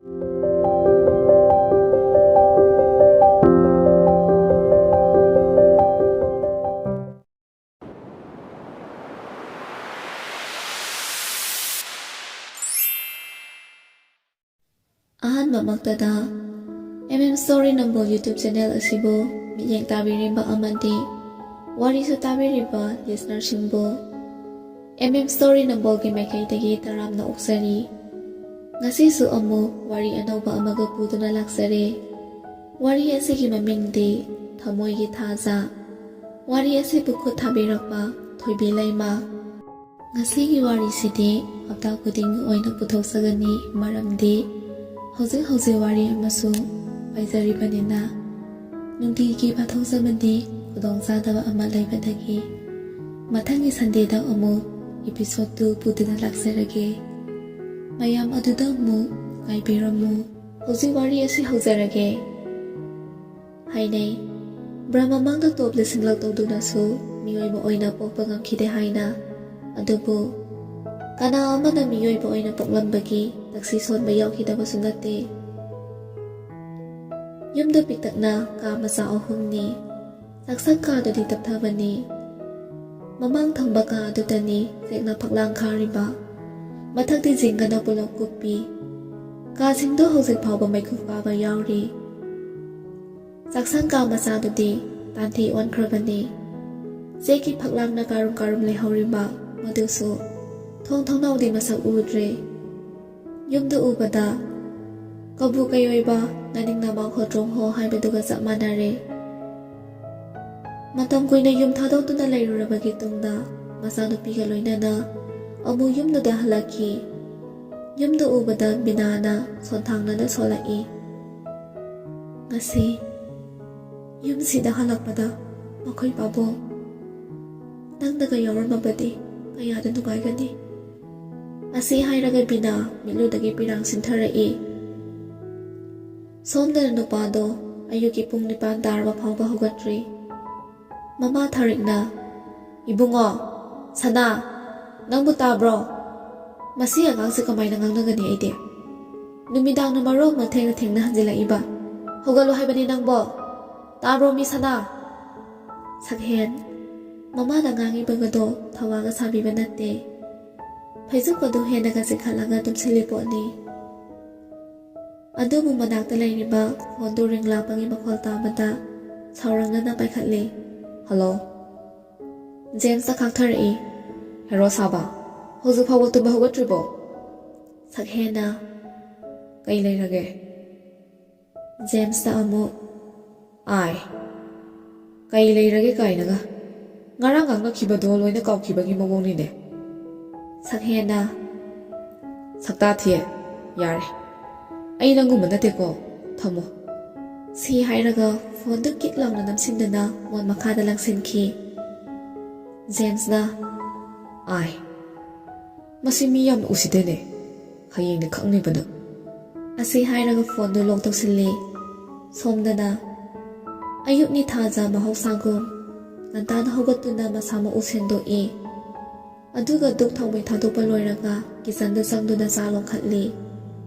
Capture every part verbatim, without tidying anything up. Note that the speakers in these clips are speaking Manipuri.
ꯑꯍꯥꯟꯕꯃꯛꯇꯗ, M M Story ꯅꯝꯕꯣꯜ YouTube channel ꯑꯁꯤꯕꯨ ꯃꯤꯠꯌꯦꯡ ꯇꯥꯕꯤꯔꯤꯕ ꯑꯃꯗꯤ ꯋꯥꯔꯤꯁꯨ ꯇꯥꯕꯤꯔꯤꯕ listenerꯁꯤꯡꯕꯨ M M Story ꯅꯝꯕꯣꯜꯒꯤ ꯃꯥꯏꯀꯩꯗꯒꯤ ꯇꯔꯥꯝꯅ ꯑꯣꯛꯆꯔꯤ꯫ ꯉꯁꯤꯁꯨ ꯑꯃꯨꯛ ꯋꯥꯔꯤ ꯑꯅꯧꯕ ꯑꯃꯒ ꯄꯨꯗꯨꯅ ꯂꯥꯛꯆꯔꯦ꯫ ꯋꯥꯔꯤ ꯑꯁꯤꯒꯤ ꯃꯃꯤꯡꯗꯤ ꯊꯃꯣꯏꯒꯤ ꯊꯥꯖ꯫ ꯋꯥꯔꯤ ꯑꯁꯤꯕꯨ ꯈꯨꯠ ꯊꯥꯕꯤꯔꯛꯄ ꯊꯣꯏꯕꯤ ꯂꯩꯃ꯫ ꯉꯁꯤꯒꯤ ꯋꯥꯔꯤꯁꯤꯗꯤ ꯍꯞꯇꯥ ꯈꯨꯗꯤꯡꯒꯤ ꯑꯣꯏꯅ ꯄꯨꯊꯣꯛꯆꯒꯅꯤ, ꯃꯔꯝꯗꯤ ꯍꯧꯖꯤꯛ ꯍꯧꯖꯤꯛ ꯋꯥꯔꯤ ꯑꯃꯁꯨ ꯄꯥꯏꯖꯔꯤꯕꯅꯤꯅ꯫ ꯅꯨꯡꯇꯤꯒꯤ ꯄꯥꯊꯣꯛꯆꯕꯗꯤ ꯈꯨꯗꯣꯡꯆꯥꯗꯕ ꯑꯃ ꯂꯩꯕꯗꯒꯤ ꯃꯊꯪꯒꯤ Sundayꯗ ꯑꯃꯨꯛ episode two ꯄꯨꯗꯨꯅ ꯂꯥꯛꯆꯔꯒꯦ꯫ ꯃꯌꯥꯝ ꯑꯗꯨꯗ ꯑꯃꯨꯛ ꯉꯥꯏꯕꯤꯔꯝꯃꯨ꯫ ꯍꯧꯖꯤꯛ ꯋꯥꯔꯤ ꯑꯁꯤ ꯍꯧꯖꯔꯒꯦ꯫ ꯍꯥꯏꯅꯩ, ꯕ꯭ꯔꯍꯃ ꯃꯥꯡꯗ ꯇꯣꯞ ꯂꯤꯁꯤꯡꯂꯛ ꯇꯧꯗꯨꯅꯁꯨ ꯃꯤꯑꯣꯏꯕ ꯑꯣꯏꯅ ꯄꯣꯛꯄ ꯉꯝꯈꯤꯗꯦ ꯍꯥꯏꯅ꯫ ꯑꯗꯨꯕꯨ ꯀꯅꯥ ꯑꯃꯅ ꯃꯤꯑꯣꯏꯕ ꯑꯣꯏꯅ ꯄꯣꯛꯂꯝꯕꯒꯤ ꯇꯛꯁꯤ ꯁꯣꯟꯕ ꯌꯥꯎꯈꯤꯗꯕꯁꯨ ꯅꯠꯇꯦ꯫ ꯌꯨꯝꯗ ꯄꯤꯛꯇꯛꯅ ꯀꯥ ꯃꯆꯥ ꯑꯍꯨꯝꯅꯤ꯫ ꯆꯥꯛꯁꯪ ꯀꯥꯗꯨꯗꯤ ꯇꯞꯊꯕꯅꯤ꯫ ꯃꯃꯥꯡ ꯊꯪꯕ ꯀꯥ ꯑꯗꯨꯗꯅꯤ ꯆꯦꯛꯅ ꯐꯛꯂꯥꯡ ꯈꯥꯔꯤꯕ꯫ ꯃꯊꯛꯇꯤ ꯖꯤꯡꯒꯅ ꯄꯨꯂꯞ ꯀꯨꯞꯄꯤ꯫ ꯀꯥꯁꯤꯡꯗꯣ ꯍꯧꯖꯤꯛ ꯐꯥꯎꯕ ꯃꯩꯈꯨ ꯀꯥꯕ ꯌꯥꯎꯔꯤ꯫ ꯆꯥꯛꯁꯪ ꯀꯥ ꯃꯆꯥꯗꯨꯗꯤ ꯇꯥꯟꯊꯤ ꯑꯣꯟꯈ꯭ꯔꯕꯅꯤ꯫ ꯆꯦꯛꯀꯤ ꯐꯛꯂꯥꯡꯅ ꯀꯥꯔꯨꯝ ꯀꯥꯔꯨꯝ ꯂꯩꯍꯧꯔꯤꯕ ꯃꯗꯨꯁꯨ ꯊꯣꯡ ꯊꯣꯡꯅꯥꯎꯗꯤ ꯃꯁꯛ ꯎꯗ꯭ꯔꯦ꯫ ꯌꯨꯝꯗ ꯎꯕꯗ ꯀꯕꯨ ꯀꯩꯑꯣꯏꯕ ꯅꯥꯅꯤꯡ ꯅꯃꯥ ꯈꯣꯠꯇ꯭ꯔꯣꯡ ꯍꯣ ꯍꯥꯏꯕꯗꯨꯒ ꯆꯞ ꯃꯥꯟꯅꯔꯦ꯫ ꯃꯇꯝ ꯀꯨꯏꯅ ꯌꯨꯝ ꯊꯥꯗꯣꯛꯇꯨꯅ ꯂꯩꯔꯨꯔꯕꯒꯤ ꯇꯨꯡꯗ ꯃꯆꯥꯅꯨꯄꯤꯒ ꯂꯣꯏꯅꯅ ꯑꯃꯨꯛ ꯌꯨꯝꯗꯨꯗ ꯍꯜꯂꯛꯈꯤ꯫ ꯌꯨꯝꯗ ꯎꯕꯗ ꯕꯤꯅꯥꯅ ꯁꯣꯟꯊꯥꯡꯅꯅ ꯁꯣꯜꯂꯛꯏ꯫ ꯉꯁꯤ ꯌꯨꯝꯁꯤꯗ ꯍꯜꯂꯛꯄꯗ ꯃꯈꯣꯏ ꯄꯥꯕꯨꯡ ꯅꯪꯅꯒ ꯌꯥꯎꯔꯝꯃꯕꯗꯤ ꯀꯌꯥꯗ ꯅꯨꯡꯉꯥꯏꯒꯅꯤ꯫ ꯑꯁꯤ ꯍꯥꯏꯔꯒ ꯕꯤꯅꯥ ꯃꯤꯠꯂꯨꯗꯒꯤ ꯄꯤꯔꯥꯡ ꯁꯤꯟꯊꯔꯛꯏ꯫ ꯁꯣꯝꯗꯅ ꯅꯨꯄꯥꯗꯣ ꯑꯌꯨꯛꯀꯤ ꯄꯨꯡ ꯅꯤꯄꯥꯟ ꯇꯥꯔꯕ ꯐꯥꯎꯕ ꯍꯧꯒꯠꯇ꯭ꯔꯤ꯫ ꯃꯃꯥ ꯊꯥꯔꯤꯛꯅ, "ꯏꯕꯨꯡꯉꯣ, ꯁꯅꯥ, ꯅꯪꯕꯨ ꯇꯥꯕ꯭ꯔꯣ? ꯃꯁꯤ ꯑꯉꯥꯡꯁꯦ ꯀꯃꯥꯏꯅ ꯉꯥꯡꯅꯒꯅꯤ ꯑꯩꯗꯤ?" ꯅꯨꯃꯤꯗꯥꯡꯅ ꯃꯔꯣꯜ ꯑꯃ ꯊꯦꯡꯅ ꯊꯦꯡꯅ ꯍꯟꯖꯤꯜꯂꯛꯏꯕ꯫ "ꯍꯧꯒꯠꯂꯣ ꯍꯥꯏꯕꯅꯤ ꯅꯪꯕꯣ꯫ ꯇꯥꯕ꯭ꯔꯣ ꯃꯤ ꯁꯅꯥ?" ꯁꯛꯍꯦꯟ ꯃꯃꯥꯅ ꯉꯥꯡꯉꯤꯕꯒꯗꯣ ꯊꯋꯥꯒ ꯁꯥꯕꯤꯕ ꯅꯠꯇꯦ꯫ ꯐꯩꯖꯨꯞ ꯑꯗꯨ ꯍꯦꯟꯅꯒ ꯆꯤꯡꯈꯠꯂꯒ ꯇꯨꯝꯁꯤꯜꯂꯤ ꯄꯣꯠꯅꯤ꯫ ꯑꯗꯨꯕꯨ ꯃꯅꯥꯛꯇ ꯂꯩꯔꯤꯕ ꯐꯣꯟꯗꯨ ꯔꯤꯡ ꯂꯥꯛꯄꯒꯤ ꯃꯈꯣꯜ ꯇꯥꯕꯗ ꯁꯥꯎꯔꯪꯅꯅ ꯄꯥꯏꯈꯠꯂꯤ꯫ "ꯍꯜꯂꯣ?" ꯖꯦꯝꯁꯅ ꯈꯥꯡꯊꯔꯛꯏ꯫ "ꯍꯦꯔꯣ ꯁꯥꯕ, ꯍꯧꯖꯤꯛ ꯐꯥꯎꯕ ꯇꯨꯝꯕ ꯍꯧꯒꯠꯇ꯭ꯔꯤꯕꯣ?" ꯁꯛꯍꯦꯟꯅ, "ꯀꯩ ꯂꯩꯔꯒꯦ?" ꯖꯦꯝꯁꯇ ꯑꯃꯨꯛ, "ꯑꯥꯏ, ꯀꯩ ꯂꯩꯔꯒꯦ?" ꯀꯥꯏꯅꯒ꯫ ꯉꯔꯥꯡ ꯉꯥꯡꯅꯈꯤꯕꯗꯣ ꯂꯣꯏꯅ ꯀꯥꯎꯈꯤꯕꯒꯤ ꯃꯑꯣꯡꯅꯤꯅꯦ꯫ ꯁꯛꯍꯦꯟꯅ, "ꯁꯛꯇꯥ ꯊꯤꯌꯦ, ꯌꯥꯔꯦ꯫ ꯑꯩ ꯅꯪꯒꯨꯝꯕ ꯅꯠꯇꯦꯀꯣ, ꯊꯝꯃꯣ꯫" ꯁꯤ ꯍꯥꯏꯔꯒ ꯐꯣꯟꯗꯨ ꯀꯤꯠ ꯂꯥꯎꯅ ꯅꯝꯁꯤꯟꯗꯨꯅ ꯃꯣꯟ ꯃꯈꯥꯗ ꯂꯪꯁꯤꯟꯈꯤ꯫ ꯖꯦꯝꯁꯅ, "ꯑꯥꯏ, ꯃꯁꯤ ꯃꯤ ꯌꯥꯝꯅ ꯎꯁꯤꯠꯇꯦꯅꯦ꯫ ꯍꯌꯦꯡꯅꯦ ꯈꯪꯅꯤꯕ ꯅꯪ꯫" ꯑꯁꯤ ꯍꯥꯏꯔꯒ ꯐꯣꯟꯗꯨ ꯂꯣꯛ ꯇꯧꯁꯤꯜꯂꯤ꯫ ꯁꯣꯝꯗꯅ ꯑꯌꯨꯛꯅꯤ ꯊꯥꯖ ꯃꯍꯧꯁꯥꯒꯨꯝ ꯉꯟꯇꯥꯅ ꯍꯧꯒꯠꯇꯨꯅ ꯃꯁꯥ ꯃꯎ ꯁꯦꯡꯗꯣꯛꯏ꯫ ꯑꯗꯨꯒ ꯙꯨꯞ ꯊꯥꯎꯃꯩ ꯊꯥꯗꯣꯛꯄ ꯂꯣꯏꯔꯒ ꯀꯤꯆꯟꯗ ꯆꯪꯗꯨꯅ ꯆꯥ ꯂꯣꯟꯈꯠꯂꯤ꯫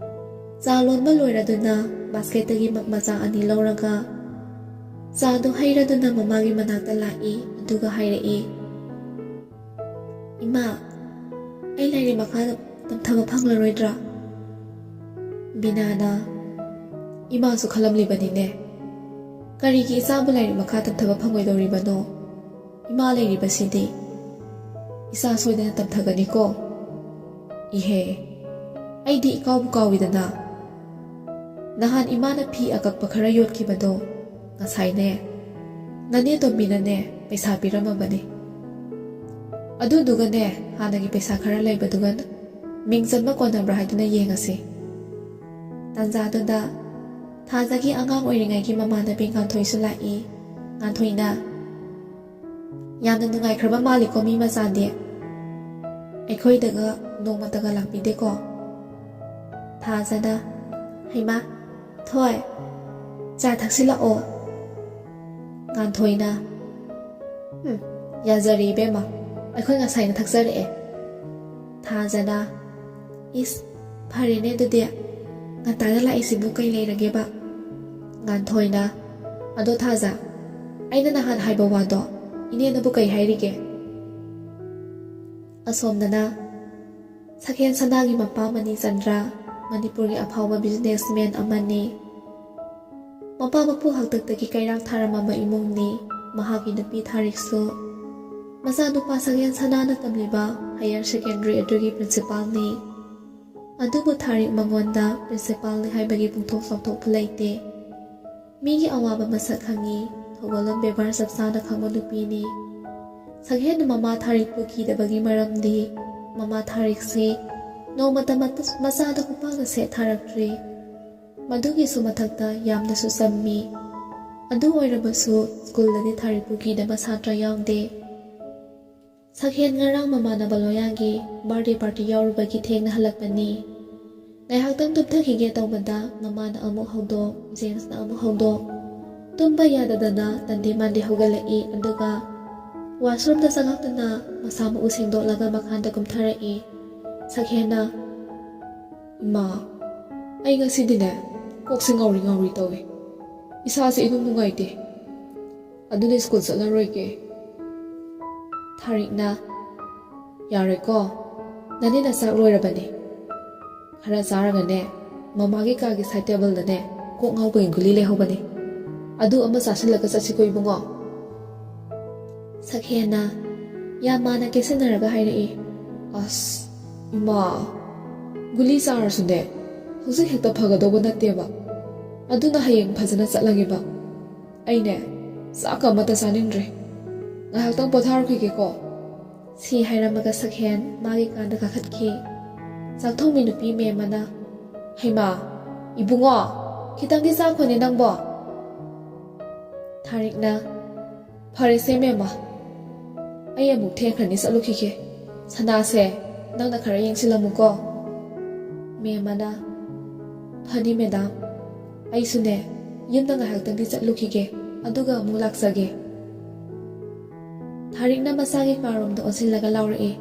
ꯆꯥ ꯂꯣꯟꯕ ꯂꯣꯏꯔꯗꯨꯅ ꯕꯥꯁꯀꯦꯠꯇꯒꯤ ꯃꯛ ꯃꯆꯥ ꯑꯅꯤ ꯂꯧꯔꯒ ꯆꯥꯗꯨ ꯍꯩꯔꯗꯨꯅ ꯃꯃꯥꯒꯤ ꯃꯅꯥꯛꯇ ꯂꯥꯛꯏ꯫ ꯑꯗꯨꯒ ꯍꯥꯏꯔꯛꯏ, "ꯏꯃꯥ, ꯑꯩ ꯂꯥꯏꯔꯤꯛ ꯃꯈꯥ ꯇꯝꯊꯕ ꯐꯪꯂꯔꯣꯏꯗ꯭ꯔꯥ?" ꯕꯤꯅꯥꯅ, "ꯏꯃꯥꯁꯨ ꯈꯜꯂꯝꯂꯤꯕꯅꯤꯅꯦ, ꯀꯔꯤꯒꯤ ꯏꯆꯥꯕꯨ ꯂꯥꯏꯔꯤꯛ ꯃꯈꯥ ꯇꯝꯊꯕ ꯐꯪꯂꯣꯏꯗꯧꯔꯤꯕꯅꯣ? ꯏꯃꯥ ꯂꯩꯔꯤꯕꯁꯤꯗꯤ꯫ ꯏꯆꯥ ꯁꯣꯏꯗꯅ ꯇꯝꯊꯒꯅꯤꯀꯣ꯫" "ꯏꯍꯦ, ꯑꯩꯗꯤ ꯏꯀꯥꯎꯕꯨ ꯀꯥꯎꯏꯗꯅ꯫ ꯅꯍꯥꯟ ꯏꯃꯥꯅ ꯐꯤ ꯑꯀꯛꯄ ꯈꯔ ꯌꯣꯠꯈꯤꯕꯗꯣ, ꯉꯁꯥꯏꯅꯦ, ꯅꯅꯦ ꯇꯣꯝꯕꯤꯅꯅꯦ ꯄꯩꯁꯥ ꯄꯤꯔꯝꯃꯕꯅꯤ꯫ ꯑꯗꯨꯗꯨꯒꯅꯦ, ꯍꯥꯟꯅꯒꯤ ꯄꯩꯁꯥ ꯈꯔ ꯂꯩꯕꯗꯨꯒ ꯃꯤꯡ ꯆꯟꯕ ꯀꯣꯟꯅꯕ꯭ꯔꯥ ꯍꯥꯏꯗꯨꯅ ꯌꯦꯡꯉꯁꯤ꯫" ꯇꯥꯟꯖꯥꯗꯨꯗ ꯊꯥꯖꯒꯤ ꯑꯉꯥꯡ ꯑꯣꯏꯔꯤꯉꯩꯒꯤ ꯃꯃꯥꯟꯅꯕꯤ ꯉꯥꯟꯊꯣꯏꯁꯨ ꯂꯥꯛꯏ꯫ ꯉꯥꯟꯊꯣꯏꯅ, "ꯌꯥꯝꯅ ꯅꯨꯡꯉꯥꯏꯈ꯭ꯔꯕ ꯃꯥꯜꯂꯤꯀꯣ ꯃꯤ ꯃꯆꯥꯗꯤ꯫ ꯑꯩꯈꯣꯏꯗꯒ ꯅꯣꯡꯃꯇꯒ ꯂꯥꯛꯄꯤꯗꯦꯀꯣ꯫" ꯊꯥꯖꯅ, "ꯍꯩꯃꯥ, ꯊꯣꯏ, ꯆꯥ ꯊꯛꯁꯤꯜꯂꯛꯑꯣ꯫" ꯉꯥꯟꯊꯣꯏꯅ, "ꯎꯝ, ꯌꯥꯖꯔꯦ ꯏꯕꯦꯝꯃ, ꯑꯩꯈꯣꯏ ꯉꯁꯥꯏꯅ ꯊꯛꯆꯔꯛꯑꯦ꯫" ꯊꯥꯖꯅ, "ꯏꯁ, ꯐꯔꯦꯅꯦ ꯑꯗꯨꯗꯤ꯫ "ꯉꯟꯇꯥꯅ ꯂꯥꯛꯏꯁꯤꯕꯨ ꯀꯩ ꯂꯩꯔꯒꯦꯕ?" ꯉꯥꯟꯊꯣꯏꯅ, "ꯑꯗꯣ ꯊꯥꯖ, ꯑꯩꯅ ꯅꯍꯥꯟ ꯍꯥꯏꯕ ꯋꯥꯗꯣ ꯏꯅꯦꯅꯕꯨ ꯀꯩ ꯍꯥꯏꯔꯤꯒꯦ?" ꯑꯁꯣꯝꯗꯅ ꯁꯛꯍꯦꯟ ꯁꯅꯥꯒꯤ ꯃꯄꯥ ꯃꯅꯤꯆꯟꯗ꯭ꯔ ꯃꯅꯤꯄꯨꯔꯒꯤ ꯑꯐꯥꯎꯕ businessman ꯑꯃꯅꯤ꯫ ꯃꯄꯥ ꯃꯄꯨ ꯍꯥꯛꯇꯛꯇꯒꯤ ꯀꯩꯔꯥꯛ ꯊꯥꯔꯝꯃꯕ ꯏꯃꯨꯡꯅꯤ꯫ ꯃꯍꯥꯛꯀꯤ ꯅꯨꯄꯤ ꯊꯥꯔꯤꯛꯁꯨ ꯃꯆꯥꯅꯨꯄꯥ ꯁꯛꯍꯦꯟ ꯁꯅꯥꯅ ꯇꯝꯂꯤꯕ higher secondary ꯑꯗꯨꯒꯤ principalꯅꯤ꯫ ꯑꯗꯨꯕꯨ ꯊꯥꯔꯤꯛ ꯃꯉꯣꯟꯗ principalꯅꯤ ꯍꯥꯏꯕꯒꯤ ꯄꯨꯡꯊꯣꯛ ꯆꯥꯎꯊꯣꯛꯄ ꯂꯩꯇꯦ꯫ ꯃꯤꯒꯤ ꯑꯋꯥꯕ ꯃꯁꯛ ꯈꯪꯉꯤ, ꯊꯧꯒꯜꯂꯣꯟ ꯕꯦꯕꯥꯔ ꯆꯞ ꯆꯥꯅ ꯈꯪꯕ ꯅꯨꯄꯤꯅꯤ꯫ ꯁꯛꯍꯦꯟꯅ ꯃꯃꯥ ꯊꯥꯔꯤꯛꯄꯨ ꯀꯤꯗꯕꯒꯤ ꯃꯔꯝꯗꯤ ꯃꯃꯥ ꯊꯥꯔꯤꯛꯁꯤ ꯅꯣꯡꯃꯇ ꯃꯇ-, ꯃꯆꯥꯗ ꯈꯨꯄꯥꯛꯅ ꯁꯦꯠ ꯊꯥꯔꯛꯇ꯭ꯔꯤ꯫ ꯃꯗꯨꯒꯤꯁꯨ ꯃꯊꯛꯇ ꯌꯥꯝꯅꯁꯨ ꯆꯝꯃꯤ꯫ ꯑꯗꯨ ꯑꯣꯏꯔꯕꯁꯨ ꯁ꯭ꯀꯨꯜꯗꯗꯤ ꯊꯥꯔꯤꯛꯄꯨ ꯀꯤꯗꯕ ꯁꯥꯇ꯭ꯔ ꯌꯥꯎꯗꯦ꯫ ꯁꯛꯍꯦꯟ ꯉꯔꯥꯡ ꯃꯃꯥꯟꯅꯕ ꯂꯣꯌꯥꯒꯤ birthday party ꯌꯥꯎꯔꯨꯕꯒꯤ ꯊꯦꯡꯅ ꯍꯜꯂꯛꯄꯅꯤ꯫ ꯉꯥꯏꯍꯥꯛꯇꯪ ꯇꯨꯝꯊꯈꯤꯒꯦ ꯇꯧꯕꯗ ꯃꯃꯥꯅ ꯑꯃꯨꯛ ꯍꯧꯗꯣꯛ, ꯖꯦꯝꯁꯅ ꯑꯃꯨꯛ ꯍꯧꯗꯣꯛ꯫ ꯇꯨꯝꯕ ꯌꯥꯗꯗꯅ ꯇꯟꯗꯤ ꯃꯥꯟꯗꯤ ꯍꯧꯒꯠꯂꯛꯏ, ꯑꯗꯨꯒ washroomꯗ ꯆꯪꯉꯛꯇꯨꯅ ꯃꯁꯥ ꯃꯎ ꯁꯦꯡꯗꯣꯛꯂꯒ ꯃꯈꯥꯗ ꯀꯨꯝꯊꯔꯛꯏ꯫ ꯁꯛꯍꯦꯟꯅ, "ꯏꯃꯥ, ꯑꯩ ꯉꯁꯤꯗꯤꯅꯦ ꯀꯣꯛꯁꯦ ꯉꯥꯎꯔꯤ ꯉꯥꯎꯔꯤ ꯇꯧꯏ, ꯏꯁꯥꯁꯦ ꯏꯅꯨꯡ ꯅꯨꯡꯉꯥꯏꯇꯦ꯫ ꯑꯗꯨꯅ ꯁ꯭ꯀꯨꯜ ꯆꯠꯂꯔꯣꯏꯒꯦ꯫" ꯊꯥꯔꯤꯛꯅ, "ꯌꯥꯔꯦꯀꯣ, ꯅꯅꯦꯅ ꯆꯥꯛ ꯂꯣꯏꯔꯕꯅꯦ꯫ ꯈꯔ ꯆꯥꯔꯒꯅꯦ, ꯃꯃꯥꯒꯤ ꯀꯥꯒꯤ side tableꯗꯅꯦ ꯀꯣꯛ ꯉꯥꯎꯕꯒꯤ ꯒꯨꯂꯤ ꯂꯩꯍꯧꯕꯅꯦ꯫ ꯑꯗꯨ ꯑꯃ ꯆꯥꯁꯤꯜꯂꯒ ꯆꯠꯁꯤꯀꯣ ꯏꯕꯨꯡꯉꯣ꯫" ꯁꯛꯍꯦꯟꯅ ꯌꯥꯝ ꯃꯥꯟꯅ ꯀꯦꯁꯤꯟꯅꯔꯒ ꯍꯥꯏꯔꯛꯏ, "ꯑꯁ, ꯏꯃꯥ, ꯒꯨꯂꯤ ꯆꯥꯔꯁꯨꯅꯦ ꯍꯧꯖꯤꯛ ꯍꯦꯛꯇ ꯐꯒꯗꯧꯕ ꯅꯠꯇꯦꯕ꯫ ꯑꯗꯨꯅ ꯍꯌꯦꯡ ꯐꯖꯅ ꯆꯠꯂꯒꯦꯕ꯫ ꯑꯩꯅꯦ ꯆꯥꯛꯀ ꯑꯃꯠꯇ ꯆꯥꯅꯤꯡꯗ꯭ꯔꯦ꯫ ꯉꯥꯏꯍꯥꯛꯇꯪ ꯄꯣꯊꯥꯔꯨꯈꯤꯒꯦꯀꯣ꯫" ꯁꯤ ꯍꯥꯏꯔꯝꯃꯒ ꯁꯛꯍꯦꯟ ꯃꯥꯒꯤ ꯀꯥꯗ ꯀꯥꯈꯠꯈꯤ꯫ ꯆꯥꯛꯊꯣꯡꯕꯤ ꯅꯨꯄꯤ ꯃꯦꯝꯃꯅ, "ꯍꯩꯃꯥ, ꯏꯕꯨꯡꯉꯣ, ꯈꯤꯇꯪꯗꯤ ꯆꯥꯈꯣꯅꯦ ꯅꯪꯕꯣ꯫" ꯊꯥꯔꯤꯛꯅ, "ꯐꯔꯦꯁꯦ ꯃꯦꯝꯃ, ꯑꯩ ꯑꯃꯨꯛ ꯊꯦꯡꯈ꯭ꯔꯅꯤ, ꯆꯠꯂꯨꯈꯤꯒꯦ꯫ ꯁꯅꯥꯁꯦ ꯅꯪꯅ ꯈꯔ ꯌꯦꯡꯁꯤꯜꯂꯝꯃꯨꯀꯣ꯫" ꯃꯦꯝꯃꯅ, "ꯐꯅꯤ ꯃꯦꯗꯥꯝ, ꯑꯩꯁꯨꯅꯦ ꯌꯨꯝꯗ ꯉꯥꯏꯍꯥꯛꯇꯪꯗꯤ ꯆꯠꯂꯨꯈꯤꯒꯦ, ꯑꯗꯨꯒ ꯑꯃꯨꯛ ꯂꯥꯛꯆꯒꯦ꯫" ꯊꯥꯔꯤꯛꯅ ꯃꯁꯥꯒꯤ ꯀꯥꯔꯣꯝꯗ ꯑꯣꯟꯁꯤꯜꯂꯒ ꯂꯥꯎꯔꯛꯏ,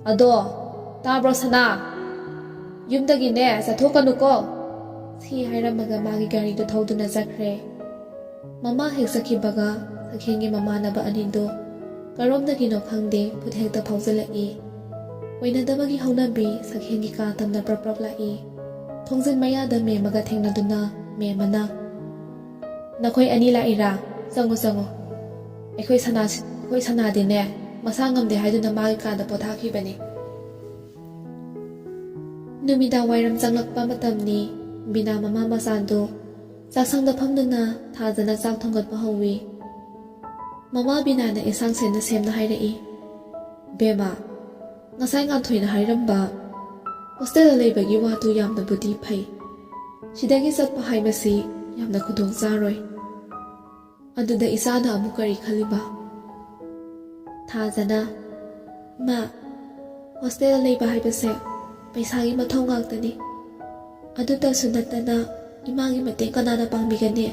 "ꯑꯗꯣ, ꯇꯥꯕ꯭ꯔꯣ ꯁꯅꯥ? "ꯌꯨꯝꯗꯒꯤꯅꯦ ꯆꯠꯊꯣꯛꯀꯅꯨꯀꯣ!" ꯁꯤ ꯍꯥꯏꯔꯝꯃꯒ ꯃꯥꯒꯤ ꯒꯥꯔꯤꯗꯨ ꯊꯧꯗꯨꯅ ꯆꯠꯈ꯭ꯔꯦ꯫ ꯃꯃꯥ ꯍꯦꯛ ꯆꯠꯈꯤꯕꯒ ꯁꯛꯍꯦꯟꯒꯤ ꯃꯃꯥꯟꯅꯕ ꯑꯅꯤꯗꯨ ꯀꯔꯣꯝꯗꯒꯤꯅꯣ ꯈꯪꯗꯦ ꯐꯨꯠ ꯍꯦꯛꯇ ꯐꯥꯎꯖꯤꯜꯂꯛꯏ꯫ ꯀꯣꯏꯅꯗꯕꯒꯤ ꯍꯧꯅꯕꯤ ꯁꯛꯍꯦꯟꯒꯤ ꯀꯥ ꯇꯝꯅ ꯄ꯭ꯔꯞ ꯄ꯭ꯔꯞ ꯂꯥꯛꯏ꯫ ꯊꯣꯡꯖꯤꯟ ꯃꯌꯥꯗ ꯃꯦꯝꯃꯒ ꯊꯦꯡꯅꯗꯨꯅ ꯃꯦꯝꯃꯅ, "ꯅꯈꯣꯏ ꯑꯅꯤ ꯂꯥꯛꯏꯔꯥ? ꯆꯪꯉꯨ, ꯆꯪꯉꯨ꯫ ꯑꯩꯈꯣꯏ ꯁꯅꯥ-, ꯑꯩꯈꯣꯏ ꯁꯅꯥꯗꯤꯅꯦ ꯃꯁꯥ ꯉꯝꯗꯦ ꯍꯥꯏꯗꯨꯅ ꯃꯥꯒꯤ ꯀꯥꯗ ꯄꯣꯊꯥꯈꯤꯕꯅꯤ꯫" ꯅꯨꯃꯤꯗꯥꯡ ꯋꯥꯏꯔꯝ ꯆꯪꯂꯛꯄ ꯃꯇꯝꯅꯤ꯫ ꯕꯤꯅꯥ ꯃꯃꯥ ꯃꯆꯥꯗꯨ ꯆꯥꯛꯁꯪꯗ ꯐꯝꯗꯨꯅ ꯊꯥꯖꯅ ꯆꯥꯛ ꯊꯣꯡꯒꯠꯄ ꯍꯧꯏ꯫ ꯃꯃꯥ ꯕꯤꯅꯥꯅ ꯏꯟꯁꯥꯡ ꯁꯦꯝꯅ ꯁꯦꯝꯅ ꯍꯥꯏꯔꯛꯏ, "ꯕꯦꯝꯃ, ꯉꯁꯥꯏ ꯉꯥꯟꯊꯣꯏꯅ ꯍꯥꯏꯔꯝꯕ ꯍꯣꯁꯇꯦꯜꯗ ꯂꯩꯕꯒꯤ ꯋꯥꯗꯨ ꯌꯥꯝꯅꯕꯨꯗꯤ ꯐꯩ꯫ ꯁꯤꯗꯒꯤ ꯆꯠꯄ ꯍꯥꯏꯕꯁꯤ ꯌꯥꯝꯅ ꯈꯨꯗꯣꯡ ꯆꯥꯔꯣꯏ꯫ ꯑꯗꯨꯗ ꯏꯆꯥꯅ ꯑꯃꯨꯛ ꯀꯔꯤ ꯈꯜꯂꯤꯕ?" ꯊꯥꯖꯅ, "ꯏꯃꯥ, ꯍꯣꯁꯇꯦꯜꯗ ꯂꯩꯕ ꯍꯥꯏꯕꯁꯦ ꯄꯩꯁꯥꯒꯤ ꯃꯊꯧ ꯉꯥꯛꯇꯅꯤ꯫ ꯑꯗꯨꯇꯁꯨ ꯅꯠꯇꯅ ꯏꯃꯥꯒꯤ ꯃꯇꯦꯡ ꯀꯅꯥꯅ ꯄꯥꯡꯕꯤꯒꯅꯤ?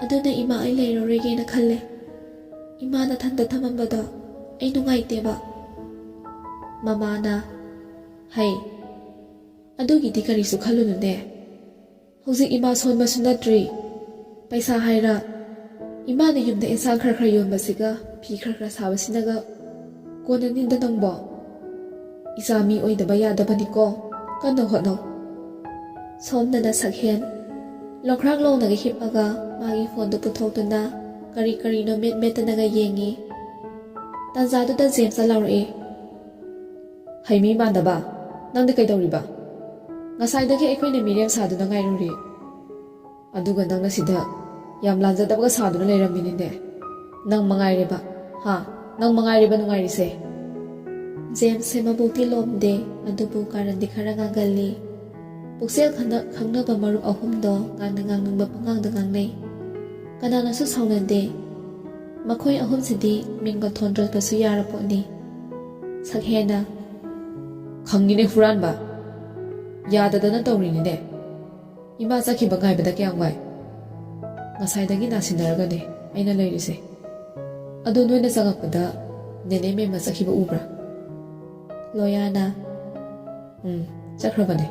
ꯑꯗꯨꯅ ꯏꯃꯥ ꯑꯩ ꯂꯩꯔꯔꯣꯏꯒꯦꯅ ꯈꯜꯂꯦ꯫ ꯏꯃꯥ ꯅꯊꯟꯇ ꯊꯝꯃꯝꯕꯗꯣ ꯑꯩ ꯅꯨꯡꯉꯥꯏꯇꯦꯕ꯫" ꯃꯃꯥꯅ, "ꯍꯩ, ꯑꯗꯨꯒꯤꯗꯤ ꯀꯔꯤꯁꯨ ꯈꯜꯂꯨꯅꯨꯅꯦ꯫ ꯍꯧꯖꯤꯛ ꯏꯃꯥ ꯁꯣꯟꯕꯁꯨ ꯅꯠꯇ꯭ꯔꯤ꯫ ꯄꯩꯁꯥ ꯍꯥꯏꯔ ꯏꯃꯥꯅ ꯌꯨꯝꯗ ꯏꯟꯁꯥꯡ ꯈꯔ ꯈꯔ ꯌꯣꯟꯕꯁꯤꯒ ꯐꯤ ꯈꯔ ꯈꯔ ꯁꯥꯕꯁꯤꯅꯒ ꯀꯣꯟꯅꯅꯤꯗ ꯅꯪꯕꯣ꯫ ꯏꯆꯥ ꯃꯤ ꯑꯣꯏꯗꯕ ꯌꯥꯗꯕꯅꯤꯀꯣ꯫ ꯀꯟꯅ ꯍꯣꯠꯅꯧ꯫" ꯁꯣꯝꯗꯅ ꯁꯛꯍꯦꯟ ꯂꯣꯡꯈ꯭ꯔꯥꯛ ꯂꯣꯡꯅꯒ ꯍꯤꯞꯄꯒ ꯃꯥꯒꯤ ꯐꯣꯟꯗꯨ ꯄꯨꯊꯣꯛꯇꯨꯅ ꯀꯔꯤ ꯀꯔꯤꯅꯣ ꯃꯦꯠ ꯃꯦꯠꯇꯅꯒ ꯌꯦꯡꯉꯤ꯫ ꯇꯥꯟꯖꯥꯗꯨꯗ ꯖꯦꯝꯁꯅ ꯂꯥꯎꯔꯛꯏ, "ꯍꯩꯃꯤ ꯃꯥꯟꯗꯕ, ꯅꯪꯗꯤ ꯀꯩꯗꯧꯔꯤꯕ? ꯉꯁꯥꯏꯗꯒꯤ ꯑꯩꯈꯣꯏꯅ ꯃꯤꯔꯦꯝ ꯁꯥꯗꯨꯅ ꯉꯥꯏꯔꯨꯔꯤ꯫ ꯑꯗꯨꯒ ꯅꯪꯅ ꯁꯤꯗ ꯌꯥꯝ ꯂꯥꯟꯖꯗꯕꯒ ꯁꯥꯗꯨꯅ ꯂꯩꯔꯝꯃꯤꯅꯤꯅꯦ꯫ ꯅꯪ ꯃꯉꯥꯏꯔꯦꯕ, ꯍꯥ? ꯅꯪ ꯃꯉꯥꯏꯔꯦꯕ ꯅꯨꯡꯉꯥꯏꯔꯤꯁꯦ꯫" ꯖꯦꯝꯁꯁꯦ ꯃꯕꯨꯛꯇꯤ ꯂꯣꯝꯗꯦ, ꯑꯗꯨꯕꯨ ꯀꯥꯔꯟꯗꯤ ꯈꯔ ꯉꯥꯡꯒꯜꯂꯤ꯫ ꯄꯨꯛꯆꯦꯜ ꯈꯪꯅ-, ꯈꯪꯅꯕ ꯃꯔꯨꯞ ꯑꯍꯨꯝꯗꯣ ꯉꯥꯡꯅ ꯉꯥꯡꯅꯤꯡꯕ ꯄꯉꯥꯡꯗ ꯉꯥꯡꯅꯩ꯫ ꯀꯅꯥꯅꯁꯨ ꯁꯥꯎꯅꯗꯦ꯫ ꯃꯈꯣꯏ ꯑꯍꯨꯝꯁꯤꯗꯤ ꯃꯤꯡꯒ ꯊꯣꯟꯗ꯭ꯔꯕꯁꯨ ꯌꯥꯔ ꯄꯣꯠꯅꯤ꯫ ꯁꯛꯍꯦꯟꯅ, "ꯈꯪꯉꯤꯅꯦ ꯍꯨꯔꯥꯟꯕ꯫ ꯌꯥꯗꯗꯅ ꯇꯧꯔꯤꯅꯤꯅꯦ꯫ ꯏꯃꯥ ꯆꯠꯈꯤꯕ ꯉꯥꯏꯕꯗ ꯀꯌꯥꯝ ꯋꯥꯏ꯫ ꯉꯁꯥꯏꯗꯒꯤ ꯅꯥꯁꯤꯟꯅꯔꯒꯅꯦ ꯑꯩꯅ ꯂꯩꯔꯤꯁꯦ꯫ ꯑꯗꯣ ꯅꯣꯏꯅ ꯆꯪꯉꯛꯄꯗ ꯅꯦꯅꯦ ꯃꯦꯝꯃ ꯆꯠꯈꯤꯕ ꯎꯕ꯭ꯔꯥ?" ꯂꯣꯌꯥꯅ, "ꯎꯝ, ꯆꯠꯈ꯭ꯔꯕꯅꯦ꯫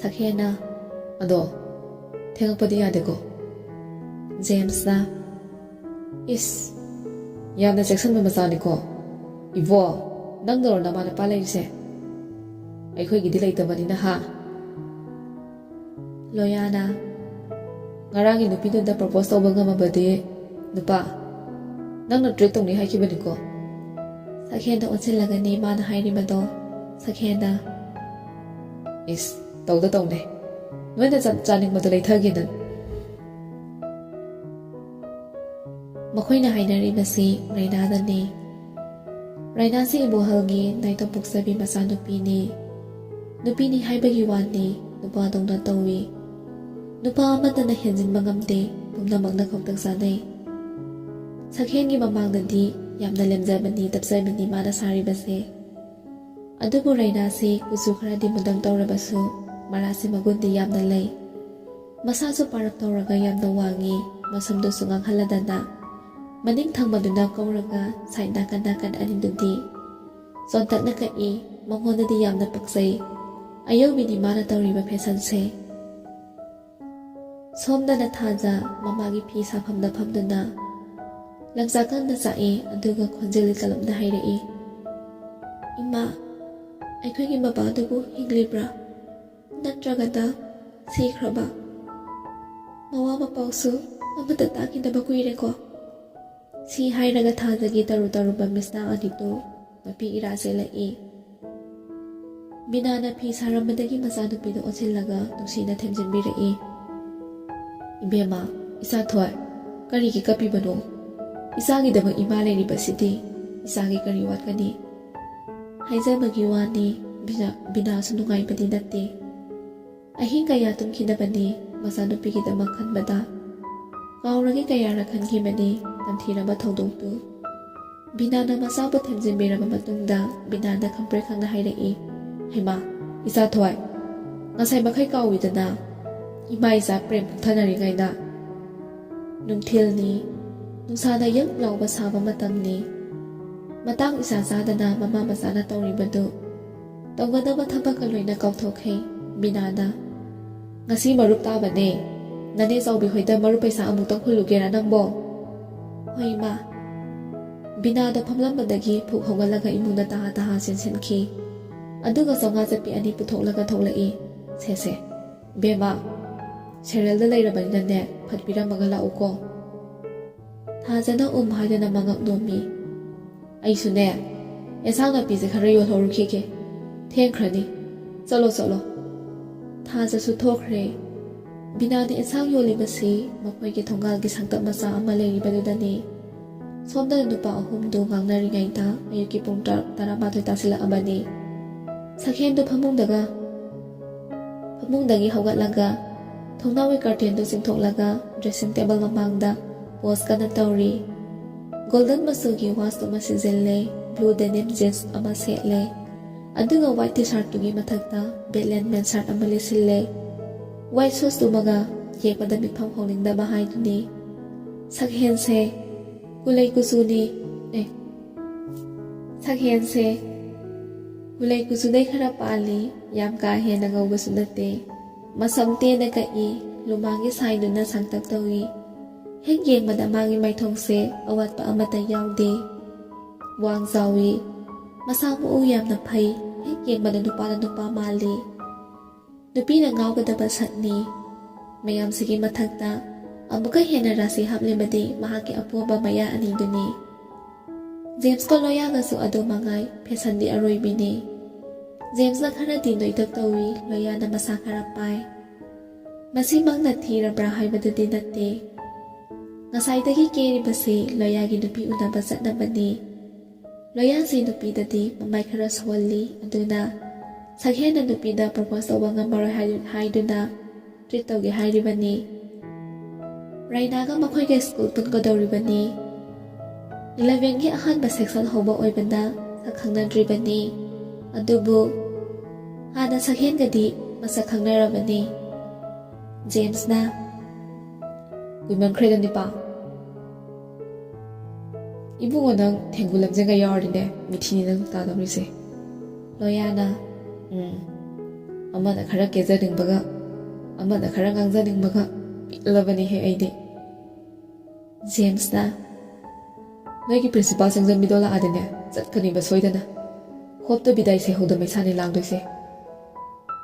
ꯁꯛꯍꯦꯟꯅ, "ꯑꯗꯣ ꯊꯦꯡꯉꯛꯄꯗꯤ ꯌꯥꯗꯦꯀꯣ?" ꯖꯦꯝꯁꯅ, "ꯏꯁ, ꯌꯥꯝꯅ ꯆꯦꯛꯁꯤꯟꯕ ꯃꯆꯥꯅꯤꯀꯣ꯫ ꯏꯕꯣ, ꯅꯪꯗꯧꯔꯣ ꯅꯃꯥ ꯅꯄꯥ ꯂꯩꯔꯤꯁꯦ? ꯑꯩꯈꯣꯏꯒꯤꯗꯤ ꯂꯩꯇꯕꯅꯤꯅ ꯍꯥ?" ꯂꯣꯌꯥꯅ, "ꯉꯔꯥꯡꯒꯤ ꯅꯨꯄꯤꯗꯨꯗ ꯄ꯭ꯔꯣꯄꯣꯁ ꯇꯧꯕ ꯉꯝꯃꯕꯗꯤ ꯅꯨꯄꯥ, ꯅꯪꯅ ꯇ꯭ꯔꯤꯠ ꯇꯧꯅꯤ ꯍꯥꯏꯈꯤꯕꯅꯤꯀꯣ?" ꯁꯛꯍꯦꯟꯗ ꯑꯣꯟꯁꯤꯜꯂꯒꯅꯤ ꯃꯥꯅ ꯍꯥꯏꯔꯤꯕꯗꯣ꯫ ꯁꯛꯍꯦꯟꯗ, "ꯏꯁ, ꯇꯧꯗ ꯇꯧꯅꯦ꯫ ꯅꯣꯏꯅ ꯆꯥ-, ꯆꯥꯅꯤꯡꯕꯗꯣ ꯂꯩꯊꯒꯦꯗꯅ꯫" ꯃꯈꯣꯏꯅ ꯍꯥꯏꯅꯔꯤꯕꯁꯤ ꯔꯩꯅꯥꯗꯅꯤ꯫ ꯔꯩꯅꯥꯁꯤ ꯏꯕꯣꯍꯜꯒꯤ ꯅꯥꯏꯇꯣꯝ ꯄꯣꯛꯆꯕꯤ ꯃꯆꯥꯅꯨꯄꯤꯅꯤ꯫ ꯅꯨꯄꯤꯅꯤ ꯍꯥꯏꯕꯒꯤ ꯋꯥꯅꯤ, ꯅꯨꯄꯥꯗꯧꯅ ꯇꯧꯏ꯫ ꯅꯨꯄꯥ ꯑꯃꯠꯇꯅ ꯍꯦꯟꯖꯤꯟꯕ ꯉꯝꯗꯦ, ꯄꯨꯝꯅꯃꯛꯅ ꯈꯧꯇꯛ ꯆꯥꯅꯩ꯫ ꯁꯛꯍꯦꯟꯒꯤ ꯃꯃꯥꯡꯗꯗꯤ ꯌꯥꯝꯅ ꯂꯦꯝꯖꯕꯅꯤ, ꯇꯞꯆꯕꯤꯅꯤ ꯃꯥꯅ ꯁꯥꯔꯤꯕꯁꯦ꯫ ꯑꯗꯨꯕꯨ ꯔꯩꯅꯥꯁꯤ ꯀꯨꯆꯨ ꯈꯔꯗꯤ ꯃꯨꯗꯪ ꯇꯧꯔꯕꯁꯨ ꯃꯔꯥꯁꯤ ꯃꯒꯨꯟꯗꯤ ꯌꯥꯝꯅ ꯂꯩ꯫ ꯃꯁꯥꯁꯨ ꯄꯥꯔꯞ ꯇꯧꯔꯒ ꯌꯥꯝꯅ ꯋꯥꯡꯉꯤ, ꯃꯁꯝꯗꯨꯁꯨ ꯉꯥꯡꯍꯜꯂꯗꯅ ꯃꯅꯤꯡ ꯊꯪꯕꯗꯨꯅ ꯀꯧꯔꯒ ꯁꯥꯏꯠ ꯅꯥꯀꯟ ꯅꯥꯀꯟ ꯑꯅꯤꯗꯨꯗꯤ ꯆꯣꯟꯇꯛꯅ ꯀꯛꯏ꯫ ꯃꯉꯣꯟꯗꯗꯤ ꯌꯥꯝꯅ ꯄꯛꯆꯩ꯫ ꯑꯌꯧꯕꯤꯅꯤ ꯃꯥꯅ ꯇꯧꯔꯤꯕ ꯐꯦꯁꯟꯁꯦ꯫ ꯁꯣꯝꯗꯅ ꯊꯥꯖ ꯃꯃꯥꯒꯤ ꯐꯤ ꯁꯥꯐꯝꯗ ꯐꯝꯗꯨꯅ ꯂꯪꯆꯥꯛ ꯀꯟꯅ ꯆꯥꯛꯏ, ꯑꯗꯨꯒ ꯈꯣꯟꯖꯦꯜ ꯀꯜꯂꯞꯅ ꯍꯥꯏꯔꯛꯏ, "ꯏꯃꯥ, ꯑꯩꯈꯣꯏꯒꯤ ꯃꯄꯥꯗꯨꯕꯨ ꯍꯤꯡꯂꯤꯕ꯭ꯔꯥ? ꯅꯠꯇ꯭ꯔꯒꯅ ꯁꯤꯈ꯭ꯔꯕ? ꯃꯋꯥ ꯃꯄꯥꯎꯁꯨ ꯑꯃꯠꯇ ꯇꯥꯈꯤꯗꯕ ꯀꯨꯏꯔꯦꯀꯣ?" ꯁꯤ ꯍꯥꯏꯔꯒ ꯊꯥꯖꯒꯤ ꯇꯔꯨ ꯇꯔꯨꯕ ꯃꯤꯠꯁꯅꯥ ꯑꯅꯤꯗꯨ ꯃꯄꯤ ꯏꯔꯥ ꯆꯦꯜꯂꯛꯏ꯫ ꯕꯤꯅꯥꯅ ꯐꯤ ꯁꯥꯔꯝꯕꯗꯒꯤ ꯃꯆꯥꯅꯨꯄꯤꯗ ꯑꯣꯟꯁꯤꯜꯂꯒ ꯅꯨꯡꯁꯤꯅ ꯊꯦꯝꯖꯤꯟꯕꯤꯔꯛꯏ꯫ "ꯏꯕꯦꯝꯃ, ꯏꯆꯥ ꯊꯣꯏ, ꯀꯔꯤꯒꯤ ꯀꯞꯄꯤꯕꯅꯣ? ꯏꯆꯥꯒꯤꯗꯃꯛ ꯏꯃꯥ ꯂꯩꯔꯤꯕꯁꯤꯗꯤ ꯏꯆꯥꯒꯤ ꯀꯔꯤ ꯋꯥꯠꯀꯅꯤ?" ꯍꯥꯏꯖꯕꯒꯤ ꯋꯥꯅꯤ, ꯕꯤꯅꯥ-, ꯕꯤꯅꯥꯁꯨ ꯅꯨꯡꯉꯥꯏꯕꯗꯤ ꯅꯠꯇꯦ꯫ ꯑꯍꯤꯡ ꯀꯌꯥ ꯇꯨꯝꯈꯤꯗꯕꯅꯤ ꯃꯆꯥꯅꯨꯄꯤꯒꯤꯗꯃꯛ ꯈꯟꯕꯗ꯫ ꯀꯥꯎꯔꯒꯦ ꯀꯌꯥꯔꯛ ꯈꯟꯈꯤꯕꯅꯤ ꯇꯝꯊꯤꯔꯕ ꯊꯧꯗꯣꯛꯇꯨ꯫ ꯕꯤꯅꯥꯅ ꯃꯆꯥꯕꯨ ꯊꯦꯝꯖꯤꯟꯕꯤꯔꯕ ꯃꯇꯨꯡꯗ ꯕꯤꯅꯥꯗ ꯈꯪꯄ꯭ꯔꯦꯛ ꯈꯪꯅ ꯍꯥꯏꯔꯛꯏ, "ꯍꯩꯃꯥ, ꯏꯆꯥ ꯊꯣꯏ, ꯉꯁꯥꯏ ꯃꯈꯩ ꯀꯥꯎꯏꯗꯅ, ꯏꯃꯥ ꯏꯆꯥ ꯄ꯭ꯔꯦꯝ ꯄꯣꯛꯊꯅꯔꯤꯉꯩꯗ꯫ ꯅꯨꯡꯊꯤꯜꯅꯤ, ꯅꯨꯡꯁꯥꯅ ꯌꯛ ꯂꯥꯎꯕ ꯁꯥꯕ ꯃꯇꯝꯅꯤ꯫ ꯃꯇꯥꯡ ꯏꯆꯥ ꯆꯥꯗꯅ ꯃꯃꯥ ꯃꯆꯥꯅ ꯇꯧꯔꯤꯕꯗꯨ ꯇꯧꯒꯗꯕ ꯊꯕꯛꯀ ꯂꯣꯏꯅ ꯀꯥꯎꯊꯣꯛꯈ꯭ꯔꯦ ꯕꯤꯅꯥꯗ꯫ "ꯉꯁꯤ ꯃꯔꯨꯞ ꯇꯥꯕꯅꯦ꯫ ꯅꯅꯦ ꯆꯥꯎꯕꯤ ꯍꯣꯏꯗ ꯃꯔꯨꯞ ꯄꯩꯁꯥ ꯑꯃꯨꯛꯇꯪ ꯍꯨꯜꯂꯨꯒꯦꯔꯥ ꯅꯪꯕꯣ?" "ꯍꯣꯏ, ꯏꯃꯥ꯫" ꯕꯤꯅꯥꯗꯣ ꯐꯝꯂꯝꯕꯗꯒꯤ ꯐꯨꯛ ꯍꯧꯒꯠꯂꯒ ꯏꯃꯨꯡꯗ ꯇꯍꯥ ꯇꯍꯥ ꯆꯦꯟꯁꯤꯟꯈꯤ꯫ ꯑꯗꯨꯒ ꯆꯥꯝꯃꯉꯥ ꯆꯠꯄꯤ ꯑꯅꯤ ꯄꯨꯊꯣꯛꯂꯒ ꯊꯣꯛꯂꯛꯏ꯫ "ꯁꯦ, ꯁꯦ, ꯕꯦꯝꯃ, ꯁꯦꯔꯦꯜꯗ ꯂꯩꯔꯕꯅꯤꯅꯅꯦ, ꯐꯠ ꯄꯤꯔꯝꯃꯒ ꯂꯥꯛꯎꯀꯣ꯫" ꯊꯥꯖꯅ ꯎꯝ ꯍꯥꯏꯗꯅ ꯃꯉꯛ ꯅꯣꯝꯃꯤ꯫ "ꯑꯩꯁꯨꯅꯦ, ꯑꯦꯟꯁꯥꯡ ꯅꯥꯄꯤꯁꯦ ꯈꯔ ꯌꯣꯜꯍꯧꯔꯨꯈꯤꯒꯦ꯫ ꯊꯦꯡꯈ꯭ꯔꯅꯤ꯫ ꯆꯠꯂꯣ, ꯆꯠꯂꯣ꯫" ꯊꯥꯖꯁꯨ ꯊꯣꯛꯈ꯭ꯔꯦ꯫ ꯕꯤꯅꯥꯅ ꯑꯦꯟꯁꯥꯡ ꯌꯣꯜꯂꯤꯕꯁꯤ ꯃꯈꯣꯏꯒꯤ ꯊꯣꯡꯒꯥꯜꯒꯤ ꯁꯪꯇꯞ ꯃꯆꯥ ꯑꯃ ꯂꯩꯔꯤꯕꯗꯨꯗꯅꯤ꯫ ꯁꯣꯝꯗꯅ ꯅꯨꯄꯥ ꯑꯍꯨꯝꯗꯨ ꯉꯥꯡꯅꯔꯤꯉꯩꯗ ꯑꯌꯨꯛꯀꯤ ꯄꯨꯡ ꯇꯔꯥ, ꯇꯔꯥꯃꯥꯊꯣꯏ ꯇꯥꯁꯤꯜꯂꯛꯑꯕꯅꯤ꯫ ꯁꯛꯍꯦꯟꯗꯨ ꯐꯃꯨꯡꯗꯒ, ꯐꯃꯨꯡꯗꯒꯤ ꯍꯧꯒꯠꯂꯒ ꯊꯣꯡꯅꯥꯎꯒꯤ ꯀꯥꯔꯇꯦꯟꯗꯨ ꯆꯤꯡꯊꯣꯛꯂꯒ ꯗ꯭ꯔꯦꯁꯤꯡ ꯇꯦꯕꯜ ꯃꯃꯥꯡꯗ ꯄꯣꯁ ꯀꯟꯅ ꯇꯧꯔꯤ꯫ ꯒꯣꯜꯗꯟ ꯃꯆꯨꯒꯤ ꯋꯥꯁ ꯑꯃ ꯁꯤꯖꯤꯜꯂꯦ, ꯕ꯭ꯂꯨ ꯗꯦꯅꯤꯝ ꯖꯤꯟꯁ ꯑꯃ ꯁꯦꯠꯂꯦ, ꯑꯗꯨꯒ ꯋꯥꯏꯠ ꯇꯤ ꯁꯥꯔꯠꯇꯨꯒꯤ ꯃꯊꯛꯇ ꯕꯦꯠꯂꯦꯟ ꯃꯦꯟ ꯁꯥꯔꯠ ꯑꯃ ꯂꯤꯠꯁꯤꯜꯂꯦ꯫ ꯋꯥꯏꯠ ꯁꯨꯁꯇꯨꯃꯒ ꯌꯦꯡꯕꯗ ꯃꯤꯠꯐꯝ ꯍꯣꯡꯅꯤꯡꯗꯕ ꯍꯥꯏꯗꯨꯅꯤ꯫ ꯁꯛꯍꯦꯟꯁꯦ ꯀꯨꯂꯩ ꯀꯨꯆꯨꯅꯤ, ꯑꯦ, ꯁꯛꯍꯦꯟꯁꯦ ꯀꯨꯂꯩ ꯀꯨꯆꯨꯗꯩ ꯈꯔ ꯄꯥꯜꯂꯤ, ꯌꯥꯝ ꯀꯥ ꯍꯦꯟꯅ ꯉꯧꯕꯁꯨ ꯅꯠꯇꯦ꯫ ꯃꯁꯝ ꯇꯦꯟꯅ ꯀꯛꯏ, ꯂꯨꯃꯥꯡꯒꯤ ꯁꯥꯏꯗꯨꯅ ꯁꯥꯡꯇꯛ ꯇꯧꯏ꯫ ꯍꯦꯛ ꯌꯦꯡꯕꯗ ꯃꯥꯒꯤ ꯃꯥꯏꯊꯣꯡꯁꯦ ꯑꯋꯥꯠꯄ ꯑꯃꯠꯇ ꯌꯥꯎꯗꯦ꯫ ꯋꯥꯡ ꯆꯥꯎꯏ, ꯃꯁꯥ ꯃꯎ ꯌꯥꯝꯅ ꯐꯩ, ꯍꯦꯛ ꯌꯦꯡꯕꯗ ꯅꯨꯄꯥꯅ ꯅꯨꯄꯥ ꯃꯥꯜꯂꯤ꯫ ꯅꯨꯄꯤꯅ ꯉꯥꯎꯒꯗꯕ ꯁꯛꯅꯤ꯫ ꯃꯌꯥꯝꯁꯤꯒꯤ ꯃꯊꯛꯇ ꯑꯃꯨꯛꯀ ꯍꯦꯟꯅ ꯔꯥꯁꯤ ꯍꯥꯞꯂꯤꯕꯗꯤ ꯃꯍꯥꯛꯀꯤ ꯑꯄꯣꯝꯕ ꯃꯌꯥ ꯑꯅꯤꯗꯨꯅꯤ꯫ ꯖꯦꯝꯁꯀ ꯂꯣꯌꯥꯒꯁꯨ ꯑꯗꯨ ꯃꯉꯥꯏ, ꯐꯦꯁꯟꯗꯤ ꯑꯔꯣꯏꯕꯤꯅꯤ꯫ ꯖꯦꯝꯁꯅ ꯈꯔꯗꯤ ꯅꯣꯏꯇꯛ ꯇꯧꯏ, ꯂꯣꯌꯥꯅ ꯃꯁꯥ ꯈꯔ ꯄꯥꯏ꯫ ꯃꯁꯤꯃꯛꯅ ꯊꯤꯔꯕ꯭ꯔꯥ ꯍꯥꯏꯕꯗꯨꯗꯤ ꯅꯠꯇꯦ꯫ ꯉꯁꯥꯏꯗꯒꯤ ꯀꯦꯔꯤꯕꯁꯤ ꯂꯣꯌꯥꯒꯤ ꯅꯨꯄꯤ ꯎꯅꯕ ꯆꯠꯅꯕꯅꯤ꯫ ꯂꯣꯌꯥꯁꯤ ꯅꯨꯄꯤꯗꯗꯤ ꯃꯃꯥꯏ ꯈꯔ ꯁꯣꯜꯂꯤ, ꯑꯗꯨꯅ ꯁꯛꯍꯦꯟꯅ ꯅꯨꯄꯤꯗ ꯄ꯭ꯔꯣꯄꯣꯁ ꯇꯧꯕ ꯉꯝꯃꯔꯣꯏ ꯍꯥꯏ-, ꯍꯥꯏꯗꯨꯅ ꯇ꯭ꯔꯤꯠ ꯇꯧꯒꯦ ꯍꯥꯏꯔꯤꯕꯅꯤ꯫ ꯔꯥꯏꯅꯥꯒ ꯃꯈꯣꯏꯒ ꯁ꯭ꯀꯨꯜ ꯄꯨꯟꯒꯗꯧꯔꯤꯕꯅꯤ꯫ ꯏꯂꯚꯦꯟꯒꯤ ꯑꯍꯥꯟꯕ ꯁꯦꯛꯁꯟ ꯍꯧꯕ ꯑꯣꯏꯕꯅ ꯁꯛ ꯈꯪꯅꯗ꯭ꯔꯤꯕꯅꯤ꯫ ꯑꯗꯨꯕꯨ ꯍꯥꯟꯅ ꯁꯛꯍꯦꯟꯒꯗꯤ ꯃꯁꯛ ꯈꯪꯅꯔꯕꯅꯤ꯫ ꯖꯦꯝꯁꯅ, "ꯀꯨꯏꯃꯟꯈ꯭ꯔꯦꯗ ꯅꯤꯄꯥ꯫ ꯏꯕꯨꯡꯉꯣ, ꯅꯪ ꯊꯦꯡꯒꯨ ꯂꯝꯖꯦꯟꯒ ꯌꯥꯎꯔꯗꯤꯅꯦ, ꯃꯤꯊꯤꯅꯤ ꯅꯪ ꯇꯥꯗꯧꯔꯤꯁꯦ꯫ ꯂꯣꯌꯥꯅ, "ꯎꯝ, ꯑꯃꯅ ꯈꯔ ꯀꯦꯖꯅꯤꯡꯕꯒ, ꯑꯃꯅ ꯈꯔ ꯉꯥꯡꯖꯅꯤꯡꯕꯒ, ꯄꯦꯜꯂꯕꯅꯤꯍꯦ ꯑꯩꯗꯤ꯫" ꯖꯦꯝꯁꯅ, "ꯅꯣꯏꯒꯤ ꯄ꯭ꯔꯤꯟꯁꯤꯄꯥꯜ ꯆꯪꯖꯟꯕꯤꯗꯣ ꯂꯥꯛꯑꯗꯤꯅꯦ, ꯆꯠꯀꯅꯤꯕ ꯁꯣꯏꯗꯅ꯫ ꯍꯣꯞꯇ ꯕꯤꯗꯥꯏ ꯁꯩꯍꯧꯗ ꯃꯩꯁꯥꯅꯤ ꯂꯥꯡꯗꯣꯏꯁꯦ꯫"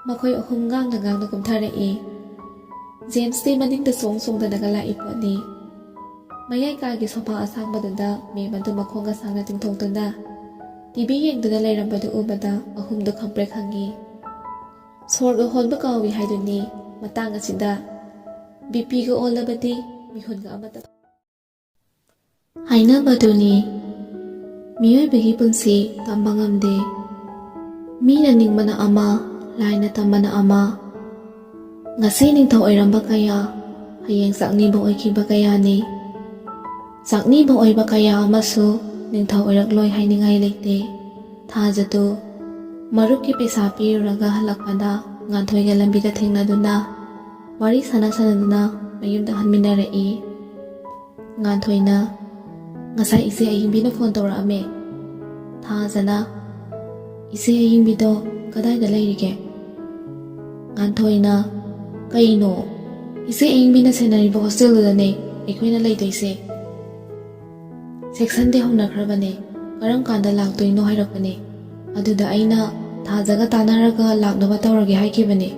ꯃꯈꯣꯏ ꯑꯍꯨꯝ ꯉꯥꯡꯅ ꯉꯥꯡꯅ ꯀꯨꯝꯊꯔꯛꯏ꯫ ꯖꯦꯝꯁꯇꯤ ꯃꯅꯤꯡꯗ ꯆꯣꯡ ꯆꯣꯡꯗꯅꯒ ꯂꯥꯛꯏ ꯄꯣꯠꯅꯤ꯫ ꯃꯌꯥꯏ ꯀꯥꯒꯤ ꯁꯣꯐꯥ ꯑꯁꯥꯡꯕꯗꯨꯗ ꯃꯦꯝ ꯑꯗꯨ ꯃꯈꯣꯡꯒ ꯁꯥꯡꯅ ꯇꯤꯡꯊꯣꯛꯇꯨꯅ ꯇꯤ ꯚꯤ ꯌꯦꯡꯗꯨꯅ ꯂꯩꯔꯝꯕꯗꯨ ꯎꯕꯗ ꯑꯍꯨꯝꯗꯨ ꯈꯪꯄ꯭ꯔꯦꯛ ꯈꯪꯉꯤ꯫ ꯁꯣꯔꯒ ꯍꯣꯟꯕ ꯀꯥꯎꯏ ꯍꯥꯏꯗꯨꯅꯤ꯫ ꯃꯇꯥꯡ ꯑꯁꯤꯗ ꯕꯤ ꯄꯤꯒ ꯑꯣꯜꯂꯕꯗꯤ ꯃꯤꯍꯨꯟꯒ ꯑꯃꯠꯇ ꯍꯥꯏꯅꯕꯗꯨꯅꯤ꯫ ꯃꯤꯑꯣꯏꯕꯒꯤ ꯄꯨꯟꯁꯤ ꯇꯝꯕ ꯉꯝꯗꯦ꯫ ꯃꯤꯅ ꯅꯤꯡꯕꯅ ꯑꯃ, ꯂꯥꯏꯅ ꯇꯝꯕꯅ ꯑꯃ꯫ ꯉꯁꯤ ꯅꯤꯡꯊꯧ ꯑꯣꯏꯔꯝꯕ ꯀꯌꯥ, ꯍꯌꯦꯡ ꯆꯥꯛꯅꯤꯕ ꯑꯣꯏꯈꯤꯕ ꯀꯌꯥꯅꯤ꯫ ꯆꯥꯛꯅꯤꯕ ꯑꯣꯏꯕ ꯀꯌꯥ ꯑꯃꯁꯨ ꯅꯤꯡꯊꯧ ꯑꯣꯏꯔꯛꯂꯣꯏ ꯍꯥꯏꯅꯤꯡꯉꯥꯏ ꯂꯩꯇꯦ꯫ ꯊꯥꯖꯗꯨ ꯃꯔꯨꯞꯀꯤ ꯄꯩꯁꯥ ꯄꯤꯔꯨꯔꯒ ꯍꯜꯂꯛꯄꯗ ꯉꯥꯟꯊꯣꯏꯒ ꯂꯝꯕꯤꯗ ꯊꯦꯡꯅꯗꯨꯅ ꯋꯥꯔꯤ ꯁꯥꯟꯅ ꯁꯥꯟꯅꯗꯨꯅ ꯃꯌꯨꯝꯗ ꯍꯟꯃꯤꯟꯅꯔꯛꯏ꯫ ꯉꯥꯟꯊꯣꯏꯅ, "ꯉꯁꯥꯏ ꯏꯆꯦ ꯑꯌꯤꯡꯕꯤꯅ ꯐꯣꯟ ꯇꯧꯔꯛꯑꯝꯃꯦ꯫" ꯊꯥꯖꯅ, "ꯏꯆꯦ ꯑꯌꯤꯡꯕꯤꯗꯣ ꯀꯗꯥꯏꯗ ꯂꯩꯔꯤꯒꯦ?" ꯉꯥꯟꯊꯣꯏꯅ, "ꯀꯩꯅꯣ? ꯏꯆꯦ ꯑꯌꯤꯡꯕꯤꯅ ꯁꯦꯟꯅꯔꯤꯕ ꯍꯣꯁꯇꯦꯜꯗꯨꯗꯅꯦ ꯑꯩꯈꯣꯏꯅ ꯂꯩꯗꯣꯏꯁꯦ꯫ ꯁꯦꯛꯁꯟꯗꯤ ꯍꯧꯅꯈ꯭ꯔꯕꯅꯦ, ꯀꯔꯝ ꯀꯥꯟꯗ ꯂꯥꯛꯇꯣꯏꯅꯣ ꯍꯥꯏꯔꯛꯄꯅꯦ꯫ ꯑꯗꯨꯗ ꯑꯩꯅ ꯊꯥꯖꯒ ꯇꯥꯟꯅꯔꯒ ꯂꯥꯛꯅꯕ ꯇꯧꯔꯒꯦ ꯍꯥꯏꯈꯤꯕꯅꯦ꯫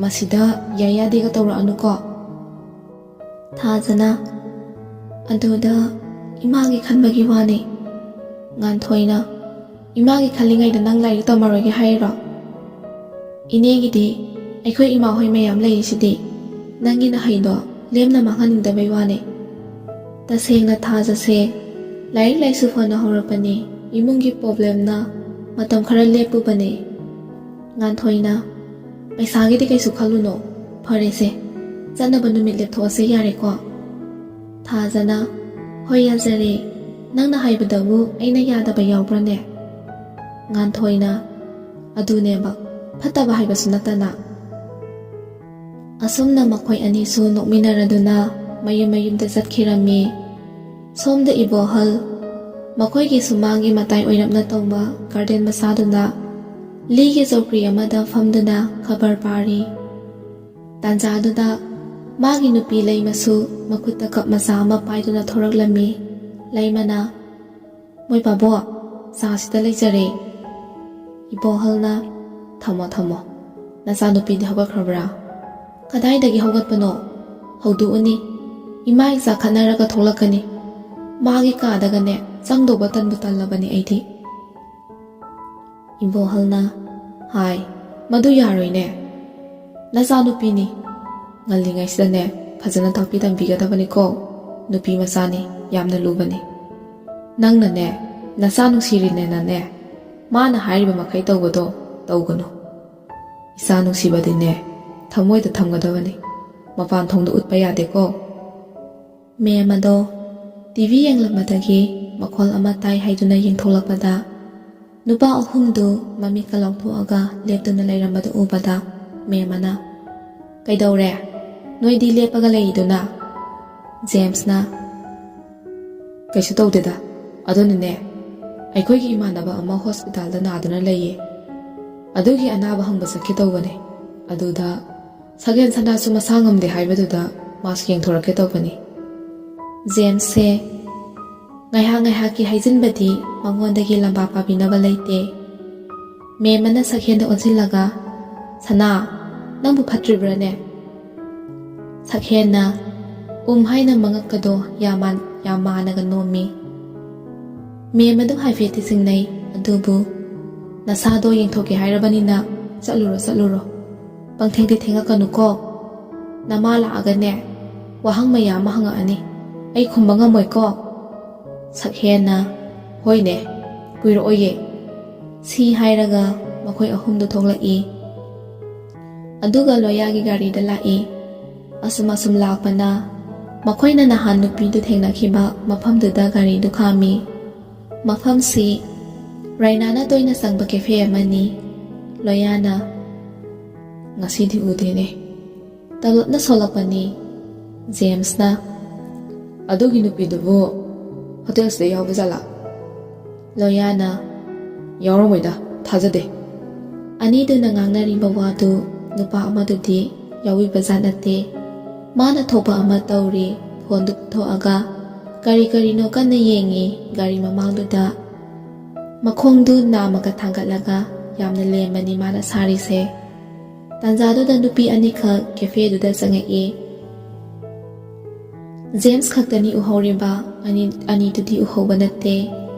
ꯃꯁꯤꯗ ꯌꯥꯏ ꯌꯥꯗꯦꯒ ꯇꯧꯔꯛꯑꯅꯨꯀꯣ꯫" ꯊꯥꯖꯅ, "ꯑꯗꯨꯗ ꯏꯃꯥꯒꯤ ꯈꯟꯕꯒꯤ ꯋꯥꯅꯤ꯫" ꯉꯥꯟꯊꯣꯏꯅ, "ꯏꯃꯥꯒꯤ ꯈꯜꯂꯤꯉꯩꯗ ꯅꯪ ꯂꯥꯏꯔꯤꯛ ꯇꯝꯃꯔꯣꯏꯒꯦ ꯍꯥꯏꯔꯣ? ꯏꯅꯦꯒꯤꯗꯤ ꯑꯩꯈꯣꯏ ꯏꯃꯥ ꯍꯣꯏ ꯃꯌꯥꯝ ꯂꯩꯔꯤꯁꯤꯗꯤ, ꯅꯪꯒꯤ ꯅꯍꯩꯗꯣ ꯂꯦꯝꯅ ꯃꯥꯡꯍꯟꯅꯤꯡꯗꯕꯩ ꯋꯥꯅꯤ꯫ ꯇꯁꯦꯡꯅ ꯊꯥꯖꯁꯦ ꯂꯥꯏꯔꯤꯛ ꯂꯥꯏꯁꯨ ꯐꯅ ꯍꯧꯔꯛꯄꯅꯤ, ꯏꯃꯨꯡꯒꯤ ꯄ꯭ꯔꯣꯕ꯭ꯂꯦꯝꯅ ꯃꯇꯝ ꯈꯔ ꯂꯦꯞꯄꯨꯕꯅꯤ꯫" ꯉꯥꯟꯊꯣꯏꯅ, "ꯄꯩꯁꯥꯒꯤꯗꯤ ꯀꯩꯁꯨ ꯈꯜꯂꯨꯅꯣ, ꯐꯔꯦꯁꯦ, ꯆꯠꯅꯕ ꯅꯨꯃꯤꯠ ꯂꯦꯞꯊꯣꯛꯑꯁꯦ ꯌꯥꯔꯦꯀꯣ?" ꯊꯥꯖꯅ, "ꯍꯣꯏ, ꯌꯥꯖꯔꯦ, ꯅꯪꯅ ꯍꯥꯏꯕꯗꯕꯨ ꯑꯩꯅ ꯌꯥꯗꯕ ꯌꯥꯎꯕ꯭ꯔꯅꯦ?" ꯉꯥꯟꯊꯣꯏꯅ, "ꯑꯗꯨꯅꯦꯕ, ꯐꯠꯇꯕ ꯍꯥꯏꯕꯁꯨ ꯅꯠꯇꯅ꯫" ꯑꯁꯨꯝꯅ ꯃꯈꯣꯏ ꯑꯅꯤꯁꯨ ꯅꯣꯛꯃꯤꯟꯅꯔꯗꯨꯅ ꯃꯌꯨꯝ ꯃꯌꯨꯝꯗ ꯆꯠꯈꯤꯔꯝꯃꯤ꯫ ꯁꯣꯝꯗ ꯏꯕꯣꯍꯜ ꯃꯈꯣꯏꯒꯤ ꯁꯨꯃꯥꯡꯒꯤ ꯃꯇꯥꯏ ꯑꯣꯏꯔꯞꯅ ꯇꯧꯕ ꯒꯥꯔꯗꯦꯟ ꯃꯆꯥꯗꯨꯗ ꯂꯤꯒꯤ ꯆꯧꯀ꯭ꯔꯤ ꯑꯃꯗ ꯐꯝꯗꯨꯅ ꯈꯕꯔ ꯄꯥꯔꯤ꯫ ꯇꯥꯟꯖꯥꯗꯨꯗ ꯃꯥꯒꯤ ꯅꯨꯄꯤ ꯂꯩꯃꯁꯨ ꯃꯈꯨꯠꯇ ꯀꯞ ꯃꯆꯥ ꯑꯃ ꯄꯥꯏꯗꯨꯅ ꯊꯣꯔꯛꯂꯝꯃꯤ꯫ ꯂꯩꯃꯅ, "ꯃꯣꯏ ꯄꯥꯕꯣ, ꯆꯥꯁꯤꯗ ꯂꯩꯖꯔꯦ꯫" ꯏꯕꯣꯍꯜꯅ, "ꯊꯝꯃꯣ, ꯊꯝꯃꯣ꯫ ꯅꯆꯥꯅꯨꯄꯤꯗꯤ ꯍꯧꯒꯠꯈ꯭ꯔꯕ꯭ꯔꯥ?" "ꯀꯗꯥꯏꯗꯒꯤ ꯍꯧꯒꯠꯄꯅꯣ? ꯍꯧꯗꯣꯛꯎꯅꯤ꯫ ꯏꯃꯥ ꯏꯆꯥ ꯈꯠꯅꯔꯒ ꯊꯣꯛꯂꯛꯀꯅꯤ꯫ ꯃꯥꯒꯤ ꯀꯥꯗꯒꯅꯦ ꯆꯪꯗꯧꯕ ꯇꯟꯕꯨ ꯇꯜꯂꯕꯅꯤ ꯑꯩꯗꯤ꯫" ꯏꯕꯣꯍꯜꯅ, "ꯍꯥꯏ, ꯃꯗꯨ ꯌꯥꯔꯣꯏꯅꯦ꯫ ꯅꯆꯥꯅꯨꯄꯤꯅꯤ꯫ ꯉꯜꯂꯤꯉꯩꯁꯤꯗꯅꯦ ꯐꯖꯅ ꯇꯥꯛꯄꯤ ꯇꯝꯕꯤꯒꯗꯕꯅꯤꯀꯣ꯫ ꯅꯨꯄꯤ ꯃꯆꯥꯅꯤ, ꯌꯥꯝꯅ ꯂꯨꯕꯅꯤ꯫ ꯅꯪꯅꯅꯦ, ꯅꯆꯥ ꯅꯨꯡꯁꯤꯔꯤꯅꯦꯅꯅꯦ, ꯃꯥꯅ ꯍꯥꯏꯔꯤꯕ ꯃꯈꯩ ꯇꯧꯕꯗꯣ ꯇꯧꯒꯅꯨ꯫ ꯏꯆꯥ ꯅꯨꯡꯁꯤꯕꯗꯤꯅꯦ, ꯊꯃꯣꯏꯗ ꯊꯝꯒꯗꯕꯅꯤ꯫ ꯃꯄꯥꯟ ꯊꯣꯡꯗ ꯎꯠꯄ ꯌꯥꯗꯦꯀꯣ꯫" ꯃꯦꯝ ꯑꯗꯣ ꯇꯤ ꯚꯤ ꯌꯦꯡꯂꯝꯕꯗꯒꯤ ꯃꯈꯣꯜ ꯑꯃ ꯇꯥꯏ ꯍꯥꯏꯗꯨꯅ ꯌꯦꯡꯊꯣꯛꯂꯛꯄꯗ, ꯅꯨꯄꯥ ꯑꯍꯨꯝꯗꯨ ꯃꯃꯤꯠꯀ ꯂꯥꯎꯊꯣꯛꯑꯒ ꯂꯦꯞꯇꯨꯅ ꯂꯩꯔꯝꯕꯗꯨ ꯎꯕꯗ, ꯃꯦꯝ ꯑꯅ, "ꯀꯩꯗꯧꯔꯦ? ꯅꯣꯏꯗꯤ ꯂꯦꯞꯄꯒ ꯂꯩꯔꯤꯗꯨꯅ?" ꯖꯦꯝꯁꯅ, "ꯀꯩꯁꯨ ꯇꯧꯗꯦꯗ꯫ ꯑꯗꯨꯅꯅꯦ, ꯑꯩꯈꯣꯏꯒꯤ ꯏꯃꯥꯟꯅꯕ ꯑꯃ ꯍꯣꯁꯄꯤꯇꯥꯜꯗ ꯅꯥꯗꯨꯅ ꯂꯩꯌꯦ꯫ ꯑꯗꯨꯒꯤ ꯑꯅꯥꯕ ꯍꯪꯕ ꯆꯠꯀꯦ ꯇꯧꯕꯅꯦ꯫ ꯑꯗꯨꯗ ꯁꯒꯦꯟ ꯁꯅꯥꯁꯨ ꯃꯁꯥ ꯉꯝꯗꯦ ꯍꯥꯏꯕꯗꯨꯗ ꯃꯥꯁ ꯌꯦꯡꯊꯣꯔꯛꯀꯦ ꯇꯧꯕꯅꯤ꯫" ꯖꯦꯝꯁꯁꯦ ꯉꯥꯏꯍꯥꯛ ꯉꯥꯏꯍꯥꯛꯀꯤ ꯍꯥꯏꯖꯤꯟꯕꯗꯤ ꯃꯉꯣꯟꯗꯒꯤ ꯂꯝꯕꯥ ꯄꯥꯕꯤꯅꯕ ꯂꯩꯇꯦ꯫ ꯃꯦꯝ ꯑꯅ ꯁꯛꯍꯦꯟꯗ ꯑꯣꯟꯁꯤꯜꯂꯒ, "ꯁꯅꯥ, ꯅꯪꯕꯨ ꯐꯠꯇ꯭ꯔꯤꯕ꯭ꯔꯥꯅꯦ?" ꯁꯛꯍꯦꯟꯅ ꯎꯝ ꯍꯥꯏꯅ ꯃꯉꯛꯀꯗꯣ ꯌꯥꯝꯃꯥꯟ-, ꯌꯥꯝ ꯃꯥꯟꯅꯒ ꯅꯣꯝꯃꯤ꯫ ꯃꯦꯝ ꯑꯗꯨ ꯍꯥꯏꯐꯦꯠꯇꯤ ꯆꯤꯡꯅꯩ, ꯑꯗꯨꯕꯨ, "ꯅꯁꯥꯗꯣ ꯌꯦꯡꯊꯣꯛꯀꯦ ꯍꯥꯏꯔꯕꯅꯤꯅ ꯆꯠꯂꯨꯔꯣ, ꯆꯠꯂꯨꯔꯣ꯫ ꯄꯪꯊꯦꯡꯗꯤ ꯊꯦꯡꯉꯛꯀꯅꯨꯀꯣ꯫ ꯅꯃꯥ ꯂꯥꯛꯑꯒꯅꯦ, ꯋꯥꯍꯪ ꯃꯌꯥꯝ ꯑꯃ ꯍꯪꯉꯛꯑꯅꯤ꯫ ꯑꯩ ꯈꯨꯝꯕ ꯉꯝꯃꯣꯏꯀꯣ꯫" ꯁꯛꯍꯦꯟꯅ, "ꯍꯣꯏꯅꯦ, ꯀꯨꯏꯔꯛꯑꯣꯏꯌꯦ꯫" ꯁꯤ ꯍꯥꯏꯔꯒ ꯃꯈꯣꯏ ꯑꯍꯨꯝꯗꯨ ꯊꯣꯛꯂꯛꯏ꯫ ꯑꯗꯨꯒ ꯂꯣꯌꯥꯒꯤ ꯒꯥꯔꯤꯗ ꯂꯥꯛꯏ꯫ ꯑꯁꯨꯝ ꯑꯁꯨꯝ ꯂꯥꯛꯄꯅ ꯃꯈꯣꯏꯅ ꯅꯍꯥꯟ ꯅꯨꯄꯤꯗꯨ ꯊꯦꯡꯅꯈꯤꯕ ꯃꯐꯝꯗꯨꯗ ꯒꯥꯔꯤꯗꯨ ꯈꯥꯝꯃꯤ꯫ ꯃꯐꯝꯁꯤ ꯔꯥꯏꯅꯥꯅ ꯇꯣꯏꯅ ꯆꯪꯕ ꯀꯦꯐꯦ ꯑꯃꯅꯤ꯫ ꯂꯣꯌꯥꯅ, "ꯉꯁꯤꯗꯤ ꯎꯗꯦꯅꯦ꯫" ꯇꯂꯣꯞꯅ ꯁꯣꯜꯂꯛꯄꯅꯤ꯫ ꯖꯦꯝꯁꯅ, "ꯑꯗꯨꯒꯤ ꯅꯨꯄꯤꯗꯨꯕꯨ ꯍꯣꯇꯦꯜꯁꯤꯗ ꯌꯥꯎꯕ ꯖꯥꯠꯂꯥ?" ꯂꯣꯌꯥꯅ, "ꯌꯥꯎꯔꯝꯃꯣꯏꯗ, ꯊꯥꯖꯗꯦ꯫ ꯑꯅꯤꯗꯨꯅ ꯉꯥꯡꯅꯔꯤꯕ ꯋꯥꯗꯨ ꯅꯨꯄꯥ ꯑꯃꯗꯨꯗꯤ ꯌꯥꯎꯕꯤꯕꯖꯥꯠ ꯅꯠꯇꯦ꯫ ꯃꯥꯅ ꯊꯣꯛꯄ ꯑꯃ ꯇꯧꯔꯤ, ꯐꯣꯟꯗꯨ ꯄꯨꯊꯣꯛꯑꯒ ꯀꯔꯤ ꯀꯔꯤꯅꯣ ꯀꯟꯅ ꯌꯦꯡꯉꯤ ꯒꯥꯔꯤ ꯃꯃꯥꯡꯗꯨꯗ꯫ ꯃꯈꯣꯡꯗꯨ ꯅꯥꯝꯃꯒ ꯊꯥꯡꯒꯠꯂꯒ ꯌꯥꯝꯅ ꯂꯦꯝꯕꯅꯤ ꯃꯥꯅ ꯁꯥꯔꯤꯁꯦ꯫ ꯇꯥꯟꯖꯥꯗꯨꯗ ꯅꯨꯄꯤ ꯑꯅꯤꯈꯛ ꯀꯦꯐꯦꯗꯨꯗ ꯆꯪꯉꯛꯏ꯫ ꯖꯦꯝꯁ ꯈꯛꯇꯅꯤ ꯎꯍꯧꯔꯤꯕ, ꯑꯅꯤ, ꯑꯅꯤꯗꯨꯗꯤ ꯎꯍꯧꯕ ꯅꯠꯇꯦ꯫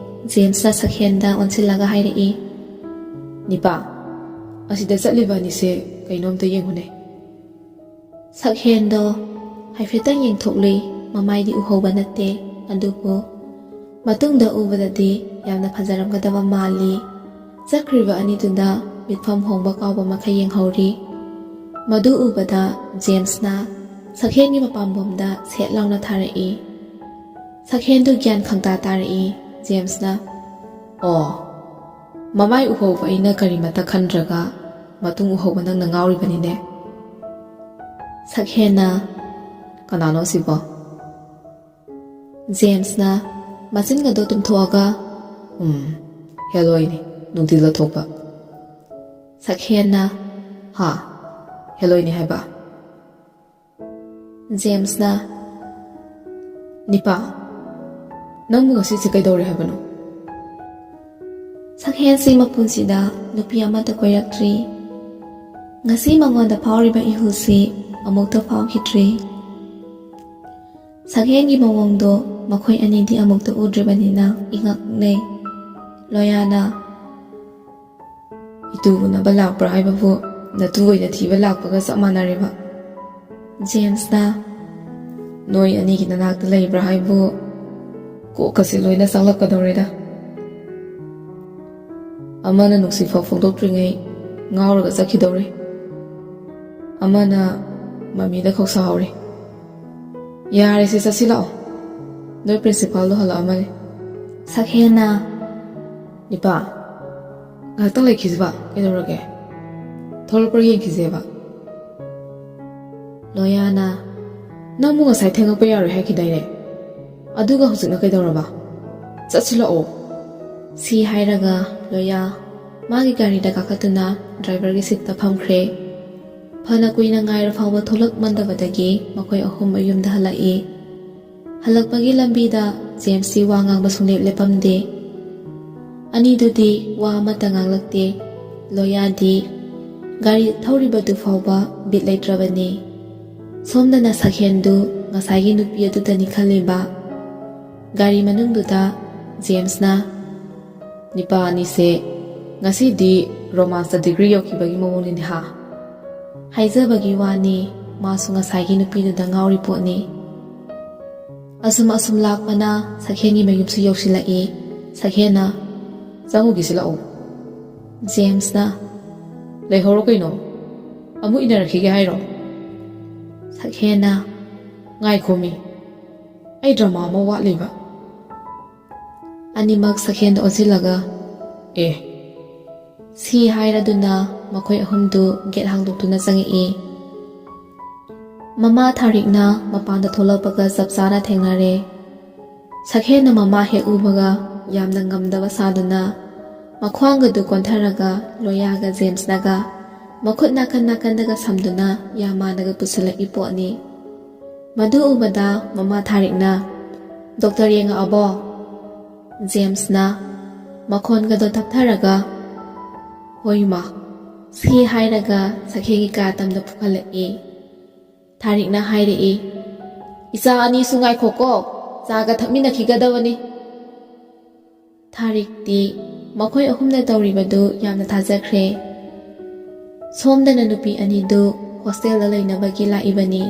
ꯖꯦꯝꯁꯅ ꯁꯛꯍꯦꯟꯗ ꯑꯣꯟꯁꯤꯜꯂꯒ ꯍꯥꯏꯔꯛꯏ, "ꯅꯤꯄꯥ, ꯑꯁꯤꯗ ꯆꯠꯂꯤꯕ ꯑꯅꯤꯁꯦ ꯀꯩꯅꯣꯝꯇ ꯌꯦꯡꯉꯨꯅꯦ꯫" ꯁꯛꯍꯦꯟꯗꯣ ꯍꯥꯏꯐꯦꯠꯇꯪ ꯌꯦꯡꯊꯣꯛꯂꯨꯏ, ꯃꯃꯥꯏꯗꯤ ꯎꯍꯧꯕ ꯅꯠꯇꯦ, ꯑꯗꯨꯕꯨ ꯃꯇꯨꯡꯗ ꯎꯕꯗꯗꯤ ꯌꯥꯝꯅ ꯐꯖꯔꯝꯒꯗꯕ ꯃꯥꯜꯂꯤ꯫ ꯆꯠꯈ꯭ꯔꯤꯕ ꯑꯅꯤꯗꯨꯗ ꯃꯤꯠꯐꯝ ꯍꯣꯡꯕ ꯀꯥꯎꯕ ꯃꯈꯩ ꯌꯦꯡꯍꯧꯔꯤ꯫ ꯃꯗꯨ ꯎꯕꯗ ꯖꯦꯝꯁꯅ ꯁꯛꯍꯦꯟꯒꯤ ꯃꯄꯥꯝꯕꯣꯝꯗ ꯁꯦꯠ ꯂꯥꯎꯅ ꯊꯥꯔꯛꯏ꯫ ꯁꯛꯍꯦꯟꯗꯨ ꯒ꯭ꯌꯥꯟ ꯈꯪꯇꯥ ꯇꯥꯔꯛꯏ꯫ ꯖꯦꯝꯁꯅ, "ꯑꯣ, ꯃꯃꯥꯏ ꯎꯍꯧꯕ ꯑꯩꯅ ꯀꯔꯤꯃꯇ ꯈꯟꯗ꯭ꯔꯒ ꯃꯇꯨꯡ ꯎꯍꯧꯕ ꯅꯪꯅ ꯉꯥꯎꯔꯤꯕꯅꯤꯅꯦ꯫" ꯁꯛꯍꯦꯟꯅ, "ꯀꯅꯥꯅꯣ ꯁꯤꯕꯣ?" ꯖꯦꯝꯁꯅ ꯃꯆꯤꯟꯒꯗꯣ ꯇꯨꯝꯊꯣꯛꯑꯒ, "ꯎꯝ, ꯍꯦꯂꯣꯏꯅꯤ, ꯅꯨꯡꯊꯤꯜꯗ ꯊꯣꯛꯄ꯫" ꯁꯛꯍꯦꯟꯅ, "ꯍꯥ? ꯍꯦꯂꯣꯏꯅꯤ ꯍꯥꯏꯕ?" ꯖꯦꯝꯁꯅ, "ꯅꯤꯄꯥ, ꯅꯪꯕꯨ ꯉꯁꯤꯁꯦ ꯀꯩꯗꯧꯔꯦ ꯍꯥꯏꯕꯅꯣ?" ꯁꯛꯍꯦꯟꯁꯤ ꯃꯄꯨꯟꯁꯤꯗ ꯅꯨꯄꯤ ꯑꯃꯠꯇ ꯀꯣꯏꯔꯛꯇ꯭ꯔꯤ꯫ ꯉꯁꯤ ꯃꯉꯣꯟꯗ ꯐꯥꯎꯔꯤꯕ ꯏꯍꯨꯜꯁꯤ ꯑꯃꯨꯛꯇ ꯐꯥꯎꯈꯤꯗ꯭ꯔꯤ꯫ ꯁꯛꯍꯦꯟꯒꯤ ꯃꯑꯣꯡꯗꯣ ꯃꯈꯣꯏ ꯑꯅꯤꯗꯤ ꯑꯃꯨꯛꯇ ꯎꯗ꯭ꯔꯤꯕꯅꯤꯅ ꯏꯉꯛ ꯉꯛꯅꯩ꯫ ꯂꯣꯌꯥꯅ, "ꯏꯇꯨ ꯎꯅꯕ ꯂꯥꯛꯄ꯭ꯔꯥ ꯍꯥꯏꯕꯕꯨ ꯅꯇꯨ ꯑꯣꯏꯅ ꯊꯤꯕ ꯂꯥꯛꯄꯒ ꯆꯞ ꯃꯥꯟꯅꯔꯦꯕ꯫" ꯖꯦꯝꯁꯅ, "ꯅꯣꯏ ꯑꯅꯤꯒꯤ ꯅꯅꯥꯛꯇ ꯂꯩꯕ꯭ꯔꯥ ꯍꯥꯏꯕꯨ ꯀꯣꯛꯀꯁꯦ ꯂꯣꯏꯅ ꯆꯥꯛꯂꯛꯀꯗꯧꯔꯦꯗ꯫ ꯑꯃꯅ ꯅꯨꯡꯁꯤꯐꯥꯎ ꯐꯣꯡꯗꯣꯛꯇ꯭ꯔꯤꯉꯩ ꯉꯥꯎꯔꯒ ꯆꯠꯈꯤꯗꯧꯔꯦ꯫ ꯑꯃꯅ ꯃꯃꯤꯗ ꯈꯧꯁꯥꯍꯧꯔꯦ꯫ ꯌꯥꯔꯦꯁꯦ, ꯆꯠꯁꯤ ꯂꯥꯛꯑꯣ꯫ ꯅꯣꯏ ꯄ꯭ꯔꯤꯟꯁꯤꯄꯥꯜꯗꯣ ꯍꯜꯂꯛꯑꯃꯅꯤ꯫" ꯁꯛꯍꯦꯟꯅ, "ꯅꯤꯄꯥ, ꯉꯥꯏꯍꯥꯛꯇꯪ ꯂꯩꯈꯤꯁꯤꯕ, ꯀꯩꯗꯧꯔꯒꯦ? ꯊꯣꯛꯂꯛꯄ꯭ꯔꯥ ꯌꯦꯡꯈꯤꯁꯦꯕ꯫" ꯂꯣꯌꯥꯅ, "ꯅꯪꯕꯨ ꯉꯁꯥꯏ ꯊꯦꯡꯉꯛꯄ ꯌꯥꯔꯣꯏ ꯍꯥꯏꯈꯤꯗꯥꯏꯅꯦ? ꯑꯗꯨꯒ ꯍꯧꯖꯤꯛꯅ ꯀꯩꯗꯧꯔꯕ? ꯆꯠꯁꯤꯜꯂꯛꯑꯣ꯫" ꯁꯤ ꯍꯥꯏꯔꯒ ꯂꯣꯌꯥ ꯃꯥꯒꯤ ꯒꯥꯔꯤꯗ ꯀꯥꯈꯠꯇꯨꯅ ꯗ꯭ꯔꯥꯏꯚꯔꯒꯤ ꯁꯤꯠꯇ ꯐꯝꯈ꯭ꯔꯦ꯫ ꯐꯅ ꯀꯨꯏꯅ ꯉꯥꯏꯔ ꯐꯥꯎꯕ ꯊꯣꯛꯂꯛꯃꯟꯗꯕꯗꯒꯤ ꯃꯈꯣꯏ ꯑꯍꯨꯝ ꯃꯌꯨꯝꯗ ꯍꯜꯂꯛꯏ꯫ ꯍꯜꯂꯛꯄꯒꯤ ꯂꯝꯕꯤꯗ ꯖꯦꯝꯁꯇꯤ ꯋꯥ ꯉꯥꯡꯕ ꯁꯨꯡꯂꯦꯞ ꯂꯦꯞꯄꯝꯗꯦ꯫ ꯑꯅꯤꯗꯨꯗꯤ ꯋꯥ ꯑꯃꯠꯇ ꯉꯥꯡꯂꯛꯇꯦ꯫ ꯂꯣꯌꯥꯗꯤ ꯒꯥꯔꯤ ꯊꯧꯔꯤꯕꯗꯨ ꯐꯥꯎꯕ ꯕꯤꯠ ꯂꯩꯇ꯭ꯔꯕꯅꯤ꯫ ꯁꯣꯝꯗꯅ ꯁꯛꯍꯦꯟꯗꯨ ꯉꯁꯥꯏꯒꯤ ꯅꯨꯄꯤ ꯑꯗꯨꯗꯅꯤ ꯈꯜꯂꯤꯕ꯫ ꯒꯥꯔꯤ ꯃꯅꯨꯡꯗꯨꯗ ꯖꯦꯝꯁꯅ, "ꯅꯤꯄꯥ ꯑꯅꯤꯁꯦ ꯉꯁꯤꯗꯤ ꯔꯣꯃꯥꯟꯁꯇ ꯗꯤꯒ꯭ꯔꯤ ꯌꯧꯈꯤꯕꯒꯤ ꯃꯑꯣꯡꯅꯤꯅꯦ ꯍꯥ?" ꯍꯥꯏꯖꯕꯒꯤ ꯋꯥꯅꯤ, ꯃꯥꯁꯨ ꯉꯁꯥꯏꯒꯤ ꯅꯨꯄꯤꯗꯨꯗ ꯉꯥꯎꯔꯤ ꯄꯣꯠꯅꯤ꯫ ꯑꯁꯨꯝ ꯑꯁꯨꯝ ꯂꯥꯛꯄꯅ ꯁꯛꯍꯦꯟꯒꯤ ꯃꯌꯨꯝꯁꯨ ꯌꯧꯁꯤꯜꯂꯛꯏ꯫ ꯁꯛꯍꯦꯟꯅ, "ꯆꯪꯉꯨꯒꯤꯁꯤ ꯂꯥꯛꯑꯣ꯫" ꯖꯦꯝꯁꯅ, "ꯂꯩꯍꯧꯔꯣ ꯀꯩꯅꯣ, ꯑꯃꯨꯛ ꯏꯟꯅꯔꯛꯈꯤꯒꯦ ꯍꯥꯏꯔꯣ?" ꯁꯛꯍꯦꯟꯅ, "ꯉꯥꯏꯈꯣꯃꯤ, ꯑꯩ ꯗ꯭ꯔꯃꯥ ꯑꯃ ꯋꯥꯠꯂꯤꯕ꯫" ꯑꯅꯤꯃꯛ ꯁꯛꯍꯦꯟꯗ ꯑꯣꯟꯁꯤꯜꯂꯒ, "ꯑꯦ?" ꯁꯤ ꯍꯥꯏꯔꯗꯨꯅ ꯃꯈꯣꯏ ꯑꯍꯨꯝꯗꯨ ꯒꯦꯠ ꯍꯥꯡꯗꯣꯛꯇꯨꯅ ꯆꯪꯉꯛꯏ꯫ ꯃꯃꯥ ꯊꯥꯔꯤꯛꯅ ꯃꯄꯥꯟꯗ ꯊꯣꯛꯂꯛꯄꯒ ꯆꯞ ꯆꯥꯅ ꯊꯦꯡꯅꯔꯦ꯫ ꯁꯛꯍꯦꯟꯅ ꯃꯃꯥ ꯍꯦꯛ ꯎꯕꯒ ꯌꯥꯝꯅ ꯉꯝꯗꯕ ꯁꯥꯗꯨꯅ ꯃꯈ꯭ꯋꯥꯡꯒꯗꯨ ꯀꯣꯟꯊꯔꯒ ꯂꯣꯌꯥꯒ ꯖꯦꯝꯁꯅꯒ ꯃꯈꯨꯠ ꯅꯥꯀꯟ ꯅꯥꯀꯟꯗꯒ ꯁꯝꯗꯨꯅ ꯌꯥꯝ ꯃꯥꯟꯅꯒ ꯄꯨꯁꯤꯜꯂꯛꯏ ꯄꯣꯠꯅꯤ꯫ ꯃꯗꯨ ꯎꯕꯗ ꯃꯃꯥ ꯊꯥꯔꯤꯛꯅ, "ꯗꯣꯛꯇꯔ ꯌꯦꯡꯉꯛꯑꯕꯣ?" ꯖꯦꯝꯁꯅ ꯃꯈꯣꯟꯒꯗꯣ ꯇꯞꯊꯔꯒ, "ꯍꯣꯏ ꯃꯥ꯫" ꯁꯤ ꯍꯥꯏꯔꯒ ꯁꯛꯍꯦꯟꯒꯤ ꯀꯥ ꯇꯝꯗ ꯄꯨꯈꯠꯂꯛꯏ꯫ ꯊꯥꯔꯤꯛꯅ ꯍꯥꯏꯔꯛꯏ, "ꯏꯆꯥ ꯑꯅꯤꯁꯨ ꯉꯥꯏꯈꯣꯀꯣ, ꯆꯥꯒ ꯊꯛꯃꯤꯟꯅꯈꯤꯒꯗꯕꯅꯤ꯫" ꯊꯥꯔꯤꯛꯇꯤ ꯃꯈꯣꯏ ꯑꯍꯨꯝꯅ ꯇꯧꯔꯤꯕꯗꯨ ꯌꯥꯝꯅ ꯊꯥꯖꯈ꯭ꯔꯦ꯫ ꯁꯣꯝꯗꯅ ꯅꯨꯄꯤ ꯑꯅꯤꯗꯨ ꯍꯣꯁꯇꯦꯜꯗ ꯂꯩꯅꯕꯒꯤ ꯂꯥꯛꯏꯕꯅꯤ꯫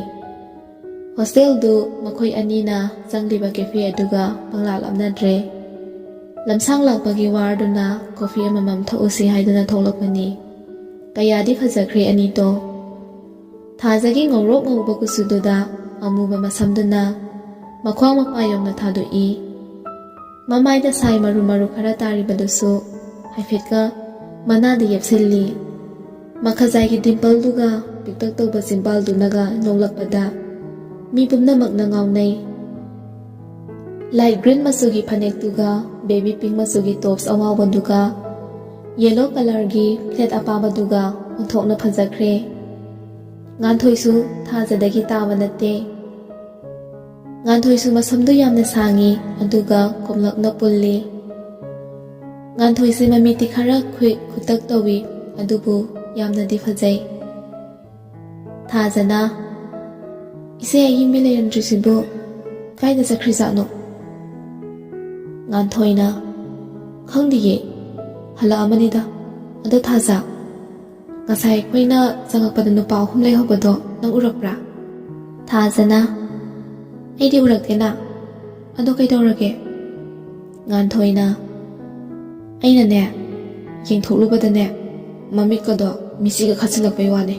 ꯍꯣꯁꯇꯦꯜꯗꯨ ꯃꯈꯣꯏ ꯑꯅꯤꯅ ꯆꯪꯂꯤꯕ ꯀꯦꯐꯦ ꯑꯗꯨꯒ ꯄꯪꯂꯥꯞ ꯂꯥꯞꯅꯗ꯭ꯔꯦ꯫ ꯂꯝꯁꯥꯡ ꯂꯥꯛꯄꯒꯤ ꯋꯥꯔꯗꯨꯅ ꯀꯣꯐꯤ ꯑꯃꯃꯝ ꯊꯛꯎꯁꯤ ꯍꯥꯏꯗꯨꯅ ꯊꯣꯛꯂꯛꯄꯅꯤ꯫ ꯀꯌꯥꯗꯤ ꯐꯖꯈ꯭ꯔꯦ ꯑꯅꯤꯗꯣ꯫ ꯊꯥꯖꯒꯤ ꯉꯧꯔꯣꯛ ꯉꯧꯕ ꯀꯨꯆꯨꯗꯨꯗ ꯑꯃꯨꯕ ꯃꯁꯝꯗꯨꯅ ꯃꯈ꯭ꯋꯥꯡ ꯃꯄꯥ ꯌꯧꯅ ꯊꯥꯗꯣꯛꯏ꯫ ꯃꯃꯥꯏꯗ ꯁꯥꯏ ꯃꯔꯨ ꯃꯔꯨ ꯈꯔ ꯇꯥꯔꯤꯕꯗꯨꯁꯨ ꯍꯥꯏꯐꯦꯠꯀ ꯃꯅꯥꯗ ꯌꯦꯞꯁꯤꯜꯂꯤ꯫ ꯃꯈꯖꯥꯏꯒꯤ ꯗꯤꯝꯄꯜꯗꯨꯒ ꯄꯤꯛꯇꯛ ꯇꯧꯕ ꯆꯤꯝꯕꯥꯜꯗꯨꯅꯒ ꯅꯣꯛꯂꯛꯄꯗ ꯃꯤ ꯄꯨꯝꯅꯃꯛꯅ ꯉꯥꯎꯅꯩ꯫ ꯂꯥꯏꯠ ꯒ꯭ꯔꯤꯟ ꯃꯆꯨꯒꯤ ꯐꯅꯦꯛꯇꯨꯒ ꯕꯦꯕꯤ ꯄꯤꯡ ꯃꯆꯨꯒꯤ ꯇꯣꯞꯁ ꯑꯋꯥꯎꯕꯗꯨꯒ ꯌꯦꯂꯣ ꯀꯂꯔꯒꯤ ꯐ꯭ꯂꯦꯠ ꯑꯄꯥꯕꯗꯨꯒ ꯑꯣꯟꯊꯣꯛꯅ ꯐꯖꯈ꯭ꯔꯦ꯫ ꯉꯥꯟꯊꯣꯏꯁꯨ ꯊꯥꯖꯗꯒꯤ ꯇꯥꯕ ꯅꯠꯇꯦ꯫ ꯉꯥꯟꯊꯣꯏꯁꯨ ꯃꯁꯝꯗꯨ ꯌꯥꯝꯅ ꯁꯥꯡꯉꯤ, ꯑꯗꯨꯒ ꯀꯣꯝꯂꯞꯅ ꯄꯨꯜꯂꯤ꯫ ꯉꯥꯟꯊꯣꯏꯁꯦ ꯃꯃꯤꯠꯇꯤ ꯈꯔ ꯈꯨꯏ ꯈꯨꯇꯛ ꯇꯧꯏ, ꯑꯗꯨꯕꯨ ꯌꯥꯝꯅꯗꯤ ꯐꯖꯩ꯫ ꯊꯥꯖꯅ, "ꯏꯆꯦ, ꯑꯌꯤꯡꯕꯤ ꯂꯩꯔꯝꯗ꯭ꯔꯤꯁꯤꯕꯨ ꯀꯥꯏꯗ ꯆꯠꯈ꯭ꯔꯤꯖꯥꯠꯅꯣ?" ꯉꯥꯟꯊꯣꯏꯅ, "ꯈꯪꯗꯤꯌꯦ, ꯍꯜꯂꯛꯑꯃꯅꯤꯗ꯫ ꯑꯗꯣ ꯊꯥꯖ, ꯉꯁꯥꯏ ꯑꯩꯈꯣꯏꯅ ꯆꯪꯉꯛꯄꯗ ꯅꯨꯄꯥ ꯑꯍꯨꯝ ꯂꯩꯍꯧꯕꯗꯣ ꯅꯪ ꯎꯔꯛꯄ꯭ꯔꯥ?" ꯊꯥꯖꯅ, "ꯑꯩꯗꯤ ꯎꯔꯛꯇꯦꯅ꯫ ꯑꯗꯣ ꯀꯩꯗꯧꯔꯒꯦ?" ꯉꯥꯟꯊꯣꯏꯅ, "ꯑꯩꯅꯅꯦ, ꯌꯦꯡꯊꯣꯛꯂꯨꯕꯗꯅꯦ, ꯃꯃꯤꯠꯀꯗꯣ ꯃꯤꯆꯤꯒ ꯈꯠꯆꯤꯜꯂꯛꯄꯩ ꯋꯥꯅꯦ꯫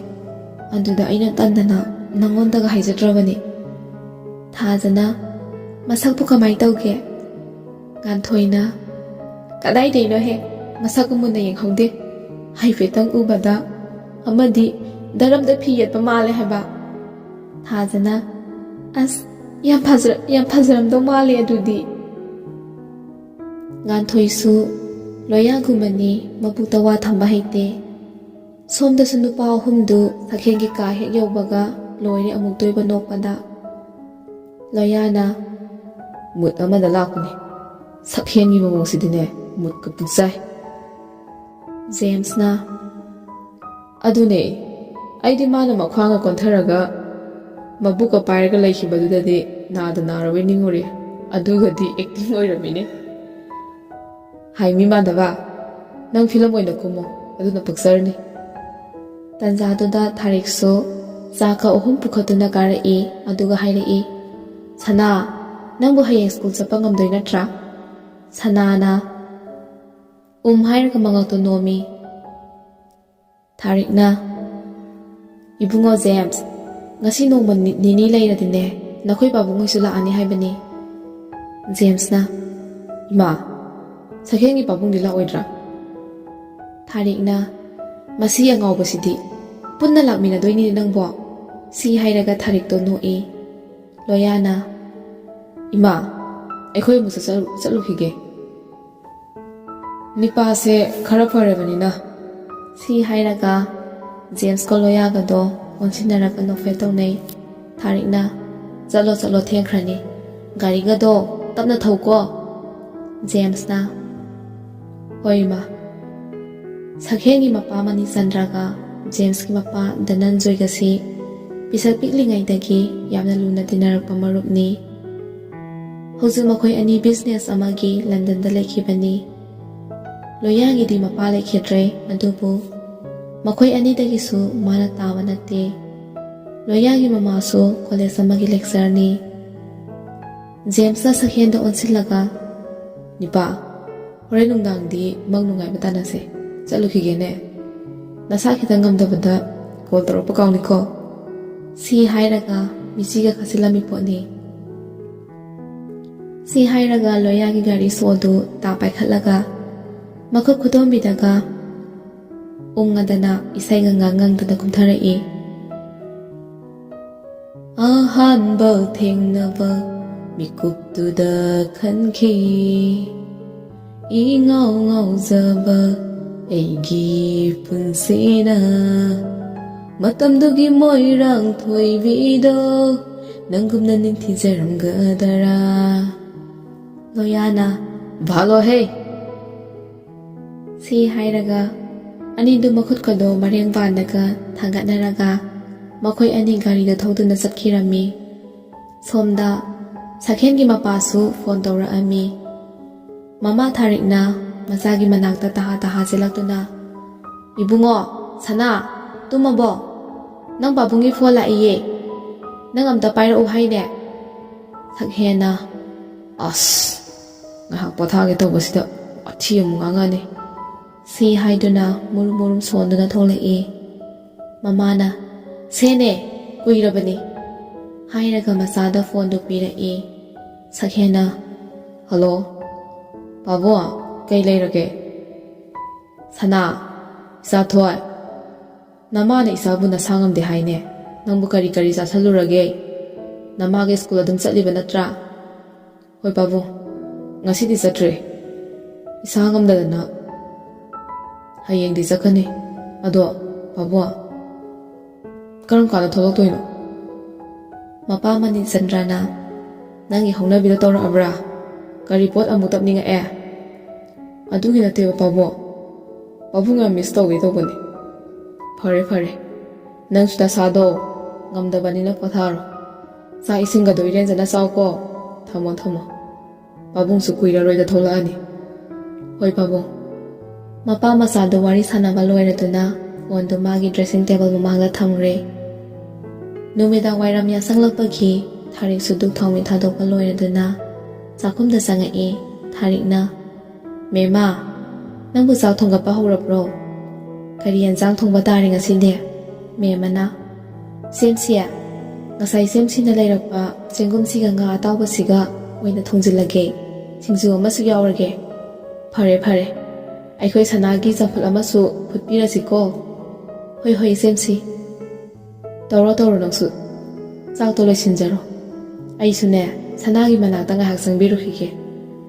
ꯑꯗꯨꯗ ꯑꯩꯅ ꯇꯟꯗꯅ ꯅꯪꯉꯣꯟꯗꯒ ꯍꯥꯏꯖꯗ꯭ꯔꯕꯅꯤ꯫" ꯊꯥꯖꯅ, "ꯃꯁꯛꯄꯨ ꯀꯃꯥꯏ ꯇꯧꯒꯦ?" ꯉꯥꯟꯊꯣꯏꯅ, "ꯀꯗꯥꯏꯗꯩꯅꯣꯍꯦ, ꯃꯁꯛ ꯃꯨꯟꯅ ꯌꯦꯡꯍꯧꯗꯦ꯫ ꯍꯥꯏꯐꯦꯠꯇꯪ ꯎꯕꯗ ꯑꯃꯗꯤ ꯗꯔꯝꯗ ꯐꯤ ꯌꯦꯠꯄ ꯃꯥꯜꯂꯦ ꯍꯥꯏꯕ꯫" ꯊꯥꯖꯅ, "ꯑꯁ, ꯌꯥꯝ ꯐꯖ-, ꯌꯥꯝ ꯐꯖꯔꯝꯗꯧ ꯃꯥꯜꯂꯦ ꯑꯗꯨꯗꯤ꯫" ꯉꯥꯟꯊꯣꯏꯁꯨ ꯂꯣꯌꯥꯒꯨꯝꯕꯅꯤ, ꯃꯕꯨꯛꯇ ꯋꯥ ꯊꯝꯕ ꯍꯩꯇꯦ꯫ ꯁꯣꯝꯗꯁꯨ ꯅꯨꯄꯥ ꯑꯍꯨꯝꯗꯨ ꯁꯛꯍꯦꯟꯒꯤ ꯀꯥ ꯍꯦꯛ ꯌꯧꯕꯒ ꯂꯣꯏꯔꯦ ꯑꯃꯨꯛꯇꯣꯏꯕ ꯅꯣꯛꯄꯗ꯫ ꯂꯣꯌꯥꯅ, "ꯃꯨꯠ ꯑꯃꯗ ꯂꯥꯛꯄꯅꯦ꯫ ꯁꯛꯍꯦꯟꯒꯤ ꯃꯑꯣꯡꯁꯤꯗꯤꯅꯦ, ꯃꯨꯠꯀ ꯄꯨꯛꯆꯥꯏ꯫" ꯖꯦꯝꯁꯅ, "ꯑꯗꯨꯅꯦ, ꯑꯩꯗꯤ ꯃꯥꯅ ꯃꯈ꯭ꯋꯥꯡꯒ ꯀꯣꯟꯊꯔꯒ ꯃꯕꯨꯛꯀ ꯄꯥꯏꯔꯒ ꯂꯩꯈꯤꯕꯗꯨꯗꯗꯤ ꯅꯥꯗ ꯅꯥꯔꯕꯣꯏ ꯅꯤꯡꯉꯨꯔꯦ꯫ ꯑꯗꯨꯒꯗꯤ ꯑꯦꯛꯇꯤꯡ ꯑꯣꯏꯔꯝꯃꯤꯅꯦ꯫ ꯍꯥꯏ ꯃꯤ ꯃꯥꯟꯗꯕ, ꯅꯪ ꯐꯤꯂꯝ ꯑꯣꯏꯅ ꯀꯨꯝꯃꯣ, ꯑꯗꯨꯅ ꯄꯛꯆꯔꯅꯤ꯫" ꯇꯟꯖꯥꯗꯨꯗ ꯊꯥꯔꯤꯛꯁꯨ ꯆꯥꯛꯀ ꯑꯍꯨꯝ ꯄꯨꯈꯠꯇꯨꯅ ꯀꯥꯔꯛꯏ, ꯑꯗꯨꯒ ꯍꯥꯏꯔꯛꯏ, "ꯁꯅꯥ, ꯅꯪꯕꯨ ꯍꯌꯦꯡ ꯁ꯭ꯀꯨꯜ ꯆꯠꯄ ꯉꯝꯗꯣꯏ ꯅꯠꯇ꯭ꯔꯥ?" ꯁꯅꯥꯅ ꯎꯝ ꯍꯥꯏꯔꯒ ꯃꯉꯛꯇꯣ ꯅꯣꯝꯃꯤ꯫ ꯊꯥꯔꯤꯛꯅ, "ꯏꯕꯨꯡꯉꯣ ꯖꯦꯝꯁ, ꯉꯁꯤ ꯅꯣꯡꯃ ꯅꯤ-, ꯅꯤꯅꯤ ꯂꯩꯔꯗꯤꯅꯦ, ꯅꯈꯣꯏ ꯄꯥꯕꯨꯡ ꯍꯣꯏꯁꯨ ꯂꯥꯛꯑꯅꯤ ꯍꯥꯏꯕꯅꯤ꯫" ꯖꯦꯝꯁꯅ, "ꯏꯃꯥ, ꯁꯛꯍꯦꯟꯒꯤ ꯄꯥꯕꯨꯡꯗꯤ ꯂꯥꯛꯑꯣꯏꯗ꯭ꯔꯥ?" ꯊꯥꯔꯤꯛꯅ, "ꯃꯁꯤ ꯑꯉꯥꯎꯕꯁꯤꯗꯤ, ꯄꯨꯟꯅ ꯂꯥꯛꯃꯤꯟꯅꯗꯣꯏꯅꯤꯅꯦ ꯅꯪꯕꯣ꯫" ꯁꯤ ꯍꯥꯏꯔꯒ ꯊꯥꯔꯤꯛꯇꯣ ꯅꯣꯛꯏ꯫ ꯂꯣꯌꯥꯅ, "ꯏꯃꯥ, ꯑꯩꯈꯣꯏ ꯑꯃꯨꯛ ꯆꯠꯆ-, ꯆꯠꯂꯨꯈꯤꯒꯦ꯫" ꯅꯤꯄꯥꯁꯦ ꯈꯔ ꯐꯔꯕꯅꯤꯅ꯫ ꯁꯤ ꯍꯥꯏꯔꯒ ꯖꯦꯝꯁꯀ ꯂꯣꯌꯥꯒꯗꯣ ꯑꯣꯟꯁꯤꯟꯅꯔꯒ ꯅꯣꯛꯐꯦꯠ ꯇꯧꯅꯩ꯫ ꯊꯥꯔꯤꯛꯅ, "ꯆꯠꯂꯣ ꯆꯠꯂꯣ, ꯊꯦꯡꯈ꯭ꯔꯅꯤ꯫ ꯒꯥꯔꯤꯒꯗꯣ ꯇꯞꯅ ꯊꯧꯀꯣ꯫" ꯖꯦꯝꯁꯅ, "ꯍꯣꯏ ꯏꯃꯥ꯫" ꯁꯛꯍꯦꯟꯒꯤ ꯃꯄꯥ ꯃꯅꯤꯆꯟꯗ꯭ꯔꯒ ꯖꯦꯝꯁꯀꯤ ꯃꯄꯥ ꯙꯅꯟꯖꯣꯏꯒꯁꯤ ꯄꯤꯁꯛ ꯄꯤꯛꯂꯤꯉꯩꯗꯒꯤ ꯌꯥꯝꯅ ꯂꯨꯅ ꯇꯤꯟꯅꯔꯛꯄ ꯃꯔꯨꯞꯅꯤ꯫ ꯍꯧꯖꯤꯛ ꯃꯈꯣꯏ ꯑꯅꯤ ꯕꯤꯖꯤꯅꯦꯁ ꯑꯃꯒꯤ ꯂꯟꯗꯟꯗ ꯂꯩꯈꯤꯕꯅꯤ꯫ ꯂꯣꯌꯥꯒꯤꯗꯤ ꯃꯄꯥ ꯂꯩꯈꯤꯗ꯭ꯔꯦ, ꯑꯗꯨꯕꯨ ꯃꯈꯣꯏ ꯑꯅꯤꯗꯒꯤꯁꯨ ꯃꯥꯅ ꯇꯥꯕ ꯅꯠꯇꯦ꯫ ꯂꯣꯌꯥꯒꯤ ꯃꯃꯥꯁꯨ ꯀꯣꯂꯦꯖ ꯑꯃꯒꯤ ꯂꯦꯛꯆꯔꯅꯤ꯫ ꯖꯦꯝꯁꯅ ꯁꯛꯍꯦꯟꯗ ꯑꯣꯟꯁꯤꯜꯂꯒ, "ꯅꯤꯄꯥ, ꯍꯣꯔꯦꯟ ꯅꯨꯡꯗꯥꯡꯗꯤ ꯃꯪ ꯅꯨꯡꯉꯥꯏꯕ ꯇꯥꯟꯅꯁꯦ꯫ ꯆꯠꯂꯨꯈꯤꯒꯦꯅꯦ꯫ ꯅꯁꯥ ꯈꯤꯇꯪ ꯉꯝꯗꯕꯗ ꯀꯣꯜ ꯇꯧꯔꯛꯄ ꯀꯥꯎꯅꯤꯀꯣ꯫" ꯁꯤ ꯍꯥꯏꯔꯒ ꯃꯤꯆꯤꯒ ꯈꯠꯆꯤꯜꯂꯝꯃꯤ ꯄꯣꯠꯅꯤ꯫ ꯁꯤ ꯍꯥꯏꯔꯒ ꯂꯣꯌꯥꯒꯤ ꯒꯥꯔꯤ ꯁꯣꯗꯨ ꯇꯥ ꯄꯥꯏꯈꯠꯂꯒ ꯃꯈꯨꯠ ꯈꯨꯗꯣꯝꯕꯤꯗꯒ ꯎꯪꯉꯗꯅ ꯏꯁꯩꯒ ꯉꯥꯡ ꯉꯪꯗꯅ ꯀꯨꯝꯊꯔꯛꯏ꯫ ꯑꯍꯥꯟꯕ ꯊꯦꯡꯅꯕ ꯃꯤꯀꯨꯞꯇꯨꯗ ꯈꯟꯈꯤ, ꯏꯉꯥꯎ ꯉꯥꯎꯖꯕ ꯑꯩꯒꯤ ꯄꯨꯟꯁꯤꯅ꯫ ꯃꯇꯝꯗꯨꯒꯤ ꯃꯣꯏꯔꯥꯡ ꯊꯣꯏꯕꯤꯗꯣ ꯅꯪꯒꯨꯝꯅ ꯅꯤꯡꯊꯤꯖꯔꯝꯒꯗꯔꯥ? ꯂꯣꯌꯥꯅ, "ꯚꯥꯂꯣ ꯍꯦ!" ꯁꯤ ꯍꯥꯏꯔꯒ ꯑꯅꯤꯗꯨ ꯃꯈꯨꯠꯀꯗꯣ ꯃꯔꯦꯡ ꯄꯥꯟꯗꯒ ꯊꯥꯡꯒꯠꯅꯔꯒ ꯃꯈꯣꯏ ꯑꯅꯤ ꯒꯥꯔꯤꯗ ꯊꯧꯗꯨꯅ ꯆꯠꯈꯤꯔꯝꯃꯤ꯫ ꯁꯣꯝꯗ ꯁꯛꯍꯦꯟꯒꯤ ꯃꯄꯥꯁꯨ ꯐꯣꯟ ꯇꯧꯔꯛꯑꯝꯃꯤ꯫ ꯃꯃꯥ ꯊꯥꯔꯤꯛꯅ ꯃꯆꯥꯒꯤ ꯃꯅꯥꯛꯇ ꯇꯍꯥ ꯇꯍꯥ ꯆꯦꯜꯂꯛꯇꯨꯅ, "ꯏꯕꯨꯡꯉꯣ, ꯁꯅꯥ, ꯇꯨꯝꯃꯕꯣ? ꯅꯪ ꯄꯥꯕꯨꯡꯒꯤ ꯐꯣꯟ ꯂꯥꯛꯏꯌꯦ꯫ ꯅꯪ ꯑꯝꯇ ꯄꯥꯏꯔꯛꯎ ꯍꯥꯏꯅꯦ꯫" ꯁꯛꯍꯦꯟꯅ, "ꯑꯁ, ꯉꯥꯏꯍꯥꯛ ꯄꯣꯊꯥꯒꯦ ꯇꯧꯕꯁꯤꯗ ꯋꯥꯊꯤ ꯑꯃꯨꯛ ꯉꯥꯡꯉꯅꯤ꯫" ꯁꯤ ꯍꯥꯏꯗꯨꯅ ꯃꯨꯔꯨꯝ ꯃꯨꯔꯨꯝ ꯁꯣꯟꯗꯨꯅ ꯊꯣꯛꯂꯛꯏ꯫ ꯃꯃꯥꯅ, "ꯁꯦꯅꯦ, ꯀꯨꯏꯔꯕꯅꯤ" ꯍꯥꯏꯔꯒ ꯃꯆꯥꯗ ꯐꯣꯟꯗꯨ ꯄꯤꯔꯛꯏ꯫ ꯁꯛꯍꯦꯟꯅ, "ꯍꯜꯂꯣ, ꯄꯥꯕꯨꯡ, ꯀꯩ ꯂꯩꯔꯒꯦ?" "ꯁꯅꯥ, ꯏꯆꯥꯊꯣꯏ, ꯅꯃꯥꯅ ꯏꯆꯥꯕꯨ ꯅꯁꯥ ꯉꯝꯗꯦ ꯍꯥꯏꯅꯦ꯫ ꯅꯪꯕꯨ ꯀꯔꯤ ꯀꯔꯤ ꯆꯥꯁꯜꯂꯨꯔꯒꯦ? ꯅꯃꯥꯒ ꯁ꯭ꯀꯨꯜ ꯑꯗꯨꯝ ꯆꯠꯂꯤꯕ ꯅꯠꯇ꯭ꯔꯥ?" "ꯍꯣꯏ ꯄꯥꯕꯨꯡ, ꯉꯁꯤꯗꯤ ꯆꯠꯇ꯭ꯔꯦ꯫ ꯏꯁꯥ ꯉꯝꯗꯗꯅ ꯍꯌꯦꯡꯗꯤ ꯆꯠꯀꯅꯤ꯫ ꯑꯗꯣ ꯄꯥꯕꯨꯡ, ꯀꯔꯝ ꯀꯥꯟꯗ ꯊꯣꯛꯂꯛꯇꯣꯏꯅꯣ? ꯃꯄꯥ ꯃꯅꯤꯆꯟꯗ꯭ꯔꯅ ꯅꯪꯒꯤ ꯍꯧꯅꯕꯤꯗꯣ ꯇꯧꯔꯛꯑꯕ꯭ꯔꯥ? ꯀꯔꯤ ꯄꯣꯠ ꯑꯃꯨꯛ ꯇꯞꯅꯤꯡꯉꯛꯑꯦ? ꯑꯗꯨꯒꯤ ꯅꯠꯇꯦꯕ ꯄꯥꯕꯨꯡ, ꯄꯥꯕꯨꯡ ꯌꯥꯝ ꯃꯤꯁ ꯇꯧꯒꯦ ꯇꯧꯕꯅꯤ꯫ ꯐꯔꯦ ꯐꯔꯦ, ꯅꯪꯁꯨ ꯅꯁꯥꯗꯣ ꯉꯝꯗꯕꯅꯤꯅ ꯄꯣꯊꯥꯔꯣ꯫ ꯆꯥꯛ ꯏꯁꯤꯡꯒꯗꯣ ꯏꯔꯦꯟꯖꯅ ꯆꯥꯎꯀꯣ꯫ ꯊꯝꯃꯣ ꯊꯝꯃꯣ, ꯄꯥꯕꯨꯡꯁꯨ ꯀꯨꯏꯔꯔꯣꯏꯗ ꯊꯣꯛꯂꯛꯑꯅꯤ꯫ ꯍꯣꯏ ꯄꯥꯕꯨꯡ꯫ ꯃꯄꯥ ꯃꯆꯥꯗꯨ ꯋꯥꯔꯤ ꯁꯥꯟꯅꯕ ꯂꯣꯏꯔꯗꯨꯅ ꯐꯣꯟꯗꯨ ꯃꯥꯒꯤ dressing table ꯃꯃꯥꯡꯗ ꯊꯝꯈ꯭ꯔꯦ꯫ ꯅꯨꯃꯤꯗꯥꯡ ꯋꯥꯏꯔꯝ ꯌꯥꯆꯪꯂꯛꯄꯒꯤ ꯊꯥꯔꯤꯛꯁꯨ ꯙꯨꯛ ꯊꯥꯎꯃꯩ ꯊꯥꯗꯣꯛꯄ ꯂꯣꯏꯔꯗꯨꯅ ꯆꯥꯛꯈꯨꯝꯗ ꯆꯪꯉꯛꯏ꯫ ꯊꯥꯔꯤꯛꯅ, "ꯃꯦꯃꯥ, ꯅꯪꯕꯨ ꯆꯥꯛ ꯊꯣꯡꯒꯠꯄ ꯍꯧꯔꯕ꯭ꯔꯣ? ꯀꯔꯤ ꯌꯦꯟꯁꯥꯡ ꯊꯣꯡꯕ ꯇꯥꯔꯦ ꯉꯁꯤꯗꯤ?" ꯃꯦꯃꯅ, "ꯁꯦꯝꯁꯤ, ꯉꯁꯥꯏ ꯁꯦꯝꯁꯤꯅ ꯂꯩꯔꯛꯄ ꯆꯦꯡꯒꯨꯝꯁꯤꯒ ꯉꯥ ꯑꯇꯥꯎꯕꯁꯤꯒ ꯑꯣꯏꯅ ꯊꯣꯡꯖꯤꯜꯂꯒꯦ, ꯁꯤꯡꯖꯨ ꯑꯃꯁꯨ ꯌꯥꯎꯔꯒꯦ꯫" "ꯐꯔꯦ ꯐꯔꯦ, ꯑꯩꯈꯣꯏ ꯁꯅꯥꯒꯤ ꯆꯝꯐꯨꯠ ꯑꯃꯁꯨ ꯐꯨꯠꯄꯤꯔꯁꯤꯀꯣ꯫" "ꯍꯣꯏ ꯍꯣꯏ ꯁꯦꯝꯁꯤ꯫ ꯇꯧꯔꯣ ꯇꯧꯔꯣ ꯅꯪꯁꯨ, ꯆꯥꯛꯇꯣ ꯂꯣꯏꯁꯤꯟꯖꯔꯣ꯫ ꯑꯩꯁꯨꯅꯦ, ꯁꯅꯥꯒꯤ ꯃꯅꯥꯛꯇ ꯉꯥꯏꯍꯥꯛ ꯆꯪꯕꯤꯔꯨꯈꯤꯒꯦ꯫"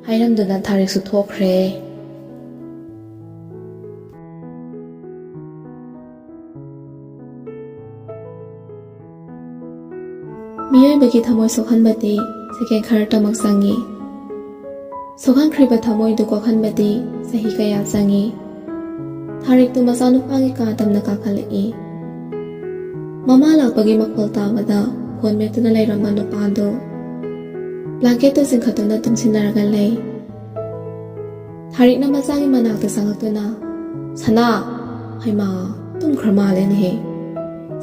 ꯍꯥꯏꯔꯝꯗꯨꯅ ꯊꯥꯔꯤꯛꯁꯨ ꯊꯣꯛꯈ꯭ꯔꯦ꯫ ꯃꯤꯑꯣꯏꯕꯒꯤ ꯊꯃꯣꯏ ꯁꯣꯛꯍꯟꯕꯗꯤ ꯁꯦꯀꯦꯟ ꯈꯔꯇꯃꯛ ꯆꯪꯏ꯫ ꯁꯣꯛꯍꯟꯈ꯭ꯔꯤꯕ ꯊꯃꯣꯏꯗꯨ ꯀꯣꯛꯍꯟꯕꯗꯤ ꯆꯍꯤ ꯀꯌꯥ ꯆꯪꯏ꯫ ꯊꯥꯔꯤꯛꯇꯨ ꯃꯆꯥꯅꯨꯄꯥꯒꯤ ꯀꯥ ꯇꯝꯅ ꯀꯥꯈꯠꯂꯛꯏ꯫ ꯃꯃꯥ ꯂꯥꯛꯄꯒꯤ ꯃꯈꯣꯜ ꯇꯥꯕꯗ ꯐꯣꯟ ꯃꯦꯠꯇꯨꯅ ꯂꯩꯔꯝꯕ ꯅꯨꯄꯥꯗꯨ ꯕ꯭ꯂꯥꯡꯀꯦꯠꯇꯨ ꯆꯤꯡꯈꯠꯇꯨꯅ ꯇꯨꯝꯁꯤꯟꯅꯔꯒ ꯂꯩ꯫ ꯊꯥꯔꯤꯛꯅ ꯃꯆꯥꯒꯤ ꯃꯅꯥꯛꯇ ꯆꯪꯂꯛꯇꯨꯅ, "ꯁꯅꯥ!" "ꯍꯩꯃꯥ, ꯇꯨꯝꯈ꯭ꯔ ꯃꯥꯜꯂꯦꯅꯦꯍꯦ꯫"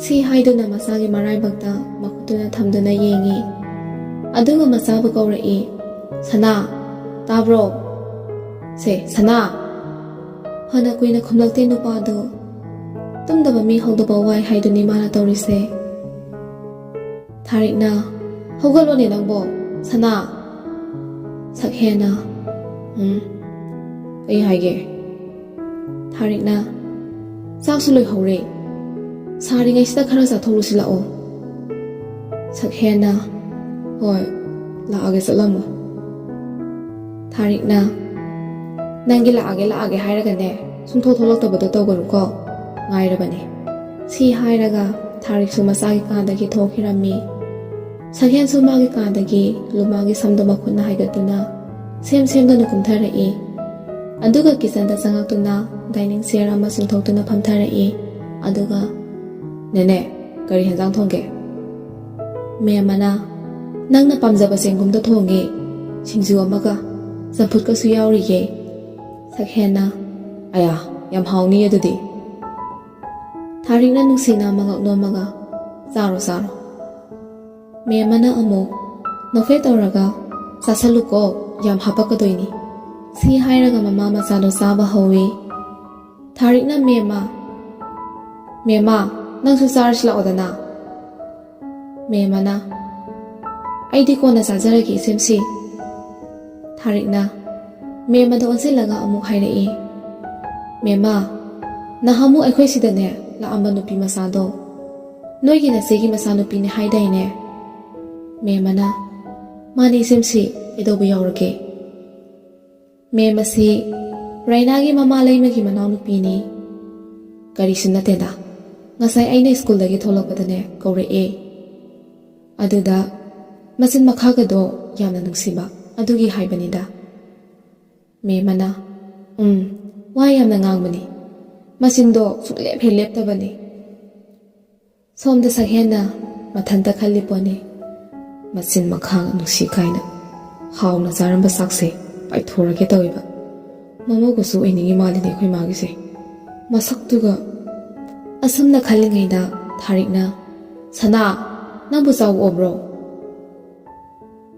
ꯁꯤ ꯍꯥꯏꯗꯨꯅ ꯃꯆꯥꯒꯤ ꯃꯔꯥꯏꯕꯛꯇ ꯃꯈꯨꯠꯇꯨꯅ ꯊꯝꯗꯨꯅ ꯌꯦꯡꯉꯤ꯫ ꯑꯗꯨꯒ ꯃꯆꯥꯕꯨ ꯀꯧꯔꯛꯏ, "ꯁꯅꯥ, ꯇꯥꯕ꯭ꯔꯣ? ꯁꯦ, ꯁꯅꯥ!" ꯐꯅ ꯀꯨꯏꯅ ꯈꯨꯝꯂꯛꯇꯦ ꯅꯨꯄꯥꯗꯨ꯫ ꯇꯨꯝꯗꯕ ꯃꯤ ꯍꯧꯗꯣꯛꯄ ꯋꯥꯏ ꯍꯥꯏꯗꯨꯅꯤ ꯃꯥꯅ ꯇꯧꯔꯤꯁꯦ꯫ ꯊꯥꯔꯤꯛꯅ, "ꯍꯧꯒꯠꯂꯣꯅꯦ ꯅꯪꯕꯣ, ꯁꯅꯥ!" ꯁꯛꯍꯦꯟꯅ, "ꯎꯝ, ꯀꯩ ꯍꯥꯏꯒꯦ?" ꯊꯥꯔꯤꯛꯅ, "ꯆꯥꯛꯁꯨ ꯂꯣꯏꯍꯧꯔꯦ, ꯁꯥꯔꯤꯉꯩꯁꯤꯗ ꯈꯔ ꯆꯥꯊꯣꯛꯂꯨꯁꯤ ꯂꯥꯛꯑꯣ꯫" ꯁꯛꯍꯦꯟꯅ, "ꯍꯣꯏ, ꯂꯥꯛꯑꯒꯦ, ꯆꯠꯂꯝꯃꯣ꯫" ꯊꯥꯔꯤꯛꯅ, "ꯅꯪꯒꯤ ꯂꯥꯛꯑꯒꯦ ꯂꯥꯛꯑꯒꯦ ꯍꯥꯏꯔꯒꯅꯦ, ꯁꯨꯝ ꯊꯣꯛ ꯊꯣꯛꯂꯛꯇꯕꯗꯣ ꯇꯧꯒꯅꯨꯀꯣ, ꯉꯥꯏꯔꯕꯅꯦ"꯫ ꯁꯤ ꯍꯥꯏꯔꯒ ꯊꯥꯔꯤꯛꯁꯨ ꯃꯆꯥꯒꯤ ꯀꯥꯗꯒꯤ ꯊꯣꯛꯈꯤꯔꯝꯃꯤ꯫ ꯁꯛꯍꯦꯟꯁꯨ ꯃꯥꯒꯤ ꯀꯥꯗꯒꯤ ꯂꯨꯃꯥꯒꯤ ꯁꯝꯗꯣ ꯃꯈꯨꯠꯅ ꯍꯥꯏꯒꯠꯇꯨꯅ ꯁꯦꯝ ꯁꯦꯝꯗꯨꯅ ꯀꯨꯝꯊꯔꯛꯏ꯫ ꯑꯗꯨꯒ ꯀꯤꯆꯟꯗ ꯆꯪꯉꯛꯇꯨꯅ ꯗꯥꯏꯅꯤꯡ ꯆꯤꯌꯔ ꯑꯃ ꯆꯤꯡꯊꯣꯛꯇꯨꯅ ꯐꯝꯊꯔꯛꯏ꯫ ꯑꯗꯨꯒ, "ꯅꯦꯅꯦ, ꯀꯔꯤ ꯍꯦꯟꯖꯥꯡ ꯊꯣꯡꯒꯦ?" ꯃꯦꯝꯃꯅ, "ꯅꯪꯅ ꯄꯥꯝꯖꯕ ꯆꯦꯡꯒꯨꯝꯗꯣ ꯊꯣꯡꯉꯦ, ꯁꯤꯡꯖꯨ ꯑꯃꯒ, ꯆꯝꯐꯨꯠꯀꯁꯨ ꯌꯥꯎꯔꯤꯌꯦ"꯫ ꯁꯛꯍꯦꯟꯅ, "ꯑꯌꯥ, ꯌꯥꯝ ꯍꯥꯎꯅꯤ ꯑꯗꯨꯗꯤ"꯫ ꯊꯥꯔꯤꯛꯅ ꯅꯨꯡꯁꯤꯅ ꯃꯉꯛ ꯅꯣꯝꯃꯒ, "ꯆꯥꯔꯣ, ꯆꯥꯔꯣ"꯫ ꯃꯦꯝꯃꯅ ꯑꯃꯨꯛ ꯅꯣꯛꯐꯦꯠ ꯇꯧꯔꯒ, "ꯆꯥꯁꯜꯂꯨꯀꯣ, ꯌꯥꯝ ꯍꯥꯄꯛꯀꯗꯣꯏꯅꯤ"꯫ ꯁꯤ ꯍꯥꯏꯔꯒ ꯃꯃꯥ ꯃꯆꯥꯗꯣ ꯆꯥꯕ ꯍꯧꯋꯤ꯫ ꯊꯥꯔꯤꯛꯅ ꯃꯦꯝꯃ, "ꯃꯦꯝꯃ, ꯅꯪꯁꯨ ꯆꯥꯔꯁꯤ ꯂꯥꯛꯑꯣꯗꯅ"꯫ ꯃꯦꯝꯃꯅ, "ꯑꯩꯗꯤ ꯀꯣꯟꯅ ꯆꯥꯖꯔꯒꯦ, ꯏꯆꯦꯝꯁꯤ"꯫ ꯊꯥꯔꯤꯛꯅ ꯃꯦꯝꯃꯗ ꯑꯣꯟꯁꯤꯜꯂꯒ ꯑꯃꯨꯛ ꯍꯥꯏꯔꯛꯏ, "ꯃꯦꯝꯃ, ꯅꯍꯥꯟꯃꯨꯛ ꯑꯩꯈꯣꯏ ꯁꯤꯗꯅꯦ ꯂꯥꯛꯑꯝꯕ ꯅꯨꯄꯤ ꯃꯆꯥꯗꯣ, ꯅꯣꯏꯒꯤ ꯅꯆꯦꯒꯤ ꯃꯆꯥꯅꯨꯄꯤꯅꯦ ꯍꯥꯏꯗꯥꯏꯅꯦ?" ꯃꯦꯝꯃꯅ, "ꯃꯥꯅꯦ ꯏꯆꯦꯝꯁꯤ, ꯀꯩꯗꯧꯕ ꯌꯥꯎꯔꯒꯦ?" "ꯃꯦꯝ ꯑꯁꯤ ꯔꯥꯏꯅꯥꯒꯤ ꯃꯃꯥ ꯂꯩꯃꯒꯤ ꯃꯅꯥꯎꯅꯨꯄꯤꯅꯤ"꯫ "ꯀꯔꯤꯁꯨ ꯅꯠꯇꯦꯗ, ꯉꯁꯥꯏ ꯑꯩꯅ ꯁ꯭ꯀꯨꯜꯗꯒꯤ ꯊꯣꯛꯂꯛꯄꯗꯅꯦ ꯀꯧꯔꯛꯑꯦ꯫ ꯑꯗꯨꯗ ꯃꯆꯤꯟ ꯃꯈꯥꯒꯗꯣ ꯌꯥꯝꯅ ꯅꯨꯡꯁꯤꯕ, ꯑꯗꯨꯒꯤ ꯍꯥꯏꯕꯅꯤꯗ"꯫ ꯃꯦꯝꯃꯅ, "ꯎꯝ, ꯋꯥ ꯌꯥꯝꯅ ꯉꯥꯡꯕꯅꯤ꯫ ꯃꯆꯤꯟꯗꯣ ꯁꯨꯡꯂꯦꯞ ꯍꯦꯛ ꯂꯦꯞꯇꯕꯅꯤ"꯫ ꯁꯣꯝꯗ ꯁꯛꯍꯦꯟꯅ ꯃꯊꯟꯇ ꯈꯜꯂꯤ ꯄꯣꯠꯅꯤ, "ꯃꯆꯤꯟ ꯃꯈꯥ ꯅꯨꯡꯁꯤ ꯀꯥꯏꯅ, ꯍꯥꯎꯅ ꯆꯥꯔꯝꯕ ꯆꯥꯛꯁꯦ ꯄꯥꯏꯊꯣꯔꯒꯦ ꯇꯧꯋꯦꯕ꯫ ꯃꯃꯧꯒꯁꯨ ꯑꯣꯏꯅꯤꯡꯉꯤ ꯃꯥꯜꯂꯤꯅꯦ ꯑꯩꯈꯣꯏ ꯃꯥꯒꯤꯁꯦ, ꯃꯁꯛꯇꯨꯒ"꯫ ꯑꯁꯨꯝꯅ ꯈꯜꯂꯤꯉꯩꯗ ꯊꯥꯔꯤꯛꯅ, "ꯁꯅꯥ, ꯅꯪꯕꯨ ꯆꯥꯎ ꯑꯣꯕ꯭ꯔꯣ?"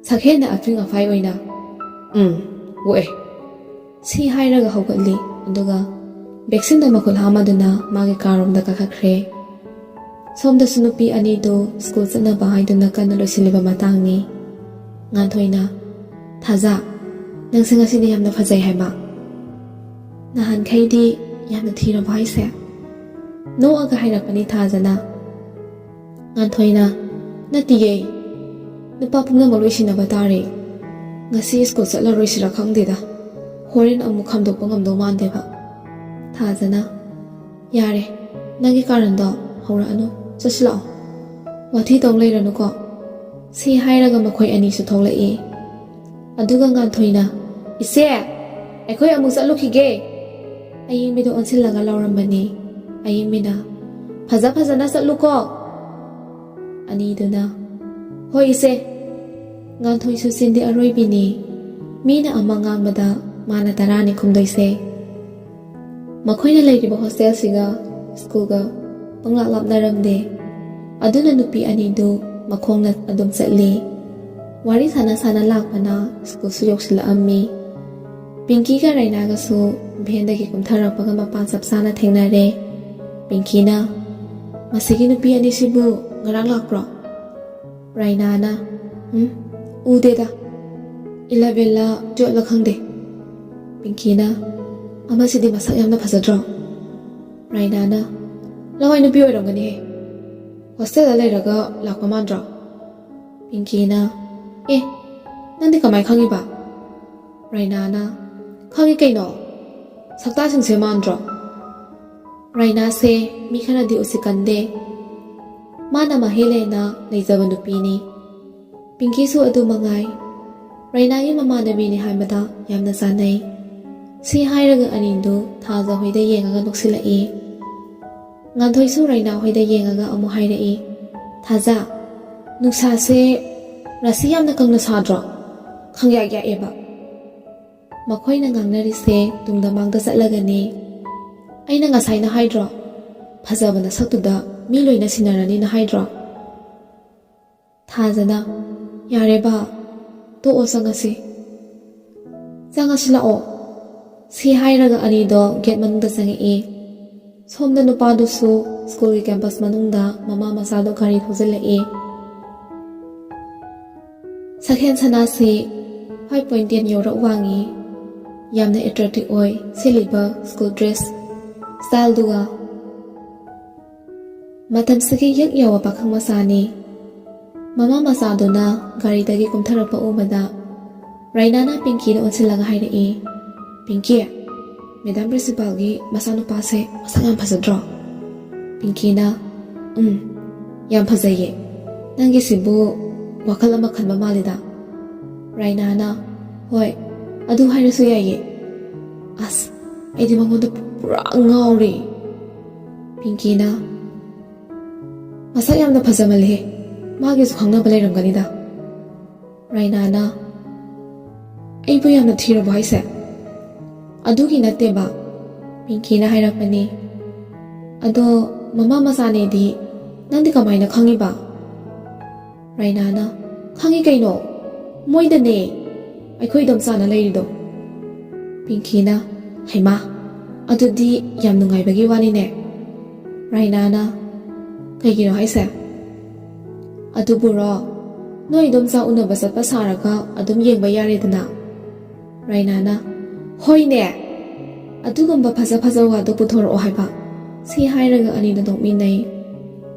ꯁꯛꯍꯦꯟꯅ ꯑꯐꯤꯡ ꯑꯐꯥꯏ ꯑꯣꯏꯅ, "ꯎꯝ, ꯑꯣꯛꯑꯦ"꯫ ꯁꯤ ꯍꯥꯏꯔꯒ ꯍꯧꯒꯠꯂꯤ, ꯑꯗꯨꯒ ꯕꯦꯛꯁꯤꯟꯗ ꯃꯈꯨꯠ ꯍꯥꯝꯃꯗꯨꯅ ꯃꯥꯒꯤ ꯀꯥꯔꯣꯝꯗ ꯀꯥꯈꯠꯈ꯭ꯔꯦ꯫ ꯁꯣꯝꯗꯁꯨ ꯅꯨꯄꯤ ꯑꯅꯤꯗꯨ ꯁ꯭ꯀꯨꯜ ꯆꯠꯅꯕ ꯍꯥꯏꯗꯨꯅ ꯀꯟꯅ ꯂꯣꯏꯁꯤꯜꯂꯤꯕ ꯃꯇꯥꯡꯅꯤ꯫ ꯉꯥꯟꯊꯣꯏꯅ, "ꯊꯥꯖ, ꯅꯪꯁꯦ ꯉꯁꯤꯗꯤ ꯌꯥꯝꯅ ꯐꯖꯩ ꯍꯥꯏꯕ꯫ ꯅꯍꯥꯟꯈꯩꯗꯤ ꯌꯥꯝꯅ ꯊꯤꯔꯕ ꯍꯥꯏꯁꯦ?" ꯅꯣꯛꯑꯒ ꯍꯥꯏꯔꯛꯄꯅꯤ ꯊꯥꯖꯅ꯫ ꯉꯥꯟꯊꯣꯏꯅ, "ꯅꯠꯇꯤꯌꯦ, ꯅꯨꯄꯥ ꯄꯨꯝꯅꯃꯛ ꯂꯣꯏꯁꯤꯟꯅꯕ ꯇꯥꯔꯦ꯫ ꯉꯁꯤ ꯁ꯭ꯀꯨꯜ ꯆꯠꯂꯔꯣꯏꯁꯤꯔꯥ ꯈꯪꯗꯦꯗ"꯫ ꯍꯣꯔꯦꯟ ꯑꯃꯨꯛ ꯈꯥꯝꯗꯣꯛꯄ ꯉꯝꯗꯧ ꯃꯥꯟꯗꯦꯕ꯫ ꯊꯥꯖꯅ, "ꯌꯥꯔꯦ, ꯅꯪꯒꯤ ꯀꯥꯔꯟꯗꯣ ꯍꯧꯔꯛꯑꯅꯨ, ꯆꯠꯁꯤꯜꯂꯛꯑꯣ, ꯋꯥꯊꯤ ꯇꯧ ꯂꯩꯔꯅꯨꯀꯣ," ꯁꯤ ꯍꯥꯏꯔꯒ ꯃꯈꯣꯏ ꯑꯅꯤꯁꯨ ꯊꯣꯛꯂꯛꯏ꯫ ꯑꯗꯨꯒ ꯉꯥꯟꯊꯣꯏꯅ, "ꯏꯆꯦ, ꯑꯩꯈꯣꯏ ꯑꯃꯨꯛ ꯆꯠꯂꯨꯈꯤꯒꯦ!" ꯑꯌꯤꯡꯕꯤꯗ ꯑꯣꯟꯁꯤꯜꯂꯒ ꯂꯥꯎꯔꯝꯕꯅꯤ꯫ ꯑꯌꯤꯡꯕꯤꯅ, "ꯐꯖ ꯐꯖꯅ ꯆꯠꯂꯨꯀꯣ!" ꯑꯅꯤꯗꯨꯅ, "ꯍꯣꯏ ꯏꯆꯦ!" ꯉꯥꯟꯊꯣꯏꯁꯨ ꯆꯤꯟꯗꯤ ꯑꯔꯣꯏꯕꯤꯅꯤ꯫ ꯃꯤꯅ ꯑꯃ ꯉꯥꯡꯕꯗ ꯃꯥꯅ ꯇꯔꯥꯅꯤ ꯈꯨꯝꯗꯣꯏꯁꯦ꯫ ꯃꯈꯣꯏꯅ ꯂꯩꯔꯤꯕ ꯍꯣꯁꯇꯦꯜꯁꯤꯒ ꯁ꯭ꯀꯨꯜꯒ ꯄꯪꯂꯥꯞ ꯂꯥꯞꯅꯔꯝꯗꯦ꯫ ꯑꯗꯨꯅ ꯅꯨꯄꯤ ꯑꯅꯤꯗꯨ ꯃꯈꯣꯡꯅ ꯑꯗꯨꯝ ꯆꯠꯂꯤ꯫ ꯋꯥꯔꯤ ꯁꯥꯟꯅ ꯁꯥꯟꯅ ꯂꯥꯛꯄꯅ ꯁ꯭ꯀꯨꯜꯁꯨ ꯌꯧꯁꯤꯜꯂꯛꯑꯝꯃꯤ꯫ ꯄꯤꯡꯀꯤꯒ ꯔꯩꯅꯥꯒꯁꯨ ꯚꯦꯟꯗꯒꯤ ꯀꯨꯝꯊꯔꯛꯄꯒ ꯃꯄꯥꯟ ꯆꯞ ꯆꯥꯅ ꯊꯦꯡꯅꯔꯦ꯫ ꯄꯤꯡꯀꯤꯅ, "ꯃꯁꯤꯒꯤ ꯅꯨꯄꯤ ꯑꯅꯤꯁꯤꯕꯨ ꯉꯔꯥꯡ ꯂꯥꯛꯄ꯭ꯔꯣ?" ꯔꯩꯅꯥꯅ, "ꯎꯝ, ꯎꯗꯦꯗ꯫ ꯏꯂꯚꯦꯟꯂ ꯇꯨꯌꯦꯜꯞꯂ ꯈꯪꯗꯦ꯫" ꯄꯤꯡꯀꯤꯅ, "ꯑꯃꯁꯤꯗꯤ ꯃꯁꯛ ꯌꯥꯝꯅ ꯐꯖꯗ꯭ꯔꯣ?" ꯔꯩꯅꯥꯅ, "ꯂꯋꯥꯏ ꯅꯨꯄꯤ ꯑꯣꯏꯔꯝꯒꯅꯤꯍꯦ꯫ ꯍꯣꯁꯇꯦꯜꯗ ꯂꯩꯔꯒ ꯂꯥꯛꯄ ꯃꯥꯟꯗ꯭ꯔꯣ?" ꯄꯤꯡꯀꯤꯅ, "ꯑꯦ, ꯅꯪꯗꯤ ꯀꯃꯥꯏ ꯈꯪꯉꯤꯕ?" ꯔꯩꯅꯥꯅ, "ꯈꯪꯉꯤ ꯀꯩꯅꯣ, ꯁꯛꯇꯥꯁꯤꯡꯁꯦ ꯃꯥꯟꯗ꯭ꯔꯣ?" ꯔꯩꯅꯥꯁꯦ ꯃꯤ ꯈꯔꯗꯤ ꯎꯁꯤꯠꯀꯟꯗꯦ꯫ ꯃꯥꯅ ꯃꯍꯩ ꯂꯩꯅ ꯂꯩꯖꯕ ꯅꯨꯄꯤꯅꯤ꯫ ꯄꯤꯡꯀꯤꯁꯨ ꯑꯗꯨ ꯃꯉꯥꯏ꯫ ꯔꯩꯅꯥꯒꯤ ꯃꯃꯥꯟꯅꯕꯤꯅꯤ ꯍꯥꯏꯕꯗ ꯌꯥꯝꯅ ꯆꯥꯟꯅꯩ꯫ ꯁꯤ ꯍꯥꯏꯔꯒ ꯑꯅꯤꯗꯨ ꯊꯥꯖ ꯍꯣꯏꯗ ꯌꯦꯡꯉꯒ ꯅꯣꯛꯁꯤꯜꯂꯛꯏ꯫ ꯉꯥꯟꯊꯣꯏꯁꯨ ꯔꯩꯅꯥ ꯍꯣꯏꯗ ꯌꯦꯡꯉꯒ ꯑꯃꯨꯛ ꯍꯥꯏꯔꯛꯏ, "ꯊꯥꯖ, ꯅꯨꯡꯁꯥꯁꯦ ꯔꯥꯁꯤ ꯌꯥꯝꯅ ꯀꯪꯅ ꯁꯥꯗ꯭ꯔꯣ? ꯈꯪꯌꯥꯛ ꯌꯥꯛꯑꯦꯕ꯫" ꯃꯈꯣꯏꯅ ꯉꯥꯡꯅꯔꯤꯁꯦ ꯇꯨꯡꯗ ꯃꯥꯡꯗ ꯆꯠꯂꯒꯅꯤ꯫ "ꯑꯩꯅ ꯉꯁꯥꯏꯅ ꯍꯥꯏꯗ꯭ꯔꯣ? ꯐꯖꯕ ꯅꯁꯛꯇꯨꯗ ꯃꯤ ꯂꯣꯏꯅ ꯁꯤꯟꯅꯔꯅꯤꯅ ꯍꯥꯏꯗ꯭ꯔꯣ?" ꯊꯥꯖꯅ, "ꯌꯥꯔꯦ ꯕꯥ, ꯇꯣꯛꯑꯣ, ꯆꯪꯉꯁꯤ꯫ ꯆꯪꯉꯁꯤ ꯂꯥꯛꯑꯣ꯫" ꯁꯤ ꯍꯥꯏꯔꯒ ꯑꯅꯤꯗꯣ ꯒꯦꯠ ꯃꯅꯨꯡꯗ ꯆꯪꯉꯛꯏ꯫ ꯁꯣꯝꯗ ꯅꯨꯄꯥꯗꯨꯁꯨ ꯁ꯭ꯀꯨꯜꯒꯤ ꯀꯦꯝꯄꯁ ꯃꯅꯨꯡꯗ ꯃꯃꯥ ꯃꯆꯥꯗꯣ ꯒꯥꯔꯤ ꯊꯧꯖꯤꯜꯂꯛꯏ꯫ ꯁꯛꯍꯦꯟ ꯁꯅꯥꯁꯤ ꯐꯥꯏꯚ ꯄꯣꯏꯟ ꯇꯦꯟ ꯌꯧꯔꯛ ꯋꯥꯡꯉꯤ꯫ ꯌꯥꯝꯅ ꯑꯦꯇ꯭ꯔꯦꯛꯇꯤꯚ ꯑꯣꯏ ꯁꯦꯠꯂꯤꯕ ꯁ꯭ꯀꯨꯜ ꯗ꯭ꯔꯦꯁ ꯁ꯭ꯇꯥꯏꯜꯗꯨꯒ꯫ ꯃꯇꯝꯁꯤꯒꯤ ꯌꯛ ꯌꯥꯎꯕ ꯄꯥꯈꯪ ꯃꯆꯥꯅꯤ꯫ ꯃꯃꯥ ꯃꯆꯥꯗꯨꯅ ꯒꯥꯔꯤꯗꯒꯤ ꯀꯨꯝꯊꯔꯛꯄ ꯎꯕꯗ ꯔꯩꯅꯥꯅ ꯄꯤꯡꯀꯤꯗ ꯑꯣꯟꯁꯤꯜꯂꯒ ꯍꯥꯏꯔꯛꯏ, "ꯄꯤꯡꯀꯤ, ꯃꯦꯗꯥꯝ ꯄ꯭ꯔꯤꯟꯁꯤꯄꯥꯜꯒꯤ ꯃꯆꯥꯅꯨꯄꯥꯁꯦ ꯃꯁꯛ ꯌꯥꯝ ꯐꯖꯗ꯭ꯔꯣ?" ꯄꯤꯡꯀꯤꯅ, "ꯎꯝ, ꯌꯥꯝ ꯐꯖꯩꯌꯦ꯫ ꯅꯪꯒꯤꯁꯤꯕꯨ ꯋꯥꯈꯜ ꯑꯃ ꯈꯟꯕ ꯃꯥꯜꯂꯤꯗ?" ꯔꯥꯏꯅꯥꯅ, "ꯍꯣꯏ, ꯑꯗꯨ ꯍꯥꯏꯔꯁꯨ ꯌꯥꯏꯌꯦ꯫ ꯑꯁ, ꯑꯩꯗꯤ ꯃꯉꯣꯟꯗ ꯄꯨꯔꯥ ꯉꯥꯎꯔꯦ꯫" ꯄꯤꯡꯀꯤꯅ, "ꯃꯁꯛ ꯌꯥꯝꯅ ꯐꯖꯃꯜꯂꯦꯍꯦ꯫ ꯃꯥꯒꯤꯁꯨ ꯈꯪꯅꯕ ꯂꯩꯔꯝꯒꯅꯤꯗ꯫" ꯔꯥꯏꯅꯥꯅ, "ꯑꯩꯕꯨ ꯌꯥꯝꯅ ꯊꯤꯔꯕꯣ ꯍꯥꯏꯁꯦ?" "ꯑꯗꯨꯒꯤ ꯅꯠꯇꯦꯕ꯫" ꯄꯤꯡꯀꯤꯅ ꯍꯥꯏꯔꯛꯄꯅꯤ꯫ "ꯑꯗꯣ ꯃꯃꯥ ꯃꯆꯥꯅꯦꯗꯤ ꯅꯪꯗꯤ ꯀꯃꯥꯏꯅ ꯈꯪꯉꯤꯕ?" ꯔꯥꯏꯅꯥꯅ, "ꯈꯪꯉꯤ ꯀꯩꯅꯣ, ꯃꯣꯏꯗꯅꯦ, ꯑꯩꯈꯣꯏ ꯏꯗꯣꯝꯆꯥꯅ ꯂꯩꯔꯤꯗꯣ꯫" ꯄꯤꯡꯀꯤꯅ, "ꯍꯩꯃꯥ, ꯑꯗꯨꯗꯤ ꯌꯥꯝ ꯅꯨꯡꯉꯥꯏꯕꯒꯤ ꯋꯥꯅꯤꯅꯦ꯫" ꯔꯥꯏꯅꯥꯅ, "ꯀꯩꯒꯤꯅꯣ ꯍꯥꯏꯁꯦ?" "ꯑꯗꯨꯕꯨꯔꯣ, ꯅꯣꯏ ꯏꯗꯣꯝꯆꯥ ꯎꯅꯕ ꯆꯠꯄ ꯁꯥꯔꯒ ꯑꯗꯨꯝ ꯌꯦꯡꯕ ꯌꯥꯔꯦꯗꯅ꯫" ꯔꯥꯏꯅꯥꯅ, "ꯍꯣꯏꯅꯦ, ꯑꯗꯨꯒꯨꯝꯕ ꯐꯖ ꯐꯖꯕ ꯋꯥꯗꯣ ꯄꯨꯊꯣꯔꯛꯑꯣ ꯍꯥꯏꯕ꯫" ꯁꯤ ꯍꯥꯏꯔꯒ ꯑꯅꯤꯗꯣ ꯅꯣꯛꯃꯤꯟꯅꯩ꯫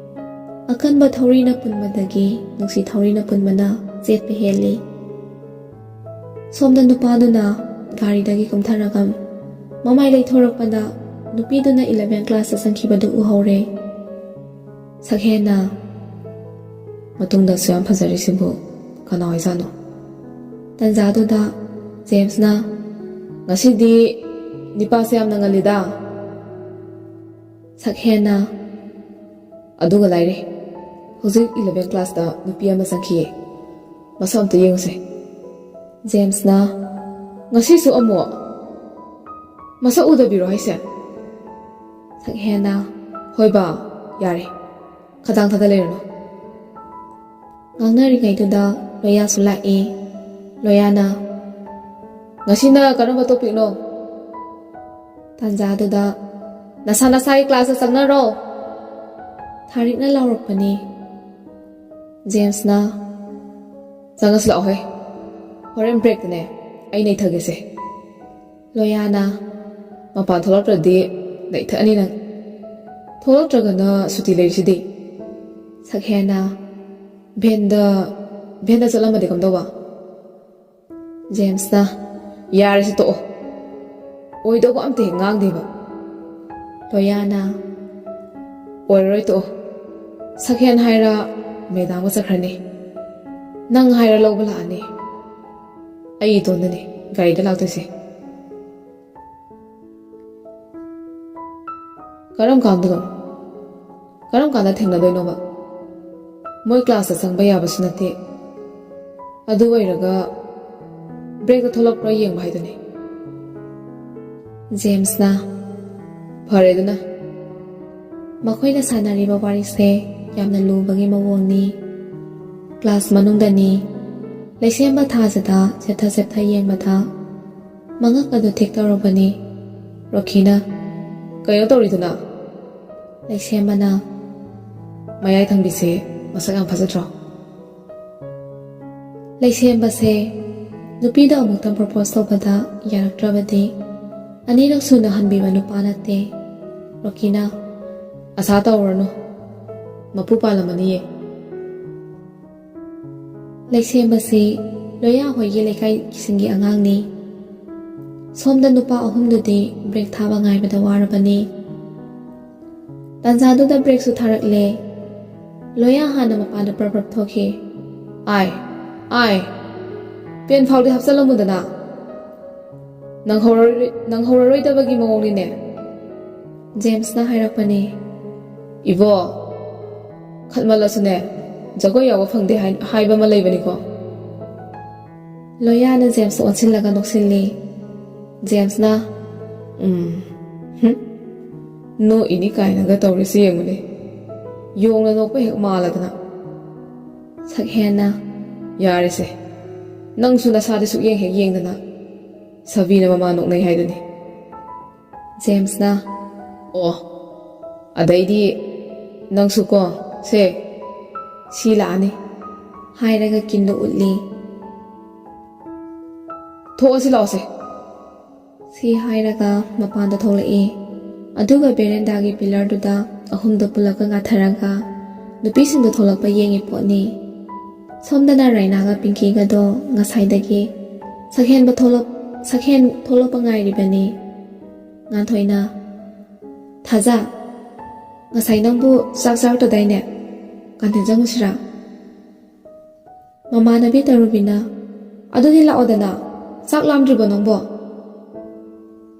ꯑꯀꯟꯕ ꯊꯧꯔꯤꯅ ꯄꯨꯟꯕꯗꯒꯤ ꯅꯨꯡꯁꯤ ꯊꯧꯔꯤꯅ ꯄꯨꯟꯕꯅ ꯆꯦꯠꯄ ꯍꯦꯜꯂꯤ꯫ ꯁꯣꯝꯗ ꯅꯨꯄꯥꯗꯨꯅ ꯒꯥꯔꯤꯗꯒꯤ ꯀꯨꯝꯊꯔꯒ ꯃꯃꯥꯏ ꯂꯩꯊꯣꯔꯛꯄꯗ ꯅꯨꯄꯤꯗꯨꯅ ꯏꯂꯚꯦꯟ ꯀ꯭ꯂꯥꯁꯇ ꯆꯪꯈꯤꯕꯗꯨ ꯎꯍꯧꯔꯦ꯫ ꯁꯛꯍꯦꯟꯅ, "ꯃꯇꯨꯡꯗꯁꯨ ꯌꯥꯝ ꯐꯖꯔꯤꯁꯤꯕꯨ ꯀꯅꯥ ꯑꯣꯏꯖꯥꯠꯅꯣ?" ꯇꯟꯖꯥꯗꯨꯗ ꯖꯦꯝꯁꯅ, "ꯉꯁꯤꯗꯤ ꯅꯤꯄꯥꯁꯦ ꯌꯥꯝꯅ ꯉꯜꯂꯤꯗ꯫" ꯁꯛꯍꯦꯟꯅ, "ꯑꯗꯨꯒ ꯂꯥꯏꯔꯤ, ꯍꯧꯖꯤꯛ ꯏꯂꯚꯦꯟ ꯀ꯭ꯂꯥꯁꯇ ꯅꯨꯄꯤ ꯑꯃ ꯆꯪꯈꯤꯌꯦ, ꯃꯁꯛ ꯑꯝꯇ ꯌꯦꯡꯉꯨꯁꯦ꯫" ꯖꯦꯝꯁꯅ, "ꯉꯁꯤꯁꯨ ꯑꯃꯨꯛ? ꯃꯁꯛ ꯎꯗꯕꯤꯔꯣ ꯍꯥꯏꯁꯦ?" ꯁꯛꯍꯦꯟꯅ, "ꯍꯣꯏꯕ, ꯌꯥꯔꯦ, ꯈꯗꯥꯡ ꯊꯥꯗ ꯂꯩꯔꯅꯨ꯫" ꯉꯥꯡꯅꯔꯤꯉꯩꯗꯨꯗ ꯂꯣꯌꯥꯁꯨ ꯂꯥꯛꯏ꯫ ꯂꯣꯌꯥꯅ, "ꯉꯁꯤꯅ ꯀꯔꯝꯕ ꯇꯣꯄꯤꯛꯅꯣ?" ꯇꯥꯟꯖꯥꯗꯨꯗ, "ꯅꯁꯥ ꯅꯁꯥꯒꯤ ꯀ꯭ꯂꯥꯁꯇ ꯆꯪꯅꯔꯣ!" ꯊꯥꯔꯤꯛꯅ ꯂꯥꯎꯔꯛꯄꯅꯤ꯫ ꯖꯦꯝꯁꯅ, "ꯆꯪꯉꯁꯤ ꯂꯥꯛꯑꯣꯍꯦ, ꯍꯣꯔꯦꯟ ꯕ꯭ꯔꯦꯛꯇꯅꯦ ꯑꯩ ꯅꯩꯊꯒꯦꯁꯦ꯫" ꯂꯣꯌꯥꯅ, "ꯃꯄꯥꯟ ꯊꯣꯛꯂꯛꯇ꯭ꯔꯗꯤ ꯅꯩꯊꯛꯑꯅꯤ ꯅꯪ꯫ ꯊꯣꯛꯂꯛꯇ꯭ꯔꯒꯅ ꯁꯨꯇꯤ ꯂꯩꯔꯤꯁꯤꯗꯤ꯫" ꯁꯛꯍꯦꯟꯅ, "ꯚꯦꯟꯗ, ꯚꯦꯟꯗ ꯆꯠꯂꯝꯃꯗꯤ ꯀꯝꯗꯧꯕ?" ꯖꯦꯝꯁꯅ, "ꯌꯥꯔꯦꯁꯦ, ꯇꯣꯛꯑꯣ꯫ ꯑꯣꯏꯗꯧꯕ ꯑꯝꯇ ꯍꯦꯛ ꯉꯥꯡꯗꯦꯕ꯫ ꯂꯣꯌꯥꯅ, "ꯑꯣꯏꯔꯔꯣꯏ, ꯇꯣꯛꯑꯣ꯫ ꯁꯛꯍꯦꯟ ꯍꯥꯏꯔ ꯃꯦꯗꯥꯝꯒ ꯆꯠꯈ꯭ꯔꯅꯤ꯫ ꯅꯪ ꯍꯥꯏꯔ ꯂꯧꯕ ꯂꯥꯛꯑꯅꯤ꯫ ꯑꯩ ꯏꯇꯣꯟꯗꯅꯤ ꯒꯥꯔꯤꯗ ꯂꯥꯛꯇꯣꯏꯁꯦ꯫" "ꯀꯔꯝ ꯀꯥꯟꯗꯅꯣ? ꯀꯔꯝ ꯀꯥꯟꯗ ꯊꯦꯡꯅꯗꯣꯏꯅꯣꯕ? ꯃꯣꯏ ꯀ꯭ꯂꯥꯁꯇ ꯆꯪꯕ ꯌꯥꯕꯁꯨ ꯅꯠꯇꯦ꯫ ꯑꯗꯨ ꯑꯣꯏꯔꯒ ꯕ꯭ꯔꯦꯛꯇ ꯊꯣꯛꯂꯛꯄ꯭ꯔꯥ ꯌꯦꯡꯕ ꯍꯥꯏꯗꯨꯅꯤ꯫" ꯖꯦꯝꯁꯅ, "ꯐꯔꯦ ꯑꯗꯨꯅ꯫" ꯃꯈꯣꯏꯅ ꯁꯥꯟꯅꯔꯤꯕ ꯋꯥꯔꯤꯁꯦ ꯌꯥꯝꯅ ꯂꯨꯕꯒꯤ ꯃꯑꯣꯡꯅꯤ꯫ ꯀ꯭ꯂꯥꯁ ꯃꯅꯨꯡꯗꯅꯤ꯫ ꯂꯩꯁꯦꯝꯕ ꯊꯥꯖꯗ ꯆꯦꯞꯊ ꯆꯦꯞꯊ ꯌꯦꯡꯕꯗ ꯃꯉꯛ ꯑꯗꯨ ꯊꯦꯛ ꯇꯧꯔꯕꯅꯤ꯫ ꯔꯣꯀꯤꯅ, "ꯀꯩꯅꯣ ꯇꯧꯔꯤꯗꯨꯅ?" ꯂꯩꯁꯦꯝꯕꯅ, "ꯃꯌꯥꯏ ꯊꯪꯕꯤꯁꯦ ꯃꯁꯛ ꯌꯥꯝ ꯐꯖꯗ꯭ꯔꯣ?" ꯂꯩꯁꯦꯝꯕꯁꯦ ꯅꯨꯄꯤꯗ ꯑꯃꯨꯛꯇꯪ ꯄ꯭ꯔꯣꯄꯣꯁ ꯇꯧꯕꯗ ꯌꯥꯔꯛꯇ꯭ꯔꯕꯗꯤ ꯑꯅꯤꯔꯛ ꯁꯨꯅ ꯍꯟꯕꯤꯕ ꯅꯨꯄꯥ ꯅꯠꯇꯦ꯫ ꯔꯣꯀꯤꯅ, "ꯑꯁꯥ ꯇꯧꯔꯅꯨ, ꯃꯄꯨ ꯄꯥꯜꯂꯝꯃꯅꯤꯌꯦ꯫" ꯂꯩꯁꯦꯝꯕꯁꯤ ꯂꯣꯌꯥ ꯍꯣꯏꯒꯤ ꯂꯩꯀꯥꯏꯁꯤꯡꯒꯤ ꯑꯉꯥꯡꯅꯤ꯫ ꯁꯣꯝꯗ ꯅꯨꯄꯥ ꯑꯍꯨꯝꯗꯨꯗꯤ ꯕ꯭ꯔꯦꯛ ꯊꯥꯕ ꯉꯥꯏꯕꯗ ꯋꯥꯔꯕꯅꯤ꯫ ꯇꯥꯟꯖꯥꯗꯨꯗ ꯕ꯭ꯔꯦꯛꯁꯨ ꯊꯥꯔꯛꯂꯦ꯫ ꯂꯣꯌꯥ ꯍꯥꯟꯅ ꯃꯄꯥꯟꯗ ꯄ꯭ꯔꯞ ꯄ꯭ꯔꯞ ꯊꯣꯛꯈꯤ꯫ "ꯑꯥꯏ, ꯑꯥꯏ, ꯄꯦꯟ ꯐꯥꯎꯗꯤ ꯍꯥꯞꯆꯜꯂꯝꯃꯨꯗꯅ꯫ ꯅꯪꯍꯧꯔꯔꯣꯏ-, ꯅꯪꯍꯧꯔꯔꯣꯏꯗꯕꯒꯤ ꯃꯑꯣꯡꯅꯤꯅꯦ꯫" ꯖꯦꯝꯁꯅ ꯍꯥꯏꯔꯛꯄꯅꯤ꯫ "ꯏꯕꯣ, ꯈꯠꯃꯜꯂꯁꯨꯅꯦ, ꯖꯒꯣꯏ ꯌꯥꯎꯕ ꯐꯪꯗꯦ ꯍꯥꯏ-, ꯍꯥꯏꯕ ꯑꯃ ꯂꯩꯕꯅꯤꯀꯣ꯫" ꯂꯣꯌꯥꯅ ꯖꯦꯝꯁꯇ ꯑꯣꯟꯁꯤꯜꯂꯒ ꯅꯣꯛꯁꯤꯜꯂꯤ꯫ ꯖꯦꯝꯁꯅ, "ꯎꯝ, ꯍꯨꯝ, ꯅꯣꯛꯏꯅꯤ ꯀꯥꯏꯅꯒ ꯇꯧꯔꯤꯁꯤ ꯌꯦꯡꯉꯨꯅꯦ꯫ ꯌꯣꯡꯅ ꯅꯣꯛꯄ ꯍꯦꯛ ꯃꯥꯜꯂꯗꯅ꯫" ꯁꯛꯍꯦꯟꯅ, "ꯌꯥꯔꯦꯁꯦ, ꯅꯪꯁꯨ ꯅꯁꯥꯗꯤ ꯁꯨꯛꯌꯦꯡ ꯍꯦꯛ ꯌꯦꯡꯗꯅ꯫ ꯁꯥꯕꯤꯅ ꯃꯃꯥ ꯅꯣꯛꯅꯩ ꯍꯥꯏꯗꯨꯅꯤ꯫" ꯖꯦꯝꯁꯅ, "ꯑꯣ, ꯑꯗꯩꯗꯤ ꯅꯪꯁꯨ ꯀꯣ, ꯁꯦ, ꯁꯤ ꯂꯥꯛꯑꯅꯤ꯫" ꯍꯥꯏꯔꯒ ꯀꯤꯟꯗꯨ ꯎꯠꯂꯤ꯫ "ꯊꯣꯛꯑꯁꯤ ꯂꯥꯛꯑꯣꯁꯦ꯫" ꯁꯤ ꯍꯥꯏꯔꯒ ꯃꯄꯥꯟꯗ ꯊꯣꯛꯂꯛꯏ꯫ ꯑꯗꯨꯒ ꯕꯦꯔꯦꯟꯗꯥꯒꯤ ꯄꯤꯂꯔꯗꯨꯗ ꯑꯍꯨꯝꯗꯣ ꯄꯨꯜꯂꯞꯀ ꯉꯥꯊꯔꯒ ꯅꯨꯄꯤꯁꯤꯡꯗꯣ ꯊꯣꯛꯂꯛꯄ ꯌꯦꯡꯉꯤ ꯄꯣꯠꯅꯤ꯫ ꯁꯣꯝꯗꯅ ꯔꯥꯏꯅꯥꯒ ꯄꯤꯡꯀꯤꯒꯗꯣ ꯉꯁꯥꯏꯗꯒꯤ ꯁꯛꯍꯦꯟꯕ ꯊꯣꯛꯂꯛ-, ꯁꯛꯍꯦꯟ ꯊꯣꯛꯂꯛꯄ ꯉꯥꯏꯔꯤꯕꯅꯤ꯫ ꯉꯥꯟꯊꯣꯏꯅ, "ꯊꯥꯖ, ꯉꯁꯥꯏ ꯅꯪꯕꯨ ꯆꯥꯛ ꯆꯥꯔꯛꯇꯗꯥꯏꯅꯦ? ꯀꯥꯟꯇꯤꯟ ꯆꯪꯉꯨꯁꯤꯔꯥ?" ꯃꯃꯥꯟꯅꯕꯤ ꯇꯔꯨꯕꯤꯅ, "ꯑꯗꯨꯗꯤ ꯂꯥꯛꯑꯣꯗꯅ, ꯆꯥꯛ ꯂꯥꯝꯗ꯭ꯔꯤꯕꯣ ꯅꯪꯕꯣ?"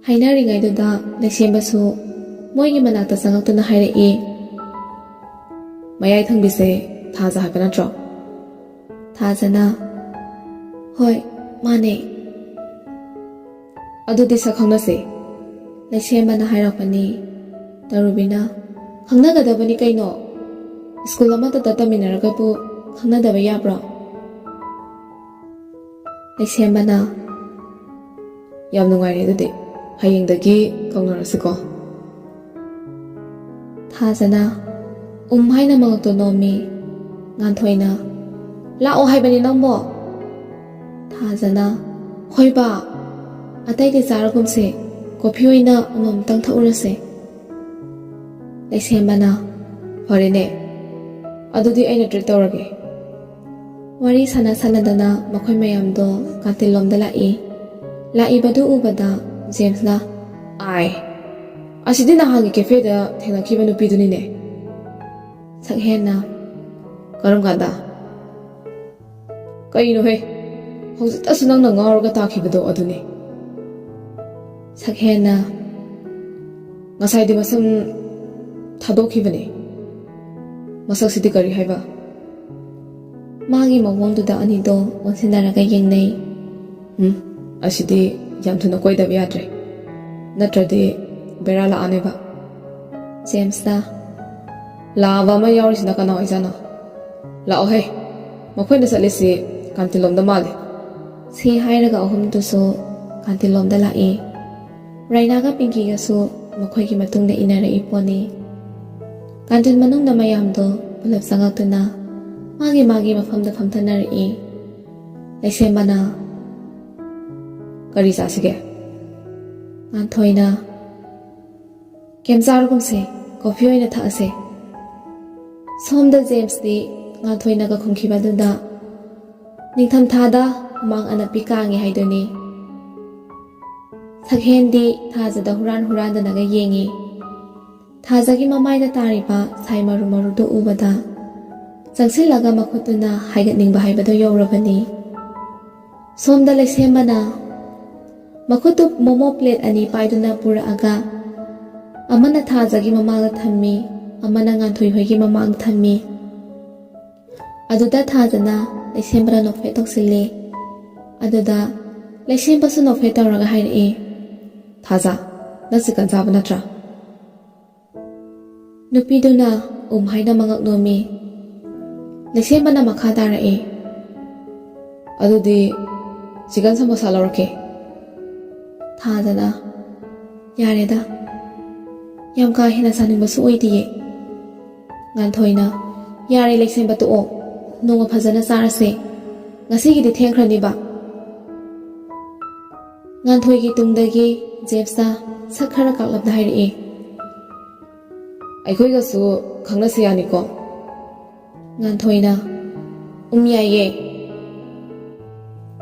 ꯍꯥꯏꯅꯔꯤꯉꯩꯗꯨꯗ ꯂꯩꯁꯦꯝꯕꯁꯨ ꯃꯣꯏꯒꯤ ꯃꯅꯥꯛꯇ ꯆꯪꯉꯛꯇꯨꯅ ꯍꯥꯏꯔꯛꯏ, "ꯃꯌꯥꯏ ꯊꯪꯕꯤꯁꯦ ꯊꯥꯖ ꯍꯥꯏꯕ ꯅꯠꯇ꯭ꯔꯣ?" ꯊꯥꯖꯅ, "ꯍꯣꯏ, ꯃꯥꯅꯦ꯫" "ꯑꯗꯨꯗꯤ ꯁꯛ ꯈꯪꯅꯁꯦ꯫" ꯂꯩꯁꯦꯝꯕꯅ ꯍꯥꯏꯔꯛꯄꯅꯤ꯫ ꯇꯔꯨꯕꯤꯅ, "ꯈꯪꯅꯒꯗꯕꯅꯤ ꯀꯩꯅꯣ꯫ ꯁ꯭ꯀꯨꯜ ꯑꯃꯠꯇꯗ ꯇꯝꯃꯤꯟꯅꯔꯒꯕꯨ ꯈꯪꯅꯗꯕ ꯌꯥꯕ꯭ꯔꯣ?" ꯂꯩꯁꯦꯝꯕꯅ, "ꯌꯥꯝ ꯅꯨꯡꯉꯥꯏꯔꯦ ꯑꯗꯨꯗꯤ꯫ ꯍꯌꯦꯡꯗꯒꯤ ꯀꯧꯅꯔꯁꯤꯀꯣ꯫" ꯊꯥꯖꯅ, "ꯎꯝ" ꯍꯥꯏꯅ ꯃꯉꯛꯇꯣ ꯅꯣꯝꯃꯤ꯫ ꯉꯥꯟꯊꯣꯏꯅ, "ꯂꯥꯛꯑꯣ ꯍꯥꯏꯕꯅꯤ ꯅꯪꯕꯣ꯫" ꯊꯥꯖꯅ, "ꯍꯣꯏꯕ, ꯑꯇꯩꯗꯤ ꯆꯥꯔꯒꯨꯝꯁꯦ, ꯀꯣꯐꯤ ꯑꯣꯏꯅ ꯑꯃꯃꯝꯇꯪ ꯊꯛꯎꯔꯁꯦ꯫" ꯂꯩꯁꯦꯝꯕꯅ, "ꯐꯔꯦꯅꯦ, ꯑꯗꯨꯗꯤ ꯑꯩꯅ ꯇ꯭ꯔꯤꯠ ꯇꯧꯔꯒꯦ꯫" ꯋꯥꯔꯤ ꯁꯥꯟꯅ ꯁꯥꯟꯅꯗꯅ ꯃꯈꯣꯏ ꯃꯌꯥꯝꯗꯣ ꯀꯥꯟꯇꯤꯟꯂꯣꯝꯗ ꯂꯥꯛꯏ꯫ ꯂꯥꯛꯏꯕꯗꯨ ꯎꯕꯗ ꯖꯦꯝꯁꯅ, "ꯑꯥꯏ, ꯑꯁꯤꯗꯤ ꯅꯍꯥꯟꯒꯤ ꯀꯦꯐꯦꯗ ꯊꯦꯡꯅꯈꯤꯕ ꯅꯨꯄꯤꯗꯨꯅꯤꯅꯦ꯫" ꯁꯛꯍꯦꯟꯅ, "ꯀꯔꯝ ꯀꯥꯟꯗ?" "ꯀꯩꯅꯣꯍꯦ, ꯍꯧꯖꯤꯛꯇꯁꯨ ꯅꯪꯅ ꯉꯥꯎꯔꯒ ꯇꯥꯈꯤꯕꯗꯣ ꯑꯗꯨꯅꯤ꯫" ꯁꯛꯍꯦꯟꯅ, "ꯉꯁꯥꯏꯗꯤ ꯃꯁꯝ ꯊꯥꯗꯣꯛꯈꯤꯕꯅꯦ꯫ ꯃꯁꯛꯁꯤꯗꯤ ꯀꯔꯤ ꯍꯥꯏꯕ?" ꯃꯥꯒꯤ ꯃꯑꯣꯡꯗꯨꯗ ꯑꯅꯤꯗꯣ ꯑꯣꯟꯁꯤꯟꯅꯔꯒ ꯌꯦꯡꯅꯩ꯫ "ꯎꯝ, ꯑꯁꯤꯗꯤ ꯌꯥꯝ ꯊꯨꯅ ꯀꯣꯏꯗꯕ ꯌꯥꯗ꯭ꯔꯦ, ꯅꯠꯇ꯭ꯔꯗꯤ ꯕꯦꯔꯥ ꯂꯥꯛꯑꯅꯦꯕ꯫" ꯖꯦꯝꯁꯅ, "ꯂꯥꯛꯑꯕ ꯑꯃ ꯌꯥꯎꯔꯤꯁꯤꯅ ꯀꯅꯥ ꯑꯣꯏꯖꯥꯠꯅꯣ? ꯂꯥꯛꯑꯣꯍꯦ, ꯃꯈꯣꯏꯅ ꯆꯠꯂꯤꯁꯤ ꯀꯥꯟꯇꯤꯟꯂꯣꯝꯗ ꯃꯥꯜꯂꯤ꯫" ꯁꯤ ꯍꯥꯏꯔꯒ ꯑꯍꯨꯝꯗꯨꯁꯨ ꯀꯥꯟꯇꯤꯟꯂꯣꯝꯗ ꯂꯥꯛꯏ꯫ ꯔꯥꯏꯅꯥꯒ ꯄꯤꯡꯀꯤꯒꯁꯨ ꯃꯈꯣꯏꯒꯤ ꯃꯇꯨꯡꯗ ꯏꯟꯅꯔꯛꯏ ꯄꯣꯠꯅꯤ꯫ ꯀꯥꯟꯇꯤꯟ ꯃꯅꯨꯡꯗ ꯃꯌꯥꯝꯗꯣ ꯄꯨꯂꯞ ꯆꯪꯉꯛꯇꯨꯅ ꯃꯥꯒꯤ ꯃꯥꯒꯤ ꯃꯐꯝꯗ ꯐꯝꯊꯅꯔꯛꯏ꯫ ꯂꯩꯁꯦꯝꯕꯅ, "ꯀꯔꯤ ꯆꯥꯁꯤꯒꯦ?" ꯉꯥꯟꯊꯣꯏꯅ, "ꯀꯩꯝ ꯆꯥꯔꯒꯨꯝꯁꯦ, ꯀꯣꯐꯤ ꯑꯣꯏꯅ ꯊꯛꯑꯁꯦ꯫" ꯁꯣꯝꯗ ꯖꯦꯝꯁꯇꯤ ꯉꯥꯟꯊꯣꯏꯅꯒ ꯈꯨꯝꯈꯤꯕꯗꯨꯗ, "ꯅꯤꯡꯊꯝꯊꯥꯗ ꯍꯨꯃꯥꯡ ꯑꯅꯞꯄꯤ ꯀꯥꯡꯉꯤ ꯍꯥꯏꯗꯨꯅꯤ꯫" ꯁꯛꯍꯦꯟꯗꯤ ꯊꯥꯖꯗ ꯍꯨꯔꯥꯟ ꯍꯨꯔꯥꯟꯗꯅꯒ ꯌꯦꯡꯉꯤ꯫ ꯊꯥꯖꯒꯤ ꯃꯃꯥꯏꯗ ꯇꯥꯔꯤꯕ ꯁꯥꯏ ꯃꯔꯨ ꯃꯔꯨꯗꯨ ꯎꯕꯗ ꯆꯪꯁꯤꯜꯂꯒ ꯃꯈꯨꯠꯇꯨꯅ ꯍꯥꯏꯒꯠꯅꯤꯡꯕ ꯍꯥꯏꯕꯗꯨ ꯌꯧꯔꯕꯅꯤ꯫ ꯁꯣꯝꯗ ꯂꯩꯁꯦꯝꯕꯅ ꯃꯈꯨꯠꯇꯨ ꯃꯣꯃꯣ ꯄ꯭ꯂꯦꯠ ꯑꯅꯤ ꯄꯥꯏꯗꯨꯅ ꯄꯨꯔꯛꯑꯒ ꯑꯃꯅ ꯊꯥꯖꯒꯤ ꯃꯃꯥꯡꯗ ꯊꯝꯃꯤ, ꯑꯃꯅ ꯉꯥꯟꯊꯣꯏ ꯍꯣꯏꯒꯤ ꯃꯃꯥꯡꯗ ꯊꯝꯃꯤ꯫ ꯑꯗꯨꯗ ꯊꯥꯖꯅ ꯂꯩꯁꯦꯝꯕꯗ ꯅꯣꯛꯐꯦꯠ ꯇꯧꯁꯤꯜꯂꯤ꯫ ꯑꯗꯨꯗ ꯂꯩꯁꯦꯝꯕꯁꯨ ꯅꯣꯛꯐꯦꯠ ꯇꯧꯔꯒ ꯍꯥꯏꯔꯛꯏ, "ꯊꯥꯖ, ꯅꯪ ꯆꯤꯛꯀꯟ ꯆꯥꯕ ꯅꯠꯇ꯭ꯔꯥ?" ꯅꯨꯄꯤꯗꯨꯅ ꯎꯝ ꯍꯥꯏꯅ ꯃꯉꯛ ꯅꯣꯝꯃꯤ꯫ ꯂꯩꯁꯦꯝꯕꯅ ꯃꯈꯥ ꯇꯥꯔꯛꯏ, "ꯑꯗꯨꯗꯤ ꯆꯤꯛꯀꯟ ꯁꯃꯣꯁꯥ ꯂꯧꯔꯛꯀꯦ꯫" ꯊꯥꯖꯅ, "ꯌꯥꯔꯦꯗ, ꯌꯥꯝ ꯀꯥ ꯍꯦꯟꯅ ꯆꯥꯅꯤꯡꯕꯁꯨ ꯑꯣꯏꯗꯤꯌꯦ꯫" ꯉꯥꯟꯊꯣꯏꯅ, "ꯌꯥꯔꯦ ꯂꯩꯁꯦꯝꯕ, ꯇꯣꯛꯑꯣ, ꯅꯣꯡꯃ ꯐꯖꯅ ꯆꯥꯔꯁꯦ, ꯉꯁꯤꯒꯤꯗꯤ ꯊꯦꯡꯈ꯭ꯔꯅꯤꯕ꯫" ꯉꯥꯟꯊꯣꯏꯒꯤ ꯇꯨꯡꯗꯒꯤ ꯖꯦꯝꯁꯅ ꯁꯛ ꯈꯔ ꯀꯥꯛꯂꯞꯅ ꯍꯥꯏꯔꯛꯏ, "ꯑꯩꯈꯣꯏꯒꯁꯨ ꯈꯪꯅꯁꯤ ꯌꯥꯅꯤꯀꯣ?" ꯉꯥꯟꯊꯣꯏꯅ, "ꯎꯝ, ꯌꯥꯏꯌꯦ꯫"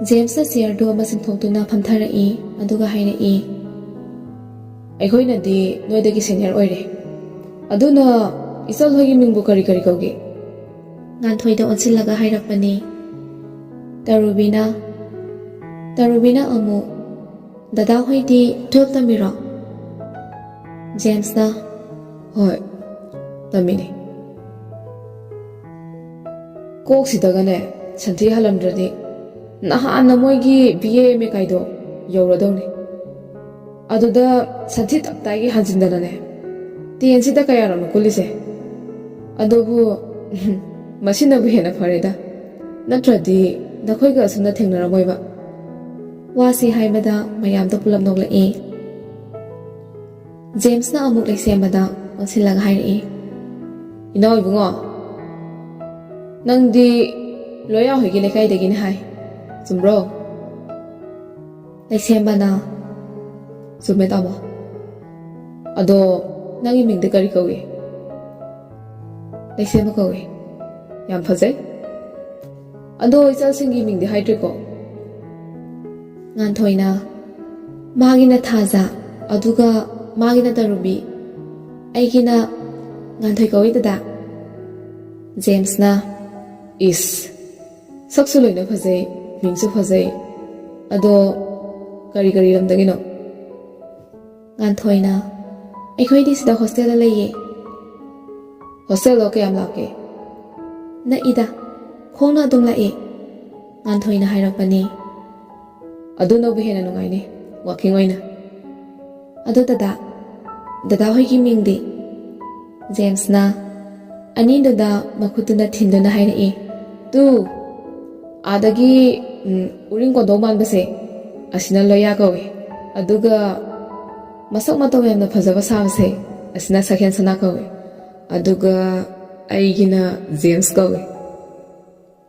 ꯖꯦꯝꯁꯅ ꯆꯤꯌꯔꯗꯨ ꯑꯃ ꯆꯤꯡꯊꯣꯛꯇꯨꯅ ꯐꯝꯊꯔꯛꯏ, ꯑꯗꯨꯒ ꯍꯥꯏꯔꯛꯏ, "ꯑꯩꯈꯣꯏꯅꯗꯤ ꯅꯣꯏꯗꯒꯤ ꯁꯦꯅꯤꯌꯔ ꯑꯣꯏꯔꯦ, ꯑꯗꯨꯅ ꯏꯆꯜ ꯍꯣꯏꯒꯤ ꯃꯤꯡꯕꯨ ꯀꯔꯤ ꯀꯔꯤ ꯀꯧꯒꯦ?" ꯉꯥꯟꯊꯣꯏꯗ ꯑꯣꯟꯁꯤꯜꯂꯒ ꯍꯥꯏꯔꯛꯄꯅꯤ꯫ ꯇꯔꯨꯕꯤꯅ, ꯇꯔꯨꯕꯤꯅ ꯑꯃꯨꯛ, "ꯗꯗꯥ ꯍꯣꯏꯗꯤ ꯇꯨꯋꯦꯜꯐ ꯇꯝꯃꯤꯔꯣ?" ꯖꯦꯝꯁꯅ, "ꯍꯣꯏ, ꯇꯝꯃꯤꯅꯦ꯫" ꯀꯣꯛꯁꯤꯗꯒꯅꯦ ꯁꯟꯊꯤ ꯍꯥꯜꯂꯝꯗ꯭ꯔꯗꯤ ꯅꯍꯥꯟꯅ ꯃꯣꯏꯒꯤ ꯕꯤ ꯑꯦ ꯑꯦꯝ ꯑꯦ ꯀꯥꯏꯗꯣ ꯌꯧꯔꯗꯧꯅꯤ꯫ ꯑꯗꯨꯗ ꯁꯟꯊꯤ ꯇꯞꯇꯥꯏꯒꯤ ꯍꯥꯟꯖꯤꯟꯗꯅꯅꯦ ꯇꯦꯟꯁꯤꯗ ꯀꯌꯥꯔꯛꯅꯣ ꯀꯨꯜꯂꯤꯁꯦ꯫ ꯑꯗꯨꯕꯨ ꯃꯁꯤꯅꯕꯨ ꯍꯦꯟꯅ ꯐꯔꯦꯗ, ꯅꯠꯇ꯭ꯔꯗꯤ ꯅꯈꯣꯏꯒ ꯑꯁꯨꯝꯅ ꯊꯦꯡꯅꯔꯝꯃꯣꯏꯕ꯫ ꯋꯥꯁꯤ ꯍꯥꯏꯕꯗ ꯃꯌꯥꯝꯗꯣ ꯄꯨꯂꯞ ꯅꯣꯛꯂꯛꯏ꯫ ꯖꯦꯝꯁꯅ ꯑꯃꯨꯛ ꯂꯩꯁꯦꯝꯕꯗ ꯑꯣꯟꯁꯤꯜꯂꯒ ꯍꯥꯏꯔꯛꯏ, "ꯏꯅꯥꯎ ꯏꯕꯨꯡꯉꯣ, ꯅꯪꯗꯤ ꯂꯣꯌꯥ ꯍꯣꯏꯒꯤ ꯂꯩꯀꯥꯏꯗꯒꯤꯅꯦ ꯍꯥꯏ, ꯆꯨꯝꯕ꯭ꯔꯣ?" ꯂꯩꯁꯦꯝꯕꯅ, "ꯆꯨꯝꯃꯦ ꯇꯥꯃꯣ꯫ ꯑꯗꯣ ꯅꯪꯒꯤ ꯃꯤꯡꯗꯤ ꯀꯔꯤ ꯀꯧꯏ?" "ꯂꯩꯁꯦꯝꯕ ꯀꯧꯏ꯫" "ꯌꯥꯝ ꯐꯖꯩ꯫ ꯑꯗꯣ ꯏꯆꯜꯁꯤꯡꯒꯤ ꯃꯤꯡꯗꯤ ꯍꯥꯏꯗ꯭ꯔꯤꯀꯣ?" ꯉꯥꯟꯊꯣꯏꯅ, ꯃꯥꯒꯤꯅ ꯊꯥꯖ, ꯑꯗꯨꯒ ꯃꯥꯒꯤꯅ ꯇꯔꯨꯕꯤ, ꯑꯩꯒꯤꯅ ꯉꯥꯟꯊꯣꯏ ꯀꯧꯏ ꯗꯗꯥ꯫ ꯖꯦꯝꯁꯅ, "ꯏꯁ, ꯁꯛꯁꯨ ꯂꯣꯏꯅ ꯐꯖꯩ, ꯃꯤꯡꯁꯨ ꯐꯖꯩ꯫ ꯑꯗꯣ ꯀꯔꯤ ꯀꯔꯤ ꯂꯝꯗꯒꯤꯅꯣ?" ꯉꯥꯟꯊꯣꯏꯅ, "ꯑꯩꯈꯣꯏꯗꯤ ꯁꯤꯗ ꯍꯣꯁꯇꯦꯜꯗ ꯂꯩꯌꯦ꯫" "ꯍꯣꯁꯇꯦꯜꯗꯣ ꯀꯌꯥꯝ ꯂꯥꯞꯀꯦ?" "ꯅꯛꯏꯗ, ꯈꯣꯡꯅ ꯑꯗꯨꯝ ꯂꯥꯛꯑꯦ꯫" ꯉꯥꯟꯊꯣꯏꯅ ꯍꯥꯏꯔꯛꯄꯅꯤ꯫ "ꯑꯗꯨꯅꯕꯨ ꯍꯦꯟꯅ ꯅꯨꯡꯉꯥꯏꯅꯤ, ꯋꯥꯀꯤꯡ ꯑꯣꯏꯅ꯫" "ꯑꯗꯣ ꯗꯗꯥ, ꯗꯗꯥ ꯍꯣꯏꯒꯤ ꯃꯤꯡꯗꯤ?" ꯖꯦꯝꯁꯅ ꯑꯅꯤꯗꯨꯗ ꯃꯈꯨꯠꯇꯨꯅ ꯊꯤꯟꯗꯨꯅ ꯍꯥꯏꯔꯛꯏ, "ꯇꯨ, ꯑꯥꯗꯒꯤ, ꯎꯝ, ꯎꯔꯤꯡ ꯀꯣꯟꯗꯧ ꯃꯥꯟꯕꯁꯦ, ꯑꯁꯤꯅ ꯂꯣꯌꯥ ꯀꯧꯏ꯫ ꯑꯗꯨꯒ ꯃꯁꯛ ꯃꯇꯧ ꯌꯥꯝꯅ ꯐꯖꯕ ꯁꯥꯕꯁꯦ, ꯑꯁꯤꯅ ꯁꯛꯍꯦꯟ ꯁꯅꯥ ꯀꯧꯏ꯫ ꯑꯗꯨꯒ ꯑꯩꯒꯤꯅ ꯖꯦꯝꯁ ꯀꯧꯏ꯫"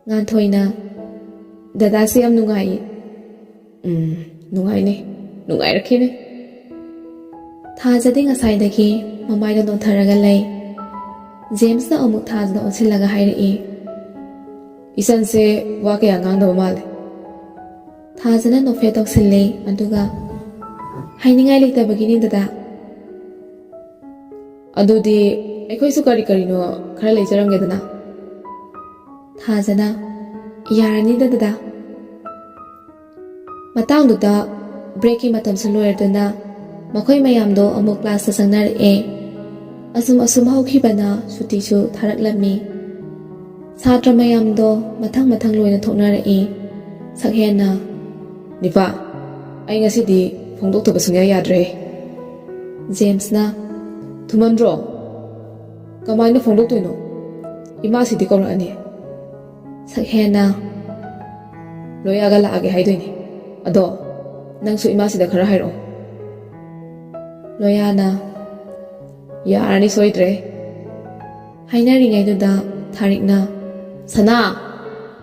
ꯉꯥꯟꯊꯣꯏꯅ, "ꯗꯗꯥꯁꯦ ꯌꯥꯝ ꯅꯨꯡꯉꯥꯏꯌꯦ꯫" "ꯎꯝ, ꯅꯨꯡꯉꯥꯏꯅꯤ, ꯅꯨꯡꯉꯥꯏꯔꯛꯈꯤꯅꯤ꯫" ꯊꯥꯖꯗꯤ ꯉꯁꯥꯏꯗꯒꯤ ꯃꯃꯥꯏꯗ ꯅꯣꯟꯊꯔꯒ ꯂꯩ꯫ ꯖꯦꯝꯁꯅ ꯑꯃꯨꯛ ꯊꯥꯖꯗ ꯑꯣꯟꯁꯤꯜꯂꯒ ꯍꯥꯏꯔꯛꯏ, "ꯏꯆꯟꯁꯦ ꯋꯥ ꯀꯌꯥ ꯉꯥꯡꯗꯕ ꯃꯥꯜꯂꯦ꯫" ꯊꯥꯖꯅ ꯅꯣꯛꯐꯦꯠ ꯇꯧꯁꯤꯜꯂꯦ, ꯑꯗꯨꯒ, "ꯍꯥꯏꯅꯤꯡꯉꯥꯏ ꯂꯩꯇꯕꯒꯤꯅꯤ ꯗꯗꯥ꯫" "ꯑꯗꯨꯗꯤ ꯑꯩꯈꯣꯏꯁꯨ ꯀꯔꯤ ꯀꯔꯤꯅꯣ ꯈꯔ ꯂꯩꯖꯔꯝꯒꯦꯗꯅ꯫" ꯊꯥꯖꯅ, "ꯌꯥꯔꯅꯤꯗ ꯗꯗꯥ꯫" ꯃꯇꯥꯡꯗꯨꯗ ꯕ꯭ꯔꯦꯛꯀꯤ ꯃꯇꯝꯁꯨ ꯂꯣꯏꯔꯗꯨꯅ ꯃꯈꯣꯏ ꯃꯌꯥꯝꯗꯣ ꯑꯃꯨꯛ ꯀ꯭ꯂꯥꯁꯇ ꯆꯪꯅꯔꯛꯑꯦ꯫ ꯑꯁꯨꯝ ꯑꯁꯨꯝ ꯍꯧꯈꯤꯕꯅ ꯁꯨꯇꯤꯁꯨ ꯊꯥꯔꯛꯂꯝꯃꯤ꯫ ꯁꯥꯇ꯭ꯔ ꯃꯌꯥꯝꯗꯣ ꯃꯊꯪ ꯃꯊꯪ ꯂꯣꯏꯅ ꯊꯣꯛꯅꯔꯛꯏ꯫ ꯁꯛꯍꯦꯟꯅ, "ꯅꯤꯄꯥ, ꯑꯩ ꯉꯁꯤꯗꯤ ꯐꯣꯡꯗꯣꯛꯇꯕ ꯁꯨꯡꯌꯥ ꯌꯥꯗ꯭ꯔꯦ꯫" ꯖꯦꯝꯁꯅ, "ꯊꯨꯃꯟꯗ꯭ꯔꯣ? ꯀꯃꯥꯏꯅ ꯐꯣꯡꯗꯣꯛꯇꯣꯏꯅꯣ? ꯏꯃꯥꯁꯤꯗꯤ ꯀꯧꯔꯛꯑꯅꯤ꯫" ꯁꯛꯍꯦꯟꯅ, "ꯂꯣꯌꯥꯒ ꯂꯥꯛꯑꯒꯦ ꯍꯥꯏꯗꯣꯏꯅꯤ꯫ ꯑꯗꯣ ꯅꯪꯁꯨ ꯏꯃꯥꯁꯤꯗ ꯈꯔ ꯍꯥꯏꯔꯛꯑꯣ꯫" ꯂꯣꯌꯥꯅ, "ꯌꯥꯔꯅꯤ ꯁꯣꯏꯗ꯭ꯔꯦ꯫" ꯍꯥꯏꯅꯔꯤꯉꯩꯗꯨꯗ ꯊꯥꯔꯤꯛꯅ, "ꯁꯅꯥ,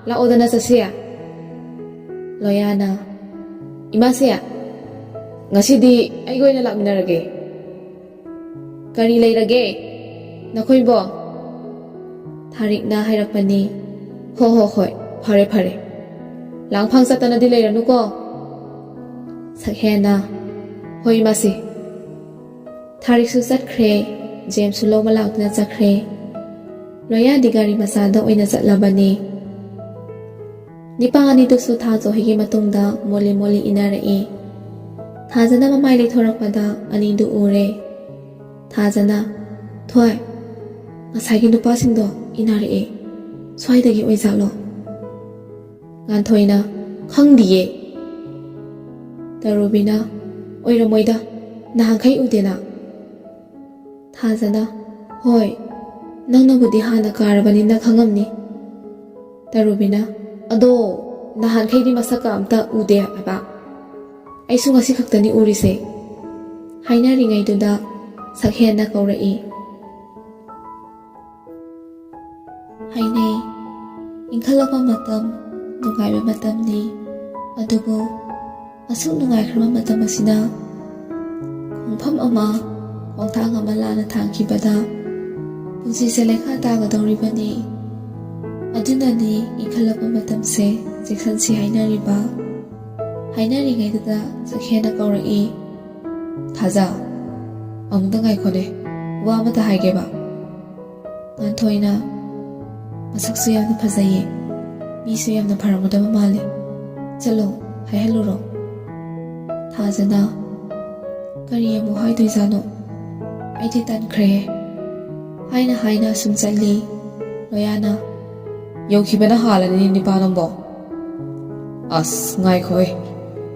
ꯂꯥꯛꯑꯣꯗꯅ ꯆꯠꯁꯦ꯫" ꯂꯣꯌꯥꯅ, "ꯏꯃꯥꯁꯦ, ꯉꯁꯤꯗꯤ ꯑꯩꯒ ꯑꯣꯏꯅ ꯂꯥꯛꯃꯤꯟꯅꯔꯒꯦ꯫" "ꯀꯔꯤ ꯂꯩꯔꯒꯦ ꯅꯈꯣꯏꯕꯣ?" ꯊꯥꯔꯤꯛꯅ ꯍꯥꯏꯔꯛꯄꯅꯤ꯫ "ꯍꯣ ꯍꯣ ꯍꯣꯏ, ꯐꯔꯦ ꯐꯔꯦ꯫ ꯂꯥꯡꯐꯥꯡ ꯆꯠꯇꯅꯗꯤ ꯂꯩꯔꯅꯨꯀꯣ꯫" ꯁꯛꯍꯦꯟꯅ, ꯍꯣꯏ, ꯏꯃꯥꯁꯤ꯫ ꯊꯥꯔꯤꯛꯁꯨ ꯆꯠꯈ꯭ꯔꯦ, ꯖꯦꯝꯁꯁꯨ ꯂꯧꯕ ꯂꯥꯛꯇꯨꯅ ꯆꯠꯈ꯭ꯔꯦ꯫ ꯂꯣꯌꯥꯗꯤ ꯒꯥꯔꯤ ꯃꯆꯥꯗ ꯑꯣꯏꯅ ꯆꯠꯂꯕꯅꯤ꯫ ꯅꯤꯄꯥ ꯑꯅꯤꯗꯨꯁꯨ ꯊꯥꯖ ꯍꯣꯏꯒꯤ ꯃꯇꯨꯡꯗ ꯃꯣꯜꯂꯤ ꯃꯣꯜꯂꯤ ꯏꯟꯅꯔꯛꯏ꯫ ꯊꯥꯖꯅ ꯃꯃꯥꯏ ꯂꯩꯊꯣꯔꯛꯄꯗ ꯑꯅꯤꯗꯨ ꯎꯔꯦ꯫ ꯊꯥꯖꯅ, "ꯊꯣꯏ, ꯉꯁꯥꯏꯒꯤ ꯅꯨꯄꯥꯁꯤꯡꯗꯣ ꯏꯟꯅꯔꯛꯑꯦ꯫ ꯁ꯭ꯋꯥꯏꯗꯒꯤ ꯑꯣꯏꯖꯥꯠꯂꯣ?" ꯉꯥꯟꯊꯣꯏꯅ, "ꯈꯪꯗꯤꯌꯦ꯫" ꯇꯔꯨꯕꯤꯅ, "ꯑꯣꯏꯔꯝꯃꯣꯏꯗ, ꯅꯍꯥꯟꯈꯩ ꯎꯗꯦꯅ꯫" ꯊꯥꯖꯅ, "ꯍꯣꯏ, ꯅꯪꯅꯕꯨꯗꯤ ꯍꯥꯟꯅ ꯀꯥꯔꯕꯅꯤꯅ ꯈꯪꯉꯝꯅꯤ꯫" ꯇꯔꯨꯕꯤꯅ, "ꯑꯗꯣ, ꯅꯍꯥꯟꯈꯩꯗꯤ ꯃꯁꯛꯀ ꯑꯝꯇ ꯎꯗꯦ ꯍꯥꯏꯕ꯫ ꯑꯩꯁꯨ ꯉꯁꯤ ꯈꯛꯇꯅꯤ ꯎꯔꯤꯁꯦ꯫" ꯍꯥꯏꯅꯔꯤꯉꯩꯗꯨꯗ ꯁꯛꯍꯦꯟꯅ ꯀꯧꯔꯛꯏ꯫ ꯍꯥꯏꯅꯩ, ꯏꯟꯈꯠꯂꯛꯄ ꯃꯇꯝ ꯅꯨꯡꯉꯥꯏꯕ ꯃꯇꯝꯅꯤ꯫ ꯑꯗꯨꯕꯨ ꯑꯁꯨꯛ ꯅꯨꯡꯉꯥꯏꯈ꯭ꯔꯕ ꯃꯇꯝ ꯑꯁꯤꯗ ꯈꯣꯡꯐꯝ ꯑꯃ, ꯈꯣꯡꯊꯥꯡ ꯑꯃ ꯂꯥꯟꯅ ꯊꯥꯡꯈꯤꯕꯗ ꯄꯨꯟꯁꯤꯁꯦ ꯂꯩꯈꯥ ꯇꯥꯒꯗꯧꯔꯤꯕꯅꯤ꯫ ꯑꯗꯨꯅꯅꯤ ꯏꯟꯈꯠꯂꯛꯄ ꯃꯇꯝꯁꯦ ꯆꯦꯛꯁꯟꯁꯤ ꯍꯥꯏꯅꯔꯤꯕ꯫ ꯍꯥꯏꯅꯔꯤꯉꯩꯗꯨꯗ ꯁꯛꯍꯦꯟꯅ ꯀꯧꯔꯛꯏ, "ꯊꯥꯖ, ꯑꯃꯨꯛꯇ ꯉꯥꯏꯈꯣꯅꯦ, ꯋꯥ ꯑꯃꯇ ꯍꯥꯏꯒꯦꯕ꯫" ꯉꯥꯟꯊꯣꯏꯅ, "ꯃꯁꯛꯁꯨ ꯌꯥꯝꯅ ꯐꯖꯩꯌꯦ, ꯃꯤꯁꯨ ꯌꯥꯝꯅ ꯐꯔꯝꯒꯗꯕ ꯃꯥꯜꯂꯦ꯫ ꯆꯠꯂꯣ, ꯍꯥꯏꯍꯜꯂꯨꯔꯣ꯫" ꯊꯥꯖꯅ, "ꯀꯔꯤ ꯑꯃꯨꯛ ꯍꯥꯏꯗꯣꯏꯖꯥꯠꯅꯣ? ꯑꯩꯗꯤ ꯇꯟꯈ꯭ꯔꯦ꯫" ꯍꯥꯏꯅ ꯍꯥꯏꯅ ꯑꯁꯨꯝ ꯆꯠꯂꯤ꯫ ꯂꯣꯌꯥꯅ, "ꯌꯧꯈꯤꯕꯅ ꯍꯥꯜꯂꯅꯤ ꯅꯤꯄꯥ ꯅꯪꯕꯣ꯫ ꯑꯁ, ꯉꯥꯏꯈꯣꯍꯦ,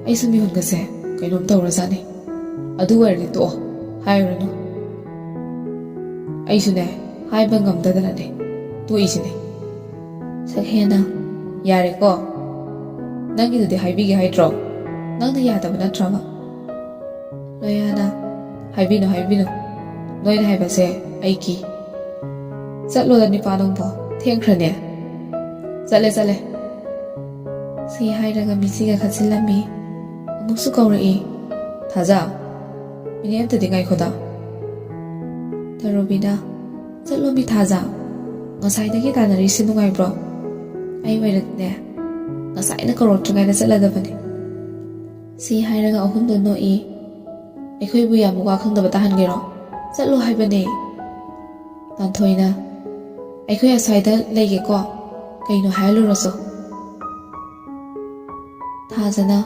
ꯑꯩꯁꯨ ꯃꯤꯍꯨꯟꯒꯁꯦ ꯀꯩꯅꯣꯝ ꯇꯧꯔꯖꯥꯠꯅꯤ꯫ ꯑꯗꯨ ꯑꯣꯏꯔꯗꯤ ꯇꯣꯛꯑꯣ, ꯍꯥꯏꯔꯨꯔꯅꯨ꯫ ꯑꯩꯁꯨꯅꯦ, ꯍꯥꯏꯕ ꯉꯝꯗꯗꯅꯅꯦ ꯇꯣꯛꯏꯁꯤꯅꯦ꯫" ꯁꯛꯍꯦꯟꯅ, "ꯌꯥꯔꯦꯀꯣ, ꯅꯪꯒꯤꯗꯨꯗꯤ ꯍꯥꯏꯕꯤꯒꯦ ꯍꯥꯏꯗ꯭ꯔꯣ? ꯅꯪꯅ ꯌꯥꯗꯕ ꯅꯠꯇ꯭ꯔꯕ?" ꯂꯣꯌꯥꯅ, "ꯍꯥꯏꯕꯤꯅꯨ, ꯍꯥꯏꯕꯤꯅꯨ꯫ ꯅꯣꯏꯅ ꯍꯥꯏꯕꯁꯦ ꯑꯩ ꯀꯤ꯫ ꯆꯠꯂꯣꯗ ꯅꯤꯄꯥ ꯅꯪꯕꯣ, ꯊꯦꯡꯈ꯭ꯔꯅꯦ꯫ ꯆꯠꯂꯦ, ꯆꯠꯂꯦ꯫" ꯁꯤ ꯍꯥꯏꯔꯒ ꯃꯤꯠꯁꯤꯒ ꯈꯠꯆꯤꯜꯂꯝꯃꯤ꯫ ꯑꯃꯨꯛꯁꯨ ꯀꯧꯔꯛꯏ, "ꯊꯥꯖ, ꯃꯤꯅꯤꯠ ꯑꯝꯇꯗꯤ ꯉꯥꯏꯈꯣꯗ꯫" ꯇꯔꯨꯕꯤꯅ, "ꯆꯠꯂꯣꯃꯤ ꯊꯥꯖ, ꯉꯁꯥꯏꯗꯒꯤ ꯇꯥꯟꯅꯔꯤꯁꯤ ꯅꯨꯡꯉꯥꯏꯕ꯭ꯔꯣ? ꯑꯩ ꯑꯣꯏꯔꯗꯤꯅꯦ, ꯉꯁꯥꯏꯅ ꯀꯧꯔꯛꯇ꯭ꯔꯤꯉꯩꯗ ꯆꯠꯂꯗꯕꯅꯤ꯫" ꯁꯤ ꯍꯥꯏꯔꯒ ꯑꯍꯨꯝꯗꯣ ꯅꯣꯛꯏ꯫ ꯑꯩꯈꯣꯏꯕꯨ ꯌꯥꯝ ꯋꯥ ꯈꯪꯗꯕ ꯇꯥꯍꯟꯒꯦꯔꯣ? ꯆꯠꯂꯣ ꯍꯥꯏꯕꯅꯦ꯫ ꯉꯥꯟꯊꯣꯏꯅ, ꯑꯩꯈꯣꯏ ꯑꯁ꯭ꯋꯥꯏꯗ ꯂꯩꯒꯦꯀꯣ, ꯀꯩꯅꯣ ꯍꯥꯏꯍꯜꯂꯨꯔꯁꯨ꯫ ꯊꯥꯖꯅ,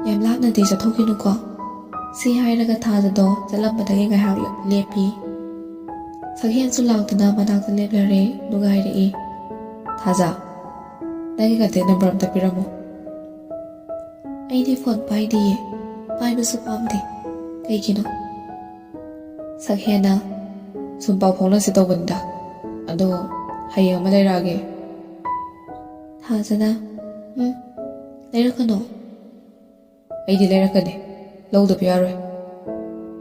ꯌꯥꯝ ꯂꯥꯞꯅꯗꯤ ꯆꯠꯊꯣꯛꯈꯤꯅꯨꯀꯣ꯫ ꯁꯤ ꯍꯥꯏꯔꯒ ꯊꯥꯖꯗꯣ ꯆꯠꯂꯝꯕꯗꯒꯤ ꯉꯥꯏꯍꯥꯛ ꯂꯦꯞꯄꯤ꯫ ꯁꯛꯍꯦꯟꯁꯨ ꯂꯥꯛꯇꯨꯅ ꯃꯅꯥꯛꯇ ꯂꯦꯞꯂꯔꯦ, ꯅꯨꯡꯉꯥꯏꯔꯛꯏ꯫ ꯊꯥꯖ, ꯅꯪꯒꯤ ꯀꯟꯇꯦꯛ ꯅꯝꯕꯔ ꯑꯝꯇ ꯄꯤꯔꯝꯃꯣ꯫ ꯑꯩꯗꯤ ꯐꯣꯟ ꯄꯥꯏꯗꯤꯌꯦ, ꯄꯥꯏꯕꯁꯨ ꯄꯥꯝꯗꯦ꯫ ꯀꯩꯒꯤꯅꯣ? ꯁꯛꯍꯦꯟꯅ, ꯁꯨꯝ ꯄꯥꯎ ꯐꯥꯎꯅꯁꯦ ꯇꯧꯕꯅꯤꯗ꯫ ꯑꯗꯣ ꯍꯌꯦꯡ ꯑꯃ ꯂꯩꯔꯛꯑꯒꯦ꯫ ꯊꯥꯖꯅ, ꯎꯝ, ꯂꯩꯔꯛꯀꯅꯣ꯫ ꯑꯩꯗꯤ ꯂꯩꯔꯛꯀꯅꯤ, ꯂꯧꯗꯕ ꯌꯥꯔꯣꯏ꯫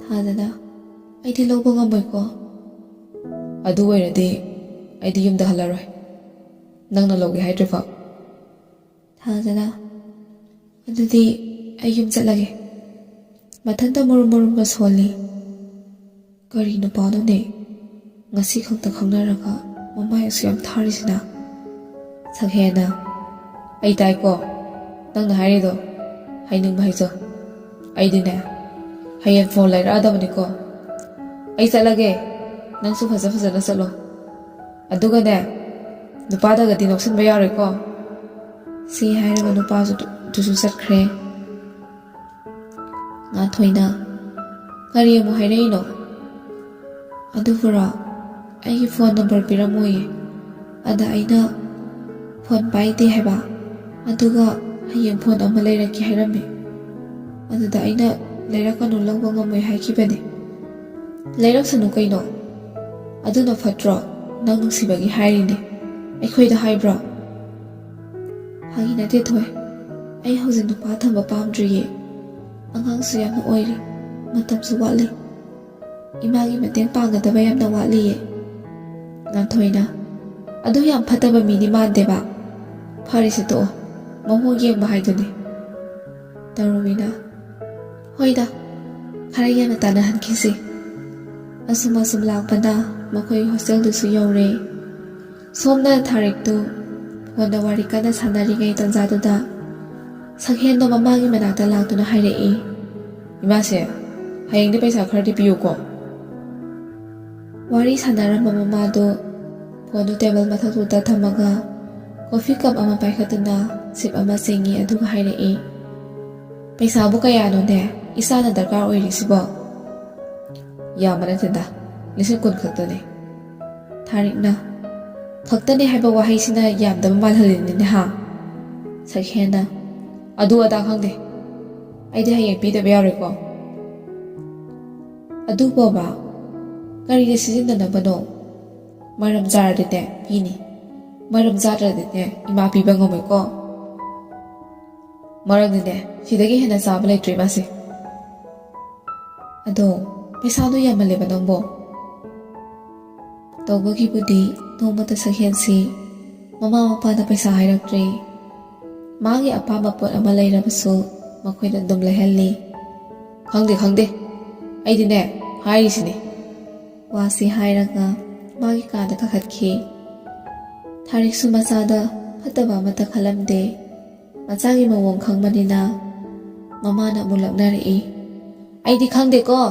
ꯊꯥꯖꯅ, ꯑꯩꯗꯤ ꯂꯧꯕ ꯉꯝꯃꯣꯏꯀꯣ꯫ ꯑꯗꯨ ꯑꯣꯏꯔꯗꯤ ꯑꯩꯗꯤ ꯌꯨꯝꯗ ꯍꯜꯂꯔꯣꯏ, ꯅꯪꯅ ꯂꯧꯒꯦ ꯍꯥꯏꯗ꯭ꯔꯤꯐꯥꯎ꯫ ꯊꯥꯖꯅ, ꯑꯗꯨꯗꯤ ꯑꯩ ꯌꯨꯝ ꯆꯠꯂꯒꯦ꯫ ꯃꯊꯟꯇ ꯃꯨꯔꯨꯝ ꯃꯨꯔꯨꯝꯒ ꯁꯣꯜꯂꯤ꯫ ꯀꯔꯤ ꯅꯨꯄꯥꯅꯣꯅꯦ? ꯉꯁꯤ ꯈꯛꯇ ꯈꯪꯅꯔꯒ ꯃꯃꯥꯏ ꯑꯁꯨꯛ ꯌꯥꯝ ꯊꯥꯔꯤꯁꯤꯅ? ꯁꯛꯍꯦꯟꯅ, ꯑꯩ ꯇꯥꯏꯀꯣ ꯅꯪꯅ ꯍꯥꯏꯔꯤꯗꯣ, ꯍꯥꯏꯅꯤꯡꯕ ꯍꯥꯏꯖꯧ꯫ ꯑꯩꯗꯤꯅꯦ, ꯍꯌꯦꯡ ꯐꯣꯟ ꯂꯩꯔꯛꯑꯗꯕꯅꯤꯀꯣ꯫ ꯑꯩ ꯆꯠꯂꯒꯦ, ꯅꯪꯁꯨ ꯐꯖ ꯐꯖꯅ ꯆꯠꯂꯣ꯫ ꯑꯗꯨꯒꯅꯦ, ꯅꯨꯄꯥꯗꯒꯗꯤ ꯅꯣꯛꯁꯤꯟꯕ ꯌꯥꯔꯣꯏꯀꯣ꯫ ꯁꯤ ꯍꯥꯏꯔꯒ ꯅꯨꯄꯥꯁꯨ ꯇꯨ-, ꯇꯨꯁꯨ ꯆꯠꯈ꯭ꯔꯦ꯫ ꯉꯥꯟꯊꯣꯏꯅ, "ꯀꯔꯤ ꯑꯃꯨꯛ ꯍꯥꯏꯔꯛꯏꯅꯣ?" "ꯑꯗꯨꯕꯨꯔꯣ, ꯑꯩꯒꯤ ꯐꯣꯟ ꯅꯝꯕꯔ ꯄꯤꯔꯝꯃꯣꯌꯦ꯫ ꯑꯗ ꯑꯩꯅ ꯐꯣꯟ ꯄꯥꯏꯗꯦ ꯍꯥꯏꯕ, ꯑꯗꯨꯒ ꯍꯌꯦꯡ ꯐꯣꯟ ꯑꯃ ꯂꯩꯔꯛꯀꯦ ꯍꯥꯏꯔꯝꯃꯦ꯫ ꯑꯗꯨꯗ ꯑꯩꯅ ꯂꯩꯔꯛꯀꯅꯨ, ꯂꯧꯕ ꯉꯝꯃꯣꯏ ꯍꯥꯏꯈꯤꯕꯅꯦ꯫ ꯂꯩꯔꯛꯁꯅꯨ ꯀꯩꯅꯣ, ꯑꯗꯨꯅ ꯐꯠꯇ꯭ꯔꯣ? ꯅꯪ ꯅꯨꯡꯁꯤꯕꯒꯤ ꯍꯥꯏꯔꯤꯅꯦ, ꯑꯩꯈꯣꯏꯗ ꯍꯥꯏꯕ꯭ꯔꯣ?" "ꯐꯥꯒꯤ ꯅꯠꯇꯦ ꯊꯣꯏ, ꯑꯩ ꯍꯧꯖꯤꯛ ꯅꯨꯄꯥ ꯊꯝꯕ ꯄꯥꯝꯗ꯭ꯔꯤꯌꯦ꯫ ꯑꯉꯥꯡꯁꯨ ꯌꯥꯝꯅ ꯑꯣꯏꯔꯤ, ꯃꯇꯝꯁꯨ ꯋꯥꯠꯂꯤ꯫ ꯏꯃꯥꯒꯤ ꯃꯇꯦꯡ ꯄꯥꯡꯒꯗꯕ ꯌꯥꯝꯅ ꯋꯥꯠꯂꯤꯌꯦ꯫" ꯉꯥꯟꯊꯣꯏꯅ, "ꯑꯗꯨ ꯌꯥꯝ ꯐꯠꯇꯕ ꯃꯤꯗꯤ ꯃꯥꯟꯗꯦꯕ꯫ ꯐꯔꯦꯁꯦ ꯇꯣꯛꯑꯣ, ꯃꯑꯣꯡ ꯌꯦꯡꯕ ꯍꯥꯏꯗꯨꯅꯤ꯫" ꯇꯧꯔꯨꯃꯤꯅ, "ꯍꯣꯏꯗ, ꯈꯔ ꯌꯥꯝꯅ ꯇꯥꯟꯅꯍꯟꯈꯤꯁꯤ꯫" ꯑꯁꯨꯝ ꯑꯁꯨꯝ ꯂꯥꯛꯄꯅ ꯃꯈꯣꯏ ꯍꯣꯁꯇꯦꯜꯗꯨꯁꯨ ꯌꯧꯔꯦ꯫ ꯁꯣꯝꯅ ꯊꯥꯔꯤꯛꯇꯨ ꯐꯣꯟꯗ ꯋꯥꯔꯤ ꯀꯟꯅ ꯁꯥꯟꯅꯔꯤꯉꯩ ꯇꯥꯟꯖꯥꯗꯨꯗ ꯁꯛꯍꯦꯟꯗꯣ ꯃꯃꯥꯒꯤ ꯃꯅꯥꯛꯇ ꯂꯥꯛꯇꯨꯅ ꯍꯥꯏꯔꯛꯏ꯫ "ꯏꯃꯥꯁꯦ, ꯍꯌꯦꯡꯗꯤ ꯄꯩꯁꯥ ꯈꯔꯗꯤ ꯄꯤꯌꯨꯀꯣ꯫ ꯋꯥꯔꯤ ꯁꯥꯟꯅꯔꯝꯕ ꯃꯃꯥꯗꯨ ꯐꯣꯟꯗꯨ ꯇꯦꯕꯜ ꯃꯊꯛꯇꯨꯗ ꯊꯝꯃꯒ ꯀꯣꯐꯤ ꯀꯞ ꯑꯃ ꯄꯥꯏꯈꯠꯇꯨꯅ ꯁꯤꯞ ꯑꯃ ꯆꯤꯡꯉꯤ, ꯑꯗꯨꯒ ꯍꯥꯏꯔꯛꯏ, "ꯄꯩꯁꯥꯕꯨ ꯀꯌꯥꯅꯣꯅꯦ ꯏꯆꯥꯅ ꯗꯔꯀꯥꯔ ꯑꯣꯏꯔꯤꯁꯤꯕꯣ?" "ꯌꯥꯝꯕ ꯅꯠꯇꯦꯗ, ꯂꯤꯁꯤꯡ ꯀꯨꯟ ꯈꯛꯇꯅꯦ꯫" ꯊꯥꯔꯤꯛꯅ, "ꯈꯛꯇꯅꯦ ꯍꯥꯏꯕ ꯋꯥꯍꯩꯁꯤꯅ ꯌꯥꯝꯗꯕ ꯃꯥꯜꯍꯜꯂꯤꯅꯤꯅꯦ ꯍꯥ?" ꯁꯛꯍꯦꯟꯅ, "ꯑꯗꯨ ꯑꯗꯥ ꯈꯪꯗꯦ, ꯑꯩꯗꯤ ꯍꯌꯦꯡ ꯄꯤꯗꯕ ꯌꯥꯔꯣꯏꯀꯣ꯫" "ꯑꯗꯨꯕꯣꯕ, ꯀꯔꯤꯗ ꯁꯤꯖꯤꯟꯅꯅꯕꯅꯣ? ꯃꯔꯝ ꯆꯥꯔꯗꯤꯅꯦ ꯄꯤꯅꯤ, ꯃꯔꯝ ꯆꯥꯗ꯭ꯔꯗꯤꯅꯦ ꯏꯃꯥ ꯄꯤꯕ ꯉꯝꯃꯣꯏꯀꯣ꯫" "ꯃꯔꯝꯗꯤꯅꯦ ꯁꯤꯗꯒꯤ ꯍꯦꯟꯅ ꯆꯥꯕ ꯂꯩꯇ꯭ꯔꯦ ꯃꯥꯁꯦ꯫" "ꯑꯗꯣ ꯄꯩꯁꯥꯗꯣ ꯌꯥꯝꯃꯜꯂꯦꯕ ꯅꯪꯕꯣ꯫" ꯇꯧꯕꯒꯤꯕꯨꯗꯤ ꯅꯣꯡꯃꯇ ꯁꯛꯍꯦꯟꯁꯤ ꯃꯃꯥ ꯃꯄꯥꯗ ꯄꯩꯁꯥ ꯍꯥꯏꯔꯛꯇ꯭ꯔꯦ꯫ ꯃꯥꯒꯤ ꯑꯄꯥꯝꯕ ꯄꯣꯠ ꯑꯃ ꯂꯩꯔꯕꯁꯨ ꯃꯈꯣꯏꯗ ꯑꯗꯨꯝ ꯂꯩꯍꯜꯂꯤ꯫ "ꯈꯪꯗꯦ, ꯈꯪꯗꯦ, ꯑꯩꯗꯤꯅꯦ ꯍꯥꯏꯔꯤꯁꯤꯅꯤ꯫" ꯋꯥꯁꯤ ꯍꯥꯏꯔꯒ ꯃꯥꯒꯤ ꯀꯥꯗ ꯀꯥꯈꯠꯈꯤ꯫ ꯊꯥꯔꯤꯛꯁꯨ ꯃꯆꯥꯗ ꯐꯠꯇꯕ ꯑꯃꯠꯇ ꯈꯜꯂꯝꯗꯦ꯫ ꯃꯆꯥꯒꯤ ꯃꯑꯣꯡ ꯈꯪꯕꯅꯤꯅ ꯃꯃꯥꯅ ꯑꯃꯨꯛ ꯂꯛꯅꯔꯛꯏ꯫ "ꯑꯩꯗꯤ ꯈꯪꯗꯦꯀꯣ!"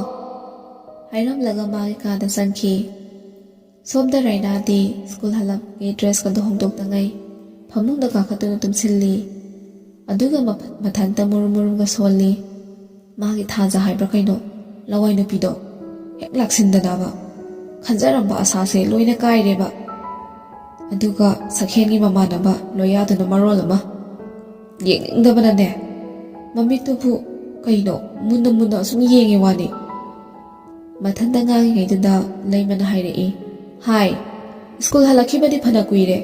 ꯍꯥꯏꯔꯝꯂꯒ ꯃꯥꯒꯤ ꯀꯥꯗ ꯆꯪꯈꯤ꯫ ꯁꯣꯝꯗ ꯔꯥꯏꯅꯥꯗꯤ ꯁ꯭ꯀꯨꯜ ꯍꯜꯂꯛꯄꯒꯤ ꯗ꯭ꯔꯦꯁꯀꯗꯣ ꯍꯣꯡꯗꯣꯛꯇꯉꯩ ꯐꯃꯨꯡꯗ ꯀꯥꯈꯠꯇꯨꯅ ꯇꯨꯝꯁꯤꯜꯂꯤ꯫ ꯑꯗꯨꯒ ꯃꯐ-, ꯃꯊꯟꯇ ꯃꯨꯔꯨꯝ ꯃꯨꯔꯨꯝꯒ ꯁꯣꯜꯂꯤ꯫ ꯃꯥꯒꯤ ꯊꯥꯖ ꯍꯥꯏꯕ꯭ꯔꯥ ꯀꯩꯅꯣ, ꯂꯋꯥꯏ ꯅꯨꯄꯤꯗꯣ ꯍꯦꯛ ꯂꯥꯛꯁꯤꯟꯗꯅꯕ ꯈꯟꯖꯔꯝꯕ ꯑꯁꯥꯁꯦ ꯂꯣꯏꯅ ꯀꯥꯏꯔꯦꯕ꯫ ꯑꯗꯨꯒ ꯁꯛꯍꯦꯟꯒꯤ ꯃꯃꯥꯟꯅꯕ ꯂꯣꯌꯥꯗꯨꯅ ꯃꯔꯣꯜ ꯑꯃ ꯌꯦꯡꯅꯤꯡꯗꯕꯅꯅꯦ, ꯃꯃꯤꯠꯇꯨꯕꯨ ꯀꯩꯅꯣ ꯃꯨꯟꯅ ꯃꯨꯟꯅ ꯑꯁꯨꯝ ꯌꯦꯡꯉꯤ ꯋꯥꯅꯤ꯫ ꯃꯊꯟꯇ ꯉꯥꯡꯉꯤꯉꯩꯗꯨꯗ ꯂꯩꯃꯅ ꯍꯥꯏꯔꯛꯏ, "ꯍꯥꯏ, ꯁ꯭ꯀꯨꯜ ꯍꯜꯂꯛꯈꯤꯕꯗꯤ ꯐꯅ ꯀꯨꯏꯔꯦ꯫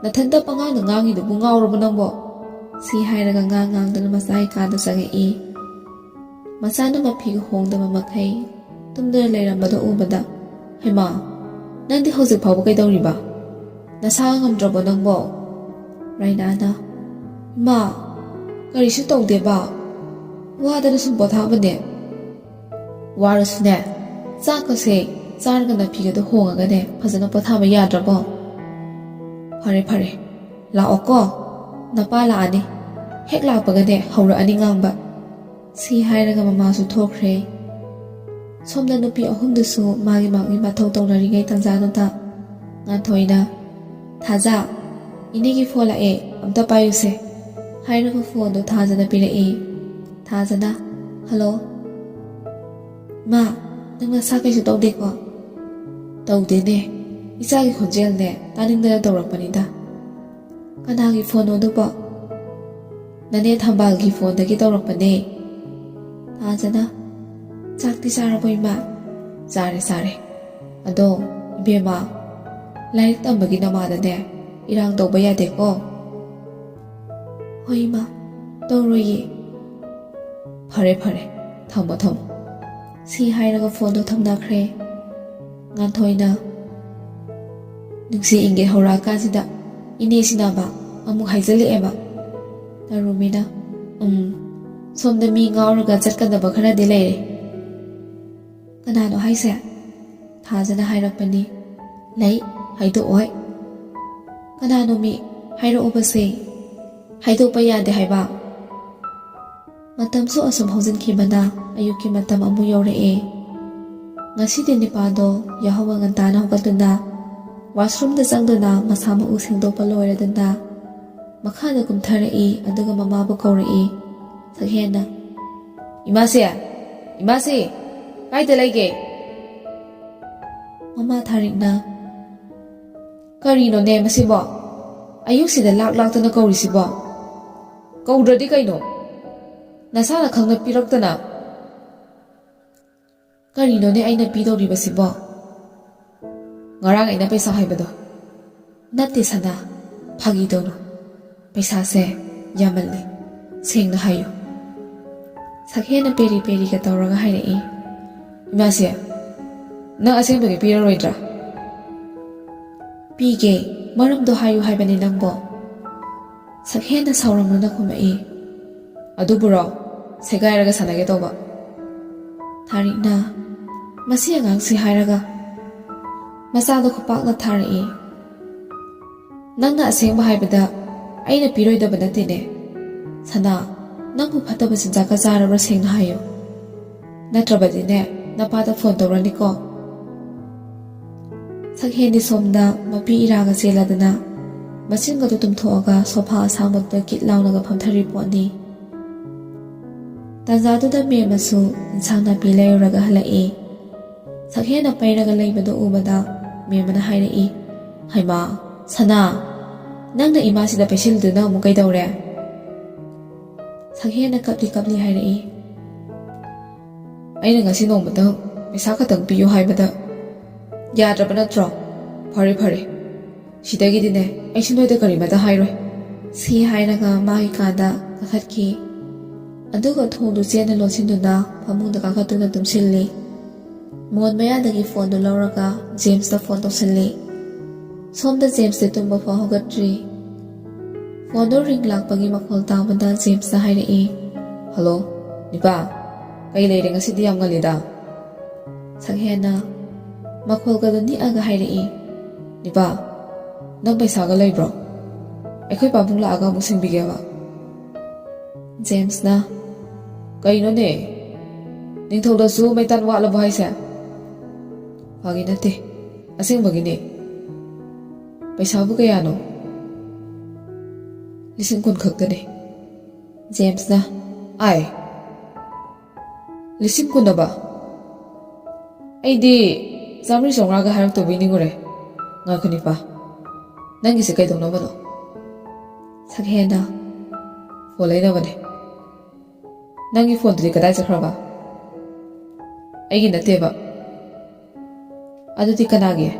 ꯅꯊꯟꯇ ꯄꯉꯥꯡꯗ ꯉꯥꯡꯉꯤꯗꯨꯕꯨ ꯉꯥꯎꯔꯕꯣ ꯅꯪꯕꯣ?" ꯁꯤ ꯍꯥꯏꯔꯒ ꯉꯥꯡ ꯉꯥꯡꯗꯅ ꯃꯆꯥꯒꯤ ꯀꯥꯗ ꯆꯪꯉꯛꯏ꯫ ꯃꯆꯥꯅ ꯃꯐꯤꯒ ꯍꯣꯡꯗꯕ ꯃꯈꯩ ꯇꯨꯝꯗꯨꯅ ꯂꯩꯔꯝꯕꯗꯣ ꯎꯕꯗ, "ꯍꯩꯃꯥ, ꯅꯪꯗꯤ ꯍꯧꯖꯤꯛ ꯐꯥꯎꯕ ꯀꯩꯗꯧꯔꯤꯕ? ꯅꯁꯥ ꯉꯝꯗ꯭ꯔꯕꯣ ꯅꯪꯕꯣ?" ꯔꯥꯏꯅꯥꯅ, "ꯏꯃꯥ, ꯀꯔꯤꯁꯨ ꯇꯧꯗꯦꯕ꯫ ꯋꯥꯗꯅ ꯁꯨꯝ ꯄꯣꯊꯥꯕꯅꯦ꯫" "ꯋꯥꯔꯁꯨꯅꯦ, ꯆꯥꯛꯀꯁꯦ ꯆꯥꯔꯒ ꯅꯐꯤꯒꯗꯣ ꯍꯣꯡꯉꯒꯅꯦ ꯐꯖꯅ ꯄꯣꯊꯥꯕ ꯌꯥꯗ꯭ꯔꯕꯣ? ꯐꯔꯦ, ꯐꯔꯦ, ꯂꯥꯛꯑꯣꯀꯣ꯫ ꯅꯄꯥ ꯂꯥꯛꯑꯅꯤ꯫ ꯍꯦꯛ ꯂꯥꯛꯄꯒꯅꯦ ꯍꯧꯔꯛꯑꯅꯤ ꯉꯥꯡꯕ꯫" ꯁꯤ ꯍꯥꯏꯔꯒ ꯃꯃꯥꯁꯨ ꯊꯣꯛꯈ꯭ꯔꯦ꯫ ꯁꯣꯝꯗ ꯅꯨꯄꯤ ꯑꯍꯨꯝꯗꯨꯁꯨ ꯃꯥꯒꯤ ꯃꯥꯒꯤ ꯃꯊꯧ ꯇꯧꯅꯔꯤꯉꯩ ꯇꯥꯟꯖꯥꯗꯨꯗ ꯉꯥꯟꯊꯣꯏꯅ, "ꯊꯥꯖ, ꯏꯅꯦꯒꯤ ꯐꯣꯟ ꯂꯥꯛꯑꯦ, ꯑꯝꯇ ꯄꯥꯏꯌꯨꯁꯦ" ꯍꯥꯏꯔꯒ ꯐꯣꯟꯗꯣ ꯊꯥꯖꯗ ꯄꯤꯔꯛꯏ꯫ ꯊꯥꯖꯅ, "ꯍꯜꯂꯣ꯫ ꯃꯥ, ꯅꯪ ꯅꯁꯥ ꯀꯩꯁꯨ ꯇꯧꯗꯦꯀꯣ?" "ꯇꯧꯗꯦꯅꯦ, ꯏꯆꯥꯒꯤ ꯈꯣꯟꯖꯦꯜꯅꯦ, ꯇꯥꯅꯤꯡꯗꯅ ꯇꯧꯔꯛꯄꯅꯤꯗ"꯫ "ꯀꯅꯥꯒꯤ ꯐꯣꯟꯅꯣ ꯑꯗꯨꯕꯣ?" "ꯅꯅꯦ ꯊꯝꯕꯥꯜꯒꯤ ꯐꯣꯟꯗꯒꯤ ꯇꯧꯔꯛꯄꯅꯦ"꯫ ꯊꯥꯖꯅ, "ꯆꯥꯛꯇꯤ ꯆꯥꯔꯕꯣ ꯏꯃꯥ?" "ꯆꯥꯔꯦ, ꯆꯥꯔꯦ꯫ ꯑꯗꯣ ꯏꯕꯦꯝꯃ, ꯂꯥꯏꯔꯤꯛ ꯇꯝꯕꯒꯤ ꯅꯃꯥꯗꯅꯦ ꯏꯔꯥꯡ ꯇꯧꯕ ꯌꯥꯗꯦꯀꯣ"꯫ "ꯍꯣꯏ ꯏꯃꯥ, ꯇꯧꯔꯣꯏꯌꯦ"꯫ "ꯐꯔꯦ, ꯐꯔꯦ, ꯊꯝꯃꯣ, ꯊꯝꯃꯣ"꯫ ꯁꯤ ꯍꯥꯏꯔꯒ ꯐꯣꯟꯗꯣ ꯊꯝꯅꯈ꯭ꯔꯦ꯫ ꯉꯥꯟꯊꯣꯏꯅ, "ꯅꯨꯡꯁꯤ ꯏꯪꯒꯤꯠ ꯍꯧꯔꯛꯑꯀꯥꯟꯁꯤꯗ ꯏꯅꯦꯁꯤꯅꯕ ꯑꯃꯨꯛ ꯍꯥꯏꯖꯤꯜꯂꯛꯑꯦꯕ"꯫ ꯇꯔꯨꯃꯤꯅ, "ꯎꯝ, ꯁꯣꯝꯗ ꯃꯤ ꯉꯥꯎꯔꯒ ꯆꯠꯀꯗꯕ ꯈꯔꯗꯤ ꯂꯩꯔꯦ"꯫ "ꯀꯅꯥꯅꯣ ꯍꯥꯏꯁꯦ?" ꯊꯥꯖꯅ ꯍꯥꯏꯔꯛꯄꯅꯤ꯫ "ꯂꯩ, ꯍꯥꯏꯗꯣꯛꯑꯣꯏ"꯫ "ꯀꯅꯥꯅꯣ ꯃꯤ? ꯍꯥꯏꯔꯛꯑꯣꯕꯁꯦ"꯫ "ꯍꯥꯏꯗꯣꯛꯄ ꯌꯥꯗꯦ ꯍꯥꯏꯕ"꯫ ꯃꯇꯝꯁꯨ ꯑꯁꯨꯝ ꯍꯧꯖꯤꯟꯈꯤꯕꯅ ꯑꯌꯨꯛꯀꯤ ꯃꯇꯝ ꯑꯃꯨꯛ ꯌꯧꯔꯛꯑꯦ꯫ ꯉꯁꯤꯗꯤ ꯅꯤꯄꯥꯗꯣ ꯌꯥꯍꯧ ꯉꯟꯇꯥꯅ ꯍꯧꯒꯠꯇꯨꯅ washroomꯗ ꯆꯪꯗꯨꯅ ꯃꯁꯥ ꯃꯎ ꯁꯦꯡꯗꯣꯛꯄ ꯂꯣꯏꯔꯗꯨꯅ ꯃꯈꯥꯗ ꯀꯨꯝꯊꯔꯛꯏ, ꯑꯗꯨꯒ ꯃꯃꯥꯕꯨ ꯀꯧꯔꯛꯏ꯫ ꯁꯛꯍꯦꯟꯅ, "ꯏꯃꯥꯁꯤ, ꯏꯃꯥꯁꯤ, ꯀꯥꯏꯗ ꯂꯩꯒꯦ?" ꯃꯃꯥ ꯊꯥꯔꯤꯛꯅ, "ꯀꯔꯤꯅꯣꯅꯦ ꯃꯁꯤꯕꯣ? ꯑꯌꯨꯛꯁꯤꯗ ꯂꯥꯛ ꯂꯥꯛꯇꯅ ꯀꯧꯔꯤꯁꯤꯕꯣ? ꯀꯧꯗ꯭ꯔꯗꯤ ꯀꯩꯅꯣ? ꯅꯁꯥꯅ ꯈꯪꯅ ꯄꯤꯔꯛꯇꯅ"꯫ "ꯀꯔꯤꯅꯣꯅꯦ ꯑꯩꯅ ꯄꯤꯗꯧꯔꯤꯕꯁꯤꯕꯣ? ꯉꯔꯥꯡ ꯑꯩꯅ ꯄꯩꯁꯥ ꯍꯥꯏꯕꯗꯣ"꯫ "ꯅꯠꯇꯦ ꯁꯅꯥ, ꯐꯥꯒꯤ ꯇꯧꯅꯨ꯫ ꯄꯩꯁꯥꯁꯦ ꯌꯥꯝꯃꯜꯂꯦ, ꯁꯦꯡꯅ ꯍꯥꯏꯌꯨ"꯫ ꯁꯛꯍꯦꯟꯅ ꯄꯦꯔꯤ ꯄꯦꯔꯤꯒ ꯇꯧꯔꯒ ꯍꯥꯏꯔꯛꯏ꯫ "ꯏꯃꯥꯁꯦ, ꯅꯪ ꯑꯁꯦꯡꯕꯒꯤ ꯄꯤꯔꯔꯣꯏꯗ꯭ꯔꯥ?" "ꯄꯤꯒꯦ, ꯃꯔꯝꯗꯣ ꯍꯥꯏꯌꯨ ꯍꯥꯏꯕꯅꯤ ꯅꯪꯕꯣ"꯫ ꯁꯛꯍꯦꯟꯅ ꯁꯥꯎꯔꯝꯂꯅ ꯈꯨꯝꯃꯛꯏ꯫ "ꯑꯗꯨꯕꯨꯔꯣ, ꯁꯦꯒꯥꯏꯔꯒ ꯁꯥꯟꯅꯒꯦ ꯇꯧꯕ"꯫ ꯊꯥꯔꯤꯛꯅ, "ꯃꯁꯤ ꯑꯉꯥꯡꯁꯤ" ꯍꯥꯏꯔꯒ ꯃꯆꯥꯗꯣ ꯈꯨꯄꯥꯛꯅ ꯊꯥꯔꯛꯏ꯫ "ꯅꯪꯅ ꯑꯁꯦꯡꯕ ꯍꯥꯏꯕꯗ ꯑꯩꯅ ꯄꯤꯔꯣꯏꯗꯕ ꯅꯠꯇꯦꯅꯦ꯫ ꯁꯅꯥ, ꯅꯪꯕꯨ ꯐꯠꯇꯕ ꯆꯤꯟꯖꯥꯛꯀ ꯆꯥꯔꯕ꯭ꯔꯥ, ꯁꯦꯡꯅ ꯍꯥꯏꯌꯨ? ꯅꯠꯇ꯭ꯔꯕꯗꯤꯅꯦ, ꯅꯄꯥꯗ ꯐꯣꯟ ꯇꯧꯔꯅꯤꯀꯣ꯫ ꯁꯛꯍꯦꯟꯗꯤ ꯁꯣꯝꯗ ꯃꯄꯤ ꯏꯔꯥꯒ ꯆꯦꯜꯂꯗꯅ ꯃꯆꯤꯟꯒꯗꯨ ꯇꯨꯝꯊꯣꯛꯑꯒ ꯁꯣꯐꯥ ꯑꯁꯥꯡꯕꯗꯨꯗ ꯀꯤꯠ ꯂꯥꯎꯅꯒ ꯐꯝꯊꯔꯤ ꯄꯣꯠꯅꯤ꯫ ꯇꯥꯟꯖꯥꯗꯨꯗ ꯃꯦꯝꯃꯁꯨ ꯏꯟꯁꯥꯡ ꯅꯥꯄꯤ ꯂꯩꯔꯨꯔꯒ ꯍꯜꯂꯛꯏ꯫ ꯁꯛꯍꯦꯟꯅ ꯄꯩꯔꯒ ꯂꯩꯕꯗꯨ ꯎꯕꯗ ꯃꯦꯝꯃꯅ ꯍꯥꯏꯔꯛꯏ, "ꯍꯩꯃꯥ, ꯁꯅꯥ, ꯅꯪꯅ ꯏꯃꯥꯁꯤꯗ ꯄꯩꯁꯤꯜꯂꯤꯗꯨꯅ ꯑꯃꯨꯛ ꯀꯩꯗꯧꯔꯦ?" ꯁꯛꯍꯦꯟꯅ ꯀꯞꯂꯤ ꯀꯞꯂꯤ ꯍꯥꯏꯔꯛꯏ, "ꯑꯩꯅ ꯉꯁꯤ ꯅꯣꯡꯃꯇꯪ ꯄꯩꯁꯥ ꯈꯛꯇꯪ ꯄꯤꯌꯨ ꯍꯥꯏꯕꯗ ꯌꯥꯗ꯭ꯔꯕ ꯅꯠꯇ꯭ꯔꯣ? ꯐꯔꯦ, ꯐꯔꯦ, ꯁꯤꯗꯒꯤꯗꯤꯅꯦ ꯑꯩꯁꯨ ꯅꯣꯏꯗ ꯀꯔꯤꯃꯇ ꯍꯥꯏꯔꯣꯏ꯫" ꯁꯤ ꯍꯥꯏꯔꯒ ꯃꯥꯒꯤ ꯀꯥꯗ ꯀꯥꯈꯠꯈꯤ꯫ ꯑꯗꯨꯒ ꯊꯣꯡꯗꯨ ꯆꯦꯠꯅ ꯂꯣꯟꯁꯤꯟꯗꯨꯅ ꯐꯃꯨꯡꯗ ꯀꯥꯈꯠꯇꯨꯅ ꯇꯨꯝꯁꯤꯜꯂꯤ꯫ ꯃꯣꯟ ꯃꯌꯥꯗꯒꯤ ꯐꯣꯟꯗꯨ ꯂꯧꯔꯒ ꯖꯦꯝꯁꯇ ꯐꯣꯟ ꯇꯧꯁꯤꯜꯂꯤ꯫ ꯁꯣꯝꯗ ꯖꯦꯝꯁꯇꯤ ꯇꯨꯝꯕ ꯐꯥꯎ ꯍꯧꯒꯠꯇ꯭ꯔꯤ꯫ ꯐꯣꯟꯗꯨ ꯔꯤꯡ ꯂꯥꯛꯄꯒꯤ ꯃꯈꯣꯜ ꯇꯥꯕꯗ ꯖꯦꯝꯁꯇ ꯍꯥꯏꯔꯛꯏ, "ꯍꯜꯂꯣ, ꯅꯤꯄꯥ, ꯀꯩ ꯂꯩꯔꯦ ꯉꯁꯤꯗꯤ ꯌꯥꯝ ꯉꯜꯂꯤꯗ?" ꯁꯛꯍꯦꯟꯅ ꯃꯈꯣꯜꯒꯗꯨ ꯅꯤꯛꯑꯒ ꯍꯥꯏꯔꯛꯏ, "ꯅꯤꯄꯥ, ꯅꯪ ꯄꯩꯁꯥꯒ ꯂꯩꯕ꯭ꯔꯣ? ꯑꯩꯈꯣꯏ ꯄꯥꯕꯨꯡ ꯂꯥꯛꯑꯒ ꯑꯃꯨꯛ ꯁꯤꯡꯕꯤꯒꯦꯕ꯫" ꯖꯦꯝꯁꯅ, "ꯀꯩꯅꯣꯅꯦ? ꯅꯤꯡꯊꯧꯗꯁꯨ ꯃꯩꯇꯥꯟ ꯋꯥꯠꯂꯕꯣ ꯍꯥꯏꯁꯦ? ꯐꯥꯒꯤ ꯅꯠꯇꯦ, ꯑꯁꯦꯡꯕꯒꯤꯅꯦ꯫ ꯄꯩꯁꯥꯕꯨ ꯀꯌꯥꯅꯣ?" "ꯂꯤꯁꯤꯡ ꯀꯨꯟ ꯈꯛꯇꯅꯦ꯫" ꯖꯦꯝꯁꯅ, "ꯑꯥꯏ, ꯂꯤꯁꯤꯡ ꯀꯨꯟ ꯑꯕ? ꯑꯩꯗꯤ ꯆꯥꯝꯃꯔꯤ ꯆꯥꯝꯃꯉꯥꯒ ꯍꯥꯏꯔꯛꯇꯧꯕꯤ ꯅꯤꯡꯉꯨꯔꯦ꯫ ꯉꯥꯏꯈꯣ ꯅꯤꯄꯥ, ꯅꯪꯒꯤꯁꯦ ꯀꯩꯗꯧꯅꯕꯅꯣ?" ꯁꯛꯍꯦꯟꯅ, "ꯐꯣꯟ ꯂꯩꯅꯕꯅꯦ꯫" "ꯅꯪꯒꯤ ꯐꯣꯟꯗꯨꯗꯤ ꯀꯗꯥꯏ ꯆꯠꯈ꯭ꯔꯕ?" "ꯑꯩꯒꯤ ꯅꯠꯇꯦꯕ꯫" "ꯑꯗꯨꯗꯤ ꯀꯅꯥꯒꯤ?"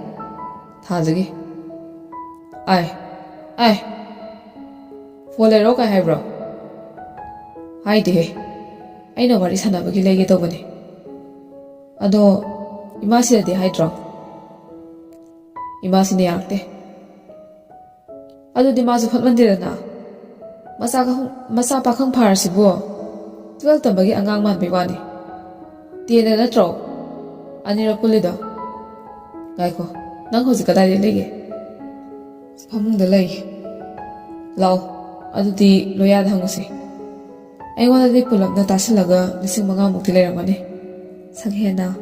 "ꯊꯥꯖꯒꯤ꯫" "ꯑꯥꯏ, ꯑꯥꯏ, ꯐꯣꯟ ꯂꯩꯔꯛꯑꯣ ꯀꯥꯏ ꯍꯥꯏꯕ꯭ꯔꯣ?" "ꯍꯥꯏꯗꯦꯍꯦ, ꯑꯩꯅ ꯋꯥꯔꯤ ꯁꯥꯟꯅꯕꯒꯤ ꯂꯩꯒꯦ ꯇꯧꯕꯅꯦ꯫ ꯑꯗꯣ ꯏꯃꯥꯁꯤꯗꯗꯤ ꯍꯥꯏꯗ꯭ꯔꯣ?" "ꯏꯃꯥꯁꯤꯅ ꯌꯥꯔꯛꯇꯦ꯫" "ꯑꯗꯨꯗꯤ ꯃꯥꯁꯨ ꯐꯠꯃꯟꯗꯦꯗꯅ꯫ ꯃꯆꯥ ꯀ-, ꯃꯆꯥ ꯄꯥꯈꯪ ꯐꯥꯔꯁꯤꯕꯨ ꯇꯨꯋꯦꯜꯐ ꯇꯝꯕꯒꯤ ꯑꯉꯥꯡ ꯃꯥꯟꯕꯩ ꯋꯥꯅꯤ꯫ ꯇꯦꯟꯗ ꯅꯠꯇ꯭ꯔꯣ ꯑꯅꯤꯔꯛ ꯄꯨꯜꯂꯤꯗꯣ? ꯉꯥꯏꯈꯣ, ꯅꯪ ꯍꯧꯖꯤꯛ ꯀꯗꯥꯏꯗ ꯂꯩꯒꯦ?" "ꯐꯃꯨꯡꯗ ꯂꯩ꯫" "ꯂꯥꯛꯑꯣ, ꯑꯗꯨꯗꯤ ꯂꯣꯌꯥꯗ ꯍꯪꯉꯨꯁꯤ꯫ ꯑꯩꯉꯣꯟꯗꯗꯤ ꯄꯨꯂꯞꯅ ꯇꯥꯁꯤꯜꯂꯒ ꯂꯤꯁꯤꯡ ꯃꯉꯥꯃꯨꯛꯇꯤ ꯂꯩꯔꯝꯒꯅꯤ꯫ ꯁꯛꯍꯦꯟꯅ,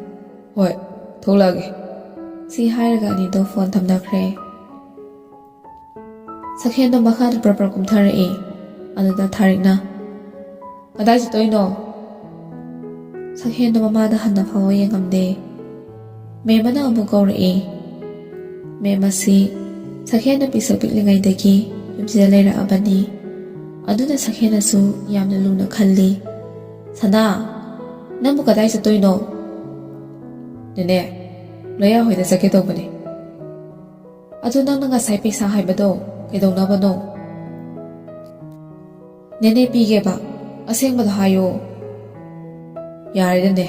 "ꯍꯣꯏ, ꯊꯣꯛꯂꯛꯑꯒꯦ꯫" ꯁꯤ ꯍꯥꯏꯔꯒ ꯑꯅꯤꯗꯣ ꯐꯣꯟ ꯊꯝꯅꯈ꯭ꯔꯦ꯫ ꯁꯛꯍꯦꯟꯗꯣ ꯃꯈꯥꯗ ꯄ꯭ꯔꯞ ꯄ꯭ꯔꯞ ꯀꯨꯝꯊꯔꯛꯏ꯫ ꯑꯗꯨꯗ ꯊꯥꯔꯤꯛꯅ, "ꯀꯗꯥꯏ ꯆꯠꯇꯣꯏꯅꯣ?" ꯁꯛꯍꯦꯟꯗꯣ ꯃꯃꯥꯗ ꯍꯟꯅ ꯐꯥꯎꯕ ꯌꯦꯡꯉꯝꯗꯦ꯫ ꯃꯦꯝ ꯑꯃꯅ ꯑꯃꯨꯛ ꯀꯧꯔꯛꯏ꯫ ꯃꯦꯝ ꯑꯁꯤ ꯁꯛꯍꯦꯟꯅ ꯄꯤꯁꯛ ꯄꯤꯛꯂꯤꯉꯩꯗꯒꯤ ꯌꯨꯝꯁꯤꯗ ꯂꯩꯔꯛꯑꯕꯅꯤ꯫ ꯑꯗꯨꯅ ꯁꯛꯍꯦꯟꯅꯁꯨ ꯌꯥꯝꯅ ꯂꯨꯅ ꯈꯜꯂꯤ꯫ "ꯁꯅꯥ, ꯅꯪꯕꯨ ꯀꯗꯥꯏ ꯆꯠꯇꯣꯏꯅꯣ?" "ꯅꯦꯅꯦ, ꯂꯣꯌꯥ ꯍꯣꯏꯗ ꯆꯠꯀꯦ ꯇꯧꯕꯅꯦ꯫" "ꯑꯗꯨ ꯅꯪꯅ ꯉꯁꯥꯏ ꯄꯩꯁꯥ ꯍꯥꯏꯕꯗꯣ ꯀꯩꯗꯧꯅꯕꯅꯣ?" "ꯅꯦꯅꯦ, ꯄꯤꯒꯦꯕ, ꯑꯁꯦꯡꯕꯗꯣ ꯍꯥꯏꯌꯣ꯫" "ꯌꯥꯔꯦꯗꯅꯦ꯫"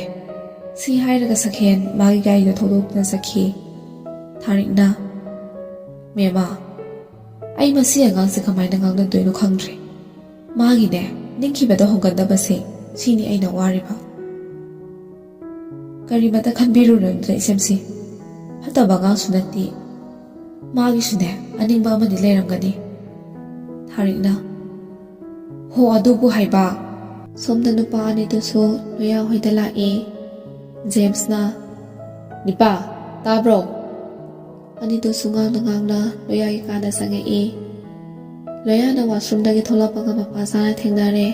ꯁꯤ ꯍꯥꯏꯔꯒ ꯁꯛꯍꯦꯟ ꯃꯥꯒꯤ ꯒꯥꯔꯤꯗꯣ ꯊꯧꯗꯣꯛꯇꯨꯅ ꯆꯠꯈꯤ꯫ ꯊꯥꯔꯤꯛꯅ, "ꯃꯦꯃꯥ, ꯑꯩ ꯃꯁꯤ ꯑꯉꯥꯡꯁꯦ ꯀꯃꯥꯏꯅ ꯉꯥꯡꯅꯗꯣꯏꯅꯣ ꯈꯪꯗ꯭ꯔꯦ꯫ ꯃꯥꯒꯤꯅꯦ, ꯅꯤꯡꯈꯤꯕꯗ ꯍꯣꯡꯒꯟꯗꯕꯁꯦ, ꯁꯤꯅꯤ ꯑꯩꯅ ꯋꯥꯔꯤꯕ꯫ ꯀꯔꯤꯃꯇ ꯈꯟꯕꯤꯔꯨꯔꯅꯨꯗ ꯏꯆꯦꯝꯁꯤ꯫ ꯐꯠꯇꯕ ꯑꯉꯥꯡꯁꯨ ꯅꯠꯇꯦ꯫ ꯃꯥꯒꯤꯁꯨꯅꯦ, ꯑꯅꯤꯡꯕ ꯑꯃꯗꯤ ꯂꯩꯔꯝꯒꯅꯤ꯫" ꯊꯥꯔꯤꯛꯅ, "ꯍꯣ, ꯑꯗꯨꯕꯨ ꯍꯥꯏꯕ꯫" ꯁꯣꯝꯗ ꯅꯨꯄꯥ ꯑꯅꯤꯗꯨꯁꯨ ꯂꯣꯌꯥ ꯍꯣꯏꯗ ꯂꯥꯛꯑꯦ꯫ ꯖꯦꯝꯁꯅ, "ꯅꯤꯄꯥ, ꯇꯥꯕ꯭ꯔꯣ?" ꯑꯅꯤꯗꯨꯁꯨ ꯉꯥꯡꯅ ꯉꯥꯡꯅ ꯂꯣꯌꯥꯒꯤ ꯀꯥꯗ ꯆꯪꯉꯛꯏ꯫ ꯂꯣꯌꯥꯅ ꯋꯥꯁꯔꯨꯝꯗꯒꯤ ꯊꯣꯛꯂꯛꯄꯒ ꯃꯄꯥ ꯆꯥꯅ ꯊꯦꯡꯅꯔꯦ꯫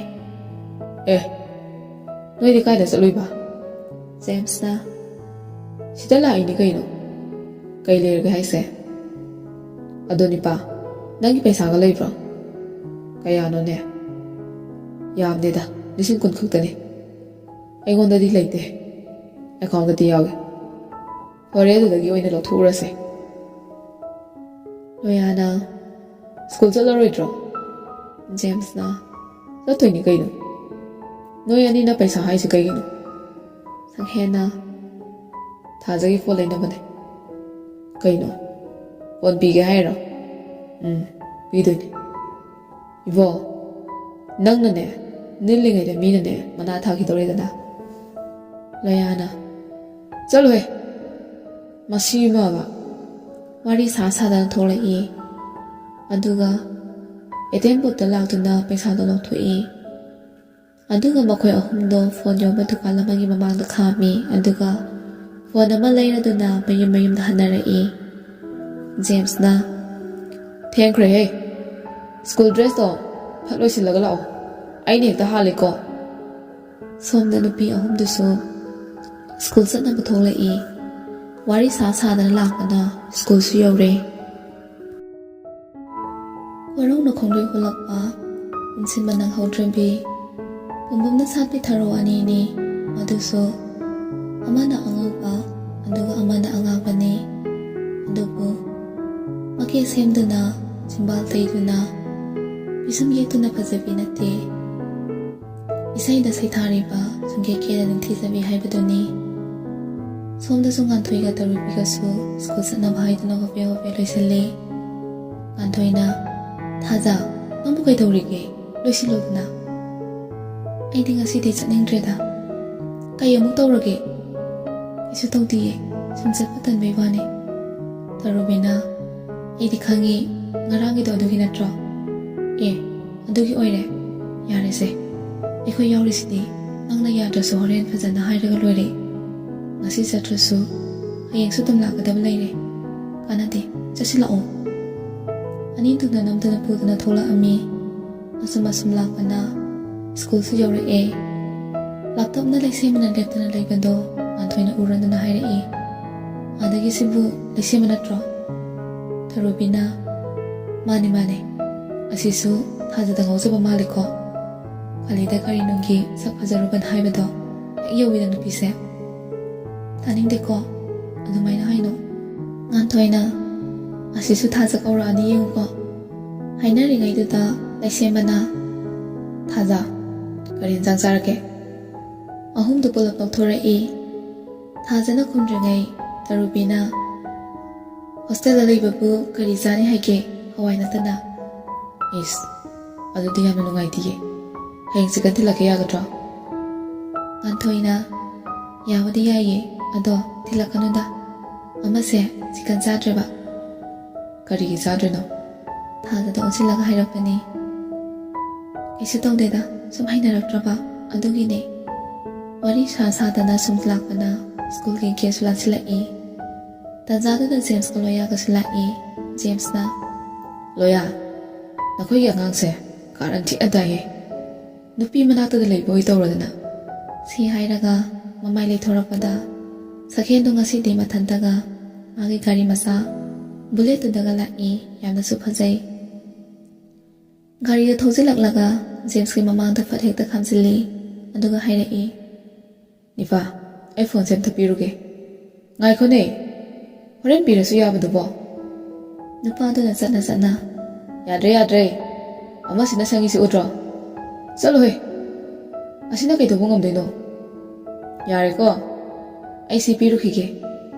"ꯑꯦ, ꯅꯣꯏꯗꯤ ꯀꯥꯏꯗ ꯆꯠꯂꯨꯏꯕ?" ꯖꯦꯝꯁꯅ, "ꯁꯤꯗ ꯂꯥꯛꯏꯅꯤ ꯀꯩꯅꯣ꯫ ꯀꯩ ꯂꯩꯔꯒꯦ ꯍꯥꯏꯁꯦ? ꯑꯗꯣ ꯅꯤꯄꯥ, ꯅꯪꯒꯤ ꯄꯩꯁꯥꯒ ꯂꯩꯕ꯭ꯔꯣ?" "ꯀꯌꯥꯅꯣꯅꯦ?" "ꯌꯥꯝꯗꯦꯗ, ꯂꯤꯁꯤꯡ ꯀꯨꯟ ꯈꯛꯇꯅꯤ꯫ ꯑꯩꯉꯣꯟꯗꯗꯤ ꯂꯩꯇꯦ꯫ ꯑꯦꯀꯥꯎꯟꯗꯗꯤ ꯌꯥꯎꯏ꯫ ꯐꯔꯦ, ꯑꯗꯨꯗꯒꯤ ꯑꯣꯏꯅ ꯂꯧꯊꯣꯛꯎꯔꯁꯦ꯫" ꯂꯣꯌꯥꯅ, "ꯁ꯭ꯀꯨꯜ ꯆꯠꯂꯔꯣꯏꯗ꯭ꯔꯣ?" ꯖꯦꯝꯁꯅ, "ꯆꯠꯇꯣꯏꯅꯤ ꯀꯩꯅꯣ꯫ ꯅꯣꯏ ꯑꯅꯤꯅ ꯄꯩꯁꯥ ꯍꯥꯏꯁꯤ ꯀꯩꯒꯤꯅꯣ?" ꯁꯛꯍꯦꯟꯅ, "ꯊꯥꯖꯒꯤ ꯐꯣꯟ ꯂꯩꯅꯕꯅꯦ꯫" "ꯀꯩꯅꯣ? ꯐꯣꯟ ꯄꯤꯒꯦ ꯍꯥꯏꯔꯣ?" "ꯎꯝ, ꯄꯤꯗꯣꯏꯅꯦ꯫" "ꯏꯕꯣ, ꯅꯪꯅꯅꯦ, ꯅꯤꯜꯂꯤꯉꯩꯗ ꯃꯤꯅꯅꯦ ꯃꯅꯥ ꯊꯥꯈꯤꯗꯧꯔꯦꯗꯅ꯫" ꯂꯣꯌꯥꯅ, "ꯆꯠꯂꯣꯍꯦ, ꯃꯁꯤ ꯏꯃꯥꯕ꯫" ꯋꯥꯔꯤ ꯁꯥ ꯁꯥꯗꯅ ꯊꯣꯛꯂꯛꯏ꯫ ꯑꯗꯨꯒ ꯑꯦ ꯇꯤ ꯑꯦꯝ ꯕꯨꯠꯇ ꯂꯥꯛꯇꯨꯅ ꯄꯩꯁꯥꯗꯣ ꯂꯧꯊꯣꯛꯏ꯫ ꯑꯗꯨꯒ ꯃꯈꯣꯏ ꯑꯍꯨꯝꯗꯣ ꯐꯣꯟ ꯌꯣꯟꯕ ꯗꯨꯀꯥꯟ ꯑꯃꯒꯤ ꯃꯃꯥꯡꯗ ꯈꯥꯝꯃꯤ, ꯑꯗꯨꯒ ꯐꯣꯟ ꯑꯃ ꯂꯩꯔꯗꯨꯅ ꯃꯌꯨꯝ ꯃꯌꯨꯝꯗ ꯍꯟꯅꯔꯛꯏ꯫ ꯖꯦꯝꯁꯅ, "ꯊꯦꯡꯈ꯭ꯔꯦꯍꯦ, ꯁ꯭ꯀꯨꯜ ꯗ꯭ꯔꯦꯁꯇꯣ ꯐꯠ ꯂꯣꯏꯁꯤꯜꯂꯒ ꯂꯥꯛꯑꯣ, ꯑꯩꯅ ꯍꯦꯛꯇ ꯍꯥꯜꯂꯤꯀꯣ꯫" ꯁꯣꯝꯗ ꯅꯨꯄꯤ ꯑꯍꯨꯝꯗꯨꯁꯨ ꯁ꯭ꯀꯨꯜ ꯆꯠꯅꯕ ꯊꯣꯛꯂꯛꯏ꯫ ꯋꯥꯔꯤ ꯁꯥ ꯁꯥꯗꯅ ꯂꯥꯛꯄꯅ ꯁ꯭ꯀꯨꯜꯁꯨ ꯌꯧꯔꯦ꯫ ꯋꯥꯔꯧꯅ ꯈꯣꯡꯂꯣꯏ ꯍꯨꯜꯂꯛꯄ, ꯄꯨꯟꯁꯤꯟꯕ ꯅꯪꯍꯧꯗ꯭ꯔꯕꯤ, ꯄꯨꯝꯕꯝꯅ ꯁꯥꯠꯄꯤ ꯊꯔꯣ ꯑꯅꯤꯅꯤ꯫ ꯃꯗꯨꯁꯨ ꯑꯃꯅ ꯑꯉꯧꯕ, ꯑꯗꯨꯒ ꯑꯃꯅ ꯑꯉꯥꯡꯕꯅꯤ꯫ ꯑꯗꯨꯕꯨ ꯃꯀꯦ ꯁꯦꯝꯗꯨꯅ, ꯆꯤꯝꯕꯥꯜ ꯇꯩꯗꯨꯅ, ꯄꯤꯁꯨꯝ ꯌꯦꯛꯇꯨꯅ ꯐꯖꯕꯤ ꯅꯠꯇꯦ꯫ ꯏꯁꯩꯗ ꯁꯩꯊꯥꯔꯤꯕ ꯁꯨꯝꯀꯦ ꯀꯦꯅ ꯅꯤꯡꯊꯤꯖꯕꯤ ꯍꯥꯏꯕꯗꯨꯅꯤ꯫ ꯁꯣꯝꯗꯁꯨ ꯉꯥꯟꯊꯣꯏꯒ ꯇꯔꯨꯕꯤꯒꯁꯨ ꯁ꯭ꯀꯨꯜ ꯆꯠꯅꯕ ꯍꯥꯏꯗꯨꯅ ꯍꯣꯕꯦ ꯍꯣꯕꯦ ꯂꯣꯏꯁꯤꯜꯂꯤ꯫ ꯉꯥꯟꯊꯣꯏꯅ, "ꯊꯥꯖ, ꯅꯪꯕꯨ ꯀꯩꯗꯧꯔꯤꯒꯦ? ꯂꯣꯏꯁꯤꯜꯂꯣꯗꯅ꯫" "ꯑꯩꯗꯤ ꯉꯁꯤꯗꯤ ꯆꯠꯅꯤꯡꯗ꯭ꯔꯦꯗ꯫" "ꯀꯩ ꯑꯃꯨꯛ ꯇꯧꯔꯒꯦ?" "ꯀꯩꯁꯨ ꯇꯧꯗꯤꯌꯦ, ꯁꯨꯝ ꯆꯠꯄ ꯇꯟꯕꯩ ꯋꯥꯅꯤ꯫" ꯇꯔꯨꯕꯤꯅ, "ꯑꯩꯗꯤ ꯈꯪꯉꯤ, ꯉꯔꯥꯡꯒꯤꯗꯣ ꯑꯗꯨꯒꯤ ꯅꯠꯇ꯭ꯔꯣ?" "ꯑꯦ, ꯑꯗꯨꯒꯤ ꯑꯣꯏꯔꯦ꯫ ꯌꯥꯔꯦꯁꯦ, ꯑꯩꯈꯣꯏ ꯌꯥꯎꯔꯤꯁꯤꯗꯤ꯫ ꯅꯪꯅ ꯌꯥꯗ꯭ꯔꯁꯨ ꯍꯣꯔꯦꯟ ꯐꯖꯅ ꯍꯥꯏꯔꯒ ꯂꯣꯏꯔꯦ꯫ ꯉꯁꯤ ꯆꯠꯇ꯭ꯔꯁꯨ ꯍꯌꯦꯡꯁꯨ ꯑꯗꯨꯝ ꯂꯥꯛꯀꯗꯕ ꯂꯩꯔꯦ꯫ ꯀꯥꯟꯅꯗꯦ, ꯆꯠꯁꯤꯜꯂꯛꯑꯣ꯫" ꯑꯅꯤꯗꯨꯅ ꯅꯝꯗꯅ ꯄꯨꯗꯨꯅ ꯊꯣꯛꯂꯛꯑꯝꯃꯤ꯫ ꯑꯁꯨꯝ ꯑꯁꯨꯝ ꯂꯥꯛꯄꯅ ꯁ꯭ꯀꯨꯜꯁꯨ ꯌꯧꯔꯛꯑꯦ꯫ ꯂꯥꯞꯇꯛꯅ ꯂꯩꯁꯦꯝꯕꯅ ꯂꯦꯞꯇꯅ ꯂꯩꯕꯗꯣ ꯉꯥꯟꯊꯣꯏꯅ ꯎꯔꯗꯨꯅ ꯍꯥꯏꯔꯛꯏ, "ꯑꯥꯗꯒꯤꯁꯤꯕꯨ ꯂꯩꯁꯦꯝꯕ ꯅꯠꯇ꯭ꯔꯣ?" ꯊꯔꯨꯕꯤꯅ, "ꯃꯥꯅꯦ, ꯃꯥꯅꯦ꯫ ꯑꯁꯤꯁꯨ ꯊꯥꯖꯗ ꯉꯥꯎꯖꯕ ꯃꯥꯜꯂꯦꯀꯣ꯫ ꯀꯥꯂꯤꯗ ꯀꯔꯤ ꯅꯨꯡꯒꯤ ꯁꯛ ꯐꯖꯔꯨꯕꯅ ꯍꯥꯏꯕꯗꯣ ꯍꯦꯛ ꯌꯧꯋꯤꯗ ꯅꯨꯄꯤꯁꯦ꯫" "ꯇꯥꯅꯤꯡꯗꯦꯀꯣ, ꯑꯗꯨꯃꯥꯏꯅ ꯍꯥꯏꯅꯣ꯫" ꯉꯥꯟꯊꯣꯏꯅ, "ꯑꯁꯤꯁꯨ ꯊꯥꯖ ꯀꯧꯔꯛꯑꯅꯤ ꯌꯦꯡꯉꯨꯀꯣ꯫" ꯍꯥꯏꯅꯔꯤꯉꯩꯗꯨꯗ ꯂꯩꯁꯦꯝꯕꯅ, "ꯊꯥꯖ, ꯀꯔꯤ ꯏꯟꯁꯥꯡ ꯆꯥꯔꯒꯦ?" ꯑꯍꯨꯝꯗꯨ ꯄꯨꯂꯞ ꯂꯧꯊꯣꯔꯛꯏ꯫ ꯊꯥꯖꯅ ꯈꯨꯝꯗ꯭ꯔꯤꯉꯩ ꯇꯔꯨꯕꯤꯅ, "ꯍꯣꯁꯇꯦꯜꯗ ꯂꯩꯕꯕꯨ ꯀꯔꯤ ꯆꯥꯅꯤ ꯍꯥꯏꯒꯦ? ꯍꯋꯥꯏ ꯅꯠꯇꯅ?" "ꯏꯁ, ꯑꯗꯨꯗꯤ ꯌꯥꯝꯅ ꯅꯨꯡꯉꯥꯏꯇꯤꯌꯦ꯫ ꯍꯌꯦꯡ ꯆꯤꯀꯟ ꯊꯤꯜꯂꯛꯀꯦ ꯌꯥꯒꯗ꯭ꯔꯣ?" ꯉꯥꯟꯊꯣꯏꯅ, "ꯌꯥꯕꯨꯗꯤ ꯌꯥꯏꯌꯦ, ꯑꯗꯣ ꯊꯤꯜꯂꯛꯀꯅꯨꯗ꯫ ꯑꯃꯁꯦ ꯆꯤꯀꯟ ꯆꯥꯗ꯭ꯔꯦꯕ꯫" "ꯀꯔꯤꯒꯤ ꯆꯥꯗ꯭ꯔꯤꯅꯣ?" ꯊꯥꯖꯗ ꯑꯣꯟꯁꯤꯜꯂꯒ ꯍꯥꯏꯔꯛꯄꯅꯤ꯫ ꯀꯩꯁꯨ ꯇꯧꯗꯦꯗ, ꯁꯨꯝ ꯍꯩꯅꯔꯛꯇ꯭ꯔꯕ ꯑꯗꯨꯒꯤꯅꯦ꯫ ꯋꯥꯔꯤ ꯁꯥ ꯁꯥꯗꯅ ꯁꯨꯝ ꯂꯥꯛꯄꯅ ꯁ꯭ꯀꯨꯜꯒꯤ ꯒꯦꯠꯁꯨ ꯂꯥꯟꯁꯤꯜꯂꯛꯏ꯫ ꯇꯟꯖꯥꯗꯨꯗ ꯖꯦꯝꯁꯀ ꯂꯣꯌꯥꯒꯁꯨ ꯂꯥꯛꯏ꯫ ꯖꯦꯝꯁꯅ, "ꯂꯣꯌꯥ, ꯅꯈꯣꯏꯒꯤ ꯑꯉꯥꯡꯁꯦ ꯀꯥꯔꯟ ꯊꯤ ꯑꯗꯥꯏꯌꯦ꯫ ꯅꯨꯄꯤ ꯃꯅꯥꯛꯇꯗ ꯂꯩꯕ ꯑꯣꯏ ꯇꯧꯔꯗꯅ"꯫ ꯁꯤ ꯍꯥꯏꯔꯒ ꯃꯃꯥꯏ ꯂꯩꯊꯣꯔꯛꯄꯗ ꯁꯈꯦꯟꯗꯣ ꯉꯁꯤꯗꯤ ꯃꯊꯟꯇꯒ ꯃꯥꯒꯤ ꯒꯥꯔꯤ ꯃꯆꯥ ꯕꯨꯂꯦꯠꯇꯨꯗꯒ ꯂꯥꯛꯏ꯫ ꯌꯥꯝꯅꯁꯨ ꯐꯖꯩ꯫ ꯒꯥꯔꯤꯗ ꯊꯧꯖꯤꯜꯂꯛꯂꯒ ꯖꯦꯝꯁꯀꯤ ꯃꯃꯥꯡꯗ ꯐꯠ ꯍꯦꯛꯇ ꯈꯥꯝꯖꯤꯜꯂꯤ꯫ ꯑꯗꯨꯒ ꯍꯥꯏꯔꯛꯏ, "ꯅꯤꯄꯥ, ꯑꯩ ꯐꯣꯟꯁꯦ ꯑꯝꯇ ꯄꯤꯔꯨꯒꯦ"꯫ "ꯉꯥꯏꯈꯣꯅꯦ, ꯍꯣꯔꯦꯟ ꯄꯤꯔꯁꯨ ꯌꯥꯕꯗꯨꯕꯣ?" ꯅꯨꯄꯥꯗꯨꯅ ꯆꯠꯅ ꯆꯠꯅ, "ꯌꯥꯗ꯭ꯔꯦ, ꯌꯥꯗ꯭ꯔꯦ, ꯑꯃꯁꯤꯅ ꯁꯪꯉꯤꯁꯤ ꯎꯗ꯭ꯔꯣ? ꯆꯠꯂꯣꯍꯦ, ꯑꯁꯤꯅ ꯀꯩꯗꯧꯕ ꯉꯝꯗꯣꯏꯅꯣ? ꯌꯥꯔꯦꯀꯣ, ꯑꯩ ꯁꯤ ꯄꯤꯔꯨꯈꯤꯒꯦ"꯫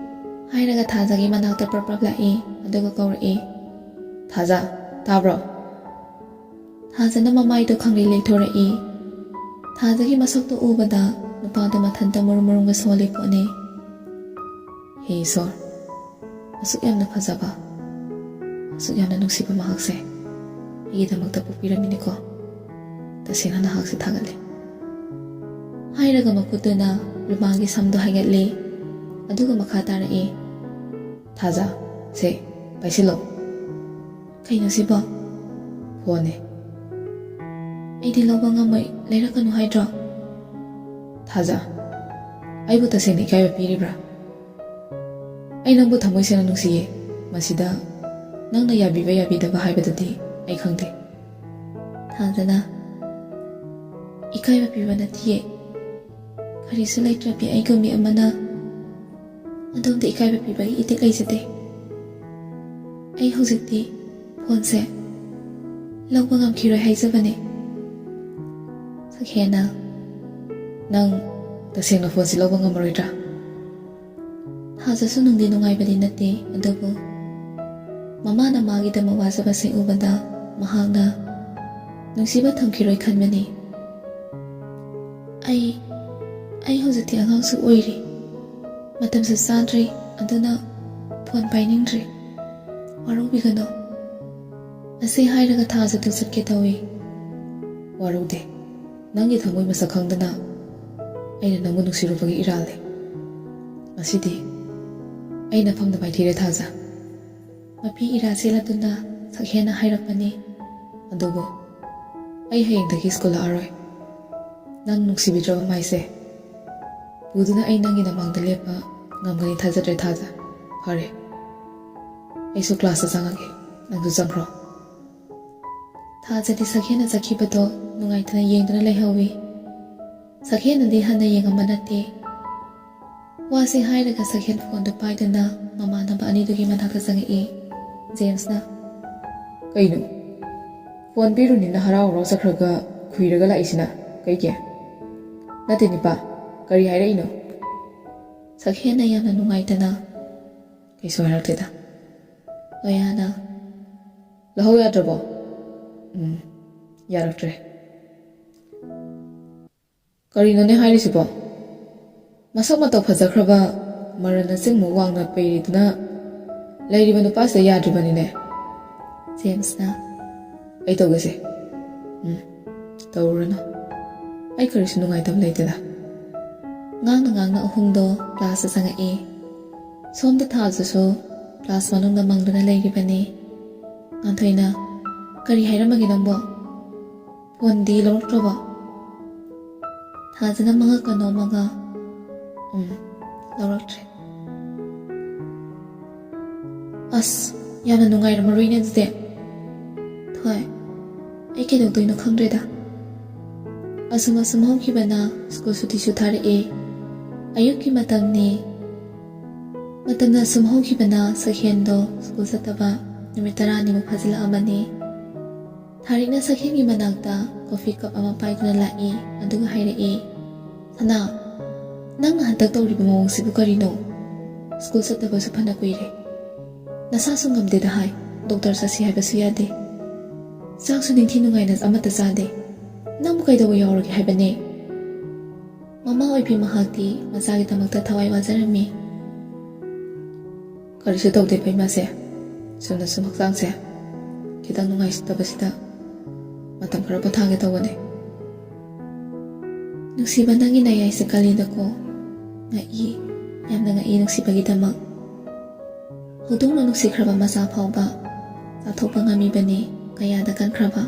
ꯍꯥꯏꯔꯒ ꯊꯥꯖꯒꯤ ꯃꯅꯥꯛꯇ ꯄ꯭ꯔꯞ ꯄ꯭ꯔꯞ ꯂꯥꯛꯏ꯫ ꯑꯗꯨꯒ ꯀꯧꯔꯛꯏ, "ꯊꯥꯖ, ꯇꯥꯕ꯭ꯔꯣ?" ꯊꯥꯖꯅ ꯃꯃꯥꯏꯗꯣ ꯈꯪꯂꯩ ꯂꯩꯊꯣꯔꯛꯏ꯫ ꯊꯥꯖꯒꯤ ꯃꯁꯛꯇꯣ ꯎꯕꯗ ꯅꯨꯄꯥꯗꯣ ꯃꯊꯟꯇ ꯃꯨꯔꯨꯝ ꯃꯨꯔꯨꯝꯒ ꯁꯣꯜꯂꯤ ꯄꯣꯠꯅꯤ꯫ ꯍꯦ ꯏꯁꯣꯔ, ꯑꯁꯨꯛ ꯌꯥꯝꯅ ꯐꯖꯕ, ꯑꯁꯨꯛ ꯌꯥꯝꯅ ꯅꯨꯡꯁꯤꯕ ꯃꯍꯥꯛꯁꯦ ꯑꯩꯒꯤꯗꯃꯛꯇ ꯄꯣꯛꯄꯤꯔꯝꯃꯤꯅꯤꯀꯣ꯫ ꯇꯁꯦꯡꯅ ꯅꯍꯥꯛꯁꯦ ꯊꯥꯒꯠꯂꯤ꯫ ꯍꯥꯏꯔꯒ ꯃꯈꯨꯠꯇꯨꯅ ꯂꯨꯃꯥꯡꯒꯤ ꯁꯝꯗꯣ ꯍꯥꯏꯒꯠꯂꯤ꯫ ꯑꯗꯨꯒ ꯃꯈꯥ ꯇꯥꯔꯛꯏ, "ꯊꯥꯖ, ꯁꯦ, ꯄꯥꯏꯁꯤꯜꯂꯣ"꯫ "ꯀꯩꯅꯣ ꯁꯤꯕꯣ?" "ꯐꯣꯟꯅꯦ"꯫ "ꯑꯩꯗꯤ ꯂꯧꯕ ꯉꯝꯃꯣꯏ, ꯂꯩꯔꯛꯀꯅꯨ ꯍꯥꯏꯗ꯭ꯔꯣ?" "ꯊꯥꯖ, ꯑꯩꯕꯨ ꯇꯁꯦꯡꯅ ꯏꯀꯥꯏꯕ ꯄꯤꯔꯤꯕ꯭ꯔꯥ? ꯑꯩ ꯅꯪꯕꯨ ꯊꯃꯣꯏ ꯁꯦꯡꯅ ꯅꯨꯡꯁꯤꯌꯦ꯫ ꯃꯁꯤꯗ ꯅꯪꯅ ꯌꯥꯕꯤꯕ ꯌꯥꯕꯤꯗꯕ ꯍꯥꯏꯕꯗꯨꯗꯤ ꯑꯩ ꯈꯪꯗꯦ"꯫ ꯊꯥꯖꯅ, "ꯏꯀꯥꯏꯕ ꯄꯤꯕ ꯅꯠꯇꯤꯌꯦ꯫ ꯀꯔꯤꯁꯨ ꯂꯩꯇ꯭ꯔꯕꯤ ꯑꯩꯒꯨꯝꯕꯤ ꯑꯃꯅ ꯑꯗꯣꯝꯗ ꯏꯀꯥꯏꯕ ꯄꯤꯕꯒꯤ ꯏꯊꯤꯛ ꯂꯩꯖꯗꯦ꯫ ꯑꯩ ꯍꯧꯖꯤꯛꯇꯤ ꯐꯣꯟꯁꯦ ꯂꯧꯕ ꯉꯝꯈꯤꯔꯣꯏ ꯍꯥꯏꯖꯕꯅꯦ"꯫ ꯁꯈꯦꯅ, "ꯅꯪ ꯇꯁꯦꯡꯅ ꯐꯣꯟꯁꯤ ꯂꯧꯕ ꯉꯝꯃꯔꯣꯏꯗ꯭ꯔꯥ?" ꯊꯥꯖꯁꯨ ꯅꯨꯡꯗꯤ ꯅꯨꯡꯉꯥꯏꯕꯗꯤ ꯅꯠꯇꯦ, ꯑꯗꯨꯕꯨ ꯃꯃꯥꯅ ꯃꯥꯒꯤꯗꯃꯛ ꯋꯥꯖꯕꯁꯦ ꯎꯕꯗ ꯃꯍꯥꯛꯅ ꯅꯨꯡꯁꯤꯕ ꯊꯝꯈꯤꯔꯣꯏ ꯈꯟꯕꯅꯤ꯫ "ꯑꯩ, ꯑꯩ ꯍꯧꯖꯤꯛꯇꯤ ꯑꯉꯥꯡꯁꯨ ꯑꯣꯏꯔꯤ, ꯃꯇꯝꯁꯨ ꯆꯥꯗ꯭ꯔꯤ, ꯑꯗꯨꯅ ꯐꯣꯟ ꯄꯥꯏꯅꯤꯡꯗ꯭ꯔꯤ꯫ ꯋꯥꯔꯧꯕꯤꯒꯅꯨ"꯫ ꯑꯁꯤ ꯍꯥꯏꯔꯒ ꯊꯥꯖꯗꯨ ꯆꯠꯀꯦ ꯇꯧꯏ꯫ ꯋꯥꯔꯧꯗꯦ꯫ ꯅꯪꯒꯤ ꯊꯃꯣꯏ ꯃꯁꯛ ꯈꯪꯗꯅ ꯑꯩꯅ ꯅꯪꯕꯨ ꯅꯨꯡꯁꯤꯔꯨꯕꯒꯤ ꯏꯔꯥꯜꯅꯤ꯫ ꯉꯁꯤꯗꯤ ꯑꯩ ꯅꯐꯝꯗ ꯃꯥꯏꯊꯤꯔꯦ ꯊꯥꯖ꯫ ꯃꯄꯤ ꯏꯔꯥ ꯆꯦꯜꯂꯗꯨꯅ ꯁꯛꯍꯦꯟꯅ ꯍꯥꯏꯔꯛꯄꯅꯤ꯫ ꯑꯗꯨꯕꯨ ꯑꯩ ꯍꯌꯦꯡꯗꯒꯤ ꯁ꯭ꯀꯨꯜ ꯂꯥꯛꯑꯔꯣꯏ꯫ ꯅꯪ ꯅꯨꯡꯁꯤꯕꯤꯗ꯭ꯔꯕ ꯃꯥꯏꯁꯦ ꯄꯨꯗꯨꯅ ꯑꯩ ꯅꯪꯒꯤ ꯅꯃꯥꯡꯗ ꯂꯦꯞꯄ ꯉꯝꯒꯅꯤ ꯊꯥꯖꯗ꯭ꯔꯦ ꯊꯥꯖ꯫ ꯐꯔꯦ, ꯑꯩꯁꯨ ꯀ꯭ꯂꯥꯁꯇ ꯆꯪꯉꯒꯦ, ꯅꯪꯁꯨ ꯆꯪꯈ꯭ꯔꯣ꯫ ꯊꯥꯖꯗꯤ ꯁꯛꯍꯦꯟꯅ ꯆꯠꯈꯤꯕꯗꯣ ꯅꯨꯡꯉꯥꯏꯇꯅ ꯌꯦꯡꯗꯨꯅ ꯂꯩꯍꯧꯋꯤ꯫ ꯁꯛꯍꯦꯟꯅꯗꯤ ꯍꯟꯅ ꯌꯦꯡꯉꯝꯕ ꯅꯠꯇꯦ꯫ ꯋꯥꯁꯤ ꯍꯥꯏꯔꯒ ꯁꯛꯍꯦꯟ ꯐꯣꯟꯗꯨ ꯄꯥꯏꯗꯨꯅ ꯃꯃꯥꯟꯅꯕ ꯑꯅꯤꯗꯨꯒꯤ ꯃꯅꯥꯛꯇ ꯆꯪꯉꯛꯏ꯫ ꯖꯦꯝꯁꯅ, "ꯀꯩꯅꯣ? ꯐꯣꯟ ꯄꯤꯔꯨꯅꯤꯅ ꯍꯔꯥꯎ ꯍꯔꯥꯎ ꯆꯠꯈ꯭ꯔꯒ ꯈꯨꯏꯔꯒ ꯂꯥꯛꯏꯁꯤꯅ ꯀꯩꯒꯤ? ꯅꯠꯇꯦ ꯅꯤꯄꯥ, ꯀꯔꯤ ꯍꯥꯏꯔꯛꯏꯅꯣ?" ꯁꯛꯍꯦꯟꯅ ꯌꯥꯝꯅ ꯅꯨꯡꯉꯥꯏꯇꯅ, "ꯀꯩꯁꯨ ꯍꯥꯏꯔꯛꯇꯦꯗ꯫" ꯂꯣꯌꯥꯅ, "ꯂꯧꯍꯧ ꯌꯥꯗ꯭ꯔꯕꯣ?" "ꯎꯝ, ꯌꯥꯔꯛꯇ꯭ꯔꯦ꯫" "ꯀꯔꯤꯅꯣꯅꯦ ꯍꯥꯏꯔꯤꯁꯤꯕꯣ? ꯃꯁꯛ ꯃꯇꯧ ꯐꯖꯈ꯭ꯔꯕ ꯃꯔꯟ ꯑꯆꯤꯡꯕ ꯋꯥꯡꯅ ꯄꯩꯔꯤꯗꯨꯅ ꯂꯩꯔꯤꯕ ꯅꯨꯄꯥꯁꯤꯗ ꯌꯥꯗ꯭ꯔꯤꯕꯅꯤꯅꯦ꯫" ꯖꯦꯝꯁꯅ, "ꯑꯩ ꯇꯧꯒꯦꯁꯦ꯫" "ꯎꯝ, ꯇꯧꯔꯨꯔꯅꯨ꯫ ꯑꯩ ꯀꯔꯤꯁꯨ ꯅꯨꯡꯉꯥꯏꯇꯕ ꯂꯩꯇꯦꯗ꯫" ꯉꯥꯡꯅ ꯉꯥꯡꯅ ꯑꯍꯨꯝꯗꯣ ꯀ꯭ꯂꯥꯁꯇ ꯆꯪꯉꯛꯏ꯫ ꯁꯣꯝꯗ ꯊꯥꯖꯁꯨ ꯀ꯭ꯂꯥꯁ ꯃꯅꯨꯡꯗ ꯃꯪꯗꯨꯅ ꯂꯩꯔꯤꯕꯅꯤ꯫ ꯉꯥꯟꯊꯣꯏꯅ, "ꯀꯔꯤ ꯍꯥꯏꯔꯝꯃꯒꯦ ꯅꯪꯕꯣ? ꯐꯣꯟꯗꯤ ꯂꯧꯔꯛꯇ꯭ꯔꯕꯣ?" ꯊꯥꯖꯅ ꯃꯉꯛꯀ ꯅꯣꯝꯃꯒ, "ꯎꯝ, ꯂꯧꯔꯛꯇ꯭ꯔꯦ꯫" "ꯑꯁ, ꯌꯥꯝꯅ ꯅꯨꯡꯉꯥꯏꯔꯝꯃꯔꯣꯏꯅꯦ ꯑꯗꯨꯗꯤ꯫" "ꯊꯣꯏ, ꯑꯩ ꯀꯩꯗꯧꯗꯣꯏꯅꯣ ꯈꯪꯗ꯭ꯔꯦꯗ꯫" ꯑꯁꯨꯝ ꯑꯁꯨꯝ ꯍꯧꯈꯤꯕꯅ ꯁ꯭ꯀꯨꯜ ꯁꯨꯇꯤꯁꯨ ꯊꯥꯔꯛꯑꯦ꯫ ꯑꯌꯨꯛꯀꯤ ꯃꯇꯝꯅꯤ꯫ ꯃꯇꯝꯅ ꯑꯁꯨꯝ ꯍꯧꯈꯤꯕꯅ ꯁꯛꯍꯦꯟꯗꯣ ꯁ꯭ꯀꯨꯜ ꯆꯠꯇꯕ ꯅꯨꯃꯤꯠ ꯇꯔꯥꯅꯤꯃꯨꯛ ꯐꯥꯖꯤꯜꯂꯛꯑꯕꯅꯤ꯫ ꯊꯥꯔꯤꯛꯅ ꯁꯛꯍꯦꯟꯒꯤ ꯃꯅꯥꯛꯇ ꯀꯣꯐꯤ ꯀꯞ ꯑꯃ ꯄꯥꯏꯗꯨꯅ ꯂꯥꯛꯏ, ꯑꯗꯨꯒ ꯍꯥꯏꯔꯛꯏ, "ꯁꯅꯥ, ꯅꯪꯅ ꯍꯟꯗꯛ ꯇꯧꯔꯤꯕ ꯃꯑꯣꯡꯁꯤꯕꯨ ꯀꯔꯤꯅꯣ? ꯁ꯭ꯀꯨꯜ ꯆꯠꯇꯕꯁꯨ ꯐꯅ ꯀꯨꯏꯔꯦ꯫ ꯅꯁꯥꯁꯨ ꯉꯝꯗꯦꯗ ꯍꯥꯏ, ꯗꯣꯛꯇꯔ ꯆꯠꯁꯤ ꯍꯥꯏꯕꯁꯨ ꯌꯥꯗꯦ꯫ ꯆꯥꯛꯁꯨ ꯅꯤꯡꯊꯤ ꯅꯨꯡꯉꯥꯏꯅ ꯑꯃꯠꯇ ꯆꯥꯗꯦ꯫ ꯅꯪꯕꯨ ꯀꯩꯗꯧꯕ ꯌꯥꯎꯔꯒꯦ ꯍꯥꯏꯕꯅꯦ?" ꯃꯃꯥ ꯑꯣꯏꯕꯤ ꯃꯍꯥꯛꯇꯤ ꯃꯆꯥꯒꯤꯗꯃꯛꯇ ꯊꯋꯥꯏ ꯋꯥꯖꯔꯝꯃꯤ꯫ "ꯀꯔꯤꯁꯨ ꯇꯧꯗꯦ ꯄꯩꯃꯥꯁꯦ, ꯆꯨꯝꯅ ꯁꯨꯝ ꯍꯛꯆꯥꯡꯁꯦ ꯈꯤꯇꯪ ꯅꯨꯡꯉꯥꯏꯇꯕꯁꯤꯗ ꯃꯇꯝ ꯈꯔ ꯄꯣꯊꯥꯒꯦ ꯇꯧꯕꯅꯦ꯫ ꯅꯨꯡꯁꯤꯕ, ꯅꯪꯒꯤ ꯅꯌꯥꯏꯁꯦ ꯀꯜꯂꯤꯗꯀꯣ꯫ ꯉꯛꯏ, ꯌꯥꯝꯅ ꯉꯛꯏ ꯅꯨꯡꯁꯤꯕꯒꯤꯗꯃꯛ꯫ ꯍꯧꯗꯣꯡꯅ ꯅꯨꯡꯁꯤꯈ꯭ꯔꯕ ꯃꯆꯥ ꯐꯥꯎꯕ ꯆꯥꯊꯣꯛꯄ ꯉꯝꯃꯤꯕꯅꯤ, ꯀꯌꯥꯗ ꯀꯟꯈ꯭ꯔꯕ꯫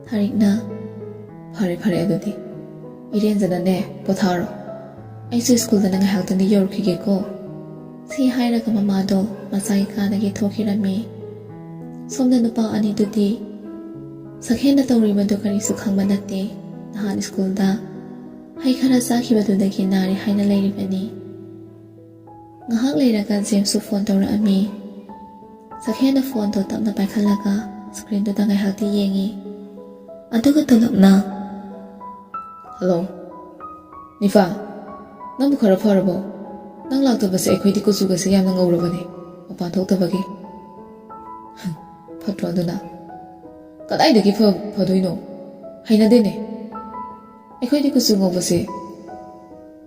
ꯊꯥꯔꯤꯛꯅ, "ꯐꯔꯦ, ꯐꯔꯦ ꯑꯗꯨꯗꯤ꯫ ꯏꯔꯦꯟꯖꯅꯅꯦ, ꯄꯣꯊꯥꯔꯣ꯫ ꯑꯩꯁꯨ ꯁ꯭ꯀꯨꯜꯗꯅ ꯉꯥꯏꯍꯥꯛꯇꯪꯗꯤ ꯌꯧꯔꯨꯈꯤꯒꯦꯀꯣ"꯫ ꯁꯤ ꯍꯥꯏꯔꯒ ꯃꯃꯥꯗꯣ ꯃꯆꯥꯒꯤ ꯀꯥꯗꯒꯤ ꯊꯣꯛꯈꯤꯔꯝꯃꯤ꯫ ꯁꯣꯝꯗ ꯅꯨꯄꯥ ꯑꯅꯤꯗꯨꯗꯤ ꯁꯛꯍꯦꯟꯅ ꯇꯧꯔꯤꯕꯗꯨ ꯀꯔꯤꯁꯨ ꯈꯪꯕ ꯅꯠꯇꯦ꯫ ꯅꯍꯥꯟ ꯁ꯭ꯀꯨꯜꯗ ꯍꯩ ꯈꯔ ꯆꯥꯈꯤꯕꯗꯨꯗꯒꯤ ꯅꯥꯔꯦ ꯍꯥꯏꯅ ꯂꯩꯔꯤꯕꯅꯤ꯫ ꯉꯥꯏꯍꯥꯛ ꯂꯩꯔꯒ ꯖꯦꯝꯁꯁꯨ ꯐꯣꯟ ꯇꯧꯔꯛꯑꯝꯃꯤ꯫ ꯁꯛꯍꯦꯟꯅ ꯐꯣꯟꯗꯣ ꯇꯞꯅ ꯄꯥꯏꯈꯠꯂꯒ ꯁ꯭ꯀ꯭ꯔꯤꯟꯗꯨꯗ ꯉꯥꯏꯍꯥꯛꯇꯤ ꯌꯦꯡꯉꯤ꯫ ꯑꯗꯨꯒ ꯇꯣꯂꯞꯅ, "ꯍꯜꯂꯣ, ꯅꯤꯐꯥ, ꯅꯪꯕꯨ ꯈꯔ ꯐꯔꯕꯣ? ꯅꯪ ꯂꯥꯛꯇꯕꯁꯦ ꯑꯩꯈꯣꯏꯗꯤ ꯀꯨꯆꯨꯒꯁꯦ ꯌꯥꯝꯅ ꯉꯧꯔꯕꯅꯦ, ꯃꯄꯥꯟ ꯊꯣꯛꯇꯕꯒꯤ"꯫ "ꯐꯠꯇ꯭ꯔꯣ ꯑꯗꯨꯅ?" "ꯀꯗꯥꯏꯗꯒꯤ ꯐ-, ꯐꯗꯣꯏꯅꯣ? ꯍꯩꯅꯗꯦꯅꯦ꯫ ꯑꯩꯈꯣꯏꯗꯤ ꯀꯨꯆꯨ ꯉꯧꯕꯁꯦ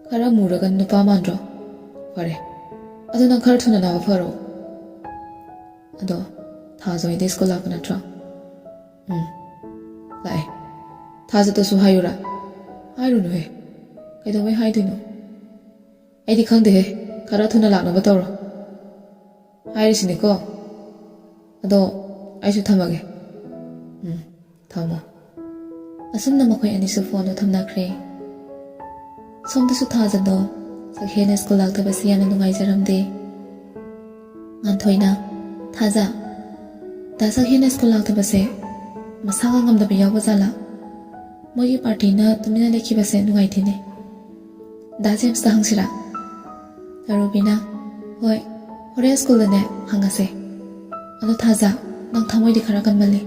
ꯈꯔ ꯃꯨꯔꯒ ꯅꯨꯄꯥ ꯃꯥꯟꯗ꯭ꯔꯣ? ꯐꯔꯦ, ꯑꯗꯨ ꯅꯪ ꯈꯔ ꯊꯨꯅ ꯅꯥꯕ ꯐꯔꯣ꯫ ꯑꯗꯣ ꯊꯥꯖ ꯍꯣꯏꯗꯤ ꯁ꯭ꯀꯨꯜ ꯂꯥꯛꯄ ꯅꯠꯇ꯭ꯔꯣ?" "ꯎꯝ, ꯂꯥꯛꯑꯦ꯫ ꯊꯥꯖꯗꯁꯨ ꯍꯥꯏꯌꯨꯔꯥ?" "ꯍꯥꯏꯔꯨꯅꯨꯍꯦ꯫ ꯀꯩꯗꯧꯕꯩ ꯍꯥꯏꯗꯣꯏꯅꯣ?" "ꯑꯩꯗꯤ ꯈꯪꯗꯦꯍꯦ꯫ ꯈꯔ ꯊꯨꯅ ꯂꯥꯛꯅꯕ ꯇꯧꯔꯣ꯫ ꯍꯥꯏꯔꯤꯁꯤꯅꯤꯀꯣ꯫ ꯑꯗꯣ ꯑꯩꯁꯨ ꯊꯝꯃꯒꯦ"꯫ "ꯎꯝ, ꯊꯝꯃꯣ"꯫ ꯑꯁꯨꯝꯅ ꯃꯈꯣꯏ ꯑꯅꯤꯁꯨ ꯐꯣꯟꯗꯨ ꯊꯝꯅꯈ꯭ꯔꯦ꯫ ꯁꯣꯝꯗꯁꯨ ꯊꯥꯖꯗꯣ ꯁꯛꯍꯦꯟꯅ ꯁ꯭ꯀꯨꯜ ꯂꯥꯛꯇꯕꯁꯤ ꯌꯥꯝꯅ ꯅꯨꯡꯉꯥꯏꯖꯔꯝꯗꯦ꯫ ꯉꯥꯟꯊꯣꯏꯅ, "ꯊꯥꯖ, ꯗꯥ ꯁꯛꯍꯦꯟꯅ ꯁ꯭ꯀꯨꯜ ꯂꯥꯛꯇꯕꯁꯦ ꯃꯁꯥꯒ ꯉꯝꯗꯕ ꯌꯥꯎꯕ ꯖꯥꯠꯂꯥ? ꯃꯣꯏꯒꯤ ꯄꯥꯔꯇꯤꯅ ꯇꯨꯃꯤꯟꯅ ꯂꯩꯈꯤꯕꯁꯦ ꯅꯨꯡꯉꯥꯏꯇꯦꯅꯦ"꯫ "ꯗꯥ ꯖꯦꯝꯁꯇ ꯍꯪꯁꯤꯔꯥ?" ꯔꯨꯕꯤꯅ, "ꯍꯣꯏ, ꯍꯣꯔꯦꯟ ꯁ꯭ꯀꯨꯜꯗꯅꯦ ꯍꯪꯉꯁꯦ꯫ ꯑꯗꯣ ꯊꯥꯖ, ꯅꯪ ꯊꯃꯣꯏꯗꯤ ꯈꯔ ꯀꯟꯃꯜꯂꯤ꯫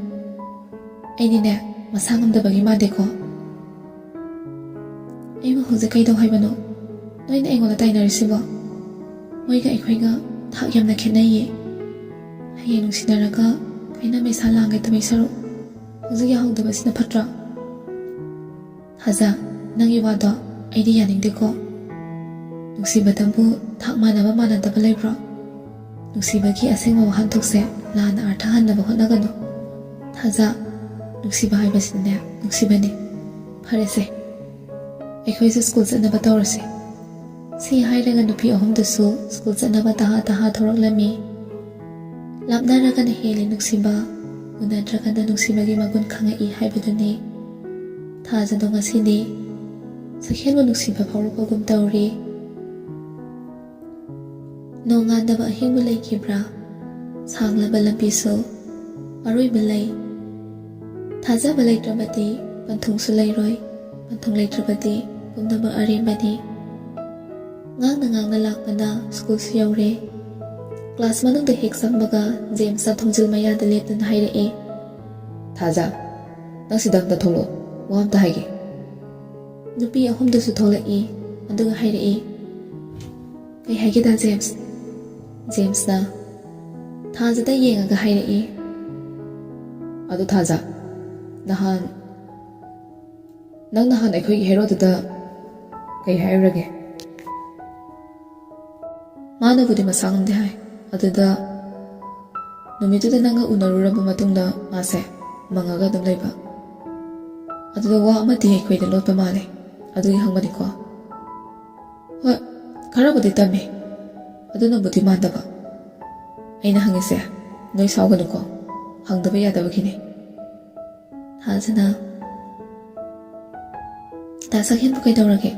ꯑꯩꯗꯤꯅꯦ, ꯃꯁꯥ ꯉꯝꯗꯕꯒꯤ ꯃꯥꯟꯗꯦꯀꯣ"꯫ "ꯑꯩꯕꯨ ꯍꯧꯖꯤꯛ ꯀꯩꯗꯧ ꯍꯥꯏꯕꯅꯣ? ꯅꯣꯏꯅ ꯑꯩꯉꯣꯟꯗ ꯇꯥꯏꯅꯔꯤꯁꯤꯕꯣ? ꯃꯣꯏꯒ ꯑꯩꯈꯣꯏꯒ ꯊꯥꯛ ꯌꯥꯝꯅ ꯈꯦꯠꯅꯩꯌꯦ꯫ ꯍꯌꯦꯡ ꯅꯨꯡꯁꯤꯅꯔꯒ ꯀꯥꯏꯅ ꯃꯩꯁꯥ ꯂꯥꯡꯒꯗꯕꯩ ꯁꯔꯨꯛ ꯍꯧꯖꯤꯛ ꯌꯥꯍꯧꯗꯕꯁꯤꯅ ꯐꯠꯇ꯭ꯔꯣ?" "ꯊꯥꯖ, ꯅꯪꯒꯤ ꯋꯥꯗꯣ ꯑꯩꯗꯤ ꯌꯥꯅꯤꯡꯗꯦꯀꯣ꯫ ꯅꯨꯡꯁꯤꯕꯗꯕꯨ ꯊꯥꯛ ꯃꯥꯟꯅꯕ ꯃꯥꯟꯅꯗꯕ ꯂꯩꯕ꯭ꯔꯣ? ꯅꯨꯡꯁꯤꯕꯒꯤ ꯑꯁꯦꯡꯕ ꯋꯥꯍꯟꯊꯣꯛꯁꯦ ꯂꯥꯟꯅ ꯑꯥꯔꯊ ꯍꯟꯅꯕ ꯍꯣꯠꯅꯒꯅꯨ꯫ ꯊꯥꯖ, ꯅꯨꯡꯁꯤꯕ ꯍꯥꯏꯕꯁꯤꯅꯅꯦ, ꯅꯨꯡꯁꯤꯕꯅꯤ꯫ ꯐꯔꯦꯁꯦ, ꯑꯩꯈꯣꯏꯁꯨ ꯁ꯭ꯀꯨꯜ ꯆꯠꯅꯕ ꯇꯧꯔꯁꯦ꯫ ꯁꯤ ꯍꯥꯏꯔꯒ ꯅꯨꯄꯤ ꯑꯍꯨꯝꯗꯨꯁꯨ ꯁ꯭ꯀꯨꯜ ꯆꯠꯅꯕ ꯇꯍꯥ ꯇꯍꯥ ꯊꯣꯔꯛꯂꯝꯃꯤ꯫ ꯂꯥꯞꯅꯔꯒꯅ ꯍꯦꯜꯂꯤ ꯅꯨꯡꯁꯤꯕ, ꯎꯅꯗ꯭ꯔꯒꯅ ꯅꯨꯡꯁꯤꯕꯒꯤ ꯃꯒꯨꯟ ꯈꯪꯉꯛꯏ ꯍꯥꯏꯕꯗꯨꯅꯤ꯫ ꯊꯥꯖꯗꯣ ꯉꯁꯤꯗꯤ ꯁꯛꯍꯦꯟꯕ ꯅꯨꯡꯁꯤꯕ ꯐꯥꯎꯔꯛꯄꯒꯨꯝ ꯇꯧꯔꯤ꯫ ꯅꯣꯡꯉꯥꯟꯗꯕ ꯑꯍꯤꯡꯕꯨ ꯂꯩꯈꯤꯕ꯭ꯔꯥ? ꯁꯥꯡꯂꯕ ꯂꯝꯕꯤꯁꯨ ꯑꯔꯣꯏꯕ ꯂꯩ꯫ ꯊꯥꯖꯕ ꯂꯩꯇ꯭ꯔꯕꯗꯤ ꯄꯟꯊꯨꯡꯁꯨ ꯂꯩꯔꯣꯏ, ꯄꯟꯊꯨꯡ ꯂꯩꯇ꯭ꯔꯕꯗꯤ ꯄꯨꯝꯅꯃꯛ ꯑꯔꯦꯝꯕꯅꯤ꯫ ꯉꯥꯡꯅ ꯉꯥꯡꯅ ꯂꯥꯛꯄꯅ ꯁ꯭ꯀꯨꯜꯁꯨ ꯌꯧꯔꯦ꯫ ꯀ꯭ꯂꯥꯁ ꯃꯅꯨꯡꯗ ꯍꯦꯛ ꯆꯪꯕꯒ ꯖꯦꯝꯁꯅ ꯊꯣꯡꯖꯤꯜ ꯃꯌꯥꯗ ꯂꯦꯞꯇꯨꯅ ꯍꯥꯏꯔꯛꯑꯦ꯫ "ꯊꯥꯖ, ꯅꯪ ꯁꯤꯗ ꯑꯝꯇ ꯊꯣꯛꯂꯛꯑꯣ, ꯋꯥ ꯑꯝꯇ ꯍꯥꯏꯒꯦ꯫" ꯅꯨꯄꯤ ꯑꯍꯨꯝꯗꯨꯁꯨ ꯊꯣꯛꯂꯛꯏ, ꯑꯗꯨꯒ ꯍꯥꯏꯔꯛꯏ꯫ "ꯀꯩ ꯍꯥꯏꯒꯦꯗ ꯖꯦꯝꯁ?" ꯖꯦꯝꯁꯅ ꯊꯥꯖꯗ ꯌꯦꯡꯉꯒ ꯍꯥꯏꯔꯛꯏ꯫ "ꯑꯗꯨ ꯊꯥꯖ, ꯅꯍꯥꯟ, ꯅꯪ ꯅꯍꯥꯟ ꯑꯩꯈꯣꯏꯒꯤ ꯍꯦꯔꯣꯗꯨꯗ ꯀꯩ ꯍꯥꯏꯔꯨꯔꯒꯦ?" "ꯃꯥꯅꯕꯨꯗꯤ ꯃꯁꯥ ꯉꯝꯗꯦ ꯍꯥꯏ, ꯑꯗꯨꯗ ꯅꯨꯃꯤꯠꯇꯨꯗ ꯅꯪꯒ ꯎꯅꯔꯨꯔꯕ ꯃꯇꯨꯡꯗ ꯃꯥꯁꯦ ꯃꯪꯉꯒ ꯑꯗꯨꯝ ꯂꯩꯕ꯫ ꯑꯗꯨꯗ ꯋꯥ ꯑꯃꯗꯤ ꯑꯩꯈꯣꯏꯗ ꯂꯣꯠꯄ ꯃꯥꯜꯂꯦ, ꯑꯗꯨꯒꯤ ꯍꯪꯕꯅꯤꯀꯣ꯫" "ꯍꯣꯏ, ꯈꯔꯕꯨꯗꯤ ꯇꯝꯃꯦ, ꯑꯗꯨꯅꯕꯨꯗꯤ ꯃꯥꯟꯗꯕ꯫ ꯑꯩꯅ ꯍꯪꯉꯤꯁꯦ ꯅꯣꯏ ꯁꯥꯎꯒꯅꯨꯀꯣ, ꯍꯪꯗꯕ ꯌꯥꯗꯕꯒꯤꯅꯦ꯫" ꯊꯥꯖꯅ, "ꯗꯥ ꯁꯛꯍꯦꯟꯕꯨ ꯀꯩꯗꯧꯔꯒꯦ?"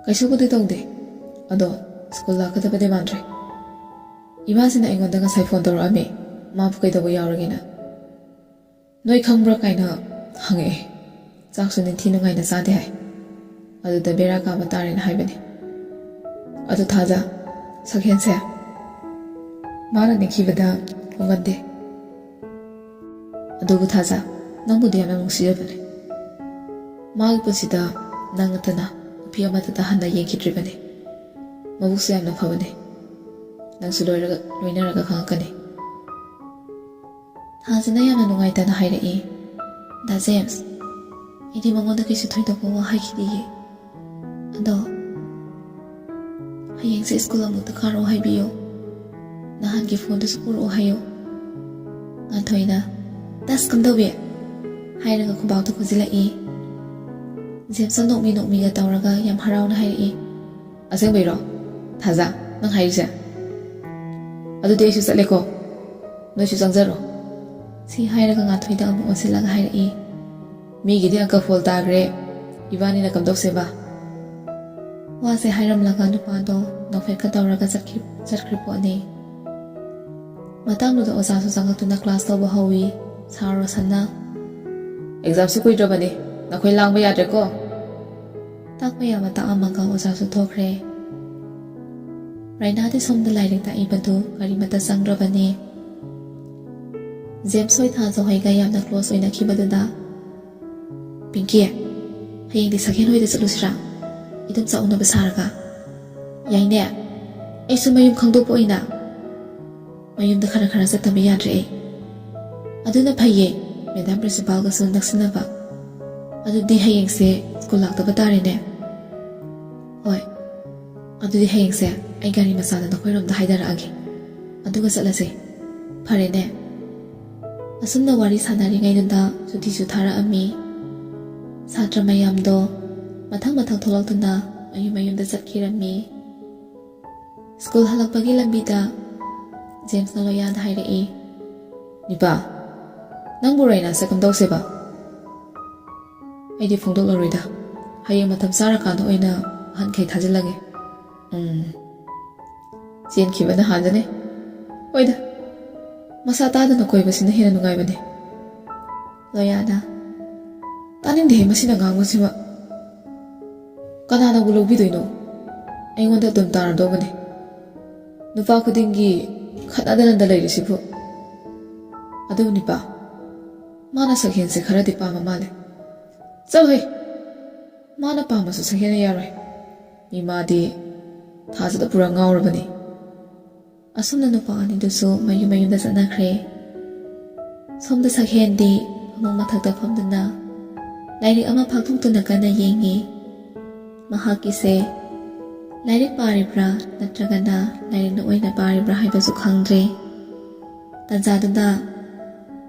"ꯀꯩꯁꯨꯕꯨꯗꯤ ꯇꯧꯗꯦ, ꯑꯗꯣ ꯁ꯭ꯀꯨꯜ ꯂꯥꯛꯀꯗꯕꯗꯤ ꯃꯥꯟꯗ꯭ꯔꯦ꯫ ꯏꯃꯥꯁꯤꯅ ꯑꯩꯉꯣꯟꯗ ꯉꯁꯥꯏ ꯐꯣꯟ ꯇꯧꯔꯛꯑꯝꯃꯦ, ꯃꯥꯕꯨ ꯀꯩꯗꯧꯕ ꯌꯥꯎꯔꯒꯦꯅ꯫ ꯅꯣꯏ ꯈꯪꯕ꯭ꯔꯥ ꯀꯥꯏꯅ ꯍꯪꯉꯛꯑꯦ꯫ ꯆꯥꯛꯁꯨ ꯅꯤꯡꯊꯤ ꯅꯨꯡꯉꯥꯏꯅ ꯆꯥꯗꯦ ꯍꯥꯏ꯫ ꯑꯗꯨꯗ ꯕꯦꯔꯥ ꯀꯥꯕ ꯇꯥꯔꯦꯅ ꯍꯥꯏꯕꯅꯤ꯫ ꯑꯗꯨ ꯊꯥꯖ, ꯁꯛꯍꯦꯟꯁꯦ ꯃꯥꯅ ꯅꯤꯡꯈꯤꯕꯗ ꯍꯣꯡꯒꯟꯗꯦ꯫ ꯑꯗꯨꯕꯨ ꯊꯥꯖ, ꯅꯪꯕꯨꯗꯤ ꯌꯥꯝꯅ ꯅꯨꯡꯁꯤꯖꯕꯅꯦ꯫ ꯃꯥꯒꯤ ꯄꯨꯟꯁꯤꯗ ꯅꯪ ꯅꯠꯇꯅ ꯅꯨꯄꯤ ꯑꯃꯠꯇꯗ ꯍꯟꯅ ꯌꯦꯡꯈꯤꯗ꯭ꯔꯤꯕꯅꯤ꯫ ꯃꯕꯨꯛꯁꯨ ꯌꯥꯝꯅ ꯐꯕꯅꯦ꯫ ꯅꯪꯁꯨ ꯂꯣꯏꯔꯒ, ꯂꯣꯏꯅꯔꯒ ꯈꯪꯉꯛꯀꯅꯤ꯫" ꯊꯥꯖꯅ ꯌꯥꯝꯅ ꯅꯨꯡꯉꯥꯏꯇꯅ ꯍꯥꯏꯔꯛꯏ꯫ "ꯗꯥ ꯖꯦꯝꯁ, ꯑꯩꯗꯤ ꯃꯉꯣꯟꯗ ꯀꯩꯁꯨ ꯊꯣꯏꯗꯣꯛꯄ ꯋꯥ ꯍꯥꯏꯈꯤꯗꯤꯌꯦ꯫ ꯑꯗꯣ ꯍꯌꯦꯡꯁꯦ ꯁ꯭ꯀꯨꯜ ꯑꯃꯨꯛꯇ ꯀꯥꯔꯛꯑꯣ ꯍꯥꯏꯕꯤꯌꯣ꯫ ꯅꯍꯥꯟꯒꯤ ꯐꯣꯟꯗꯨꯁꯨ ꯄꯨꯔꯛꯑꯣ ꯍꯥꯏꯌꯣ꯫" ꯉꯥꯟꯊꯣꯏꯅ, "ꯇꯁ ꯀꯝꯗꯧꯕꯤ, ꯍꯥꯏꯔꯒ ꯈꯨꯕꯥꯛꯇꯣ ꯈꯨꯖꯤꯜꯂꯛꯏ꯫ ꯖꯦꯝꯁꯅ ꯅꯣꯛꯃꯤ ꯅꯣꯛꯃꯤꯒ ꯇꯧꯔꯒ ꯌꯥꯝ ꯍꯔꯥꯎꯅ ꯍꯥꯏꯔꯛꯏ꯫ "ꯑꯁꯦꯡꯕꯩꯔꯣ? ꯊꯥꯖ, ꯅꯪ ꯍꯥꯏꯔꯤꯁꯦ? ꯑꯗꯨꯗꯤ ꯑꯩꯁꯨ ꯆꯠꯂꯦꯀꯣ꯫ ꯅꯣꯏꯁꯨ ꯆꯪꯖꯔꯣ꯫" ꯁꯤ ꯍꯥꯏꯔꯒ ꯉꯥꯊꯣꯏꯗ ꯑꯃꯨꯛ ꯑꯣꯟꯁꯤꯜꯂꯒ ꯍꯥꯏꯔꯛꯏ꯫ "ꯃꯤꯒꯤꯗꯤ ꯑꯪꯀ ꯐꯣꯜ ꯇꯥꯈ꯭ꯔꯦ, ꯏꯕꯥꯅꯤꯅ ꯀꯝꯗꯧꯁꯦꯕ?" ꯋꯥꯁꯦ ꯍꯥꯏꯔꯝꯂꯒ ꯅꯨꯄꯥꯗꯣ ꯅꯣꯛꯐꯦꯠꯀ ꯇꯧꯔꯒ ꯆꯠꯈꯤ-, ꯆꯠꯈ꯭ꯔꯤ ꯄꯣꯠꯅꯤ꯫ ꯃꯇꯥꯡꯗꯨꯗ ꯑꯣꯖꯥꯁꯨ ꯆꯪꯉꯛꯇꯨꯅ ꯀ꯭ꯂꯥꯁ ꯇꯧꯕ ꯍꯧꯏ꯫ ꯁꯥꯔ ꯔꯣꯁꯟꯅ, "ꯑꯦꯛꯖꯥꯝꯁꯨ ꯀꯨꯏꯗ꯭ꯔꯕꯅꯤ, ꯅꯈꯣꯏ ꯂꯥꯡꯕ ꯌꯥꯗ꯭ꯔꯦꯀꯣ꯫" ꯇꯥꯛꯄ ꯌꯥꯕ ꯇꯥꯛꯑꯝꯃꯒ ꯑꯣꯖꯥꯁꯨ ꯊꯣꯛꯈ꯭ꯔꯦ꯫ ꯔꯥꯏꯅꯥꯗꯤ ꯁꯣꯝꯗ ꯂꯥꯏꯔꯤꯛ ꯇꯥꯛꯏꯕꯗꯨ ꯀꯔꯤꯃꯠꯇ ꯆꯪꯗ꯭ꯔꯕꯅꯤ꯫ ꯖꯦꯝꯁ ꯍꯣꯏ ꯊꯥꯖ ꯍꯣꯏꯒ ꯌꯥꯝꯅ ꯀ꯭ꯂꯣꯁ ꯑꯣꯏꯅꯈꯤꯕꯗꯨꯗ, "ꯄꯤꯡꯀꯤ, ꯍꯌꯦꯡꯗꯤ ꯁꯛꯍꯦꯟ ꯍꯣꯏꯗ ꯆꯠꯂꯨꯁꯤꯔꯥ? ꯏꯗꯣꯝꯆꯥ ꯎꯅꯕ ꯁꯥꯔꯒ꯫" "ꯌꯥꯏꯅꯦ, ꯑꯩꯁꯨ ꯃꯌꯨꯝ ꯈꯪꯗꯣꯛꯄ ꯑꯣꯏꯅ꯫ ꯃꯌꯨꯝꯗ ꯈꯔ ꯈꯔ ꯆꯠꯇꯕ ꯌꯥꯗ꯭ꯔꯦ ꯑꯩ꯫" "ꯑꯗꯨꯅ ꯐꯩꯌꯦ, ꯃꯦꯗꯥꯝ ꯄ꯭ꯔꯤꯟꯁꯤꯄꯥꯜꯒꯁꯨ ꯅꯛꯁꯤꯟꯅꯕ꯫ ꯑꯗꯨꯗꯤ ꯍꯌꯦꯡꯁꯦ ꯁ꯭ꯀꯨꯜ ꯂꯥꯛꯇꯕ ꯇꯥꯔꯦꯅꯦ꯫" "ꯍꯣꯏ, ꯑꯗꯨꯗꯤ ꯍꯌꯦꯡꯁꯦ ꯑꯩ ꯒꯥꯔꯤ ꯃꯆꯥꯗ ꯅꯈꯣꯏꯔꯣꯝꯗ ꯍꯥꯏꯗꯔꯛꯑꯒꯦ, ꯑꯗꯨꯒ ꯆꯠꯂꯁꯦ꯫ ꯐꯔꯦꯅꯦ꯫" ꯑꯁꯨꯝꯅ ꯋꯥꯔꯤ ꯁꯥꯟꯅꯔꯤꯉꯩꯗꯨꯗ ꯁꯨꯇꯤꯁꯨ ꯊꯥꯔꯛꯑꯝꯃꯤ꯫ ꯁꯥꯇ꯭ꯔ ꯃꯌꯥꯝꯗꯣ ꯃꯊꯪ ꯃꯊꯪ ꯊꯣꯛꯂꯛꯇꯨꯅ ꯃꯌꯨꯝ ꯃꯌꯨꯝꯗ ꯆꯠꯈꯤꯔꯝꯃꯤ꯫ ꯁ꯭ꯀꯨꯜ ꯍꯜꯂꯛꯄꯒꯤ ꯂꯝꯕꯤꯗ ꯖꯦꯝꯁꯅ ꯂꯣꯌꯥꯗ ꯍꯥꯏꯔꯛꯏ, "ꯅꯤꯄꯥ, ꯅꯪꯕꯨ ꯔꯥꯏꯅꯥꯁꯦ ꯀꯝꯗꯧꯁꯦꯕ?" "ꯑꯩꯗꯤ ꯐꯣꯡꯗꯣꯛꯂꯔꯣꯏꯗ, ꯍꯌꯦꯡ ꯃꯇꯝ ꯆꯥꯔꯀꯥꯟꯗ ꯑꯣꯏꯅ ꯑꯍꯟꯈꯩ ꯊꯥꯖꯤꯜꯂꯒꯦ꯫" "ꯎꯝ, ꯆꯦꯟꯈꯤꯕꯅ ꯍꯥꯟꯖꯅꯤ꯫ ꯍꯣꯏꯗ, ꯃꯁꯥ ꯇꯥꯗꯅ ꯀꯣꯏꯕꯁꯤꯅ ꯍꯦꯟꯅ ꯅꯨꯡꯉꯥꯏꯕꯅꯤ꯫" ꯂꯣꯌꯥꯅ, "ꯇꯥꯅꯤꯡꯗꯦꯍꯦ ꯃꯁꯤꯅ ꯉꯥꯡꯕꯁꯤꯃ꯫ ꯀꯅꯥꯅꯕꯨ ꯂꯧꯕꯤꯗꯣꯏꯅꯣ? ꯑꯩꯉꯣꯟꯗ ꯑꯗꯨꯝ ꯇꯥꯔꯗꯧꯕꯅꯤ꯫ ꯅꯨꯄꯥ ꯈꯨꯗꯤꯡꯒꯤ ꯈꯠꯅꯗꯅꯗ ꯂꯩꯔꯤꯁꯤꯕꯨ꯫ ꯑꯗꯨ ꯅꯤꯄꯥ, ꯃꯥꯅ ꯁꯛꯍꯦꯟꯁꯦ ꯈꯔꯗꯤ ꯄꯥꯝꯕ ꯃꯥꯜꯂꯦ꯫" "ꯆꯠꯂꯣꯍꯦ, ꯃꯥꯅ ꯄꯥꯝꯕꯁꯨ ꯁꯛꯍꯦꯟꯅ ꯌꯥꯔꯣꯏ꯫ ꯃꯤ ꯃꯥꯗꯤ ꯊꯥꯖꯗ ꯄꯨꯔꯥ ꯉꯥꯎꯔꯕꯅꯤ꯫" ꯑꯁꯨꯝꯅ ꯅꯨꯄꯥ ꯑꯅꯤꯗꯨꯁꯨ ꯃꯌꯨꯝ ꯃꯌꯨꯝꯗ ꯆꯠꯅꯈ꯭ꯔꯦ꯫ ꯁꯣꯝꯗ ꯁꯛꯍꯦꯟꯗꯤ ꯐꯃꯨꯡ ꯃꯊꯛꯇ ꯐꯝꯗꯨꯅ ꯂꯥꯏꯔꯤꯛ ꯑꯃ ꯐꯥꯛꯇꯣꯛꯇꯨꯅ ꯀꯟꯅ ꯌꯦꯡꯉꯤ꯫ ꯃꯍꯥꯛꯀꯤꯁꯦ ꯂꯥꯏꯔꯤꯛ ꯄꯥꯔꯤꯕ꯭ꯔꯥ ꯅꯠꯇ꯭ꯔꯒꯅ ꯂꯥꯏꯔꯤꯛꯅ ꯑꯣꯏꯅ ꯄꯥꯔꯤꯕ꯭ꯔꯥ ꯍꯥꯏꯕꯁꯨ ꯈꯪꯗ꯭ꯔꯦ꯫ ꯇꯟꯖꯥꯗꯨꯗ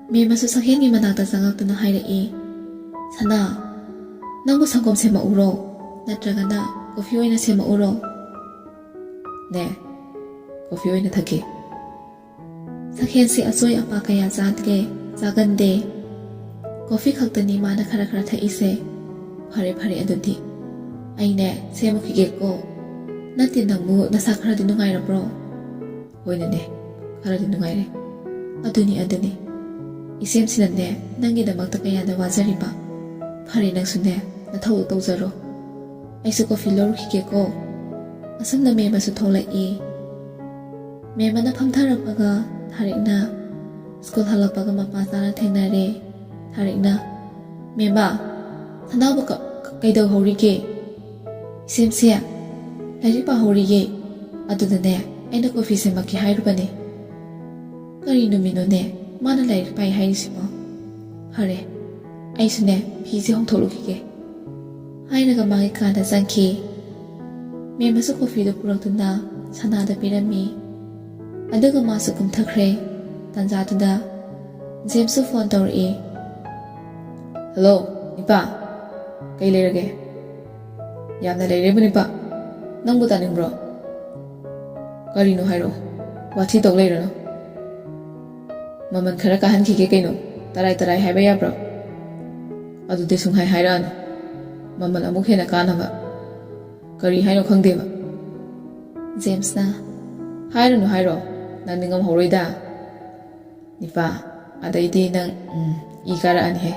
ꯃꯦꯝ ꯑꯃꯁꯨ ꯁꯛꯍꯦꯟꯒꯤ ꯃꯅꯥꯛꯇ ꯆꯪꯉꯛꯇꯨꯅ ꯍꯥꯏꯔꯛꯏ, "ꯁꯅꯥ, ꯅꯪꯕꯨ ꯁꯪꯒꯣꯝ ꯁꯦꯝꯃꯛꯎꯔꯣ? ꯅꯠꯇ꯭ꯔꯒꯅ ꯀꯣꯐꯤ ꯑꯣꯏꯅ ꯁꯦꯝꯃꯛꯎꯔꯣ?" "ꯅꯦ, ꯀꯣꯐꯤ ꯑꯣꯏꯅ ꯊꯛꯀꯦ꯫" ꯁꯛꯍꯦꯟꯁꯤ ꯑꯆꯣꯏ ꯑꯄꯥ ꯀꯌꯥ ꯆꯥꯗꯦ, ꯆꯥꯒꯟꯗꯦ꯫ ꯀꯣꯐꯤ ꯈꯛꯇꯅꯤ ꯃꯥꯅ ꯈꯔ ꯈꯔ ꯊꯛꯏꯁꯦ꯫ "ꯐꯔꯦ, ꯐꯔꯦ, ꯑꯗꯨꯗꯤ ꯑꯩꯅꯦ ꯁꯦꯝꯃꯨꯈꯤꯒꯦꯀꯣ꯫ ꯅꯠꯇꯦ, ꯅꯪꯕꯨ ꯅꯁꯥ ꯈꯔꯗꯤ ꯅꯨꯡꯉꯥꯏꯔꯕ꯭ꯔꯣ?" "ꯍꯣꯏꯅꯦ, ꯈꯔꯗꯤ ꯅꯨꯡꯉꯥꯏꯔꯦ꯫" "ꯑꯗꯨꯅꯤ, ꯑꯗꯨꯅꯤ꯫ ꯏꯆꯦꯝꯁꯤꯅꯅꯦ ꯅꯪꯒꯤꯗꯃꯛꯇ ꯀꯌꯥꯗ ꯋꯥꯖꯔꯤꯕ꯫ ꯐꯔꯦ, ꯅꯪꯁꯨꯅꯦ ꯅꯊꯧꯗꯣ ꯇꯧꯖꯔꯣ꯫ ꯑꯩꯁꯨ ꯀꯣꯐꯤ ꯂꯧꯔꯨꯈꯤꯒꯦꯀꯣ꯫" ꯑꯁꯨꯝꯅ ꯃꯦꯝ ꯑꯃꯁꯨ ꯊꯣꯛꯂꯛꯏ꯫ ꯃꯦꯝ ꯑꯃꯅ ꯐꯝꯊꯔꯛꯄꯒ ꯊꯥꯔꯤꯛꯅ ꯁ꯭ꯀꯨꯜ ꯍꯜꯂꯛꯄꯒ ꯃꯄꯥ ꯆꯥꯅ ꯊꯦꯡꯅꯔꯦ꯫ ꯊꯥꯔꯤꯛꯅ, "ꯃꯦꯝꯕ, ꯁꯅꯥꯕꯨ ꯀ-, ꯀ-, ꯀꯩꯗꯧꯍꯧꯔꯤꯒꯦ?" "ꯏꯆꯦꯝꯁꯦ ꯂꯥꯏꯔꯤꯛ ꯄꯥꯍꯧꯔꯤꯌꯦ꯫ ꯑꯗꯨꯗꯅꯦ ꯑꯩꯅ ꯀꯣꯐꯤ ꯁꯦꯝꯃꯛꯀꯦ ꯍꯥꯏꯔꯨꯕꯅꯦ꯫" "ꯀꯔꯤ ꯅꯨꯃꯤꯠꯅꯣꯅꯦ ꯃꯥꯅ ꯂꯥꯏꯔꯤꯛ ꯄꯥꯏ ꯍꯥꯏꯔꯤꯁꯤꯕꯣ? ꯐꯔꯦ, ꯑꯩꯁꯨꯅꯦ ꯐꯤꯁꯦ ꯍꯣꯡꯗꯣꯛꯂꯨꯈꯤꯒꯦ꯫" ꯍꯥꯏꯔꯒ ꯃꯥꯒꯤ ꯀꯥꯗ ꯆꯪꯈꯤ꯫ ꯃꯦꯝ ꯑꯃꯁꯨ ꯀꯣꯐꯤꯗꯨ ꯄꯨꯔꯛꯇꯨꯅ ꯁꯅꯥꯗ ꯄꯤꯔꯝꯃꯤ꯫ ꯑꯗꯨꯒ ꯃꯥꯁꯨ ꯀꯨꯝꯊꯈ꯭ꯔꯦ꯫ ꯇꯥꯟꯖꯥꯗꯨꯗ ꯖꯦꯝꯁꯁꯨ ꯐꯣꯟ ꯇꯧꯔꯛꯏ꯫ "ꯍꯜꯂꯣ, ꯅꯤꯄꯥ꯫ ꯀꯩ ꯂꯩꯔꯒꯦ? ꯌꯥꯝꯅ ꯂꯩꯔꯦꯕꯨ, ꯅꯤꯄꯥ꯫ ꯅꯪꯕꯨ ꯇꯥꯅꯤꯡꯕ꯭ꯔꯣ? ꯀꯔꯤꯅꯣ ꯍꯥꯏꯔꯛꯑꯣ꯫ ꯋꯥꯊꯤ ꯇꯧ ꯂꯩꯔꯅꯨ꯫ ꯃꯃꯜ ꯈꯔ ꯀꯥꯍꯟꯈꯤꯒꯦ ꯀꯩꯅꯣ꯫ ꯇꯔꯥꯏ ꯇꯔꯥꯏ ꯍꯥꯏꯕ ꯌꯥꯕ꯭ꯔꯣ? ꯑꯗꯨꯗꯤ ꯁꯨꯡꯍꯥꯏ ꯍꯥꯏꯔꯛꯑꯅꯨ꯫ ꯃꯃꯜ ꯑꯃꯨꯛ ꯍꯦꯟꯅ ꯀꯥꯅꯕ꯫ ꯀꯔꯤ ꯍꯥꯏꯅꯣ ꯈꯪꯗꯦꯕ꯫" ꯖꯦꯝꯁꯅ, "ꯍꯥꯏꯔꯨꯅꯨ ꯍꯥꯏꯔꯣ꯫ ꯅꯪ ꯅꯤꯡꯉꯝꯍꯧꯔꯣꯏꯗ, ꯅꯤꯄꯥ꯫ ꯑꯗꯩꯗꯤ ꯅꯪ, ꯎꯝ, ꯏ ꯀꯥꯔꯛꯑꯅꯤꯍꯦ꯫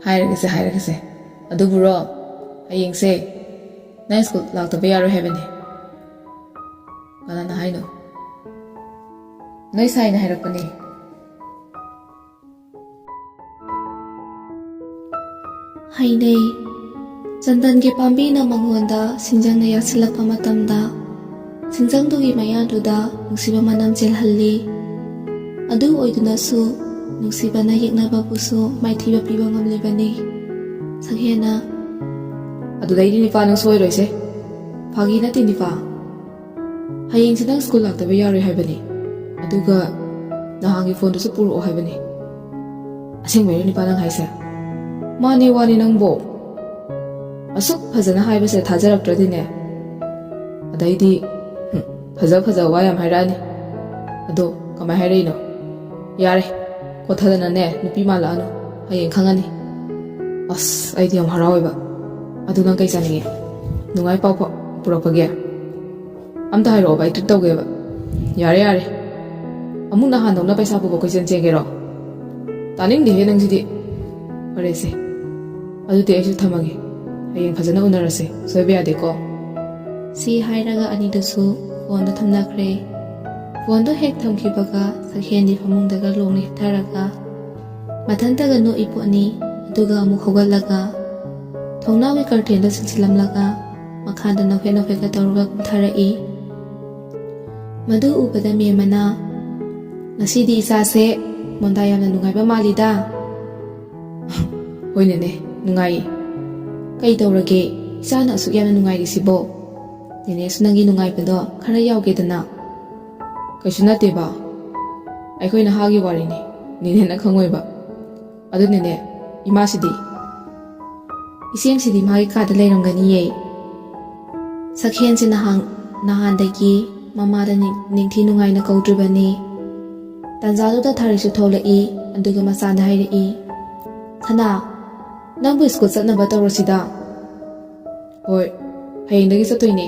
ꯍꯥꯏꯔꯒꯁꯦ, ꯍꯥꯏꯔꯒꯁꯦ꯫ ꯑꯗꯨꯕꯨꯔꯣ, ꯍꯌꯦꯡꯁꯦ ꯅꯪ ꯁ꯭ꯀꯨꯜ ꯂꯥꯛꯇꯕ ꯌꯥꯔꯣꯏ ꯍꯥꯏꯕꯅꯦ꯫" "ꯀꯅꯥꯅ ꯍꯥꯏꯅꯣ?" "ꯅꯣꯏ ꯁꯥꯏꯅ ꯍꯥꯏꯔꯛꯄꯅꯦ꯫" ꯍꯩꯅꯩ꯫ ꯆꯟꯗꯟꯒꯤ ꯄꯥꯝꯕꯤꯅ ꯃꯉꯣꯟꯗ ꯁꯤꯡꯖꯪꯅ ꯌꯥꯁꯤꯜꯂꯛꯄ ꯃꯇꯝꯗ, ꯁꯤꯡꯖꯪꯗꯨꯒꯤ ꯃꯌꯥꯗꯨꯗ ꯅꯨꯡꯁꯤꯕ ꯃꯅꯝ ꯆꯦꯜꯍꯜꯂꯤ꯫ ꯑꯗꯨ ꯑꯣꯏꯗꯨꯅꯁꯨ, ꯅꯨꯡꯁꯤꯕꯅ ꯌꯦꯛꯅꯕꯕꯨꯁꯨ ꯃꯥꯏꯊꯤꯕ ꯄꯤꯕ ꯉꯝꯂꯤꯕꯅꯤ꯫ ꯁꯛꯍꯦꯟꯅ, "ꯑꯗꯨꯗꯩꯗꯤ ꯅꯤꯄꯥ ꯅꯪ ꯁꯣꯏꯔꯣꯏꯁꯦ꯫ ꯐꯥꯒꯤ ꯅꯠꯇꯦ ꯅꯤꯄꯥ꯫ ꯍꯌꯦꯡꯁꯦ ꯅꯪ ꯁ꯭ꯀꯨꯜ ꯂꯥꯛꯇꯕ ꯌꯥꯔꯣꯏ ꯍꯥꯏꯕꯅꯤ꯫ ꯑꯗꯨꯒ ꯅꯍꯥꯟꯒꯤ ꯐꯣꯟꯗꯨꯁꯨ ꯄꯨꯔꯛꯑꯣ ꯍꯥꯏꯕꯅꯤ꯫" ꯑꯁꯦꯡꯕꯩꯔꯣ ꯅꯤꯄꯥ ꯅꯪ ꯍꯥꯏꯁꯦ? ꯃꯥꯅꯦ, ꯋꯥꯅꯦ ꯅꯪꯕꯣ꯫ ꯑꯁꯨꯛ ꯐꯖꯅ ꯍꯥꯏꯕꯁꯦ ꯊꯥꯖꯔꯛꯇ꯭ꯔꯗꯤꯅꯦ꯫ ꯑꯗꯩꯗꯤ, ꯍꯨꯝ, ꯐꯖ ꯐꯖꯕ ꯋꯥ ꯌꯥꯝ ꯍꯥꯏꯔꯛꯑꯅꯤ꯫ ꯑꯗꯣ ꯀꯃꯥꯏ ꯍꯥꯏꯔꯛꯏꯅꯣ? ꯌꯥꯔꯦ, ꯀꯣꯊꯗꯅꯅꯦ ꯅꯨꯄꯤ ꯃꯥꯜꯂꯛꯑꯅꯨ꯫ ꯍꯌꯦꯡ ꯈꯪꯉꯅꯤ꯫ ꯑꯁ, ꯑꯩꯗꯤ ꯌꯥꯝ ꯍꯔꯥꯎꯋꯦꯕ꯫ ꯑꯗꯨ ꯅꯪ ꯀꯩ ꯆꯥꯅꯤꯡꯉꯤ? ꯅꯨꯡꯉꯥꯏ ꯄꯥꯎ ꯐꯥꯎ ꯄꯨꯔꯛꯄꯒꯦ? ꯑꯝꯇ ꯍꯥꯏꯔꯛꯑꯣꯕ, ꯑꯩ ꯇ꯭ꯔꯤꯠ ꯇꯧꯒꯦꯕ꯫ ꯌꯥꯔꯦ, ꯌꯥꯔꯦ꯫ ꯑꯃꯨꯛ ꯅꯍꯥꯟꯗꯧꯅ ꯄꯩꯁꯥ ꯄꯨꯕ ꯀꯣꯏꯆꯦꯟ ꯆꯦꯟꯒꯦꯔꯣ? ꯇꯥꯅꯤꯡꯗꯦꯍꯦ ꯅꯪꯁꯤꯗꯤ꯫ ꯐꯔꯦꯁꯦ, ꯑꯗꯨꯗꯤ ꯑꯩꯁꯨ ꯊꯝꯃꯒꯦ꯫ ꯍꯌꯦꯡ ꯐꯖꯅ ꯎꯅꯔꯁꯦ, ꯁꯣꯏꯕ ꯌꯥꯗꯦꯀꯣ꯫ ꯁꯤ ꯍꯥꯏꯔꯒ ꯑꯅꯤꯗꯨꯁꯨ ꯐꯣꯟꯗꯣ ꯊꯝꯅꯈ꯭ꯔꯦ꯫ ꯐꯣꯟꯗꯣ ꯍꯦꯛ ꯊꯝꯈꯤꯕꯒ ꯁꯛꯍꯦꯟꯗꯤ ꯐꯃꯨꯡꯗꯒ ꯂꯣꯡꯅ ꯍꯤꯞꯊꯔꯒ ꯃꯊꯟꯇꯒ ꯅꯣꯛꯏ ꯄꯣꯠꯅꯤ꯫ ꯑꯗꯨꯒ ꯑꯃꯨꯛ ꯍꯧꯒꯠꯂꯒ ꯊꯣꯡꯅꯥꯎꯒꯤ ꯀꯔꯇꯦꯟꯗꯣ ꯁꯤꯜꯁꯤꯜꯂꯝꯂꯒ ꯃꯈꯥꯗ ꯅꯣꯛꯐꯦꯠ ꯅꯣꯛꯐꯦꯠꯀ ꯇꯧꯔꯒ ꯀꯨꯝꯊꯔꯛꯏ꯫ ꯃꯗꯨ ꯎꯕꯗ ꯃꯦꯝꯃꯅ, "ꯉꯁꯤꯗꯤ ꯏꯆꯥꯁꯦ ꯃꯣꯟꯗꯥ ꯌꯥꯝꯅ ꯅꯨꯡꯉꯥꯏꯕ ꯃꯥꯜꯂꯤꯗ"꯫ "ꯍꯣꯏ ꯅꯦꯅꯦ, ꯅꯨꯡꯉꯥꯏꯌꯦ꯫ ꯀꯩ ꯇꯧꯔꯒꯦ? ꯏꯆꯥꯅ ꯑꯁꯨꯛ ꯌꯥꯝꯅ ꯅꯨꯡꯉꯥꯏꯔꯤꯁꯤꯕꯣ? ꯅꯦꯅꯦꯁꯨ ꯅꯪꯒꯤ ꯅꯨꯡꯉꯥꯏꯕꯗꯣ ꯈꯔ ꯌꯥꯎꯒꯦꯗꯅ"꯫ "ꯀꯩꯁꯨ ꯅꯠꯇꯦꯕ꯫ ꯑꯩꯈꯣꯏ ꯅꯍꯥꯒꯤ ꯋꯥꯔꯤꯅꯤ꯫ ꯅꯦꯅꯦꯅ ꯈꯪꯉꯣꯏꯕ꯫ ꯑꯗꯨꯅꯅꯦ, ꯏꯃꯥꯁꯤꯗꯤ?" "ꯏꯆꯦꯝꯁꯤꯗꯤ ꯃꯥꯒꯤ ꯀꯥꯗ ꯂꯩꯔꯝꯒꯅꯤꯌꯦ"꯫ ꯁꯛꯍꯦꯟꯁꯤ ꯅꯍꯥꯟ, ꯅꯍꯥꯟꯗꯒꯤ ꯃꯃꯥꯗ ꯅꯤꯡ-, ꯅꯤꯡꯊꯤ ꯅꯨꯡꯉꯥꯏꯅ ꯀꯧꯗ꯭ꯔꯤꯕꯅꯤ꯫ ꯇꯥꯟꯖꯥꯗꯨꯗ ꯊꯥꯔꯤꯛꯁꯨ ꯊꯣꯛꯂꯛꯏ, ꯑꯗꯨꯒ ꯃꯆꯥꯗ ꯍꯥꯏꯔꯛꯏ, "ꯁꯅꯥ, ꯅꯪꯕꯨ ꯁ꯭ꯀꯨꯜ ꯆꯠꯅꯕ ꯇꯧꯔꯣꯁꯤꯗ"꯫ "ꯍꯣꯏ, ꯍꯌꯦꯡꯗꯒꯤ ꯆꯠꯇꯣꯏꯅꯦ"꯫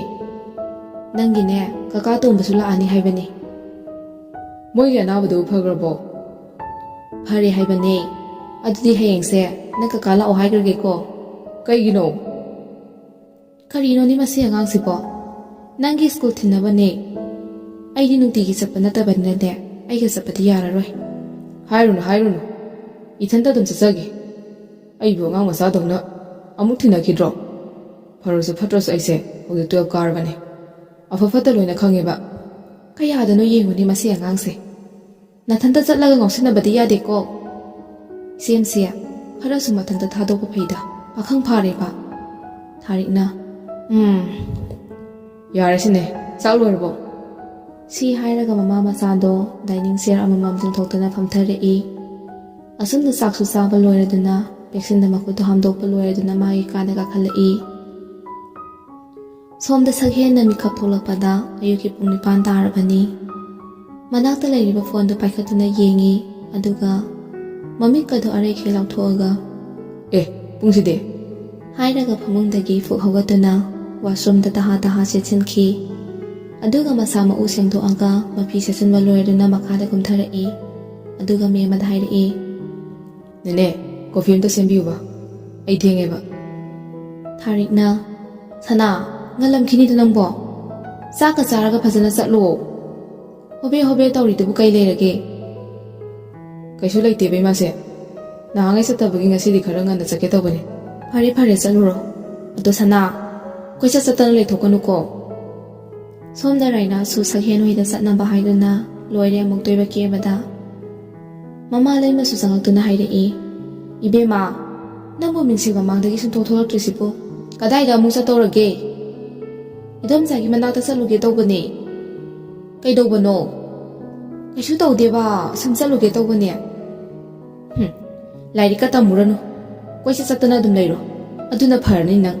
"ꯅꯪꯒꯤꯅꯦ, ꯀꯀꯥ ꯇꯣꯝꯕꯁꯨ ꯂꯥꯛꯑꯅꯤ ꯍꯥꯏꯕꯅꯤ"꯫ "ꯃꯣꯏꯒꯤ ꯑꯅꯥꯕꯗꯨꯕꯨ ꯐꯈ꯭ꯔꯕꯣ?" "ꯐꯔꯦ ꯍꯥꯏꯕꯅꯦ"꯫ "ꯑꯗꯨꯗꯤ ꯍꯌꯦꯡꯁꯦ ꯅꯪ ꯀꯀꯥ ꯂꯥꯛꯑꯣ ꯍꯥꯏꯈ꯭ꯔꯒꯦꯀꯣ"꯫ "ꯀꯩꯒꯤꯅꯣ?" "ꯀꯔꯤꯅꯣꯅꯦ ꯃꯁꯤ ꯑꯉꯥꯡꯁꯤꯕꯣ? ꯅꯪꯒꯤ ꯁ꯭ꯀꯨꯜ ꯊꯤꯟꯅꯕꯅꯦ꯫ ꯑꯩꯗꯤ ꯅꯨꯡꯇꯤꯒꯤ ꯆꯠꯄ ꯅꯠꯇꯕꯅꯤꯅꯅꯦ, ꯑꯩꯒ ꯆꯠꯄꯗꯤ ꯌꯥꯔꯔꯣꯏ"꯫ "ꯍꯥꯏꯔꯨꯅꯨ, ꯍꯥꯏꯔꯨꯅꯨ꯫ ꯏꯊꯟꯇ ꯑꯗꯨꯝ ꯆꯠꯆꯒꯦ꯫ ꯑꯩꯕꯨ ꯑꯉꯥꯡ ꯃꯆꯥꯗꯧꯅ ꯑꯃꯨꯛ ꯊꯤꯟꯅꯈꯤꯗ꯭ꯔꯣ? ꯐꯔꯁꯨ ꯐꯠꯇ꯭ꯔꯁꯨ ꯑꯩꯁꯦ ꯍꯧꯖꯤꯛ ꯇꯨꯌꯦꯜꯞ ꯀꯥꯔꯕꯅꯦ꯫ ꯑꯐ ꯐꯠꯇ ꯂꯣꯏꯅ ꯈꯪꯉꯦꯕ"꯫ "ꯀꯌꯥꯗꯅꯣ ꯌꯦꯡꯉꯨꯅꯦ ꯃꯁꯤ ꯑꯉꯥꯡꯁꯦ꯫ ꯅꯊꯟꯇ ꯆꯠꯂꯒ ꯉꯥꯎꯁꯤꯟꯅꯕꯗꯤ ꯌꯥꯗꯦꯀꯣ"꯫ ꯏꯆꯦꯝꯁꯦ ꯈꯔꯁꯨ ꯃꯊꯟꯇ ꯊꯥꯗꯣꯛꯄ ꯐꯩꯗ, ꯄꯥꯈꯪ ꯐꯥꯔꯦꯕ꯫ ꯊꯥꯔꯤꯛꯅ, "ꯎꯝ, ꯌꯥꯔꯦ ꯁꯤꯅꯦ, ꯆꯥꯛ ꯂꯣꯏꯔꯕꯣ?" ꯁꯤ ꯍꯥꯏꯔꯒ ꯃꯃꯥ ꯃꯆꯥꯗꯣ ꯗꯥꯏꯅꯤꯡ ꯆꯤꯌꯔ ꯑꯃꯃꯝ ꯆꯤꯡꯊꯣꯛꯇꯨꯅ ꯐꯝꯊꯔꯛꯏ꯫ ꯑꯁꯨꯝꯅ ꯆꯥꯛꯁꯨ ꯆꯥꯕ ꯂꯣꯏꯔꯗꯨꯅ, ꯕꯦꯛꯁꯤꯟꯗ ꯃꯈꯨꯠꯇꯣ ꯍꯥꯝꯗꯣꯛꯄ ꯂꯣꯏꯔꯗꯨꯅ ꯃꯥꯒꯤ ꯀꯥꯗ ꯀꯥꯈꯠꯂꯛꯏ꯫ ꯁꯣꯝꯗ ꯁꯛꯍꯦꯟꯅ ꯃꯤꯀꯞ ꯊꯣꯛꯂꯛꯄꯗ ꯑꯌꯨꯛꯀꯤ ꯄꯨꯡ ꯅꯤꯄꯥꯟ ꯇꯥꯔꯕꯅꯤ꯫ ꯃꯅꯥꯛꯇ ꯂꯩꯔꯤꯕ ꯐꯣꯟꯗꯨ ꯄꯥꯏꯈꯠꯇꯨꯅ ꯌꯦꯡꯏ, ꯑꯗꯨꯒ ꯃꯃꯤꯠꯀꯗꯨ ꯑꯔꯩꯈꯩ ꯂꯥꯎꯊꯣꯛꯑꯒ, "ꯑꯦ, ꯄꯨꯡꯁꯤꯗꯤ?" ꯍꯥꯏꯔꯒ ꯐꯃꯨꯡꯗꯒꯤ ꯐꯨꯛ ꯍꯧꯒꯠꯇꯨꯅ ꯋꯥꯁꯔꯨꯝꯗ ꯇꯍꯥ ꯇꯍꯥ ꯆꯦꯟꯁꯤꯟꯈꯤ꯫ ꯑꯗꯨꯒ ꯃꯁꯥ ꯃꯎ ꯁꯦꯡꯗꯣꯛꯑꯒ ꯃꯐꯤ ꯁꯦꯠꯆꯤꯟꯕ ꯂꯣꯏꯔꯗꯨꯅ ꯃꯈꯥꯗ ꯀꯨꯝꯊꯔꯛꯏ꯫ ꯑꯗꯨꯒ ꯃꯦꯝ ꯑꯃꯗ ꯍꯥꯏꯔꯛꯏ, "ꯅꯦꯅꯦ, ꯀꯣꯐꯤ ꯑꯝꯇ ꯁꯦꯝꯕꯤꯌꯨꯕ, ꯑꯩ ꯊꯦꯡꯉꯦꯕ꯫" ꯊꯥꯔꯤꯛꯅ, "ꯁꯅꯥ, ꯉꯜꯂꯝꯈꯤꯅꯤꯗ ꯅꯪꯕꯣ꯫ ꯆꯥꯛꯀ ꯆꯥꯔꯒ ꯐꯖꯅ ꯆꯠꯂꯣ꯫ ꯍꯣꯕꯦ ꯍꯣꯕꯦ ꯇꯧꯔꯤꯗꯨꯕꯨ ꯀꯩ ꯂꯩꯔꯒꯦ?" "ꯀꯩꯁꯨ ꯂꯩꯇꯦꯕ ꯏꯃꯥꯁꯦ꯫ ꯅꯍꯥꯟꯉꯩ ꯆꯠꯇꯕꯒꯤ ꯉꯁꯤꯗꯤ ꯈꯔ ꯉꯟꯅ ꯆꯠꯀꯦ ꯇꯧꯕꯅꯦ꯫" "ꯐꯔꯦ ꯐꯔꯦ, ꯆꯠꯂꯨꯔꯣ꯫ ꯑꯗꯣ ꯁꯅꯥ, ꯀꯣꯏꯆꯠ ꯆꯠꯇꯅ ꯂꯩꯊꯣꯛꯀꯅꯨꯀꯣ꯫" ꯁꯣꯝꯗ ꯔꯥꯏꯅꯥꯁꯨ ꯁꯛꯍꯦꯟ ꯍꯣꯏꯗ ꯆꯠꯅꯕ ꯍꯥꯏꯗꯨꯅ ꯂꯣꯏꯔꯦ ꯑꯃꯨꯛꯇꯣꯏꯕ ꯀꯦꯕꯗ꯫ ꯃꯃꯥ ꯂꯩꯃꯁꯨ ꯆꯪꯉꯛꯇꯨꯅ ꯍꯥꯏꯔꯛꯏ, "ꯏꯕꯦꯝꯃ, ꯅꯪꯕꯨ ꯃꯤꯡꯁꯦꯜ ꯃꯃꯥꯡꯗꯒꯤ ꯁꯨꯡꯊꯣꯛ ꯊꯣꯛꯂꯛꯇ꯭ꯔꯤꯁꯤꯕꯨ ꯀꯗꯥꯏꯗ ꯑꯃꯨꯛ ꯆꯠꯇꯧꯔꯒꯦ?" "ꯏꯗꯣꯝꯆꯥꯒꯤ ꯃꯅꯥꯛꯇ ꯆꯠꯂꯨꯒꯦ ꯇꯧꯕꯅꯦ꯫" "ꯀꯩꯗꯧꯕꯅꯣ?" "ꯀꯩꯁꯨ ꯇꯧꯗꯦꯕ, ꯁꯨꯝ ꯆꯠꯂꯨꯒꯦ ꯇꯧꯕꯅꯦ꯫" "ꯍꯨꯝ, ꯂꯥꯏꯔꯤꯛꯀ ꯇꯝꯃꯨꯔꯅꯨ, ꯀꯣꯏꯆꯠ ꯆꯠꯇꯅ ꯑꯗꯨꯝ ꯂꯩꯔꯣ, ꯑꯗꯨꯅ ꯐꯔꯅꯤ ꯅꯪ꯫"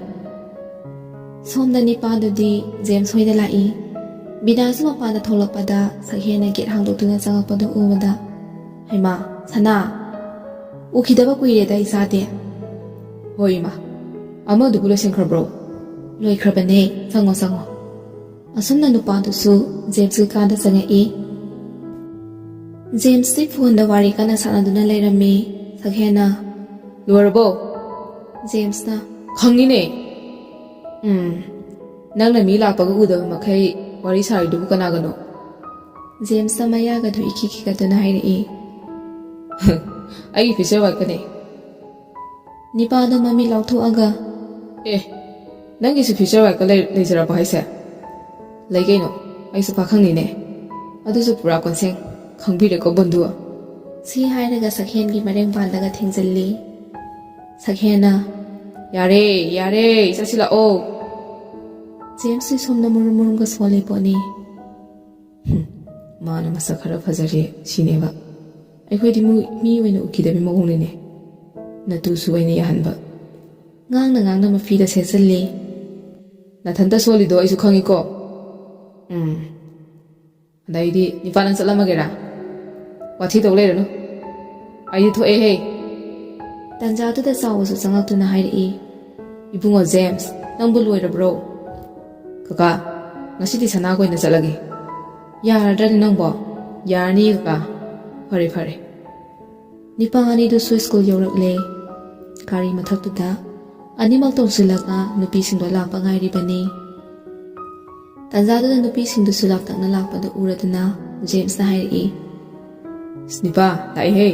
ꯁꯣꯝꯗ ꯅꯤꯄꯥꯗꯨꯗꯤ ꯖꯦꯝꯁ ꯍꯣꯏꯗ ꯂꯥꯛꯏ꯫ ꯕꯤꯅꯥꯁꯨ ꯃꯄꯥꯟꯗ ꯊꯣꯛꯂꯛꯄꯗ ꯁꯛꯍꯦꯟꯅ ꯒꯦꯠ ꯍꯥꯡꯗꯣꯛꯇꯨꯅ ꯆꯪꯉꯛꯄꯗꯨ ꯎꯕꯗ, "ꯍꯩꯃꯥ, ꯁꯅꯥ, ꯎꯈꯤꯗꯕ ꯀꯨꯏꯔꯦꯗ ꯏꯆꯥꯗꯤ꯫" "ꯍꯣꯏ ꯏꯃꯥ, ꯑꯃꯗꯨꯕꯨ ꯂꯣꯏꯁꯤꯟꯈ꯭ꯔꯕ꯭ꯔꯣ?" "ꯂꯣꯏꯈ꯭ꯔꯕꯅꯦ, ꯆꯪꯉꯣ ꯆꯪꯉꯣ꯫" ꯑꯁꯨꯝꯅ ꯅꯨꯄꯥꯗꯨꯁꯨ ꯖꯦꯝꯁꯀꯤ ꯀꯥꯗ ꯆꯪꯉꯛꯏ꯫ ꯖꯦꯝꯁꯇꯤ ꯐꯣꯟꯗ ꯋꯥꯔꯤ ꯀꯟꯅ ꯁꯥꯟꯅꯗꯨꯅ ꯂꯩꯔꯝꯃꯤ꯫ ꯁꯛꯍꯦꯟꯅ, "ꯂꯣꯏꯔꯕꯣ?" ꯖꯦꯝꯁꯅ, "ꯈꯪꯉꯤꯅꯦ꯫ ꯎꯝ, ꯅꯪꯅ ꯃꯤ ꯂꯥꯛꯄꯒ ꯎꯗꯕ ꯃꯈꯩ ꯋꯥꯔꯤ ꯁꯥꯔꯤꯗꯨꯕꯨ ꯀꯅꯥꯒꯅꯣ?" ꯖꯦꯝꯁꯅ ꯃꯌꯥꯒꯗꯨ ꯏꯈꯤ ꯈꯤꯒꯠꯇꯨꯅ ꯍꯥꯏꯔꯛꯏ, "ꯑꯩꯒꯤ ꯐꯤꯆꯔ ꯋꯥꯏꯐꯀꯅꯦ꯫" ꯅꯤꯄꯥꯗꯣ ꯃꯃꯤꯠ ꯂꯥꯎꯊꯣꯛꯑꯒ, "ꯑꯦ, ꯅꯪꯒꯤꯁꯨ ꯐꯤꯆꯔ ꯋꯥꯏꯐꯀ ꯂꯩ-, ꯂꯩꯖꯔꯕꯣ ꯍꯥꯏꯁꯦ?" "ꯂꯩ ꯀꯩꯅꯣ, ꯑꯩꯁꯨ ꯄꯥꯈꯪꯅꯤꯅꯦ꯫ ꯑꯗꯨꯁꯨ ꯄꯨꯔꯥ ꯀꯣꯟꯁꯦꯡ꯫ ꯈꯪꯕꯤꯔꯦꯀꯣ ꯕꯟꯙꯨ?" ꯁꯤ ꯍꯥꯏꯔꯒ ꯁꯛꯍꯦꯟꯒꯤ ꯃꯔꯦꯡ ꯄꯥꯟꯗꯒ ꯊꯦꯡꯖꯤꯜꯂꯤ꯫ ꯁꯛꯍꯦꯟꯅ, "ꯌꯥꯔꯦ, ꯌꯥꯔꯦ, ꯆꯠꯁꯤꯜꯂꯛꯑꯣ꯫" ꯖꯦꯝꯁꯁꯤ ꯁꯣꯝꯗ ꯃꯨꯔꯨꯝ ꯃꯨꯔꯨꯝꯒ ꯁꯣꯜꯂꯤ ꯄꯣꯠꯅꯤ꯫ ꯍꯨꯝ, ꯃꯥꯅ ꯃꯁꯛ ꯈꯔ ꯐꯖꯔꯦ ꯁꯤꯅꯦꯕ꯫ ꯑꯩꯈꯣꯏꯗꯤ ꯃꯨ- ꯃꯤ ꯑꯣꯏꯅ ꯎꯈꯤꯗꯕꯤ ꯃꯑꯣꯡꯅꯤꯅꯦ꯫ ꯅꯇꯨꯁꯨ ꯑꯩꯅ ꯌꯥꯍꯟꯕ꯫ ꯉꯥꯡꯅ ꯉꯥꯡꯅ ꯃꯐꯤꯗ ꯁꯦꯠꯆꯜꯂꯤ꯫ ꯅꯊꯟꯇ ꯁꯣꯜꯂꯤꯗꯣ ꯑꯩꯁꯨ ꯈꯪꯉꯤꯀꯣ꯫ ꯎꯝ꯫ ꯑꯗꯩꯗꯤ ꯅꯤꯄꯥ ꯅꯪ ꯆꯠꯂꯝꯃꯒꯦꯔꯥ? ꯋꯥꯊꯤ ꯇꯧ ꯂꯩꯔꯅꯨ꯫ ꯑꯩꯗꯤ ꯊꯣꯛꯑꯦꯍꯦ꯫ ꯇꯟꯖꯥꯗꯨꯗ ꯆꯥꯎꯕꯁꯨ ꯆꯪꯉꯛꯇꯨꯅ ꯍꯥꯏꯔꯛꯏ, "ꯏꯕꯨꯡꯉꯣ ꯖꯦꯝꯁ, ꯅꯪꯕꯨ ꯂꯣꯏꯔꯕ꯭ꯔꯣ?" "ꯀꯀꯥ, ꯉꯁꯤꯗꯤ ꯁꯅꯥꯒ ꯑꯣꯏꯅ ꯆꯠꯂꯒꯦ꯫ ꯌꯥꯔꯗ꯭ꯔꯅꯦ ꯅꯪꯕꯣ?" "ꯌꯥꯔꯅꯤ ꯀꯀꯥ꯫ ꯐꯔꯦ, ꯐꯔꯦ꯫" ꯅꯤꯄꯥ ꯑꯅꯤꯗꯨꯁꯨ ꯁ꯭ꯀꯨꯜ ꯌꯧꯔꯛꯂꯦ꯫ ꯒꯥꯔꯤ ꯃꯊꯛꯇꯨꯗ ꯑꯅꯤꯃꯛ ꯇꯣꯡꯁꯤꯜꯂꯒ ꯅꯨꯄꯤꯁꯤꯡꯗꯣ ꯂꯥꯛꯄ ꯉꯥꯏꯔꯤꯕꯅꯤ꯫ ꯇꯟꯖꯥꯗꯨꯗ ꯅꯨꯄꯤꯁꯤꯡꯗꯨꯁꯨ ꯂꯥꯞꯇꯛꯅ ꯂꯥꯛꯄꯗꯨ ꯎꯔꯗꯨꯅ ꯖꯦꯝꯁꯅ ꯍꯥꯏꯔꯛꯏ, "ꯏꯁ, ꯅꯤꯄꯥ, ꯂꯥꯛꯏꯍꯦ!"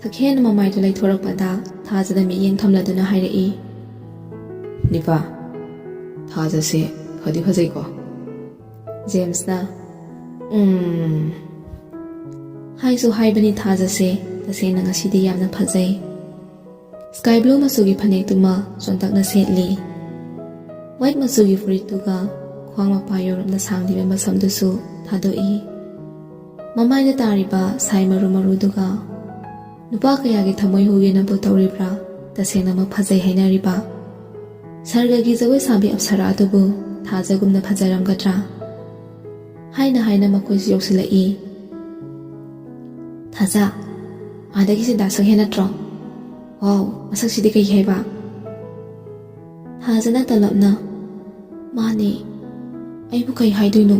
ꯁꯛꯍꯦꯟꯅ ꯃꯃꯥꯏꯗꯨ ꯂꯩꯊꯣꯔꯛꯄꯗ ꯊꯥꯖꯗ ꯃꯤꯠꯌꯦꯡ ꯊꯝꯂꯗꯨꯅ ꯍꯥꯏꯔꯛꯏ, "ꯅꯤꯄꯥ, ꯊꯥꯖꯁꯦ ꯐꯗꯤ ꯐꯖꯩꯀꯣ?" ꯖꯦꯝꯁꯅ, "ꯎꯝ꯫" ꯍꯥꯏꯁꯨ ꯍꯥꯏꯕꯅꯤ ꯊꯥꯖꯁꯦ, ꯇꯁꯦꯡꯅ ꯉꯁꯤꯗꯤ ꯌꯥꯝꯅ ꯐꯖꯩ꯫ ꯁ꯭ꯀꯥꯏ ꯕ꯭ꯂꯨ ꯃꯆꯨꯒꯤ ꯐꯅꯦꯛꯇꯨꯃ ꯆꯣꯟꯇꯛꯅ ꯁꯦꯠꯂꯤ꯫ ꯋꯥꯏꯠ ꯃꯆꯨꯒꯤ ꯐꯨꯔꯤꯠꯇꯨꯒ ꯈ꯭ꯋꯥꯡ ꯃꯄꯥ ꯌꯧꯔꯞꯅ ꯁꯥꯡꯂꯤꯕ ꯃꯁꯝꯗꯨꯁꯨ ꯊꯥꯗꯣꯛꯏ꯫ ꯃꯃꯥꯏꯗ ꯇꯥꯔꯤꯕ ꯁꯥꯏ ꯃꯔꯨ ꯃꯔꯨꯗꯨꯒ ꯅꯨꯄꯥ ꯀꯌꯥꯒꯤ ꯊꯃꯣꯏ ꯍꯨꯒꯦꯅꯕꯨ ꯇꯧꯔꯤꯕ꯭ꯔꯥ? ꯇꯁꯦꯡꯅꯃꯛ ꯐꯖꯩ ꯍꯥꯏꯅꯔꯤꯕ ꯁꯔꯒꯒꯤ ꯖꯒꯣꯏ ꯁꯥꯕꯤ ꯑꯞꯁꯔꯥ ꯑꯗꯨꯕꯨ ꯊꯥꯖꯒꯨꯝꯅ ꯐꯖꯔꯝꯒꯗ꯭ꯔꯥ? ꯍꯥꯏꯅ ꯍꯥꯏꯅ ꯃꯈꯣꯏꯁꯨ ꯌꯧꯁꯤꯜꯂꯛꯏ꯫ "ꯊꯥꯖ, ꯑꯥꯗꯒꯤꯁꯦ ꯗꯥ ꯁꯛꯍꯦꯟ ꯅꯠꯇ꯭ꯔꯣ? ꯋꯥꯎ, ꯃꯁꯛꯁꯤꯗꯤ ꯀꯩ ꯍꯥꯏꯕ?" ꯊꯥꯖꯅ ꯇꯂꯞꯅ, "ꯃꯥꯅꯦ, ꯑꯩꯕꯨ ꯀꯩ ꯍꯥꯏꯗꯣꯏꯅꯣ?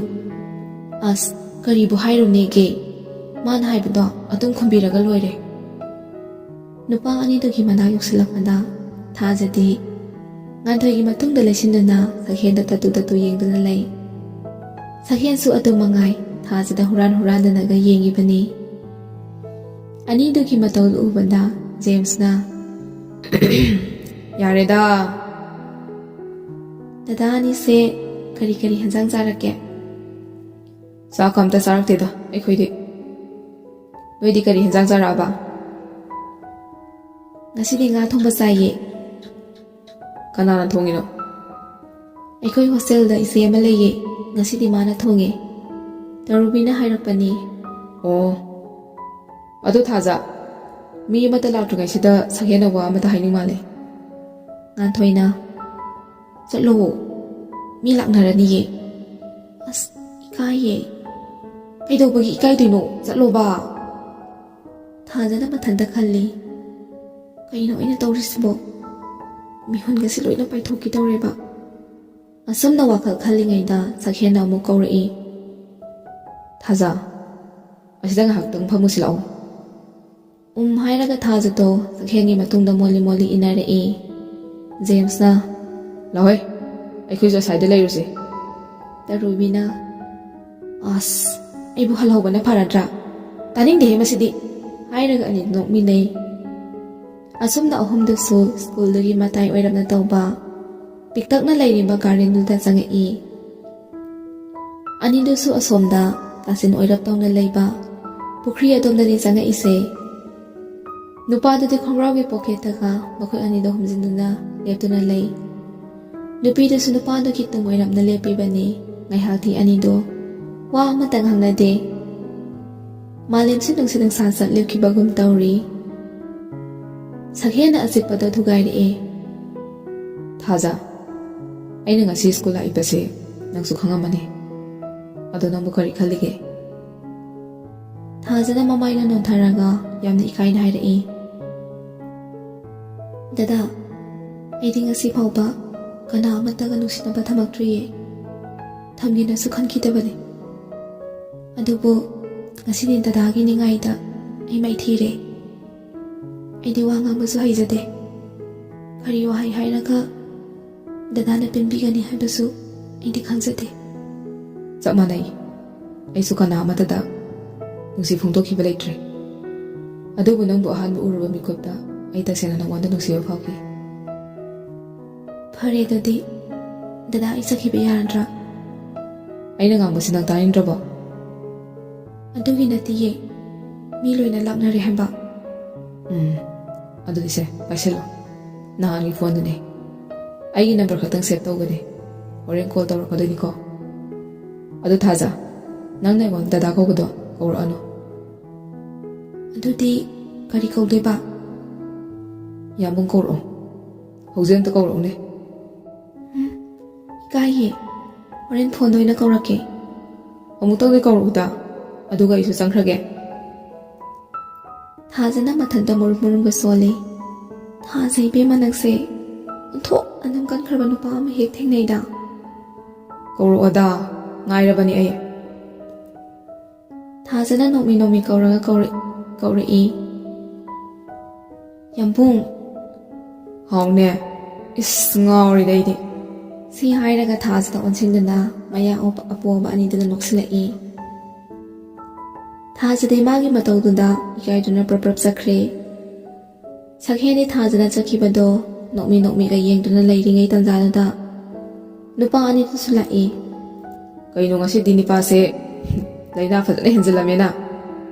ꯑꯁ, ꯀꯔꯤꯕꯨ ꯍꯥꯏꯔꯨꯅꯦꯒꯦ? ꯃꯥꯅ ꯍꯥꯏꯕꯗꯣ ꯑꯗꯨꯝ ꯈꯨꯝꯕꯤꯔꯒ ꯂꯣꯏꯔꯦ꯫" ꯅꯨꯄꯥ ꯑꯅꯤꯗꯨꯒꯤ ꯃꯅꯥꯛ ꯌꯧꯁꯤꯜꯂꯛꯄꯗ ꯊꯥꯖꯗꯤ ꯉꯥꯟꯊꯣꯏꯒꯤ ꯃꯇꯨꯡꯗ ꯂꯩꯁꯤꯟꯗꯨꯅ ꯁꯛꯍꯦꯟꯗ ꯇꯠꯇꯨ ꯇꯠꯇꯨ ꯌꯦꯡꯗꯨꯅ ꯂꯩ꯫ ꯁꯛꯍꯦꯟꯁꯨ ꯑꯗꯨ ꯃꯉꯥꯏ ꯊꯥꯖꯗ ꯍꯨꯔꯥꯟ ꯍꯨꯔꯥꯟꯗꯅꯒ ꯌꯦꯡꯉꯤꯕꯅꯤ꯫ ꯑꯅꯤꯗꯨꯒꯤ ꯃꯇꯧꯗꯨ ꯎꯕꯗ ꯖꯦꯝꯁꯅ, "ꯌꯥꯔꯦꯗ꯫ ꯗꯗꯥ ꯑꯅꯤꯁꯦ ꯀꯔꯤ ꯀꯔꯤ ꯍꯦꯟꯖꯥꯡ ꯆꯥꯔꯛꯀꯦ?" "ꯆꯥꯛꯀ ꯑꯝꯇ ꯆꯥꯔꯛꯇꯦꯗ ꯑꯩꯈꯣꯏꯗꯤ꯫ ꯅꯣꯏꯗꯤ ꯀꯔꯤ ꯍꯦꯟꯖꯥꯡ ꯆꯥꯔꯛꯑꯕ?" "ꯉꯁꯤꯗꯤ ꯉꯥ ꯊꯣꯡꯕ ꯆꯥꯏꯌꯦ꯫" "ꯀꯅꯥꯅ ꯊꯣꯡꯉꯤꯅꯣ?" "ꯑꯩꯈꯣꯏ ꯍꯣꯁꯇꯦꯜꯗ ꯏꯆꯦ ꯑꯃ ꯂꯩꯌꯦ, ꯉꯁꯤꯗꯤ ꯃꯥꯅ ꯊꯣꯡꯉꯦ꯫ ꯇꯔꯨꯕꯤꯅ ꯍꯥꯏꯔꯛꯄꯅꯤ꯫" "ꯑꯣ, ꯑꯗꯣ ꯊꯥꯖ, ꯃꯤ ꯑꯃꯠꯇ ꯂꯥꯛꯇ꯭ꯔꯤꯉꯩꯁꯤꯗ ꯁꯛꯍꯦꯟꯅ ꯋꯥ ꯑꯃꯇ ꯍꯥꯏꯅꯤꯡ ꯃꯥꯜꯂꯦ꯫ ꯉꯥꯟꯊꯣꯏꯅ, "ꯆꯠꯂꯣ, ꯃꯤ ꯂꯥꯛꯅꯔꯅꯤꯌꯦ"꯫ "ꯑꯁ, ꯏꯀꯥꯏꯌꯦ"꯫ "ꯀꯩꯗꯧꯕꯒꯤ ꯏꯀꯥꯏꯗꯣꯏꯅꯣ? ꯆꯠꯂꯣꯕ"꯫ ꯊꯥꯖꯅ ꯃꯊꯟꯇ ꯈꯜꯂꯤ, "ꯀꯩꯅꯣ ꯑꯩꯅ ꯇꯧꯔꯤꯁꯤꯕꯣ? ꯃꯤꯍꯨꯟꯒꯁꯤ ꯂꯣꯏꯅ ꯄꯥꯏꯊꯣꯛꯈꯤꯗꯧꯔꯦꯕ"꯫ ꯑꯁꯨꯝꯅ ꯋꯥꯈꯜ ꯈꯜꯂꯤꯉꯩꯗ ꯁꯛꯍꯦꯟꯅ ꯑꯃꯨꯛ ꯀꯧꯔꯛꯏ, "ꯊꯥꯖ, ꯑꯁꯤꯗ ꯉꯥꯏꯍꯥꯛꯇꯪ ꯐꯝꯃꯨꯁꯤ ꯂꯥꯛꯑꯣ"꯫ ꯎꯝ ꯍꯥꯏꯔꯒ ꯊꯥꯖꯗꯣ ꯁꯛꯍꯦꯟꯒꯤ ꯃꯇꯨꯡꯗ ꯃꯣꯜꯂꯤ ꯃꯣꯜꯂꯤ ꯏꯟꯅꯔꯛꯏ꯫ ꯖꯦꯝꯁꯅ, "ꯂꯥꯛꯍꯣꯏ, ꯑꯩꯈꯣꯏꯁꯨ ꯑꯁꯥꯏꯗ ꯂꯩꯔꯨꯁꯦ"꯫ ꯇꯔꯨꯕꯤꯅ, "ꯑꯁ, ꯑꯩꯕꯨ ꯍꯜꯍꯧꯕꯅ ꯐꯔꯗ꯭ꯔꯥ? ꯇꯥꯅꯤꯡꯗꯦꯍꯦ ꯃꯁꯤꯗꯤ"꯫ ꯍꯥꯏꯔꯒ ꯑꯅꯤ ꯅꯣꯛꯃꯤꯟꯅꯩ꯫ ꯑꯁꯨꯝꯅ ꯑꯍꯨꯝꯗꯨꯁꯨ ꯁ꯭ꯀꯨꯜꯗꯨꯒꯤ ꯃꯇꯥꯏ ꯑꯣꯏꯔꯞꯅ ꯇꯧꯕ ꯄꯤꯛꯇꯛꯅ ꯂꯩꯔꯤꯕ ꯒꯥꯔꯗꯦꯟꯗꯨꯗ ꯆꯪꯉꯛꯏ꯫ ꯑꯅꯤꯗꯨꯁꯨ ꯑꯁꯣꯝꯗ ꯀꯥꯆꯤꯟ ꯑꯣꯏꯔꯞ ꯇꯧꯅ ꯂꯩꯕ ꯄꯨꯈ꯭ꯔꯤ ꯑꯗꯣꯝꯗꯅꯤ ꯆꯪꯉꯛꯏꯁꯦ꯫ ꯅꯨꯄꯥꯗꯨꯗꯤ ꯈꯣꯡꯒ꯭ꯔꯥꯎꯒꯤ ꯄꯣꯀꯦꯠꯇꯒ ꯃꯈꯨꯠ ꯑꯅꯤꯗꯣ ꯍꯨꯝꯖꯤꯟꯗꯨꯅ ꯂꯦꯞꯇꯨꯅ ꯂꯩ꯫ ꯅꯨꯄꯤꯗꯨꯁꯨ ꯅꯨꯄꯥꯗꯨꯒꯤ ꯇꯨꯡ ꯑꯣꯏꯔꯞꯅ ꯂꯦꯞꯄꯤꯕꯅꯤ꯫ ꯉꯥꯏꯍꯥꯛꯇꯤ ꯑꯅꯤꯗꯣ ꯋꯥ ꯑꯃꯇ ꯉꯥꯡꯅꯗꯦ꯫ ꯃꯥꯂꯦꯝꯁꯤ ꯅꯨꯡꯁꯤꯠ ꯅꯨꯡꯁꯥ ꯆꯠꯂꯨꯈꯤꯕꯒꯨꯝ ꯇꯧꯔꯤ꯫ ꯁꯛꯍꯦꯟꯅ ꯑꯆꯤꯛꯄꯗ ꯊꯨꯒꯥꯏꯔꯛꯑꯦ꯫ "ꯊꯥꯖ, ꯑꯩꯅ ꯉꯁꯤ ꯁ꯭ꯀꯨꯜ ꯂꯥꯛꯏꯕꯁꯦ ꯅꯪꯁꯨ ꯈꯪꯉꯝꯃꯅꯤ꯫ ꯑꯗꯣ ꯅꯪꯕꯨ ꯀꯔꯤ ꯈꯜꯂꯤꯒꯦ?" ꯊꯥꯖꯅ ꯃꯃꯥꯏꯅ ꯅꯣꯟꯊꯔꯒ ꯌꯥꯝꯅ ꯏꯀꯥꯏꯅ ꯍꯥꯏꯔꯛꯏ, "ꯗꯗꯥ, ꯑꯩꯗꯤ ꯉꯁꯤ ꯐꯥꯎꯕ ꯀꯅꯥ ꯑꯃꯠꯇꯒ ꯅꯨꯡꯁꯤꯅꯕ ꯊꯝꯃꯛꯇ꯭ꯔꯤꯌꯦ꯫ ꯊꯝꯒꯦꯅꯁꯨ ꯈꯟꯈꯤꯗꯕꯅꯤ꯫ ꯑꯗꯨꯕꯨ ꯉꯁꯤꯗꯤ ꯗꯗꯥꯒꯤ ꯅꯤꯡꯉꯥꯏꯗ ꯑꯩ ꯃꯥꯏꯊꯤꯔꯦ꯫ ꯑꯩꯗꯤ ꯋꯥ ꯉꯥꯡꯕꯁꯨ ꯍꯩꯖꯗꯦ꯫ ꯀꯔꯤ ꯋꯥꯍꯩ ꯍꯥꯏꯔꯒ ꯗꯗꯥꯅ ꯄꯦꯟꯕꯤꯒꯅꯤ ꯍꯥꯏꯕꯁꯨ ꯑꯩꯗꯤ ꯈꯪꯖꯗꯦ"꯫ ꯆꯞ ꯃꯥꯟꯅꯩ꯫ ꯑꯩꯁꯨ ꯀꯅꯥ ꯑꯃꯠꯇꯗ ꯅꯨꯡꯁꯤ ꯐꯣꯡꯗꯣꯛꯈꯤꯕ ꯂꯩꯇ꯭ꯔꯤ꯫ ꯑꯗꯨꯕꯨ ꯅꯪꯕꯨ ꯑꯍꯥꯟꯕ ꯎꯔꯨꯕ ꯃꯤꯀꯨꯞꯇ ꯑꯩ ꯇꯁꯦꯡꯅ ꯅꯉꯣꯟꯗ ꯅꯨꯡꯁꯤꯕ ꯐꯥꯎꯈꯤ꯫ "ꯐꯔꯦ, ꯑꯗꯨꯗꯤ ꯗꯗꯥ ꯑꯩ ꯆꯠꯈꯤꯕ ꯌꯥꯔꯗ꯭ꯔꯥ?" "ꯑꯩꯅ ꯉꯥꯡꯕꯁꯤ ꯅꯪ ꯇꯥꯅꯤꯡꯗ꯭ꯔꯕꯣ?" "ꯑꯗꯨꯒꯤ ꯅꯠꯇꯤꯌꯦ, ꯃꯤ ꯂꯣꯏꯅ ꯂꯥꯛꯅꯔꯦ ꯍꯥꯏꯕ"꯫ "ꯎꯝ, ꯑꯗꯨꯗꯤ ꯁꯦ, ꯄꯥꯏꯁꯤꯜꯂꯣ꯫ ꯅꯍꯥꯟꯒꯤ ꯐꯣꯟꯗꯨꯅꯦ꯫ ꯑꯩꯒꯤ ꯅꯝꯕꯔ ꯈꯛꯇꯪ ꯁꯦꯚ ꯇꯧꯒꯅꯤ꯫ ꯍꯣꯔꯦꯟ ꯀꯣꯜ ꯇꯧꯔꯛꯀꯗꯣꯏꯅꯤꯀꯣ꯫ ꯑꯗꯨ ꯊꯥꯖ, ꯅꯪꯅ ꯑꯩꯉꯣꯟꯗ ꯗꯗꯥ ꯀꯧꯕꯗꯣ ꯀꯧꯔꯛꯑꯅꯨ"꯫ ꯑꯗꯨꯗꯤ ꯀꯔꯤ ꯀꯧꯗꯣꯏꯕ? ꯌꯥꯝꯕꯨꯡ ꯀꯧꯔꯛꯑꯣ꯫ ꯍꯧꯖꯤꯛ ꯑꯝꯇ ꯀꯧꯔꯛꯎꯅꯦ꯫ ꯎꯝ, ꯏꯀꯥꯏꯌꯦ꯫ ꯍꯣꯔꯦꯟ ꯐꯣꯟꯗ ꯑꯣꯏꯅ ꯀꯧꯔꯛꯀꯦ꯫ ꯑꯃꯨꯛꯇꯪꯗꯤ ꯀꯧꯔꯛꯎꯗ, ꯑꯗꯨꯒ ꯑꯩꯁꯨ ꯆꯪꯈ꯭ꯔꯒꯦ꯫ ꯊꯥꯖꯅ ꯃꯊꯟꯇ ꯃꯨꯔꯨꯝ ꯃꯨꯔꯨꯝꯒ ꯁꯣꯜꯂꯤ꯫ ꯊꯥꯖ, ꯏꯕꯦꯝꯃ ꯅꯪꯁꯦ ꯑꯣꯟꯊꯣꯛꯅ ꯅꯝ ꯀꯟꯈ꯭ꯔꯕ ꯅꯨꯄꯥ ꯑꯃ ꯍꯦꯛ ꯊꯦꯡꯅꯩꯗ꯫ ꯀꯧꯔꯛꯑꯣꯗ, ꯉꯥꯏꯔꯕꯅꯤ ꯑꯩ꯫ ꯊꯥꯖꯅ ꯅꯣꯛꯃꯤ ꯅꯣꯛꯃꯤ ꯀꯧꯔꯒ ꯀꯧꯔꯛ-, ꯀꯧꯔꯛꯏ꯫ ꯌꯥꯝꯕꯨꯡ꯫ ꯍꯥꯎꯅꯦ꯫ ꯏꯁ, ꯉꯥꯎꯔꯦꯗ ꯑꯩꯗꯤ꯫ ꯁꯤ ꯍꯥꯏꯔꯒ ꯊꯥꯖꯗ ꯑꯣꯟꯁꯤꯟꯗꯨꯅ ꯃꯌꯥ ꯑꯣꯄ-, ꯑꯄꯣꯕ ꯑꯅꯤꯗꯨꯅ ꯅꯣꯛꯁꯤꯜꯂꯛꯏ꯫ ꯊꯥꯖꯗꯤ ꯃꯥꯒꯤ ꯃꯇꯧꯗꯨꯗ ꯏꯀꯥꯏꯗꯨꯅ ꯄ꯭ꯔꯞ ꯄ꯭ꯔꯞ ꯆꯠꯈ꯭ꯔꯦ꯫ ꯁꯛꯍꯦꯟꯗꯤ ꯊꯥꯖꯅ ꯆꯠꯈꯤꯕꯗꯣ ꯅꯣꯛꯃꯤ ꯅꯣꯛꯃꯤꯒ ꯌꯦꯡꯗꯨꯅ ꯂꯩꯔꯤꯉꯩ ꯇꯟꯖꯥꯗꯨꯗ ꯅꯨꯄꯥ ꯑꯅꯤꯗꯨꯁꯨ ꯂꯥꯛꯏ꯫ ꯀꯩꯅꯣ ꯉꯁꯤꯗꯤ ꯅꯤꯄꯥꯁꯦ ꯂꯥꯏꯅꯥ ꯐꯖꯅ ꯍꯦꯟꯖꯤꯜꯂꯝꯃꯦꯅ?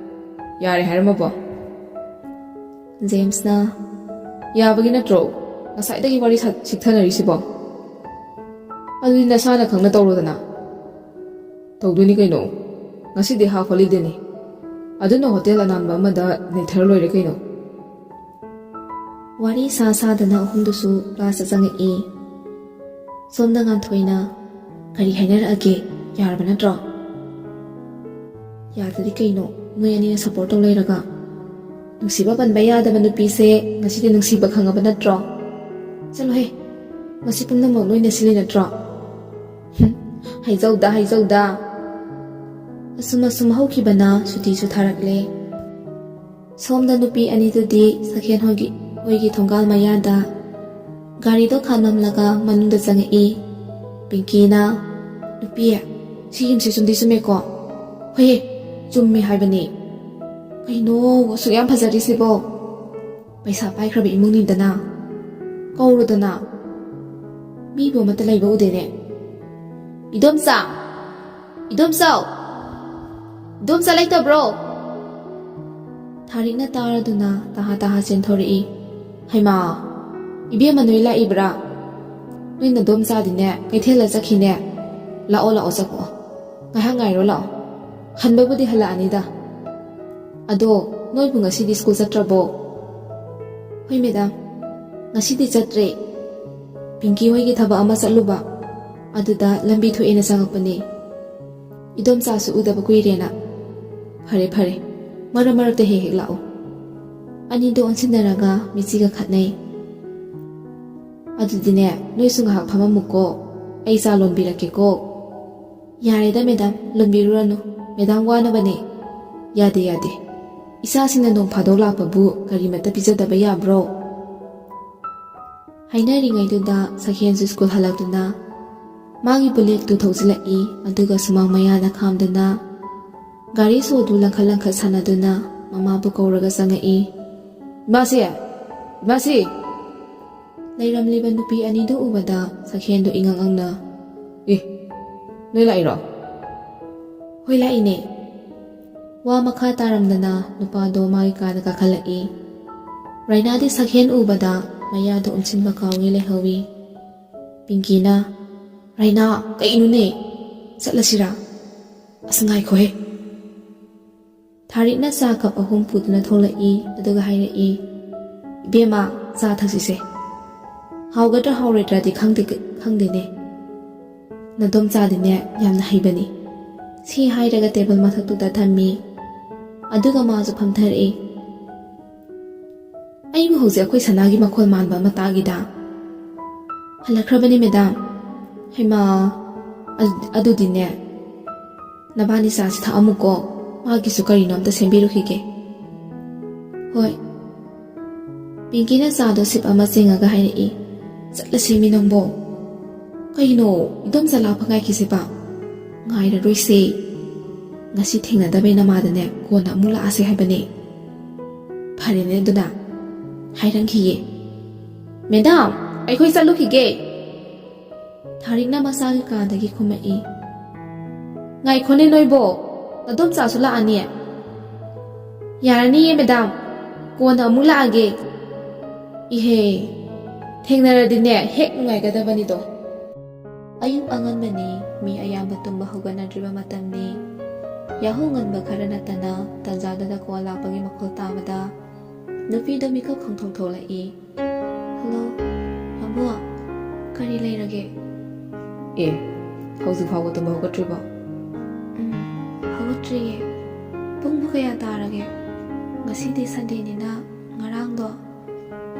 ꯌꯥꯔꯦ ꯍꯥꯏꯔꯝꯃꯕꯣ? ꯖꯦꯝꯁꯅ, ꯌꯥꯕꯒꯤ ꯅꯠꯇ꯭ꯔꯣ ꯉꯁꯥꯏꯗꯒꯤ ꯋꯥꯔꯤ ꯁꯥ-, ꯁꯤꯛꯊꯅꯔꯤꯁꯤꯕꯣ? ꯑꯗꯨꯗꯤ ꯅꯁꯥꯅ ꯈꯪꯅ ꯇꯧꯔꯣꯗꯅ꯫ ꯇꯧꯗꯣꯏꯅꯤ ꯀꯩꯅꯣ, ꯉꯁꯤꯗꯤ half holidayꯅꯤ꯫ ꯑꯗꯨꯅ ꯍꯣꯇꯦꯜ ꯑꯅꯥꯟꯕ ꯑꯃꯗ ꯅꯩꯊꯔ ꯂꯣꯏꯔꯦ ꯀꯩꯅꯣ꯫ ꯋꯥꯔꯤ ꯁꯥ ꯁꯥꯗꯅ ꯑꯍꯨꯝꯗꯨꯁꯨ classꯇ ꯆꯪꯉꯛꯏ꯫ ꯁꯣꯝꯗ ꯉꯥꯟꯊꯣꯏꯅ, "ꯀꯔꯤ ꯍꯥꯏꯅꯔꯛꯑꯒꯦ? ꯌꯥꯔꯕ ꯅꯠꯇ꯭ꯔꯣ?" "ꯌꯥꯗꯗꯤ ꯀꯩꯅꯣ, ꯅꯣꯏ ꯑꯅꯤꯅ support ꯇꯧ ꯂꯩꯔꯒ꯫ ꯅꯨꯡꯁꯤꯕ ꯄꯟꯕ ꯌꯥꯗꯕ ꯅꯨꯄꯤꯁꯦ ꯉꯁꯤꯗꯤ ꯅꯨꯡꯁꯤꯕ ꯈꯪꯉꯕ ꯅꯠꯇ꯭ꯔꯣ? ꯆꯠꯂꯣꯍꯦ, ꯃꯁꯤ ꯄꯨꯝꯅꯃꯛ ꯅꯣꯏꯅ ꯁꯤꯜꯂꯤ ꯅꯠꯇ꯭ꯔꯣ?" ꯍꯨꯝ, ꯍꯥꯏꯖꯧꯗ, ꯍꯥꯏꯖꯧꯗ꯫ ꯑꯁꯨꯝ ꯑꯁꯨꯝ ꯍꯧꯈꯤꯕꯅ ꯁꯨꯇꯤꯁꯨ ꯊꯥꯔꯛꯂꯦ꯫ ꯁꯣꯝꯗ ꯅꯨꯄꯤ ꯑꯅꯤꯗꯨꯗꯤ ꯁꯛꯍꯦꯟ ꯍꯣꯏꯒꯤ, ꯍꯣꯏꯒꯤ ꯊꯣꯡꯒꯥꯜ ꯃꯌꯥꯗ ꯒꯥꯔꯤꯗꯣ ꯈꯥꯝꯂꯝꯂꯒ ꯃꯅꯨꯡꯗ ꯆꯪꯉꯛꯏ꯫ ꯄꯤꯡꯀꯤꯅ, "ꯅꯨꯄꯤ, ꯁꯤ ꯌꯨꯝꯁꯤ ꯆꯨꯝꯗꯤ ꯆꯨꯝꯃꯦꯀꯣ?" "ꯍꯣꯏꯍꯦ, ꯆꯨꯝꯃꯦ ꯍꯥꯏꯕꯅꯦ꯫ ꯀꯩꯅꯣ ꯑꯁꯨꯛ ꯌꯥꯝ ꯐꯖꯔꯤꯁꯤꯕꯣ? ꯄꯩꯁꯥ ꯄꯥꯏꯈ꯭ꯔꯕ ꯏꯃꯨꯡꯅꯤꯗꯅ꯫ ꯀꯧꯔꯨꯗꯅ꯫ ꯃꯤꯕꯨ ꯑꯃꯠꯇ ꯂꯩꯕ ꯎꯗꯦꯅꯦ꯫ ꯏꯗꯣꯝꯆꯥ! ꯏꯗꯣꯝꯆꯥꯎ! ꯏꯗꯣꯝꯆꯥ ꯂꯩꯇꯕ꯭ꯔꯣ?" ꯊꯥꯔꯤꯛꯅ ꯇꯥꯔꯗꯨꯅ ꯇꯍꯥ ꯇꯍꯥ ꯆꯦꯟꯊꯣꯔꯛꯏ꯫ "ꯍꯩꯃꯥ! ꯏꯕꯦꯝꯃ ꯅꯣꯏ ꯂꯥꯛꯏꯕ꯭ꯔꯥ? ꯅꯣꯏ ꯅꯗꯣꯝꯆꯥꯗꯤꯅꯦ ꯀꯩꯊꯦꯜꯗ ꯆꯠꯈꯤꯅꯦ꯫ ꯂꯥꯛꯑꯣ, ꯂꯥꯛꯑꯣ, ꯆꯪꯉꯛꯑꯣ꯫ ꯉꯥꯏꯍꯥꯛ ꯉꯥꯏꯔꯣ ꯂꯥꯛꯑꯣ꯫ ꯍꯟꯕꯕꯨꯗꯤ ꯍꯜꯂꯛꯑꯅꯤꯗ꯫ ꯑꯗꯣ ꯅꯣꯏꯕꯨ ꯉꯁꯤꯗꯤ ꯁ꯭ꯀꯨꯜ ꯆꯠꯇ꯭ꯔꯕꯣ? ꯍꯣꯏ ꯃꯦꯗꯥꯝ, ꯉꯁꯤꯗꯤ ꯆꯠꯇ꯭ꯔꯦ꯫ ꯄꯤꯡꯀꯤ ꯍꯣꯏꯒꯤ ꯊꯕꯛ ꯑꯃ ꯆꯠꯂꯨꯕ, ꯑꯗꯨꯗ ꯂꯝꯕꯤ ꯊꯣꯛꯑꯦꯅ ꯆꯪꯉꯛꯄꯅꯦ꯫ ꯏꯗꯣꯝꯆꯥꯁꯨ ꯎꯗꯕ ꯀꯨꯏꯔꯦꯅ꯫ ꯐꯔꯦ ꯐꯔꯦ, ꯃꯔꯛ ꯃꯔꯛꯇ ꯍꯦꯛ ꯍꯦꯛ ꯂꯥꯛꯎ꯫ ꯑꯅꯤꯗꯣ ꯑꯣꯟꯁꯤꯟꯅꯔꯒ ꯃꯤꯆꯤꯒ ꯈꯠꯅꯩ꯫ ꯑꯗꯨꯗꯤꯅꯦ, ꯅꯣꯏꯁꯨ ꯉꯥꯏꯍꯥꯛ ꯐꯝꯃꯝꯃꯨꯀꯣ, ꯑꯩ ꯆꯥ ꯂꯣꯟꯕꯤꯔꯛꯀꯦꯀꯣ꯫ ꯌꯥꯔꯦꯗ ꯃꯦꯗꯥꯝ, ꯂꯣꯟꯕꯤꯔꯨꯔꯅꯨ꯫ ꯃꯦꯗꯥꯝ ꯋꯥꯅꯕꯅꯦ꯫ ꯌꯥꯗꯦ ꯌꯥꯗꯦ, ꯏꯆꯥꯁꯤꯡꯅ ꯅꯣꯡ ꯐꯥꯗꯣꯛ ꯂꯥꯛꯄꯕꯨ ꯀꯔꯤꯃꯠꯇ ꯄꯤꯖꯗꯕ ꯌꯥꯕ꯭ꯔꯣ? ꯍꯥꯏꯅꯔꯤꯉꯩꯗꯨꯗ ꯁꯈꯦꯟꯁꯨ ꯁ꯭ꯀꯨꯜ ꯍꯜꯂꯛꯇꯨꯅ ꯃꯥꯒꯤ ꯕꯨꯂꯦꯠꯇꯨ ꯊꯧꯖꯤꯜꯂꯛꯏ꯫ ꯑꯗꯨꯒ ꯁꯨꯃꯥꯡ ꯃꯌꯥꯗ ꯈꯥꯝꯗꯨꯅ ꯒꯥꯔꯤ ꯁꯣꯗꯨ ꯂꯪꯈꯠ ꯂꯪꯈꯠ ꯁꯥꯟꯅꯗꯨꯅ ꯃꯃꯥꯕꯨ ꯀꯧꯔꯒ ꯆꯪꯉꯛꯏ꯫ "ꯏꯃꯥꯁꯤ! ꯏꯃꯥꯁꯤ!" ꯂꯩꯔꯝꯂꯤꯕ ꯅꯨꯄꯤ ꯑꯅꯤꯗꯨ ꯎꯕꯗ ꯁꯈꯦꯟꯗꯨ ꯏꯉꯛ ꯉꯛꯅ, "ꯑꯦ, ꯅꯣꯏ ꯂꯥꯛꯏꯔꯣ?" "ꯍꯣꯏ, ꯂꯥꯛꯏꯅꯦ꯫" ꯋꯥ ꯃꯈꯥ ꯇꯥꯔꯝꯗꯅ ꯅꯨꯄꯥꯗꯣ ꯃꯥꯒꯤ ꯀꯥꯗ ꯀꯥꯈꯠꯂꯛꯏ꯫ ꯔꯥꯏꯅꯥꯗꯤ ꯁꯈꯦꯟ ꯎꯕꯗ ꯃꯌꯥꯗ ꯎꯝꯁꯤꯟꯕ ꯀꯥꯎꯒꯦ ꯂꯩꯍꯧꯏ꯫ ꯄꯤꯡꯀꯤꯅ, "ꯔꯥꯏꯅꯥ, ꯀꯩꯅꯣꯅꯦ? ꯆꯠꯂꯁꯤꯔꯥ? ꯑꯁ, ꯉꯥꯏꯈꯣꯍꯦ꯫" ꯊꯥꯔꯤꯛꯅ ꯆꯥ ꯀꯞ ꯑꯍꯨꯝ ꯄꯨꯗꯨꯅ ꯊꯣꯛꯂꯛꯏ, ꯑꯗꯨꯒ ꯍꯥꯏꯔꯛꯏ, "ꯏꯕꯦꯝꯃ, ꯆꯥ ꯊꯛꯁꯤꯁꯦ꯫ ꯍꯥꯎꯒꯗ꯭ꯔꯥ ꯍꯥꯎꯔꯣꯏꯗ꯭ꯔꯥꯗꯤ ꯈꯪꯗꯦ, ꯈꯪꯗꯦꯅꯦ꯫ ꯅꯗꯣꯝꯆꯥꯗꯤꯅꯦ ꯌꯥꯝꯅ ꯍꯩꯕꯅꯤ꯫" ꯁꯤ ꯍꯥꯏꯔꯒ ꯇꯦꯕꯜ ꯃꯊꯛꯇꯨꯗ ꯊꯝꯃꯤ꯫ ꯑꯗꯨꯒ ꯃꯥꯁꯨ ꯐꯝꯊꯔꯛꯏ꯫ "ꯑꯩꯕꯨ ꯍꯧꯖꯤꯛ ꯑꯩꯈꯣꯏ ꯁꯅꯥꯒꯤ ꯃꯈꯣꯜ ꯃꯥꯟꯕ ꯑꯃ ꯇꯥꯈꯤꯗ?" "ꯍꯜꯂꯛꯈ꯭ꯔꯕꯅꯤ ꯃꯦꯗꯥꯝ꯫" "ꯍꯩꯃꯥ, ꯑꯗꯨ-, ꯑꯗꯨꯗꯤꯅꯦ, ꯅꯕꯥꯅꯤ ꯆꯥꯁꯤ ꯊꯛꯑꯝꯃꯨꯀꯣ, ꯃꯥꯒꯤꯁꯨ ꯀꯔꯤꯅꯣ ꯑꯝꯇ ꯁꯦꯝꯕꯤꯔꯨꯈꯤꯒꯦ꯫" "ꯍꯣꯏ꯫" ꯄꯤꯡꯀꯤꯅ ꯆꯥꯗꯣ ꯁꯤꯞ ꯑꯃ ꯆꯤꯡꯉꯒ ꯍꯥꯏꯔꯛꯏ, "ꯆꯠꯂꯁꯦꯃꯤ ꯅꯪꯕꯣ꯫ ꯀꯩꯅꯣ, ꯏꯗꯣꯝꯆꯥ ꯂꯥꯛꯄ ꯉꯥꯏꯈꯤꯁꯦꯕ꯫ ꯉꯥꯏꯔꯔꯣꯏꯁꯦ꯫ ꯉꯁꯤ ꯊꯦꯡꯅꯗꯕꯩ ꯅꯃꯥꯗꯅꯦ ꯀꯣꯟꯅ ꯑꯃꯨꯛ ꯂꯥꯛꯑꯁꯦ ꯍꯥꯏꯕꯅꯦ꯫" "ꯐꯔꯦꯅꯦ ꯑꯗꯨꯅ꯫" ꯍꯥꯏꯔꯝꯈꯤꯌꯦ꯫ "ꯃꯦꯗꯥꯝ, ꯑꯩꯈꯣꯏ ꯆꯠꯂꯨꯈꯤꯒꯦ꯫" ꯊꯥꯔꯤꯛꯅ ꯃꯁꯥꯒꯤ ꯀꯥꯗꯒꯤ ꯈꯨꯝꯃꯛꯏ꯫ "ꯉꯥꯏꯈꯣꯅꯦ ꯅꯣꯏꯕꯣ, ꯅꯗꯣꯝꯆꯥꯁꯨ ꯂꯥꯛꯑꯅꯤ꯫" "ꯌꯥꯔꯅꯤꯌꯦ ꯃꯦꯗꯥꯝ, ꯀꯣꯟꯅ ꯑꯃꯨꯛ ꯂꯥꯛꯑꯒꯦ꯫" "ꯏꯍꯦ, ꯊꯦꯡꯅꯔꯗꯤꯅꯦ ꯍꯦꯛ ꯅꯨꯡꯉꯥꯏꯒꯗꯕꯅꯤꯗꯣ꯫" ꯑꯌꯨꯛ ꯑꯉꯟꯕꯅꯤ, ꯃꯤ ꯑꯌꯥꯝꯕ ꯇꯨꯝꯕ ꯍꯧꯒꯠꯅꯗ꯭ꯔꯤꯕ ꯃꯇꯝꯅꯤ꯫ ꯌꯥꯍꯧ ꯉꯟꯕ ꯈꯔ ꯅꯠꯇꯅ ꯇꯟꯖꯥꯗꯨꯗ ꯀꯣꯜ ꯂꯥꯛꯄꯒꯤ ꯃꯈꯣꯜ ꯇꯥꯕꯗ ꯅꯨꯄꯤꯗꯣ ꯃꯤꯀꯞ ꯈꯪꯊꯣꯛ ꯊꯣꯛꯂꯛꯏ꯫ "ꯍꯜꯂꯣ, ꯌꯥꯝꯕꯨꯡ, ꯀꯔꯤ ꯂꯩꯔꯒꯦ?" "ꯑꯦ, ꯍꯧꯖꯤꯛ ꯐꯥꯎꯕ ꯇꯨꯝꯕ ꯍꯧꯒꯠꯇ꯭ꯔꯤꯕꯣ?" "ꯎꯝ, ꯍꯧꯒꯠꯇ꯭ꯔꯤꯌꯦ꯫ ꯄꯨꯡꯕꯨ ꯀꯌꯥ ꯇꯥꯔꯒꯦ? ꯉꯁꯤꯗꯤ ꯁꯟꯗꯦꯅꯤꯅ ꯉꯔꯥꯡꯗꯣ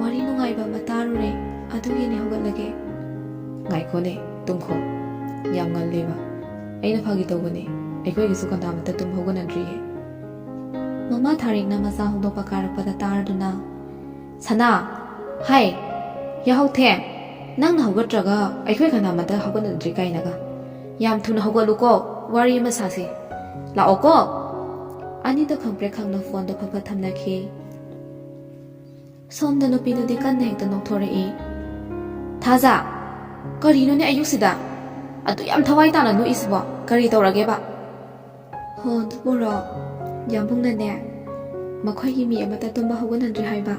ꯋꯥꯔꯤ ꯅꯨꯡꯉꯥꯏꯕ ꯑꯃ ꯇꯥꯔꯨꯔꯦ, ꯑꯗꯨꯒꯤꯅꯦ ꯍꯧꯒꯠꯂꯒꯦ꯫" "ꯉꯥꯏꯈꯣꯅꯦ, ꯇꯨꯝꯈꯣ꯫ ꯌꯥꯝ ꯉꯜꯂꯦꯕ꯫ ꯑꯩꯅ ꯐꯥꯒꯤ ꯇꯧꯕꯅꯦ꯫ ꯑꯩꯈꯣꯏꯒꯤꯁꯨ ꯀꯅꯥꯃꯠꯇ ꯇꯨꯝ ꯍꯧꯒꯠꯅꯗ꯭ꯔꯤꯌꯦ꯫" ꯃꯃꯥ ꯊꯥꯔꯤꯛꯅ ꯃꯆꯥ ꯍꯧꯗꯣꯛꯄ ꯀꯥꯔꯛꯄꯗ ꯇꯥꯔꯗꯨꯅ, "ꯁꯅꯥ, ꯍꯥꯏ, ꯌꯥꯍꯧ ꯊꯦꯡ꯫ ꯅꯪꯅ ꯍꯧꯒꯠꯇ꯭ꯔꯒ ꯑꯩꯈꯣꯏ ꯀꯅꯥꯃꯠꯇ ꯍꯧꯒꯠꯅꯗ꯭ꯔꯤ ꯀꯥꯏꯅꯒ꯫ ꯌꯥꯝ ꯊꯨꯅ ꯍꯧꯒꯠꯂꯨꯀꯣ, ꯋꯥꯔꯤ ꯑꯃ ꯁꯥꯁꯤ꯫ ꯂꯥꯛꯑꯣꯀꯣ꯫" ꯑꯅꯤꯗꯣ ꯈꯪꯄ꯭ꯔꯦꯛ ꯈꯪꯅ ꯐꯣꯟꯗꯣ ꯐꯠ ꯐꯠ ꯊꯝꯅꯈꯤ꯫ ꯁꯣꯝꯗ ꯅꯨꯄꯤꯗꯨꯗꯤ ꯀꯟꯅ ꯍꯦꯛꯇ ꯅꯣꯛꯊꯣꯔꯛꯏ꯫ "ꯊꯥꯖ, ꯀꯔꯤꯅꯣꯅꯦ ꯑꯌꯨꯛꯁꯤꯗ ꯑꯗꯨ ꯌꯥꯝ ꯊꯋꯥꯏ ꯇꯥꯅ ꯅꯣꯛꯏꯁꯤꯕꯣ? ꯀꯔꯤ ꯇꯧꯔꯒꯦꯕ?" "ꯍꯣ, ꯑꯗꯨꯕꯨꯔꯣ, ꯌꯥꯝꯕꯨꯡꯅꯅꯦ, ꯃꯈꯣꯏꯒꯤ ꯃꯤ ꯑꯃꯠꯇ ꯇꯨꯝꯕ ꯍꯧꯒꯠꯅꯗ꯭ꯔꯤ ꯍꯥꯏꯕ꯫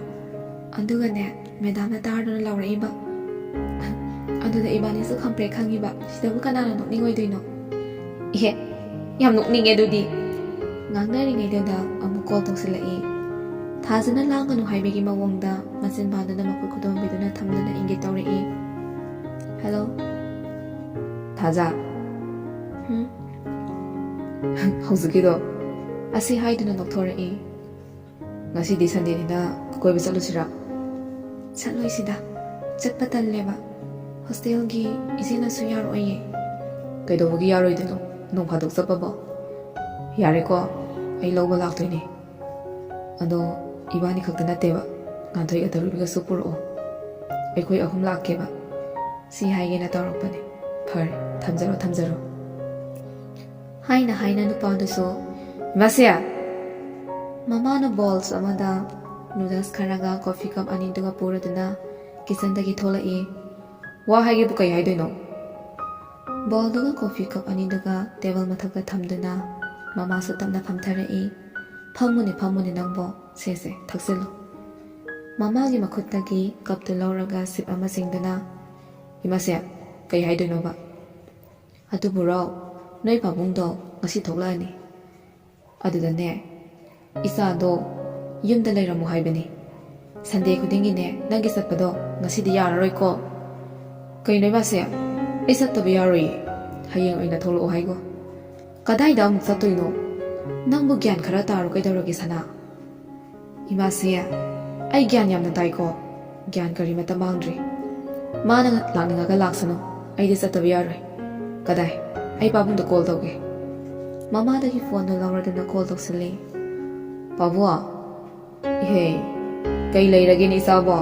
ꯑꯗꯨꯒꯅꯦ, ꯃꯦꯗꯥꯝꯅ ꯇꯥꯔꯗꯨꯅ ꯂꯥꯎꯔꯛꯏꯕ꯫ ꯑꯗꯨꯗ ꯏꯕꯥꯅꯤꯁꯨ ꯈꯪꯄ꯭ꯔꯦꯛ ꯈꯪꯉꯤꯕ꯫ ꯁꯤꯗꯕꯨ ꯀꯅꯥꯅ ꯅꯣꯛꯅꯤꯡꯉꯣꯏꯗꯣꯏꯅꯣ?" "ꯏꯍꯦ, ꯌꯥꯝ ꯅꯣꯛꯅꯤꯡꯉꯦ ꯑꯗꯨꯗꯤ꯫" ꯉꯥꯡꯅꯔꯤꯉꯩꯗꯨꯗ ꯑꯃꯨꯛ ꯀꯣꯜ ꯇꯧꯁꯤꯜꯂꯛꯏ꯫ ꯊꯥꯖꯅ ꯂꯥꯡꯒꯅꯨ ꯍꯥꯏꯕꯒꯤ ꯃꯑꯣꯡꯗ ꯃꯆꯤꯟ ꯕꯥꯟꯗꯨꯅ ꯃꯈꯨꯠ ꯈꯨꯗꯣꯝꯕꯤꯗꯨꯅ ꯊꯝꯗꯨꯅ ꯏꯪꯒꯤꯠ ꯇꯧꯔꯛꯏ꯫ "ꯍꯜꯂꯣ꯫" "ꯊꯥꯖ꯫" "ꯍꯨꯝ?" "ꯍꯧꯖꯤꯛꯀꯤꯗꯣ?" ꯑꯁꯤ ꯍꯥꯏꯗꯨꯅ ꯅꯣꯛꯊꯣꯔꯛꯏ꯫ "ꯉꯁꯤꯗꯤ ꯁꯟꯗꯦꯅꯤꯅ ꯀꯣꯏꯕ ꯆꯠꯂꯨꯁꯤꯔꯥ?" "ꯆꯠꯂꯣꯏꯁꯤꯗ, ꯆꯠꯄ ꯇꯜꯂꯦꯕ꯫ ꯍꯣꯁꯇꯦꯜꯒꯤ ꯏꯆꯦꯅꯁꯨ ꯌꯥꯔꯛꯑꯣꯏꯌꯦ꯫" "ꯀꯩꯗꯧꯕꯒꯤ ꯌꯥꯔꯣꯏꯗꯣꯏꯅꯣ? ꯅꯣꯡ ꯐꯥꯗꯣꯛ ꯆꯠꯄꯕꯣ꯫ ꯌꯥꯔꯦꯀꯣ, ꯑꯩ ꯂꯧꯕ ꯂꯥꯛꯇꯣꯏꯅꯦ꯫ ꯑꯗꯣ ꯏꯕꯥꯅꯤ ꯈꯛꯇ ꯅꯠꯇꯦꯕ, ꯉꯥꯟꯊꯣꯏ ꯑꯇꯣꯝꯕꯤꯒꯁꯨ ꯄꯨꯔꯛꯑꯣ꯫ ꯑꯩꯈꯣꯏ ꯑꯍꯨꯝ ꯂꯥꯛꯀꯦꯕ꯫ ꯁꯤ ꯍꯥꯏꯒꯦꯅ ꯇꯧꯔꯛꯄꯅꯦ꯫ ꯐꯔꯦ, ꯊꯝꯖꯔꯣ, ꯊꯝꯖꯔꯣ꯫" ꯍꯥꯏꯅ ꯍꯥꯏꯅ ꯅꯨꯄꯥꯗꯨꯁꯨ, "ꯏꯃꯥꯁꯦ!" ꯃꯃꯥꯅ ꯕꯣꯜꯁ ꯑꯃꯗ ꯅꯨꯗꯜꯁ ꯈꯔꯒ ꯀꯣꯐꯤ ꯀꯞ ꯑꯅꯤꯗꯨꯒ ꯄꯨꯔꯗꯨꯅ ꯀꯤꯆꯟꯗꯒꯤ ꯊꯣꯛꯂꯛꯏ꯫ "ꯋꯥ ꯍꯥꯏꯒꯦꯕꯨ ꯀꯩ ꯍꯥꯏꯗꯣꯏꯅꯣ?" ꯕꯣꯜꯗꯨꯒ ꯀꯣꯐꯤ ꯀꯞ ꯑꯅꯤꯗꯨꯒ ꯇꯦꯕꯜ ꯃꯊꯛꯇ ꯊꯝꯗꯨꯅ ꯃꯃꯥꯁꯨ ꯇꯞꯅ ꯐꯝꯊꯔꯛꯏ꯫ "ꯐꯝꯃꯨꯅꯦ, ꯐꯝꯃꯨꯅꯦ ꯅꯪꯕꯣ꯫ ꯁꯦ, ꯁꯦ, ꯊꯛꯆꯤꯜꯂꯨ꯫" ꯃꯃꯥꯒꯤ ꯃꯈꯨꯠꯇꯒꯤ ꯀꯞꯇꯨ ꯂꯧꯔꯒ ꯁꯤꯞ ꯑꯃ ꯆꯤꯡꯗꯨꯅ, "ꯏꯃꯥꯁꯦ, ꯀꯩ ꯍꯥꯏꯗꯣꯏꯅꯣꯕ?" "ꯑꯗꯨꯕꯨꯔꯣ, ꯅꯣꯏ ꯄꯥꯕꯨꯡꯗꯣ ꯉꯁꯤ ꯊꯣꯛꯂꯛꯑꯅꯤ꯫ ꯑꯗꯨꯗꯅꯦ, "ꯏꯆꯥꯗꯣ ꯌꯨꯝꯗ ꯂꯩꯔꯝꯃꯣ ꯍꯥꯏꯕꯅꯤ꯫ ꯁꯟꯗꯦ ꯈꯨꯗꯤꯡꯒꯤꯅꯦ ꯅꯪꯒꯤ ꯆꯠꯄꯗꯣ ꯉꯁꯤꯗꯤ ꯌꯥꯔꯔꯣꯏꯀꯣ?" "ꯀꯩꯅꯣ ꯏꯃꯥꯁꯦ? ꯑꯩ ꯆꯠꯇꯕ ꯌꯥꯔꯣꯏꯌꯦ꯫ ꯍꯌꯦꯡ ꯑꯣꯏꯅ ꯊꯣꯛꯂꯛꯑꯣ ꯍꯥꯏꯒꯣ꯫" "ꯀꯗꯥꯏꯗ ꯑꯃꯨꯛ ꯆꯠꯇꯣꯏꯅꯣ? ꯅꯪꯕꯨ ꯒ꯭ꯌꯥꯟ ꯈꯔ ꯇꯥꯔꯣ ꯀꯩꯗꯧꯔꯒꯦ ꯁꯅꯥ?" "ꯏꯃꯥꯁꯦ, ꯑꯩ ꯒ꯭ꯌꯥꯟ ꯌꯥꯝꯅ ꯇꯥꯏꯀꯣ꯫ ꯒ꯭ꯌꯥꯟ ꯀꯔꯤꯃꯠꯇ ꯃꯥꯡꯗ꯭ꯔꯤ꯫ ꯃꯥꯅ ꯂꯥꯛꯅꯤꯡꯉꯒ ꯂꯥꯛꯁꯅꯨ꯫ ꯑꯩꯗꯤ ꯆꯠꯇꯕ ꯌꯥꯔꯣꯏ꯫ ꯀꯗꯥꯏ? ꯑꯩ ꯄꯥꯕꯨꯡꯗ ꯀꯣꯜ ꯇꯧꯒꯦ꯫" ꯃꯃꯥꯗꯒꯤ ꯐꯣꯟꯗꯣ ꯂꯧꯔꯗꯨꯅ ꯀꯣꯜ ꯇꯧꯁꯤꯜꯂꯤ꯫ "ꯄꯥꯕꯨꯡ, ꯏꯍꯦ, ꯀꯩ ꯂꯩꯔꯒꯦꯅꯦ ꯏꯆꯥꯕꯣ?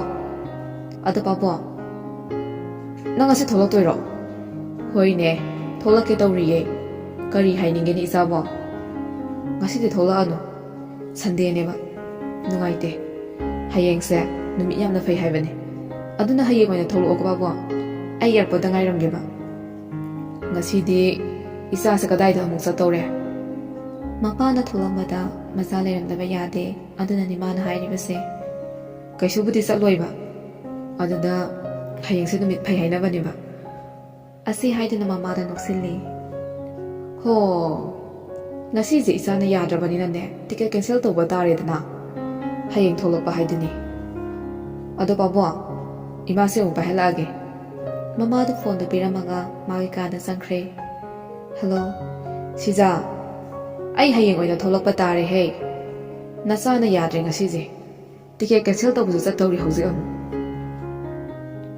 ꯑꯗꯣ ꯄꯥꯕꯨꯡ, ꯅꯪ ꯉꯁꯤ ꯊꯣꯛꯂꯛꯇꯣꯏꯔꯣ?" "ꯍꯣꯏꯅꯦ, ꯊꯣꯛꯂꯛꯀꯦ ꯇꯧꯔꯤꯌꯦ꯫ ꯀꯔꯤ ꯍꯥꯏꯅꯤꯡꯒꯦꯅꯦ ꯏꯆꯥꯕꯣ?" "ꯉꯁꯤꯗꯤ ꯊꯣꯛꯂꯛꯑꯅꯨ꯫ ꯁꯟꯗꯦꯅꯦꯕ꯫ ꯅꯨꯡꯉꯥꯏꯇꯦ꯫ ꯍꯌꯦꯡꯁꯦ ꯅꯨꯃꯤꯠ ꯌꯥꯝꯅ ꯐꯩ ꯍꯥꯏꯕꯅꯦ꯫ ꯑꯗꯨꯅ ꯍꯌꯦꯡ ꯑꯣꯏꯅ ꯊꯣꯛꯂꯛꯑꯣꯀꯣ ꯄꯥꯕꯨꯡ꯫ ꯑꯩ ꯑꯦꯌꯥꯔꯄꯣꯔꯠꯇ ꯉꯥꯏꯔꯝꯒꯦꯕ꯫ ꯉꯁꯤꯗꯤ ꯏꯆꯥꯁꯦ ꯀꯗꯥꯏꯗ ꯑꯃꯨꯛ ꯆꯠꯇꯧꯔꯦ?" ꯃꯄꯥꯅ ꯊꯣꯛꯂꯝꯕꯗ ꯃꯆꯥ ꯂꯩꯔꯝꯗꯕ ꯌꯥꯗꯦ꯫ ꯑꯗꯨꯅꯅꯤ ꯃꯥꯅ ꯍꯥꯏꯔꯤꯕꯁꯦ꯫ "ꯀꯩꯁꯨꯕꯨꯗꯤ ꯆꯠꯂꯣꯏꯕ꯫ ꯑꯗꯨꯗ ꯍꯌꯦꯡꯁꯦ ꯅꯨꯃꯤꯠ ꯐꯩ ꯍꯥꯏꯅꯕꯅꯦꯕ꯫" ꯑꯁꯤ ꯍꯥꯏꯗꯨꯅ ꯃꯃꯥꯗ ꯅꯣꯛꯁꯤꯜꯂꯤ꯫ "ꯍꯣ, ꯉꯁꯤꯁꯦ ꯏꯆꯥꯅ ꯌꯥꯗ꯭ꯔꯕꯅꯤꯅꯅꯦ, ꯇꯤꯀꯦꯠ ꯀꯦꯟꯁꯦꯜ ꯇꯧꯕ ꯇꯥꯔꯦꯗꯅ꯫ ꯍꯌꯦꯡ ꯊꯣꯛꯂꯛꯄ ꯍꯥꯏꯗꯨꯅꯤ꯫ ꯑꯗꯣ ꯄꯥꯕꯨꯡ, ꯏꯃꯥꯁꯦ ꯑꯃꯨꯛ ꯄꯥꯏꯍꯜꯂꯛꯑꯒꯦ꯫" ꯃꯃꯥꯗ ꯐꯣꯟꯗꯣ ꯄꯤꯔꯝꯃꯒ ꯃꯥꯒꯤ ꯀꯥꯗ ꯆꯪꯈ꯭ꯔꯦ꯫ "ꯍꯜꯂꯣ, ꯁꯤꯖꯥ, ꯑꯩ ꯍꯌꯦꯡ ꯑꯣꯏꯅ ꯊꯣꯛꯂꯛꯄ ꯇꯥꯔꯦꯍꯦ꯫ ꯅꯆꯥꯅ ꯌꯥꯗ꯭ꯔꯦ ꯉꯁꯤꯁꯦ꯫ ꯇꯤꯀꯦꯠ ꯀꯦꯟꯁꯦꯜ ꯇꯧꯕꯁꯨ ꯆꯠꯇꯧꯔꯤ ꯍꯧꯖꯤꯛ ꯑꯃꯨꯛ꯫"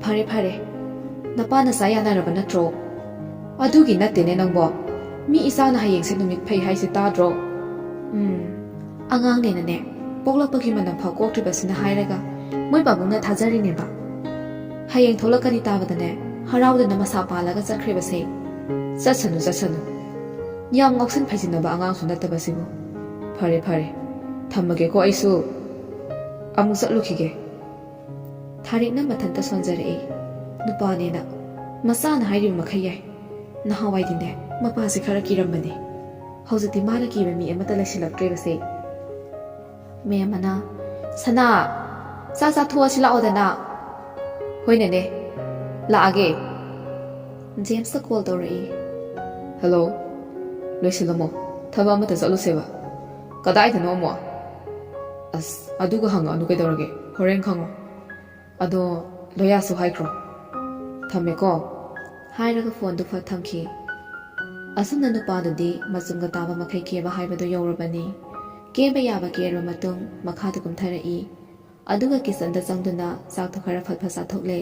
"ꯐꯔꯦ, ꯐꯔꯦ꯫ ꯅꯄꯥ ꯅꯆꯥ ꯌꯥꯅꯔꯕ ꯅꯠꯇ꯭ꯔꯣ?" "ꯑꯗꯨꯒꯤ ꯅꯠꯇꯦꯅꯦ ꯅꯪꯕꯣ꯫ ꯃꯤ ꯏꯆꯥꯅ ꯍꯌꯦꯡꯁꯦ ꯅꯨꯃꯤꯠ ꯐꯩ ꯍꯥꯏꯁꯦ ꯇꯥꯗ꯭ꯔꯣ?" "ꯎꯝ, ꯑꯉꯥꯡꯅꯦꯅ ꯄꯣꯛꯂꯛꯄꯒꯤ ꯃꯅꯝ ꯐꯥꯎ ꯀꯣꯛꯇ꯭ꯔꯤꯕꯁꯤꯅ ꯍꯥꯏꯔꯒ ꯃꯣꯏ ꯄꯥꯕꯨꯡꯅ ꯊꯥꯖꯔꯤꯅꯦꯕ꯫ ꯍꯌꯦꯡ ꯊꯣꯛꯂꯛꯀꯅꯤ ꯇꯥꯕꯗꯅꯦ ꯍꯔꯥꯎꯗꯅ ꯃꯁꯥ ꯄꯥꯜꯂꯒ ꯆꯠꯈ꯭ꯔꯦꯕꯁꯦ꯫" "ꯆꯠꯁꯅꯨ, ꯆꯠꯁꯅꯨ꯫ ꯌꯥꯝ ꯉꯥꯎꯁꯤꯟ ꯐꯩꯖꯤꯟꯅꯕ ꯑꯉꯥꯡꯁꯨ ꯅꯠꯇꯕꯁꯤꯕꯨ꯫ ꯐꯔꯦ, ꯐꯔꯦ꯫ ꯊꯝꯃꯒꯦꯀꯣ ꯑꯩꯁꯨ꯫ ꯑꯃꯨꯛ ꯆꯠꯂꯨꯈꯤꯒꯦ꯫" ꯊꯥꯔꯤꯛꯅ ꯃꯊꯟꯇ ꯁꯣꯟꯖꯔꯛꯏ꯫ ꯅꯨꯄꯥꯅꯦꯅ ꯃꯆꯥꯅ ꯍꯥꯏꯔꯤꯕ ꯃꯈꯩ ꯌꯥꯏ꯫ ꯅꯍꯥꯟꯋꯥꯏꯗꯤꯅꯦ ꯃꯄꯥꯁꯦ ꯈꯔ ꯀꯤꯔꯝꯕꯅꯤ꯫ ꯍꯧꯖꯤꯛꯇꯤ ꯃꯥꯅ ꯀꯤꯕ ꯃꯤ ꯑꯃꯠꯇ ꯂꯩꯁꯤꯜꯂꯛꯇ꯭ꯔꯦꯕꯁꯦ꯫ ꯃꯌꯥꯝ ꯑꯃꯅ, "ꯁꯅꯥ, ꯆꯥꯛ ꯆꯥꯊꯣꯛꯑꯁꯤ ꯂꯥꯛꯑꯣꯗꯅ꯫" "ꯍꯣꯏꯅꯦꯅꯦ, ꯂꯥꯛꯑꯒꯦ꯫" ꯖꯦꯝꯁꯇ ꯀꯣꯜ ꯇꯧꯔꯛꯏ꯫ "ꯍꯜꯂꯣ, ꯂꯣꯏꯁꯤꯜꯂꯝꯃꯣ, ꯊꯕꯛ ꯑꯃꯇ ꯆꯠꯂꯨꯁꯦꯕ꯫" "ꯀꯗꯥꯏꯗꯅꯣ ꯑꯃꯨꯛ?" "ꯑꯁ, ꯑꯗꯨꯒ ꯍꯪꯉꯛꯑꯅꯨ ꯀꯩꯗꯧꯔꯒꯦ, ꯍꯣꯔꯦꯟ ꯈꯪꯉꯣ꯫ ꯑꯗꯣ ꯂꯣꯌꯥꯁꯨ ꯍꯥꯏꯈ꯭ꯔꯣ꯫ ꯊꯝꯃꯦꯀꯣ꯫" ꯍꯥꯏꯔꯒ ꯐꯣꯟꯗꯨ ꯐꯠ ꯊꯝꯈꯤ꯫ ꯑꯁꯨꯝꯅ ꯅꯨꯄꯥꯗꯨꯗꯤ ꯃꯆꯨꯝꯒ ꯇꯥꯕ ꯃꯈꯩ ꯀꯦꯕ ꯍꯥꯏꯕꯗꯨ ꯌꯧꯔꯕꯅꯤ꯫ ꯀꯦꯕ ꯌꯥꯕ ꯀꯦꯔꯕ ꯃꯇꯨꯡ ꯃꯈꯥꯗ ꯀꯨꯝꯊꯔꯛꯏ꯫ ꯑꯗꯨꯒ ꯀꯤꯆꯟꯗ ꯆꯪꯗꯨꯅ ꯆꯥꯛꯇꯣ ꯈꯔ ꯐꯠ ꯐꯠ ꯆꯥꯊꯣꯛꯂꯦ꯫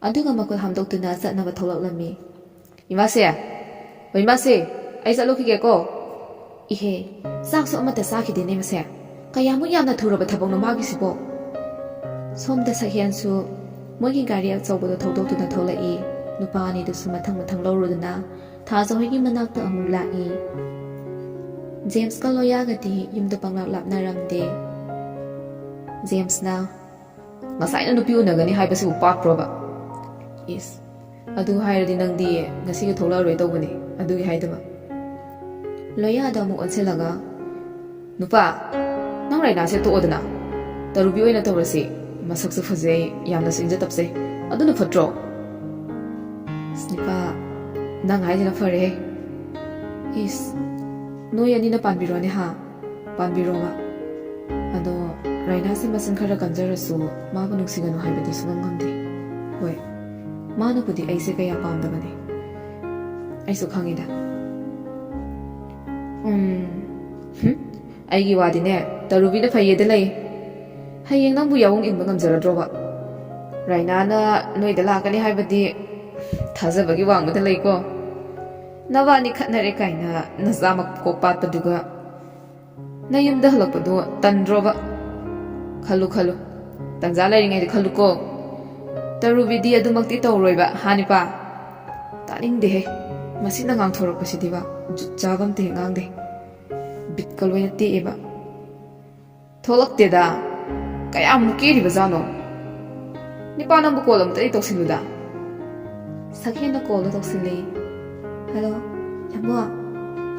ꯑꯗꯨꯒ ꯃꯈꯨꯠ ꯍꯥꯝꯗꯣꯛꯇꯨꯅ ꯆꯠꯅꯕ ꯊꯣꯛꯂꯛꯂꯝꯃꯤ꯫ "ꯏꯃꯥꯁꯦ! ꯑꯣ ꯏꯃꯥꯁꯦ! ꯑꯩ ꯆꯠꯂꯨꯈꯤꯒꯦꯀꯣ꯫" "ꯏꯍꯦ, ꯆꯥꯛꯁꯨ ꯑꯃꯠꯇ ꯆꯥꯈꯤꯗꯦꯅꯦ ꯃꯁꯦ꯫ ꯀꯌꯥꯃꯨꯛ ꯌꯥꯝꯅ ꯊꯨꯔꯕ ꯊꯕꯛꯅꯣ ꯃꯥꯒꯤꯁꯤꯕꯣ?" ꯁꯣꯝꯗ ꯁꯛꯍꯦꯟꯁꯨ ꯃꯣꯏꯒꯤ ꯒꯥꯔꯤ ꯑꯆꯧꯕꯗꯣ ꯊꯧꯗꯣꯛꯇꯨꯅ ꯊꯣꯛꯂꯛꯏ꯫ ꯅꯨꯄꯥ ꯑꯅꯤꯗꯨꯁꯨ ꯃꯊꯪ ꯃꯊꯪ ꯂꯧꯔꯨꯗꯨꯅ ꯊꯥꯖ ꯍꯣꯏꯒꯤ ꯃꯅꯥꯛꯇ ꯑꯃꯨꯛ ꯂꯥꯛꯏ꯫ ꯖꯦꯝꯁꯀ ꯂꯣꯌꯥꯒꯗꯤ ꯌꯨꯝꯗ ꯄꯪꯂꯥꯞ ꯂꯥꯞꯅꯔꯝꯗꯦ꯫ ꯖꯦꯝꯁꯅ, "ꯉꯁꯥꯏꯅ ꯅꯨꯄꯤ ꯎꯅꯒꯅꯤ ꯍꯥꯏꯕꯁꯤꯕꯨ ꯄꯥꯛꯄ꯭ꯔꯣꯕ?" "ꯏꯁ, ꯑꯗꯨ ꯍꯥꯏꯔꯗꯤ ꯅꯪꯗꯤ ꯉꯁꯤꯒ ꯊꯣꯛꯂꯛꯑꯔꯣꯏ ꯇꯧꯕꯅꯤ, ꯑꯗꯨꯒꯤ ꯍꯥꯏꯗꯕ꯫" ꯂꯣꯌꯥꯗ ꯑꯃꯨꯛ ꯑꯣꯟꯁꯤꯜꯂꯒ, "ꯅꯨꯄꯥ, ꯅꯪ ꯔꯥꯏꯅꯥꯁꯦ ꯇꯣꯛꯑꯣꯗꯅ, ꯇꯔꯨꯕꯤ ꯑꯣꯏꯅ ꯇꯧꯔꯁꯤ꯫ ꯃꯁꯛꯁꯨ ꯐꯖꯩ, ꯌꯥꯝꯅꯁꯨ ꯏꯪꯖ ꯇꯞꯆꯩ꯫ ꯑꯗꯨꯅ ꯐꯠꯇ꯭ꯔꯣ?" "ꯑꯁ, ꯅꯨꯄꯥ, ꯅꯪ ꯍꯥꯏꯁꯤꯅ ꯐꯔꯦꯍꯦ꯫" "ꯏꯁ, ꯅꯣꯏ ꯑꯅꯤꯅ ꯄꯥꯟꯕꯤꯔꯣꯅꯦ ꯍꯥ, ꯄꯥꯟꯕꯤꯔꯣꯕ꯫ ꯑꯗꯣ ꯔꯥꯏꯅꯥꯁꯦ ꯃꯆꯤꯟ ꯈꯔ ꯀꯟꯖꯔꯁꯨ ꯃꯥꯕꯨ ꯅꯨꯡꯁꯤꯒꯅꯨ ꯍꯥꯏꯕꯗꯤ ꯁꯨꯡꯉꯝ ꯉꯝꯗꯦ꯫ ꯍꯣꯏ, ꯃꯥꯅꯕꯨꯗꯤ ꯑꯩꯁꯦ ꯀꯌꯥ ꯄꯥꯝꯗꯕꯅꯤ꯫ ꯑꯩꯁꯨ ꯈꯪꯉꯤꯗ꯫" "ꯎꯝ, ꯍꯨꯝ, ꯑꯩꯒꯤ ꯋꯥꯗꯤꯅꯦ, ꯇꯔꯨꯕꯤꯅ ꯐꯩꯌꯦꯗ ꯂꯩ꯫ ꯍꯌꯦꯡ ꯅꯪꯕꯨ ꯌꯥꯑꯣꯡ ꯏꯟꯕ ꯉꯝꯖꯔꯗ꯭ꯔꯣꯕ? ꯔꯥꯏꯅꯥꯅ ꯅꯣꯏꯗ ꯂꯥꯛꯀꯅꯤ ꯍꯥꯏꯕꯗꯤ ꯊꯥꯖꯕꯒꯤ ꯋꯥꯡꯃꯗ ꯂꯩꯀꯣ꯫ ꯅꯕꯥꯅꯤ ꯈꯠꯅꯔꯦ ꯀꯥꯏꯅ ꯅꯆꯥ ꯃꯀꯣꯛ ꯄꯥꯠꯄꯗꯨꯒ ꯅꯌꯨꯝꯗ ꯍꯜꯂꯛꯄꯗꯣ ꯇꯟꯗ꯭ꯔꯣꯕ? ꯈꯜꯂꯨ, ꯈꯜꯂꯨ꯫ ꯇꯟꯖꯥ ꯂꯩꯔꯤꯉꯩꯗ ꯈꯜꯂꯨꯀꯣ꯫ ꯇꯔꯨꯕꯤꯗꯤ ꯑꯗꯨꯃꯛꯇꯤ ꯇꯧꯔꯣꯏꯕ, ꯍꯥ ꯅꯤꯄꯥ?" "ꯇꯥꯅꯤꯡꯗꯦꯍꯦ, ꯃꯁꯤꯅ ꯉꯥꯡꯊꯣꯔꯛꯄꯁꯤꯗꯤꯕ, ꯖꯨꯠ ꯆꯥꯕ ꯑꯝꯇ ꯍꯦꯛ ꯉꯥꯡꯗꯦ꯫ ꯕꯤꯠꯀ ꯂꯣꯏꯅ ꯇꯦꯛꯑꯦꯕ꯫" "ꯊꯣꯛꯂꯛꯇꯦꯗ꯫ ꯀꯌꯥꯃꯨꯛ ꯀꯦꯔꯤꯕꯖꯥꯠꯅꯣ? ꯅꯤꯄꯥ, ꯅꯪꯕꯨ ꯀꯣꯜ ꯑꯃꯨꯛꯇꯗꯤ ꯇꯧꯁꯤꯜꯂꯨꯗ꯫" ꯁꯛꯍꯦꯟꯅ ꯀꯣꯜꯗꯣ ꯇꯧꯁꯤꯜꯂꯦ꯫ "ꯍꯜꯂꯣ, ꯌꯥꯝꯕꯣ꯫"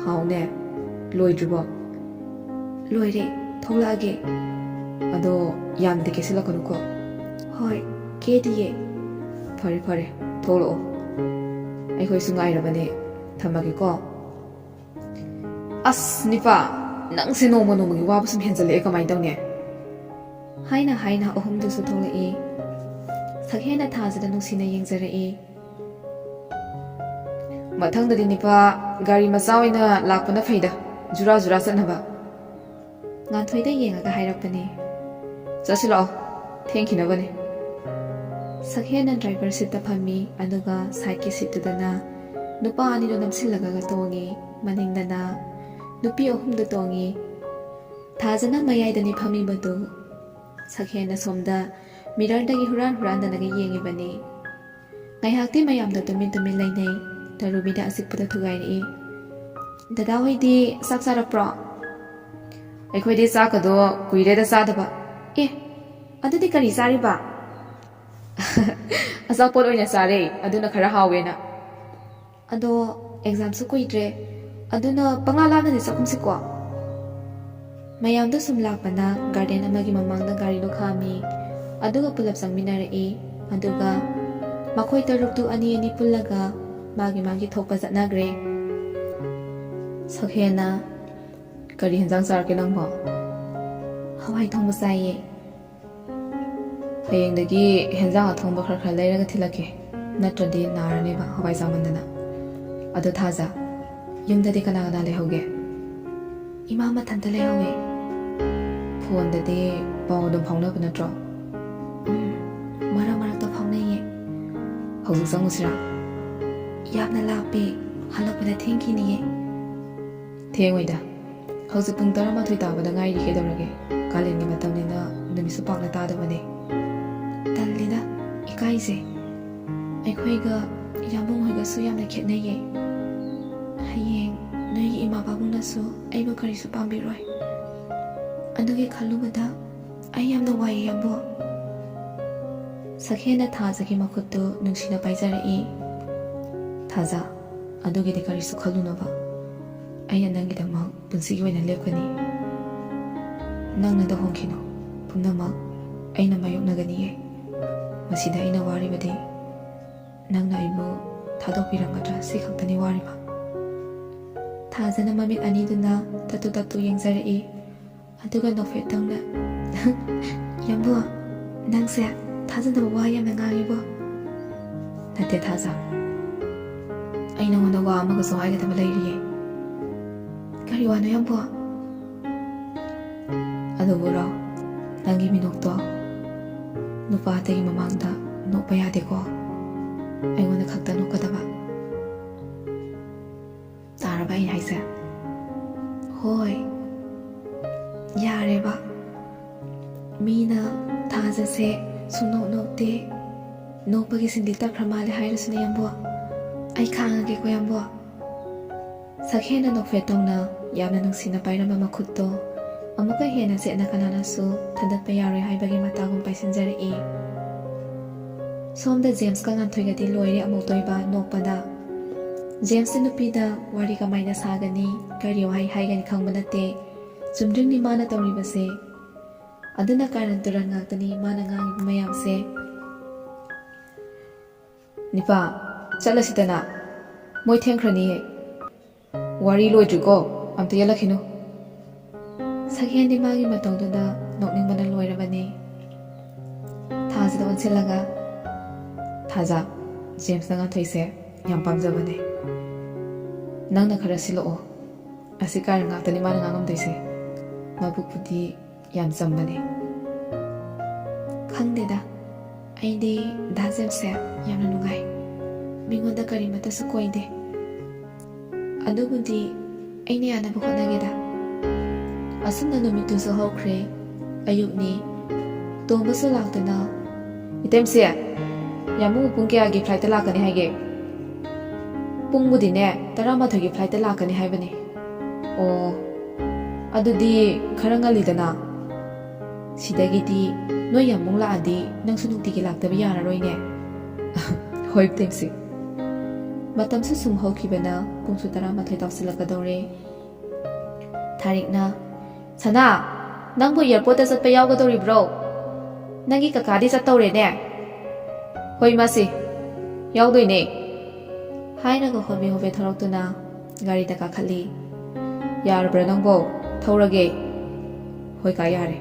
"ꯍꯥꯎꯅꯦ, ꯂꯣꯏꯗ꯭ꯔꯤꯕꯣ?" "ꯂꯣꯏꯔꯦ, ꯊꯣꯛꯂꯛꯑꯒꯦ꯫" "ꯑꯗꯣ ꯌꯥꯝꯗꯤ ꯀꯦꯁꯤꯜꯂꯛꯀꯅꯨꯀꯣ꯫" "ꯍꯣꯏ, ꯀꯦꯗꯤꯌꯦ꯫" "ꯐꯔꯦ, ꯐꯔꯦ, ꯊꯣꯛꯂꯛꯑꯣ꯫ ꯑꯩꯈꯣꯏꯁꯨ ꯉꯥꯏꯔꯕꯅꯦ꯫ ꯊꯝꯃꯒꯦꯀꯣ꯫" "ꯑꯁ, ꯅꯤꯄꯥ, ꯅꯪꯁꯦ ꯅꯣꯡꯃ ꯅꯣꯡꯃꯒꯤ ꯋꯥꯕ ꯁꯨꯝ ꯍꯦꯟꯖꯜꯂꯛꯑꯦ, ꯀꯃꯥꯏꯅ ꯇꯧꯅꯤ? ꯍꯥꯏꯅ ꯍꯥꯏꯅ ꯑꯍꯨꯝꯗꯨꯁꯨ ꯊꯣꯛꯂꯛꯏ꯫ ꯁꯛꯍꯦꯟꯅ ꯊꯥꯖꯗ ꯅꯨꯡꯁꯤꯅ ꯌꯦꯡꯖꯔꯛꯏ꯫ ꯃꯊꯪꯗꯗꯤ ꯅꯤꯄꯥ, ꯒꯥꯔꯤ ꯃꯆꯥ ꯑꯣꯏꯅ ꯂꯥꯛꯄꯅ ꯐꯩꯗ, ꯖꯨꯔꯥ ꯖꯨꯔꯥ ꯆꯠꯅꯕ꯫ ꯉꯥꯟꯊꯣꯏꯗ ꯌꯦꯡꯉꯒ ꯍꯥꯏꯔꯛꯄꯅꯤ꯫ ꯆꯠꯁꯤꯜꯂꯛꯑꯣ, ꯊꯦꯡꯈꯤꯅꯕꯅꯤ꯫ ꯁꯛꯍꯦꯟꯅ ꯗ꯭ꯔꯥꯏꯚꯔ ꯁꯤꯠꯇ ꯐꯝꯃꯤ, ꯑꯗꯨꯒ ꯁꯥꯏꯠꯀꯤ ꯁꯤꯠꯇꯨꯗꯅ ꯅꯨꯄꯥ ꯑꯅꯤꯗꯨ ꯅꯝꯁꯤꯜꯂꯒ ꯇꯣꯡꯉꯤ꯫ ꯃꯅꯤꯡꯗꯅ ꯅꯨꯄꯤ ꯑꯍꯨꯝꯗꯨ ꯇꯣꯡꯉꯤ꯫ ꯊꯥꯖꯅ ꯃꯌꯥꯏꯗꯅꯤ ꯐꯝꯃꯤꯕꯗꯨ꯫ ꯁꯛꯍꯦꯟꯅ ꯁꯣꯝꯗ ꯃꯤꯔꯔꯗꯒꯤ ꯍꯨꯔꯥꯟ ꯍꯨꯔꯥꯟꯗꯅꯒ ꯌꯦꯡꯉꯤꯕꯅꯤ꯫ ꯉꯥꯏꯍꯥꯛꯇꯤ ꯃꯌꯥꯝꯗꯣ ꯇꯨꯃꯤꯟ ꯇꯨꯃꯤꯟ ꯂꯩꯅꯩ꯫ ꯇꯔꯨꯕꯤꯗ ꯑꯆꯤꯛꯄꯗ ꯊꯨꯒꯥꯏꯔꯛꯏ꯫ "ꯗꯗꯥ ꯍꯣꯏꯗꯤ ꯆꯥꯛ ꯆꯥꯔꯛꯄ꯭ꯔꯣ?" "ꯑꯩꯈꯣꯏꯗꯤ ꯆꯥꯛꯀꯗꯣ ꯀꯨꯏꯔꯦꯗ ꯆꯥꯗꯕ꯫" "ꯑꯦ, ꯑꯗꯨꯗꯤ ꯀꯔꯤ ꯆꯥꯔꯤꯕ?" "ꯑꯆꯥꯄꯣꯠ ꯑꯣꯏꯅ ꯆꯥꯔꯦ, ꯑꯗꯨꯅ ꯈꯔ ꯍꯥꯎꯋꯦꯅ꯫" "ꯑꯗꯣ ꯑꯦꯛꯖꯥꯝꯁꯨ ꯀꯨꯏꯗ꯭ꯔꯦ, ꯑꯗꯨꯅ ꯄꯪꯂꯥ ꯂꯥꯞꯅꯗꯤ ꯆꯠꯀꯨꯝꯁꯤꯀꯣ꯫" ꯃꯌꯥꯝꯗꯣ ꯁꯨꯝ ꯂꯥꯛꯄꯅ ꯒꯥꯔꯗꯦꯟ ꯑꯃꯒꯤ ꯃꯃꯥꯡꯗ ꯒꯥꯔꯤꯗꯣ ꯈꯥꯝꯃꯤ, ꯑꯗꯨꯒ ꯄꯨꯂꯞ ꯆꯪꯃꯤꯟꯅꯔꯛꯏ꯫ ꯑꯗꯨꯒ ꯃꯈꯣꯏ ꯇꯔꯨꯛꯇꯨ ꯑꯅꯤ ꯑꯅꯤ ꯄꯨꯜꯂꯒ ꯃꯥꯒꯤ ꯃꯥꯒꯤ ꯊꯣꯛꯄ ꯆꯠꯅꯈ꯭ꯔꯦ꯫ ꯁꯛꯍꯦꯟꯅ, "ꯀꯔꯤ ꯍꯦꯟꯖꯥꯡ ꯆꯥꯔꯛꯀꯦ ꯅꯪꯕꯣ?" "ꯍꯋꯥꯏ ꯊꯣꯡꯕ ꯆꯥꯏꯌꯦ꯫" "ꯍꯌꯦꯡꯗꯒꯤ ꯍꯦꯟꯖꯥꯡ ꯑꯊꯣꯡꯕ ꯈꯔ ꯈꯔ ꯂꯩꯔꯒ ꯊꯤꯜꯂꯛꯀꯦ, ꯅꯠꯇ꯭ꯔꯗꯤ ꯅꯥꯔꯅꯦꯕ ꯍꯋꯥꯏ ꯆꯥꯃꯟꯗꯅ꯫ ꯑꯗꯣ ꯊꯥꯖ, ꯌꯨꯝꯗꯗꯤ ꯀꯅꯥ ꯀꯅꯥ ꯂꯩꯍꯧꯒꯦ?" "ꯏꯃꯥ ꯃꯊꯟꯇ ꯂꯩꯍꯧꯋꯦ꯫" "ꯐꯣꯟꯗꯗꯤ ꯄꯥꯎ ꯑꯗꯨꯝ ꯐꯥꯎꯅꯕ ꯅꯠꯇ꯭ꯔꯣ?" "ꯎꯝ, ꯃꯔꯛ ꯃꯔꯛꯇ ꯐꯥꯎꯅꯩꯌꯦ꯫" "ꯍꯧꯖꯤꯛ ꯆꯪꯉꯨꯁꯤꯔꯥ?" "ꯌꯥꯝꯅ ꯂꯥꯞꯄꯦ, ꯍꯜꯂꯛꯄꯗ ꯊꯦꯡꯈꯤꯅꯤꯌꯦ꯫" "ꯊꯦꯡꯉꯣꯏꯗ, ꯍꯧꯖꯤꯛ ꯄꯨꯡ ꯇꯔꯥꯃꯥꯊꯣꯏ ꯇꯥꯕꯗ ꯉꯥꯏꯔꯤ, ꯀꯩꯗꯧꯔꯒꯦ? ꯀꯥꯂꯦꯟꯒꯤ ꯃꯇꯝꯅꯤꯅ ꯅꯨꯃꯤꯠꯁꯨ ꯄꯥꯛꯅ ꯇꯥꯗꯕꯅꯦ꯫" "ꯇꯜꯂꯤꯗ, ꯏꯀꯥꯏꯖꯩ꯫ ꯑꯩꯈꯣꯏꯒ ꯌꯥꯝꯕꯨꯡ ꯍꯣꯏꯒꯁꯨ ꯌꯥꯝꯅ ꯈꯦꯠꯅꯩꯌꯦ꯫ ꯍꯌꯦꯡ ꯅꯣꯏꯒꯤ ꯏꯃꯥ ꯄꯥꯕꯨꯡꯅꯁꯨ ꯑꯩꯕꯨ ꯀꯔꯤꯁꯨ ꯄꯥꯝꯕꯤꯔꯣꯏ꯫ ꯑꯗꯨꯒꯤ ꯈꯜꯂꯨꯕꯗ ꯑꯩ ꯌꯥꯝꯅ ꯋꯥꯏꯌꯦ, ꯌꯥꯝꯕꯨꯡ꯫" ꯁꯛꯍꯦꯟꯅ ꯊꯥꯖꯒꯤ ꯃꯈꯨꯠꯇꯨ ꯅꯨꯡꯁꯤꯅ ꯄꯥꯏꯖꯔꯛꯏ꯫ "ꯊꯥꯖ, ꯑꯗꯨꯒꯤꯗꯤ ꯀꯔꯤꯁꯨ ꯈꯜꯂꯨꯅꯣꯕ꯫ ꯑꯩꯅ ꯅꯪꯒꯤꯗꯃꯛ ꯄꯨꯟꯁꯤꯒꯤ ꯑꯣꯏꯅ ꯂꯦꯞꯀꯅꯤ꯫ ꯅꯪꯅ ꯇꯧꯍꯟꯈꯤꯅꯨ, ꯄꯨꯝꯅꯃꯛ ꯑꯩꯅ ꯃꯥꯌꯣꯛꯅꯒꯅꯤꯌꯦ꯫ ꯃꯁꯤꯗ ꯑꯩꯅ ꯋꯥꯔꯤꯕꯗꯤ ꯅꯪꯅ ꯑꯩꯕꯨ ꯊꯥꯗꯣꯛꯄꯤꯔꯝꯒꯗ꯭ꯔꯥ, ꯁꯤ ꯈꯛꯇꯅꯤ ꯋꯥꯔꯤꯕ꯫" ꯊꯥꯖꯅ ꯃꯃꯤꯠ ꯑꯅꯤꯗꯨꯅ ꯇꯠꯇꯨ ꯇꯠꯇꯨ ꯌꯦꯡꯖꯔꯛꯏ꯫ ꯑꯗꯨꯒ ꯅꯣꯛꯐꯦꯠꯇꯧꯅ, "ꯌꯥꯝꯕꯨ, ꯅꯪꯁꯦ ꯊꯥꯖꯗꯕ ꯋꯥ ꯌꯥꯝꯅ ꯉꯥꯡꯉꯤꯕꯣ?" "ꯅꯠꯇꯦ ꯊꯥꯖ, ꯑꯩ ꯅꯉꯣꯟꯗ ꯋꯥ ꯑꯃꯒꯁꯨ ꯍꯥꯏꯒꯗꯕ ꯂꯩꯔꯤꯌꯦ꯫" "ꯀꯔꯤ ꯋꯥꯅꯣ ꯌꯥꯝꯕꯨ?" "ꯑꯗꯨꯕꯨꯔꯣ, ꯅꯪꯒꯤ ꯃꯤꯅꯣꯛꯇꯣ ꯅꯨꯄꯥ ꯑꯇꯩꯒꯤ ꯃꯃꯥꯡꯗ ꯅꯣꯛꯄ ꯌꯥꯗꯦꯀꯣ꯫ ꯑꯩꯉꯣꯟꯗ ꯈꯛꯇ ꯅꯣꯛꯀꯗꯕ꯫ ꯇꯥꯔꯕ ꯑꯩꯅ ꯍꯥꯏꯁꯦ?" "ꯍꯣꯏ, ꯌꯥꯔꯦꯕ꯫ ꯃꯤꯅ ꯊꯥꯖꯁꯦ ꯁꯨꯡꯅꯣꯛ ꯅꯣꯛꯇꯦ, ꯅꯣꯛꯄꯒꯤ ꯁꯤꯟꯗꯤ ꯇꯠꯈ꯭ꯔ ꯃꯥꯜꯂꯦ ꯍꯥꯏꯔꯁꯨꯅꯦ ꯌꯥꯝꯕꯨ꯫ ꯑꯩ ꯈꯥꯡꯉꯒꯦꯀꯣ ꯌꯥꯝꯕꯨ꯫" ꯁꯛꯍꯦꯟꯅ ꯅꯣꯛꯐꯦꯠꯇꯧꯅ ꯌꯥꯝꯅ ꯅꯨꯡꯁꯤꯅ ꯄꯥꯏꯔꯝꯕ ꯃꯈꯨꯠꯇꯣ ꯑꯃꯨꯛꯀ ꯍꯦꯟꯅ ꯆꯦꯠꯅ ꯀꯅꯥꯅꯁꯨ ꯊꯥꯗꯠꯄ ꯌꯥꯔꯣꯏ ꯍꯥꯏꯕꯒꯤ ꯃꯇꯥꯒꯨꯝ ꯄꯥꯏꯁꯤꯟꯖꯔꯛꯏ꯫ ꯁꯣꯝꯗ ꯖꯦꯝꯁꯀ ꯉꯥꯟꯊꯣꯏꯒꯗꯤ ꯂꯣꯏꯔꯦ ꯑꯃꯨꯛꯇꯣꯏꯕ ꯅꯣꯛꯄꯗ꯫ ꯖꯦꯝꯁꯇꯤ ꯅꯨꯄꯤꯗ ꯋꯥꯔꯤ ꯀꯃꯥꯏꯅ ꯁꯥꯒꯅꯤ, ꯀꯔꯤ ꯋꯥꯍꯩ ꯍꯥꯏꯒꯅꯤ ꯈꯪꯕ ꯅꯠꯇꯦ꯫ ꯆꯨꯝꯗ꯭ꯔꯤꯡꯅꯤ ꯃꯥꯅ ꯇꯧꯔꯤꯕꯁꯦ꯫ ꯑꯗꯨꯅ ꯀꯥꯔꯟ ꯇꯨꯔꯟ ꯉꯥꯛꯇꯅꯤ ꯃꯥꯅ ꯉꯥꯡꯉꯤꯕ ꯃꯌꯥꯝꯁꯦ꯫ "ꯅꯤꯄꯥ, ꯆꯠꯂꯁꯤꯗꯅ꯫ ꯃꯣꯏ ꯊꯦꯡꯈ꯭ꯔꯅꯤꯌꯦ꯫ ꯋꯥꯔꯤ ꯂꯣꯏꯗ꯭ꯔꯤꯀꯣ, ꯑꯝꯇ ꯌꯦꯠꯂꯛꯈꯤꯅꯨ꯫" ꯁꯛꯍꯦꯟꯗꯤ ꯃꯥꯒꯤ ꯃꯇꯧꯗꯨꯗ ꯅꯣꯛꯅꯤꯡꯕꯅ ꯂꯣꯏꯔꯕꯅꯤ꯫ ꯊꯥꯖꯗ ꯑꯣꯟꯁꯤꯜꯂꯒ, "ꯊꯥꯖ, ꯖꯦꯝꯁꯅ ꯉꯥꯟꯊꯣꯏꯁꯦ ꯌꯥꯝ ꯄꯥꯝꯖꯕꯅꯦ꯫ ꯅꯪꯅ ꯈꯔ ꯁꯤꯜꯂꯛꯑꯣ꯫ ꯑꯁꯤ ꯀꯥꯔꯟ ꯉꯥꯛꯇꯅꯤ ꯃꯥꯅ ꯉꯥꯡꯉꯝꯗꯣꯏꯁꯦ꯫ ꯃꯕꯨꯛꯄꯨꯗꯤ ꯌꯥꯝ ꯆꯝꯕꯅꯦ꯫" "ꯈꯪꯗꯦꯗ, ꯑꯩꯗꯤ ꯗꯥ ꯖꯦꯝꯁꯁꯦ ꯌꯥꯝꯅ ꯅꯨꯡꯉꯥꯏ꯫ ꯃꯤꯉꯣꯟꯗ ꯀꯔꯤꯃꯠꯇꯁꯨ ꯀꯣꯏꯗꯦ꯫ ꯑꯗꯨꯕꯨꯗꯤ ꯑꯩꯅ ꯌꯥꯅꯕ ꯍꯣꯠꯅꯒꯦꯗ꯫" ꯑꯁꯨꯝꯅ ꯅꯨꯃꯤꯠꯇꯨꯁꯨ ꯍꯧꯈ꯭ꯔꯦ꯫ ꯑꯌꯨꯛꯅꯤ꯫ ꯇꯣꯝꯕꯁꯨ ꯂꯥꯛꯇꯨꯅ, "ꯏꯇꯩꯃꯁꯦ, ꯌꯥꯝꯕꯨꯡ ꯄꯨꯡ ꯀꯌꯥꯒꯤ flightꯇ ꯂꯥꯛꯀꯅꯤ ꯍꯥꯏꯒꯦ?" "ꯄꯨꯡꯕꯨꯗꯤꯅꯦ, ꯇꯔꯥꯃꯥꯊꯣꯏꯒꯤ flightꯇ ꯂꯥꯛꯀꯅꯤ ꯍꯥꯏꯕꯅꯤ꯫" "ꯑꯣ, ꯑꯗꯨꯗꯤ ꯈꯔ ꯉꯜꯂꯤꯗꯅ꯫ ꯁꯤꯗꯒꯤꯗꯤ ꯅꯣꯏ ꯌꯥꯝꯕꯨꯡ ꯂꯥꯛꯑꯗꯤ ꯅꯪꯁꯨ ꯅꯨꯡꯇꯤꯒꯤ ꯂꯥꯛꯇꯕ ꯌꯥꯔꯔꯣꯏꯅꯦ꯫" "ꯍꯣꯏ, ꯏꯇꯩꯃꯁꯦ꯫" ꯃꯇꯝꯁꯨ ꯁꯨꯝ ꯍꯧꯈꯤꯕꯅ ꯄꯨꯡꯁꯨ ꯇꯔꯥꯃꯥꯊꯣꯏ ꯇꯥꯁꯤꯜꯂꯛꯀꯗꯧꯔꯦ꯫ ꯊꯥꯔꯤꯛꯅ, "ꯁꯅꯥ, ꯅꯪꯕꯨ airportꯇ ꯆꯠꯄ ꯌꯥꯎꯒꯗꯧꯔꯤꯕ꯭ꯔꯣ? ꯅꯪꯒꯤ ꯀꯀꯥꯗꯤ ꯆꯠꯇꯧꯔꯦꯅꯦ꯫" "ꯍꯣꯏ, ꯃꯥꯁꯤ ꯌꯥꯎꯗꯣꯏꯅꯦ꯫" ꯍꯥꯏꯔꯒ ꯍꯣꯕꯦ ꯍꯣꯕꯦ ꯊꯣꯔꯛꯇꯨꯅ ꯒꯥꯔꯤꯗ ꯀꯥꯈꯠꯂꯤ꯫ "ꯌꯥꯔꯕ꯭ꯔꯥ ꯅꯪꯕꯣ? ꯊꯧꯔꯒꯦ?" "ꯍꯣꯏ ꯀꯥ, ꯌꯥꯔꯦ꯫"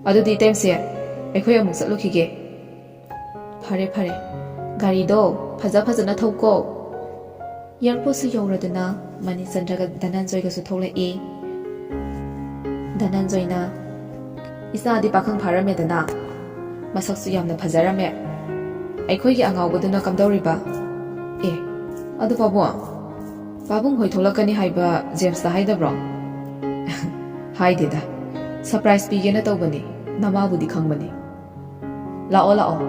"ꯑꯗꯨꯗꯤ ꯏꯇꯩꯃꯁꯦ, ꯑꯩꯈꯣꯏ ꯑꯃꯨꯛ ꯆꯠꯂꯨꯈꯤꯒꯦ꯫" "ꯐꯔꯦ ꯐꯔꯦ, ꯒꯥꯔꯤꯗꯣ ꯐꯖ ꯐꯖꯅ ꯊꯧꯀꯣ꯫" ꯑꯦꯌꯥꯔꯄꯣꯔꯠꯁꯨ ꯌꯧꯔꯗꯨꯅ ꯃꯅꯤꯆꯟꯗ꯭ꯔꯒ ꯙꯅꯟꯖꯣꯏꯒꯁꯨ ꯊꯣꯛꯂꯛꯏ꯫ ꯙꯅꯟꯖꯣꯏꯅ, "ꯏꯆꯥꯗꯤ ꯄꯥꯈꯪ ꯐꯥꯔꯝꯃꯦꯗꯅ, ꯃꯁꯛꯁꯨ ꯌꯥꯝꯅ ꯐꯖꯔꯝꯃꯦ꯫ ꯑꯩꯈꯣꯏꯒꯤ ꯑꯉꯥꯎꯕꯗꯨꯅ ꯀꯝꯗꯧꯔꯤꯕ? ꯑꯦ, ꯑꯗꯨ ꯄꯥꯕꯨꯡ, ꯄꯥꯕꯨꯡ ꯍꯣꯏ ꯊꯣꯛꯂꯛꯀꯅꯤ ꯍꯥꯏꯕ ꯖꯦꯝꯁꯇ ꯍꯥꯏꯗꯕ꯭ꯔꯣ?" "ꯍꯥꯏꯗꯦꯗ, ꯁꯔꯄ꯭ꯔꯥꯏꯖ ꯄꯤꯒꯦꯅ ꯇꯧꯕꯅꯤ, ꯅꯃꯥꯕꯨꯗꯤ ꯈꯪꯕꯅꯤ꯫ ꯂꯥꯛꯑꯣ ꯂꯥꯛꯑꯣ,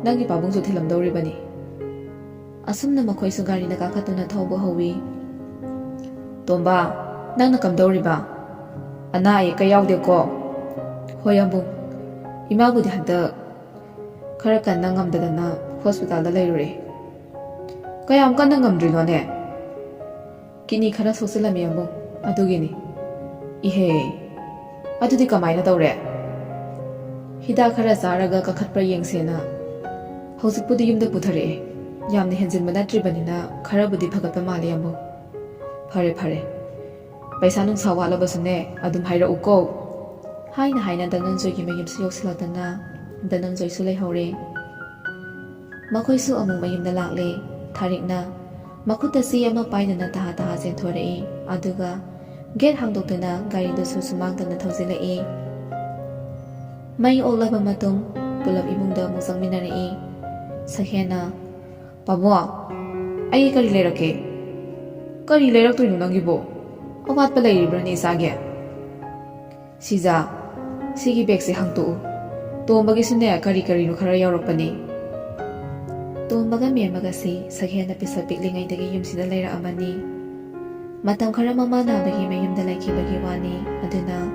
ꯅꯪꯒꯤ ꯄꯥꯕꯨꯡꯁꯨ ꯊꯤꯜꯂꯝꯗꯧꯔꯤꯕꯅꯤ꯫" ꯑꯁꯨꯝꯅ ꯃꯈꯣꯏꯁꯨ ꯒꯥꯔꯤꯗ ꯀꯥꯈꯠꯇꯨꯅ ꯊꯧꯕ ꯍꯧꯏ꯫ "ꯇꯣꯝꯕ, ꯅꯪꯅ ꯀꯝꯗꯧꯔꯤꯕ? ꯑꯅꯥ ꯑꯌꯦꯛꯀ ꯌꯥꯎꯗꯦꯀꯣ?" "ꯍꯣꯏ ꯑꯕꯨꯡ, ꯏꯃꯥꯕꯨꯗꯤ ꯍꯟꯗꯛ ꯈꯔ ꯀꯟꯅ ꯉꯝꯗꯗꯅ ꯍꯣꯁꯄꯤꯇꯥꯜꯗ ꯂꯩꯔꯨꯔꯦ꯫" "ꯀꯌꯥꯝ ꯀꯟꯅ ꯉꯝꯗ꯭ꯔꯤꯅꯣꯅꯦ?" "ꯀꯤꯗꯅꯤ ꯈꯔ ꯁꯣꯛꯆꯤꯜꯂꯝꯃꯦ ꯑꯕꯨꯡ, ꯑꯗꯨꯒꯤꯅꯤ꯫" "ꯏꯍꯦ, ꯑꯗꯨꯗꯤ ꯀꯃꯥꯏꯅ ꯇꯧꯔꯦ?" "ꯍꯤꯗꯥꯛ ꯈꯔ ꯆꯥꯔꯒ ꯀꯟꯈꯠꯄ꯭ꯔꯥ ꯌꯦꯡꯁꯦꯅ ꯍꯧꯖꯤꯛꯄꯨꯗꯤ ꯌꯨꯝꯗ ꯄꯨꯊꯔꯛꯑꯦ꯫ ꯌꯥꯝꯅ ꯍꯦꯟꯖꯤꯟꯕ ꯅꯠꯇ꯭ꯔꯤꯕꯅꯤꯅ ꯈꯔꯕꯨꯗꯤ ꯐꯒꯠꯄ ꯃꯥꯜꯂꯦ ꯑꯕꯨꯡ꯫" "ꯐꯔꯦ ꯐꯔꯦ, ꯄꯩꯁꯥ ꯅꯨꯡꯁꯥ ꯋꯥꯠꯂꯕꯁꯨꯅꯦ ꯑꯗꯨꯝ ꯍꯥꯏꯔꯛꯎꯀꯣ꯫" ꯍꯥꯏꯅ ꯍꯥꯏꯅ ꯙꯅꯟꯖꯣꯏꯒꯤ ꯃꯌꯨꯝꯁꯨ ꯌꯧꯁꯤꯜꯂꯛꯇꯅ ꯙꯅꯟꯖꯣꯏꯁꯨ ꯂꯩꯍꯧꯔꯦ꯫ ꯃꯈꯣꯏꯁꯨ ꯑꯃꯨꯛ ꯃꯌꯨꯝꯗ ꯂꯥꯛꯂꯦ꯫ ꯊꯥꯔꯤꯛꯅ ꯃꯈꯨꯠꯇ ꯆꯦ ꯑꯃ ꯄꯥꯏꯗꯨꯅ ꯇꯍꯥ ꯇꯍꯥ ꯆꯦꯟꯊꯣꯔꯛꯏ꯫ ꯑꯗꯨꯒ ꯒꯦꯠ ꯍꯥꯡꯗꯣꯛꯇꯨꯅ ꯒꯥꯔꯤꯗꯨꯁꯨ ꯁꯨꯃꯥꯡ ꯇꯝꯅ ꯊꯧꯖꯤꯜꯂꯛꯏ꯫ ꯃꯩ ꯑꯣꯛꯂꯕ ꯃꯇꯨꯡ ꯄꯨꯂꯞ ꯏꯃꯨꯡꯗ ꯑꯃꯨꯛ ꯆꯪꯃꯤꯟꯅꯔꯛꯏ꯫ ꯁꯈꯦꯅ, "ꯄꯥꯕꯨꯡ, ꯑꯩ ꯀꯔꯤ ꯂꯩꯔꯛꯀꯦ?" "ꯀꯔꯤ ꯂꯩꯔꯛꯇꯣꯏꯅꯣ ꯅꯪꯒꯤꯕꯣ? ꯑꯋꯥꯠꯄ ꯂꯩꯔꯤꯕ꯭ꯔꯥꯅꯦ ꯏꯆꯥꯒꯤ?" "ꯁꯤꯖꯥ, ꯁꯤꯒꯤ ꯕꯦꯒꯁꯦ ꯍꯥꯡꯇꯣꯛꯎ꯫ ꯇꯣꯝꯕꯒꯤꯁꯨꯅꯦ ꯀꯔꯤ ꯀꯔꯤꯅꯣ ꯈꯔ ꯌꯥꯎꯔꯛꯄꯅꯤ꯫" ꯇꯣꯝꯕꯒ ꯃꯦꯝꯃꯒꯁꯤ ꯁꯈꯦꯅ ꯄꯤꯁꯛ ꯄꯤꯛꯂꯤꯉꯩꯗꯒꯤ ꯌꯨꯝꯁꯤꯗ ꯂꯩꯔꯛꯑꯕꯅꯤ꯫ ꯃꯇꯝ ꯈꯔ ꯃꯃꯥ ꯅꯥꯕꯒꯤ ꯃꯌꯨꯝꯗ ꯂꯩꯈꯤꯕꯒꯤ ꯋꯥꯅꯤ, ꯑꯗꯨꯅ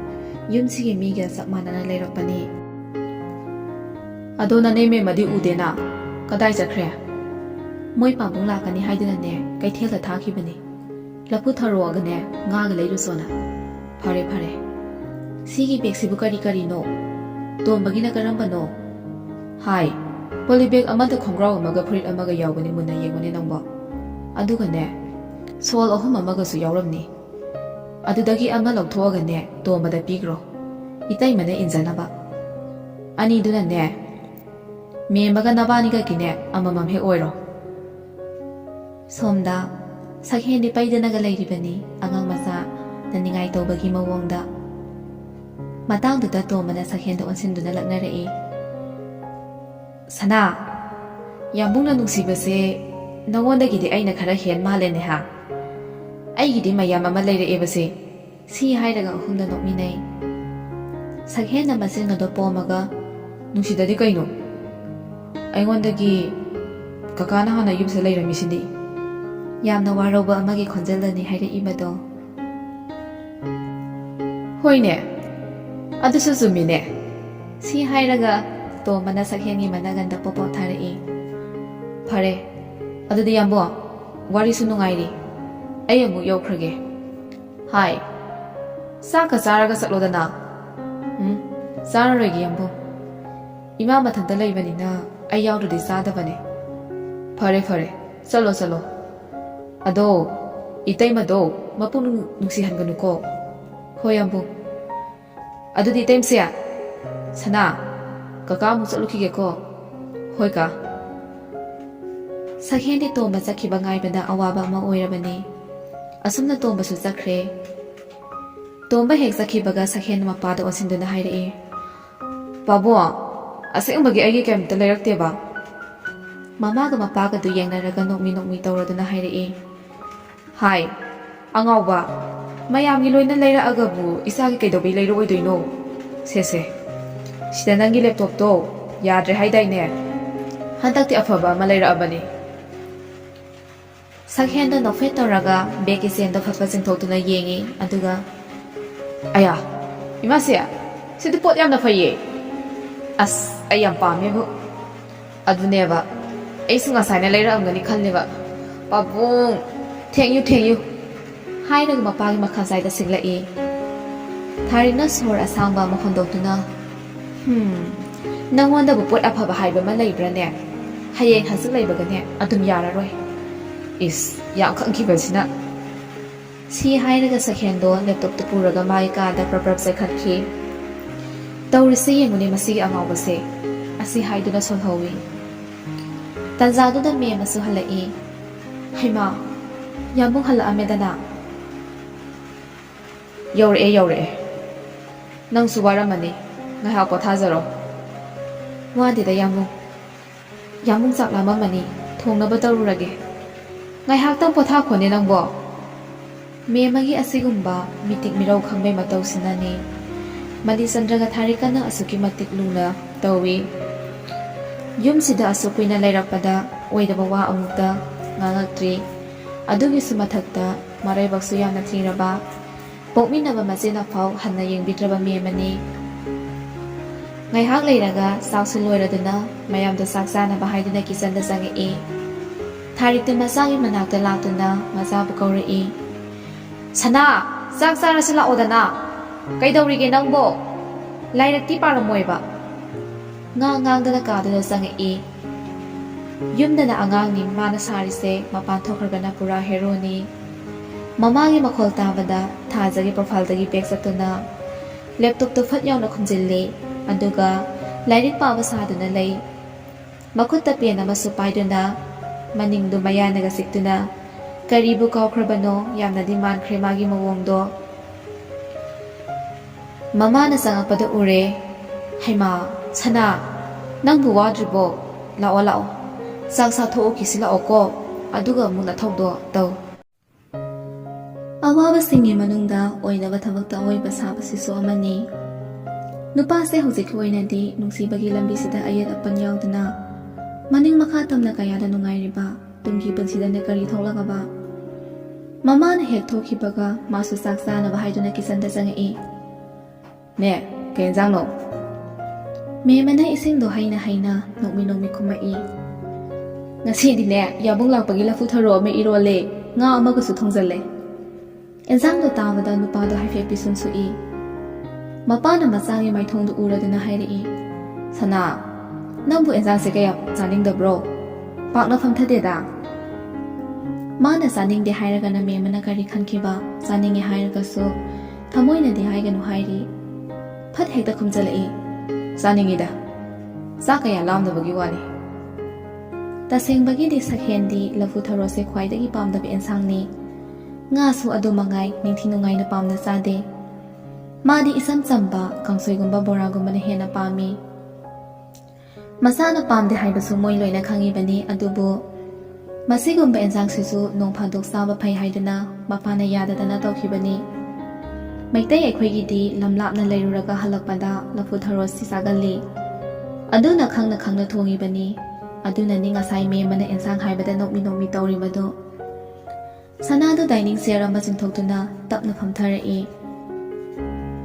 ꯌꯨꯝꯁꯤꯒꯤ ꯃꯤꯒ ꯆꯞ ꯃꯥꯟꯅꯅ ꯂꯩꯔꯛꯄꯅꯤ꯫ "ꯑꯗꯣ ꯅꯅꯦ ꯃꯦꯝꯃꯗꯤ ꯎꯗꯦꯅ, ꯀꯗꯥꯏ ꯆꯠꯈ꯭ꯔꯦ?" "ꯃꯣꯏ ꯄꯥꯕꯨꯡ ꯂꯥꯛꯀꯅꯤ ꯍꯥꯏꯗꯨꯅꯅꯦ ꯀꯩꯊꯦꯜꯗ ꯊꯥꯈꯤꯕꯅꯤ, ꯂꯐꯨ ꯊꯔꯣꯒꯅꯦ ꯉꯥꯒ ꯂꯩꯔꯨꯆꯣꯅ꯫" "ꯐꯔꯦ ꯐꯔꯦ꯫ ꯁꯤꯒꯤ ꯕꯦꯒꯁꯤꯕꯨ ꯀꯔꯤ ꯀꯔꯤꯅꯣ? ꯇꯣꯝꯕꯒꯤꯅ ꯀꯔꯝꯕꯅꯣ?" "ꯍꯥꯏ, ꯄꯣꯂꯤ ꯕꯦꯒ ꯑꯃꯗ ꯈꯣꯡꯒ꯭ꯔꯥꯎ ꯑꯃꯒ ꯐꯨꯔꯤꯠ ꯑꯃꯒ ꯌꯥꯎꯕꯅꯤ, ꯃꯨꯟꯅ ꯌꯦꯡꯉꯨꯅꯦ ꯅꯪꯕꯣ꯫ ꯑꯗꯨꯒꯅꯦ, ꯁꯣꯜ ꯑꯍꯨꯝ ꯑꯃꯒꯁꯨ ꯌꯥꯎꯔꯝꯅꯤ꯫ ꯑꯗꯨꯗꯒꯤ ꯑꯃ ꯂꯧꯊꯣꯛꯑꯒꯅꯦ, ꯇꯣꯝꯕꯗ ꯄꯤꯈ꯭ꯔꯣ, ꯏꯇꯩꯃꯅ ꯏꯟꯖꯅꯕ꯫ ꯑꯅꯤꯗꯨꯅꯅꯦ, ꯃꯦꯝꯃꯒ ꯅꯕꯥꯅꯤꯒꯒꯤꯅꯦ, ꯑꯃꯃꯝ ꯍꯦꯛ ꯑꯣꯏꯔꯣ꯫ ꯁꯣꯝꯗ ꯁꯛꯍꯦꯟꯗꯤ ꯄꯩꯗꯅꯒ ꯂꯩꯔꯤꯕꯅꯤ, ꯑꯉꯥꯡ ꯃꯆꯥꯅ ꯅꯤꯡꯉꯥꯏ ꯇꯧꯕꯒꯤ ꯃꯑꯣꯡꯗ꯫ ꯃꯇꯥꯡꯗꯨꯗ ꯇꯣꯝꯕꯅ ꯁꯛꯍꯦꯟꯗ ꯑꯣꯟꯁꯤꯟꯗꯨꯅ ꯂꯛꯅꯔꯛꯏ꯫ "ꯁꯅꯥ, ꯌꯥꯝꯕꯨꯡꯅ ꯅꯨꯡꯁꯤꯕꯁꯦ ꯅꯉꯣꯟꯗꯒꯤꯗꯤ ꯑꯩꯅ ꯈꯔ ꯍꯦꯟ ꯃꯥꯜꯂꯦꯅꯦ ꯍꯥ? ꯑꯩꯒꯤꯗꯤ ꯃꯌꯥꯝ ꯑꯃ ꯂꯩꯔꯛꯑꯦꯕꯁꯦ", ꯁꯤ ꯍꯥꯏꯔꯒ ꯑꯍꯨꯝꯗ ꯅꯣꯛꯃꯤꯟꯅꯩ꯫ ꯁꯛꯍꯦꯟꯅ ꯃꯆꯤꯟ ꯑꯗꯨ ꯄꯣꯝꯃꯒ, "ꯅꯨꯡꯁꯤꯗꯗꯤ ꯀꯩꯅꯣ? ꯑꯩꯉꯣꯟꯗꯒꯤ ꯀꯀꯥꯅ ꯍꯥꯟꯅ ꯌꯨꯝꯁꯤꯗ ꯂꯩꯔꯝꯃꯤꯁꯤꯗꯤ?" ꯌꯥꯝꯅ ꯋꯥꯔꯧꯕ ꯑꯃꯒꯤ ꯈꯣꯟꯖꯦꯜꯗꯅꯤ ꯍꯥꯏꯔꯛꯏꯕꯗꯣ꯫ "ꯍꯣꯏꯅꯦ, ꯑꯗꯨꯁꯨ ꯆꯨꯝꯃꯤꯅꯦ", ꯁꯤ ꯍꯥꯏꯔꯒ ꯇꯣꯝꯕꯅ ꯁꯛꯍꯦꯟꯒꯤ ꯃꯅꯥꯒꯟꯗ ꯄꯣꯄꯣ ꯊꯥꯔꯛꯏ꯫ "ꯐꯔꯦ, ꯑꯗꯨꯗꯤ ꯌꯥꯝꯕꯣ, ꯋꯥꯔꯤꯁꯨ ꯅꯨꯡꯉꯥꯏꯔꯤ, ꯑꯩ ꯑꯃꯨꯛ ꯌꯧꯈ꯭ꯔꯒꯦ꯫ ꯍꯥꯏ, ꯆꯥꯛꯀ ꯆꯥꯔꯒ ꯆꯠꯂꯣꯗꯅ꯫" "ꯎꯝ, ꯆꯥꯔꯔꯣꯏꯒꯦ ꯌꯥꯝꯕꯨꯡ꯫ ꯏꯃꯥ ꯃꯊꯟꯇ ꯂꯩꯕꯅꯤꯅ ꯑꯩ ꯌꯥꯎꯗ꯭ꯔꯗꯤ ꯆꯥꯗꯕꯅꯦ꯫" "ꯐꯔꯦ, ꯐꯔꯦ, ꯆꯠꯂꯣ, ꯆꯠꯂꯣ꯫ ꯑꯗꯣ, ꯏꯇꯩꯃꯗꯣ ꯃꯄꯨꯛꯅꯤꯡ ꯅꯨꯡꯁꯤꯍꯟꯒꯅꯨꯀꯣ꯫" "ꯍꯣꯏ ꯌꯥꯝꯕꯨꯡ꯫ ꯑꯗꯨꯗꯤ ꯏꯇꯩꯃꯁꯦ, ꯁꯅꯥ, ꯀꯀꯥ ꯑꯃꯨꯛ ꯆꯠꯂꯨꯈꯤꯒꯦꯀꯣ꯫" "ꯍꯣꯏ ꯀꯥ꯫" ꯁꯛꯍꯦꯟꯗꯤ ꯇꯣꯝꯕ ꯆꯠꯈꯤꯕ ꯉꯥꯏꯕꯗ ꯑꯋꯥꯕ ꯑꯃ ꯑꯣꯏꯔꯕꯅꯤ꯫ ꯑꯁꯨꯝꯅ ꯇꯣꯝꯕꯁꯨ ꯆꯠꯈ꯭ꯔꯦ꯫ ꯇꯣꯝꯕ ꯍꯦꯛ ꯆꯠꯈꯤꯕꯒ ꯁꯛꯍꯦꯟ ꯃꯄꯥꯗ ꯑꯣꯟꯁꯤꯟꯗꯨꯅ ꯍꯥꯏꯔꯛꯏ, "ꯄꯥꯕꯨꯡ, ꯑꯁꯦꯡꯕꯒꯤ ꯑꯩꯒꯤ ꯀꯔꯤꯝꯇ ꯂꯩꯔꯛꯇꯦꯕ?" ꯃꯃꯥꯒ ꯃꯄꯥꯒꯗꯨ ꯌꯦꯡꯅꯔꯒ ꯅꯣꯛꯃꯤ ꯅꯣꯛꯃꯤ ꯇꯧꯔꯗꯨꯅ ꯍꯥꯏꯔꯛꯏ, "ꯍꯥꯏ, ꯑꯉꯥꯎꯕ, ꯃꯌꯥꯝꯒꯤ ꯂꯣꯏꯅ ꯂꯩꯔꯛꯑꯒꯕꯨ ꯏꯆꯥꯒꯤ ꯀꯩꯗꯧꯕꯩ ꯂꯩꯔꯛꯑꯣꯏꯗꯣꯏꯅꯣ? ꯁꯦ ꯁꯦ, ꯁꯤꯗ ꯅꯪꯒꯤ ꯂꯦꯞꯇꯣꯞꯇꯣ ꯌꯥꯗ꯭ꯔꯦ ꯍꯥꯏꯗꯥꯏꯅꯦ? ꯍꯟꯗꯛꯇꯤ ꯑꯐꯕ ꯑꯃ ꯂꯩꯔꯛꯑꯕꯅꯤ꯫" ꯁꯛꯍꯦꯟꯗꯣ ꯅꯣꯛꯐꯦꯠ ꯇꯧꯔꯒ ꯕꯦꯒꯀꯤ ꯆꯦꯟꯗꯣ ꯐꯠ ꯐꯠ ꯆꯤꯡꯊꯣꯛꯇꯨꯅ ꯌꯦꯡꯉꯤ, ꯑꯗꯨꯒ, "ꯑꯌꯥ, ꯏꯃꯥꯁꯦ, ꯁꯤꯗꯤ ꯄꯣꯠ ꯌꯥꯝꯅ ꯐꯩꯌꯦ꯫ ꯑꯁ, ꯑꯩ ꯌꯥꯝ ꯄꯥꯝꯃꯦꯕꯨ꯫ ꯑꯗꯨꯅꯦꯕ, ꯑꯩꯁꯨ ꯉꯁꯥꯏꯅ ꯂꯩꯔꯛꯑꯝꯒꯅꯤ ꯈꯜꯂꯦꯕ꯫ ꯄꯥꯕꯨꯡ, thank you, thank you꯫" ꯍꯥꯏꯔꯒ ꯃꯄꯥꯒꯤ ꯃꯈꯥ ꯆꯥꯏꯗ ꯁꯤꯛꯂꯛꯏ꯫ ꯊꯥꯔꯤꯛꯅ ꯁꯣꯔ ꯑꯁꯥꯡꯕ ꯑꯃ ꯍꯣꯟꯗꯣꯛꯇꯨꯅ, "ꯍꯝ, ꯅꯪꯉꯣꯟꯗꯕꯨ ꯄꯣꯠ ꯑꯐꯕ ꯍꯥꯏꯕ ꯑꯃ ꯂꯩꯕ꯭ꯔꯥꯅꯦ? ꯍꯌꯦꯡ ꯍꯪꯆꯤꯠ ꯂꯩꯕꯒꯅꯦ ꯑꯗꯨꯝ ꯌꯥꯔꯔꯣꯏ꯫ ꯏꯁ, ꯌꯥꯝ ꯈꯪꯈꯤꯕꯁꯤꯅ꯫ ꯁꯤ ꯍꯥꯏꯔꯒ ꯁꯈꯦꯟꯗꯣ ꯂꯦꯞꯇꯣꯞꯇꯨ ꯄꯨꯔꯒ ꯃꯥꯒꯤ ꯀꯥꯗ ꯄ꯭ꯔꯞ ꯄ꯭ꯔꯞ ꯆꯠꯈꯠꯈꯤ꯫ ꯇꯧꯔꯤꯁꯦ ꯌꯦꯡꯉꯨꯅꯦ ꯃꯁꯤꯒꯤ ꯑꯉꯥꯎꯕꯁꯦ꯫ ꯑꯁꯤ ꯍꯥꯏꯗꯨꯅ ꯁꯣꯜꯍꯧꯏ꯫ ꯇꯟꯖꯥꯗꯨꯗ ꯃꯦꯝ ꯑꯃꯁꯨ ꯍꯜꯂꯛꯏ꯫ ꯍꯩꯃꯥ, ꯌꯥꯝꯕꯨꯡ ꯍꯜꯂꯛꯑꯝꯃꯦꯗꯅ꯫ ꯌꯧꯔꯛꯑꯦ, ꯌꯧꯔꯛꯑꯦ꯫ ꯅꯪꯁꯨ ꯋꯥꯔꯝꯃꯅꯤ, ꯉꯥꯏꯍꯥꯛ ꯄꯣꯊꯥꯖꯔꯣ꯫ ꯋꯥꯗꯦꯗ ꯌꯥꯝꯕꯨꯡ꯫ ꯌꯥꯝꯕꯨꯡ ꯆꯥꯛ ꯂꯥꯝꯃꯝꯃꯅꯤ, ꯊꯣꯡꯅꯕ ꯇꯧꯔꯨꯔꯒꯦ꯫ ꯉꯥꯏꯍꯥꯛꯇꯪ ꯄꯣꯊꯥꯈꯣꯅꯦ ꯅꯪꯕꯣ꯫ ꯃꯦꯝ ꯑꯃꯒꯤ ꯑꯁꯤꯒꯨꯝꯕ ꯃꯤꯇꯤꯛ ꯃꯤꯔꯧ ꯈꯪꯕꯩ ꯃꯇꯧꯁꯤꯅꯅꯤ ꯃꯅꯤꯆꯟꯗ꯭ꯔꯒ ꯊꯥꯔꯤꯀꯅ ꯑꯁꯨꯛꯀꯤ ꯃꯇꯤꯛ ꯂꯨꯅ ꯇꯧꯏ꯫ ꯌꯨꯝꯁꯤꯗ ꯑꯁꯨꯛ ꯀꯨꯏꯅ ꯂꯩꯔꯛꯄꯗ ꯑꯣꯏꯗꯕ ꯋꯥ ꯑꯃꯨꯛꯇ ꯉꯥꯡꯉꯛꯇ꯭ꯔꯤ꯫ ꯑꯗꯨꯒꯤꯁꯨ ꯃꯊꯛꯇ ꯃꯔꯥꯏꯕꯛꯁꯨ ꯌꯥꯝꯅ ꯊꯤꯔꯕ ꯄꯣꯛꯃꯤꯟꯅꯕ ꯃꯆꯦꯅ ꯐꯥꯎ ꯍꯟꯅ ꯌꯦꯡꯕꯤꯗ꯭ꯔꯕ ꯃꯦꯝ ꯑꯃꯅꯤ꯫ ꯉꯥꯏꯍꯥꯛ ꯂꯩꯔꯒ ꯆꯥꯛꯁꯨ ꯂꯣꯏꯔꯗꯨꯅ ꯃꯌꯥꯝꯗꯣ ꯆꯥꯛ ꯆꯥꯅꯕ ꯍꯥꯏꯗꯨꯅ ꯀꯤꯆꯟꯗ ꯆꯪꯉꯛꯏ꯫ ꯊꯥꯔꯤꯛꯇꯨ ꯃꯆꯥꯒꯤ ꯃꯅꯥꯛꯇ ꯂꯥꯛꯇꯨꯅ ꯃꯆꯥꯕꯨ ꯀꯧꯔꯛꯏ꯫ "ꯁꯅꯥ, ꯆꯥꯛ ꯆꯥꯔꯁꯤ ꯂꯥꯛꯑꯣꯗꯅ꯫ ꯀꯩꯗꯧꯔꯤꯒꯦ ꯅꯪꯕꯣ? ꯂꯥꯏꯔꯤꯛꯇꯤ ꯄꯥꯔꯝꯃꯣꯏꯕ?" ꯉꯥ ꯉꯥꯡꯗꯅ ꯀꯥꯗꯨꯗ ꯆꯪꯉꯛꯏ꯫ ꯌꯨꯝꯗꯅ ꯑꯉꯥꯡꯅꯤ ꯃꯥꯅ ꯁꯥꯔꯤꯁꯦ, ꯃꯄꯥꯟ ꯊꯣꯛꯈ꯭ꯔꯒꯅ ꯄꯨꯔꯥ ꯍꯦꯔꯣꯅꯤ꯫ ꯃꯃꯥꯒꯤ ꯃꯈꯣꯜ ꯇꯥꯕꯗ ꯊꯥꯖꯒꯤ ꯄ꯭ꯔꯣꯐꯥꯏꯜꯗꯒꯤ ꯕꯦꯛ ꯆꯠꯇꯨꯅ ꯂꯦꯞꯇꯣꯞꯇꯨ ꯐꯠ ꯌꯥꯎꯅ ꯈꯨꯝꯖꯤꯜꯂꯤ, ꯑꯗꯨꯒ ꯂꯥꯏꯔꯤꯛ ꯄꯥꯕ ꯁꯥꯗꯨꯅ ꯂꯩ꯫ ꯃꯈꯨꯠꯇ ꯄꯦꯟ ꯑꯃꯁꯨ ꯄꯥꯏꯗꯨꯅ ꯃꯅꯤꯡꯗꯨ ꯃꯌꯥꯅꯒ ꯆꯤꯛꯇꯨꯅ ꯀꯔꯤꯕꯨ ꯀꯥꯎꯈ꯭ꯔꯕꯅꯣ, ꯌꯥꯝꯅꯗꯤ ꯃꯥꯟꯈ꯭ꯔꯦ ꯃꯥꯒꯤ ꯃꯑꯣꯡꯗꯣ꯫ ꯃꯃꯥꯅ ꯆꯪꯉꯛꯄꯗ ꯎꯔꯦ꯫ "ꯍꯩꯃꯥ, ꯁꯅꯥ, ꯅꯪꯕꯨ ꯋꯥꯗ꯭ꯔꯤꯕꯣ? ꯂꯥꯛꯑꯣ, ꯂꯥꯛꯑꯣ꯫ ꯆꯥꯛ ꯆꯥꯊꯣꯛꯎꯈꯤꯁꯤ ꯂꯥꯛꯑꯣꯀꯣ, ꯑꯗꯨꯒ ꯑꯃꯨꯛ ꯅꯊꯧꯗꯣ ꯇꯧ꯫" ꯑꯋꯥꯕꯁꯤꯡꯒꯤ ꯃꯅꯨꯡꯗ ꯑꯣꯏꯗꯕ ꯊꯕꯛꯇ ꯑꯑꯣꯏꯕ ꯁꯥꯕꯁꯤꯁꯨ ꯑꯃꯅꯤ꯫ ꯅꯨꯄꯥꯁꯦ ꯍꯧꯖꯤꯛꯀꯤ ꯑꯣꯏꯅꯗꯤ ꯅꯨꯡꯁꯤꯕꯒꯤ ꯂꯝꯕꯤꯁꯤꯗ ꯑꯌꯦꯠ ꯑꯄꯟ ꯌꯥꯎꯗꯅ ꯃꯅꯤꯡ ꯃꯈꯥ ꯇꯝꯅ ꯀꯌꯥꯗ ꯅꯨꯡꯉꯥꯏꯔꯤꯕ, ꯇꯨꯡꯒꯤ ꯄꯨꯟꯁꯤꯗꯅ ꯀꯔꯤ ꯊꯣꯛꯂꯒꯕ? ꯃꯃꯥꯅ ꯍꯦꯛ ꯊꯣꯛꯈꯤꯕꯒ ꯃꯥꯁꯨ ꯆꯥꯛ ꯆꯥꯅꯕ ꯍꯥꯏꯗꯨꯅ ꯀꯤꯆꯟꯗ ꯆꯪꯉꯛꯏ꯫ "ꯅꯦ, ꯀꯩ ꯌꯦꯟꯖꯥꯡꯅꯣ?" ꯃꯦꯝ ꯑꯃꯅ ꯏꯁꯤꯡꯗꯣ ꯍꯩꯅ ꯍꯩꯅ ꯅꯣꯛꯃꯤ ꯅꯣꯛꯃꯤ ꯈꯨꯝꯃꯛꯏ꯫ "ꯉꯁꯤꯗꯤꯅꯦ, ꯌꯥꯕꯨꯡ ꯂꯥꯛꯄꯒꯤ ꯂꯐꯨ ꯊꯔꯣ ꯑꯃ ꯏꯔꯣꯜꯂꯦ, ꯉꯥ ꯑꯃꯒꯁꯨ ꯊꯣꯡꯖꯜꯂꯦ꯫" ꯑꯦꯟꯖꯥꯡꯗꯣ ꯇꯥꯕꯗ ꯅꯨꯄꯥꯗꯣ ꯍꯥꯏꯐꯦꯠ ꯄꯤꯁꯨꯝ ꯁꯨꯛꯏ꯫ ꯃꯄꯥꯅ ꯃꯆꯥꯒꯤ ꯃꯥꯏꯊꯣꯡꯗꯨ ꯎꯔꯗꯨꯅ ꯍꯥꯏꯔꯛꯏ, "ꯁꯅꯥ, ꯅꯪꯕꯨ ꯑꯦꯟꯖꯥꯡꯁꯦ ꯀꯌꯥ ꯆꯥꯅꯤꯡꯗꯕ꯭ꯔꯣ? ꯄꯥꯛꯅ ꯐꯝꯊꯗꯦꯗ꯫" ꯃꯥꯅ ꯆꯥꯅꯤꯡꯗꯦ ꯍꯥꯏꯔꯒꯅ ꯃꯦꯝꯃꯅ ꯀꯔꯤ ꯈꯟꯈꯤꯕ? ꯆꯥꯅꯤꯡꯉꯦ ꯍꯥꯏꯔꯒꯁꯨ ꯊꯃꯣꯏꯅꯗꯤ ꯍꯥꯏꯒꯅꯨ ꯍꯥꯏꯔꯤ꯫ ꯐꯠ ꯍꯦꯛꯇ ꯈꯨꯝꯖꯜꯂꯛꯏ꯫ "ꯆꯥꯅꯤꯡꯉꯤꯗ꯫ ꯆꯥꯛ ꯀꯌꯥ ꯂꯥꯝꯗꯕꯒꯤ ꯋꯥꯅꯤ꯫" ꯇꯁꯦꯡꯕꯒꯤꯗꯤ ꯁꯛꯍꯦꯟꯗꯤ ꯂꯐꯨ ꯊꯔꯣꯁꯦ ꯈ꯭ꯋꯥꯏꯗꯒꯤ ꯄꯥꯝꯗꯕ ꯑꯦꯟꯁꯥꯡꯅꯤ꯫ ꯉꯥꯁꯨ ꯑꯗꯨ ꯃꯉꯥꯏ ꯅꯤꯡꯊꯤ ꯅꯨꯡꯉꯥꯏꯅ ꯄꯥꯝꯅ ꯆꯥꯗꯦ꯫ ꯃꯥꯗꯤ ꯏꯆꯝ ꯆꯝꯕ ꯀꯥꯡꯁꯣꯏꯒꯨꯝꯕ ꯕꯣꯔꯥꯒꯨꯝꯕꯅ ꯍꯦꯟꯅ ꯄꯥꯝꯃꯤ꯫ ꯃꯆꯥꯅ ꯄꯥꯝꯗꯦ ꯍꯥꯏꯕꯁꯨ ꯃꯣꯏ ꯂꯣꯏꯅ ꯈꯪꯉꯤꯕꯅꯤ, ꯑꯗꯨꯕꯨ ꯃꯁꯤꯒꯨꯝꯕ ꯑꯦꯟꯁꯥꯡꯁꯤꯁꯨ ꯅꯣꯡ ꯐꯥꯗꯣꯛ ꯆꯥꯕ ꯐꯩ ꯍꯥꯏꯗꯨꯅ ꯃꯄꯥꯅ ꯌꯥꯗꯗꯅ ꯇꯧꯈꯤꯕꯅꯤ꯫ ꯃꯩꯇꯩ ꯑꯩꯈꯣꯏꯒꯤꯗꯤ ꯂꯝ ꯂꯥꯞꯅ ꯂꯩꯔꯨꯔꯒ ꯍꯜꯂꯛꯄꯗ ꯂꯐꯨ ꯊꯔꯣꯁꯤ ꯆꯥꯒꯜꯂꯤ꯫ ꯑꯗꯨꯅ ꯈꯪꯅ ꯈꯪꯅ ꯊꯣꯡꯉꯤꯕꯅꯤ꯫ ꯑꯗꯨꯅꯅꯤ ꯉꯁꯥꯏ ꯃꯦꯝꯃꯅ ꯑꯦꯟꯁꯥꯡ ꯍꯥꯏꯕꯗ ꯅꯣꯛꯃꯤ ꯅꯣꯛꯃꯤ ꯇꯧꯔꯤꯕꯗꯨ꯫ ꯁꯅꯥꯗꯨ dining chair ꯑꯃ ꯆꯤꯡꯊꯣꯛꯇꯨꯅ ꯇꯞꯅ ꯐꯝꯊꯔꯛꯏ꯫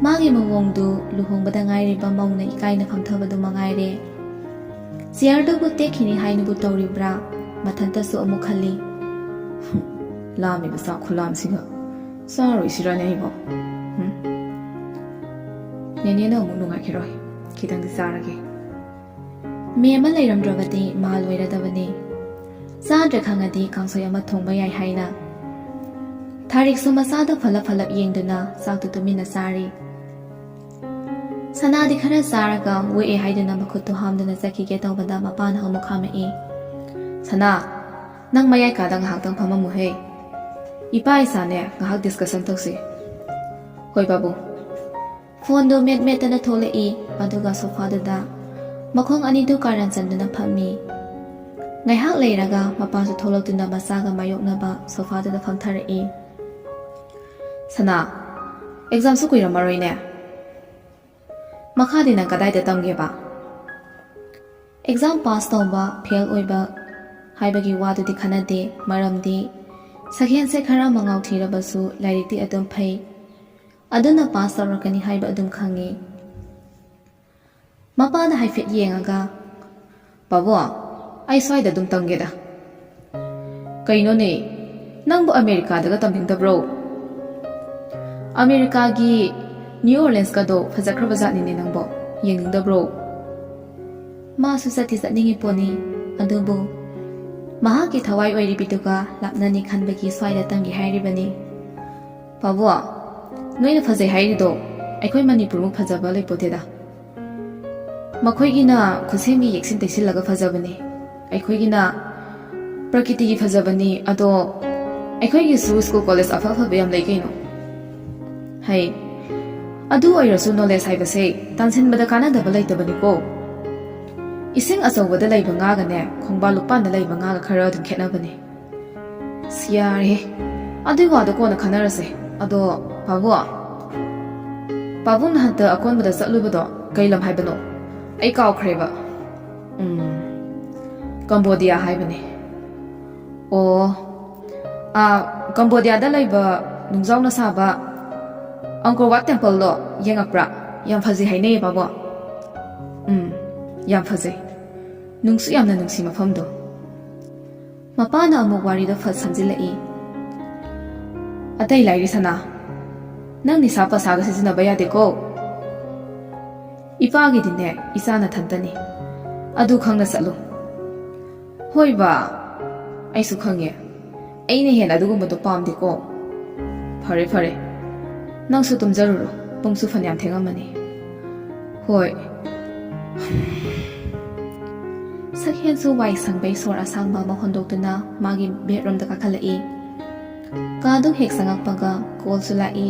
ꯃꯥꯒꯤ ꯃꯑꯣꯡꯗꯨ ꯂꯨꯍꯣꯡꯕꯗ ꯉꯥꯏꯔꯤꯕ ꯃꯧꯅ ꯏꯀꯥꯏꯅ ꯐꯝꯊꯕꯗꯨ ꯃꯉꯥꯏꯔꯦ꯫ Chairꯗꯨꯕꯨ ꯇꯦꯛꯈꯤꯅꯤ ꯍꯥꯏꯅꯕꯨ ꯇꯧꯔꯤꯕ꯭ꯔꯥ? ꯃꯊꯟꯇꯁꯨ ꯑꯃꯨꯛ ꯈꯜꯂꯤ꯫ "ꯂꯥꯝꯃꯤꯕ ꯆꯥꯛ ꯈꯨꯂꯥꯝꯁꯤꯒ ꯆꯥꯔꯣꯏꯁꯤꯔꯅꯦ ꯑꯩꯕꯣ? ꯍꯨꯝ? ꯅꯦꯅꯦꯅ ꯑꯃꯨꯛ ꯅꯨꯡꯉꯥꯏꯈꯤꯔꯣꯏ꯫ ꯈꯤꯇꯪꯗꯤ ꯆꯥꯔꯒꯦ꯫" ꯃꯦꯝꯃ ꯂꯩꯔꯝꯗ꯭ꯔꯕꯗꯤ ꯃꯥ ꯂꯣꯏꯔꯗꯕꯅꯤ꯫ ꯆꯥꯗ꯭ꯔꯦ ꯈꯪꯉꯗꯤ ꯀꯥꯡꯁꯣꯏ ꯑꯃ ꯊꯣꯡꯕ ꯌꯥꯏ ꯍꯥꯏꯅ꯫ ꯊꯥꯔꯤꯛꯁꯨ ꯃꯆꯥꯗ ꯐꯂꯞ ꯐꯂꯞ ꯌꯦꯡꯗꯨꯅ ꯆꯥꯛꯇꯨ ꯇꯨꯃꯤꯟꯅ ꯆꯥꯔꯤ꯫ ꯁꯅꯥꯗꯤ ꯈꯔ ꯆꯥꯔꯒ ꯋꯦꯛꯑꯦ ꯍꯥꯏꯗꯨꯅ ꯃꯈꯨꯠꯇꯨ ꯍꯥꯝꯗꯨꯅ ꯆꯠꯈꯤꯒꯦ ꯇꯧꯕꯗ ꯃꯄꯥꯅ ꯑꯃꯨꯛ ꯈꯥꯝꯃꯛꯏ꯫ "ꯁꯅꯥ, ꯅꯪ ꯃꯌꯥꯏ ꯀꯥꯗ ꯉꯥꯏꯍꯥꯛꯇꯪ ꯐꯝꯃꯝꯃꯨꯍꯦ꯫ ꯏꯄꯥ ꯏꯆꯥꯅꯦ ꯉꯥꯏꯍꯥꯛ discussion ꯇꯧꯁꯤ꯫" "ꯍꯣꯏ ꯕꯥꯕꯨ꯫" ꯐꯣꯟꯗꯨ ꯃꯦꯠ ꯃꯦꯠꯇꯅ ꯊꯣꯛꯂꯛꯏ, ꯑꯗꯨꯒ ꯁꯣꯐꯥꯗꯨꯗ ꯃꯈꯣꯡ ꯑꯅꯤꯗꯨ ꯀꯥꯔꯟ ꯆꯟꯗꯨꯅ ꯐꯝꯃꯤ꯫ ꯉꯥꯏꯍꯥꯛ ꯂꯩꯔꯒ ꯃꯄꯥꯁꯨ ꯊꯣꯛꯂꯛꯇꯨꯅ ꯃꯆꯥꯒ ꯃꯥꯌꯣꯛꯅꯕ ꯁꯣꯐꯥꯗꯨꯗ ꯐꯝꯊꯔꯛꯏ꯫ "ꯁꯅꯥ, examꯁꯨ ꯀꯨꯏꯔꯝꯃꯔꯣꯏꯅꯦ꯫ ꯃꯈꯥꯗꯤ ꯅꯪ ꯀꯗꯥꯏꯗ ꯇꯝꯒꯦꯕ?" Exam pass ꯇꯧꯕ, fail ꯑꯣꯏꯕ ꯍꯥꯏꯕꯒꯤ ꯋꯥꯗꯨꯗꯤ ꯈꯟꯅꯗꯦ, ꯃꯔꯝꯗꯤ ꯁꯛꯍꯦꯟꯁꯦ ꯈꯔ ꯃꯉꯥꯎ ꯊꯤꯔꯕꯁꯨ ꯂꯥꯏꯔꯤꯛꯇꯤ ꯑꯗꯨꯝ ꯐꯩ꯫ ꯑꯗꯨꯅ pass ꯇꯧꯔꯛꯀꯅꯤ ꯍꯥꯏꯕ ꯑꯗꯨꯝ ꯈꯪꯉꯤ꯫ ꯃꯄꯥꯗ ꯍꯥꯏꯐꯦꯠ ꯌꯦꯡꯉꯒ, "ꯄꯥꯕꯨꯡ, ꯑꯩ ꯁ꯭ꯋꯥꯏꯗ ꯑꯗꯨꯝ ꯇꯝꯒꯦꯗ꯫" "ꯀꯩꯅꯣꯅꯦ, ꯅꯪꯕꯨ ꯑꯃꯦꯔꯤꯀꯥꯗꯒ ꯇꯝꯅꯤꯡꯗꯕ꯭ꯔꯣ? ꯑꯃꯦꯔꯤꯀꯥꯒꯤ New Orleansꯀꯗꯣ ꯐꯖꯈ꯭ꯔꯕ ꯖꯥꯠꯅꯤꯅꯦ, ꯅꯪꯕꯣ ꯌꯦꯡꯅꯤꯡꯗꯕ꯭ꯔꯣ?" ꯃꯥꯁꯨ ꯆꯠꯇꯤ ꯆꯠꯅꯤꯡꯉꯤ ꯄꯣꯠꯅꯤ, ꯑꯗꯨꯕꯨ ꯃꯍꯥꯛꯀꯤ ꯊꯋꯥꯏ ꯑꯣꯏꯔꯤꯕꯤꯗꯨꯒ ꯂꯥꯞꯅꯅꯤ ꯈꯟꯕꯒꯤ ꯁ꯭ꯋꯥꯏꯗ ꯇꯝꯒꯦ ꯍꯥꯏꯔꯤꯕꯅꯤ꯫ ꯄꯥꯕꯨ, ꯅꯣꯏꯅ ꯐꯖꯩ ꯍꯥꯏꯔꯤꯗꯣ ꯑꯩꯈꯣꯏ ꯃꯅꯤꯄꯨꯔꯃꯨꯛ ꯐꯖꯕ ꯂꯩꯄꯣꯠꯇꯦꯗ꯫ ꯃꯈꯣꯏꯒꯤꯅ ꯈꯨꯠꯁꯦꯝꯒꯤ ꯌꯦꯛꯁꯤꯟ ꯇꯩꯁꯤꯜꯂꯒ ꯐꯖꯕꯅꯤ, ꯑꯩꯈꯣꯏꯒꯤꯅ ꯄ꯭ꯔꯀꯤꯇꯤꯒꯤ ꯐꯖꯕꯅꯤ꯫ ꯑꯗꯣ ꯑꯩꯈꯣꯏꯒꯤꯁꯨ ꯁ꯭ꯀꯨꯜ ꯀꯣꯂꯦꯖ ꯑꯐ ꯑꯐꯕ ꯌꯥꯝ ꯂꯩ ꯀꯩꯅꯣ꯫ ꯍꯩ, ꯑꯗꯨ ꯑꯣꯏꯔꯁꯨ ꯅꯣꯂꯦꯖ ꯍꯥꯏꯕꯁꯦ ꯇꯥꯟꯁꯤꯟꯕꯗ ꯀꯥꯟꯅꯗꯕ ꯂꯩꯇꯕꯅꯤꯀꯣ꯫ ꯏꯁꯤꯡ ꯑꯆꯧꯕꯗ ꯂꯩꯕ ꯉꯥꯒꯅꯦ, ꯈꯣꯡꯕꯥꯜ ꯂꯨꯄꯥꯟꯗ ꯂꯩꯕ ꯉꯥꯒ ꯈꯔ ꯑꯗꯨꯝ ꯈꯦꯠꯅꯕꯅꯦ꯫ ꯑꯁ, ꯌꯥꯔꯦꯍꯦ, ꯑꯗꯨꯏ ꯋꯥꯗꯣ ꯀꯣꯟꯅ ꯈꯟꯅꯔꯁꯦ꯫ ꯑꯗꯣ ꯄꯥꯕꯨ, ꯄꯥꯕꯨꯡꯅ ꯍꯟꯇꯛ ꯑꯀꯣꯟꯕꯗ ꯆꯠꯂꯨꯕꯗꯣ ꯀꯩ ꯂꯝ ꯍꯥꯏꯕꯅꯣ? ꯑꯩ ꯀꯥꯎꯈ꯭ꯔꯦꯕ꯫ ꯎꯝ, ꯀꯝꯕꯣꯗꯤꯌꯥ ꯍꯥꯏꯕꯅꯦ꯫ ꯑꯣ, ꯑꯥ, ꯀꯝꯕꯣꯗꯤꯌꯥꯗ ꯂꯩꯕ ꯅꯨꯡꯖꯥꯎꯅ ꯁꯥꯕ ꯑꯪꯀꯣꯔ ꯋꯥꯠ ꯇꯦꯝꯄꯜꯗꯣ ꯌꯦꯡꯉꯛꯄ꯭ꯔꯥ? ꯌꯥꯝ ꯐꯖꯩ ꯍꯥꯏꯅꯩꯌꯦ ꯄꯥꯕꯨ꯫ ꯎꯝ, ꯌꯥꯝ ꯐꯖꯩ꯫ ꯅꯨꯡꯁꯨ ꯌꯥꯝꯅ ꯅꯨꯡꯁꯤ ꯃꯐꯝꯗꯣ꯫ ꯃꯄꯥꯅ ꯑꯃꯨꯛ ꯋꯥꯔꯤꯗꯣ ꯐꯠ ꯁꯝꯖꯤꯜꯂꯛꯏ꯫ ꯑꯇꯩ ꯂꯥꯏꯔꯤ ꯁꯅꯥ, ꯅꯪ ꯅꯤꯁꯥ ꯄꯁꯥꯒ ꯁꯤꯖꯤꯟꯅꯕ ꯌꯥꯗꯦꯀꯣ꯫ ꯏꯄꯥꯒꯤꯗꯤꯅꯦ, ꯏꯆꯥ ꯅꯊꯟꯇꯅꯤ꯫ ꯑꯗꯨ ꯈꯪꯅ ꯆꯠꯂꯨ꯫ ꯍꯣꯏ ꯕꯥ, ꯑꯩꯁꯨ ꯈꯪꯉꯦ꯫ ꯑꯩꯅ ꯍꯦꯟꯅ ꯑꯗꯨꯒꯨꯝꯕꯗꯣ ꯄꯥꯝꯗꯦꯀꯣ꯫ ꯐꯔꯦ, ꯐꯔꯦ꯫ ꯅꯪꯁꯨ ꯇꯨꯝꯖꯔꯨꯔꯣ꯫ ꯄꯨꯡꯁꯨ ꯐꯅꯌꯥꯝ ꯊꯦꯡꯉꯝꯃꯅꯤ꯫ ꯍꯣꯏ꯫ ꯁꯛꯍꯦꯟꯁꯨ ꯋꯥꯏ ꯁꯪꯕꯩ ꯁꯣꯔ ꯑꯁꯥꯡꯕ ꯑꯃ ꯍꯣꯟꯗꯣꯛꯇꯨꯅ ꯃꯥꯒꯤ ꯕꯦꯗꯔꯨꯝꯗ ꯀꯥꯈꯠꯂꯛꯏ꯫ ꯀꯥꯗꯨ ꯍꯦꯛ ꯆꯪꯉꯛꯄꯒ ꯀꯣꯜꯁꯨ ꯂꯥꯛꯏ꯫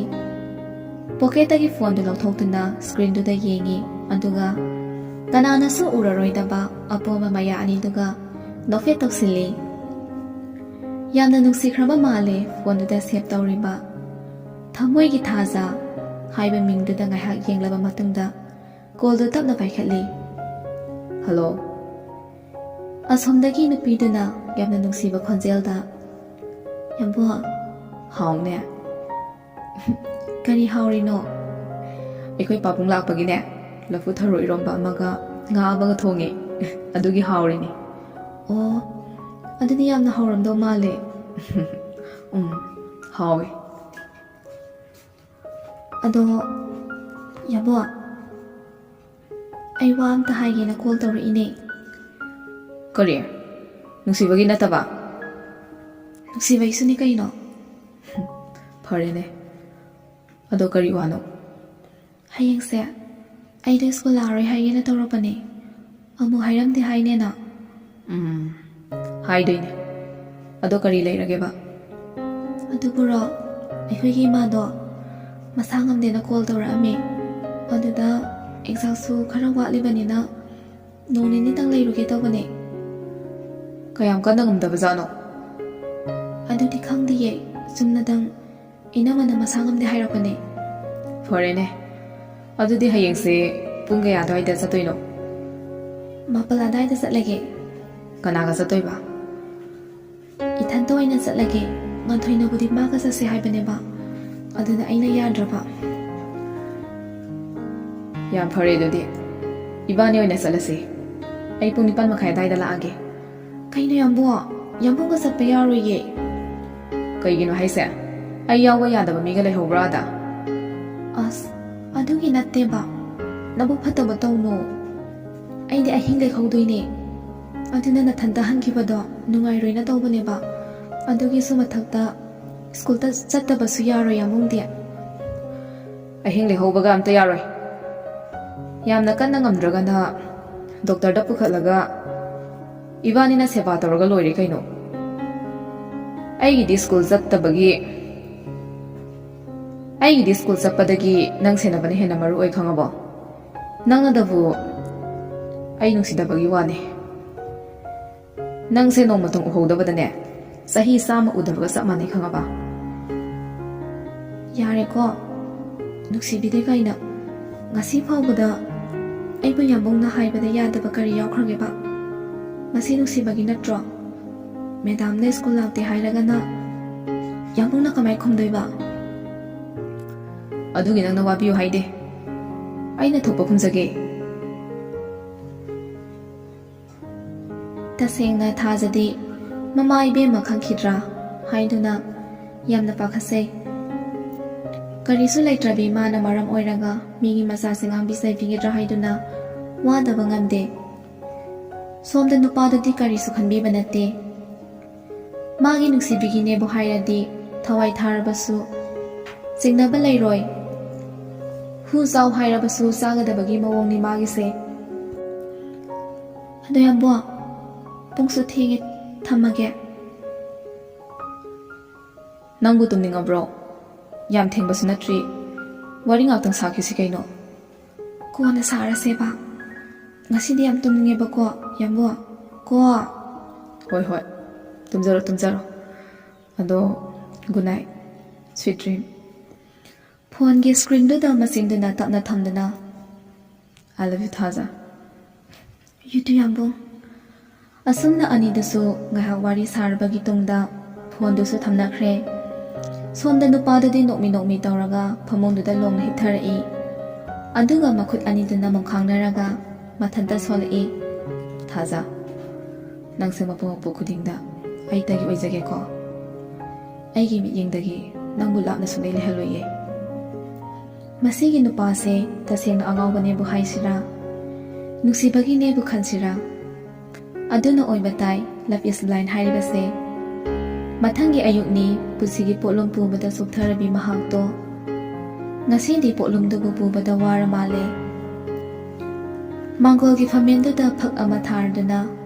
ꯄꯣꯀꯦꯠꯇꯒꯤ ꯐꯣꯟꯗꯨ ꯂꯧꯊꯣꯛꯇꯨꯅ ꯁ꯭ꯀ꯭ꯔꯤꯟꯗꯨꯗ ꯌꯦꯡꯉꯤ꯫ ꯑꯗꯨꯒ ꯀꯅꯥꯅꯁꯨ ꯎꯔꯔꯣꯏꯗꯕ ꯑꯄꯣꯝꯕ ꯃꯌꯥ ꯑꯅꯤꯗꯨꯒ ꯅꯣꯛꯐꯦꯠ ꯇꯧꯁꯤꯜꯂꯤ꯫ ꯌꯥꯝꯅ ꯅꯨꯡꯁꯤꯈ꯭ꯔꯕ ꯃꯥꯜꯂꯦ ꯐꯣꯟꯗꯨꯗ ꯁꯦꯞ ꯇꯧꯔꯤꯕ꯫ ꯊꯃꯣꯏꯒꯤ ꯊꯥꯖ ꯍꯥꯏꯕ ꯃꯤꯡꯗꯨꯗ ꯉꯥꯏꯍꯥꯛ ꯌꯦꯡꯂꯕ ꯃꯇꯨꯡꯗ ꯀꯣꯜꯗꯨ ꯇꯞꯅ ꯄꯥꯏꯈꯠꯂꯤ꯫ ꯍꯜꯂꯣ꯫ ꯑꯁꯣꯝꯗꯒꯤ ꯅꯨꯄꯤꯗꯨꯅ ꯌꯥꯝꯅ ꯅꯨꯡꯁꯤꯕ ꯈꯣꯟꯖꯦꯜꯗ, "ꯌꯥꯝꯕꯨ, ꯍꯥꯎꯅꯦ꯫ ꯀꯔꯤ ꯍꯥꯎꯔꯤꯅꯣ?" "ꯑꯩꯈꯣꯏ ꯄꯥꯕꯨꯡ ꯂꯥꯛꯄꯒꯤꯅꯦ, ꯂꯐꯨ ꯊꯔꯣ ꯏꯔꯣꯝꯕ ꯑꯃꯒ ꯉꯥ ꯑꯃꯒ ꯊꯣꯡꯉꯦ꯫ ꯑꯗꯨꯒꯤ ꯍꯥꯎꯔꯤꯅꯦ꯫" "ꯑꯣ, ꯑꯗꯨꯗꯤ ꯌꯥꯝꯅ ꯍꯥꯎꯔꯝꯗꯧ ꯃꯥꯜꯂꯦ꯫" "ꯎꯝ, ꯍꯥꯎꯋꯦ꯫" "ꯑꯗꯣ, ꯌꯥꯕꯣ, ꯑꯩ ꯋꯥ ꯑꯝꯇ ꯍꯥꯏꯒꯦꯅ ꯀꯣꯜ ꯇꯧꯔꯛꯏꯅꯦ꯫" "ꯀꯔꯤ?" ꯅꯨꯡꯁꯤꯕꯒꯤ ꯅꯠꯇꯕ? ꯅꯨꯡꯁꯤꯕꯒꯤꯁꯨꯅꯤ ꯀꯩꯅꯣ꯫ ꯐꯔꯦꯅꯦ꯫ ꯑꯗꯣ ꯀꯔꯤ ꯋꯥꯅꯣ? ꯍꯌꯦꯡꯁꯦ ꯑꯩꯗꯣ ꯁ꯭ꯀꯨꯜ ꯂꯥꯛꯑꯔꯣꯏ ꯍꯥꯏꯒꯦꯅ ꯇꯧꯔꯛꯄꯅꯦ꯫ ꯑꯃꯨꯛ ꯍꯥꯏꯔꯝꯗꯦ ꯍꯥꯏꯅꯦꯅ꯫ ꯎꯝ, ꯍꯥꯏꯗꯣꯏꯅꯦ꯫ ꯑꯗꯣ ꯀꯔꯤ ꯂꯩꯔꯒꯦꯕ? ꯑꯗꯨꯕꯨꯔꯣ, ꯑꯩꯈꯣꯏꯒꯤ ꯏꯃꯥꯗꯣ ꯃꯁꯥ ꯉꯝꯗꯦꯅ ꯀꯣꯜ ꯇꯧꯔꯛꯑꯝꯃꯦ꯫ ꯑꯗꯨꯗ ꯑꯦꯛꯖꯥꯝꯁꯨ ꯈꯔ ꯋꯥꯠꯂꯤꯕꯅꯤꯅ ꯅꯣꯡ ꯅꯤꯅꯤꯇꯪ ꯂꯩꯔꯨꯒꯦ ꯇꯧꯕꯅꯦ꯫ ꯀꯌꯥꯝ ꯀꯟꯅ ꯉꯝꯗꯕꯖꯥꯠꯅꯣ? ꯑꯗꯨꯗꯤ ꯈꯪꯗꯤꯌꯦ, ꯆꯨꯝꯅꯗꯪ ꯏꯅꯝꯃꯅ ꯃꯁꯥ ꯉꯝꯗꯦ ꯍꯥꯏꯔꯛꯄꯅꯦ꯫ ꯐꯔꯦꯅꯦ, ꯑꯗꯨꯗꯤ ꯍꯌꯦꯡꯁꯦ ꯄꯨꯡ ꯀꯌꯥ ꯑꯗꯨꯋꯥꯏꯗ ꯆꯠꯇꯣꯏꯅꯣ? ꯃꯥꯄꯜ ꯑꯗꯨꯋꯥꯏꯗ ꯆꯠꯂꯒꯦ꯫ ꯀꯅꯥꯒ ꯆꯠꯇꯣꯏꯕ? ꯏꯊꯟꯇ ꯑꯣꯏꯅ ꯆꯠꯂꯒꯦ꯫ ꯉꯥꯟꯊꯣꯏꯅꯕꯨꯗꯤ ꯃꯥꯒ ꯆꯠꯁꯦ ꯍꯥꯏꯕꯅꯦꯕ, ꯑꯗꯨꯗ ꯑꯩꯅ ꯌꯥꯗ꯭ꯔꯕ꯫ ꯌꯥꯝ ꯐꯔꯦ ꯑꯗꯨꯗꯤ, ꯏꯕꯥꯅꯤ ꯑꯣꯏꯅ ꯆꯠꯂꯁꯤ꯫ ꯑꯩ ꯄꯨꯡ ꯅꯤꯄꯥꯟ ꯃꯈꯥꯏ ꯑꯗꯨꯋꯥꯏꯗ ꯂꯥꯛꯑꯒꯦ꯫ ꯀꯩꯅꯣ ꯌꯥꯝꯕꯨꯡ? ꯌꯥꯝꯕꯨꯡꯒ ꯆꯠꯄ ꯌꯥꯔꯣꯏꯌꯦ꯫ ꯀꯩꯒꯤꯅꯣ ꯍꯥꯏꯁꯦ? ꯑꯩ ꯌꯥꯎꯕ ꯌꯥꯗꯕ ꯃꯤꯒ ꯂꯩꯍꯧꯕ꯭ꯔꯥ ꯑꯗ? ꯑꯁ, ꯑꯗꯨꯒꯤ ꯅꯠꯇꯦꯕ꯫ ꯅꯕꯨꯛ ꯐꯠꯇꯕ ꯇꯧꯅꯨ꯫ ꯑꯩꯗꯤ ꯑꯍꯤꯡ ꯂꯦꯛꯍꯧꯗꯣꯏꯅꯦ꯫ ꯑꯗꯨꯅ ꯅꯊꯟꯇ ꯍꯟꯈꯤꯕꯗꯣ ꯅꯨꯡꯉꯥꯏꯔꯣꯏꯅ ꯇꯧꯕꯅꯦꯕ꯫ ꯑꯗꯨꯒꯤꯁꯨ ꯃꯊꯛꯇ ꯁ꯭ꯀꯨꯜꯗ ꯆꯠꯇꯕꯁꯨ ꯌꯥꯔꯣꯏ ꯌꯥꯝꯕꯨꯡꯗꯤ꯫ ꯑꯍꯤꯡ ꯂꯦꯛꯍꯧꯕꯒ ꯑꯝꯇ ꯌꯥꯔꯣꯏ꯫ ꯌꯥꯝꯅ ꯀꯟꯅ ꯉꯝꯗ꯭ꯔꯒꯅ ꯗꯣꯛꯇꯔꯗ ꯄꯨꯈꯠꯂꯒ ꯏꯕꯥꯅꯤꯅ ꯁꯦꯕꯥ ꯇꯧꯔꯒ ꯂꯣꯏꯔꯦ ꯀꯩꯅꯣ꯫ ꯑꯩꯒꯤꯗꯤ ꯁ꯭ꯀꯨꯜ ꯆꯠꯇꯕꯒꯤ, ꯑꯩꯒꯤꯗꯤ ꯁ꯭ꯀꯨꯜ ꯆꯠꯄꯗꯒꯤ ꯅꯪ ꯁꯦꯟꯅꯕꯅ ꯍꯦꯟꯅ ꯃꯔꯨ ꯑꯣꯏ ꯈꯪꯉꯕꯣ? ꯅꯪꯅꯗꯕꯨ ꯑꯩ ꯅꯨꯡꯁꯤꯗꯕꯒꯤ ꯋꯥꯅꯤ꯫ ꯅꯪꯁꯦ ꯅꯣꯡꯃꯇꯪ ꯎꯍꯧꯗꯕꯗꯅꯦ, ꯆꯍꯤ ꯆꯥꯝꯃ ꯎꯗꯕꯒ ꯆꯞ ꯃꯥꯟꯅꯩ ꯈꯪꯉꯕ? ꯌꯥꯔꯦꯀꯣ, ꯅꯨꯡꯁꯤꯕꯤꯗꯦ ꯀꯥꯏꯅ꯫ ꯉꯁꯤ ꯐꯥꯎꯕꯗ ꯑꯩꯕꯨ ꯌꯥꯝꯕꯨꯡꯅ ꯍꯥꯏꯕꯗ ꯌꯥꯗꯕ ꯀꯔꯤ ꯌꯥꯎꯈ꯭ꯔꯒꯦꯕ? ꯃꯁꯤ ꯅꯨꯡꯁꯤꯕꯒꯤ ꯅꯠꯇ꯭ꯔꯣ? ꯃꯦꯗꯥꯝꯅ ꯁ꯭ꯀꯨꯜ ꯂꯥꯛꯇꯦ ꯍꯥꯏꯔꯒꯅ ꯌꯥꯝꯕꯨꯡꯅ ꯀꯃꯥꯏ ꯈꯨꯝꯗꯣꯏꯕ? ꯑꯗꯨꯒꯤ ꯅꯪꯅ ꯋꯥꯕꯤꯌꯨ ꯍꯥꯏꯗꯦ꯫ ꯑꯩꯅ ꯊꯣꯛꯄ ꯈꯨꯝꯖꯒꯦ꯫ ꯇꯁꯦꯡꯅ ꯊꯥꯖꯗꯤ ꯃꯃꯥ ꯏꯕꯦꯝꯃ ꯈꯪꯈꯤꯗ꯭ꯔꯥ ꯍꯥꯏꯗꯨꯅ ꯌꯥꯝꯅ ꯄꯥꯈꯠꯆꯩ꯫ ꯀꯔꯤꯁꯨ ꯂꯩꯇ꯭ꯔꯕꯤ ꯃꯥꯅ ꯃꯔꯝ ꯑꯣꯏꯔꯒ ꯃꯤꯒꯤ ꯃꯆꯥꯁꯦ ꯉꯥꯡꯕꯤ ꯆꯩꯕꯤꯒꯗ꯭ꯔꯥ ꯍꯥꯏꯗꯨꯅ ꯋꯥꯗꯕ ꯉꯝꯗꯦ꯫ ꯁꯣꯝꯗ ꯅꯨꯄꯥꯗꯨꯗꯤ ꯀꯔꯤꯁꯨ ꯈꯟꯕꯤꯕ ꯅꯠꯇꯦ꯫ ꯃꯥꯒꯤ ꯅꯨꯡꯁꯤꯕꯤꯒꯤꯅꯦꯕꯨ ꯍꯥꯏꯔꯗꯤ ꯊꯋꯥꯏ ꯊꯥꯔꯕꯁꯨ ꯆꯤꯡꯅꯕ ꯂꯩꯔꯣꯏ꯫ ꯍꯨ ꯆꯥꯎ ꯍꯥꯏꯔꯕꯁꯨ ꯆꯥꯒꯗꯕꯒꯤ ꯃꯑꯣꯡꯅꯤ ꯃꯥꯒꯤꯁꯦ꯫ ꯑꯗꯣ ꯌꯥꯝꯕꯣ, ꯄꯨꯡꯁꯨ ꯊꯦꯡꯉꯦ, ꯊꯝꯃꯒꯦ꯫ ꯅꯪꯕꯨ ꯇꯨꯝꯅꯤꯡꯉꯕ꯭ꯔꯣ? ꯌꯥꯝ ꯊꯦꯡꯕꯁꯨ ꯅꯠꯇ꯭ꯔꯤ꯫ ꯋꯥꯔꯤ ꯉꯥꯛꯇꯪ ꯁꯥꯈꯤꯁꯤ ꯀꯩꯅꯣ꯫ ꯀꯣꯟꯅ ꯁꯥꯔꯁꯦꯕ꯫ ꯉꯁꯤꯗꯤ ꯌꯥꯝ ꯇꯨꯝꯅꯤꯡꯉꯦꯕꯀꯣ, ꯌꯥꯝꯕꯣ꯫ ꯀꯣ꯫ ꯍꯣꯏ, ꯍꯣꯏ꯫ ꯇꯨꯝꯖꯔꯣ, ꯇꯨꯝꯖꯔꯣ꯫ ꯑꯗꯣ, good night, sweet dream꯫ ꯐꯣꯟꯒꯤ ꯁ꯭ꯀ꯭ꯔꯤꯟꯗꯨꯗ ꯃꯆꯤꯟꯗꯨꯅ ꯇꯞꯅ ꯊꯝꯗꯨꯅ, "I love you, ꯊꯥꯖ꯫ You too, ꯌꯥꯝꯕꯨꯡ꯫" ꯑꯁꯨꯝꯅ ꯑꯅꯤꯗꯨꯁꯨ ꯉꯥꯏꯍꯥꯛ ꯋꯥꯔꯤ ꯁꯥꯔꯕꯒꯤ ꯇꯨꯡꯗ ꯐꯣꯟꯗꯨꯁꯨ ꯊꯝꯅꯈ꯭ꯔꯦ꯫ ꯁꯣꯝꯗ ꯅꯨꯄꯥꯗꯨꯗꯤ ꯅꯣꯛꯃꯤ ꯅꯣꯛꯃꯤ ꯇꯧꯔꯒ ꯐꯃꯨꯡꯗꯨꯗ ꯂꯣꯡꯅ ꯍꯤꯞꯊꯔꯛꯏ꯫ ꯑꯗꯨꯒ ꯃꯈꯨꯠ ꯑꯅꯤꯗꯨꯅ ꯃꯨꯛꯈꯥꯡꯅꯔꯒ ꯃꯊꯟꯇ ꯁꯣꯜꯂꯛꯏ꯫ "ꯊꯥꯖ, ꯅꯪꯁꯦ ꯃꯄꯨ ꯃꯄꯨ ꯈꯨꯗꯤꯡꯗ ꯑꯩꯇꯒꯤ ꯑꯣꯏꯖꯒꯦꯀꯣ꯫ ꯑꯩꯒꯤ ꯃꯤꯠꯌꯦꯡꯗꯒꯤ ꯅꯪꯕꯨ ꯂꯥꯞꯅ ꯁꯨꯡꯂꯩ ꯂꯩꯍꯜꯂꯣꯏꯌꯦ꯫" ꯃꯁꯤꯒꯤ ꯅꯨꯄꯥꯁꯦ ꯇꯁꯦꯡꯅ ꯑꯉꯥꯎꯕꯅꯦꯕꯨ ꯍꯥꯏꯁꯤꯔꯥ, ꯅꯨꯡꯁꯤꯕꯒꯤꯅꯦꯕꯨ ꯈꯟꯁꯤꯔꯥ? ꯑꯗꯨꯅ ꯑꯣꯏꯕ ꯇꯥꯏ, love is blind ꯍꯥꯏꯔꯤꯕꯁꯦ꯫ ꯃꯊꯪꯒꯤ ꯑꯌꯨꯛꯅꯤ ꯄꯨꯟꯁꯤꯒꯤ ꯄꯣꯠꯂꯨꯝ ꯄꯨꯕꯗ ꯆꯣꯛꯊꯔꯕꯤ ꯃꯍꯥꯛꯇꯣ꯫ ꯉꯁꯤꯗꯤ ꯄꯣꯠꯂꯨꯝꯗꯨꯕꯨ ꯄꯨꯕꯗ ꯋꯥꯔ ꯃꯥꯜꯂꯦ꯫ ꯃꯥꯡꯒꯣꯜꯒꯤ ꯐꯝꯃꯦꯟꯗꯨꯗ ꯐꯛ ꯑꯃ ꯊꯥꯔꯗꯨꯅ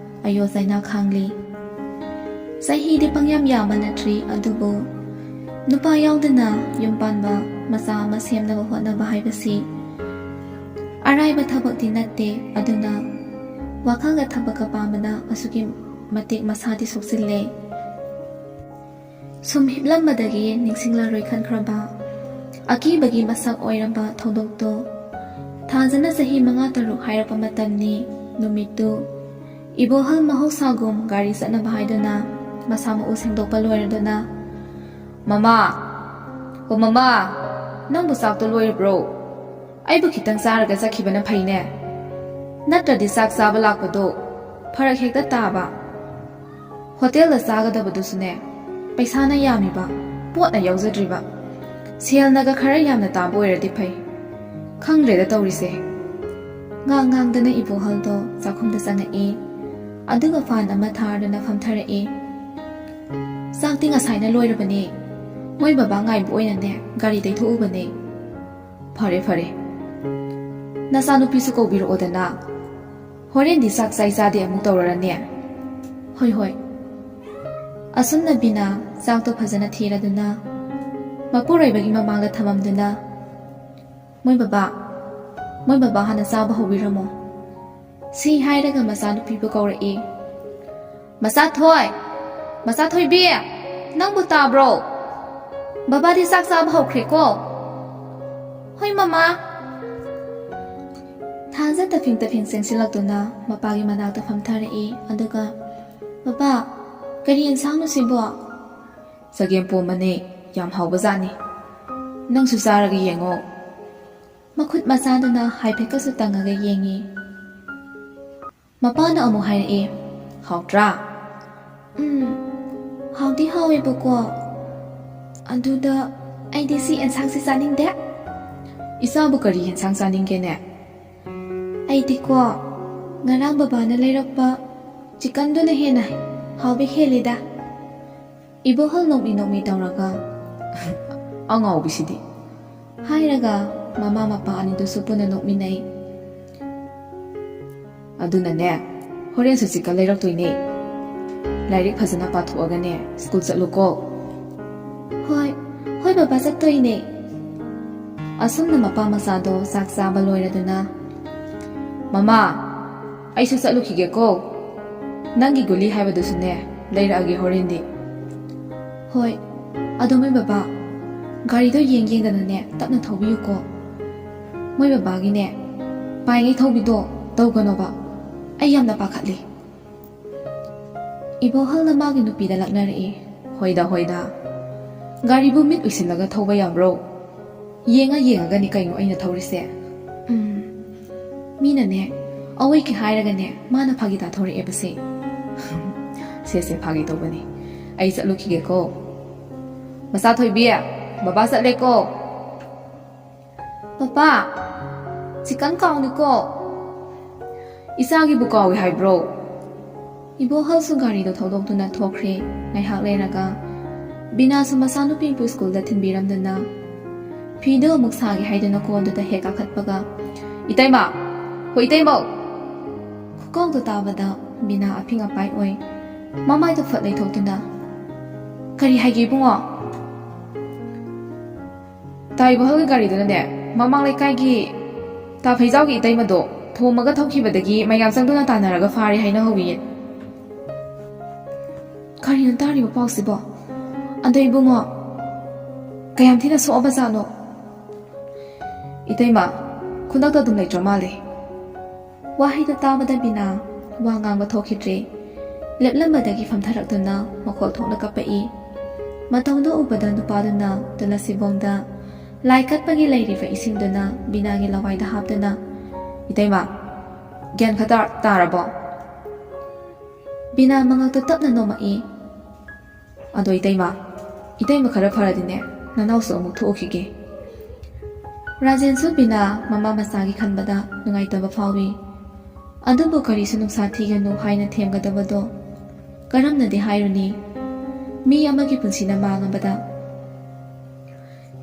ꯑꯌꯣ ꯆꯥꯏꯅꯥ ꯈꯥꯡꯂꯤ꯫ ꯆꯍꯤꯗꯤ ꯄꯪꯌꯥꯝ ꯌꯥꯝꯕ ꯅꯠꯇ꯭ꯔꯤ, ꯑꯗꯨꯕꯨ ꯅꯨꯄꯥ ꯌꯥꯎꯗꯅ ꯌꯨꯝ ꯄꯥꯟꯕ, ꯃꯆꯥ ꯑꯃ ꯁꯦꯝꯅꯕ ꯍꯣꯠꯅꯕ ꯍꯥꯏꯕꯁꯤ ꯑꯔꯥꯏꯕ ꯊꯕꯛꯇꯤ ꯅꯠꯇꯦ꯫ ꯑꯗꯨꯅ ꯋꯥꯈꯜꯒ ꯊꯕꯛꯀ ꯄꯥꯝꯕꯅ ꯑꯁꯨꯛꯀꯤ ꯃꯇꯤꯛ ꯃꯁꯥꯗꯤ ꯁꯣꯛꯆꯤꯜꯂꯦ꯫ ꯁꯨꯝ ꯍꯤꯞꯂꯝꯕꯗꯒꯤ ꯅꯤꯡꯁꯤꯡꯂꯔꯣꯏ ꯈꯟꯈ꯭ꯔꯕ ꯑꯀꯤꯕꯒꯤ ꯃꯁꯛ ꯑꯣꯏꯔꯝꯕ ꯊꯧꯗꯣꯛꯇꯣ꯫ ꯊꯥꯖꯅ ꯆꯍꯤ ꯃꯉꯥ ꯇꯔꯨꯛ ꯍꯥꯏꯔꯛꯄ ꯃꯇꯝꯅꯤ꯫ ꯅꯨꯃꯤꯠꯇꯨ ꯏꯕꯣꯍꯜ ꯃꯍꯧꯁꯥꯒꯨꯝ ꯒꯥꯔꯤ ꯆꯠꯅꯕ ꯍꯥꯏꯗꯨꯅ ꯃꯁꯥ ꯃꯎ ꯁꯦꯡꯗꯣꯛꯄ ꯂꯣꯏꯔꯗꯨꯅ, "ꯃꯃꯥ! ꯑꯣ ꯃꯃꯥ! ꯅꯪꯕꯨ ꯆꯥꯛꯇꯣ ꯂꯣꯏꯔꯕ꯭ꯔꯣ? ꯑꯩꯕꯨ ꯈꯤꯇꯪ ꯆꯥꯔꯒ ꯆꯠꯈꯤꯕꯅ ꯐꯩꯅꯦ꯫ ꯅꯠꯇ꯭ꯔꯗꯤ ꯆꯥꯛ ꯆꯥꯕ ꯂꯥꯛꯄꯗꯣ ꯐꯔꯛ ꯍꯦꯛꯇ ꯇꯥꯕ꯫ ꯍꯣꯇꯦꯜꯗ ꯆꯥꯒꯗꯕꯗꯨꯁꯨꯅꯦ, ꯄꯩꯁꯥꯅ ꯌꯥꯝꯃꯤꯕ, ꯄꯣꯠꯅ ꯌꯥꯎꯖꯗ꯭ꯔꯤꯕ꯫ ꯁꯦꯜꯅꯒ ꯈꯔ ꯌꯥꯝꯅ ꯇꯥꯕ ꯑꯣꯏꯔꯗꯤ ꯐꯩ꯫ ꯈꯪꯗ꯭ꯔꯦꯗ ꯇꯧꯔꯤꯁꯦ꯫" ꯉꯥꯡ ꯉꯥꯡꯗꯅ ꯏꯕꯣꯍꯜꯗꯣ ꯆꯥꯛꯈꯨꯝꯗ ꯆꯪꯉꯛꯏ꯫ ꯑꯗꯨꯒ ꯐꯥꯟ ꯑꯃ ꯊꯥꯔꯗꯨꯅ ꯐꯝꯊꯔꯛꯏ꯫ ꯆꯥꯛꯇꯤ ꯉꯁꯥꯏꯅ ꯂꯣꯏꯔꯕꯅꯦ꯫ ꯃꯣꯏ ꯕꯕꯥ ꯉꯥꯏꯕ ꯑꯣꯏꯅꯅꯦ ꯒꯥꯔꯤ ꯇꯩꯊꯣꯛꯎꯕꯅꯦ꯫ ꯐꯔꯦ ꯐꯔꯦ꯫ ꯅꯆꯥꯅꯨꯄꯤꯁꯨ ꯀꯧꯕꯤꯔꯛꯑꯣꯗꯅ꯫ ꯍꯣꯔꯦꯟꯗꯤ ꯆꯥꯛ ꯆꯥꯏ ꯆꯥꯗꯦ ꯑꯃꯨꯛ ꯇꯧꯔꯔꯅꯦ꯫ ꯍꯣꯏ ꯍꯣꯏ꯫ ꯑꯁꯨꯝꯅ ꯕꯤꯅꯥ ꯆꯥꯛꯇꯣ ꯐꯖꯅ ꯊꯤꯔꯗꯨꯅ ꯃꯄꯨꯔꯣꯏꯕꯒꯤ ꯃꯃꯥꯡꯗ ꯊꯝꯃꯝꯗꯨꯅ, "ꯃꯣꯏ ꯕꯕꯥ, ꯃꯣꯏ ꯕꯕꯥ ꯍꯥꯟꯅ ꯆꯥꯕ ꯍꯧꯕꯤꯔꯝꯃꯣ"꯫ ꯁꯤ ꯍꯥꯏꯔꯒ ꯃꯆꯥꯅꯨꯄꯤꯕꯨ ꯀꯧꯔꯛꯏ꯫ "ꯃꯆꯥꯊꯣꯏ! ꯃꯆꯥꯊꯣꯏꯕꯤ! ꯅꯪꯕꯨ ꯇꯥꯕ꯭ꯔꯣ? ꯕꯕꯥꯗꯤ ꯆꯥꯛ ꯆꯥꯕ ꯍꯧꯈ꯭ꯔꯦꯀꯣ"꯫ "ꯍꯣꯏ, ꯃꯃꯥ"꯫ ꯊꯥꯖ ꯇꯐꯤꯡ ꯇꯐꯤꯡ ꯆꯪꯁꯤꯜꯂꯛꯇꯨꯅ ꯃꯄꯥꯒꯤ ꯃꯅꯥꯛꯇ ꯐꯝꯊꯔꯛꯏ, ꯑꯗꯨꯒ, "ꯕꯕꯥ, ꯀꯔꯤ ꯑꯦꯟꯁꯥꯡꯅꯣ ꯁꯤꯕꯣ?" "ꯆꯒꯦꯝ ꯄꯣꯝꯕꯅꯦ, ꯌꯥꯝ ꯍꯥꯎꯕꯖꯥꯠꯅꯤ꯫ ꯅꯪꯁꯨ ꯆꯥꯔꯒ ꯌꯦꯡꯉꯣ"꯫ ꯃꯈꯨꯠ ꯃꯆꯥꯗꯨꯅ ꯍꯥꯏꯐꯦꯠꯀꯁꯨ ꯇꯪꯉꯒ ꯌꯦꯡꯉꯤ꯫ ꯃꯄꯥꯅ ꯑꯃꯨꯛ ꯍꯥꯏꯔꯛꯑꯦ, "ꯍꯥꯎꯇ꯭ꯔꯥ?" "ꯎꯝ, ꯍꯥꯎꯗꯤ ꯍꯥꯎꯋꯦꯕꯀꯣ꯫ ꯑꯗꯨꯗ ꯑꯩꯗꯤ ꯁꯤ ꯑꯦꯟꯁꯥꯡꯁꯤ ꯆꯥꯅꯤꯡꯗꯦ"꯫ "ꯏꯆꯥꯕꯨ ꯀꯔꯤ ꯑꯦꯟꯁꯥꯡ ꯆꯥꯅꯤꯡꯒꯦꯅꯦ?" "ꯑꯩꯗꯤꯀꯣ, ꯉꯔꯥꯡ ꯕꯕꯥꯅ ꯂꯩꯔꯛꯄ ꯆꯤꯀꯟꯗꯨꯅ ꯍꯦꯟꯅ ꯍꯥꯎꯕ ꯍꯦꯜꯂꯤꯗ"꯫ ꯏꯕꯣꯍꯜ ꯅꯣꯛꯃꯤ ꯅꯣꯛꯃꯤ ꯇꯧꯔꯒ, "ꯑꯉꯥꯎꯕꯤꯁꯤꯗꯤ" ꯍꯥꯏꯔꯒ ꯃꯃꯥ ꯃꯄꯥ ꯑꯅꯤꯗꯨꯁꯨ ꯄꯨꯟꯅ ꯅꯣꯛꯃꯤꯟꯅꯩ꯫ "ꯑꯗꯨꯅꯅꯦ, ꯍꯣꯔꯦꯟꯁꯨ ꯆꯤꯀꯟ ꯂꯩꯔꯛꯇꯣꯏꯅꯦ꯫ ꯂꯥꯏꯔꯤꯛ ꯐꯖꯅ ꯄꯥꯊꯣꯛꯑꯒꯅꯦ, ꯁ꯭ꯀꯨꯜ ꯆꯠꯂꯨꯀꯣ"꯫ "ꯍꯣꯏ, ꯍꯣꯏ ꯕꯕꯥ, ꯆꯠꯇꯣꯏꯅꯦ"꯫ ꯑꯁꯨꯝꯅ ꯃꯄꯥ ꯃꯆꯥꯗꯣ ꯆꯥꯛ ꯆꯥꯕ ꯂꯣꯏꯔꯗꯨꯅ, "ꯃꯃꯥ, ꯑꯩꯁꯨ ꯆꯠꯂꯨꯈꯤꯒꯦꯀꯣ꯫ ꯅꯪꯒꯤ ꯒꯨꯂꯤ ꯍꯥꯏꯕꯗꯨꯁꯨꯅꯦ, ꯂꯩꯔꯛꯑꯒꯦ ꯍꯣꯔꯦꯟꯗꯤ"꯫ "ꯍꯣꯏ, ꯑꯗꯣ ꯃꯣꯏ ꯕꯕꯥ, ꯒꯥꯔꯤꯗꯣ ꯌꯦꯡ ꯌꯦꯡꯗꯅꯅꯦ ꯇꯞꯅ ꯊꯧꯕꯤꯌꯨꯀꯣ꯫ ꯃꯣꯏ ꯕꯕꯥꯒꯤꯅꯦ ꯄꯥꯏꯉꯩ ꯊꯧꯕꯤꯗꯣ ꯇꯧꯒꯅꯣꯕ, ꯑꯩ ꯌꯥꯝꯅ ꯄꯥꯈꯠꯂꯤ"꯫ ꯏꯕꯣꯍꯜꯅ ꯃꯥꯒꯤ ꯅꯨꯄꯤꯗ ꯂꯛꯅꯔꯛꯏ꯫ "ꯍꯣꯏꯗ, ꯍꯣꯏꯗ꯫ ꯒꯥꯔꯤꯕꯨ ꯃꯤꯠ ꯎꯏꯁꯤꯜꯂꯒ ꯊꯧꯕ ꯌꯥꯕ꯭ꯔꯣ? ꯌꯦꯡꯉ ꯌꯦꯡꯉꯒꯅꯤ ꯀꯩꯅꯣ ꯑꯩꯅ ꯊꯧꯔꯤꯁꯦ"꯫ ꯎꯝ꯫ ꯃꯤꯅꯅꯦ, ꯑꯋꯣꯏꯒꯦ ꯍꯥꯏꯔꯒꯅꯦ, ꯃꯥꯅ ꯐꯥꯒꯤ ꯇꯥꯊꯣꯔꯛꯑꯦꯕꯁꯦ꯫ "ꯁꯦ, ꯁꯦ, ꯐꯥꯒꯤ ꯇꯧꯕꯅꯤ꯫ ꯑꯩ ꯆꯠꯂꯨꯈꯤꯒꯦꯀꯣ"꯫ "ꯃꯆꯥ ꯊꯣꯏꯕꯤ, ꯕꯕꯥ ꯆꯠꯂꯦꯀꯣ"꯫ "Papa, chicken ꯀꯥꯎꯅꯤꯀꯣ"꯫ "ꯏꯆꯥꯒꯤꯕꯨ ꯀꯥꯎꯏ ꯍꯥꯏꯕ꯭ꯔꯣ?" ꯏꯕꯣꯍꯜꯁꯨ ꯒꯥꯔꯤꯗꯣ ꯊꯧꯗꯣꯛꯇꯨꯅ ꯊꯣꯛꯈ꯭ꯔꯦ꯫ ꯉꯥꯏꯍꯥꯛ ꯂꯩꯔꯒ ꯕꯤꯅꯥꯁꯨ ꯃꯆꯥꯅꯨꯄꯤꯕꯨ ꯁ꯭ꯀꯨꯜꯗ ꯊꯤꯟꯕꯤꯔꯝꯗꯨꯅ ꯐꯤꯗꯨ ꯑꯃꯨꯛ ꯁꯥꯒꯦ ꯍꯥꯏꯗꯨꯅ ꯀꯣꯟꯗꯨꯗ ꯍꯦꯛ ꯀꯥꯈꯠꯄꯒ, "ꯏꯇꯩꯃ! ꯍꯣ ꯏꯇꯩꯃꯧ!" ꯈꯨꯀꯧꯗꯨ ꯇꯥꯕꯗ ꯕꯤꯅꯥ ꯑꯐꯤꯡ ꯑꯄꯥꯏ ꯑꯣꯏ꯫ ꯃꯃꯥꯏꯗꯨ ꯐꯠ ꯂꯩꯊꯣꯛꯇꯨꯅ, "ꯀꯔꯤ ꯍꯥꯏꯒꯦ ꯏꯕꯨꯡꯉꯣ?" "ꯇꯥ ꯏꯕꯣꯍꯜꯒꯤ ꯒꯥꯔꯤꯗꯨꯅꯅꯦ, ꯃꯃꯥꯡ ꯂꯩꯀꯥꯏꯒꯤ ꯇꯥ ꯐꯩꯖꯥꯎꯒꯤ ꯏꯇꯩꯃꯗꯣ ꯊꯣꯝꯃꯒ ꯊꯧꯈꯤꯕꯗꯒꯤ ꯃꯌꯥꯝ ꯆꯪꯗꯨꯅ ꯇꯥꯟꯅꯔꯒ ꯐꯥꯔꯦ ꯍꯥꯏꯅ ꯍꯧꯋꯤꯌꯦ꯫" "ꯀꯔꯤꯅꯣ ꯇꯥꯔꯤꯕ ꯄꯥꯎꯁꯤꯕꯣ? ꯑꯗꯣ ꯏꯕꯨꯡꯉꯣ, ꯀꯌꯥꯝ ꯊꯤꯅ ꯁꯣꯛꯑꯕ ꯖꯥꯠꯅꯣ?" "ꯏꯇꯩꯃ, ꯈꯨꯗꯛꯇ ꯑꯗꯨꯝ ꯂꯩꯇ꯭ꯔ ꯃꯥꯜꯂꯦ꯫" ꯋꯥꯍꯩꯗꯨ ꯇꯥꯕꯗ ꯕꯤꯅꯥ ꯋꯥ ꯉꯥꯡꯕ ꯊꯣꯛꯈꯤꯗ꯭ꯔꯦ꯫ ꯂꯦꯞꯂꯝꯕꯗꯒꯤ ꯐꯝꯊꯔꯛꯇꯨꯅ ꯃꯈꯣꯜ ꯊꯣꯛꯅ ꯀꯞꯄꯛꯏ꯫ ꯃꯇꯧꯗꯨ ꯎꯕꯗ ꯅꯨꯄꯥꯗꯨꯅ ꯇꯨꯂꯁꯤꯕꯣꯡꯗ ꯂꯥꯏ ꯀꯠꯄꯒꯤ ꯂꯩꯔꯤꯕ ꯏꯁꯤꯡꯗꯨꯅ ꯕꯤꯅꯥꯒꯤ ꯂꯋꯥꯏꯗ ꯍꯥꯞꯇꯨꯅ, "ꯏꯇꯩꯃ, ꯒ꯭ꯌꯥꯟ ꯈꯔ ꯇꯥ-, ꯇꯥꯔꯕꯣ?" ꯕꯤꯅꯥ ꯃꯉꯛꯇ ꯇꯞꯅ ꯅꯣꯝꯃꯛꯏ꯫ "ꯑꯗꯣ ꯏꯇꯩꯃ, ꯏꯇꯩꯃ ꯈꯔ ꯐꯔꯗꯤꯅꯦ, ꯅꯅꯥꯎꯁꯨ ꯑꯃꯨꯛ ꯊꯣꯛꯎꯈꯤꯒꯦ꯫" ꯔꯥꯖꯦꯟꯁꯨ ꯕꯤꯅꯥ ꯃꯃꯥ ꯃꯆꯥꯒꯤ ꯈꯟꯕꯗ ꯅꯨꯡꯉꯥꯏꯇꯕ ꯐꯥꯎꯏ꯫ ꯑꯗꯨꯕꯨ ꯀꯔꯤꯁꯨ ꯅꯨꯡꯁꯥ ꯊꯤꯒꯅꯨ ꯍꯥꯏꯅ ꯊꯦꯝꯒꯗꯕꯗꯣ ꯀꯔꯝꯅꯗꯤ ꯍꯥꯏꯔꯨꯅꯤ? ꯃꯤ ꯑꯃꯒꯤ ꯄꯨꯟꯁꯤꯅ ꯃꯥꯡꯉꯕꯗ꯫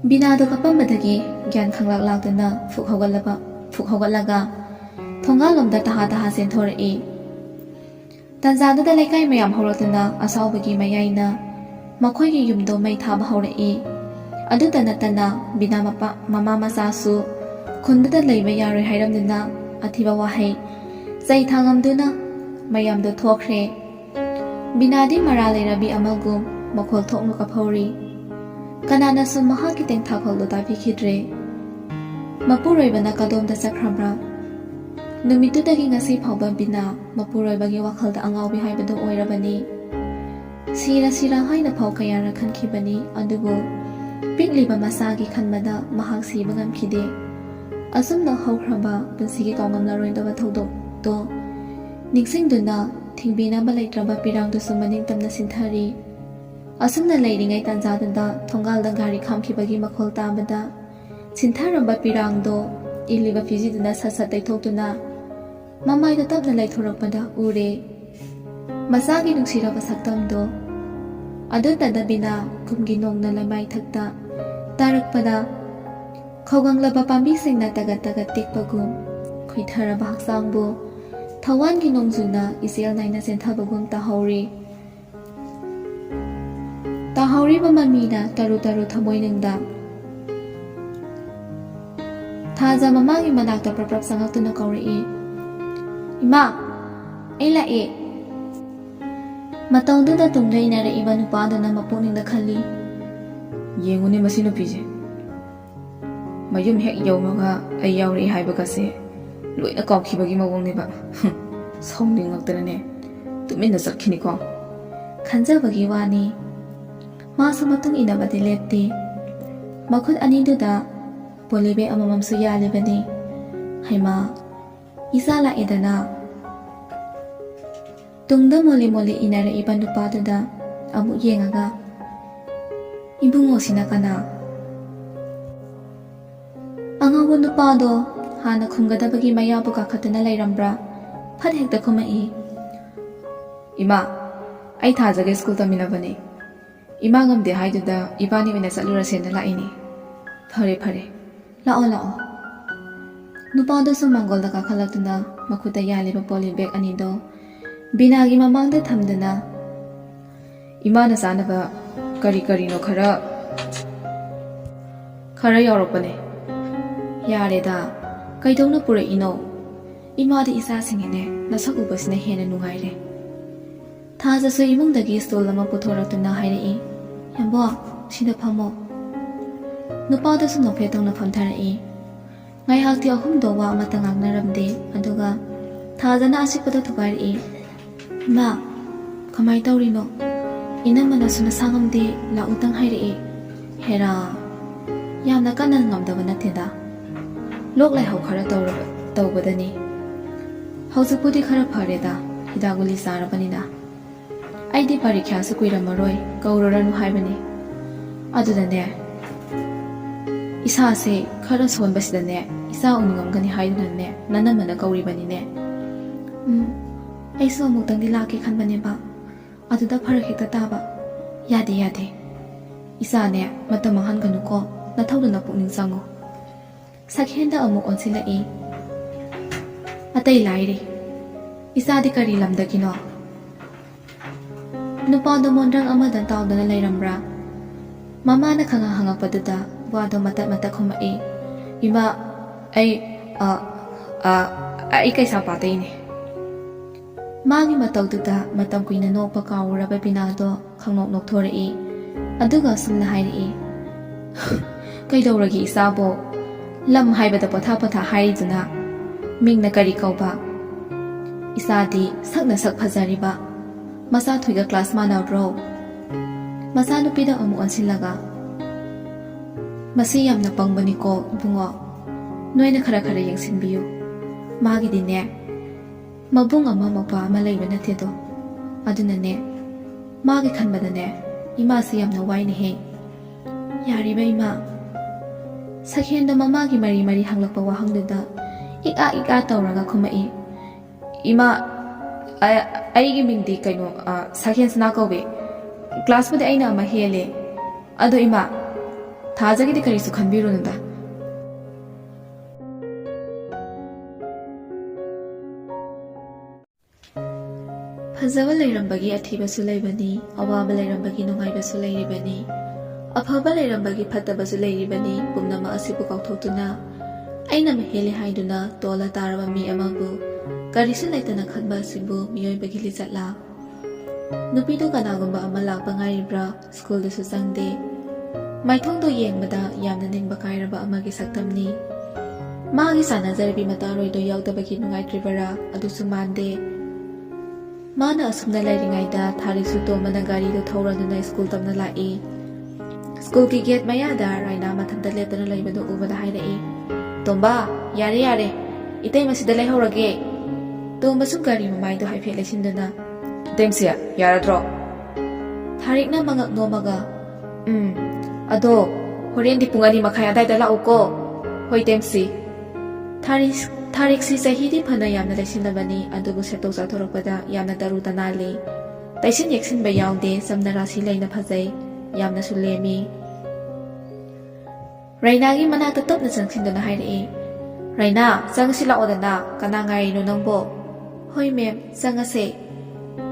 ꯕꯤꯅꯥꯗꯣ ꯀꯞꯄꯝꯕꯗꯒꯤ ꯒ꯭ꯌꯥꯟ ꯈꯪꯂꯥꯛ ꯂꯥꯛꯇꯨꯅ ꯐꯨꯛ ꯍꯧꯒꯠꯂꯕ, ꯐꯨꯛ ꯍꯧꯒꯠꯂꯒ ꯊꯣꯡꯒꯥꯜꯂꯣꯝꯗ ꯇꯍꯥ ꯇꯍꯥ ꯆꯦꯟꯊꯣꯔꯛꯏ꯫ ꯇꯟꯖꯥꯗꯨꯗ ꯂꯩꯀꯥꯏ ꯃꯌꯥꯝ ꯍꯧꯔꯛꯇꯨꯅ ꯑꯁꯥꯎꯕꯒꯤ ꯃꯌꯥꯏꯅ ꯃꯈꯣꯏꯒꯤ ꯌꯨꯝꯗꯣ ꯃꯩ ꯊꯥꯕ ꯍꯧꯔꯛꯏ꯫ ꯑꯗꯨꯇ ꯅꯠꯇꯅ ꯕꯤꯅꯥ ꯃꯄꯥ-, ꯃꯃꯥ ꯃꯆꯥꯁꯨ ꯈꯨꯟꯗꯨꯗ ꯂꯩꯕ ꯌꯥꯔꯣꯏ ꯍꯥꯏꯔꯝꯗꯨꯅ ꯑꯊꯤꯕ ꯋꯥꯍꯩ ꯆꯩ ꯊꯥꯡꯉꯝꯗꯨꯅ ꯃꯌꯥꯝꯗꯣ ꯊꯣꯛꯈ꯭ꯔꯦ꯫ ꯕꯤꯅꯥꯗꯤ ꯃꯔꯥ ꯂꯩꯔꯕꯤ ꯑꯃꯒꯨꯝ ꯃꯈꯣꯜ ꯊꯣꯛꯅ ꯀꯞꯍꯧꯔꯤ꯫ ꯀꯅꯥꯅꯁꯨ ꯃꯍꯥꯛꯀꯤ ꯇꯦꯡꯊꯥꯈꯣꯜꯗꯨ ꯇꯥꯕꯤꯈꯤꯗ꯭ꯔꯦ꯫ ꯃꯄꯨꯔꯣꯏꯕꯅ ꯀꯗꯣꯝꯗ ꯆꯠꯈ꯭ꯔꯕ꯭ꯔꯥ? ꯅꯨꯃꯤꯠꯇꯨꯗꯒꯤ ꯉꯁꯤ ꯐꯥꯎꯕ ꯕꯤꯅꯥ ꯃꯄꯨꯔꯣꯏꯕꯒꯤ ꯋꯥꯈꯜꯗ ꯑꯉꯥꯎꯕꯤ ꯍꯥꯏꯕꯗꯨ ꯑꯣꯏꯔꯕꯅꯤ꯫ ꯁꯤꯔ ꯁꯤꯔ ꯍꯥꯏꯅ ꯐꯥꯎ ꯀꯌꯥꯔꯛ ꯈꯟꯈꯤꯕꯅꯤ, ꯑꯗꯨꯕꯨ ꯄꯤꯛꯂꯤꯕ ꯃꯆꯥꯒꯤ ꯈꯟꯕꯗ ꯃꯍꯥꯛ ꯁꯤꯕ ꯉꯝꯈꯤꯗꯦ꯫ ꯑꯁꯨꯝꯅ ꯍꯧꯈ꯭ꯔꯕ ꯄꯨꯟꯁꯤꯒꯤ ꯀꯥꯎꯉꯝꯂꯔꯣꯏꯗꯕ ꯊꯧꯗꯣꯛꯇꯣ ꯅꯤꯡꯁꯤꯡꯗꯨꯅ ꯊꯤꯡꯕꯤꯅꯕ ꯂꯩꯇ꯭ꯔꯕ ꯄꯤꯔꯥꯡꯗꯨꯁꯨ ꯃꯅꯤꯡ ꯇꯝꯅ ꯁꯤꯟꯊꯔꯤ꯫ ꯑꯁꯨꯝꯅ ꯂꯩꯔꯤꯉꯩ ꯇꯥꯟꯖꯥꯗꯨꯗ ꯊꯣꯡꯒꯥꯜꯗ ꯒꯥꯔꯤ ꯈꯥꯝꯈꯤꯕꯒꯤ ꯃꯈꯣꯜ ꯇꯥꯕꯗ ꯁꯤꯟꯊꯔꯝꯕ ꯄꯤꯔꯥꯡꯗꯣ ꯏꯜꯂꯤꯕ ꯐꯤꯖꯤꯗꯨꯅ ꯁꯠ ꯁꯠ ꯇꯩꯊꯣꯛꯇꯨꯅ ꯃꯃꯥꯏꯗ ꯇꯞꯅ ꯂꯩꯊꯣꯔꯛꯄꯗ ꯎꯔꯦ꯫ ꯃꯆꯥꯒꯤ ꯅꯨꯡꯁꯤꯔꯕ ꯁꯛꯇꯝꯗꯣ ꯑꯗꯨꯇꯗ ꯕꯤꯅꯥ ꯀꯨꯝꯒꯤ ꯅꯣꯡꯅ ꯂꯩꯃꯥꯏꯊꯛꯇ ꯇꯥꯔꯛꯄꯗ ꯈꯧꯒꯪꯂꯕ ꯄꯥꯝꯕꯤꯁꯤꯡꯅ ꯇꯒꯠ ꯇꯒꯠ ꯇꯦꯛꯄꯒꯨꯝ, ꯈꯨꯏꯊꯔꯕ ꯍꯛꯆꯥꯡꯕꯨ ꯊꯋꯥꯟꯒꯤ ꯅꯣꯡꯖꯨꯅ ꯏꯆꯦꯜ ꯅꯥꯏꯅ ꯆꯦꯟꯊꯕꯒꯨꯝ ꯇꯥꯍꯧꯔꯤ꯫ ꯇꯥꯍꯧꯔꯤꯕ ꯃꯃꯤꯅ ꯇꯔꯨ ꯇꯔꯨ ꯊꯃꯣꯏꯅꯨꯡꯗ꯫ ꯊꯥꯖ ꯃꯃꯥꯒꯤ ꯃꯅꯥꯛꯇ ꯄ꯭ꯔꯞ ꯄ꯭ꯔꯞ ꯆꯪꯉꯛꯇꯨꯅ ꯀꯧꯔꯛꯏ, "ꯏꯃꯥ, ꯑꯩ ꯂꯥꯛꯑꯦ!" ꯃꯇꯧꯗꯨꯗ ꯇꯨꯡꯗ ꯏꯟꯅꯔꯛꯏꯕ ꯅꯨꯄꯥꯗꯨꯅ ꯃꯄꯨꯛꯅꯤꯡꯗ ꯈꯜꯂꯤ, "ꯌꯦꯡꯉꯨꯅꯦ ꯃꯁꯤ ꯅꯨꯄꯤꯁꯦ, ꯃꯌꯨꯝ ꯍꯦꯛ ꯌꯧꯕꯒ ꯑꯩ ꯌꯥꯎꯔꯛꯏ ꯍꯥꯏꯕꯒꯁꯦ ꯂꯣꯏꯅ ꯀꯥꯎꯈꯤꯕꯒꯤ ꯃꯑꯣꯡꯅꯦꯕ꯫ ꯁꯥꯎꯅꯤꯡꯉꯛꯇꯅꯅꯦ ꯇꯨꯃꯤꯟꯅ ꯆꯠꯈꯤꯅꯤꯀꯣ" ꯈꯟꯖꯕꯒꯤ ꯋꯥꯅꯤ꯫ ꯃꯥꯁꯨ ꯃꯇꯨꯡ ꯏꯟꯅꯕꯗꯤ ꯂꯦꯞꯇꯦ꯫ ꯃꯈꯨꯠ ꯑꯅꯤꯗꯨꯗ ꯄꯣꯂꯤꯕꯦꯛ ꯑꯃꯃꯝꯁꯨ ꯌꯥꯜꯂꯤꯕꯅꯤ꯫ ꯍꯩꯃꯥ, ꯏꯆꯥ ꯂꯥꯛꯑꯦꯗꯅ꯫ ꯇꯨꯡꯗ ꯃꯣꯂꯤ ꯃꯣꯂꯤ ꯏꯟꯅꯔꯛꯏꯕ ꯅꯨꯄꯥꯗꯨꯗ ꯑꯃꯨꯛ ꯌꯦꯡꯉꯒ, "ꯏꯕꯨꯡꯉꯣꯁꯤꯅ ꯀꯅꯥ?" ꯑꯉꯧꯕ ꯅꯨꯄꯥꯗꯣ ꯍꯥꯟꯅ ꯈꯨꯝꯒꯗꯕꯒꯤ ꯃꯌꯥꯕꯨ ꯀꯥꯈꯠꯇꯨꯅ ꯂꯩꯔꯝꯕ꯭ꯔꯥ? ꯐꯠ ꯍꯦꯛꯇ ꯈꯨꯝꯃꯛꯏ, "ꯏꯃꯥ, ꯑꯩ ꯊꯥꯖꯒ ꯁ꯭ꯀꯨꯜ ꯇꯝꯃꯤꯟꯅꯕꯅꯤ꯫ ꯏꯃꯥ ꯉꯝꯗꯦ ꯍꯥꯏꯗꯨꯗ ꯏꯕꯥꯅꯤ ꯑꯣꯏꯅ ꯆꯠꯂꯨꯔꯁꯦꯅ ꯂꯥꯛꯏꯅꯤ꯫" "ꯐꯔꯦ, ꯐꯔꯦ, ꯂꯥꯛꯑꯣ, ꯂꯥꯛꯑꯣ꯫" ꯅꯨꯄꯥꯗꯨꯁꯨ ꯃꯥꯡꯒꯣꯜꯗ ꯀꯥꯈꯠꯂꯛꯇꯨꯅ ꯃꯈꯨꯠꯇ ꯌꯥꯜꯂꯤꯕ ꯄꯣꯂꯤ ꯕꯦꯒ ꯑꯅꯤꯗꯣ ꯕꯤꯅꯥꯒꯤ ꯃꯃꯥꯡꯗ ꯊꯝꯗꯨꯅ, "ꯏꯃꯥꯅ ꯆꯥꯅꯕ ꯀꯔꯤ ꯀꯔꯤꯅꯣ ꯈꯔ, ꯈꯔ ꯌꯥꯎꯔꯛꯄꯅꯦ꯫" "ꯌꯥꯔꯦꯗ, ꯀꯩꯗꯧꯅ ꯄꯨꯔꯛꯏꯅꯣ? ꯏꯃꯥꯗꯤ ꯏꯆꯥꯁꯤꯡꯒꯤꯅꯦ ꯅꯁꯛ ꯎꯕꯁꯤꯅ ꯍꯦꯟꯅ ꯅꯨꯡꯉꯥꯏꯔꯦ꯫" ꯊꯥꯖꯁꯨ ꯏꯃꯨꯡꯗꯒꯤ ꯁ꯭ꯇꯨꯜ ꯑꯃ ꯄꯨꯊꯣꯔꯛꯇꯨꯅ ꯍꯥꯏꯔꯛꯏ, "ꯌꯥꯝꯕꯣ, ꯁꯤꯗ ꯐꯝꯃꯣ꯫" ꯅꯨꯄꯥꯗꯨꯁꯨ ꯅꯣꯛꯐꯦꯠ ꯇꯧꯅ ꯐꯝꯊꯔꯛꯏ꯫ ꯉꯥꯏꯍꯥꯛꯇꯤ ꯑꯍꯨꯝꯗꯣ ꯋꯥ ꯑꯃꯠꯇ ꯉꯥꯡꯅꯔꯝꯗꯦ꯫ ꯑꯗꯨꯒ ꯊꯥꯖꯅ ꯑꯆꯤꯛꯄꯗ ꯊꯨꯒꯥꯏꯔꯛꯏ, "ꯏꯃꯥ, ꯀꯃꯥꯏ ꯇꯧꯔꯤꯅꯣ? ꯏꯅꯝꯃꯅꯁꯨ ꯅꯁꯥ ꯉꯝꯗꯦ, ꯂꯥꯛꯎꯇꯪ ꯍꯥꯏꯔꯛꯑꯦ꯫" ꯍꯦꯔꯥ, ꯌꯥꯝꯅ ꯀꯟꯅ ꯉꯝꯗꯕ ꯅꯠꯇꯦꯗ꯫ ꯂꯣꯛ ꯂꯥꯏꯍꯧ ꯈꯔ ꯇꯧꯔꯕ-, ꯇꯧꯕꯗꯅꯤ꯫ ꯍꯧꯖꯤꯛꯄꯨꯗꯤ ꯈꯔ ꯐꯔꯦꯗ, ꯍꯤꯗꯥꯛ ꯒꯨꯂꯤ ꯆꯥꯔꯕꯅꯤꯅ꯫ ꯑꯩꯗꯤ ꯄꯔꯤꯈ꯭ꯌꯥꯁꯨ ꯀꯨꯏꯔꯝꯃꯔꯣꯏ, ꯀꯧꯔꯨꯔꯅꯨ ꯍꯥꯏꯕꯅꯤ꯫ ꯑꯗꯨꯗꯅꯦ, ꯏꯁꯥꯁꯦ ꯈꯔ ꯁꯣꯟꯕꯁꯤꯗꯅꯦ, ꯏꯆꯥ ꯎꯅꯤꯡꯉꯝꯒꯅꯤ ꯍꯥꯏꯗꯨꯅꯅꯦ, ꯅꯅꯝꯃꯅ ꯀꯧꯔꯤꯕꯅꯤꯅꯦ꯫ ꯎꯝ, ꯑꯩꯁꯨ ꯑꯃꯨꯛꯇꯪꯗꯤ ꯂꯥꯛꯀꯦ ꯈꯟꯕꯅꯦꯕ, ꯑꯗꯨꯗ ꯐꯔꯛ ꯍꯦꯛꯇ ꯇꯥꯕ꯫ ꯌꯥꯗꯦ, ꯌꯥꯗꯦ, ꯏꯆꯥꯅꯦ, ꯃꯇꯝ ꯃꯥꯡꯍꯟꯒꯅꯨꯀꯣ, ꯅꯊꯧꯗꯨꯅ ꯄꯨꯛꯅꯤꯡ ꯆꯪꯉꯨ꯫ ꯁꯛꯍꯦꯟꯗ ꯑꯃꯨꯛ ꯑꯣꯟꯁꯤꯜꯂꯛꯏ꯫ ꯑꯇꯩ ꯂꯥꯏꯔꯤ, ꯏꯆꯥꯗꯤ ꯀꯔꯤ ꯂꯝꯗꯒꯤꯅꯣ? ꯅꯨꯄꯥꯗꯣ ꯃꯣꯟꯗ꯭ꯔꯪ ꯑꯃꯗ ꯇꯥꯎꯗꯅ ꯂꯩꯔꯝꯕ꯭ꯔꯥ? ꯃꯃꯥꯅ ꯈꯪꯍꯪ ꯍꯪꯉꯛꯄꯗꯨꯗ ꯋꯥꯗꯣ ꯃꯇꯠ ꯃꯇꯠ ꯈꯨꯝꯃꯛꯏ꯫ "ꯏꯃꯥ, ꯑꯩ, ꯑ, ꯑ, ꯑꯩ ꯀꯩꯁꯥꯝꯄꯥꯠꯇꯩꯅꯦ꯫" ꯃꯥꯒꯤ ꯃꯇꯧꯗꯨꯗ ꯃꯇꯝ ꯀꯨꯏꯅ ꯅꯣꯛꯄ ꯀꯥꯎꯔꯨꯔꯕ ꯕꯤꯅꯥꯗꯣ ꯈꯪꯅꯣꯛ ꯅꯣꯛꯊꯣꯔꯛꯏ꯫ ꯑꯗꯨꯒ ꯑꯁꯨꯝꯅ ꯍꯥꯏꯔꯛꯏ, "ꯀꯩꯗꯧꯔꯒꯦ ꯏꯆꯥꯕꯣ? ꯂꯝ ꯍꯥꯏꯕꯗ ꯄꯣꯊꯥ ꯄꯣꯊꯥ ꯍꯥꯏꯔꯤꯗꯨꯅ? ꯃꯤꯡꯅ ꯀꯔꯤ ꯀꯧꯕ? ꯏꯆꯥꯗꯤ ꯁꯛꯅ ꯁꯛ ꯐꯖꯔꯤꯕ꯫ ꯃꯆꯥ ꯊꯣꯏꯒ ꯀ꯭ꯂꯥꯁ ꯃꯥꯟꯅꯕ꯭ꯔꯣ?" ꯃꯆꯥꯅꯨꯄꯤꯗ ꯑꯃꯨꯛ ꯑꯣꯟꯁꯤꯜꯂꯒ, "ꯃꯁꯤ ꯌꯥꯝꯅ ꯄꯪꯕꯅꯤꯀꯣ ꯏꯕꯨꯡꯉꯣ, ꯅꯣꯏꯅ ꯈꯔ ꯈꯔ ꯌꯦꯡꯁꯤꯟꯕꯤꯌꯨ꯫ ꯃꯥꯒꯤꯗꯤꯅꯦ, ꯃꯕꯨꯡ ꯑꯃ ꯃꯧꯄ꯭ꯋꯥ ꯑꯃ ꯂꯩꯕ ꯅꯠꯇꯦꯗꯣ꯫ ꯑꯗꯨꯅꯅꯦ, ꯃꯥꯒꯤ ꯈꯟꯕꯗꯅꯦ, ꯏꯃꯥꯁꯤ ꯌꯥꯝꯅ ꯋꯥꯏꯅꯦꯍꯦ꯫" "ꯌꯥꯔꯤꯕ ꯏꯃꯥ?" ꯁꯛꯍꯦꯟꯗꯣ ꯃꯃꯥꯒꯤ ꯃꯔꯤ ꯃꯔꯤ ꯍꯪꯂꯛꯄ ꯋꯥꯍꯪꯗꯨꯗ ꯏꯛ ꯑꯥ ꯏꯛ ꯑꯥ ꯇꯧꯔꯒ ꯈꯨꯝꯃꯛꯏ꯫ "ꯏꯃꯥ, ꯑ-, ꯑꯩꯒꯤ ꯃꯤꯡꯗꯤ ꯀꯩꯅꯣ, ꯑ, ꯁꯛꯍꯦꯟ ꯁꯅꯥ ꯀꯧꯋꯦ꯫ ꯀ꯭ꯂꯥꯁꯄꯨꯗꯤ ꯑꯩꯅ ꯑꯃ ꯍꯦꯜꯂꯦ꯫ ꯑꯗꯣ ꯏꯃꯥ, ꯊꯥꯖꯒꯤꯗꯤ ꯀꯔꯤꯁꯨ ꯈꯟꯕꯤꯔꯨꯅꯨꯗ꯫" ꯐꯖꯕ ꯂꯩꯔꯝꯕꯒꯤ ꯑꯊꯤꯕꯁꯨ ꯂꯩꯕꯅꯤ, ꯑꯋꯥꯕ ꯂꯩꯔꯝꯕꯒꯤ ꯅꯨꯡꯉꯥꯏꯕꯁꯨ ꯂꯩꯔꯤꯕꯅꯤ, ꯑꯐꯕ ꯂꯩꯔꯝꯕꯒꯤ ꯐꯠꯇꯕꯁꯨ ꯂꯩꯔꯤꯕꯅꯤ꯫ ꯄꯨꯝꯅꯃꯛ ꯑꯁꯤꯕꯨ ꯀꯥꯎꯊꯣꯛꯇꯨꯅ ꯑꯩꯅ ꯃꯍꯦꯜꯂꯤ ꯍꯥꯏꯗꯨꯅ ꯇꯣꯜꯂ ꯇꯥꯔꯕ ꯃꯤ ꯑꯃꯕꯨ ꯀꯔꯤꯁꯨ ꯂꯩꯇꯅ ꯈꯟꯕ ꯑꯁꯤꯕꯨ ꯃꯤꯑꯣꯏꯕꯒꯤ ꯂꯤꯆꯠꯂꯥ? ꯅꯨꯄꯤꯗꯨ ꯀꯅꯥꯒꯨꯝꯕ ꯑꯃ ꯂꯥꯛꯄ ꯉꯥꯏꯔꯤꯕ꯭ꯔꯥ? ꯁ꯭ꯀꯨꯜꯗꯁꯨ ꯆꯪꯗꯦ꯫ ꯃꯥꯏꯊꯣꯡꯗꯣ ꯌꯦꯡꯕꯗ ꯌꯥꯝꯅ ꯅꯤꯡꯕ ꯀꯥꯏꯔꯕ ꯑꯃꯒꯤ ꯁꯛꯇꯝꯅꯤ꯫ ꯃꯥꯒꯤ ꯁꯥꯟꯅꯖꯔꯕꯤ ꯃꯇꯥꯔꯣꯏꯗꯣ ꯌꯥꯎꯗꯕꯒꯤ ꯅꯨꯡꯉꯥꯏꯇ꯭ꯔꯤꯕꯔꯥ? ꯑꯗꯨꯁꯨ ꯃꯥꯟꯗꯦ꯫ ꯃꯥꯅ ꯑꯁꯨꯝꯅ ꯂꯩꯔꯤꯉꯩꯗ ꯊꯥꯔꯤꯛꯁꯨ ꯇꯣꯝꯕꯅ ꯒꯥꯔꯤꯗꯨ ꯊꯧꯔꯗꯨꯅ ꯁ꯭ꯀꯨꯜ ꯇꯝꯅ ꯂꯥꯛꯏ꯫ ꯁ꯭ꯀꯨꯜꯒꯤ ꯒꯦꯠ ꯃꯌꯥꯗ ꯔꯥꯏꯅꯥ ꯃꯊꯟꯇ ꯂꯦꯞꯇꯅ ꯂꯩꯕꯗꯨ ꯎꯕꯗ ꯍꯥꯏꯔꯛꯏ, "ꯇꯣꯝꯕ, ꯌꯥꯔꯦ, ꯌꯥꯔꯦ, ꯏꯇꯩꯃ ꯁꯤꯗ ꯂꯩꯍꯧꯔꯒꯦ꯫" ꯇꯣꯝꯕꯁꯨ ꯒꯥꯔꯤ ꯃꯃꯥꯏꯗꯨ ꯍꯥꯏꯐꯦꯠ ꯂꯩꯁꯤꯟꯗꯨꯅ, "ꯏꯇꯩꯃꯁꯦ, ꯌꯥꯔꯗ꯭ꯔꯣ?" ꯊꯥꯔꯤꯛꯅ ꯃꯉꯛ ꯅꯣꯝꯃꯒ, "ꯎꯝ, ꯑꯗꯣ ꯍꯣꯔꯦꯟꯗꯤ ꯄꯨꯡ ꯑꯅꯤ ꯃꯈꯥꯏ ꯑꯗꯥꯏꯗ ꯂꯥꯛꯎꯀꯣ꯫" "ꯍꯣꯏ, ꯇꯦꯝꯁꯤ꯫" ꯊꯥꯔꯤꯛ, ꯊꯥꯔꯤꯛꯁꯤ ꯆꯍꯤꯗꯤ ꯐꯅ ꯌꯥꯝꯅ ꯂꯩꯁꯤꯜꯂꯕꯅꯤ, ꯑꯗꯨꯕꯨ ꯁꯦꯠꯇꯣꯛ ꯆꯥꯊꯣꯔꯛꯄꯗ ꯌꯥꯝꯅ ꯇꯔꯨ ꯇꯅꯥꯜꯂꯤ꯫ ꯇꯩꯁꯤꯟ ꯌꯦꯛꯁꯤꯟꯕ ꯌꯥꯎꯗꯦ, ꯆꯝꯅ ꯔꯥꯁꯤ ꯂꯩꯅ ꯐꯖꯩ, ꯌꯥꯝꯅꯁꯨ ꯂꯦꯝꯃꯤ꯫ ꯔꯩꯅꯥꯒꯤ ꯃꯅꯥꯛꯇ ꯇꯞꯅ ꯆꯪꯁꯤꯟꯗꯨꯅ ꯍꯥꯏꯔꯛꯏ, "ꯔꯩꯅꯥ, ꯆꯪꯁꯤ ꯂꯥꯛꯑꯣꯗꯅ, ꯀꯅꯥ ꯉꯥꯏꯔꯤꯅꯣ ꯅꯪꯕꯣ?" "ꯍꯣꯏ ꯃꯦꯝ, ꯆꯪꯉꯁꯦ꯫"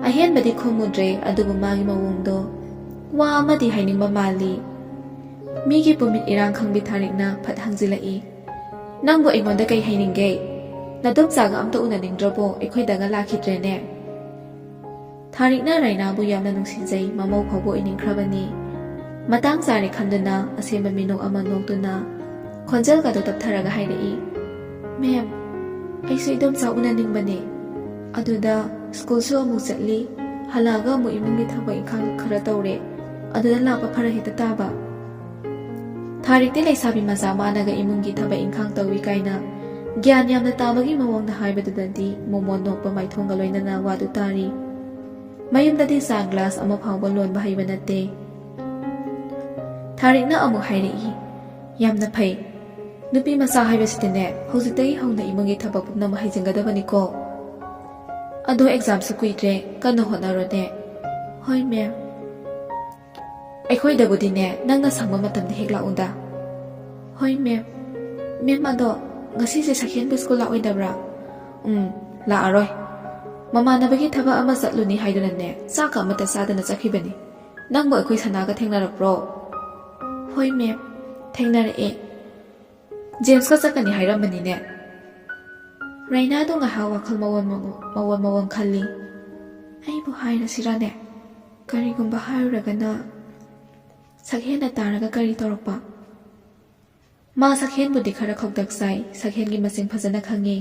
ꯑꯍꯦꯟꯕꯗꯤ ꯈꯨꯝꯃꯨꯗ꯭ꯔꯦ, ꯑꯗꯨꯕꯨ ꯃꯥꯒꯤ ꯃꯑꯣꯡꯗꯣ ꯋꯥ ꯑꯃꯗꯤ ꯍꯥꯏꯅꯤꯡꯕ ꯃꯥꯜꯂꯤ꯫ ꯃꯤꯒꯤ ꯄꯨꯃꯤꯠ ꯏꯔꯥꯡ ꯈꯪꯕꯤ ꯊꯥꯔꯤꯛꯅ ꯐꯠ ꯍꯪꯖꯤꯜꯂꯛꯏ, "ꯅꯪꯕꯨ ꯑꯩꯉꯣꯟꯗ ꯀꯩ ꯍꯥꯏꯅꯤꯡꯒꯦ? ꯅꯗꯣꯝꯆꯥꯒ ꯑꯝꯇ ꯎꯅꯅꯤꯡꯗ꯭ꯔꯕꯣ? ꯑꯩꯈꯣꯏꯗꯒ ꯂꯥꯛꯈꯤꯗ꯭ꯔꯦꯅꯦ?" ꯊꯥꯔꯤꯛꯅ ꯔꯩꯅꯥꯕꯨ ꯌꯥꯝꯅ ꯅꯨꯡꯁꯤꯖꯩ, ꯃꯃꯧ ꯐꯥꯎꯕ ꯑꯣꯏꯅꯤꯡꯈ꯭ꯔꯕꯅꯤ꯫ ꯃꯇꯥꯡ ꯆꯥꯔꯦ ꯈꯟꯗꯨꯅ ꯑꯁꯦꯝꯕ ꯃꯤꯅꯣꯛ ꯑꯃ ꯅꯣꯛꯇꯨꯅ ꯈꯣꯟꯖꯦꯜꯒꯗꯣ ꯇꯞꯊꯔꯒ ꯍꯥꯏꯔꯛꯏ, "ꯃꯦꯝ, ꯑꯩꯁꯨ ꯏꯗꯣꯝꯆꯥ ꯎꯅꯅꯤꯡꯕꯅꯦ꯫ ꯑꯗꯨꯗ ꯁ꯭ꯀꯨꯜꯁꯨ ꯑꯃꯨꯛ ꯆꯠꯂꯤ, ꯍꯜꯂꯛꯑꯒ ꯑꯃꯨꯛ ꯏꯃꯨꯡꯒꯤ ꯊꯕꯛ ꯏꯪꯈꯥꯡ ꯈꯔ ꯇꯧꯔꯦ, ꯑꯗꯨꯗ ꯂꯥꯛꯄ ꯐꯔꯛ ꯍꯦꯛꯇ ꯇꯥꯕ꯫" ꯊꯥꯔꯤꯛꯇꯤ ꯂꯩꯁꯥꯕꯤ ꯃꯆꯥ ꯃꯥꯅꯒ ꯏꯃꯨꯡꯒꯤ ꯊꯕꯛ ꯏꯪꯈꯥꯡ ꯇꯧꯏ ꯀꯥꯏꯅ ꯒ꯭ꯌꯥꯟ ꯌꯥꯝꯅ ꯇꯥꯕꯒꯤ ꯃꯑꯣꯡꯗ ꯍꯥꯏꯕꯗꯨꯗꯗꯤ ꯃꯣꯃꯣꯟ ꯅꯣꯛꯄ ꯃꯥꯏꯊꯣꯡꯒ ꯂꯣꯏꯅꯅ ꯋꯥꯗꯨ ꯇꯥꯔꯤ꯫ ꯃꯌꯨꯝꯗꯗꯤ ꯆꯥ ꯒ꯭ꯂꯥꯁ ꯑꯃ ꯐꯥꯎꯕ ꯂꯣꯟꯕ ꯍꯩꯕ ꯅꯠꯇꯦ꯫ ꯊꯥꯔꯤꯛꯅ ꯑꯃꯨꯛ ꯍꯥꯏꯔꯛꯏ, "ꯌꯥꯝꯅ ꯐꯩ꯫ ꯅꯨꯄꯤ ꯃꯆꯥ ꯍꯥꯏꯕꯁꯤꯗꯤꯅꯦ, ꯍꯧꯖꯤꯛꯇꯒꯤ ꯍꯧꯅ ꯏꯃꯨꯡꯒꯤ ꯊꯕꯛ ꯄꯨꯝꯅꯃꯛ ꯍꯩꯖꯤꯟꯒꯗꯕꯅꯤꯀꯣ꯫ ꯑꯗꯣ ꯑꯦꯛꯖꯥꯝꯁꯨ ꯀꯨꯏꯗ꯭ꯔꯦ, ꯀꯟꯅ ꯍꯣꯠꯅꯔꯣꯅꯦ꯫" "ꯍꯣꯏ ꯃꯦꯝ꯫ ꯑꯩꯈꯣꯏꯗꯕꯨꯗꯤꯅꯦ, ꯅꯪꯅ ꯁꯪꯕ ꯃꯇꯝꯗ ꯍꯦꯛ ꯂꯥꯛꯎꯗ꯫" "ꯍꯣꯏ ꯃꯦꯝ꯫ ꯃꯦꯝ, ꯑꯗꯣ ꯉꯁꯤꯁꯦ ꯁꯈꯦꯟꯕꯨ ꯁ꯭ꯀꯨꯜ ꯂꯥꯛꯑꯣꯏꯗꯕ꯭ꯔꯥ?" "ꯎꯝ, ꯂꯥꯛꯑꯔꯣꯏ꯫ ꯃꯃꯥꯟꯅꯕꯒꯤ ꯊꯕꯛ ꯑꯃ ꯆꯠꯂꯨꯅꯤ ꯍꯥꯏꯗꯨꯅꯅꯦ, ꯆꯥꯛꯀ ꯑꯃꯠꯇ ꯆꯥꯗꯅ ꯆꯠꯈꯤꯕꯅꯤ꯫ ꯅꯪꯕꯨ ꯑꯩꯈꯣꯏ ꯁꯅꯥꯒ ꯊꯦꯡꯅꯔꯛꯄ꯭ꯔꯣ?" "ꯍꯣꯏ ꯃꯦꯝ, ꯊꯦꯡꯅꯔꯛꯑꯦ꯫ ꯖꯦꯝꯁꯀ ꯆꯠꯀꯅꯤ ꯍꯥꯏꯔꯝꯕꯅꯤꯅꯦ꯫" ꯔꯩꯅꯥꯗꯣ ꯉꯥꯏꯍꯥꯛ ꯋꯥꯈꯜ ꯃꯑꯣꯟ ꯃꯑꯣꯟ, ꯃꯑꯣꯟ ꯃꯑꯣꯟ ꯈꯜꯂꯤ꯫ "ꯑꯩꯕꯨ ꯍꯥꯏꯔꯁꯤꯔꯥꯅꯦ? ꯀꯔꯤꯒꯨꯝꯕ ꯍꯥꯏꯔꯨꯔꯒꯅ ꯁꯛꯍꯦꯟꯅ ꯇꯥꯔꯒ ꯀꯔꯤ ꯇꯧꯔꯛꯄ?" ꯃꯥ ꯁꯛꯍꯦꯟꯕꯨꯗꯤ ꯈꯔ ꯈꯧꯇꯛ ꯆꯥꯏ, ꯁꯛꯍꯦꯟꯒꯤ ꯃꯁꯤꯡ ꯐꯖꯅ ꯈꯪꯉꯤ꯫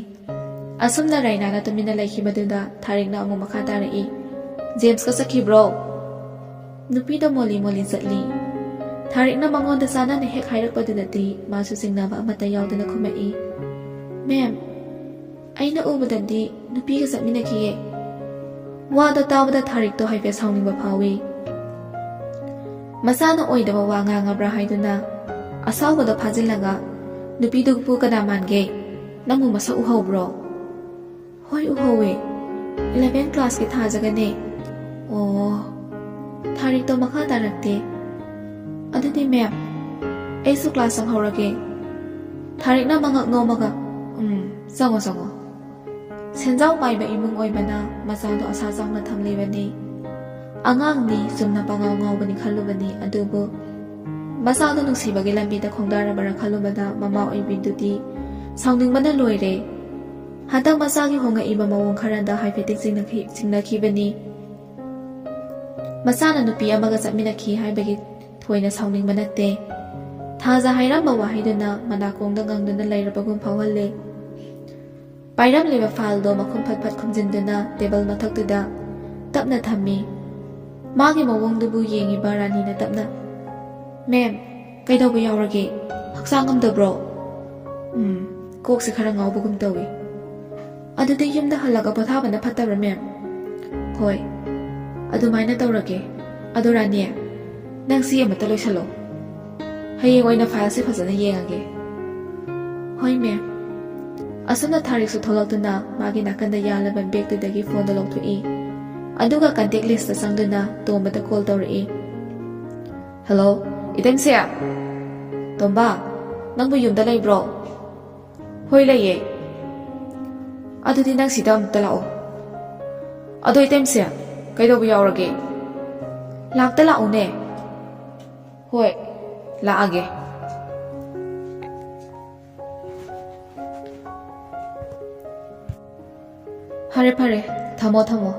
ꯑꯁꯨꯝꯅ ꯔꯩꯅꯥꯅ ꯇꯨꯃꯤꯟꯅ ꯂꯩꯈꯤꯕꯗꯨꯗ ꯊꯥꯔꯤꯛꯅ ꯑꯃꯨꯛ ꯃꯈꯥ ꯇꯥꯔꯛꯏ, "ꯖꯦꯝꯁꯀ ꯆꯠꯈꯤꯕ꯭ꯔꯣ?" ꯅꯨꯄꯤꯗꯣ ꯃꯣꯂꯤ ꯃꯣꯂꯤ ꯆꯠꯂꯤ꯫ ꯊꯥꯔꯤꯛꯅ ꯃꯉꯣꯟꯗ ꯆꯥꯟꯅꯅ ꯍꯦꯛ ꯍꯥꯏꯔꯛꯄꯗꯨꯗꯗꯤ ꯃꯥꯁꯨ ꯆꯤꯡꯅꯕ ꯑꯃꯠꯇ ꯌꯥꯎꯗꯅ ꯈꯨꯝꯃꯛꯏ, "ꯃꯦꯝ, ꯑꯩꯅ ꯎꯕꯗꯗꯤ ꯅꯨꯄꯤꯒ ꯆꯠꯃꯤꯟꯅꯈꯤꯌꯦ꯫" ꯋꯥꯗꯣ ꯇꯥꯕꯗ ꯊꯥꯔꯤꯛꯇꯣ ꯍꯥꯏꯐꯦꯠ ꯁꯥꯎꯅꯤꯡꯕ ꯐꯥꯎꯏ꯫ ꯃꯆꯥꯅ ꯑꯣꯏꯗꯕ ꯋꯥ ꯉꯥꯡꯉꯕ꯭ꯔꯥ ꯍꯥꯏꯗꯨꯅ ꯑꯁꯥꯎꯕꯗꯣ ꯐꯥꯖꯤꯜꯂꯒ, "ꯅꯨꯄꯤꯗꯨꯕꯨ ꯀꯅꯥ ꯃꯥꯟꯒꯦ?" ꯅꯪꯕꯨ ꯃꯁꯛ ꯎꯍꯧꯕ꯭ꯔꯣ? ꯍꯣꯏ, ꯎꯍꯧꯋꯦ꯫ Eleven classꯀꯤ ꯊꯥꯖꯒꯅꯦ꯫ ꯑꯣ, ꯊꯥꯔꯤꯛꯇꯣ ꯃꯈꯥ ꯇꯥꯔꯛꯇꯦ꯫ ꯑꯗꯨꯗꯤ ꯃꯦꯝ, ꯑꯩꯁꯨ class ꯆꯪꯍꯧꯔꯒꯦ꯫ ꯊꯥꯔꯤꯛꯅ ꯃꯉꯛ ꯅꯣꯝꯃꯒ, "ꯎꯝ, ꯆꯪꯉꯣ, ꯆꯪꯉꯣ꯫" ꯁꯦꯟꯖꯥꯎ ꯄꯥꯏꯕ ꯏꯃꯨꯡ ꯑꯣꯏꯕꯅ ꯃꯆꯥꯗꯣ ꯑꯁꯥ ꯆꯥꯎꯅ ꯊꯝꯂꯤꯕꯅꯤ꯫ ꯑꯉꯥꯡꯅꯤ, ꯆꯨꯝꯅ ꯄꯉꯥꯎ ꯉꯥꯎꯕꯅꯤ ꯈꯜꯂꯨꯕꯅꯤ, ꯑꯗꯨꯕꯨ ꯃꯆꯥꯗꯣ ꯅꯨꯡꯁꯤꯕꯒꯤ ꯂꯝꯕꯤꯗ ꯈꯣꯡꯗꯥꯔꯕꯔꯥ ꯈꯜꯂꯨꯕꯗ ꯃꯃꯥ ꯑꯣꯏꯕꯤꯗꯨꯗꯤ ꯁꯥꯎꯅꯤꯡꯕꯅ ꯂꯣꯏꯔꯦ꯫ ꯍꯟꯗꯛ ꯃꯆꯥꯒꯤ ꯍꯣꯡꯉꯛꯏꯕ ꯃꯑꯣꯡ ꯈꯔꯗ ꯍꯥꯏꯐꯦꯠꯇꯤ ꯆꯤꯡꯅꯈꯤ-, ꯆꯤꯡꯅꯈꯤꯕꯅꯤ꯫ ꯃꯆꯥꯅ ꯅꯨꯄꯤ ꯑꯃꯒ ꯆꯠꯃꯤꯟꯅꯈꯤ ꯍꯥꯏꯕꯒꯤ ꯊꯣꯏꯅ ꯁꯥꯎꯅꯤꯡꯕ ꯅꯠꯇꯦ꯫ ꯊꯥꯖ ꯍꯥꯏꯔꯝꯕ ꯋꯥꯍꯩꯗꯨꯅ ꯃꯅꯥꯀꯣꯡꯗ ꯉꯪꯗꯨꯅ ꯂꯩꯔꯕꯒꯨꯝ ꯐꯥꯎꯍꯜꯂꯦ꯫ ꯄꯥꯏꯔꯝꯂꯤꯕ fileꯗꯣ ꯃꯈꯨꯝ ꯐꯠ ꯐꯠ ꯈꯨꯝꯖꯤꯟꯗꯨꯅ table ꯃꯊꯛꯇꯨꯗ ꯇꯞꯅ ꯊꯝꯃꯤ꯫ ꯃꯥꯒꯤ ꯃꯑꯣꯡꯗꯨꯕꯨ ꯌꯦꯡꯉꯤꯕ ꯔꯥꯅꯤꯅ ꯇꯞꯅ, "ꯃꯦꯝ, ꯀꯩꯗꯧꯕ ꯌꯥꯎꯔꯒꯦ? ꯍꯛꯆꯥꯡ ꯉꯝꯗꯕ꯭ꯔꯣ?" "ꯎꯝ, ꯀꯣꯛꯁꯦ ꯈꯔ ꯉꯥꯎꯕꯒꯨꯝ ꯇꯧꯏ꯫" "ꯑꯗꯨꯗꯤ ꯌꯨꯝꯗ ꯍꯜꯂꯒ ꯄꯣꯊꯥꯕꯅ ꯐꯠꯇꯕ꯭ꯔꯥ, ꯃꯦꯝ?" "ꯍꯣꯏ, ꯑꯗꯨꯃꯥꯏꯅ ꯇꯧꯔꯒꯦ꯫ ꯑꯗꯣ ꯔꯥꯅꯤ, ꯅꯪ ꯁꯤ ꯑꯃꯇ ꯂꯣꯏꯁꯜꯂꯣ꯫ ꯍꯌꯦꯡ ꯑꯣꯏꯅ fileꯁꯦ ꯐꯖꯅ ꯌꯦꯡꯉꯒꯦ꯫" "ꯍꯣꯏ, ꯃꯦꯝ꯫" ꯑꯁꯨꯝꯅ ꯊꯥꯔꯤꯛꯁꯨ ꯊꯣꯛꯂꯛꯇꯨꯅ ꯃꯥꯒꯤ ꯅꯥꯀꯟꯗ ꯌꯥꯜꯂꯕ bagꯇꯨꯗꯒꯤ phoneꯗꯣ ꯂꯧꯊꯣꯛꯏ꯫ ꯑꯗꯨꯒ contact listꯇ ꯆꯪꯗꯨꯅ ꯇꯣꯝꯕꯗ call ꯇꯧꯔꯛꯏ꯫ "Hello, ꯏꯇꯩꯃꯁꯦ꯫ ꯇꯣꯝꯕ, ꯅꯪꯕꯨ ꯌꯨꯝꯗ ꯂꯩꯕ꯭ꯔꯣ?" "ꯍꯣꯏ, ꯂꯩꯌꯦ꯫" "ꯑꯗꯨꯗꯤ ꯅꯪ ꯁꯤꯗ ꯑꯃꯨꯛꯇ ꯂꯥꯛꯑꯣ꯫" "ꯑꯗꯣ ꯏꯇꯩꯃꯁꯦ, ꯀꯩꯗꯧꯕ ꯌꯥꯎꯔꯒꯦ?" "ꯂꯥꯛꯇ ꯂꯥꯛꯎꯅꯦ꯫" "ꯍꯣꯏ, ꯂꯥꯛꯑꯒꯦ꯫" "ꯐꯔꯦ, ꯐꯔꯦ, ꯊꯝꯃꯣ, ꯊꯝꯃꯣ꯫"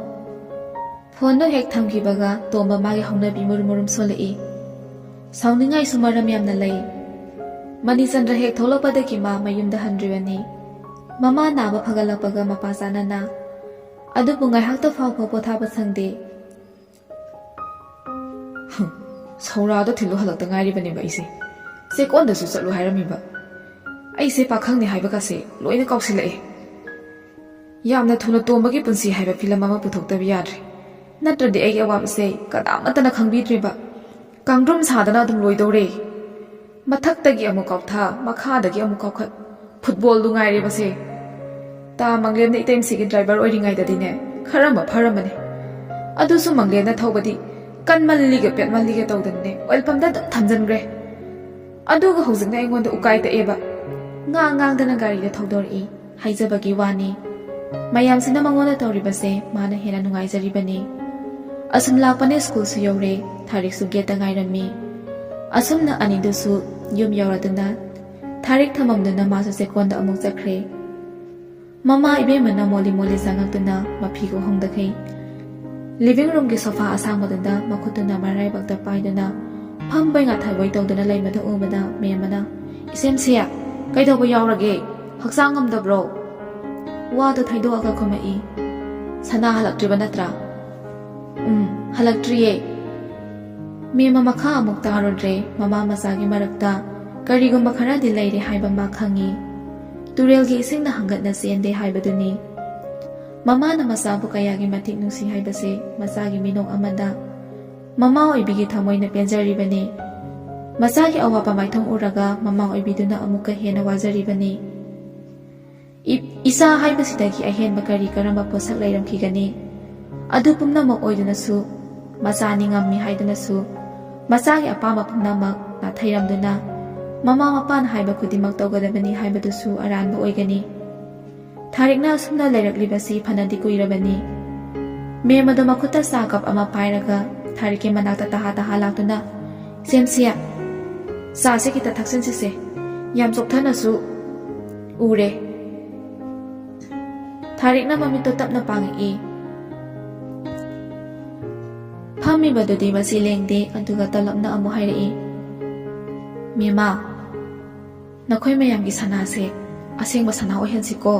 Phoneꯗꯣ ꯍꯦꯛ ꯊꯝꯈꯤꯕꯒ ꯇꯣꯝꯕ ꯃꯥꯒꯤ ꯍꯧꯅꯕꯤ ꯃꯨꯔꯨꯝ ꯃꯨꯔꯨꯝ ꯁꯣꯜꯂꯛꯏ꯫ ꯁꯥꯎꯅꯤꯡꯉꯥꯏꯁꯨ ꯃꯔꯝ ꯌꯥꯝꯅ ꯂꯩ꯫ ꯃꯅꯤꯆꯟꯗ꯭ꯔ ꯍꯦꯛ ꯊꯣꯛꯂꯛꯄꯗꯒꯤ ꯃꯥ ꯃꯌꯨꯝꯗ ꯍꯟꯗ꯭ꯔꯤꯕꯅꯤ꯫ ꯃꯃꯥ ꯅꯥꯕ ꯐꯒꯠꯂꯛꯄꯒ ꯃꯄꯥ ꯆꯥꯅꯅ꯫ ꯑꯗꯨꯕꯨ ꯉꯥꯏꯍꯥꯛꯇ ꯐꯥꯎꯕ ꯄꯣꯊꯥꯕ ꯁꯪꯗꯦ꯫ "ꯍꯨꯝ, ꯁꯧꯔꯥꯗꯣ ꯊꯤꯜꯂꯨ ꯍꯜꯂꯛꯇ ꯉꯥꯏꯔꯤꯕꯅꯦꯕ ꯑꯩꯁꯦ꯫ ꯆꯦꯛꯀꯣꯟꯗꯁꯨ ꯆꯠꯂꯨ ꯍꯥꯏꯔꯝꯃꯤꯕ꯫ ꯑꯩꯁꯦ ꯄꯥꯈꯪꯅꯤ ꯍꯥꯏꯕꯒꯁꯦ ꯂꯣꯏꯅ ꯀꯥꯎꯁꯤꯜꯂꯛꯑꯦ꯫ ꯌꯥꯝꯅ ꯊꯨꯅ ꯇꯣꯝꯕꯒꯤ ꯄꯨꯟꯁꯤ ꯍꯥꯏꯕ film ꯑꯃ ꯄꯨꯊꯣꯛꯇꯕ ꯌꯥꯗ꯭ꯔꯦ꯫ ꯅꯠꯇ꯭ꯔꯗꯤ ꯑꯩꯒꯤ ꯑꯋꯥꯕꯁꯦ ꯀꯅꯥꯃꯠꯇꯅ ꯈꯪꯕꯤꯗ꯭ꯔꯤꯕ꯫ ꯀꯥꯡꯗ꯭ꯔꯨꯝ ꯁꯥꯗꯅ ꯑꯗꯨꯝ ꯂꯣꯏꯗꯧꯔꯦ꯫ ꯃꯊꯛꯇꯒꯤ ꯑꯃꯨꯛ ꯀꯥꯎꯊ, ꯃꯈꯥꯗꯒꯤ ꯑꯃꯨꯛ ꯀꯥꯎꯈꯠ꯫ ꯐꯨꯠꯕꯣꯜꯗꯨ ꯉꯥꯏꯔꯦꯕꯁꯦ꯫ ꯇꯥ ꯃꯪꯂꯦꯝꯅ ꯏꯇꯩꯃꯁꯤꯒꯤ ꯗ꯭ꯔꯥꯏꯚꯔ ꯑꯣꯏꯔꯤꯉꯩꯗꯗꯤꯅꯦ, ꯈꯔ ꯑꯃ ꯐꯔꯝꯕꯅꯦ꯫ ꯑꯗꯨꯁꯨ ꯃꯪꯂꯦꯝꯅ ꯊꯧꯕꯗꯤ ꯀꯟꯃꯜꯂꯤꯒ ꯄꯦꯠꯃꯜꯂꯤꯒ ꯇꯧꯗꯅꯅꯦ, ꯑꯣꯏꯜ ꯄꯝꯗ ꯑꯗꯨꯝ ꯊꯝꯖꯤꯟꯈ꯭ꯔꯦ꯫ ꯑꯗꯨꯒ ꯍꯧꯖꯤꯛꯅ ꯑꯩꯉꯣꯟꯗ ꯎꯀꯥꯏ ꯇꯛꯑꯦꯕ꯫ ꯉꯥꯡ ꯉꯥꯡꯗꯅ ꯒꯥꯔꯤꯗ ꯊꯧꯗꯣꯔꯛꯏ꯫ ꯍꯥꯏꯖꯕꯒꯤ ꯋꯥꯅꯤ꯫ ꯃꯌꯥꯝꯁꯤꯅ ꯃꯉꯣꯟꯗ ꯇꯧꯔꯤꯕꯁꯦ ꯃꯥꯅ ꯍꯦꯟꯅ ꯅꯨꯡꯉꯥꯏꯖꯔꯤꯕꯅꯤ꯫ ꯑꯁꯨꯝ ꯂꯥꯛꯄꯅ ꯁ꯭ꯀꯨꯜꯁꯨ ꯌꯧꯔꯦ꯫ ꯊꯥꯔꯤꯛꯁꯨ ꯒꯦꯠꯇ ꯉꯥꯏꯔꯝꯃꯤ꯫ ꯑꯁꯨꯝꯅ ꯑꯅꯤꯗꯨꯁꯨ ꯌꯨꯝ ꯌꯧꯔꯗꯨꯅ ꯊꯥꯔꯤꯛ ꯊꯝꯃꯝꯗꯨꯅ ꯃꯥꯁꯨ ꯆꯦꯛꯀꯣꯟꯗ ꯑꯃꯨꯛ ꯆꯠꯈ꯭ꯔꯦ꯫ ꯃꯃꯥ ꯏꯕꯦꯝꯃꯅ ꯃꯣꯂꯤ ꯃꯣꯂꯤ ꯆꯪꯉꯛꯇꯨꯅ ꯃꯐꯤꯒ ꯍꯣꯡꯗꯈꯩ ꯂꯤꯚꯤꯡ ꯔꯨꯝꯒꯤ ꯁꯣꯐꯥ ꯑꯁꯥꯡꯕꯗꯨꯗ ꯃꯈꯨꯠꯇꯨꯅ ꯃꯔꯥꯏꯕꯛꯇ ꯄꯥꯏꯗꯨꯅ ꯐꯝꯕꯣꯏ ꯉꯥꯊꯕꯣꯏ ꯇꯧꯗꯨꯅ ꯂꯩꯕꯗꯨ ꯎꯕꯗ ꯃꯦꯝꯃꯅ, "ꯏꯆꯦꯝꯁꯤ, ꯀꯩꯗꯧꯕ ꯌꯥꯎꯔꯒꯦ? ꯍꯛꯆꯥꯡ ꯉꯝꯗꯕ꯭ꯔꯣ?" ꯋꯥꯗꯨ ꯊꯩꯗꯣꯛꯑꯒ ꯈꯨꯝꯃꯛꯏ, "ꯁꯅꯥ ꯍꯜꯂꯛꯇ꯭ꯔꯤꯕ ꯅꯠꯇ꯭ꯔꯥ?" "ꯎꯝ, ꯍꯜꯂꯛꯇ꯭ꯔꯤꯌꯦ꯫" ꯃꯦꯝꯃ ꯃꯈꯥ ꯑꯃꯨꯛ ꯇꯥꯔꯨꯗ꯭ꯔꯦ꯫ ꯃꯃꯥ ꯃꯆꯥꯒꯤ ꯃꯔꯛꯇ ꯀꯔꯤꯒꯨꯝꯕ ꯈꯔꯗꯤ ꯂꯩꯔꯦ ꯍꯥꯏꯕ ꯃꯥ ꯈꯪꯉꯤ꯫ ꯇꯨꯔꯦꯜꯒꯤ ꯏꯁꯤꯡꯅ ꯍꯪꯒꯠꯅ ꯆꯦꯟꯗꯦ ꯍꯥꯏꯕꯗꯨꯅꯤ꯫ ꯃꯃꯥꯅ ꯃꯆꯥꯕꯨ ꯀꯌꯥꯒꯤ ꯃꯇꯤꯛ ꯅꯨꯡꯁꯤ ꯍꯥꯏꯕꯁꯦ ꯃꯆꯥꯒꯤ ꯃꯤꯅꯣꯛ ꯑꯃꯗ ꯃꯃꯥ ꯑꯣꯏꯕꯤꯒꯤ ꯊꯃꯣꯏꯅ ꯄꯦꯟꯖꯔꯤꯕꯅꯤ꯫ ꯃꯆꯥꯒꯤ ꯑꯋꯥꯕ ꯃꯥꯏꯊꯣꯡ ꯎꯔꯒ ꯃꯃꯥ ꯑꯣꯏꯕꯤꯗꯨꯅ ꯑꯃꯨꯛꯀ ꯍꯦꯟꯅ ꯋꯥꯖꯔꯤꯕꯅꯤ꯫ ꯏ-, ꯏꯆꯥ ꯍꯥꯏꯕꯁꯤꯗꯒꯤ ꯑꯍꯦꯟꯕ ꯀꯔꯤ ꯀꯔꯝꯕ ꯄꯣꯠꯁꯛ ꯂꯩꯔꯝꯈꯤꯒꯅꯤ? ꯑꯗꯨ ꯄꯨꯝꯅꯃꯛ ꯑꯣꯏꯗꯨꯅꯁꯨ, ꯃꯆꯥꯅꯤ ꯉꯝꯃꯤ ꯍꯥꯏꯗꯨꯅꯁꯨ, ꯃꯆꯥꯒꯤ ꯑꯄꯥꯝꯕ ꯄꯨꯝꯅꯃꯛ ꯅꯥꯊꯩꯔꯝꯗꯨꯅ, ꯃꯃꯥ ꯃꯄꯥꯅ ꯍꯥꯏꯕ ꯈꯨꯗꯤꯡꯃꯛ ꯇꯧꯒꯗꯕꯅꯤ ꯍꯥꯏꯕꯗꯨꯁꯨ ꯑꯔꯥꯟꯕ ꯑꯣꯏꯒꯅꯤ꯫ ꯊꯥꯔꯤꯛꯅ ꯑꯁꯨꯝꯅ ꯂꯩꯔꯛꯂꯤꯕꯁꯤ ꯐꯅꯗꯤ ꯀꯨꯏꯔꯕꯅꯤ꯫ ꯃꯦꯝ ꯑꯗꯨ ꯃꯈꯨꯠꯇ ꯆꯥ ꯀꯞ ꯑꯃ ꯄꯥꯏꯔꯒ ꯊꯥꯔꯤꯛꯀꯤ ꯃꯅꯥꯛꯇ ꯇꯍꯥ ꯇꯍꯥ ꯂꯥꯛꯇꯨꯅ, "ꯁꯦꯝꯁꯤ, ꯆꯥꯁꯦ ꯈꯤꯇ ꯊꯛꯆꯤꯟꯁꯤꯁꯦ꯫ ꯌꯥꯝ ꯆꯣꯛꯊꯅꯁꯨ ꯎꯔꯦ꯫" ꯊꯥꯔꯤꯛꯅ ꯃꯃꯤꯠꯇꯣ ꯇꯞꯅ ꯄꯥꯡꯉꯛꯏ꯫ ꯐꯝꯃꯤꯕꯗꯨꯗꯤ ꯃꯁꯤ ꯂꯦꯡꯗꯦ, ꯑꯗꯨꯒ ꯇꯂꯞꯅ ꯑꯃꯨꯛ ꯍꯥꯏꯔꯛꯏ, "ꯃꯦꯃꯥ, ꯅꯈꯣꯏ ꯃꯌꯥꯝꯒꯤ ꯁꯅꯥꯁꯦ ꯑꯁꯦꯡꯕ ꯁꯅꯥ ꯑꯣꯏꯍꯟꯁꯤꯀꯣ꯫"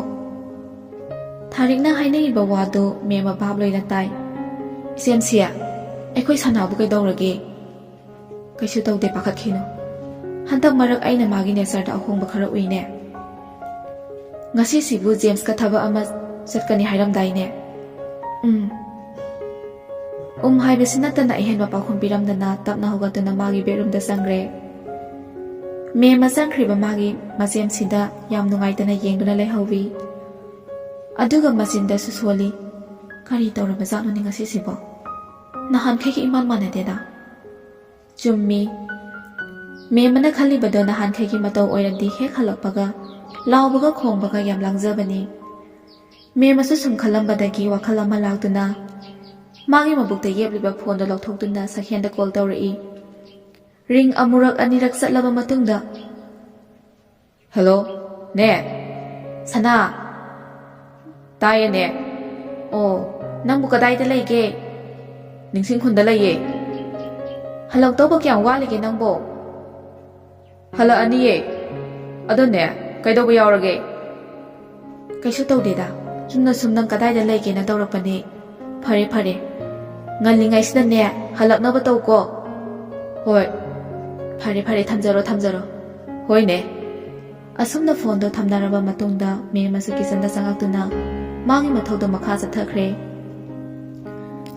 ꯊꯥꯔꯤꯛꯅ ꯍꯥꯏꯅꯤꯡꯉꯤꯕ ꯋꯥꯗꯨ ꯃꯦꯝꯃ ꯚꯥꯞ ꯂꯣꯏꯅ ꯇꯥꯏ꯫ "ꯏꯆꯦꯝꯁꯤ, ꯑꯩꯈꯣꯏ ꯁꯅꯥꯕꯨ ꯀꯩꯗꯧꯔꯒꯦ? ꯀꯩꯁꯨ ꯇꯧꯗꯦ, ꯄꯥꯈꯠꯈꯤꯅꯨ꯫ ꯍꯟꯗꯛ ꯃꯔꯛ ꯑꯩꯅ ꯃꯥꯒꯤ ꯅꯦꯆꯔꯗ ꯑꯍꯣꯡꯕ ꯈꯔ ꯎꯏꯅꯦ꯫ ꯉꯁꯤꯁꯤꯕꯨ ꯖꯦꯝꯁꯀ ꯊꯕꯛ ꯑꯃ ꯆꯠꯀꯅꯤ ꯍꯥꯏꯔꯝꯗꯥꯏꯅꯦ?" "ꯎꯝ꯫" ꯎꯝ ꯍꯥꯏꯕꯁꯤ ꯅꯠꯇꯅ ꯑꯍꯦꯟꯕ ꯄꯥꯎꯈꯨꯝ ꯄꯤꯔꯝꯗꯅ ꯇꯞꯅ ꯍꯧꯒꯠꯇꯨꯅ ꯃꯥꯒꯤ ꯕꯦꯗꯔꯨꯝꯗ ꯆꯪꯈ꯭ꯔꯦ꯫ ꯃꯦꯝ ꯆꯪꯈ꯭ꯔꯤꯕ ꯃꯥꯒꯤ ꯃꯆꯦꯝꯁꯤꯗ ꯌꯥꯝ ꯅꯨꯡꯉꯥꯏꯇꯅ ꯌꯦꯡꯗꯨꯅ ꯂꯩꯍꯧꯋꯤ꯫ ꯑꯗꯨꯒ ꯃꯆꯤꯟꯗꯁꯨ ꯁꯣꯜꯂꯤ, "ꯀꯔꯤ ꯇꯧꯔꯕꯖꯥꯠꯅꯣꯅꯦ ꯉꯁꯤꯁꯤꯕꯣ? ꯅꯍꯥꯟꯈꯩꯒ ꯏꯃꯥꯟ ꯃꯥꯟꯅꯗꯦꯗ꯫" ꯆꯨꯝꯃꯤ꯫ ꯃꯦꯝ ꯑꯃꯅ ꯈꯜꯂꯤꯕꯗꯣ ꯅꯍꯥꯟꯈꯩꯒꯤ ꯃꯇꯧ ꯑꯣꯏꯔꯗꯤ ꯍꯦꯛ ꯍꯜꯂꯛꯄꯒ ꯂꯥꯎꯕꯒ ꯈꯣꯡꯕꯒ ꯌꯥꯝ ꯂꯥꯡꯖꯕꯅꯤ꯫ ꯃꯦꯝ ꯑꯃꯁꯨ ꯁꯨꯝ ꯈꯜꯂꯝꯕꯗꯒꯤ ꯋꯥꯈꯜ ꯑꯃ ꯂꯥꯛꯇꯨꯅ ꯃꯥꯒꯤ ꯃꯕꯨꯛꯇ ꯌꯦꯞꯂꯤꯕ ꯐꯣꯟꯗꯣ ꯂꯧꯊꯣꯛꯇꯨꯅ ꯁꯈꯦꯟꯗ ꯀꯣꯜ ꯇꯧꯔꯛꯏ꯫ ꯔꯤꯡ ꯑꯃꯨꯔꯛ ꯑꯅꯤꯔꯛ ꯆꯠꯂꯕ ꯃꯇꯨꯡꯗ, "ꯍꯜꯂꯣ, ꯅꯦ? ꯁꯅꯥ?" "ꯇꯥꯏꯌꯦ, ꯅꯦ꯫ ꯑꯣ, ꯅꯪꯕꯨ ꯀꯗꯥꯏꯗ ꯂꯩꯒꯦ?" "ꯅꯤꯡꯁꯤꯡ ꯈꯨꯟꯗ ꯂꯩꯌꯦ꯫" "ꯍꯜꯂꯛꯇꯧꯕ ꯀꯌꯥꯝ ꯋꯥꯠꯂꯤꯒꯦ ꯅꯪꯕꯣ?" "ꯍꯜꯂꯛꯑꯅꯤꯌꯦ꯫ ꯑꯗꯣ, ꯅꯦ, ꯀꯩꯗꯧꯕ ꯌꯥꯎꯔꯒꯦ?" "ꯀꯩꯁꯨ ꯇꯧꯗꯦꯗ꯫ ꯆꯨꯝꯅ ꯁꯨꯝ ꯅꯪ ꯀꯗꯥꯏꯗ ꯂꯩꯒꯦꯅ ꯇꯧꯔꯛꯄꯅꯦ꯫ ꯐꯔꯦ, ꯐꯔꯦ꯫ ꯉꯜꯂꯤꯉꯩꯁꯤꯗꯅꯦ, ꯍꯜꯂꯛꯅꯕ ꯇꯧꯀꯣ꯫" "ꯍꯣꯏ꯫ ꯐꯔꯦ, ꯐꯔꯦ꯫ ꯊꯝꯖꯔꯣ, ꯊꯝꯖꯔꯣ꯫" "ꯍꯣꯏꯅꯦ꯫" ꯑꯁꯨꯝꯅ ꯐꯣꯟꯗꯣ ꯊꯝꯅꯔꯕ ꯃꯇꯨꯡꯗ ꯃꯦꯝ ꯑꯃꯁꯨ ꯀꯤꯆꯟꯗ ꯆꯪꯉꯛꯇꯨꯅ ꯃꯥꯒꯤ ꯃꯊꯧꯗꯣ ꯃꯈꯥ ꯆꯠꯊꯈ꯭ꯔꯦ꯫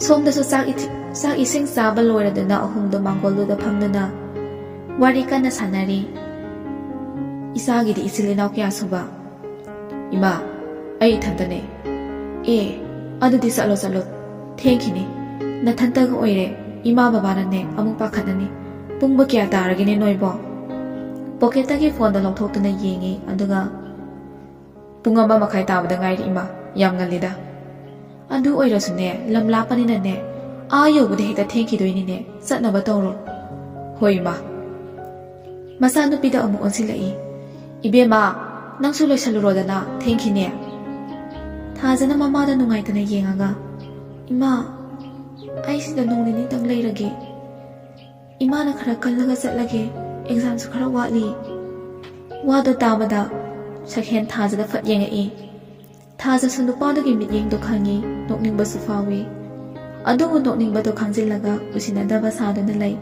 ꯁꯣꯝꯗꯁꯨ ꯆꯥꯛ ꯏꯊꯤ-, ꯆꯥꯛ ꯏꯁꯤꯡ ꯆꯥꯕ ꯂꯣꯏꯔꯗꯨꯅ ꯑꯍꯨꯝꯗꯣ ꯃꯥꯡꯒꯣꯜꯗꯨꯗ ꯐꯝꯗꯨꯅ ꯋꯥꯔꯤ ꯀꯟꯅ ꯁꯥꯟꯅꯔꯤ꯫ "ꯏꯆꯥꯒꯤꯗꯤ ꯏꯆꯤꯜ ꯏꯅꯥꯎ ꯀꯌꯥ ꯁꯨꯕ?" "ꯏꯃꯥ, ꯑꯩ ꯏꯊꯟꯇꯅꯦ꯫" "ꯑꯦ, ꯑꯗꯨꯗꯤ ꯆꯠꯂꯣ, ꯆꯠꯂꯣ꯫ ꯊꯦꯡꯈꯤꯅꯤ꯫ ꯅꯊꯟꯇꯒ ꯑꯣꯏꯔꯦ꯫ ꯏꯃꯥ ꯕꯕꯥꯅꯅꯦ ꯑꯃꯨꯛ ꯄꯥꯈꯠꯅꯅꯤ꯫ ꯄꯨꯡꯕꯨ ꯀꯌꯥ ꯇꯥꯔꯒꯦꯅꯦ ꯅꯣꯏꯕꯣ?" ꯄꯣꯀꯦꯠꯇꯒꯤ ꯐꯣꯟꯗꯣ ꯂꯧꯊꯣꯛꯇꯨꯅ ꯌꯦꯡꯉꯤ, ꯑꯗꯨꯒ, "ꯄꯨꯡ ꯑꯃ ꯃꯈꯥꯏ ꯇꯥꯕꯗ ꯉꯥꯏꯔꯤ, ꯏꯃꯥ꯫ ꯌꯥꯝ ꯉꯜꯂꯤꯗ꯫" "ꯑꯗꯨ ꯑꯣꯏꯔꯁꯨꯅꯦ, ꯂꯝ ꯂꯥꯞꯄꯅꯤꯅꯅꯦ, ꯑꯥ ꯌꯧꯕꯗ ꯍꯦꯛꯇ ꯊꯦꯡꯈꯤꯗꯣꯏꯅꯤꯅꯦ꯫ ꯆꯠꯅꯕ ꯇꯧꯔꯣ꯫" "ꯍꯣꯏ, ꯏꯃꯥ꯫" ꯃꯆꯥꯅꯨꯄꯤꯗ ꯑꯃꯨꯛ ꯑꯣꯟꯁꯤꯜꯂꯛꯏ꯫ "ꯏꯕꯦꯝꯃ, ꯅꯪꯁꯨ ꯂꯣꯏꯁꯜꯂꯨꯔꯣꯗꯅ, ꯊꯦꯡꯈꯤꯅꯦ꯫" ꯊꯥꯖꯅ ꯃꯃꯥꯗ ꯅꯨꯡꯉꯥꯏꯇꯅ ꯌꯦꯡꯉꯒ, "ꯏꯃꯥ, ꯑꯩ ꯁꯤꯗ ꯅꯣꯡ ꯅꯤꯅꯤꯇꯪ ꯂꯩꯔꯒꯦ꯫ ꯏꯃꯥꯅ ꯈꯔ ꯀꯜꯂꯒ ꯆꯠꯂꯒꯦ꯫ ꯑꯦꯛꯖꯥꯝꯁꯨ ꯈꯔ ꯋꯥꯠꯂꯤ꯫" ꯋꯥꯗꯣ ꯇꯥꯕꯗ ꯁꯈꯦꯟ ꯊꯥꯖꯗ ꯐꯠ ꯌꯦꯡꯉꯛꯏ꯫ ꯊꯥꯖꯁꯨ ꯅꯨꯄꯥꯗꯨꯒꯤ ꯃꯤꯠꯌꯦꯡꯗꯣ ꯈꯪꯉꯤ, ꯅꯣꯛꯅꯤꯡꯕꯁꯨ ꯐꯥꯎꯏ꯫ ꯑꯗꯨꯕꯨ ꯅꯣꯛꯅꯤꯡꯕꯗꯣ ꯈꯪꯖꯤꯜꯂꯒ ꯎꯁꯤꯟꯅꯗꯕ ꯁꯥꯗꯨꯅ ꯂꯩ꯫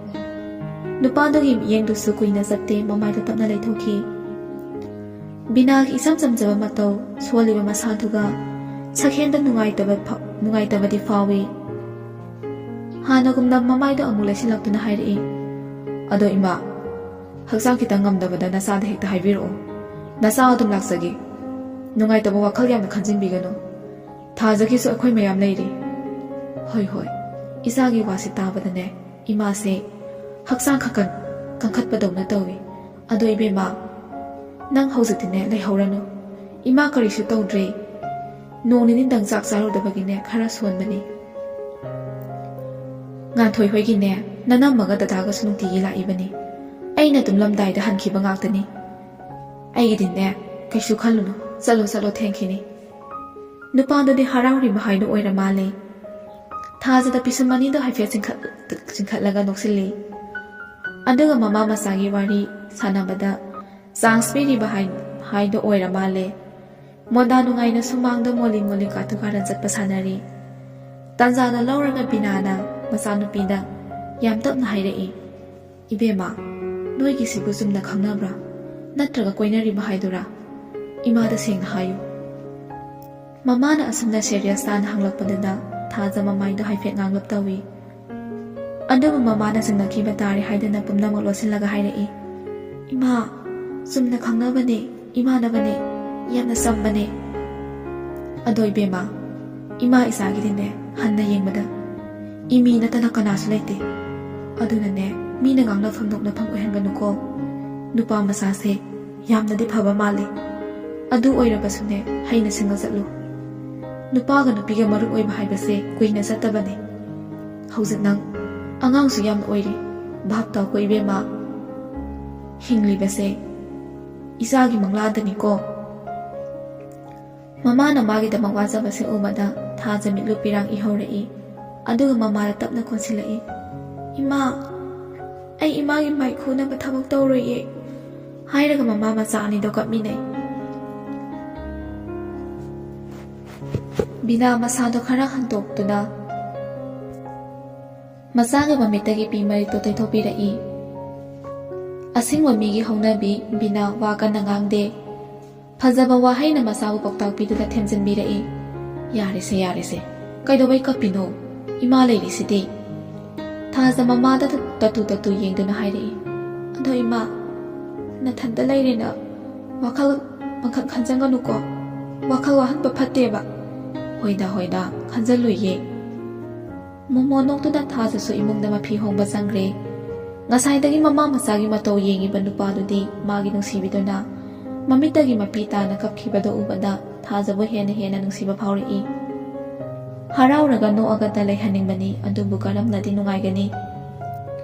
ꯅꯨꯄꯥꯗꯨꯒꯤ ꯃꯤꯠꯌꯦꯡꯗꯨꯁꯨ ꯀꯨꯏꯅ ꯆꯠꯇꯦ, ꯃꯃꯥꯏꯗꯣ ꯇꯞꯅ ꯂꯩꯊꯣꯛꯈꯤ꯫ ꯕꯤꯅꯥꯒꯤ ꯏꯆꯝ ꯆꯝꯖꯕ ꯃꯇꯧ, ꯁꯣꯜꯂꯤꯕ ꯃꯁꯥꯗꯨꯒ ꯁꯈꯦꯟꯗ ꯅꯨꯡꯉꯥꯏꯇꯕ ꯐꯥ-, ꯅꯨꯡꯉꯥꯏꯇꯕꯗꯤ ꯐꯥꯎꯏ꯫ ꯍꯥꯟꯅꯒꯨꯝꯅ ꯃꯃꯥꯏꯗꯣ ꯑꯃꯨꯛ ꯂꯩꯁꯤꯜꯂꯛꯇꯨꯅ ꯍꯥꯏꯔꯛꯏ, "ꯑꯗꯣ ꯏꯃꯥ, ꯍꯛꯆꯥꯡ ꯈꯤꯇꯪ ꯉꯝꯗꯕꯗ ꯅꯆꯥꯗ ꯍꯦꯛꯇ ꯍꯥꯏꯕꯤꯔꯛꯑꯣ꯫ ꯅꯆꯥ ꯑꯗꯨꯝ ꯂꯥꯛꯆꯒꯦ꯫ ꯅꯨꯡꯉꯥꯏꯇꯕ ꯋꯥꯈꯜ ꯌꯥꯝꯅ ꯈꯟꯖꯤꯟꯕꯤꯒꯅꯨ꯫ ꯊꯥꯖꯒꯤꯁꯨ ꯑꯩꯈꯣꯏ ꯃꯌꯥꯝ ꯂꯩꯔꯤ꯫ ꯍꯣꯏ, ꯍꯣꯏ꯫ ꯏꯆꯥꯒꯤ ꯋꯥꯁꯦ ꯇꯥꯕꯗꯅꯦ, ꯏꯃꯥꯁꯦ ꯍꯛꯆꯥꯡ ꯈꯀꯟ ꯀꯟꯈꯠꯄꯗꯧꯅ ꯇꯧꯏ꯫ ꯑꯗꯣ ꯏꯕꯦꯝꯃ, ꯅꯪ ꯍꯧꯖꯤꯛꯇꯤꯅꯦ ꯂꯩꯍꯧꯔꯅꯨ꯫ ꯏꯃꯥ ꯀꯔꯤꯁꯨ ꯇꯧꯗ꯭ꯔꯦ꯫ ꯅꯣꯡ ꯅꯤꯅꯤꯗꯪ ꯆꯥꯛ ꯆꯥꯔꯨꯗꯕꯒꯤꯅꯦ ꯈꯔ ꯁꯣꯟꯕꯅꯤ꯫ ꯉꯥꯟꯊꯣꯏ ꯍꯣꯏꯒꯤꯅꯦ ꯅꯅꯝꯃꯒ ꯗꯗꯥꯒꯁꯨ ꯅꯨꯡꯇꯤꯒꯤ ꯂꯥꯛꯏꯕꯅꯤ꯫ ꯑꯩꯅ ꯇꯨꯝꯂꯝꯗꯥꯏꯗ ꯍꯟꯈꯤꯕ ꯉꯥꯛꯇꯅꯤ꯫ ꯑꯩꯒꯤꯗꯤꯅꯦ ꯀꯩꯁꯨ ꯈꯜꯂꯨꯅꯨ, ꯆꯠꯂꯣ ꯆꯠꯂꯣ, ꯊꯦꯡꯈꯤꯅꯤ꯫ ꯅꯨꯄꯥꯗꯨꯗꯤ ꯍꯔꯥꯎꯔꯤꯕ ꯍꯥꯏꯗꯨ ꯑꯣꯏꯔ ꯃꯥꯜꯂꯦ꯫ ꯊꯥꯖꯗ ꯄꯤꯁꯨꯝ ꯑꯅꯤꯗꯣ ꯍꯥꯏꯐꯦꯠ ꯆꯤꯡꯈꯠ-, ꯆꯤꯡꯈꯠꯂꯒ ꯅꯣꯛꯁꯤꯜꯂꯤ꯫ ꯑꯗꯨꯒ ꯃꯃꯥ ꯃꯆꯥꯒꯤ ꯋꯥꯔꯤ ꯁꯥꯟꯅꯕꯗ ꯆꯥꯟꯁ ꯄꯤꯔꯤꯕ ꯍꯥꯏ-, ꯍꯥꯏꯗꯣ ꯑꯣꯏꯔ ꯃꯥꯜꯂꯦ꯫ ꯃꯣꯟꯗꯥ ꯅꯨꯡꯉꯥꯏꯅ ꯁꯨꯃꯥꯡꯗ ꯃꯣꯂꯤ ꯃꯣꯂꯤ ꯀꯥꯇꯨ ꯀꯥꯔꯟ ꯆꯠꯄ ꯁꯥꯟꯅꯔꯤ꯫ ꯇꯥꯟꯖꯥꯗꯣ ꯂꯧꯔꯒ ꯕꯤꯅꯥꯅ ꯃꯆꯥꯅꯨꯄꯤꯗ ꯌꯥꯝ ꯇꯞꯅ ꯍꯥꯏꯔꯛꯏ, "ꯏꯕꯦꯝꯃ, ꯅꯣꯏꯒꯤꯁꯤꯕꯨ ꯆꯨꯝꯅ ꯈꯪꯅꯕ꯭ꯔꯥ? ꯅꯠꯇ꯭ꯔꯒ ꯀꯣꯏꯅꯔꯤꯕ ꯍꯥꯏꯗꯨꯔꯥ? ꯏꯃꯥꯗ ꯁꯦꯡꯅ ꯍꯥꯏꯌꯨ꯫" ꯃꯃꯥꯅ ꯑꯁꯨꯝꯅ ꯁꯦꯔꯤꯌꯁ ꯇꯥꯅ ꯍꯪꯂꯛꯄꯗꯨꯗ ꯊꯥꯖ ꯃꯃꯥꯏꯗꯣ ꯍꯥꯏꯐꯦꯠ ꯉꯥꯡꯂꯞ ꯇꯧꯏ꯫ ꯑꯗꯨꯕꯨ ꯃꯃꯥꯅ ꯆꯤꯡꯅꯈꯤꯕ ꯇꯥꯔꯦ ꯍꯥꯏꯗꯅ ꯄꯨꯝꯅꯃꯛ ꯂꯣꯠꯁꯤꯜꯂꯒ ꯍꯥꯏꯔꯛꯏ, "ꯏꯃꯥ, ꯆꯨꯝꯅ ꯈꯪꯅꯕꯅꯦ, ꯏꯃꯥꯟꯅꯕꯅꯦ, ꯌꯥꯝꯅ ꯆꯝꯕꯅꯦ꯫" ꯑꯗꯣ ꯏꯕꯦꯝꯃ, ꯏꯃꯥ ꯏꯆꯥꯒꯤꯗꯤꯅꯦ ꯍꯟꯅ ꯌꯦꯡꯕꯗ ꯏꯃꯤ ꯅꯠꯇꯅ ꯀꯅꯥꯁꯨ ꯂꯩꯇꯦ꯫ ꯑꯗꯨꯅꯅꯦ, ꯃꯤꯅ ꯉꯥꯡꯅꯐꯝ ꯅꯣꯛꯅꯐꯝ ꯑꯣꯏꯍꯟꯒꯅꯨꯀꯣ꯫ ꯅꯨꯄꯥ ꯃꯆꯥꯁꯦ ꯌꯥꯝꯅꯗꯤ ꯐꯕ ꯃꯥꯜꯂꯤ꯫ ꯑꯗꯨ ꯑꯣꯏꯔꯕꯁꯨꯅꯦ, ꯍꯩꯅ ꯁꯤꯡꯅ ꯆꯠꯂꯨ꯫ ꯅꯨꯄꯥꯒ ꯅꯨꯄꯤꯒ ꯃꯔꯨꯞ ꯑꯣꯏꯕ ꯍꯥꯏꯕꯁꯦ ꯀꯨꯏꯅ ꯆꯠꯇꯕꯅꯤ꯫ ꯍꯧꯖꯤꯛ ꯅꯪ ꯑꯉꯥꯡꯁꯨ ꯌꯥꯝꯅ ꯑꯣꯏꯔꯤ꯫ ꯚꯥꯞ ꯇꯥꯎꯀꯣ ꯏꯕꯦꯝꯃ꯫ ꯍꯤꯡꯂꯤꯕꯁꯦ ꯏꯆꯥꯒꯤ ꯃꯪꯂꯥꯗꯅꯤꯀꯣ꯫ ꯃꯃꯥꯅ ꯃꯥꯒꯤꯗꯃꯛ ꯋꯥꯖꯕꯁꯦ ꯎꯕꯗ ꯊꯥꯖ ꯃꯤꯠꯂꯨ ꯄꯤꯔꯥꯡ ꯏꯍꯧꯔꯛꯏ꯫ ꯑꯗꯨꯒ ꯃꯃꯥꯗ ꯇꯞꯅ ꯀꯣꯟꯁꯤꯜꯂꯛꯏ, "ꯏꯃꯥ, ꯑꯩ ꯏꯃꯥꯒꯤ ꯃꯥꯏꯈꯨꯅꯕ ꯊꯕꯛ ꯇꯧꯔꯣꯏꯌꯦ꯫" ꯍꯥꯏꯔꯒ ꯃꯃꯥ ꯃꯆꯥ ꯑꯅꯤꯗꯣ ꯀꯞꯃꯤꯟꯅꯩ꯫ ꯕꯤꯅꯥ ꯃꯁꯥꯗꯣ ꯈꯔ ꯍꯟꯇꯣꯛꯇꯨꯅ ꯃꯆꯥꯒꯤ ꯃꯃꯤꯠꯇꯒꯤ ꯄꯤ ꯃꯔꯤꯛꯇꯣ ꯇꯩꯊꯣꯛꯄꯤꯔꯛꯏ꯫ ꯑꯁꯦꯡꯕ ꯃꯤꯒꯤ ꯍꯧꯅꯕꯤ ꯕꯤꯅꯥ ꯋꯥ ꯀꯟꯅ ꯉꯥꯡꯗꯦ꯫ ꯐꯖꯕ ꯋꯥꯍꯩꯅ ꯃꯆꯥꯕꯨ ꯄꯥꯎꯇꯥꯛ ꯄꯤꯗꯨꯅ ꯊꯦꯝꯖꯤꯟꯕꯤꯔꯛꯏ꯫ "ꯌꯥꯔꯦꯁꯦ, ꯌꯥꯔꯦꯁꯦ꯫ ꯀꯩꯗꯧꯕꯩ ꯀꯞꯄꯤꯅꯣ? ꯏꯃꯥ ꯂꯩꯔꯤꯁꯤꯗꯤ꯫" ꯊꯥꯖ ꯃꯃꯥꯗ ꯇꯠꯇꯨ ꯇꯠꯇꯨ ꯌꯦꯡꯗꯨꯅ ꯍꯥꯏꯔꯛꯏ꯫ ꯑꯗꯣ ꯏꯃꯥ, ꯅꯊꯟꯇ ꯂꯩꯔꯦꯅ ꯋꯥꯈꯜ ꯃꯈꯜ ꯈꯟꯖꯟꯒꯅꯨꯀꯣ꯫ ꯋꯥꯈꯜ ꯋꯥꯍꯟꯕ ꯐꯠꯇꯦꯕ꯫ ꯍꯣꯏꯗ, ꯍꯣꯏꯗ, ꯈꯟꯖꯜꯂꯨꯏꯌꯦ꯫ ꯃꯣꯃꯣ ꯅꯣꯛꯇꯨꯅ ꯊꯥꯖꯁꯨ ꯏꯃꯨꯡꯗ ꯃꯐꯤ ꯍꯣꯡꯕ ꯆꯪꯈ꯭ꯔꯦ꯫ ꯉꯁꯥꯏꯗꯒꯤ ꯃꯃꯥ ꯃꯆꯥꯒꯤ ꯃꯇꯧ ꯌꯦꯡꯉꯤꯕ ꯅꯨꯄꯥꯗꯨꯗꯤ ꯃꯥꯒꯤ ꯅꯨꯡꯁꯤꯕꯤꯗꯨꯅ ꯃꯃꯤꯠꯇꯒꯤ ꯃꯄꯤ ꯇꯥꯅ ꯀꯞꯈꯤꯕꯗꯨ ꯎꯕꯗ ꯊꯥꯖꯕꯨ ꯍꯦꯟꯅ ꯍꯦꯟꯅ ꯅꯨꯡꯁꯤꯕ ꯐꯥꯎꯔꯛꯏ꯫ ꯍꯔꯥꯎꯔꯒ ꯅꯣꯛꯑꯒꯇ ꯂꯩꯍꯟꯅꯤꯡꯕꯅꯤ, ꯑꯗꯨꯕꯨ ꯀꯔꯝꯅꯗꯤ ꯅꯨꯡꯉꯥꯏꯒꯅꯤ?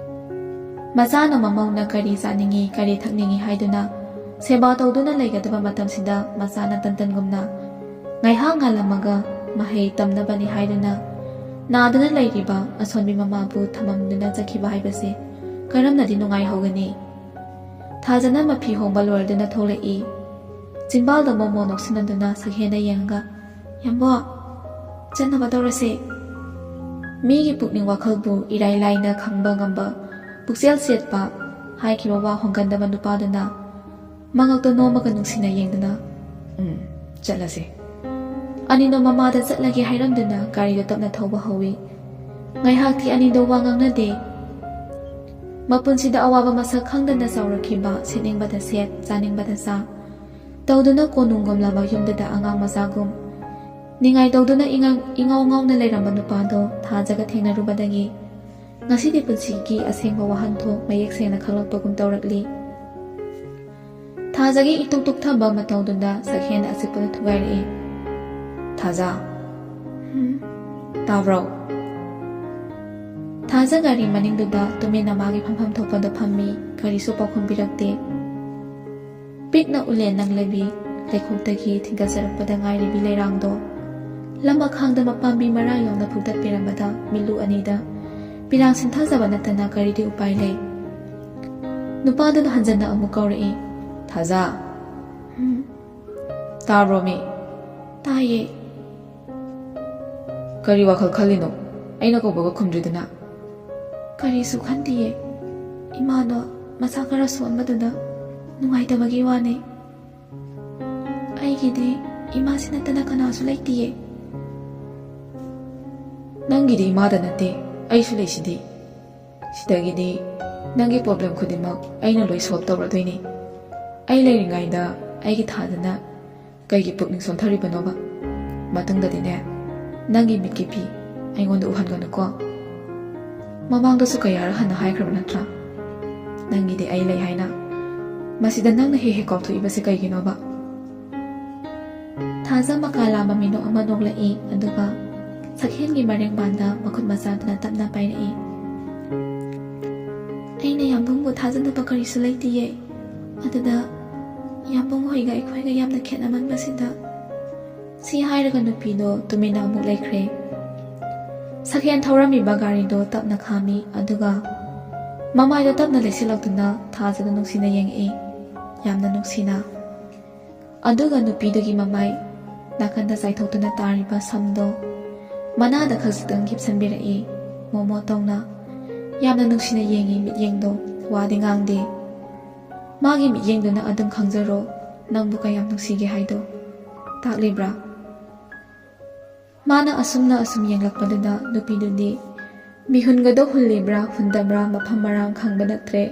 ꯃꯆꯥꯅ ꯃꯃꯧꯅ ꯀꯔꯤ ꯆꯥꯅꯤꯡꯏ, ꯀꯔꯤ ꯊꯛꯅꯤꯡꯏ ꯍꯥꯏꯗꯨꯅ ꯁꯦꯕꯥ ꯇꯧꯗꯨꯅ ꯂꯩꯒꯗꯕ ꯃꯇꯝꯁꯤꯗ ꯃꯆꯥꯅ ꯇꯟꯇꯟꯒꯨꯝꯅ ꯉꯥꯏꯍꯥꯛ ꯉꯥꯜꯂꯝꯃꯒ ꯃꯍꯩ ꯇꯝꯅꯕꯅꯤ ꯍꯥꯏꯗꯨꯅ ꯅꯥꯗꯨꯅ ꯂꯩꯔꯤꯕ ꯑꯁꯣꯟꯕꯤ ꯃꯃꯥꯕꯨ ꯊꯝꯃꯝꯗꯨꯅ ꯆꯠꯈꯤꯕ ꯍꯥꯏꯕꯁꯦ ꯀꯔꯝꯅꯗꯤ ꯅꯨꯡꯉꯥꯏꯍꯧꯒꯅꯤ? ꯊꯥꯖꯅ ꯃꯐꯤ ꯍꯣꯡꯕ ꯂꯣꯏꯔꯗꯨꯅ ꯊꯣꯛꯂꯛꯏ꯫ ꯆꯤꯝꯕꯥꯜꯗ ꯃꯣꯃꯣ ꯅꯣꯛꯁꯤꯟꯅꯗꯨꯅ ꯁꯛꯍꯦꯟꯗ ꯌꯦꯡꯉꯒ, "ꯌꯥꯝꯕꯣ, ꯆꯠꯅꯕ ꯇꯧꯔꯁꯦ꯫" ꯃꯤꯒꯤ ꯄꯨꯛꯅꯤꯡ ꯋꯥꯈꯜꯕꯨ ꯏꯔꯥꯏ ꯂꯥꯏꯅ ꯈꯪꯕ ꯉꯝꯕ ꯄꯨꯛꯆꯦꯜ ꯆꯦꯠꯄ ꯍꯥꯏꯈꯤꯕ ꯋꯥ ꯍꯣꯡꯒꯟꯗꯕ ꯅꯨꯄꯥꯗꯨꯅ ꯃꯉꯛꯇꯣ ꯅꯣꯝꯃꯒ ꯅꯨꯡꯁꯤꯅ ꯌꯦꯡꯗꯨꯅ, "ꯎꯝ, ꯆꯠꯂꯁꯦ꯫" ꯑꯅꯤꯗꯣ ꯃꯃꯥꯗ ꯆꯠꯂꯒꯦ ꯍꯥꯏꯔꯝꯗꯨꯅ ꯒꯥꯔꯤꯗꯣ ꯇꯞꯅ ꯊꯧꯕ ꯍꯧꯏ꯫ ꯉꯥꯏꯍꯥꯛꯇꯤ ꯑꯅꯤꯗꯣ ꯋꯥ ꯉꯥꯡꯅꯗꯦ꯫ ꯃꯄꯨꯟꯁꯤꯗ ꯑꯋꯥꯕ ꯃꯁꯛ ꯈꯪꯗꯅ ꯆꯥꯎꯔꯛꯈꯤꯕ, ꯁꯦꯠꯅꯤꯡꯕꯗ ꯁꯦꯠ, ꯆꯥꯅꯤꯡꯕꯗ ꯆꯥ ꯇꯧꯗꯨꯅ ꯀꯣꯅꯨꯡꯒꯨꯝꯂꯕ ꯌꯨꯝꯗꯨꯗ ꯑꯉꯥꯡ ꯃꯆꯥꯒꯨꯝ ꯅꯤꯡꯉꯥꯏ ꯇꯧꯗꯨꯅ ꯏꯉꯥꯡ-, ꯏꯉꯥꯎ ꯉꯥꯎꯅ ꯂꯩꯔꯝꯕ ꯅꯨꯄꯥꯗꯣ ꯊꯥꯖꯒ ꯊꯦꯡꯅꯔꯨꯕꯗꯒꯤ ꯉꯁꯤꯗꯤ ꯄꯨꯟꯁꯤꯒꯤ ꯑꯁꯦꯡꯕ ꯋꯥꯍꯟꯊꯣꯛ ꯃꯌꯦꯛ ꯁꯦꯡꯅ ꯈꯪꯂꯛꯄꯒꯨꯝ ꯇꯧꯔꯛꯂꯤ꯫ ꯊꯥꯖꯒꯤ ꯏꯇꯨꯛ ꯇꯨꯛꯊꯕ ꯃꯇꯧꯗꯨꯗ ꯁꯛꯍꯦꯟ ꯑꯆꯤꯛꯄꯗ ꯊꯨꯒꯥꯏꯔꯛꯏ꯫ "ꯊꯥꯖ꯫ ꯎꯝ?" "ꯇꯥꯕ꯭ꯔꯣ?" ꯊꯥꯖ ꯒꯥꯔꯤ ꯃꯅꯤꯡꯗꯨꯗ ꯇꯨꯃꯤꯟꯅ ꯃꯥꯒꯤ ꯐꯝꯐꯝ ꯊꯣꯛꯄꯗ ꯐꯝꯃꯤ, ꯀꯔꯤꯁꯨ ꯄꯥꯎꯈꯨꯝ ꯄꯤꯔꯛꯇꯦ꯫ ꯄꯤꯛꯅ ꯎꯂꯦꯟ ꯅꯪꯂꯕꯤ ꯂꯩꯈꯣꯛꯇꯒꯤ ꯊꯤꯡꯒꯠꯆꯔꯛꯄꯗ ꯉꯥꯏꯔꯤꯕꯤ ꯂꯩꯔꯥꯡꯗꯣ ꯂꯝꯕꯛ ꯈꯥꯡꯗ ꯃꯄꯥꯝꯕꯤ ꯃꯔꯥ ꯌꯧꯅ ꯐꯨꯛꯇꯠꯄꯤꯔꯝꯕꯗ ꯃꯤꯠꯂꯨ ꯑꯅꯤꯗ ꯄꯤꯔꯥꯡ ꯁꯤꯟꯊꯖꯕ ꯅꯠꯇꯅ ꯀꯔꯤꯗꯤ ꯎꯄꯥꯏ ꯂꯩ? ꯅꯨꯄꯥꯗꯨꯅ ꯍꯟꯖꯟꯅ ꯑꯃꯨꯛ ꯀꯧꯔꯛꯏ, "ꯊꯥꯖ꯫ ꯎꯝ?" "ꯇꯥꯕ꯭ꯔꯣ ꯃꯤ?" "ꯇꯥꯏꯌꯦ꯫" "ꯀꯔꯤ ꯋꯥꯈꯜ ꯈꯜꯂꯤꯅꯣ? ꯑꯩꯅ ꯀꯧꯕꯒ ꯈꯨꯝꯗ꯭ꯔꯤꯗꯨꯅ?" "ꯀꯔꯤꯁꯨ ꯈꯟꯗꯤꯌꯦ꯫ ꯏꯃꯥꯗꯣ ꯃꯁꯥ ꯈꯔ ꯁꯣꯟꯕꯗꯨꯗ ꯅꯨꯡꯉꯥꯏꯇꯕꯒꯤ ꯋꯥꯅꯦ꯫ ꯑꯩꯒꯤꯗꯤ ꯏꯃꯥꯁꯤ ꯅꯠꯇꯅ ꯀꯅꯥꯁꯨ ꯂꯩꯇꯤꯌꯦ꯫" "ꯅꯪꯒꯤꯗꯤ ꯏꯃꯥꯗ ꯅꯠꯇꯦ, ꯑꯩꯁꯨ ꯂꯩꯁꯤꯗꯤ꯫ ꯁꯤꯗꯒꯤꯗꯤ ꯅꯪꯒꯤ problem ꯈꯨꯗꯤꯡꯃꯛ ꯑꯩꯅ ꯂꯣꯏ solve ꯇꯧꯔꯗꯣꯏꯅꯤ꯫ ꯑꯩ ꯂꯩꯔꯤꯉꯩꯗ ꯑꯩꯒꯤ ꯊꯥꯖꯅ ꯀꯩꯒꯤ ꯄꯨꯛꯅꯤꯡ ꯁꯣꯟꯊꯔꯤꯕꯅꯣꯕ? ꯃꯇꯨꯡꯗꯗꯤꯅꯦ, ꯅꯪꯒꯤ ꯃꯤꯠꯀꯤ ꯄꯤ ꯑꯩꯉꯣꯟꯗ ꯎꯍꯟꯒꯅꯨꯀꯣ꯫ ꯃꯃꯥꯡꯗꯁꯨ ꯀꯌꯥꯔꯛ ꯍꯟꯅ ꯍꯥꯏꯈ꯭ꯔꯕ ꯅꯠꯇ꯭ꯔꯥ? ꯅꯪꯒꯤꯗꯤ ꯑꯩ ꯂꯩ ꯍꯥꯏꯅ꯫ ꯃꯁꯤꯗ ꯅꯪꯅ ꯍꯦꯛ ꯍꯦꯛ ꯀꯥꯎꯊꯣꯛꯏꯕꯁꯦ ꯀꯩꯒꯤꯅꯣꯕ? ꯊꯥꯖ ꯃꯀꯥ ꯂꯥꯝꯕ ꯃꯤꯅꯣꯛ ꯑꯃ ꯅꯣꯛꯂꯛꯏ, ꯑꯗꯨꯒ ꯁꯛꯍꯦꯟꯒꯤ ꯃꯔꯦꯡꯕꯥꯟꯗ ꯃꯈꯨꯠ ꯃꯆꯥꯗꯨꯅ ꯇꯞꯅ ꯄꯥꯏꯔꯛꯏ꯫ "ꯑꯩꯅ ꯌꯥꯝꯕꯨꯡꯕꯨ ꯊꯥꯖꯅꯕ ꯀꯔꯤꯁꯨ ꯂꯩꯇꯤꯌꯦ꯫ ꯑꯗꯨꯗ ꯌꯥꯝꯕꯨꯡ ꯍꯣꯏꯒ ꯑꯩꯈꯣꯏꯒ ꯌꯥꯝꯅ ꯈꯦꯠꯅꯃꯟꯕꯁꯤꯗ꯫" ꯁꯤ ꯍꯥꯏꯔꯒ ꯅꯨꯄꯤꯗꯣ ꯇꯨꯃꯤꯟꯅ ꯑꯃꯨꯛ ꯂꯩꯈ꯭ꯔꯦ꯫ ꯁꯛꯍꯦꯟ ꯊꯧꯔꯝꯃꯤꯕ ꯒꯥꯔꯤꯗꯣ ꯇꯞꯅ ꯈꯥꯝꯃꯤ, ꯑꯗꯨꯒ ꯃꯃꯥꯏꯗꯣ ꯇꯞꯅ ꯂꯩꯁꯤꯜꯂꯛꯇꯨꯅ ꯊꯥꯖꯗ ꯅꯨꯡꯁꯤꯅ ꯌꯦꯡꯉꯛꯏ, ꯌꯥꯝꯅ ꯅꯨꯡꯁꯤꯅ꯫ ꯑꯗꯨꯒ ꯅꯨꯄꯤꯗꯨꯒꯤ ꯃꯃꯥꯏ ꯅꯥꯀꯟꯗ ꯆꯥꯏꯊꯣꯛꯇꯨꯅ ꯇꯥꯔꯤꯕ ꯁꯝꯗꯣ ꯃꯅꯥꯗ ꯈꯖꯤꯛꯇꯪ ꯌꯦꯞꯁꯟꯕꯤꯔꯛꯏ, ꯃꯣꯃꯣ ꯇꯧꯅ꯫ ꯌꯥꯝꯅ ꯅꯨꯡꯁꯤꯅ ꯌꯦꯡꯉꯤ ꯃꯤꯠꯌꯦꯡꯗꯣ, ꯋꯥꯗꯤ ꯉꯥꯡꯗꯦ꯫ ꯃꯥꯒꯤ ꯃꯤꯠꯌꯦꯡꯗꯨꯅ ꯑꯗꯨꯝ ꯈꯪꯖꯔꯣ, ꯅꯪꯕꯨ ꯀꯌꯥꯝ ꯅꯨꯡꯁꯤꯒꯦ ꯍꯥꯏꯗꯣ ꯇꯥꯛꯂꯤꯕ꯭ꯔꯥ? ꯃꯥꯅ ꯑꯁꯨꯝꯅ ꯑꯁꯨꯝ ꯌꯦꯡꯂꯛꯄꯗꯨꯗ ꯅꯨꯄꯤꯗꯨꯗꯤ ꯃꯤꯍꯨꯟꯒꯗꯣ ꯍꯨꯜꯂꯤꯕ꯭ꯔꯥ ꯍꯨꯟꯗꯕ꯭ꯔꯥ ꯃꯐꯝ ꯃꯔꯥꯡ ꯈꯪꯕ ꯅꯠꯇ꯭ꯔꯦ꯫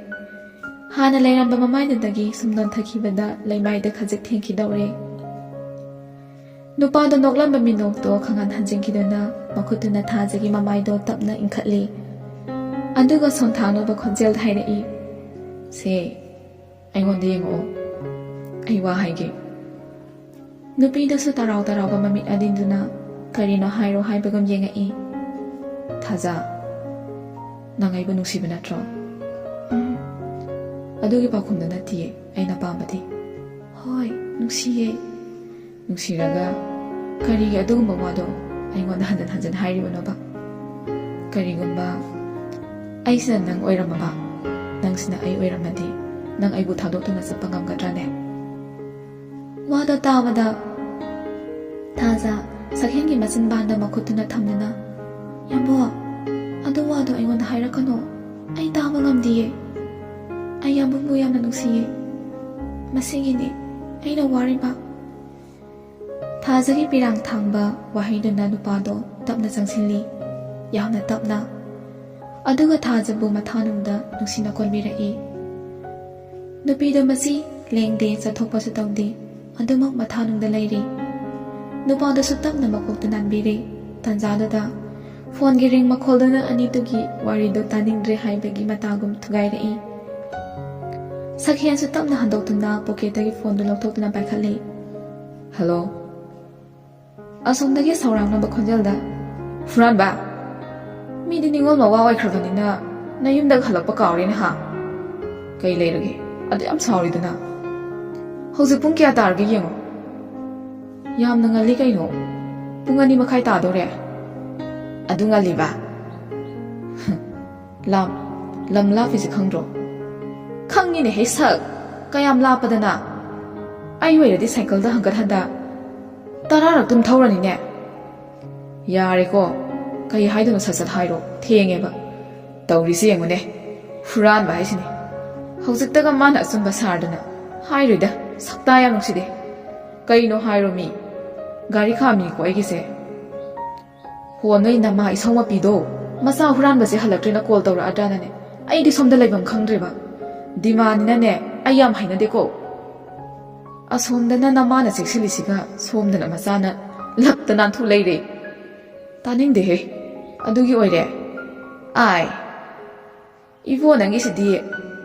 ꯍꯥꯟꯅ ꯂꯩꯔꯝꯕ ꯃꯃꯥꯏꯗꯨꯗꯒꯤ ꯁꯨꯝ ꯅꯣꯟꯊꯈꯤꯕꯗ ꯂꯩꯃꯥꯏꯗ ꯈꯖꯤꯛ ꯊꯦꯡꯈꯤꯗꯧꯔꯦ꯫ ꯅꯨꯄꯥꯗꯣ ꯅꯣꯛꯂꯝꯕ ꯃꯤꯅꯣꯛꯇꯣ ꯈꯪꯍꯟ ꯍꯟꯖꯤꯟꯈꯤꯗꯨꯅ ꯃꯈꯨꯠꯇꯨꯅ ꯊꯥꯖꯒꯤ ꯃꯃꯥꯏꯗꯣ ꯇꯞꯅ ꯏꯟꯈꯠꯂꯤ꯫ ꯑꯗꯨꯒ ꯁꯣꯟꯊꯥꯡꯅꯕ ꯈꯣꯟꯖꯦꯜꯗ ꯍꯥꯏꯔꯛꯏ, "ꯁꯦ, ꯑꯩꯉꯣꯟꯗ ꯌꯦꯡꯉꯛꯑꯣ꯫ ꯑꯩ ꯋꯥ ꯍꯥꯏꯒꯦ꯫" ꯅꯨꯄꯤꯗꯨꯁꯨ ꯇꯔꯥꯎ ꯇꯔꯥꯎꯕ ꯃꯃꯤꯠ ꯑꯗꯤꯟꯗꯨꯅ ꯀꯔꯤꯅꯣ ꯍꯥꯏꯔꯣ ꯍꯥꯏꯕꯒꯨꯝ ꯌꯦꯡꯉꯛꯏ꯫ "ꯊꯥꯖ, ꯅꯪ ꯑꯩꯕꯨ ꯅꯨꯡꯁꯤꯕ ꯅꯠꯇ꯭ꯔꯣ?" "ꯎꯝ, ꯑꯗꯨꯒꯤ ꯄꯥꯎꯈꯨꯝꯗꯨ ꯅꯠꯇꯤꯌꯦ ꯑꯩꯅ ꯄꯥꯝꯕꯗꯤ꯫" "ꯍꯣꯏ, ꯅꯨꯡꯁꯤꯌꯦ꯫" "ꯅꯨꯡꯁꯤꯔꯒ ꯀꯔꯤꯒꯤ ꯑꯗꯨꯒꯨꯝꯕ ꯋꯥꯗꯣ ꯑꯩꯉꯣꯟꯗ ꯍꯟꯖꯤꯟ ꯍꯟꯖꯤꯟ ꯍꯥꯏꯔꯤꯕꯅꯣꯕ? ꯀꯔꯤꯒꯨꯝꯕ ꯑꯩꯁꯤꯅ ꯅꯪ ꯑꯣꯏꯔꯝꯃꯕ, ꯅꯪꯁꯤꯅ ꯑꯩ ꯑꯣꯏꯔꯝꯃꯗꯤ, ꯅꯪ ꯑꯩꯕꯨ ꯊꯥꯗꯣꯛꯇꯨꯅ ꯆꯠꯄ ꯉꯝꯒꯗ꯭ꯔꯥꯅꯦ?" ꯋꯥꯗꯣ ꯇꯥꯕꯗ ꯊꯥꯖ ꯁꯛꯍꯦꯟꯒꯤ ꯃꯆꯤꯟꯕꯥꯟꯗ ꯃꯈꯨꯠꯇꯨꯅ ꯊꯝꯗꯨꯅ, "ꯌꯥꯝꯕꯣ, ꯑꯗꯨ ꯋꯥꯗꯣ ꯑꯩꯉꯣꯟꯗ ꯍꯥꯏꯔꯛꯀꯅꯣ꯫ ꯑꯩ ꯇꯥꯕ ꯉꯝꯗꯤꯌꯦ꯫ ꯑꯩ ꯌꯥꯝꯕꯨꯡꯕꯨ ꯌꯥꯝꯅ ꯅꯨꯡꯁꯤꯌꯦ꯫ ꯃꯁꯤꯒꯤꯅꯤ ꯑꯩꯅ ꯋꯥꯔꯤꯕ꯫" ꯊꯥꯖꯒꯤ ꯄꯤꯔꯥꯡ ꯊꯥꯡꯕ ꯋꯥꯍꯩꯗꯨꯅ ꯅꯨꯄꯥꯗꯣ ꯇꯞꯅ ꯆꯪꯁꯤꯜꯂꯤ, ꯌꯥꯝꯅ ꯇꯞꯅ꯫ ꯑꯗꯨꯒ ꯊꯥꯖꯕꯨ ꯃꯊꯥꯅꯨꯡꯗ ꯅꯨꯡꯁꯤꯅ ꯀꯣꯟꯕꯤꯔꯛꯏ꯫ ꯅꯨꯄꯤꯗꯣ ꯃꯁꯤ ꯂꯦꯡꯗꯦ, ꯆꯠꯊꯣꯛꯄꯁꯨ ꯇꯧꯗꯦ, ꯑꯗꯨꯃꯛ ꯃꯊꯥꯅꯨꯡꯗ ꯂꯩꯔꯤ꯫ ꯅꯨꯄꯥꯗꯨꯁꯨ ꯇꯞꯅ ꯃꯀꯣꯛꯇ ꯅꯥꯟꯕꯤꯔꯤ꯫ ꯇꯟꯖꯥꯗꯨꯗ ꯐꯣꯟꯒꯤ ꯔꯤꯡ ꯃꯈꯣꯜꯗꯨꯅ ꯑꯅꯤꯗꯨꯒꯤ ꯋꯥꯔꯤꯗꯨ ꯇꯥꯅꯤꯡꯗ꯭ꯔꯦ ꯍꯥꯏꯕꯒꯤ ꯃꯇꯥꯒꯨꯝ ꯊꯨꯒꯥꯏꯔꯛꯏ꯫ ꯁꯛꯍꯦꯟꯁꯨ ꯇꯞꯅ ꯍꯟꯗꯣꯛꯇꯨꯅ ꯄꯣꯀꯦꯠꯇꯒꯤ ꯐꯣꯟꯗꯨ ꯂꯧꯊꯣꯛꯇꯨꯅ ꯄꯥꯏꯈꯠꯂꯤ꯫ "ꯍꯜꯂꯣ?" ꯑꯁꯣꯝꯗꯒꯤ ꯁꯧꯔꯥꯡꯅꯕ ꯈꯣꯟꯖꯦꯜꯗ, "ꯍꯨꯔꯥꯟꯕ, ꯃꯤꯗꯤ ꯅꯤꯡꯉꯣꯜ ꯃꯋꯥ ꯑꯣꯏꯈ꯭ꯔꯕꯅꯤꯅ ꯅꯌꯨꯝꯗꯒ ꯍꯜꯂꯛꯄ ꯀꯥꯎꯔꯦꯅꯦ ꯍꯥ? ꯀꯩ ꯂꯩꯔꯒꯦ ꯑꯗꯨ ꯌꯥꯝ ꯁꯥꯎꯔꯤꯗꯨꯅ? ꯍꯧꯖꯤꯛ ꯄꯨꯡ ꯀꯌꯥ ꯇꯥꯔꯒꯦ ꯌꯦꯡꯉꯣ꯫ ꯌꯥꯝꯅ ꯉꯜꯂꯤ ꯀꯩꯅꯣ, ꯄꯨꯡ ꯑꯅꯤ ꯃꯈꯥꯏ ꯇꯥꯗꯣꯔꯦ꯫ ꯑꯗꯨ ꯉꯜꯂꯤꯕ? ꯂꯥꯝ, ꯂꯝ ꯂꯥꯞꯄꯤꯁꯦ ꯈꯪꯗ꯭ꯔꯣ?" "ꯈꯪꯉꯤꯅꯦꯍꯦ ꯁꯛ, ꯀꯌꯥꯝ ꯂꯥꯞꯄꯗꯅ꯫ ꯑꯩ ꯑꯣꯏꯔꯗꯤ ꯁꯥꯏꯀꯜꯗ ꯍꯪꯒꯠ ꯍꯟꯗ ꯇꯔꯥꯔꯛ ꯇꯨꯝ ꯊꯧꯔꯅꯤꯅꯦ꯫" "ꯌꯥꯔꯦꯀꯣ, ꯀꯩ ꯍꯥꯏꯗꯣꯏꯅꯣ ꯁꯠ ꯁꯠ ꯍꯥꯏꯔꯣ, ꯊꯦꯡꯉꯦꯕ꯫ ꯇꯧꯔꯤꯁꯦ ꯌꯦꯡꯉꯨꯅꯦ, ꯍꯨꯔꯥꯟꯕ ꯍꯥꯏꯁꯤꯅꯦ꯫ ꯍꯧꯖꯤꯛꯇꯒ ꯃꯥꯅ ꯑꯆꯨꯝꯕ ꯁꯥꯔꯗꯅ꯫ ꯍꯥꯏꯔꯣꯏꯗ, ꯁꯛꯇꯥ ꯌꯥꯝ ꯅꯨꯡꯁꯤꯗꯦ꯫ ꯀꯩꯅꯣ ꯍꯥꯏꯔꯣ ꯃꯤ, ꯒꯥꯔꯤ ꯈꯥꯝꯃꯤꯀꯣ ꯑꯩꯒꯤꯁꯦ꯫ ꯍꯣ, ꯅꯣꯏ ꯅꯃꯥ ꯏꯁꯧ ꯃꯄꯤꯗꯣ, ꯃꯆꯥ ꯍꯨꯔꯥꯟꯕꯁꯦ ꯍꯜꯂꯛꯇ꯭ꯔꯦꯅ ꯀꯣꯜ ꯇꯧꯔꯛꯑꯗ꯭ꯔꯥꯅꯅꯦ꯫ ꯑꯩꯗꯤ ꯁꯣꯝꯗ ꯂꯩꯐꯝ ꯈꯪꯗ꯭ꯔꯦꯕ꯫ ꯗꯤꯃꯥꯅꯤꯅꯅꯦ, ꯑꯩ ꯌꯥꯝ ꯍꯩꯅꯗꯦꯀꯣ꯫ ꯑꯁꯣꯝꯗꯅ ꯅꯃꯥꯅ ꯆꯦꯛꯁꯤꯜꯂꯤꯁꯤꯒ ꯁꯣꯝꯗꯅ ꯃꯆꯥꯅ ꯂꯞꯇ ꯅꯥꯟꯊꯣꯛ ꯂꯩꯔꯦ꯫ ꯇꯥꯅꯤꯡꯗꯦꯍꯦ꯫ ꯑꯗꯨꯒꯤ ꯑꯣꯏꯔꯦ꯫ ꯑꯥꯏ꯫ ꯏꯕꯣ ꯅꯪꯒꯤꯁꯤꯗꯤ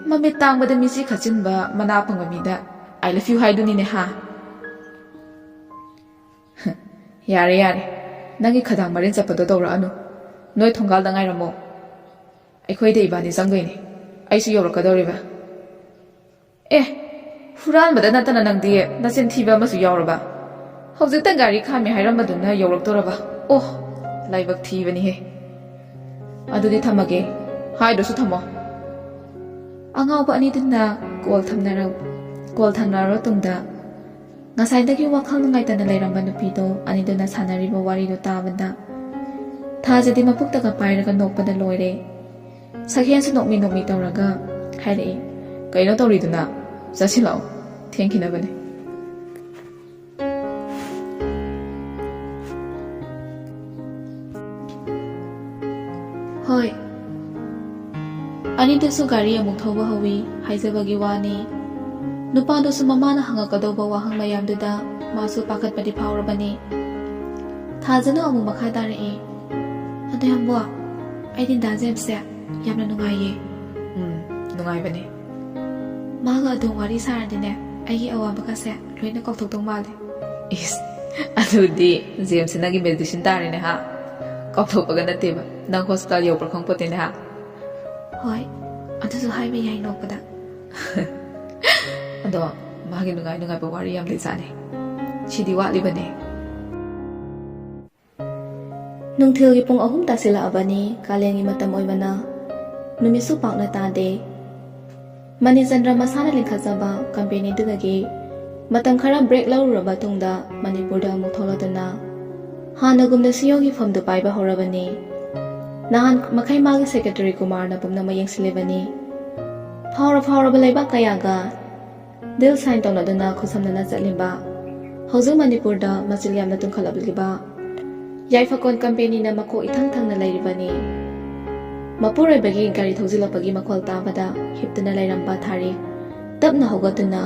ꯃꯃꯤꯠ ꯇꯥꯡꯕꯗ ꯃꯤꯆꯤ ꯈꯠꯆꯤꯟꯕ ꯃꯅꯥ ꯄꯪꯕ ꯃꯤꯗ I love you ꯍꯥꯏꯗꯨꯅꯤꯅꯦ ꯍꯥ?" "ꯌꯥꯔꯦ, ꯌꯥꯔꯦ꯫ ꯅꯪꯒꯤ ꯈꯗꯥꯡ ꯃꯔꯤꯟ ꯆꯠꯄꯗꯣ ꯇꯧꯔꯛꯑꯅꯨ꯫ ꯅꯣꯏ ꯊꯣꯡꯒꯥꯜꯗ ꯉꯥꯏꯔꯝꯃꯣ꯫ ꯑꯩꯈꯣꯏꯗ ꯏꯕꯥꯅꯤ ꯆꯪꯗꯣꯏꯅꯦ꯫ ꯑꯩꯁꯨ ꯌꯧꯔꯛꯀꯗꯧꯔꯤꯕ꯫" "ꯑꯦ, ꯍꯨꯔꯥꯟꯕꯗ ꯅꯠꯇꯅ ꯅꯪꯗꯤ ꯅꯆꯤꯟ ꯊꯤꯕ ꯑꯃꯁꯨ ꯌꯥꯎꯔꯕ? ꯍꯧꯖꯤꯛꯇ ꯒꯥꯔꯤ ꯈꯥꯝꯃꯤ ꯍꯥꯏꯔꯝꯕꯗꯨꯅ ꯌꯧꯔꯛꯇꯣꯔꯕ? ꯑꯣ, ꯂꯥꯏꯕꯛ ꯊꯤꯕꯅꯤꯍꯦ꯫ ꯑꯗꯨꯗꯤ ꯊꯝꯃꯒꯦ꯫ ꯍꯥꯏꯗ꯭ꯔꯁꯨ ꯊꯝꯃꯣ꯫" ꯑꯉꯥꯎꯕ ꯑꯅꯤꯗꯨꯅ ꯀꯣꯜ ꯊꯝꯅꯔ-, ꯀꯣꯜ ꯊꯝꯅꯔꯕ ꯇꯨꯡꯗ, ꯉꯁꯥꯏꯗꯒꯤ ꯋꯥꯈꯜ ꯅꯨꯡꯉꯥꯏꯇꯅ ꯂꯩꯔꯝꯕ ꯅꯨꯄꯤꯗꯣ ꯑꯅꯤꯗꯨꯅ ꯁꯥꯟꯅꯔꯤꯕ ꯋꯥꯔꯤꯗꯣ ꯇꯥꯕꯗ, ꯊꯥꯖꯗꯤ ꯃꯄꯨꯛꯇꯒ ꯄꯥꯏꯔꯒ ꯅꯣꯛꯄꯗ ꯂꯣꯏꯔꯦ꯫ ꯁꯛꯍꯦꯟꯁꯨ ꯅꯣꯛꯃꯤ ꯅꯣꯛꯃꯤ ꯇꯧꯔꯒ ꯍꯥꯏꯔꯛꯏ, "ꯀꯩꯅꯣ ꯇꯧꯔꯤꯗꯨꯅ? ꯆꯠꯁꯤꯜꯂꯛꯑꯣ, ꯊꯦꯡꯈꯤꯅꯕꯅꯦ꯫" "ꯍꯣꯏ, ꯑꯅꯤꯗꯨꯁꯨ ꯒꯥꯔꯤ ꯑꯃꯨꯛ ꯊꯧꯕ ꯍꯧꯏ꯫ ꯍꯥꯏꯖꯕꯒꯤ ꯋꯥꯅꯤ, ꯅꯨꯄꯥꯗꯨꯁꯨ ꯃꯃꯥꯅ ꯍꯪꯉꯛꯀꯗꯧꯕ ꯋꯥꯍꯪ ꯃꯌꯥꯝꯗꯨꯗ ꯃꯥꯁꯨ ꯄꯥꯈꯠꯄꯗꯤ ꯐꯥꯎꯔꯕꯅꯤ꯫ ꯊꯥꯖꯅ ꯑꯃꯨꯛ ꯃꯈꯥ ꯇꯥꯔꯛꯏ꯫ "ꯑꯗꯣ ꯌꯥꯝꯕꯣ, ꯑꯩꯗꯤ ꯗꯥ ꯖꯦꯝꯁꯁꯦ ꯌꯥꯝꯅ ꯅꯨꯡꯉꯥꯏꯌꯦ꯫ ꯎꯝ, ꯅꯨꯡꯉꯥꯏꯕꯅꯦ꯫ ꯃꯥꯒ ꯑꯗꯨꯝ ꯋꯥꯔꯤ ꯁꯥꯔꯗꯤꯅꯦ, ꯑꯩꯒꯤ ꯑꯋꯥꯕꯒꯁꯦ ꯂꯣꯏꯅ ꯀꯥꯎꯊꯣꯛꯇꯧ ꯃꯥꯜꯂꯦ꯫" ꯏꯁ, ꯑꯗꯨꯗꯤ ꯖꯦꯝꯁꯁꯦ ꯅꯪꯒꯤ ꯃꯦꯗꯤꯁꯤꯟ ꯇꯥꯔꯦꯅꯦ ꯍꯥ? ꯀꯥꯎꯊꯣꯛꯄꯒ ꯅꯠꯇꯦꯕ, ꯅꯪ ꯍꯣꯁꯄꯤꯇꯥꯜ ꯌꯧꯕ꯭ꯔꯥ ꯈꯪꯄꯣꯠꯇꯦꯅꯦ ꯍꯥ? ꯍꯣꯏ, ꯑꯗꯨꯁꯨ ꯍꯥꯏꯕ ꯌꯥꯏ ꯅꯣꯛꯄꯗ꯫ ꯑꯗꯣ ꯃꯥꯒꯤ ꯅꯨꯡꯉꯥꯏ ꯅꯨꯡꯉꯥꯏꯕ ꯋꯥꯔꯤ ꯌꯥꯝ ꯂꯩꯖꯥꯠꯅꯤ꯫ ꯁꯤꯗꯤ ꯋꯥꯠꯂꯤꯕꯅꯦ꯫ ꯅꯨꯡꯊꯤꯜꯒꯤ ꯄꯨꯡ ꯑꯍꯨꯝ ꯇꯥꯁꯤꯜꯂꯛꯑꯕꯅꯤ꯫ ꯀꯥꯂꯦꯟꯒꯤ ꯃꯇꯝ ꯑꯣꯏꯕꯅ ꯅꯨꯃꯤꯠꯁꯨ ꯄꯥꯛꯅ ꯇꯥꯗꯦ꯫ ꯃꯅꯤꯆꯟꯗ꯭ꯔ ꯃꯁꯥꯅ ꯂꯤꯡꯈꯠꯆꯕ ꯀꯝꯄꯦꯅꯤꯗꯨꯗꯒꯤ ꯃꯇꯝ ꯈꯔ ꯕ꯭ꯔꯦꯛ ꯂꯧꯔꯨꯔꯕ ꯇꯨꯡꯗ ꯃꯅꯤꯄꯨꯔꯗ ꯑꯃꯨꯛ ꯊꯣꯛꯂꯛꯇꯨꯅ ꯍꯥꯟꯅꯒꯨꯝꯅ ꯁꯤꯏꯑꯣꯒꯤ ꯐꯝꯗꯨ ꯄꯥꯏꯕ ꯍꯧꯔꯕꯅꯤ꯫ ꯅꯍꯥꯟ ꯃꯈꯩ ꯃꯥꯒꯤ ꯁꯦꯀ꯭ꯔꯦꯇꯔꯤ ꯀꯨꯃꯥꯔꯅ ꯄꯨꯝꯅꯃꯛ ꯌꯦꯡꯁꯤꯜꯂꯤꯕꯅꯤ꯫ ꯐꯥꯎꯔ ꯐꯥꯎꯔꯕ ꯂꯩꯕꯥꯛ ꯀꯌꯥꯒ ꯗꯤꯜ ꯁꯥꯏꯟ ꯇꯧꯅꯗꯨꯅ ꯈꯨꯠꯁꯝꯅꯅ ꯆꯠꯂꯤꯕ, ꯍꯧꯖꯤꯛ ꯃꯅꯤꯄꯨꯔꯗ ꯃꯆꯤꯜ ꯌꯥꯝꯅ ꯇꯨꯡꯈꯠꯂꯛꯂꯤꯕ ꯌꯥꯏꯐꯀꯣꯟ ꯀꯝꯄꯦꯅꯤꯅ ꯃꯀꯣꯛ ꯏꯊꯪ ꯊꯪꯅ ꯂꯩꯔꯤꯕꯅꯤ꯫ ꯃꯄꯨꯔꯣꯏꯕꯒꯤ ꯒꯥꯔꯤ ꯊꯧꯖꯤꯜꯂꯛꯄꯒꯤ ꯃꯈꯣꯜ ꯇꯥꯕꯗ ꯍꯤꯞꯇꯨꯅ ꯂꯩꯔꯝꯕ ꯊꯥꯔꯤꯛ ꯇꯞꯅ ꯍꯧꯒꯠꯇꯨꯅ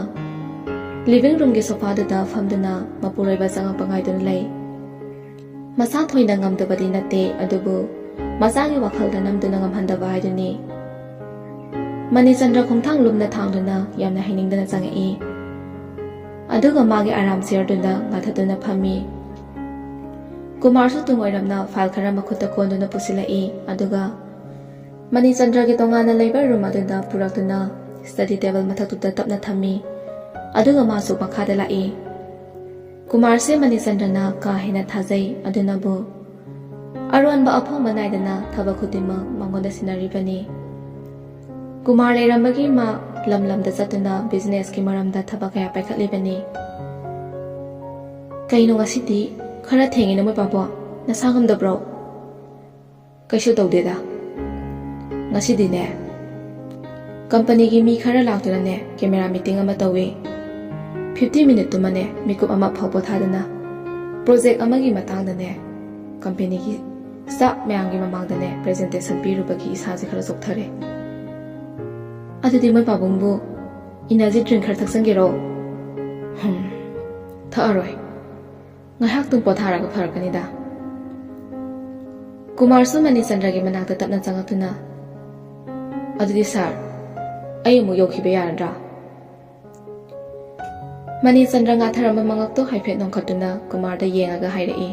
ꯂꯤꯚꯤꯡ ꯔꯨꯝꯒꯤ ꯁꯣꯐꯥꯗꯨꯗ ꯐꯝꯗꯨꯅ ꯃꯄꯨꯔꯣꯏꯕ ꯆꯪꯉꯛꯄ ꯉꯥꯏꯗꯨꯅ ꯂꯩ꯫ ꯃꯁꯥ ꯊꯣꯏꯅ ꯉꯝꯗꯕꯗꯤ ꯅꯠꯇꯦ, ꯑꯗꯨꯕꯨ ꯃꯆꯥꯒꯤ ꯋꯥꯈꯜꯗ ꯅꯝꯗꯨꯅ ꯉꯝꯍꯟꯗꯕ ꯍꯥꯏꯗꯨꯅꯤ꯫ ꯃꯅꯤꯆꯟꯗ꯭ꯔ ꯈꯣꯡꯊꯥꯡ ꯂꯨꯝꯅ ꯊꯥꯡꯗꯨꯅ ꯌꯥꯝꯅ ꯍꯩꯅꯤꯡꯗꯅ ꯆꯪꯉꯛꯏ꯫ ꯑꯗꯨꯒ ꯃꯥꯒꯤ ꯑꯔꯥꯝ ꯆꯤꯌꯔꯗꯨꯗ ꯉꯥꯊꯠꯇꯨꯅ ꯐꯝꯃꯤ꯫ ꯀꯨꯃꯥꯔꯁꯨ ꯇꯨꯡ ꯑꯣꯏꯔꯞꯅ ꯐꯥꯏꯜ ꯈꯔ ꯃꯈꯨꯠꯇ ꯀꯣꯟꯗꯨꯅ ꯄꯨꯁꯤꯜꯂꯛꯏ꯫ ꯑꯗꯨꯒ ꯃꯅꯤꯆꯟꯗ꯭ꯔꯒꯤ ꯇꯣꯉꯥꯟꯅ ꯂꯩꯕ ꯔꯨꯝ ꯑꯗꯨꯗ ꯄꯨꯔꯛꯇꯨꯅ ꯁ꯭ꯇꯗꯤ ꯇꯦꯕꯜ ꯃꯊꯛꯇꯨꯗ ꯇꯞꯅ ꯊꯝꯃꯤ꯫ ꯑꯗꯨꯒ ꯃꯥꯁꯨ ꯃꯈꯥꯗ ꯂꯥꯛꯏ꯫ ꯀꯨꯃꯥꯔꯁꯦ ꯃꯅꯤꯆꯟꯗ꯭ꯔꯅ ꯀꯥ ꯍꯦꯟꯅ ꯊꯥꯖꯩ꯫ ꯑꯗꯨꯅꯕꯨ ꯑꯔꯣꯟꯕ ꯑꯐꯣꯡꯕ ꯅꯥꯏꯗꯅ ꯊꯕꯛ ꯈꯨꯗꯤꯡꯃꯛ ꯃꯉꯣꯟꯗ ꯁꯤꯟꯅꯔꯤꯕꯅꯤ꯫ ꯀꯨꯃꯥꯔ ꯂꯩꯔꯝꯕꯒꯤ ꯃꯥ ꯂꯝ ꯂꯝꯗ ꯆꯠꯇꯨꯅ ꯕꯤꯖꯤꯅꯦꯁꯀꯤ ꯃꯔꯝꯗ ꯊꯕꯛ ꯀꯌꯥ ꯄꯥꯏꯈꯠꯂꯤꯕꯅꯤ꯫ "ꯀꯩꯅꯣ ꯉꯁꯤꯗꯤ ꯈꯔ ꯊꯦꯡꯉꯦ ꯅꯃꯣꯏ ꯄꯥꯕꯣ? ꯅꯁꯥ ꯉꯝꯗꯕ꯭ꯔꯣ?" "ꯀꯩꯁꯨ ꯇꯧꯗꯦꯗ꯫ ꯉꯁꯤꯗꯤꯅꯦ, ꯀꯝꯄꯅꯤꯒꯤ ꯃꯤ ꯈꯔ ꯂꯥꯛꯇꯨꯅꯅꯦ ꯀꯦꯃꯦꯔꯥ ꯃꯤꯇꯤꯡ ꯑꯃ ꯇꯧꯏ꯫ ꯐꯤꯐꯇꯤ ꯃꯤꯅꯤꯠꯇꯨꯃꯅꯦ ꯃꯤꯀꯨꯞ ꯑꯃ ꯐꯥꯎ ꯄꯣꯊꯥꯗꯅ ꯄ꯭ꯔꯣꯖꯦꯛ ꯑꯃꯒꯤ ꯃꯇꯥꯡꯗꯅꯦ ꯀꯝꯄꯦꯅꯤꯒꯤ ꯁ꯭ꯇꯥꯐ ꯃꯌꯥꯝꯒꯤ ꯃꯃꯥꯡꯗꯅꯦ ꯄ꯭ꯔꯖꯦꯟꯇꯦꯁꯟ ꯄꯤꯔꯨꯕꯒꯤ ꯏꯁꯥꯁꯦ ꯈꯔ ꯆꯣꯛꯊꯔꯦ꯫" ꯑꯗꯨꯗꯤ ꯃꯣꯏ ꯄꯥꯕꯨꯡꯕꯨ energy drink ꯈꯔ ꯊꯛꯆꯟꯒꯦꯔꯣ? ꯍꯝ, ꯊꯛꯑꯔꯣꯏ꯫ ꯉꯥꯏꯍꯥꯛꯇꯪ ꯄꯣꯊꯥꯔꯒ ꯐꯔꯛꯀꯅꯤꯗ꯫ ꯀꯨꯃꯥꯔꯁꯨ ꯃꯅꯤꯆꯟꯗ꯭ꯔꯒꯤ ꯃꯅꯥꯛꯇ ꯇꯞꯅ ꯆꯪꯉꯛꯇꯨꯅ, "ꯑꯗꯨꯗꯤ ꯁꯥꯔ, ꯑꯩ ꯑꯃꯨꯛ ꯌꯧꯈꯤꯕ ꯌꯥꯔꯗ꯭ꯔꯥ?" ꯃꯅꯤꯆꯟꯗ꯭ꯔ ꯉꯥꯊꯔꯝꯕ ꯃꯉꯛꯇꯣ ꯍꯥꯏꯐꯦꯠ ꯅꯣꯡꯈꯠꯇꯨꯅ ꯀꯨꯃꯥꯔꯗ ꯌꯦꯡꯉꯒ ꯍꯥꯏꯔꯛꯏ,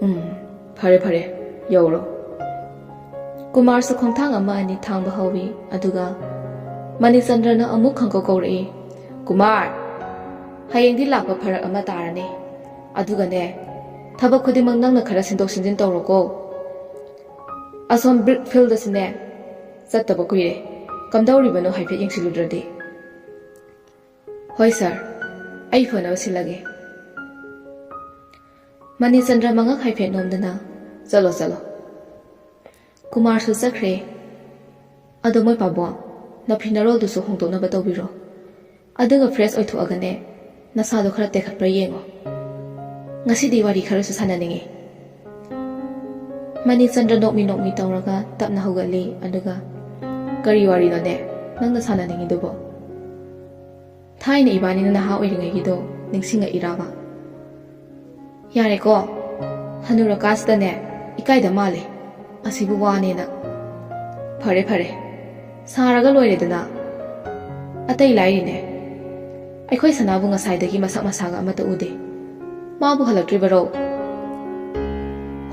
"ꯎꯝ, ꯐꯔꯦ ꯐꯔꯦ, ꯌꯧꯔꯣ꯫" ꯀꯨꯃꯥꯔꯁꯨ ꯈꯣꯡꯊꯥꯡ ꯑꯃ ꯑꯅꯤ ꯊꯥꯡꯕ ꯍꯧꯏ, ꯑꯗꯨꯒ ꯃꯅꯤꯆꯟꯗ꯭ꯔꯅ ꯑꯃꯨꯛ ꯈꯪꯀꯧ ꯀꯧꯔꯛꯏ, "ꯀꯨꯃꯥꯔ, ꯍꯌꯦꯡꯗꯤ ꯂꯥꯛꯄ ꯐꯔꯛ ꯑꯃ ꯇꯥꯔꯅꯤ꯫ ꯑꯗꯨꯒꯅꯦ, ꯊꯕꯛ ꯈꯨꯗꯤꯡꯃꯛ ꯅꯪꯅ ꯈꯔ ꯁꯤꯟꯗꯣꯛ ꯁꯤꯟꯖꯤꯟ ꯇꯧꯔꯣꯀꯣ꯫ ꯑꯁꯣꯝ ꯕ꯭ꯔꯤꯛ ꯐꯤꯜꯗꯁꯨꯅꯦ ꯆꯠꯇꯕ ꯀꯨꯏꯔꯦ꯫ ꯀꯝꯗꯧꯔꯤꯕꯅꯣ ꯍꯥꯏꯐꯦꯠ ꯌꯦꯡꯁꯤꯜꯂꯨꯗ꯭ꯔꯗꯤ꯫" "ꯍꯣꯏ ꯁꯥꯔ, ꯑꯩ ꯐꯅꯕ ꯁꯤꯜꯂꯒꯦ꯫" ꯃꯅꯤꯆꯟꯗ꯭ꯔ ꯃꯉꯛ ꯍꯥꯏꯐꯦꯠ ꯅꯣꯝꯗꯨꯅ, "ꯆꯠꯂꯣ, ꯆꯠꯂꯣ꯫" ꯀꯨꯃꯥꯔꯁꯨ ꯆꯠꯈ꯭ꯔꯦ꯫ "ꯑꯗꯣ ꯃꯣꯏ ꯄꯥꯕꯨꯡ, ꯅꯐꯤ ꯅꯔꯣꯜꯗꯨꯁꯨ ꯍꯣꯡꯗꯣꯛꯅꯕ ꯇꯧꯕꯤꯔꯣ꯫ ꯑꯗꯨꯒ ꯐ꯭ꯔꯦꯁ ꯑꯣꯏꯊꯣꯛꯑꯒꯅꯦ, ꯅꯁꯥꯗꯣ ꯈꯔ ꯇꯦꯛꯈꯠꯄ꯭ꯔꯥ ꯌꯦꯡꯉꯣ꯫ ꯉꯁꯤꯗꯤ ꯋꯥꯔꯤ ꯈꯔꯁꯨ ꯁꯥꯟꯅꯅꯤꯡꯉꯤ꯫" ꯃꯅꯤꯆꯟꯗ꯭ꯔ ꯅꯣꯛꯃꯤ ꯅꯣꯛꯃꯤ ꯇꯧꯔꯒ ꯇꯞꯅ ꯍꯧꯒꯠꯂꯤ, ꯑꯗꯨꯒ, "ꯀꯔꯤ ꯋꯥꯔꯤꯅꯣꯅꯦ ꯅꯪꯅ ꯁꯥꯟꯅꯅꯤꯡꯉꯤꯗꯨꯕꯣ? ꯊꯥꯏꯅ ꯏꯕꯥꯅꯤꯅ ꯅꯍꯥ ꯑꯣꯏꯔꯤꯉꯩꯒꯤꯗꯣ ꯅꯤꯡꯁꯤꯡꯉꯛꯏꯔꯕ?" "ꯌꯥꯔꯦꯀꯣ, ꯍꯅꯨꯔꯀꯥꯟꯁꯤꯗꯅꯦ ꯏꯀꯥꯏꯗ ꯃꯥꯜꯂꯦ, ꯑꯁꯤꯕꯨ ꯋꯥꯅꯦꯅ꯫" "ꯐꯔꯦ ꯐꯔꯦ, ꯁꯥꯔꯒ ꯂꯣꯏꯔꯦꯗꯅ꯫ ꯑꯇꯩ ꯂꯥꯏꯔꯤꯅꯦ, ꯑꯩꯈꯣꯏ ꯁꯅꯥꯕꯨ ꯉꯁꯥꯏꯗꯒꯤ ꯃꯁꯛ ꯃꯁꯥꯒ ꯑꯃꯠꯇ ꯎꯗꯦ꯫ ꯃꯥꯕꯨ ꯍꯜꯂꯛꯇ꯭ꯔꯤꯕꯔꯣ?"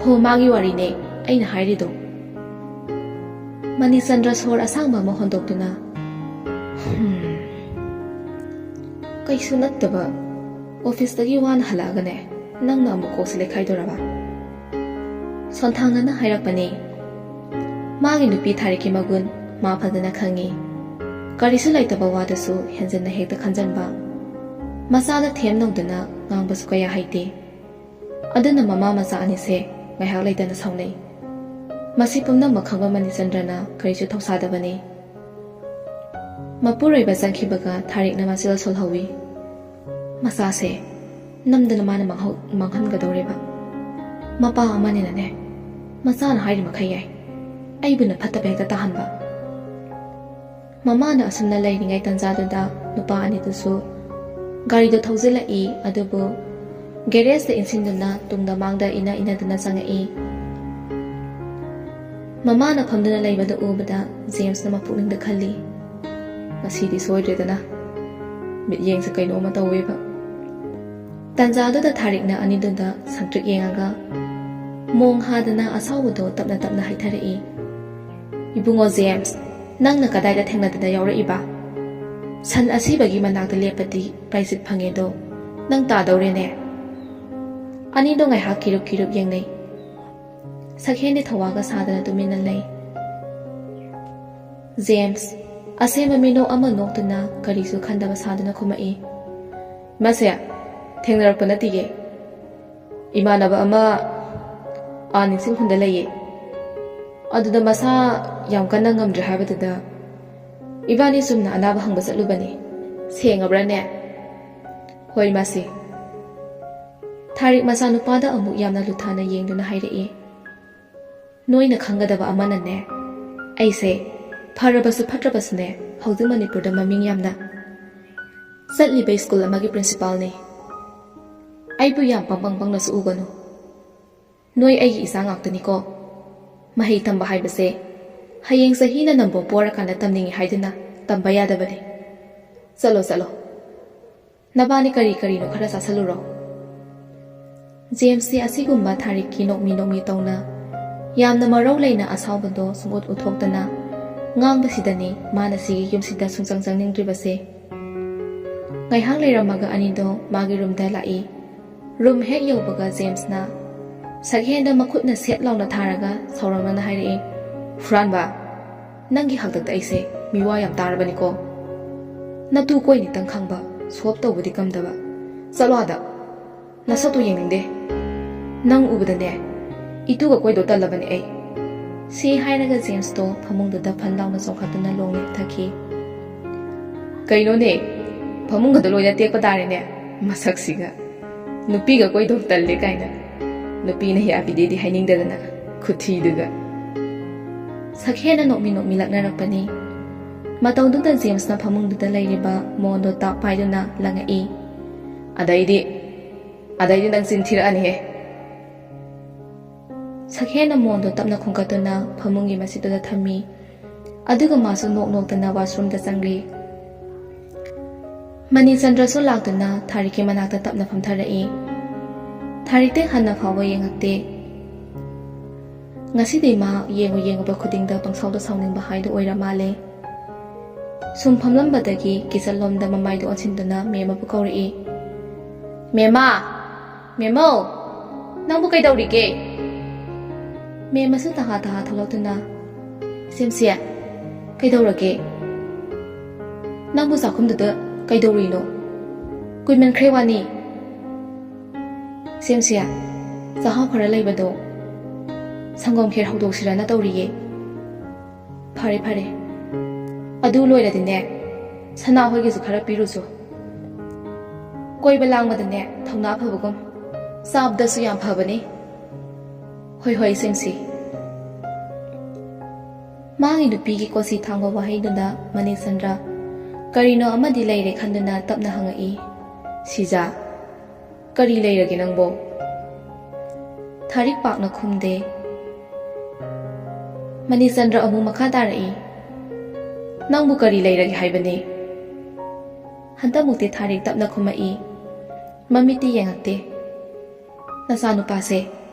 "ꯍꯣ, ꯃꯥꯒꯤ ꯋꯥꯔꯤꯅꯦ ꯑꯩꯅ ꯍꯥꯏꯔꯤꯗꯣ꯫" ꯃꯅꯤꯆꯟꯗ꯭ꯔ ꯁꯣꯔ ꯑꯁꯥꯡꯕ ꯑꯃ ꯍꯣꯟꯗꯣꯛꯇꯨꯅ, "ꯍꯝ, ꯀꯩꯁꯨ ꯅꯠꯇꯕ ꯑꯣꯐꯤꯁꯇꯒꯤ ꯋꯥꯅ ꯍꯜꯂꯛꯑꯒꯅꯦ, ꯅꯪꯅ ꯑꯃꯨꯛ ꯀꯣꯛꯁꯦ ꯂꯩꯈꯥꯏꯗꯣꯔꯕ?" ꯁꯣꯟꯊꯥꯡꯅꯅ ꯍꯥꯏꯔꯛꯄꯅꯦ꯫ ꯃꯥꯒꯤ ꯅꯨꯄꯤ ꯊꯥꯔꯤꯛꯀꯤ ꯃꯒꯨꯟ ꯃꯥ ꯐꯖꯅ ꯈꯪꯉꯤ꯫ ꯀꯔꯤꯁꯨ ꯂꯩꯇꯕ ꯋꯥꯗꯁꯨ ꯍꯦꯟꯖꯟꯅ ꯍꯦꯛꯇ ꯈꯟꯖꯟꯕ꯫ ꯃꯆꯥꯗ ꯊꯦꯝ ꯅꯧꯗꯅ ꯉꯥꯡꯕꯁꯨ ꯀꯌꯥ ꯍꯩꯇꯦ꯫ ꯑꯗꯨꯅ ꯃꯃꯥ ꯃꯆꯥ ꯑꯅꯤꯁꯦ ꯉꯥꯏꯍꯥꯛ ꯂꯩꯇꯅ ꯁꯥꯎꯅꯩ꯫ ꯃꯁꯤ ꯄꯨꯝꯅꯃꯛ ꯈꯪꯕ ꯃꯅꯤꯆꯟꯗ꯭ꯔꯅ ꯀꯔꯤꯁꯨ ꯊꯧꯁꯥꯗꯕꯅꯤ꯫ ꯃꯄꯨꯔꯣꯏꯕ ꯆꯪꯈꯤꯕꯒ ꯊꯥꯔꯤꯛꯅ ꯃꯆꯤꯜ ꯁꯣꯜꯍꯧꯏ꯫ ꯃꯆꯥꯁꯦ ꯅꯝꯗꯅ ꯃꯥꯅ ꯃꯥꯡꯍꯧ-, ꯃꯥꯡꯍꯟꯒꯗꯧꯔꯦꯕ꯫ ꯃꯄꯥ ꯑꯃꯅꯤꯅꯅꯦ, ꯃꯆꯥꯅ ꯍꯥꯏꯔꯤ ꯃꯈꯩ ꯌꯥꯏ꯫ ꯑꯩꯕꯨꯅ ꯐꯠꯇꯕ ꯍꯦꯛꯇ ꯇꯥꯍꯟꯕ꯫ ꯃꯃꯥꯅ ꯑꯁꯨꯝꯅ ꯂꯩꯔꯤꯉꯩ ꯇꯥꯟꯖꯥꯗꯨꯗ ꯅꯨꯄꯥ ꯑꯅꯤꯗꯨꯁꯨ ꯒꯥꯔꯤꯗꯣ ꯊꯧꯖꯤꯜꯂꯛꯏ꯫ ꯑꯗꯨꯕꯨ ꯒꯦꯔꯦꯖꯇ ꯏꯟꯁꯤꯟꯗꯨꯅ ꯇꯨꯡꯗ ꯃꯥꯡꯗ ꯏꯟꯅ ꯏꯟꯅꯗꯨꯅ ꯆꯪꯉꯛꯏ꯫ ꯃꯃꯥꯅ ꯐꯝꯗꯨꯅ ꯂꯩꯕꯗꯨ ꯎꯕꯗ ꯖꯦꯝꯁꯅ ꯃꯄꯨꯛꯅꯤꯡꯗ ꯈꯜꯂꯤ, "ꯉꯁꯤꯗꯤ ꯁꯣꯏꯗ꯭ꯔꯦꯗꯅ, ꯃꯤꯠꯌꯦꯡꯁꯦ ꯀꯩꯅꯣꯝꯃ ꯇꯧꯋꯦꯕ"꯫ ꯇꯥꯟꯖꯥꯗꯨꯗ ꯊꯥꯔꯤꯛꯅ ꯑꯅꯤꯗꯨꯗ ꯁꯪꯇ꯭ꯔꯤꯛ ꯌꯦꯡꯉꯒ ꯃꯣꯡ ꯍꯥꯗꯅ ꯑꯁꯥꯎꯕꯗꯣ ꯇꯞꯅ ꯇꯞꯅ ꯍꯩꯊꯔꯛꯏ꯫ "ꯏꯕꯨꯡꯉꯣ ꯖꯦꯝꯁ, ꯅꯪꯅ ꯀꯗꯥꯏꯗ ꯊꯦꯡꯅꯗꯅ ꯌꯥꯎꯔꯛꯏꯕ? ꯁꯟ ꯑꯁꯤꯕꯒꯤ ꯃꯅꯥꯛꯇ ꯂꯦꯞꯄꯗꯤ ꯄ꯭ꯔꯥꯏꯖꯤꯠ ꯐꯪꯉꯦꯗꯣ, ꯅꯪ ꯇꯥꯗꯧꯔꯦꯅꯦ"꯫ ꯑꯅꯤꯗꯣ ꯉꯥꯏꯍꯥꯛ ꯀꯤꯔꯨꯞ ꯀꯤꯔꯨꯞ ꯌꯦꯡꯅꯩ꯫ ꯁꯛꯍꯦꯟꯗꯤ ꯊꯧꯋꯥꯒ ꯁꯥꯗꯅ ꯇꯨꯃꯤꯟꯅ ꯂꯩ꯫ ꯖꯦꯝꯁ, ꯑꯁꯦꯝꯕ ꯃꯤꯅꯣꯛ ꯑꯃ ꯅꯣꯛꯇꯨꯅ ꯀꯔꯤꯁꯨ ꯈꯟꯗꯕ ꯁꯥꯗꯨꯅ ꯈꯨꯝꯃꯛꯏ, "ꯃꯁꯦ, ꯊꯦꯡꯅꯔꯛꯄ ꯅꯠꯇꯤꯌꯦ꯫ ꯏꯃꯥꯟꯅꯕ ꯑꯃ ꯑꯥ ꯅꯤꯡꯁꯤꯡ ꯈꯨꯟꯗ ꯂꯩꯌꯦ꯫ ꯑꯗꯨꯗ ꯃꯁꯥ ꯌꯥꯝ ꯀꯟꯅ ꯉꯝꯗ꯭ꯔꯦ ꯍꯥꯏꯕꯗꯨꯗ ꯏꯕꯥꯅꯤ ꯆꯨꯝꯅ ꯑꯅꯥꯕ ꯍꯪꯕ ꯆꯠꯂꯨꯕꯅꯤ꯫ ꯁꯦꯡꯉꯕ꯭ꯔꯥꯅꯦ?" "ꯍꯣꯏ, ꯃꯥꯁꯤ"꯫ ꯊꯥꯔꯤꯛ ꯃꯆꯥꯅꯨꯄꯥꯗ ꯑꯃꯨꯛ ꯌꯥꯝꯅ ꯂꯨꯊꯥꯅ ꯌꯦꯡꯗꯨꯅ ꯍꯥꯏꯔꯛꯏ, "ꯅꯣꯏꯅ ꯈꯪꯒꯗꯕ ꯑꯃꯅꯅꯦ, ꯑꯩꯁꯦ ꯐꯔꯕꯁꯨ ꯐꯠꯇ꯭ꯔꯕꯁꯨꯅꯦ, ꯍꯧꯖꯤꯛ ꯃꯅꯤꯄꯨꯔꯗ ꯃꯃꯤꯡ ꯌꯥꯝꯅ ꯆꯠꯂꯤꯕ ꯁ꯭ꯀꯨꯜ ꯑꯃꯒꯤ ꯄ꯭ꯔꯤꯟꯁꯤꯄꯥꯜꯅꯤ꯫ ꯑꯩꯕꯨ ꯌꯥꯝ ꯄꯪꯄꯪ ꯄꯪꯅꯁꯨ ꯎꯒꯅꯨ꯫ ꯅꯣꯏ ꯑꯩꯒꯤ ꯏꯆꯥ ꯉꯥꯛꯇꯅꯤꯀꯣ꯫ ꯃꯍꯩ ꯇꯝꯕ ꯍꯥꯏꯕꯁꯦ ꯍꯌꯦꯡ ꯆꯍꯤꯅ ꯅꯝꯕꯣ ꯄꯣꯔꯀꯥꯟꯗ ꯇꯝꯅꯤꯡꯉꯤ ꯍꯥꯏꯗꯨꯅ ꯇꯝꯕ ꯌꯥꯗꯕꯅꯤ꯫ ꯆꯠꯂꯣ, ꯆꯠꯂꯣ꯫ ꯅꯕꯥꯅꯤ ꯀꯔꯤ ꯀꯔꯤꯅꯣ ꯈꯔ ꯆꯥꯁꯜꯂꯨꯔꯣ"꯫ ꯖꯦꯝꯁꯁꯤ ꯑꯁꯤꯒꯨꯝꯕ ꯊꯥꯔꯤꯛꯀꯤ ꯅꯣꯛꯃꯤ ꯅꯣꯛꯃꯤ ꯇꯧꯅ ꯌꯥꯝꯅ ꯃꯔꯧ ꯂꯩꯅ ꯑꯁꯥꯎꯕꯗꯣ ꯁꯨꯡꯎꯠ ꯎꯠꯊꯣꯛꯇꯅ ꯉꯥꯡꯕꯁꯤꯗꯅꯤ ꯃꯥꯅ ꯁꯤꯒꯤ ꯌꯨꯝꯁꯤꯗ ꯁꯨꯡꯆꯪ ꯆꯪꯅꯤꯡꯗ꯭ꯔꯤꯕꯁꯦ꯫ ꯉꯥꯏꯍꯥꯛ ꯂꯩꯔꯝꯃꯒ ꯑꯅꯤꯗꯣ ꯃꯥꯒꯤ ꯔꯨꯝꯗ ꯂꯥꯛꯏ꯫ ꯔꯨꯝ ꯍꯦꯛ ꯌꯧꯕꯒ ꯖꯦꯝꯁꯅ ꯁꯛꯍꯦꯟꯗ ꯃꯈꯨꯠꯅ ꯁꯦꯠ ꯂꯥꯎꯅ ꯊꯥꯔꯒ ꯁꯥꯎꯔꯛꯅꯅ ꯍꯥꯏꯔꯛꯏ, "ꯍꯨꯔꯥꯟꯕ! ꯅꯪꯒꯤ ꯍꯥꯛꯇꯛꯇ ꯑꯩꯁꯦ ꯃꯤꯋꯥ ꯌꯥꯝ ꯇꯥꯔꯕꯅꯤꯀꯣ꯫ ꯅꯇꯨ ꯀꯣꯏꯅꯤꯇꯪ ꯈꯪꯕ, ꯁꯣꯞ ꯇꯧꯕꯗꯤ ꯉꯝꯗꯕ꯫ ꯆꯠꯂꯣ ꯑꯥꯗ꯫ ꯅꯁꯛꯇꯨ ꯌꯦꯡꯅꯤꯡꯗꯦ꯫ ꯅꯪ ꯎꯕꯗꯅꯦ, ꯏꯇꯨꯒ ꯀꯣꯏꯗꯧ ꯇꯜꯂꯕꯅꯦ ꯑꯩ"꯫ ꯁꯤ ꯍꯥꯏꯔꯒ ꯖꯦꯝꯁꯇꯣ ꯐꯃꯨꯡꯗꯨꯗ ꯐꯟ ꯂꯥꯎꯅ ꯆꯣꯡꯈꯠꯇꯨꯅ ꯂꯣꯡꯅ ꯍꯤꯞꯊꯈꯤ꯫ "ꯀꯩꯅꯣꯅꯦ, ꯐꯃꯨꯡꯒꯗꯣ ꯂꯣꯏꯅ ꯇꯦꯛꯄ ꯇꯥꯔꯦꯅꯦ, ꯃꯁꯛꯁꯤꯒ꯫ ꯅꯨꯄꯤꯒ ꯀꯣꯏꯗꯧ ꯇꯜꯂꯦ ꯀꯥꯏꯅ꯫ ꯅꯨꯄꯤꯅ ꯌꯥꯕꯤꯗꯦꯗꯤ ꯍꯥꯏꯅꯤꯡꯗꯗꯅ, ꯈꯨꯊꯤꯗꯨꯒ"꯫ ꯁꯛꯍꯦꯟꯅ ꯅꯣꯛꯃꯤ ꯅꯣꯛꯃꯤ ꯂꯛꯅꯔꯛꯄꯅꯤ꯫ ꯃꯇꯧꯗꯨꯗ ꯖꯦꯝꯁꯅ ꯐꯃꯨꯡꯗꯨꯗ ꯂꯩꯔꯤꯕ ꯃꯣꯟꯗꯣ ꯇꯥꯞ ꯄꯥꯏꯗꯨꯅ ꯂꯪꯉꯛꯏ꯫ "ꯑꯗꯩꯗꯤ, ꯑꯗꯩꯗꯤ ꯅꯪ ꯆꯤꯟ ꯊꯤꯔꯛꯑꯅꯤꯍꯦ!" ꯁꯛꯍꯦꯟꯅ ꯃꯣꯟꯗꯣ ꯇꯞꯅ ꯈꯣꯝꯒꯠꯇꯨꯅ ꯐꯃꯨꯡꯒꯤ ꯃꯁꯤꯠꯇꯨꯗ ꯊꯝꯃꯤ꯫ ꯑꯗꯨꯒ ꯃꯥꯁꯨ ꯅꯣꯛ ꯅꯣꯛꯇꯅ ꯋꯥꯁꯔꯨꯝꯗ ꯆꯪꯂꯤ꯫ ꯃꯅꯤꯆꯟꯗ꯭ꯔꯁꯨ ꯂꯥꯛꯇꯨꯅ ꯊꯥꯔꯤꯛꯀꯤ ꯃꯅꯥꯛꯇ ꯇꯞꯅ ꯐꯝꯊꯔꯛꯏ꯫ ꯊꯥꯔꯤꯛꯇꯤ ꯍꯟꯅ ꯐꯥꯎꯕ ꯌꯦꯡꯉꯛꯇꯦ꯫ ꯉꯁꯤꯗꯤ ꯃꯥ ꯌꯦꯡꯉꯨ ꯌꯦꯡꯉꯨꯕ ꯈꯨꯗꯤꯡꯗ ꯄꯪꯁꯥꯎꯗ ꯁꯥꯎꯅꯤꯡꯕ ꯍꯥꯏꯗꯨ ꯑꯣꯏꯔ ꯃꯥꯜꯂꯦ꯫ ꯁꯨꯝ ꯐꯝꯂꯝꯕꯗꯒꯤ ꯀꯤꯆꯟꯂꯣꯝꯗ ꯃꯃꯥꯏꯗꯨ ꯑꯣꯟꯁꯤꯟꯗꯨꯅ ꯃꯦꯝꯃꯕꯨ ꯀꯧꯔꯛꯏ꯫ "ꯃꯦꯝꯃ! ꯃꯦꯝꯃꯧ! ꯅꯪꯕꯨ ꯀꯩꯗꯧꯔꯤꯒꯦ?" ꯃꯦꯝꯃꯁꯨ ꯇꯍꯥ ꯇꯍꯥ ꯊꯣꯛꯂꯛꯇꯨꯅ, "ꯁꯦꯝꯁꯦ, ꯀꯩꯗꯧꯔꯒꯦ? ꯅꯪꯕꯨ ꯆꯥꯛꯈꯨꯝꯗꯨꯗ ꯀꯩꯗꯧꯔꯨꯏꯅꯣ? ꯀꯨꯏꯃꯟꯈ꯭ꯔꯦ ꯋꯥꯅꯤ꯫ ꯁꯦꯝꯁꯦ, ꯆꯥꯛꯍꯥꯎ ꯈꯔ ꯂꯩꯕꯗꯣ ꯁꯪꯒꯣꯝ ꯈꯦꯔ ꯍꯧꯗꯣꯛꯁꯤꯔꯅ ꯇꯧꯔꯤꯌꯦ꯫" "ꯐꯔꯦ, ꯐꯔꯦ꯫ ꯑꯗꯨ ꯂꯣꯏꯔꯗꯤꯅꯦ, ꯁꯅꯥ ꯍꯣꯏꯒꯤꯁꯨ ꯈꯔ ꯄꯤꯔꯨꯆꯣ꯫ ꯀꯣꯏꯕ ꯂꯥꯡꯕꯗꯅꯦ, ꯊꯧꯅꯥ ꯐꯕꯒꯨꯝ, ꯆꯥꯕꯗꯁꯨ ꯌꯥꯝ ꯐꯕꯅꯤ꯫" "ꯍꯣꯏ, ꯍꯣꯏ, ꯁꯦꯝꯁꯤ꯫" ꯃꯥꯒꯤ ꯅꯨꯄꯤꯒꯤ ꯀꯣꯆꯤ ꯊꯥꯡꯕ ꯋꯥꯍꯩꯗꯨꯗ ꯃꯅꯤꯆꯟꯗ꯭ꯔ ꯀꯔꯤꯅꯣ ꯑꯃꯗꯤ ꯂꯩꯔꯦ ꯈꯟꯗꯨꯅ ꯇꯞꯅ ꯍꯪꯉꯛꯏ, "ꯁꯤꯖꯥ, ꯀꯔꯤ ꯂꯩꯔꯒꯦ ꯅꯪꯕꯣ?" ꯊꯥꯔꯤꯛ ꯄꯥꯛꯅ ꯈꯨꯝꯗꯦ꯫ ꯃꯅꯤꯆꯟꯗ꯭ꯔ ꯑꯃꯨꯛ ꯃꯈꯥ ꯇꯥꯔꯛꯏ, "ꯅꯪꯕꯨ ꯀꯔꯤ ꯂꯩꯔꯒꯦ ꯍꯥꯏꯕꯅꯦ?" ꯍꯟꯗꯛꯃꯨꯛꯇꯤ ꯊꯥꯔꯤꯛ ꯇꯞꯅ ꯈꯨꯝꯃꯛꯏ꯫ ꯃꯃꯤꯠꯇꯤ ꯌꯦꯡꯉꯛꯇꯦ꯫ "ꯅꯆꯥꯅꯨꯄꯥꯁꯦ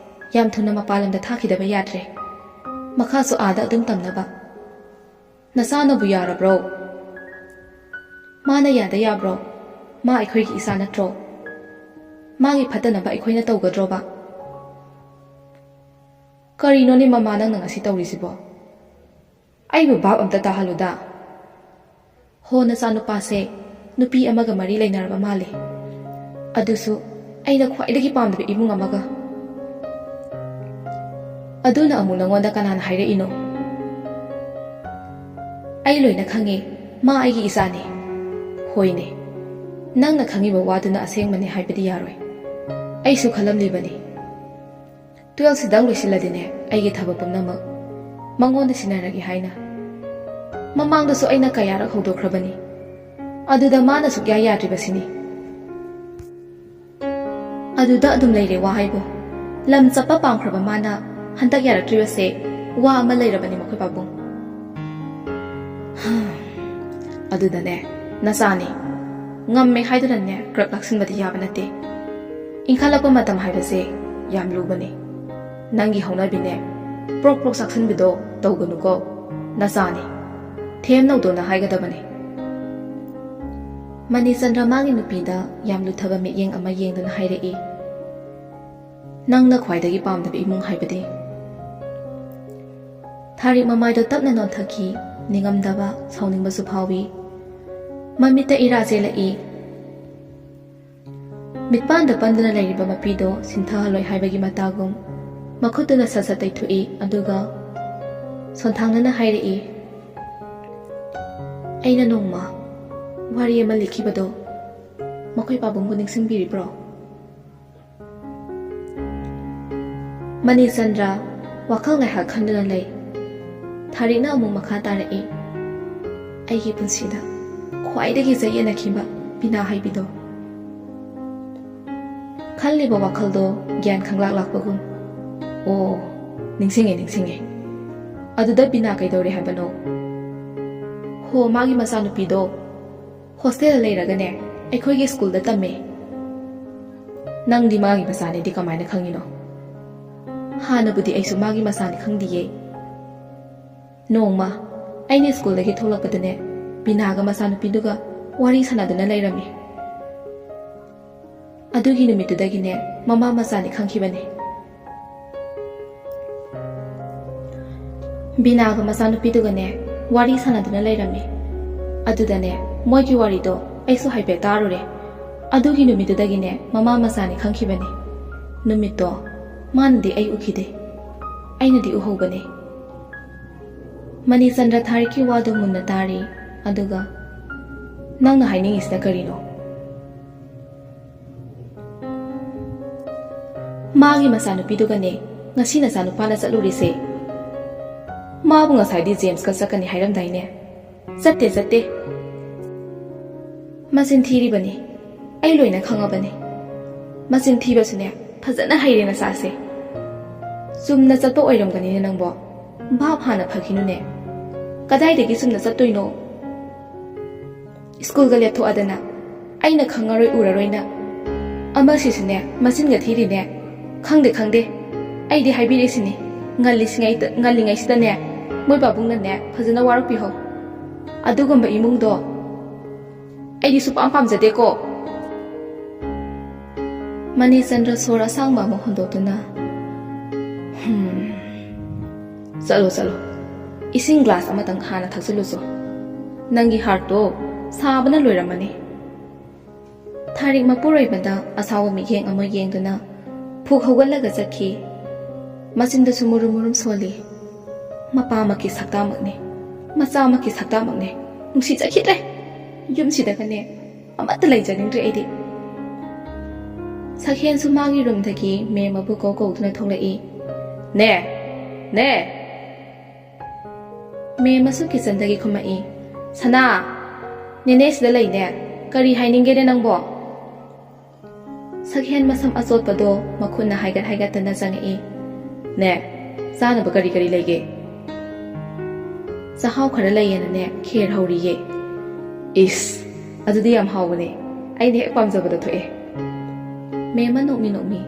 ꯌꯥꯝ ꯊꯨꯅ ꯃꯄꯥꯟ ꯂꯝꯗ ꯊꯥꯈꯤꯗꯕ ꯌꯥꯗ꯭ꯔꯦ꯫ ꯃꯈꯥꯁꯨ ꯑꯥꯗ ꯑꯗꯨꯝ ꯇꯝꯅꯕ꯫ ꯅꯆꯥꯅꯕꯨ ꯌꯥꯔꯕ꯭ꯔꯣ?" "ꯃꯥꯅ ꯌꯥꯗ ꯌꯥꯕ꯭ꯔꯣ? ꯃꯥ ꯑꯩꯈꯣꯏꯒꯤ ꯏꯆꯥ ꯅꯠꯇ꯭ꯔꯣ? ꯃꯥꯒꯤ ꯐꯠꯇꯅꯕ ꯑꯩꯈꯣꯏꯅ ꯇꯧꯒꯗ꯭ꯔꯣꯕ?" "ꯀꯔꯤꯅꯣꯅꯦ ꯃꯃꯥ, ꯅꯪꯅ ꯉꯁꯤ ꯇꯧꯔꯤꯁꯤꯕꯣ? ꯑꯩꯕꯨ ꯚꯥꯞ ꯑꯝꯇ ꯇꯥꯍꯜꯂꯨꯗ꯫ ꯍꯣ, ꯅꯆꯥꯅꯨꯄꯥꯁꯦ ꯅꯨꯄꯤ ꯑꯃꯒ ꯃꯔꯤ ꯂꯩꯅꯔꯕ ꯃꯥꯜꯂꯦ꯫ ꯑꯗꯨꯁꯨ ꯑꯩꯅ ꯈ꯭ꯋꯥꯏꯗꯒꯤ ꯄꯥꯝꯗꯕ ꯏꯃꯨꯡ ꯑꯃꯒ꯫ ꯑꯗꯨꯅ ꯑꯃꯨꯛ ꯅꯉꯣꯟꯗ ꯀꯅꯥꯅ ꯍꯥꯏꯔꯛꯏꯅꯣ?" "ꯑꯩ ꯂꯣꯏꯅ ꯈꯪꯉꯦ꯫ ꯃꯥ ꯑꯩꯒꯤ ꯏꯆꯥꯅꯦ꯫" "ꯍꯣꯏꯅꯦ, ꯅꯪꯅ ꯈꯪꯉꯤꯕ ꯋꯥꯗꯨꯅ ꯑꯁꯦꯡꯕꯅꯦ ꯍꯥꯏꯕꯗꯤ ꯌꯥꯔꯣꯏ꯫ ꯑꯩꯁꯨ ꯈꯜꯂꯝꯂꯤꯕꯅꯤ꯫ ꯇꯨꯋꯦꯜꯐꯁꯤꯗꯪ ꯂꯣꯏꯁꯤꯜꯂꯗꯤꯅꯦ, ꯑꯩꯒꯤ ꯊꯕꯛ ꯄꯨꯝꯅꯃꯛ ꯃꯉꯣꯟꯗ ꯁꯤꯟꯅꯔꯒꯦ ꯍꯥꯏꯅ꯫ ꯃꯃꯥꯡꯗꯁꯨ ꯑꯩꯅ ꯀꯌꯥꯔꯛ ꯍꯧꯗꯣꯛꯈ꯭ꯔꯕꯅꯤ꯫ ꯑꯗꯨꯗ ꯃꯥꯅ ꯁꯨꯛꯌꯥ ꯌꯥꯗ꯭ꯔꯤꯕꯁꯤꯅꯤ꯫ ꯑꯗꯨꯗ ꯑꯗꯨꯝ ꯂꯩꯔꯦ ꯋꯥ ꯍꯥꯏꯕꯨ꯫ ꯂꯝ ꯆꯠꯄ ꯄꯥꯝꯈ꯭ꯔꯕ ꯃꯥꯅ ꯍꯟꯗꯛ ꯌꯥꯔꯛꯇ꯭ꯔꯤꯕꯁꯦ ꯋꯥ ꯑꯃ ꯂꯩꯔꯕꯅꯤ ꯃꯈꯣꯏ ꯄꯥꯕꯨꯡ꯫ ꯑꯗꯨꯗꯅꯦ, ꯅꯆꯥꯅꯤ꯫ ꯉꯝꯃꯦ ꯍꯥꯏꯗꯨꯅꯅꯦ ꯀ꯭ꯔꯛ ꯂꯥꯛꯁꯤꯟꯕꯗꯤ ꯌꯥꯕ ꯅꯠꯇꯦ꯫ ꯏꯟꯈꯠꯂꯛꯄ ꯃꯇꯝ ꯍꯥꯏꯕꯁꯦ ꯌꯥꯝ ꯂꯨꯕꯅꯤ꯫ ꯅꯪꯒꯤ ꯍꯧꯅꯕꯤꯅꯦ, ꯄ꯭ꯔꯣꯛ ꯄ꯭ꯔꯣꯛ ꯆꯥꯛꯁꯤꯟꯕꯗꯣ ꯇꯧꯒꯅꯨꯀꯣ꯫ ꯅꯆꯥꯅꯤ꯫ ꯊꯦꯝ ꯅꯧꯗꯣꯅ ꯍꯥꯏꯒꯗꯕꯅꯤ꯫ ꯃꯅꯤꯆꯟꯗ꯭ꯔ ꯃꯥꯒꯤ ꯅꯨꯄꯤꯗ ꯌꯥꯝ ꯂꯨꯊꯕ ꯃꯤꯠꯌꯦꯡ ꯑꯃ ꯌꯦꯡꯗꯨꯅ ꯍꯥꯏꯔꯛꯏ, "ꯅꯪꯅ ꯈ꯭ꯋꯥꯏꯗꯒꯤ ꯄꯥꯝꯗꯕ ꯏꯃꯨꯡ ꯍꯥꯏꯕꯗꯤ?" ꯊꯥꯔꯤꯛ ꯃꯃꯥꯏꯗꯣ ꯇꯞꯅ ꯅꯣꯟꯊꯈꯤ꯫ ꯅꯤꯡꯉꯝꯗꯕ, ꯁꯥꯎꯅꯤꯡꯕꯁꯨ ꯐꯥꯎꯏ꯫ ꯃꯃꯤꯠꯇ ꯏꯔꯥ ꯆꯦꯜꯂꯛꯏ꯫ ꯃꯤꯠꯄꯥꯟꯗ ꯄꯟꯗꯨꯅ ꯂꯩꯔꯤꯕ ꯃꯄꯤꯗꯣ ꯁꯤꯟꯊꯍꯜꯂꯣꯏ ꯍꯥꯏꯕꯒꯤ ꯃꯇꯥꯒꯨꯝ ꯃꯈꯨꯠꯇꯨꯅ ꯁꯠ ꯁꯠ ꯇꯩꯊꯣꯛꯏ, ꯑꯗꯨꯒ ꯁꯣꯟꯊꯥꯡꯅꯅ ꯍꯥꯏꯔꯛꯏ, "ꯑꯩꯅ ꯅꯣꯡꯃ ꯋꯥꯔꯤ ꯑꯃ ꯂꯤꯈꯤꯕꯗꯣ ꯃꯈꯣꯏ ꯄꯥꯕꯨꯡꯕꯨ ꯅꯤꯡꯁꯤꯡꯕꯤꯔꯤꯕ꯭ꯔꯣ?" ꯃꯅꯤꯆꯟꯗ꯭ꯔ ꯋꯥꯈꯜ ꯉꯥꯏꯍꯥꯛ ꯈꯟꯗꯨꯅ ꯂꯩ꯫ ꯊꯥꯔꯤꯛꯅ ꯑꯃꯨꯛ ꯃꯈꯥ ꯇꯥꯔꯛꯏ, "ꯑꯩꯒꯤ ꯄꯨꯟꯁꯤꯗ ꯈ꯭ꯋꯥꯏꯗꯒꯤ ꯆꯌꯦꯠꯅꯈꯤꯕ ꯕꯤꯅꯥ ꯍꯥꯏꯕꯤꯗꯣ꯫" ꯈꯜꯂꯤꯕ ꯋꯥꯈꯜꯗꯣ ꯒ꯭ꯌꯥꯟ ꯈꯪꯂꯥꯛ ꯂꯥꯛꯄꯒꯨꯝ, "ꯑꯣ, ꯅꯤꯡꯁꯤꯡꯉꯦ, ꯅꯤꯡꯁꯤꯡꯉꯦ꯫ ꯑꯗꯨꯗ ꯕꯤꯅꯥ ꯀꯩꯗꯧꯔꯦ ꯍꯥꯏꯕꯅꯣ?" "ꯍꯣ, ꯃꯥꯒꯤ ꯃꯆꯥꯅꯨꯄꯤꯗꯣ ꯍꯣꯁꯇꯦꯜꯗ ꯂꯩꯔꯒꯅꯦ, ꯑꯩꯈꯣꯏꯒꯤ ꯁ꯭ꯀꯨꯜꯗ ꯇꯝꯃꯦ꯫" "ꯅꯪꯗꯤ ꯃꯥꯒꯤ ꯃꯆꯥꯅꯦꯗꯤ ꯀꯃꯥꯏꯅ ꯈꯪꯉꯤꯅꯣ?" "ꯍꯥꯟꯅꯕꯨꯗꯤ ꯑꯩꯁꯨ ꯃꯥꯒꯤ ꯃꯆꯥꯅꯤ ꯈꯪꯗꯤꯌꯦ꯫ ꯅꯣꯡꯃ ꯑꯩꯅ ꯁ꯭ꯀꯨꯜꯗꯒꯤ ꯊꯣꯛꯂꯛꯄꯗꯅꯦ, ꯕꯤꯅꯥꯒ ꯃꯆꯥꯅꯨꯄꯤꯗꯨꯒ ꯋꯥꯔꯤ ꯁꯥꯟꯅꯗꯨꯅ ꯂꯩꯔꯝꯃꯤ꯫ ꯑꯗꯨꯒꯤ ꯅꯨꯃꯤꯠꯇꯨꯗꯒꯤꯅꯦ, ꯃꯃꯥ ꯃꯆꯥꯅꯤ ꯈꯪꯈꯤꯕꯅꯦ꯫" ꯕꯤꯅꯥꯒ ꯃꯆꯥꯅꯨꯄꯤꯗꯨꯒꯅꯦ ꯋꯥꯔꯤ ꯁꯥꯟꯅꯗꯨꯅ ꯂꯩꯔꯝꯃꯤ꯫ ꯑꯗꯨꯗꯅꯦ ꯃꯣꯏꯒꯤ ꯋꯥꯔꯤꯗꯣ ꯑꯩꯁꯨ ꯍꯥꯏꯐꯦꯠ ꯇꯥꯔꯨꯔꯦ꯫ ꯑꯗꯨꯒꯤ ꯅꯨꯃꯤꯠꯇꯨꯗꯒꯤꯅꯦ ꯃꯃꯥ ꯃꯆꯥꯅꯤ ꯈꯪꯈꯤꯕꯅꯤ꯫ ꯅꯨꯃꯤꯠꯇꯣ ꯃꯥꯅꯗꯤ ꯑꯩ ꯎꯈꯤꯗꯦ, ꯑꯩꯅꯗꯤ ꯎꯍꯧꯕꯅꯦ꯫ ꯃꯅꯤꯆꯟꯗ꯭ꯔ ꯊꯥꯔꯤꯛꯀꯤ ꯋꯥꯗꯣ ꯃꯨꯟꯅ ꯇꯥꯔꯤ, ꯑꯗꯨꯒ, "ꯅꯪꯅ ꯍꯥꯏꯅꯤꯡꯉꯤꯁꯤꯅ ꯀꯔꯤꯅꯣ?" "ꯃꯥꯒꯤ ꯃꯆꯥꯅꯨꯄꯤꯗꯨꯒꯅꯦ ꯉꯁꯤ ꯅꯆꯥꯅꯨꯄꯥꯅ ꯆꯠꯂꯨꯔꯤꯁꯦ꯫ ꯃꯥꯕꯨ ꯉꯁꯥꯏꯗꯤ ꯖꯦꯝꯁꯀ ꯆꯠꯀꯅꯤ ꯍꯥꯏꯔꯝꯗꯥꯏꯅꯦ? ꯆꯠꯇꯦ, ꯆꯠꯇꯦ꯫ ꯃꯆꯤꯟ ꯊꯤꯔꯤꯕꯅꯤ꯫ ꯑꯩ ꯂꯣꯏꯅ ꯈꯪꯉꯕꯅꯤ꯫ ꯃꯆꯤꯟ ꯊꯤꯕꯁꯨꯅꯦ, ꯐꯖꯅ ꯍꯩꯔꯦ ꯅꯆꯥꯁꯦ꯫ ꯆꯨꯝꯅ ꯆꯠꯄ ꯑꯣꯏꯔꯝꯒꯅꯤꯅꯦ ꯅꯪꯕꯣ꯫ ꯚꯥꯞ ꯍꯥꯟꯅ ꯐꯈꯤꯅꯨꯅꯦ꯫ ꯀꯗꯥꯏꯗꯒꯤ ꯆꯨꯝꯅ ꯆꯠꯇꯣꯏꯅꯣ? ꯁ꯭ꯀꯨꯜꯒ ꯂꯦꯞꯊꯣꯛꯑꯗꯅ ꯑꯩꯅ ꯈꯪꯉꯔꯣꯏ ꯎꯔꯔꯣꯏꯅ꯫ ꯑꯃꯁꯤꯁꯨꯅꯦ, ꯃꯆꯤꯟꯒ ꯊꯤꯔꯤꯅꯦ꯫ ꯈꯪꯗꯦ, ꯈꯪꯗꯦ꯫ ꯑꯩꯗꯤ ꯍꯥꯏꯕꯤꯔꯤꯁꯤꯅꯤ, ꯉꯜꯂꯤꯁꯤꯉꯩꯗ-, ꯉꯜꯂꯤꯉꯩꯁꯤꯗꯅꯦ, ꯃꯣꯏ ꯄꯥꯕꯨꯡꯅꯅꯦ, ꯐꯖꯅ ꯋꯥꯔꯛꯄꯤꯍꯧ꯫ ꯑꯗꯨꯒꯨꯝꯕ ꯏꯃꯨꯡꯗꯣ ꯑꯩꯗꯤ ꯁꯨꯄꯥꯝ ꯄꯥꯝꯖꯗꯦꯀꯣ꯫ ꯃꯅꯤꯆꯟꯗ꯭ꯔ ꯁꯣꯔ ꯑꯁꯥꯡꯕ ꯑꯃ ꯍꯣꯟꯗꯣꯛꯇꯨꯅ, "ꯍꯝ, ꯆꯠꯂꯣ, ꯆꯠꯂꯣ꯫ ꯏꯁꯤꯡ ꯒ꯭ꯂꯥꯁ ꯑꯃꯇꯪ ꯍꯥꯟꯅ ꯊꯛꯆꯤꯜꯂꯨꯆꯣ꯫ ꯅꯪꯒꯤ ꯍꯥꯔꯠꯇꯣ ꯁꯥꯕꯅ ꯂꯣꯏꯔꯝꯃꯅꯤ꯫" ꯊꯥꯔꯤꯛ ꯃꯄꯨꯔꯣꯏꯕꯗ ꯑꯁꯥꯎꯕ ꯃꯤꯠꯌꯦꯡ ꯑꯃ ꯌꯦꯡꯗꯨꯅ ꯐꯨꯛ ꯍꯧꯒꯠꯂꯒ ꯆꯠꯈꯤ꯫ ꯃꯆꯤꯟꯗꯨꯁꯨ ꯃꯨꯔꯨꯝ ꯃꯨꯔꯨꯝ ꯁꯣꯜꯂꯤ꯫ ꯃꯄꯥꯃꯛꯀꯤ ꯁꯛꯇꯥꯃꯛꯅꯤ, ꯃꯆꯥꯃꯛꯀꯤ ꯁꯛꯇꯥꯃꯛꯅꯤ꯫ ꯅꯨꯡꯁꯤꯖꯈꯤꯗ꯭ꯔꯦ꯫ ꯌꯨꯝꯁꯤꯗꯒꯅꯦ ꯑꯃꯠꯇ ꯂꯩꯖꯅꯤꯡꯗ꯭ꯔꯦ ꯑꯩꯗꯤ꯫ ꯁꯛꯍꯦꯟꯁꯨ ꯃꯥꯒꯤ ꯔꯨꯝꯗꯒꯤ ꯃꯦꯝ ꯑꯕꯨ ꯀꯧ ꯀꯧꯗꯨꯅ ꯊꯣꯛꯂꯛꯏ꯫ "ꯅꯦ, ꯅꯦ!" ꯃꯦꯝ ꯑꯃꯁꯨ ꯀꯤꯆꯟꯗꯒꯤ ꯈꯨꯝꯃꯛꯏ꯫ "ꯁꯅꯥ, ꯅꯦꯅꯦ ꯁꯤꯗ ꯂꯩꯅꯦ꯫ ꯀꯔꯤ ꯍꯥꯏꯅꯤꯡꯒꯦꯅꯦ ꯅꯪꯕꯣ?" ꯁꯛꯍꯦꯟ ꯃꯁꯝ ꯑꯆꯣꯠꯄꯗꯣ ꯃꯈꯨꯠꯅ ꯍꯥꯏꯒꯠ ꯍꯥꯏꯒꯠꯇꯅ ꯆꯪꯉꯛꯏ꯫ "ꯅꯦ, ꯆꯥꯅꯕ ꯀꯔꯤ ꯀꯔꯤ ꯂꯩꯒꯦ?" "ꯆꯥꯛꯍꯥꯎ ꯈꯔ ꯂꯩꯌꯦꯅꯅꯦ, ꯈꯦꯔ ꯍꯧꯔꯤꯌꯦ꯫" "ꯏꯁ, ꯑꯗꯨꯗꯤ ꯌꯥꯝ ꯍꯥꯎꯕꯅꯦ꯫ ꯑꯩꯅ ꯍꯦꯛ ꯄꯥꯝꯖꯕꯗꯣ ꯊꯣꯛꯑꯦ꯫" ꯃꯦꯝꯃ ꯅꯣꯛꯃꯤ ꯅꯣꯛꯃꯤ꯫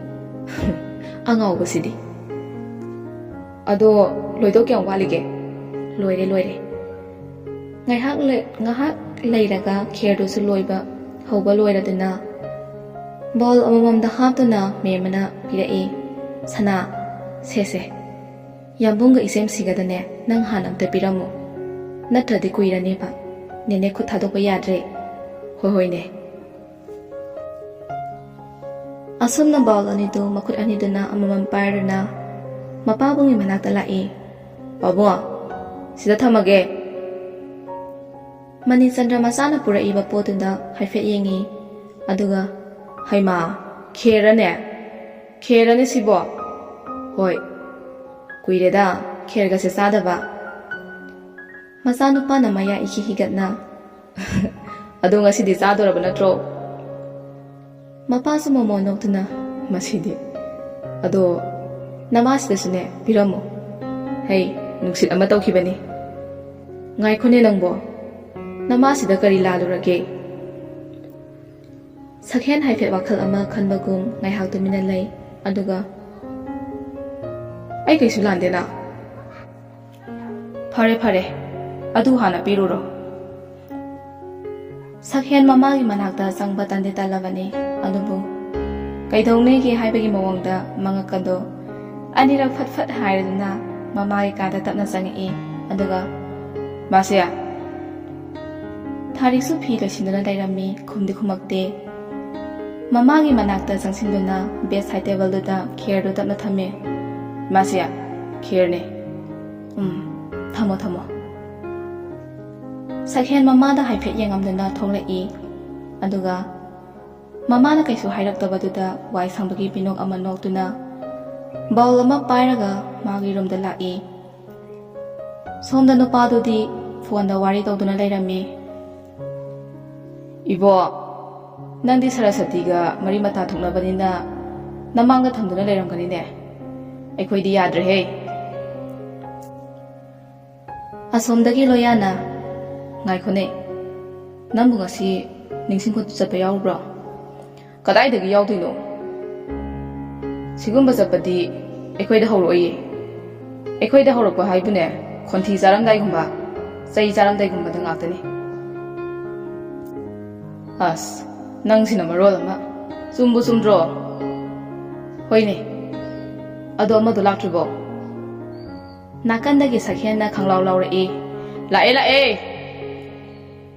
"ꯑꯉꯥꯎꯕꯁꯤꯗꯤ꯫" "ꯑꯗꯣ ꯂꯣꯏꯗꯧ ꯀꯌꯥꯝ ꯋꯥꯠꯂꯤꯒꯦ?" "ꯂꯣꯏꯔꯦ, ꯂꯣꯏꯔꯦ꯫" ꯉꯥꯏꯍꯥꯛ ꯂꯩ-, ꯉꯥꯏꯍꯥꯛ ꯂꯩꯔꯒ ꯈꯦꯔꯗꯨꯁꯨ ꯂꯣꯏꯕ ꯍꯧꯕ ꯂꯣꯏꯔꯗꯨꯅ ꯕꯥꯎꯜ ꯑꯃꯃꯝꯗ ꯍꯥꯞꯇꯨꯅ ꯃꯦꯝꯃꯅ ꯄꯤꯔꯛꯏ꯫ "ꯁꯅꯥ, ꯁꯦꯁꯦ, ꯌꯥꯝꯕꯨꯡꯒ ꯏꯆꯦꯝꯁꯤꯒꯗꯅꯦ ꯅꯪ ꯍꯥꯟꯅ ꯑꯝꯇ ꯄꯤꯔꯝꯃꯨ꯫ ꯅꯠꯇ꯭ꯔꯗꯤ ꯀꯨꯏꯔꯅꯦꯕ꯫ ꯅꯦꯅꯦ ꯈꯨꯠ ꯊꯥꯗꯣꯛꯄ ꯌꯥꯗ꯭ꯔꯦ꯫" "ꯍꯣꯏ, ꯍꯣꯏꯅꯦ꯫" ꯑꯁꯨꯝꯅ ꯕꯥꯎꯜ ꯑꯅꯤꯗꯨ ꯃꯈꯨꯠ ꯑꯅꯤꯗꯨꯅ ꯑꯃꯃꯝ ꯄꯥꯏꯔꯗꯨꯅ ꯃꯄꯥꯕꯨꯡꯒꯤ ꯃꯅꯥꯛꯇ ꯂꯥꯛꯏ꯫ "ꯄꯥꯕꯨꯡ, ꯁꯤꯗ ꯊꯝꯃꯒꯦ꯫" ꯃꯅꯤꯆꯟꯗ꯭ꯔ ꯃꯆꯥꯅ ꯄꯨꯔꯛꯏꯕ ꯄꯣꯠꯇꯨꯗ ꯍꯥꯏꯐꯦꯠ ꯌꯦꯡꯉꯤ꯫ ꯑꯗꯨꯒ, "ꯍꯩꯃꯥ, ꯈꯦꯔꯅꯦ? ꯈꯦꯔꯅꯦ ꯁꯤꯕꯣ?" "ꯍꯣꯏ, ꯀꯨꯏꯔꯦꯗ ꯈꯦꯔꯒꯁꯦ ꯆꯥꯗꯕ꯫" ꯃꯆꯥꯅꯨꯄꯥꯅ ꯃꯌꯥ ꯏꯈꯤ ꯍꯤꯒꯠꯅ꯫ "ꯑꯗꯣ ꯉꯁꯤꯗꯤ ꯆꯥꯗꯣꯔꯕ ꯅꯠꯇ꯭ꯔꯣ?" ꯃꯄꯥꯁꯨ ꯃꯣꯃꯣꯟ ꯅꯣꯛꯇꯨꯅ, "ꯃꯁꯤꯗꯤ꯫ ꯑꯗꯣ ꯅꯃꯥꯁꯤꯗꯁꯨꯅꯦ ꯄꯤꯔꯝꯃꯣ꯫ ꯍꯩ, ꯅꯨꯡꯁꯤꯠ ꯑꯃ ꯇꯧꯈꯤꯕꯅꯤ꯫ ꯉꯥꯏꯈꯣꯅꯦ ꯅꯪꯕꯣ, ꯅꯃꯥꯁꯤꯗ ꯀꯔꯤ ꯂꯥꯜꯂꯨꯔꯒꯦ?" ꯁꯛꯍꯦꯟ ꯍꯥꯏꯐꯦꯠ ꯋꯥꯈꯜ ꯑꯃ ꯈꯟꯕꯒꯨꯝ ꯉꯥꯏꯍꯥꯛ ꯇꯨꯃꯤꯟꯅ ꯂꯩ꯫ ꯑꯗꯨꯒ, "ꯑꯩ ꯀꯩꯁꯨ ꯂꯥꯟꯗꯦꯅ꯫" "ꯐꯔꯦ, ꯐꯔꯦ꯫ ꯑꯗꯨ ꯍꯥꯟꯅ ꯄꯤꯔꯨꯔꯣ꯫" ꯁꯛꯍꯦꯟ ꯃꯃꯥꯒꯤ ꯃꯅꯥꯛꯇ ꯆꯪꯕ ꯇꯟꯗꯤ ꯇꯜꯂꯕꯅꯤ꯫ ꯑꯗꯨꯕꯨ ꯀꯩꯗꯧꯅꯦꯒꯦ ꯍꯥꯏꯕꯒꯤ ꯃꯑꯣꯡꯗ ꯃꯉꯛꯀꯗꯣ ꯑꯅꯤꯔꯛ ꯐꯠ ꯐꯠ ꯍꯥꯏꯔꯗꯨꯅ ꯃꯃꯥꯒꯤ ꯀꯥꯗ ꯇꯞꯅ ꯆꯪꯉꯛꯏ꯫ ꯑꯗꯨꯒ, "ꯃꯥꯁꯦ!" ꯊꯥꯔꯤꯛꯁꯨ ꯐꯤ ꯂꯣꯏꯁꯤꯟꯗꯨꯅ ꯂꯩꯔꯝꯃꯤ, ꯈꯨꯝꯗꯤ ꯈꯨꯝꯃꯛꯇꯦ꯫ ꯃꯃꯥꯒꯤ ꯃꯅꯥꯛꯇ ꯆꯪꯁꯤꯟꯗꯨꯅ ꯕꯦꯠꯁꯥꯏꯠ ꯇꯦꯕꯜꯗꯨꯗ ꯈꯦꯔꯗꯨ ꯇꯞꯅ ꯊꯝꯃꯦ꯫ "ꯃꯥꯁꯦ, ꯈꯦꯔꯅꯦ꯫ ꯎꯝ, ꯊꯝꯃꯣ, ꯊꯝꯃꯣ꯫" ꯁꯛꯍꯦꯟ ꯃꯃꯥꯗ ꯍꯥꯏꯐꯦꯠ ꯌꯦꯡꯉꯝꯗꯨꯅ ꯊꯣꯛꯂꯛꯏ꯫ ꯑꯗꯨꯒ ꯃꯃꯥꯅ ꯀꯩꯁꯨ ꯍꯥꯏꯔꯛꯇꯕꯗꯨꯗ ꯋꯥꯏ ꯁꯪꯕꯒꯤ ꯄꯤꯅꯣꯛ ꯑꯃ ꯅꯣꯛꯇꯨꯅ ꯕꯥꯎꯜ ꯑꯃ ꯄꯥꯏꯔꯒ ꯃꯥꯒꯤ ꯔꯨꯝꯗ ꯂꯥꯛꯏ꯫ ꯁꯣꯝꯗ ꯅꯨꯄꯥꯗꯨꯗꯤ ꯐꯣꯟꯗ ꯋꯥꯔꯤ ꯇꯧꯗꯨꯅ ꯂꯩꯔꯝꯃꯤ꯫ "ꯏꯕꯣ, ꯅꯪꯗꯤ ꯁꯔꯁꯇꯤꯒ ꯃꯔꯤ ꯃꯇꯥ ꯊꯣꯛꯅꯕꯅꯤꯅ ꯅꯃꯥꯡꯗ ꯊꯝꯗꯨꯅ ꯂꯩꯔꯝꯒꯅꯤꯅꯦ꯫ ꯑꯩꯈꯣꯏꯗꯤ ꯌꯥꯗ꯭ꯔꯦꯍꯦ꯫" ꯑꯁꯣꯝꯗꯒꯤ ꯂꯣꯌꯥꯅ, "ꯉꯥꯏꯈꯣꯅꯦ, ꯅꯪꯕꯨ ꯉꯁꯤ ꯅꯤꯡꯁꯤꯡ ꯈꯨꯠꯇ ꯆꯠꯄ ꯌꯥꯎꯔꯨꯕ꯭ꯔꯣ?" "ꯀꯗꯥꯏꯗꯒꯤ ꯌꯥꯎꯗꯣꯏꯅꯣ? ꯁꯤꯒꯨꯝꯕ ꯆꯠꯄꯗꯤ ꯑꯩꯈꯣꯏꯗ ꯍꯧꯔꯛꯑꯣꯏꯌꯦ꯫ ꯑꯩꯈꯣꯏꯗ ꯍꯧꯔꯛꯄ ꯍꯥꯏꯕꯨꯅꯦ, ꯈꯣꯟꯊꯤ ꯆꯥꯔꯝꯗꯥꯏꯒꯨꯝꯕ, ꯆꯩ ꯆꯥꯔꯝꯗꯥꯏꯒꯨꯝꯕꯗ ꯉꯥꯛꯇꯅꯤ꯫" "ꯑꯁ, ꯅꯪꯁꯤꯅ ꯃꯔꯣꯜ ꯑꯃ꯫ ꯆꯨꯝꯕꯨ ꯆꯨꯝꯗ꯭ꯔꯣ? ꯍꯣꯏꯅꯦ, ꯑꯗꯣ ꯑꯃꯗꯣ ꯂꯥꯛꯇ꯭ꯔꯤꯕꯣ?" ꯅꯥꯀꯟꯗꯒꯤ ꯁꯛꯍꯦꯟꯅ ꯈꯪꯂꯥꯎ ꯂꯥꯎꯔꯛꯏ, "ꯂꯥꯛꯑꯦ, ꯂꯥꯛꯑꯦ꯫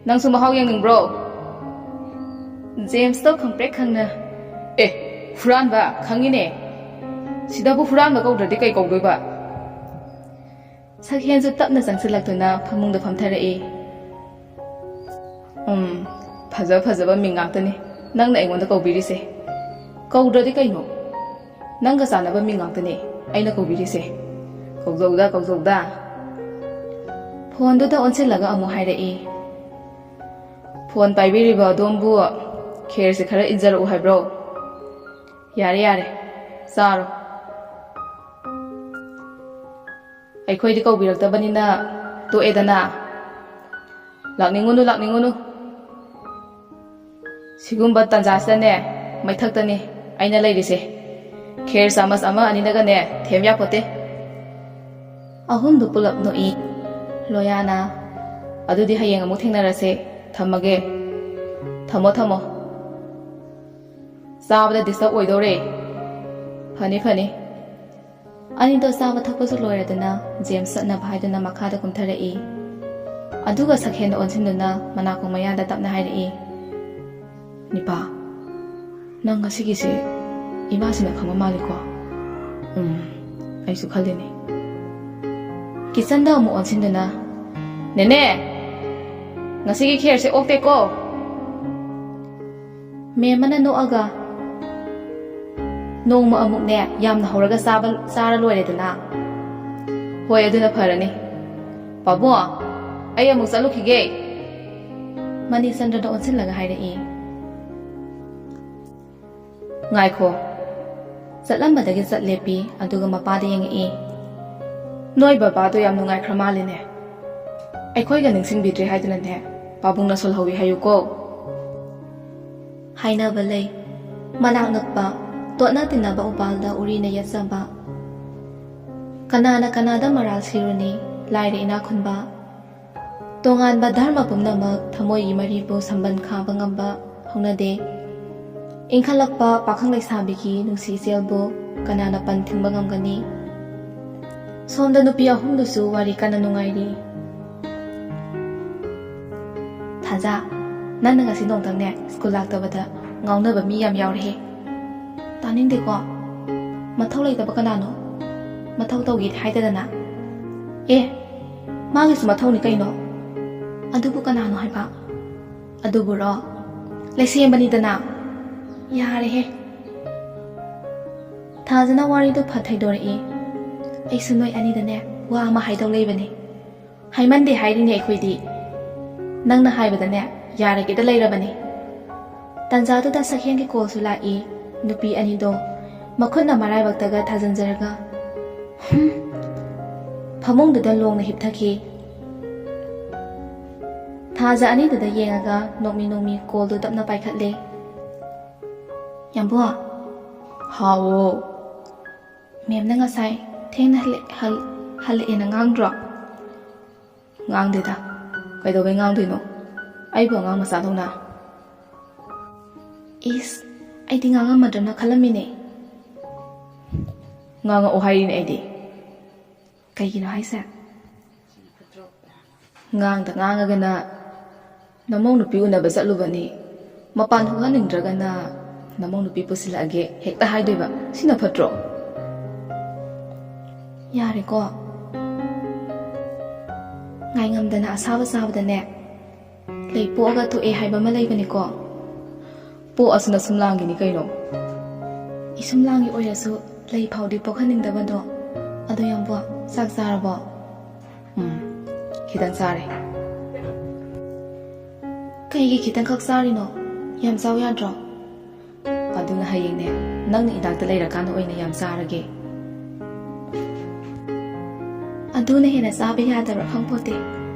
ꯅꯪꯁꯨ ꯃꯍꯥꯎ ꯌꯦꯡꯅꯤꯡꯕ꯭ꯔꯣ?" ꯖꯦꯝꯁꯇꯣ ꯈꯪꯄ꯭ꯔꯦꯛ ꯈꯪꯅ, "ꯑꯦ, ꯍꯨꯔꯥꯟꯕ, ꯈꯪꯉꯤꯅꯦ꯫ ꯁꯤꯗꯕꯨ ꯍꯨꯔꯥꯟꯕ ꯀꯧꯗ꯭ꯔꯗꯤ ꯀꯩ ꯀꯧꯗꯣꯏꯕ?" ꯁꯛꯍꯦꯟꯁꯨ ꯇꯞꯅ ꯆꯪꯁꯤꯜꯂꯛꯇꯨꯅ ꯐꯃꯨꯡꯗ ꯐꯝꯊꯔꯛꯏ꯫ "ꯎꯝ, ꯐꯖ ꯐꯖꯕ ꯃꯤꯡ ꯉꯥꯛꯇꯅꯤ ꯅꯪꯅ ꯑꯩꯉꯣꯟꯗ ꯀꯧꯕꯤꯔꯤꯁꯦ꯫ ꯀꯧꯗ꯭ꯔꯗꯤ ꯀꯩꯅꯣ? ꯅꯪꯒ ꯆꯥꯟꯅꯕ ꯃꯤꯡ ꯉꯥꯛꯇꯅꯦ ꯑꯩꯅ ꯀꯧꯕꯤꯔꯤꯁꯦ꯫ ꯀꯧꯖꯧꯗ, ꯀꯧꯖꯧꯗ꯫" ꯐꯣꯟꯗꯨꯗ ꯑꯣꯟꯁꯤꯜꯂꯒ ꯑꯃꯨꯛ ꯍꯥꯏꯔꯛꯏ, "ꯐꯣꯟ ꯄꯥꯏꯕꯤꯔꯤꯕ ꯑꯗꯣꯝꯕꯨ ꯈꯦꯔꯁꯦ ꯈꯔ ꯏꯟꯖꯔꯛꯎ ꯍꯥꯏꯕ꯭ꯔꯣ? ꯌꯥꯔꯦ, ꯌꯥꯔꯦ, ꯆꯥꯔꯣ꯫ ꯑꯩꯈꯣꯏꯗꯤ ꯀꯧꯕꯤꯔꯛꯇꯕꯅꯤꯅ ꯇꯣꯛꯑꯦꯗꯅ꯫ ꯂꯥꯛꯅꯤꯡꯉꯨꯅꯨ, ꯂꯥꯛꯅꯤꯡꯉꯨꯅꯨ꯫ ꯁꯤꯒꯨꯝꯕ ꯇꯥꯟꯖꯥꯁꯤꯗꯅꯦ, ꯃꯩꯊꯛꯇꯅꯤ ꯑꯩꯅ ꯂꯩꯔꯤꯁꯦ꯫ ꯈꯦꯔ ꯆꯥꯃꯁ ꯑꯃ ꯑꯅꯤꯅꯒꯅꯦ ꯊꯦꯝ ꯌꯥꯄꯣꯠꯇꯦ꯫" ꯑꯍꯨꯝꯗꯨ ꯄꯨꯂꯞ ꯅꯣꯛꯏ꯫ ꯂꯣꯌꯥꯅ, "ꯑꯗꯨꯗꯤ ꯍꯌꯦꯡ ꯑꯃꯨꯛ ꯊꯦꯡꯅꯔꯁꯦ꯫ ꯊꯝꯃꯒꯦ꯫" "ꯊꯝꯃꯣ, ꯊꯝꯃꯣ꯫ ꯆꯥꯕꯗ ꯗꯤꯁꯇꯔꯕ ꯑꯣꯏꯗꯧꯔꯦ꯫" "ꯐꯅꯤ, ꯐꯅꯤ꯫" ꯑꯅꯤꯗꯣ ꯆꯥꯕ ꯊꯛꯄꯁꯨ ꯂꯣꯏꯔꯗꯨꯅ ꯖꯦꯝꯁ ꯆꯠꯅꯕ ꯍꯥꯏꯗꯨꯅ ꯃꯈꯥꯗ ꯀꯨꯝꯊꯔꯛꯏ꯫ ꯑꯗꯨꯒ ꯁꯛꯍꯦꯟꯗ ꯑꯣꯟꯁꯤꯟꯗꯨꯅ ꯃꯅꯥꯀꯣꯡ ꯃꯌꯥꯗ ꯇꯞꯅ ꯍꯥꯏꯔꯛꯏ, "ꯅꯤꯄꯥ, ꯅꯪ ꯉꯁꯤꯒꯤꯁꯦ ꯏꯃꯥꯁꯤꯅ ꯈꯪꯕ ꯃꯥꯜꯂꯤꯀꯣ?" "ꯎꯝ, ꯑꯩꯁꯨ ꯈꯜꯂꯤꯅꯦ꯫" ꯀꯤꯆꯟꯗ ꯑꯃꯨꯛ ꯑꯣꯟꯁꯤꯟꯗꯨꯅ, "ꯅꯦꯅꯦ, ꯉꯁꯤꯒꯤ ꯈꯦꯔꯁꯦ ꯑꯣꯛꯇꯦꯀꯣ?" ꯃꯦꯝ ꯑꯃꯅ ꯅꯣꯛꯑꯒ, "ꯅꯣꯡꯃ ꯑꯃꯨꯛꯅꯦ ꯌꯥꯝꯅ ꯍꯧꯔꯒ ꯆꯥꯕ, ꯆꯥꯔ ꯂꯣꯏꯔꯦꯗꯅ꯫" "ꯍꯣꯏ, ꯑꯗꯨꯅ ꯐꯔꯅꯤ꯫ ꯄꯥꯕꯨꯡ, ꯑꯩ ꯑꯃꯨꯛ ꯆꯠꯂꯨꯈꯤꯒꯦ꯫" ꯃꯅꯤꯆꯟꯗ꯭ꯔꯗ ꯑꯣꯟꯁꯤꯜꯂꯒ ꯍꯥꯏꯔꯛꯏ꯫ "ꯉꯥꯏꯈꯣ꯫" ꯆꯠꯂꯝꯕꯗꯒꯤ ꯆꯠ ꯂꯦꯞꯄꯤ, ꯑꯗꯨꯒ ꯃꯄꯥꯗ ꯌꯦꯡꯉꯛꯏ꯫ "ꯅꯣꯏ ꯕꯕꯥꯗꯣ ꯌꯥꯝ ꯅꯨꯡꯉꯥꯏꯈ꯭ꯔ ꯃꯥꯜꯂꯤꯅꯦ꯫ ꯑꯩꯈꯣꯏꯒ ꯅꯤꯡꯁꯤꯡꯕꯤꯗ꯭ꯔꯦ ꯍꯥꯏꯗꯨꯅꯅꯦ, ꯄꯥꯕꯨꯡꯅ ꯁꯣꯜꯍꯧꯋꯤ ꯍꯥꯏꯌꯨꯀꯣ꯫" ꯍꯥꯏꯅꯕ ꯂꯩ, ꯃꯅꯥꯛ ꯅꯛꯄ, ꯇꯣꯠꯅ ꯇꯤꯟꯅꯕ ꯎꯄꯥꯜꯗ ꯎꯔꯤꯅ ꯌꯦꯠꯆꯕ꯫ ꯀꯅꯥꯅ ꯀꯅꯥꯗ ꯃꯔꯥꯜ ꯁꯤꯔꯨꯅꯤ, ꯂꯥꯏꯔ ꯏꯅꯥꯛ ꯈꯨꯟꯕ꯫ ꯇꯣꯉꯥꯟꯕ ꯙꯔꯃ ꯄꯨꯝꯅꯃꯛ ꯊꯃꯣꯏꯒꯤ ꯃꯔꯤꯕꯨ ꯁꯝꯕꯟ ꯈꯥꯕ ꯉꯝꯕ ꯍꯧꯅꯗꯦ꯫ ꯏꯟꯈꯠꯂꯛꯄ ꯄꯥꯈꯪ ꯂꯩꯁꯥꯕꯤꯒꯤ ꯅꯨꯡꯁꯤ ꯏꯆꯦꯜꯕꯨ ꯀꯅꯥꯅ ꯄꯟ ꯊꯤꯡꯕ ꯉꯝꯒꯅꯤ? ꯁꯣꯝꯗ ꯅꯨꯄꯤ ꯑꯍꯨꯝꯗꯨꯁꯨ ꯋꯥꯔꯤ ꯀꯟꯅ ꯅꯨꯡꯉꯥꯏꯔꯤ꯫ "ꯊꯥꯖ, ꯅꯪꯅ ꯉꯁꯤ ꯅꯣꯡꯇꯪꯅꯦ ꯁ꯭ꯀꯨꯜ ꯂꯥꯛꯇꯕꯗ ꯉꯥꯎꯅꯕ ꯃꯤ ꯌꯥꯝ ꯌꯥꯎꯔꯦꯍꯦ꯫" "ꯇꯥꯅꯤꯡꯗꯦꯀꯣ꯫ ꯃꯊꯧ ꯂꯩꯇꯕ ꯀꯅꯥꯅꯣ? ꯃꯊꯧ ꯇꯧꯒꯦꯗꯤ ꯍꯥꯏꯗꯗꯅ꯫" "ꯑꯦ, ꯃꯥꯒꯤꯁꯨ ꯃꯊꯧꯅꯤ ꯀꯩꯅꯣ꯫ ꯑꯗꯨꯕꯨ ꯀꯅꯥꯅꯣ ꯍꯥꯏꯕ?" "ꯑꯗꯨꯕꯨꯔꯣ? ꯂꯩꯁꯦꯝꯕꯅꯤꯗꯅ꯫" "ꯌꯥꯔꯦꯍꯦ꯫" ꯊꯥꯖꯅ ꯋꯥꯔꯤꯗꯨ ꯐꯠ ꯊꯩꯗꯣꯔꯛꯏ꯫ "ꯑꯩꯁꯨ ꯅꯣꯏ ꯑꯅꯤꯗꯅꯦ ꯋꯥ ꯑꯃ ꯍꯥꯏꯗꯧ ꯂꯩꯕꯅꯤ꯫ ꯍꯥꯏꯃꯟꯗꯦ ꯍꯥꯏꯔꯤꯅꯦ ꯑꯩꯈꯣꯏꯗꯤ꯫ ꯅꯪꯅ ꯍꯥꯏꯕꯗꯅꯦ, ꯌꯥꯔꯒꯦꯗ ꯂꯩꯔꯕꯅꯤ꯫ ꯇꯟꯖꯥꯗꯨꯗ ꯁꯛꯍꯦꯟꯒꯤ ꯀꯣꯜꯁꯨ ꯂꯥꯛꯏ꯫ ꯅꯨꯄꯤ ꯑꯅꯤꯗꯣ ꯃꯈꯨꯠꯅ ꯃꯔꯥꯏꯕꯛꯇꯒ ꯊꯥꯖꯤꯟꯖꯔꯒ, ꯍꯨꯝ, ꯐꯃꯨꯡꯗꯨꯗ ꯂꯣꯡꯅ ꯍꯤꯞꯊꯈꯤ꯫ ꯊꯥꯖ ꯑꯅꯤꯗꯨꯗ ꯌꯦꯡꯉꯒ ꯅꯣꯛꯃꯤ ꯅꯣꯛꯃꯤ ꯀꯣꯜꯗꯨ ꯇꯞꯅ ꯄꯥꯏꯈꯠꯂꯦ꯫ "ꯌꯥꯝꯕꯨ"꯫ "ꯍꯥꯎꯋꯣ"꯫ "ꯃꯦꯝꯅ ꯉꯁꯥꯏ ꯊꯦꯡꯅ ꯍꯜꯂꯛ-, ꯍꯜ-, ꯍꯜꯂꯛꯑꯦꯅ ꯉꯥꯡꯗ꯭ꯔꯣ?" "ꯉꯥꯡꯗꯦꯗ꯫ ꯀꯩꯗꯧꯕꯩ ꯉꯥꯡꯗꯣꯏꯅꯣ? ꯑꯩꯕꯨ ꯑꯉꯥꯡ ꯃꯆꯥꯗꯧꯅ?" "ꯏꯁ, ꯑꯩꯗꯤ ꯉꯥꯡꯉꯝꯃꯗ꯭ꯔꯅ ꯈꯜꯂꯝꯃꯤꯅꯦ"꯫ "ꯉꯥꯡꯉꯛꯑꯣ ꯍꯥꯏꯔꯤꯅꯦ ꯑꯩꯗꯤ"꯫ "ꯀꯩꯒꯤꯅꯣ ꯍꯥꯏꯁꯦ?" "ꯉꯥꯡꯗ ꯉꯥꯡꯉꯒꯅ ꯅꯃꯧ ꯅꯨꯄꯤ ꯎꯅꯕ ꯆꯠꯂꯨꯕꯅꯤ, ꯃꯄꯥꯟ ꯊꯣꯛꯍꯟꯅꯤꯡꯗ꯭ꯔꯒꯅ ꯅꯃꯧ ꯅꯨꯄꯤ ꯄꯨꯁꯤꯜꯂꯛꯑꯒꯦ ꯍꯦꯛꯇ ꯍꯥꯏꯗꯣꯏꯕ, ꯁꯤꯅ ꯐꯠꯇ꯭ꯔꯣ?" "ꯌꯥꯔꯦꯀꯣ, ꯉꯥꯏꯉꯝꯗꯅ ꯑꯁꯥꯕ ꯆꯥꯕꯗꯅꯦ, ꯂꯩ ꯄꯣꯛꯑꯒ ꯊꯣꯛꯑꯦ ꯍꯥꯏꯕ ꯑꯃ ꯂꯩꯕꯅꯤꯀꯣ"꯫ "ꯄꯣꯛꯑꯁꯨ ꯅꯁꯨꯝꯂꯥꯡꯒꯤꯅꯤ ꯀꯩꯅꯣ"꯫ "ꯏꯁꯨꯝꯂꯥꯡꯒꯤ ꯑꯣꯏꯔꯁꯨ ꯂꯩ ꯐꯥꯎꯗꯤ ꯄꯣꯛꯍꯟꯅꯤꯡꯗꯕꯗꯣ꯫ ꯑꯗꯣ ꯌꯥꯝꯕꯨ, ꯆꯥꯛ ꯆꯥꯔꯕꯣ?" "ꯎꯝ, ꯈꯤꯇꯪ ꯆꯥꯔꯦ"꯫ "ꯀꯩꯒꯤ ꯈꯤꯇꯪꯈꯛ ꯆꯥꯔꯤꯅꯣ? ꯌꯥꯝ ꯆꯥꯎ ꯌꯥꯗ꯭ꯔꯣ?" "ꯑꯗꯨꯅ ꯍꯌꯦꯡꯅꯦ, ꯅꯪꯅ ꯏꯅꯥꯛꯇ ꯂꯩꯔꯀꯥꯟꯗ ꯑꯣꯏꯅ ꯌꯥꯝ ꯆꯥꯔꯒꯦ"꯫ "ꯑꯗꯨꯅ ꯍꯦꯟꯅ ꯆꯥꯕ ꯌꯥꯗꯕ꯭ꯔꯥ ꯈꯪꯄꯣꯠꯇꯦ꯫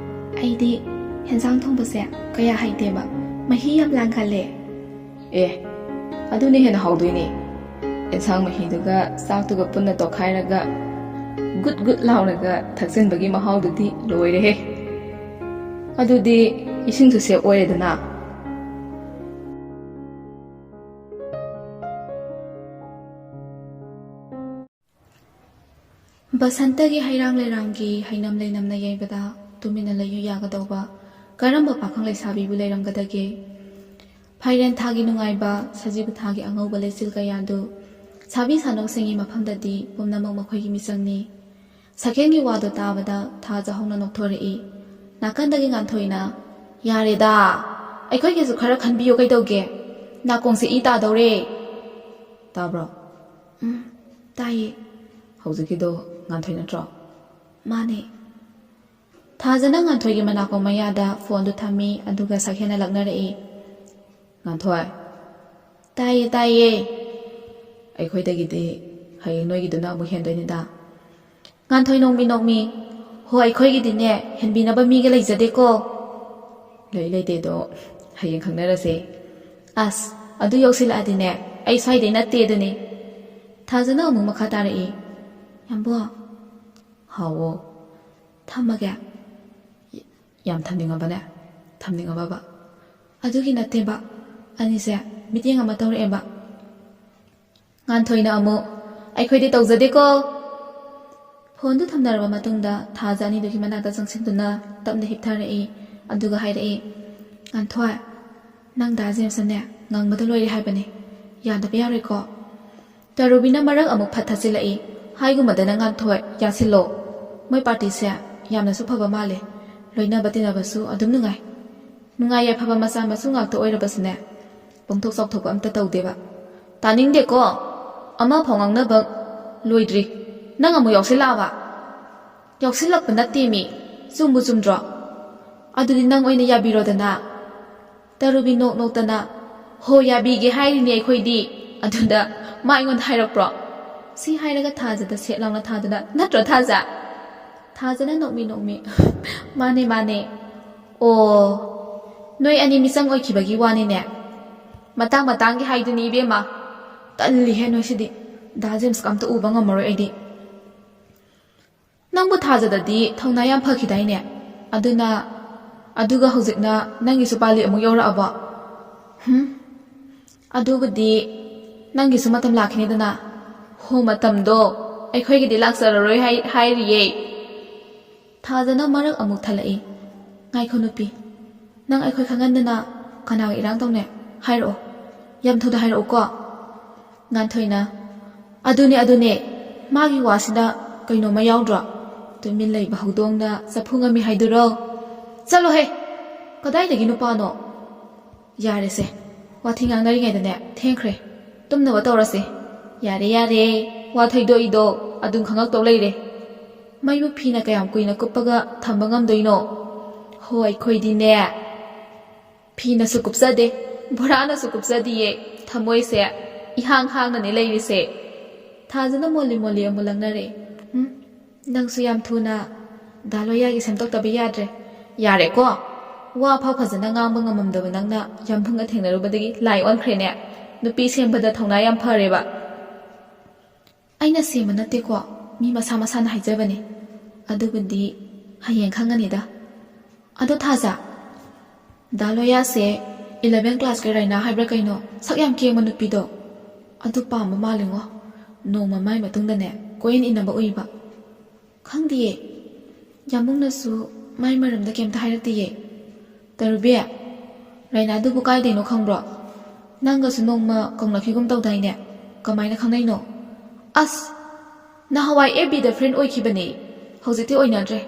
ꯑꯩꯗꯤ ꯍꯦꯟꯖꯥꯡ ꯊꯣꯡꯕꯁꯦ ꯀꯌꯥ ꯍꯩꯇꯦꯕ, ꯃꯍꯤ ꯌꯥꯝ ꯂꯥꯡꯒꯜꯂꯦ"꯫ "ꯑꯦ, ꯑꯗꯨꯅ ꯍꯦꯟꯅ ꯍꯥꯎꯗꯣꯏꯅꯦ꯫ ꯑꯦꯟꯁꯥꯡ ꯃꯍꯤꯗꯨꯒ ꯆꯥꯛꯇꯨꯒ ꯄꯨꯟꯅ ꯇꯣꯠꯈꯥꯏꯔꯒ ꯒꯨꯠ ꯒꯨꯠ ꯂꯥꯎꯅꯒ ꯊꯛꯆꯤꯟꯕꯒꯤ ꯃꯍꯥꯎꯗꯨꯗꯤ ꯂꯣꯏꯔꯦꯍꯦ꯫ ꯑꯗꯨꯗꯤ ꯏꯁꯤꯡꯁꯨ ꯁꯦꯞ ꯑꯣꯏꯔꯦꯗꯅ"꯫ ꯕꯁꯟꯇꯒꯤ ꯍꯩꯔꯥꯡ ꯂꯩꯔꯥꯡꯒꯤ ꯍꯩꯅꯝ ꯂꯩꯅꯝꯅ ꯌꯩꯕꯗ ꯇꯨꯃꯤꯟꯅ ꯂꯩꯌꯨ ꯌꯥꯒꯗꯧꯕ ꯀꯔꯝꯕ ꯄꯥꯈꯪ ꯂꯩꯁꯥꯕꯤꯕꯨ ꯂꯩꯔꯝꯒꯗꯒꯦ? ꯐꯥꯏꯔꯦꯟ ꯊꯥꯒꯤ ꯅꯨꯡꯉꯥꯏꯕ, ꯁꯖꯤꯕꯨ ꯊꯥꯒꯤ ꯑꯉꯧꯕ ꯂꯩꯆꯤꯜ ꯀꯌꯥꯗꯨ ꯁꯥꯕꯤ ꯁꯥꯅꯧꯁꯤꯡꯒꯤ ꯃꯐꯝꯗꯗꯤ ꯄꯨꯝꯅꯃꯛ ꯃꯈꯣꯏꯒꯤ ꯃꯤꯆꯪꯅꯤ꯫ ꯁꯛꯍꯦꯟꯒꯤ ꯋꯥꯗꯨ ꯇꯥꯕꯗ ꯊꯥꯖ ꯍꯧꯅ ꯅꯣꯛꯊꯣꯔꯛꯏ꯫ ꯅꯥꯀꯟꯗꯒꯤ ꯉꯥꯟꯊꯣꯏꯅ, "ꯌꯥꯔꯦꯗ, ꯑꯩꯈꯣꯏꯒꯤꯁꯨ ꯈꯔ ꯈꯟꯕꯤꯌꯨ ꯀꯩꯗꯧꯒꯦ? ꯅꯥꯀꯣꯡꯁꯦ ꯏ ꯇꯥꯗꯧꯔꯦ"꯫ "ꯇꯥꯕ꯭ꯔꯣ?" "ꯎꯝ, ꯇꯥꯏꯌꯦ"꯫ "ꯍꯧꯖꯤꯛꯀꯤꯗꯣ ꯉꯥꯟꯊꯣꯏ ꯅꯠꯇ꯭ꯔꯣ?" "ꯃꯥꯅꯦ"꯫ ꯊꯥꯖꯅ ꯉꯥꯟꯊꯣꯏꯒꯤ ꯃꯅꯥꯀꯣꯡ ꯃꯌꯥꯗ ꯐꯣꯟꯗꯨ ꯊꯝꯃꯤ, ꯑꯗꯨꯒ ꯁꯛꯍꯦꯟꯅ ꯂꯛꯅꯔꯛꯏ꯫ "ꯉꯥꯟꯊꯣꯏ!" "ꯇꯥꯏꯌꯦ, ꯇꯥꯏꯌꯦ!" "ꯑꯩꯈꯣꯏꯗꯒꯤꯗꯤ ꯍꯌꯦꯡ ꯅꯣꯏꯒꯤꯗꯨꯅ ꯑꯃꯨꯛ ꯍꯦꯟꯗꯣꯏꯅꯤꯗ꯫" ꯉꯥꯟꯊꯣꯏ ꯅꯣꯡꯃꯤ ꯅꯣꯡꯃꯤ, "ꯍꯣ, ꯑꯩꯈꯣꯏꯒꯤꯗꯤꯅꯦ ꯍꯦꯟꯕꯤꯅꯕ ꯃꯤꯒ ꯂꯩꯖꯗꯦꯀꯣ꯫" "ꯂꯩ ꯂꯩꯇꯦꯗꯣ ꯍꯌꯦꯡ ꯈꯪꯅꯔꯁꯦ꯫" "ꯑꯁ, ꯑꯗꯨ ꯌꯧꯁꯤꯜꯂꯛꯑꯗꯤꯅꯦ ꯑꯩ ꯁ꯭ꯋꯥꯏꯗꯩ ꯅꯠꯇꯦ ꯑꯗꯨꯅꯤ꯫" ꯊꯥꯖꯅ ꯑꯃꯨꯛ ꯃꯈꯥ ꯇꯥꯔꯛꯏ꯫ "ꯌꯥꯝꯕꯣ!" "ꯍꯥꯎꯋꯣ?" "ꯊꯝꯃꯒꯦ?" "ꯌꯥꯝ ꯊꯝꯅꯤꯡꯉꯕꯅꯦ?" "ꯊꯝꯅꯤꯡꯉꯕꯕ?" "ꯑꯗꯨꯒꯤ ꯅꯠꯇꯦꯕ, ꯑꯅꯤꯁꯦ ꯃꯤꯠꯌꯦꯡ ꯑꯃ ꯇꯧꯔꯛꯑꯦꯕ꯫" ꯉꯥꯟꯊꯣꯏꯅ ꯑꯃꯨꯛ, "ꯑꯩꯈꯣꯏꯗꯤ ꯇꯧꯖꯗꯦꯀꯣ!" ꯐꯣꯟꯗꯨ ꯊꯝꯅꯔꯕ ꯃꯇꯨꯡꯗ ꯊꯥꯖ ꯑꯅꯤꯗꯨꯒꯤ ꯃꯅꯥꯛꯇ ꯆꯪꯁꯤꯟꯗꯨꯅ ꯇꯞꯅ ꯍꯤꯞꯊꯔꯛꯏ, ꯑꯗꯨꯒ ꯍꯥꯏꯔꯛꯏ, "ꯉꯥꯟꯊꯣꯏ, ꯅꯪ ꯗꯥ ꯖꯦꯝꯁꯅꯅꯦ ꯉꯥꯡꯕꯗ ꯂꯣꯏꯔꯦ ꯍꯥꯏꯕꯅꯦ꯫ ꯌꯥꯗꯕ ꯌꯥꯔꯣꯏꯀꯣ꯫" ꯇꯔꯨꯕꯤꯅ ꯃꯔꯛ ꯑꯃꯨꯛ ꯐꯠ ꯊꯠꯆꯤꯜꯂꯛꯏ, "ꯍꯥꯏꯒꯨꯝꯕꯗꯅ ꯉꯥꯟꯊꯣꯏ, ꯌꯥꯁꯤꯜꯂꯣ꯫ ꯃꯣꯏ ꯄꯥꯔꯇꯤꯁꯦ ꯌꯥꯝꯅꯁꯨ ꯐꯕ ꯃꯥꯜꯂꯦ꯫ ꯂꯣꯏꯅꯕ ꯇꯤꯟꯅꯕꯁꯨ ꯑꯗꯨꯝ ꯅꯨꯡꯉꯥꯏ꯫ ꯅꯨꯡꯉꯥꯏ ꯌꯥꯏꯐꯕ ꯃꯆꯥ ꯃꯁꯨ ꯉꯥꯛꯇ ꯑꯣꯏꯔꯕꯁꯨꯅꯦ, ꯄꯣꯡꯊꯣꯛ ꯆꯥꯎꯊꯣꯛꯄ ꯑꯝꯇ ꯇꯧꯗꯦꯕ꯫" "ꯇꯥꯅꯤꯡꯗꯦꯀꯣ, ꯑꯃ ꯐꯥꯎ ꯉꯥꯡꯅꯕ ꯂꯣꯏꯗ꯭ꯔꯤ, ꯅꯪ ꯑꯃꯨꯛ ꯌꯥꯎꯁꯤꯜꯂꯛꯑꯕ?" "ꯌꯥꯎꯁꯤꯜꯂꯛꯄ ꯅꯠꯇꯦ ꯃꯤ, ꯆꯨꯝꯕꯨ ꯆꯨꯝꯗ꯭ꯔꯣ? ꯑꯗꯨꯗꯤ ꯅꯪ ꯑꯣꯏꯅ ꯌꯥꯕꯤꯔꯣꯗꯅ꯫" ꯇꯔꯨꯕꯤ ꯅꯣꯛ ꯅꯣꯛꯇꯅ, "ꯍꯣ, ꯌꯥꯕꯤꯒꯦ ꯍꯥꯏꯔꯤꯅꯦ ꯑꯩꯈꯣꯏꯗꯤ꯫ ꯑꯗꯨꯗ ꯃꯥ ꯑꯩꯉꯣꯟꯗ ꯍꯥꯏꯔꯛꯄ꯭ꯔꯣ?" ꯁꯤ ꯍꯥꯏꯔꯒ ꯊꯥꯖꯗ ꯁꯦꯠ ꯂꯥꯎꯅ ꯊꯥꯗꯨꯅ, "ꯅꯠꯇ꯭ꯔꯣ ꯊꯥꯖ?" ꯊꯥꯖꯅ ꯅꯣꯛꯃꯤ ꯅꯣꯛꯃꯤ, "ꯃꯥꯅꯦ, ꯃꯥꯅꯦ꯫" "ꯑꯣ, ꯅꯣꯏ ꯑꯅꯤ ꯃꯤꯆꯪ ꯑꯣꯏꯈꯤꯕꯒꯤ ꯋꯥꯅꯤꯅꯦ꯫ ꯃꯇꯥꯡ ꯃꯇꯥꯡꯒꯤ ꯍꯥꯏꯗꯨꯅꯤ ꯏꯕꯦꯝꯃ꯫ ꯇꯜꯂꯤꯍꯦ ꯅꯣꯏꯁꯤꯗꯤ꯫ ꯗꯥ ꯖꯦꯝꯁꯀ ꯑꯝꯇ ꯎꯕ ꯉꯝꯃꯔꯣꯏ ꯑꯩꯗꯤ꯫" "ꯅꯪꯕꯨ ꯊꯥꯖꯗꯗꯤ ꯊꯧꯅꯥ ꯌꯥꯝ ꯐꯈꯤꯗꯥꯏꯅꯦ? ꯑꯗꯨꯅ, ꯑꯗꯨꯒ ꯍꯧꯖꯤꯛꯅ ꯅꯪꯒꯤꯁꯨ ꯄꯥꯜꯂꯤ ꯑꯃꯨꯛ ꯌꯧꯔꯛꯑꯕꯣ?" "ꯍꯨꯝ? ꯑꯗꯨꯕꯨꯗꯤ ꯅꯪꯒꯤꯁꯨ ꯃꯇꯝ ꯂꯥꯛꯈꯤꯅꯤꯗꯅ꯫" "ꯍꯣ, ꯃꯇꯝꯗꯣ ꯑꯩꯈꯣꯏꯒꯤꯗꯤ ꯂꯥꯛꯆꯔꯔꯣꯏ ꯍꯥꯏ-, ꯍꯥꯏꯔꯤꯌꯦ꯫" ꯊꯥꯖꯅ ꯃꯔꯛ ꯑꯃꯨꯛ ꯊꯠꯂꯛꯏ, "ꯉꯥꯏꯈꯣ ꯅꯨꯄꯤ, ꯅꯪ ꯑꯩꯈꯣꯏ ꯈꯪꯍꯟꯗꯅ ꯀꯅꯥꯒ ꯏꯔꯥꯡ ꯇꯧꯅꯦ? ꯍꯥꯏꯔꯛꯑꯣ, ꯌꯥꯝ ꯊꯨꯅ ꯍꯥꯏꯔꯛꯎꯀꯣ꯫" ꯉꯥꯟꯊꯣꯏꯅ, "ꯑꯗꯨꯅꯦ, ꯑꯗꯨꯅꯦ, ꯃꯥꯒꯤ ꯋꯥꯁꯤꯗ ꯀꯩꯅꯣꯝꯃ ꯌꯥꯎꯗ꯭ꯔꯣ? ꯇꯨꯃꯤꯟ ꯂꯩꯕ ꯍꯧꯗꯣꯡꯅ ꯆꯐꯨ ꯉꯝꯃꯤ ꯍꯥꯏꯗꯨꯔꯣ? ꯆꯠꯂꯣꯍꯦ! ꯀꯗꯥꯏꯗꯒꯤ ꯅꯨꯄꯥꯅꯣ? ꯌꯥꯔꯦꯁꯦ, ꯋꯥꯊꯤ ꯉꯥꯡꯅꯔꯤꯉꯩꯗꯅꯦ ꯊꯦꯡꯈ꯭ꯔꯦ꯫ ꯇꯨꯝꯅꯕ ꯇꯧꯔꯁꯦ꯫ ꯌꯥꯔꯦ, ꯌꯥꯔꯦ, ꯋꯥ ꯊꯩꯗꯣꯛꯏꯗꯣ ꯑꯗꯨꯝ ꯈꯪꯉꯛꯇꯧ ꯂꯩꯔꯦ꯫" ꯃꯩꯕꯨ ꯐꯤꯅ ꯀꯌꯥꯝ ꯀꯨꯏꯅ ꯀꯨꯞꯄꯒ ꯊꯝꯕ ꯉꯝꯗꯣꯏꯅꯣ? ꯍꯣ, ꯑꯩꯈꯣꯏꯗꯤꯅꯦ, ꯐꯤꯅꯁꯨ ꯀꯨꯞꯆꯗꯦ, ꯕꯣꯔꯥꯅꯁꯨ ꯀꯨꯞꯆꯗꯤꯌꯦ꯫ ꯊꯃꯣꯏꯁꯦ ꯏꯍꯥꯡ ꯍꯥꯡꯅꯅꯦ ꯂꯩꯔꯤꯁꯦ꯫ ꯊꯥꯖꯅ ꯃꯣꯜꯂꯤ ꯃꯣꯜꯂꯤ ꯑꯃꯨꯛ ꯂꯪꯅꯔꯦ꯫ ꯎꯝ, ꯅꯪꯁꯨ ꯌꯥꯝ ꯊꯨꯅ ꯗꯥ ꯂꯣꯌꯥꯒꯤ ꯁꯦꯝꯗꯣꯛꯇꯕ ꯌꯥꯗ꯭ꯔꯦ꯫ ꯌꯥꯔꯦꯀꯣ, ꯋꯥ ꯐꯥꯎ ꯐꯖꯅ ꯉꯥꯡꯕ ꯉꯝꯃꯝꯗꯕ ꯅꯪꯅ ꯌꯥꯝꯕꯨꯡꯒ ꯊꯦꯡꯅꯔꯨꯕꯗꯒꯤ ꯂꯥꯏ ꯑꯣꯟꯈ꯭ꯔꯦꯅꯦ꯫ ꯅꯨꯄꯤ ꯁꯦꯝꯕꯗ ꯊꯧꯅꯥ ꯌꯥꯝ ꯐꯔꯦꯕ꯫ ꯑꯩꯅ ꯁꯦꯝꯕ ꯅꯠꯇꯦꯀꯣ, ꯃꯤ ꯃꯁꯥ ꯃꯁꯥꯅ ꯍꯥꯏꯖꯕꯅꯦ꯫ ꯑꯗꯨꯕꯨꯗꯤ ꯍꯌꯦꯡ ꯈꯪꯉꯅꯤꯗ꯫ ꯑꯗꯣ ꯊꯥꯖ, ꯗꯥ ꯂꯣꯌꯥꯁꯦ eleven classꯀꯤ ꯔꯥꯏꯅꯥ ꯍꯥꯏꯕ꯭ꯔꯥ ꯀꯩꯅꯣ, ꯁꯛ ꯌꯥꯝ ꯀꯦꯡꯕ ꯅꯨꯄꯤꯗꯣ, ꯑꯗꯨ ꯄꯥꯝꯕ ꯃꯥꯜꯂꯤꯉꯣ꯫ ꯅꯣꯡꯃ ꯃꯥꯏ ꯃꯇꯨꯡꯗꯅꯦ ꯀꯣꯏꯏꯟ ꯏꯟꯅꯕ ꯎꯏꯕ꯫ ꯈꯪꯗꯤꯌꯦ, ꯌꯥꯝꯕꯨꯡꯅꯁꯨ ꯃꯥꯏ ꯃꯔꯝꯗ ꯀꯩꯝꯇ ꯍꯥꯏꯔꯛꯇꯤꯌꯦ꯫ ꯇꯔꯨꯕꯤ, ꯔꯥꯏꯅꯥꯗꯨꯕꯨ ꯀꯥꯏꯗꯩꯅꯣ ꯈꯪꯕ꯭ꯔꯣ? ꯅꯪꯒꯁꯨ ꯅꯣꯡꯃ ꯀꯧꯅꯈꯤꯒꯨꯝ ꯇꯧꯗꯥꯏꯅꯦ? ꯀꯃꯥꯏꯅ ꯈꯪꯅꯩꯅꯣ? ꯑꯁ, ꯅꯍꯥꯟꯋꯥꯏ FBꯗ friend ꯑꯣꯏꯈꯤꯕꯅꯦ, ꯍꯧꯖꯤꯛꯇꯤ ꯑꯣꯏꯅꯗ꯭ꯔꯦ꯫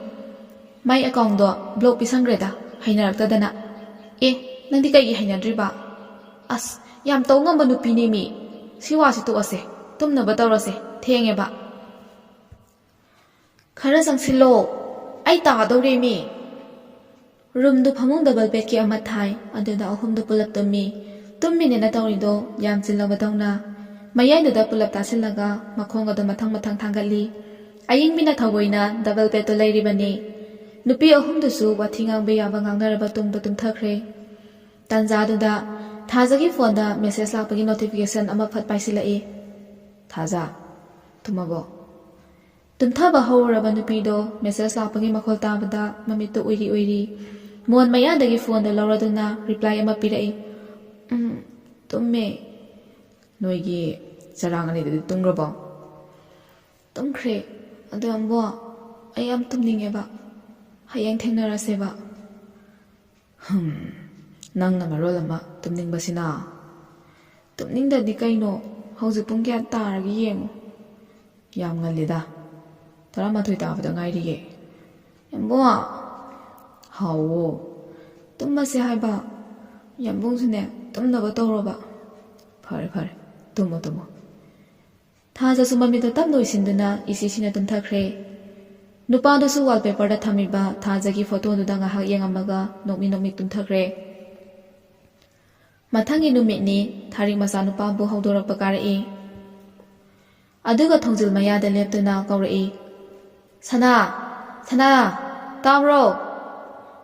ꯃꯥꯏ accountꯗꯣ block ꯄꯤꯁꯟꯈ꯭ꯔꯦꯗ, ꯍꯩꯅꯔꯛꯇꯗꯅ꯫ ꯑꯦ, ꯅꯪꯗꯤ ꯀꯩꯒꯤ ꯍꯩꯅꯗ꯭ꯔꯤꯕ? ꯑꯁ, ꯌꯥꯝ ꯇꯧ ꯉꯝꯕ ꯅꯨꯄꯤꯅꯦ ꯃꯤ꯫ ꯁꯤ ꯋꯥꯁꯤ ꯇꯣꯛꯑꯁꯦ, ꯇꯨꯝꯅꯕ ꯇꯧꯔꯁꯦ, ꯊꯦꯡꯉꯦꯕ꯫ ꯈꯔ ꯆꯪꯁꯤꯜꯂꯣ, ꯑꯩ ꯇꯥꯗꯧꯔꯦ ꯃꯤ꯫ Roomꯗꯨ ꯐꯃꯨꯡ double bedꯀꯤ ꯑꯃ ꯊꯥꯏ, ꯑꯗꯨꯗ ꯑꯍꯨꯝꯗꯨ ꯄꯨꯂꯞ ꯇꯨꯝꯃꯤ꯫ ꯇꯨꯝꯃꯤꯅꯦꯅ ꯇꯧꯔꯤꯗꯣ ꯌꯥꯝ ꯆꯤꯜꯂꯕꯗꯧꯅ꯫ ꯃꯌꯥꯏꯗꯨꯗ ꯄꯨꯂꯞ ꯇꯥꯁꯤꯜꯂꯒ ꯃꯈꯣꯡ ꯑꯗꯨ ꯃꯊꯪ ꯃꯊꯪ ꯊꯥꯡꯒꯠꯂꯤ꯫ ꯑꯌꯤꯡꯕꯤꯅ ꯊꯑꯣꯏꯅ double bedꯇꯨ ꯂꯩꯔꯤꯕꯅꯤ꯫ ꯅꯨꯄꯤ ꯑꯍꯨꯝꯗꯨꯁꯨ ꯋꯥꯊꯤ ꯉꯥꯡꯕ ꯌꯥꯕ ꯉꯥꯡꯅꯔꯕ ꯇꯨꯡꯗ ꯇꯨꯝꯊꯈ꯭ꯔꯦ꯫ ꯇꯥꯟꯖꯥꯗꯨꯗ ꯊꯥꯖꯒꯤ phoneꯗ message ꯂꯥꯛꯄꯒꯤ notification ꯑꯃ ꯐꯠ ꯄꯥꯏꯁꯤꯜꯂꯛꯏ꯫ "ꯊꯥꯖ, ꯇꯨꯝꯃꯕꯣ?" ꯇꯨꯝꯊꯕ ꯍꯧꯔꯨꯔꯕ ꯅꯨꯄꯤꯗꯣ message ꯂꯥꯛꯄꯒꯤ ꯃꯈꯣꯜ ꯇꯥꯕꯗ ꯃꯃꯤꯠꯇꯨ ꯎꯏꯔꯤ ꯎꯏꯔꯤ꯫ ꯃꯣꯟ ꯃꯌꯥꯗꯒꯤ phoneꯗꯨ ꯂꯧꯔꯗꯨꯅ reply ꯑꯃ ꯄꯤꯔꯛꯏ꯫ "ꯎꯝ, ꯇꯨꯝꯃꯦ꯫" "ꯅꯣꯏꯒꯤ ꯆꯔꯥꯡ ꯑꯅꯤꯗꯨꯗꯤ ꯇꯨꯝꯈ꯭ꯔꯕꯣ?" "ꯇꯨꯝꯈ꯭ꯔꯦ꯫ ꯑꯗꯣ ꯑꯝꯕꯣ, ꯑꯩ ꯌꯥꯝ ꯇꯨꯝꯅꯤꯡꯉꯦꯕ꯫ ꯍꯌꯦꯡ ꯊꯦꯡꯅꯔꯁꯦꯕ꯫" "ꯍꯝ, ꯅꯪꯅ ꯃꯔꯣꯜ ꯑꯃ ꯇꯨꯝꯅꯤꯡꯕꯁꯤꯅ꯫" "ꯇꯨꯝꯅꯤꯡꯗꯗꯤ ꯀꯩꯅꯣ? ꯍꯧꯖꯤꯛ ꯄꯨꯡ ꯀꯌꯥ ꯇꯥꯔꯒꯦ ꯌꯦꯡꯉꯨ꯫" "ꯌꯥꯝ ꯉꯜꯂꯤꯗ, ꯇꯔꯥꯃꯥꯊꯣꯏ ꯇꯥꯕꯗ ꯉꯥꯏꯔꯤꯌꯦ꯫" "ꯌꯥꯝꯕꯣ!" "ꯍꯥꯎꯋꯣ꯫" "ꯇꯨꯝꯃꯁꯦ ꯍꯥꯏꯕ꯫" "ꯌꯥꯝꯕꯨꯡꯁꯨꯅꯦ, ꯇꯨꯝꯅꯕ ꯇꯧꯔꯣꯕ꯫" "ꯐꯔꯦ, ꯐꯔꯦ, ꯇꯨꯝꯃꯣ, ꯇꯨꯝꯃꯣ꯫" ꯊꯥꯖꯁꯨ ꯃꯃꯤꯠꯇꯣ ꯇꯞꯅ ꯎꯏꯁꯤꯟꯗꯨꯅ ꯏꯁꯤꯁꯤꯅ ꯇꯨꯝꯊꯈ꯭ꯔꯦ꯫ ꯅꯨꯄꯥꯗꯨꯁꯨ wallpaperꯗ ꯊꯝꯃꯤꯕ ꯊꯥꯖꯒꯤ ꯐꯣꯇꯣꯗꯨꯗ ꯉꯥꯏꯍꯥꯛ ꯌꯦꯡꯉꯝꯃꯒ ꯅꯣꯛꯃꯤ ꯅꯣꯛꯃꯤ ꯇꯨꯝꯊꯈ꯭ꯔꯦ꯫ ꯃꯊꯪꯒꯤ ꯅꯨꯃꯤꯠꯅꯤ꯫ ꯊꯥꯔꯤꯛ ꯃꯆꯥꯅꯨꯄꯥꯕꯨ ꯍꯧꯗꯣꯔꯛꯄ ꯀꯥꯔꯛꯏ꯫ ꯑꯗꯨꯒ ꯊꯣꯡꯖꯤꯜ ꯃꯌꯥꯗ ꯂꯦꯞꯇꯨꯅ ꯀꯧꯔꯛꯏ, "ꯁꯅꯥ! ꯁꯅꯥ! ꯇꯥꯕ꯭ꯔꯣ?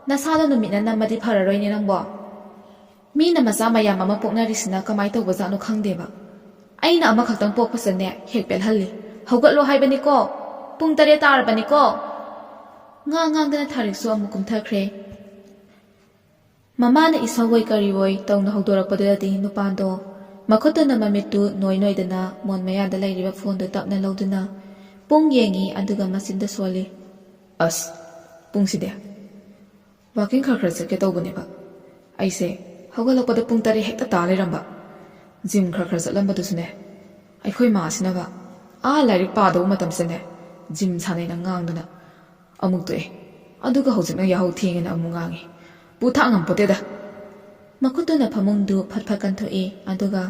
ꯅꯁꯥꯗꯣ ꯅꯨꯃꯤꯠꯅ ꯅꯝꯃꯗꯤ ꯐꯔꯔꯣꯏꯅꯦ ꯅꯪꯕꯣ꯫ ꯃꯤꯅ ꯃꯆꯥ ꯃꯌꯥꯝ ꯑꯃ ꯄꯣꯛꯅꯔꯤꯁꯤꯅ ꯀꯃꯥꯏ ꯇꯧꯕꯖꯥꯠꯅꯣ ꯈꯪꯗꯦꯕ꯫ ꯑꯩꯅ ꯑꯃꯈꯛꯇꯪ ꯄꯣꯛꯄꯁꯤꯅꯅꯦ ꯍꯦꯛ ꯄꯦꯜꯍꯜꯂꯤ꯫ ꯍꯧꯒꯠꯂꯣ ꯍꯥꯏꯕꯅꯤꯀꯣ꯫ ꯄꯨꯡ ꯇꯔꯦꯠ ꯇꯥꯔꯕꯅꯤꯀꯣ!" ꯉꯥ ꯉꯥꯡꯗꯅ ꯊꯥꯔꯤꯛꯁꯨ ꯑꯃꯨꯛ ꯀꯨꯝꯊꯈ꯭ꯔꯦ꯫ ꯃꯃꯥꯅ ꯏꯁꯧꯑꯣꯏ ꯀꯔꯤꯑꯣꯏ ꯇꯧꯅ ꯍꯧꯗꯣꯔꯛꯄꯗꯨꯗꯗꯤ ꯅꯨꯄꯥꯗꯣ ꯃꯈꯨꯠꯇꯨꯅ ꯃꯃꯤꯠꯇꯨ ꯅꯣꯏ ꯅꯣꯏꯗꯅ ꯃꯣꯟ ꯃꯌꯥꯗ ꯂꯩꯔꯤꯕ ꯐꯣꯟꯗꯨ ꯇꯞꯅ ꯂꯧꯗꯨꯅ ꯄꯨꯡ ꯌꯦꯡꯉꯤ, ꯑꯗꯨꯒ ꯃꯆꯤꯟꯗ ꯁꯣꯜꯂꯤ, "ꯑꯁ, ꯄꯨꯡꯁꯤꯗꯤ꯫ ꯋꯥꯀꯤꯡ ꯈꯔ ꯈꯔ ꯆꯠꯀꯦ ꯇꯧꯕꯅꯦꯕ꯫ ꯑꯩꯁꯦ ꯍꯧꯒꯠꯂꯛꯄꯗ ꯄꯨꯡ ꯇꯔꯦꯠ ꯍꯦꯛꯇ ꯇꯥ ꯂꯩꯔꯝꯕ꯫ ꯖꯤꯝ ꯈꯔ ꯈꯔ ꯆꯠꯂꯝꯕꯗꯨꯁꯨꯅꯦ, ꯑꯩꯈꯣꯏ ꯃꯥꯁꯤꯅꯕ ꯑꯥ ꯂꯥꯏꯔꯤꯛ ꯄꯥꯗꯧꯕ ꯃꯇꯝꯁꯤꯗꯅꯦ ꯖꯤꯝ ꯁꯥꯟꯅꯩꯅ ꯉꯥꯡꯗꯅ ꯑꯃꯨꯛ ꯇꯣꯛꯑꯦ꯫ ꯑꯗꯨꯒ ꯍꯧꯖꯤꯛꯅ ꯌꯥꯍꯧ ꯊꯦꯡꯉꯦꯅ ꯑꯃꯨꯛ ꯉꯥꯡꯉꯤ꯫ ꯄꯨ ꯊꯥꯡ ꯉꯝꯄꯣꯠꯇꯦꯗ꯫" ꯃꯈꯨꯠꯇꯨꯅ ꯐꯃꯨꯡꯗꯨ ꯐꯠ ꯐꯠ ꯀꯟꯊꯣꯛꯏ, ꯑꯗꯨꯒ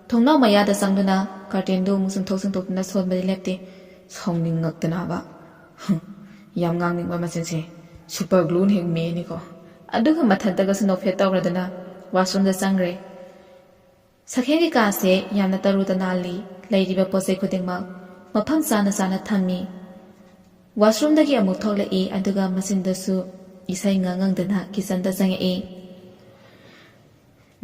ꯊꯣꯡꯅꯥꯎ ꯃꯌꯥꯗ ꯆꯪꯗꯨꯅ ꯀꯥꯔꯇꯦꯟꯗꯨ ꯑꯃꯨꯛ ꯆꯨꯝꯊꯣꯛ ꯆꯨꯝꯊꯣꯛꯇꯨꯅ ꯁꯣꯟꯕꯗꯤ ꯂꯦꯞꯇꯦ꯫ ꯁꯥꯎꯅꯤꯡꯉꯛꯇꯅꯕ꯫ ꯍꯨꯝ, ꯌꯥꯝ ꯉꯥꯡꯅꯤꯡꯕ ꯃꯆꯤꯟꯁꯦ꯫ ꯁꯨꯄꯔ ꯒ꯭ꯂꯨꯅ ꯍꯦꯛ ꯃꯦꯅꯤꯀꯣ꯫ ꯑꯗꯨꯒ ꯃꯊꯟꯇꯒꯁꯨ ꯅꯣꯛꯐꯦꯠ ꯇꯧꯔꯗꯅ ꯋꯥꯁꯔꯨꯝꯗ ꯆꯪꯈ꯭ꯔꯦ꯫ ꯁꯛꯍꯦꯟꯒꯤ ꯀꯥꯁꯦ ꯌꯥꯝꯅ ꯇꯔꯨ ꯇꯅꯥꯜꯂꯤ꯫ ꯂꯩꯔꯤꯕ ꯄꯣꯠ ꯆꯩ ꯈꯨꯗꯤꯡꯃꯛ ꯃꯐꯝ ꯆꯥꯅ ꯆꯥꯅ ꯊꯝꯃꯤ꯫ ꯋꯥꯁꯔꯨꯝꯗꯒꯤ ꯑꯃꯨꯛ ꯊꯣꯛꯂꯛꯏ, ꯑꯗꯨꯒ ꯃꯆꯤꯟꯗꯁꯨ ꯏꯁꯩ ꯉꯪ ꯉꯪꯗꯅ ꯀꯤꯆꯟꯗ ꯆꯪꯉꯛꯏ꯫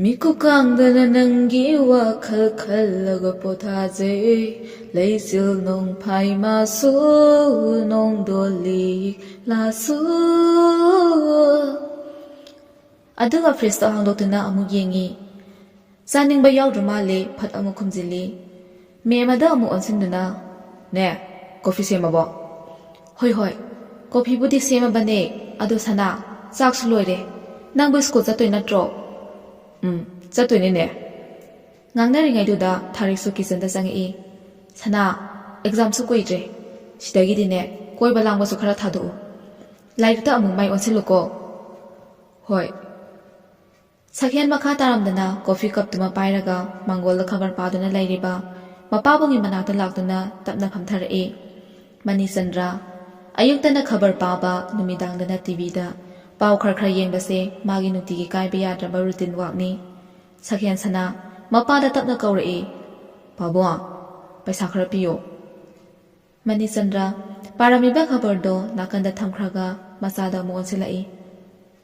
"ꯃꯤꯀꯨꯞ ꯀꯥꯡꯗꯅ ꯅꯪꯒꯤ ꯋꯥꯈꯜ ꯈꯜꯂꯒ ꯄꯣꯊꯥꯖꯩ꯫ ꯂꯩꯆꯤꯜ ꯅꯣꯡꯐꯥꯏ ꯃꯥꯁꯨ ꯅꯣꯡꯗꯣꯜꯂꯤ ꯂꯥꯁꯨ꯫" ꯑꯗꯨꯒ ꯐ꯭ꯔꯤꯖꯇꯣ ꯍꯥꯡꯗꯣꯛꯇꯨꯅ ꯑꯃꯨꯛ ꯌꯦꯡꯉꯤ꯫ ꯆꯥꯅꯤꯡꯕ ꯌꯥꯎꯗ꯭ꯔ ꯃꯥꯜꯂꯦ, ꯐꯠ ꯑꯃꯨꯛ ꯈꯨꯝꯖꯤꯜꯂꯤ꯫ ꯃꯦꯝ ꯑꯗ ꯑꯃꯨꯛ ꯑꯣꯟꯁꯤꯟꯗꯨꯅ, "ꯅꯦ, ꯀꯣꯐꯤ ꯁꯦꯝꯃꯕꯣ?" "ꯍꯣꯏ, ꯍꯣꯏ, ꯀꯣꯐꯤꯕꯨꯗꯤ ꯁꯦꯝꯃꯕꯅꯦ꯫ ꯑꯗꯣ ꯁꯅꯥ, ꯆꯥꯛꯁꯨ ꯂꯣꯏꯔꯦ꯫ ꯅꯪꯕꯨ ꯁ꯭ꯀꯨꯜ ꯆꯠꯇꯣꯏ ꯅꯠꯇ꯭ꯔꯣ?" "ꯎꯝ, ꯆꯠꯇꯣꯏꯅꯤꯅꯦ꯫" ꯉꯥꯡꯅꯔꯤꯉꯩꯗꯨꯗ ꯊꯥꯔꯤꯛꯁꯨ ꯀꯤꯆꯟꯗ ꯆꯪꯉꯛꯏ꯫ "ꯁꯅꯥ, ꯑꯦꯛꯖꯥꯝꯁꯨ ꯀꯨꯏꯗ꯭ꯔꯦ꯫ ꯁꯤꯗꯒꯤꯗꯤꯅꯦ, ꯀꯣꯏꯕ ꯂꯥꯡꯕꯁꯨ ꯈꯔ ꯊꯥꯗꯣꯛꯎ꯫ ꯂꯥꯏꯔꯤꯛꯇ ꯑꯃꯨꯛ ꯃꯥꯏ ꯑꯣꯟꯁꯤꯜꯂꯨꯀꯣ꯫" "ꯍꯣꯏ꯫" ꯁꯛꯍꯦꯟ ꯃꯈꯥ ꯇꯥꯔꯝꯗꯅ ꯀꯣꯐꯤ ꯀꯞꯇꯨꯃ ꯄꯥꯏꯔꯒ ꯃꯥꯡꯒꯣꯜꯗ ꯈꯕꯔ ꯄꯥꯗꯨꯅ ꯂꯩꯔꯤꯕ ꯃꯄꯥꯕꯨꯡꯒꯤ ꯃꯅꯥꯛꯇ ꯂꯥꯛꯇꯨꯅ ꯇꯞꯅ ꯐꯝꯊꯔꯛꯏ꯫ ꯃꯅꯤꯆꯟꯗ꯭ꯔ꯫ ꯑꯌꯨꯛꯇꯅ ꯈꯕꯔ ꯄꯥꯕ, ꯅꯨꯃꯤꯗꯥꯡꯗꯅ ꯇꯤꯚꯤꯗ ꯄꯥꯎ ꯈꯔ ꯈꯔ ꯌꯦꯡꯕꯁꯦ ꯃꯥꯒꯤ ꯅꯨꯡꯇꯤꯒꯤ ꯀꯥꯏꯕ ꯌꯥꯗ꯭ꯔꯕ ꯔꯨꯇꯤꯟ ꯋꯥꯛꯅꯤ꯫ ꯁꯛꯍꯦꯟ ꯁꯅꯥ ꯃꯄꯥꯗ ꯇꯞꯅ ꯀꯧꯔꯛꯏ, "ꯄꯥꯕꯨꯡ, ꯄꯩꯁꯥ ꯈꯔ ꯄꯤꯌꯣ"꯫ ꯃꯅꯤꯆꯟꯗ꯭ꯔ ꯄꯥꯔꯝꯃꯤꯕ ꯈꯕꯔꯗꯣ ꯅꯥꯀꯟꯗ ꯊꯝꯈ꯭ꯔꯒ ꯃꯆꯥꯗ ꯑꯃꯨꯛ ꯑꯣꯟꯁꯤꯜꯂꯛꯏ꯫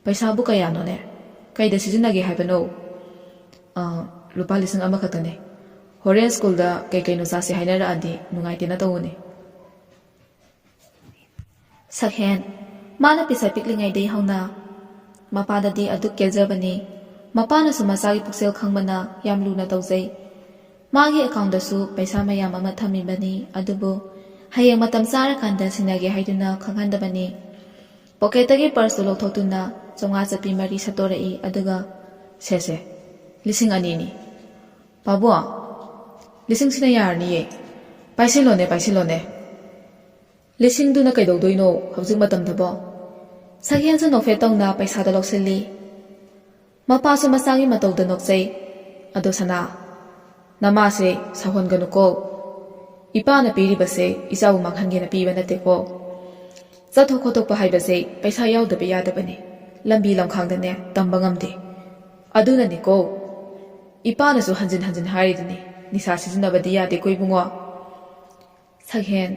"ꯄꯩꯁꯥꯕꯨ ꯀꯌꯥꯅꯣꯅꯦ? ꯀꯩꯗ ꯁꯤꯖꯤꯟꯅꯒꯦ ꯍꯥꯏꯕꯅꯣ?" "ꯑ, ꯂꯨꯄꯥ ꯂꯤꯁꯤꯡ ꯑꯃꯈꯛꯇꯅꯦ꯫ ꯍꯣꯔꯦꯟ ꯁ꯭ꯀꯨꯜꯗ ꯀꯩ ꯀꯩꯅꯣ ꯆꯥꯁꯤ ꯍꯥꯏꯅꯔꯛꯑꯗꯤ ꯅꯨꯡꯉꯥꯏꯇꯦꯅ ꯇꯧꯕꯅꯦ"꯫ ꯁꯛꯍꯦꯟ, ꯃꯥꯅ ꯄꯤꯁꯛ ꯄꯤꯛꯂꯤꯉꯩꯗꯒꯤ ꯍꯧꯅ ꯃꯄꯥꯗꯗꯤ ꯑꯗꯨꯛ ꯀꯦꯖꯕꯅꯤ꯫ ꯃꯄꯥꯅꯁꯨ ꯃꯆꯥꯒꯤ ꯄꯨꯛꯆꯦꯜ ꯈꯪꯕꯅ ꯌꯥꯝ ꯂꯨꯅ ꯇꯧꯖꯩ꯫ ꯃꯥꯒꯤ ꯑꯦꯀꯥꯎꯟꯗꯁꯨ ꯄꯩꯁꯥ ꯃꯌꯥꯝ ꯑꯃ ꯊꯝꯃꯤꯕꯅꯤ, ꯑꯗꯨꯕꯨ ꯍꯌꯦꯡ ꯃꯇꯝ ꯆꯥꯔꯀꯥꯟꯗ ꯁꯤꯟꯅꯒꯦ ꯍꯥꯏꯗꯨꯅ ꯈꯪꯍꯟꯗꯕꯅꯤ꯫ ꯄꯣꯀꯦꯠꯇꯒꯤ ꯄꯔꯁꯇꯨ ꯂꯧꯊꯣꯛꯇꯨꯅ ꯆꯥꯝꯃꯉꯥ ꯆꯠꯄꯤ ꯃꯔꯤ ꯁꯠꯇꯣꯔꯛꯏ, ꯑꯗꯨꯒ, "ꯁꯦ, ꯁꯦ, ꯂꯤꯁꯤꯡ ꯑꯅꯤꯅꯤ꯫ ꯄꯥꯕꯨꯡ, ꯂꯤꯁꯤꯡꯁꯤꯅ ꯌꯥꯔꯅꯤꯌꯦ꯫ ꯄꯥꯏꯁꯤꯜꯂꯣꯅꯦ, ꯄꯥꯏꯁꯤꯜꯂꯣꯅꯦ"꯫ "ꯂꯤꯁꯤꯡꯗꯨꯅ ꯀꯩꯗꯧꯗꯣꯏꯅꯣ ꯍꯧꯖꯤꯛ ꯃꯇꯝꯗꯕꯣ?" ꯁꯛꯍꯦꯟꯁꯨ ꯅꯣꯛꯐꯦꯠ ꯇꯧꯅ ꯄꯩꯁꯥꯗꯣ ꯂꯧꯁꯤꯜꯂꯤ꯫ ꯃꯄꯥꯁꯨ ꯃꯆꯥꯒꯤ ꯃꯇꯧꯗ ꯅꯣꯛꯆꯩ꯫ "ꯑꯗꯣ ꯁꯅꯥ, ꯅꯃꯥꯁꯦ ꯁꯥꯎꯍꯟꯒꯅꯨꯀꯣ꯫ ꯏꯄꯥꯅ ꯄꯤꯔꯤꯕꯁꯦ ꯏꯆꯥꯕꯨ ꯃꯥꯡꯍꯟꯒꯦꯅ ꯄꯤꯕ ꯅꯠꯇꯦꯀꯣ꯫ ꯆꯠꯊꯣꯛ ꯈꯣꯠꯇꯣꯛꯄ ꯍꯥꯏꯕꯁꯦ ꯄꯩꯁꯥ ꯌꯥꯎꯗꯕ ꯌꯥꯗꯕꯅꯤ꯫ ꯂꯝꯕꯤ ꯂꯝꯈꯥꯡꯗꯅꯦ ꯇꯝꯕ ꯉꯝꯗꯦ꯫ ꯑꯗꯨꯅꯅꯤꯀꯣ ꯏꯄꯥꯅꯁꯨ ꯍꯟꯖꯤꯟ ꯍꯟꯖꯤꯟ ꯍꯥꯏꯔꯤꯗꯨꯅꯤ, ꯅꯤꯁꯥ ꯁꯤꯖꯤꯟꯅꯕꯗꯤ ꯌꯥꯗꯦꯀꯣ ꯏꯕꯨꯡꯉꯣ"꯫ ꯁꯛꯍꯦꯟ,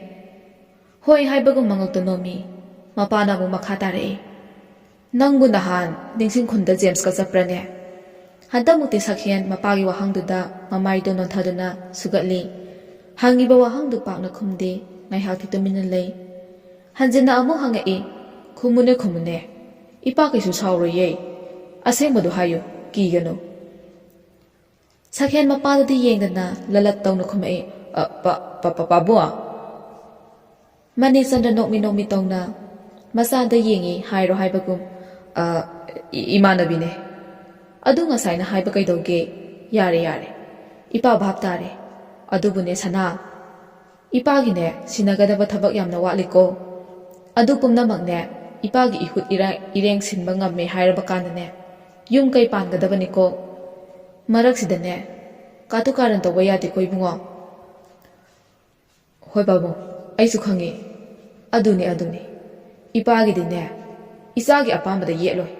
ꯍꯣꯏ ꯍꯥꯏꯕꯒꯨꯝ ꯃꯉꯛꯇ ꯅꯣꯝꯃꯤ꯫ ꯃꯄꯥꯅ ꯑꯃꯨꯛ ꯃꯈꯥ ꯇꯥꯔꯛꯏ, "ꯅꯪꯕꯨ ꯅꯍꯥꯟ ꯅꯤꯡꯁꯤꯡ ꯈꯨꯟꯗ ꯖꯦꯝꯁꯀ ꯆꯠꯄ꯭ꯔꯅꯦ?" ꯍꯟꯗꯛꯃꯨꯛꯇꯤ ꯁꯛꯍꯦꯟ ꯃꯄꯥꯒꯤ ꯋꯥꯍꯪꯗꯨꯗ ꯃꯃꯥꯏꯗꯣ ꯅꯣꯟꯊꯗꯨꯅ ꯁꯨꯒꯠꯂꯤ꯫ ꯍꯪꯉꯤꯕ ꯋꯥꯍꯪꯗꯨ ꯄꯥꯛꯅ ꯈꯨꯝꯗꯦ꯫ ꯉꯥꯏꯍꯥꯛꯇꯤ ꯇꯨꯃꯤꯟꯅ ꯂꯩ꯫ ꯍꯟꯖꯤꯟꯅ ꯑꯃꯨꯛ ꯍꯪꯉꯛꯏ, "ꯈꯨꯝꯃꯨꯅꯦ, ꯈꯨꯝꯃꯨꯅꯦ꯫ ꯏꯄꯥ ꯀꯩꯁꯨ ꯁꯥꯎꯔꯣꯏꯌꯦ꯫ ꯑꯁꯦꯡꯕꯗꯨ ꯍꯥꯏꯌꯨ, ꯀꯤꯒꯅꯨ"꯫ ꯁꯛꯍꯦꯟ ꯃꯄꯥꯗꯗꯤ ꯌꯦꯡꯗꯅ ꯂꯂꯠ ꯇꯧꯅ ꯈꯨꯝꯃꯛꯏ, "ꯑ, ꯄ-, ꯄ-, ꯄ-, ꯄꯥꯕꯨꯡ"꯫ ꯃꯅꯤꯆꯟꯗ꯭ꯔ ꯅꯣꯛꯃꯤ ꯅꯣꯛꯃꯤ ꯇꯧꯅ ꯃꯆꯥꯗ ꯌꯦꯡꯉꯤ, ꯍꯥꯏꯔꯣ ꯍꯥꯏꯕꯒꯨꯝ, "ꯑ, ꯏ-, ꯏꯃꯥꯟꯅꯕꯤꯅꯦ"꯫ "ꯑꯗꯨ ꯉꯁꯥꯏꯅ ꯍꯥꯏꯕ ꯀꯩꯗꯧꯒꯦ? ꯌꯥꯔꯦ, ꯌꯥꯔꯦ꯫ ꯏꯄꯥ ꯚꯥꯞ ꯇꯥꯔꯦ꯫ ꯑꯗꯨꯕꯨꯅꯦ ꯁꯅꯥ, ꯏꯄꯥꯒꯤꯅꯦ ꯁꯤꯟꯅꯒꯗꯕ ꯊꯕꯛ ꯌꯥꯝꯅ ꯋꯥꯠꯂꯤꯀꯣ꯫ ꯑꯗꯨ ꯄꯨꯝꯅꯃꯛꯅꯦ ꯏꯄꯥꯒꯤ ꯏꯍꯨꯠ ꯏꯔꯥ-, ꯏꯔꯦꯡ ꯁꯤꯟꯕ ꯉꯝꯃꯦ ꯍꯥꯏꯔꯕ ꯀꯥꯟꯗꯅꯦ ꯌꯨꯝ ꯀꯩ ꯄꯥꯟꯒꯗꯕꯅꯤꯀꯣ꯫ ꯃꯔꯛꯁꯤꯗꯅꯦ ꯀꯥꯇꯨ ꯀꯥꯔꯟ ꯇꯧꯕ ꯌꯥꯗꯦꯀꯣ ꯏꯕꯨꯡꯉꯣ"꯫ "ꯍꯣꯏ ꯄꯥꯕꯨꯡ, ꯑꯩꯁꯨ ꯈꯪꯉꯤ"꯫ ꯑꯗꯨꯅꯤ, ꯑꯗꯨꯅꯤ꯫ ꯏꯄꯥꯒꯤꯗꯤꯅꯦ, ꯏꯆꯥꯒꯤ ꯑꯄꯥꯝꯕꯗ ꯌꯦꯠꯂꯣꯏ꯫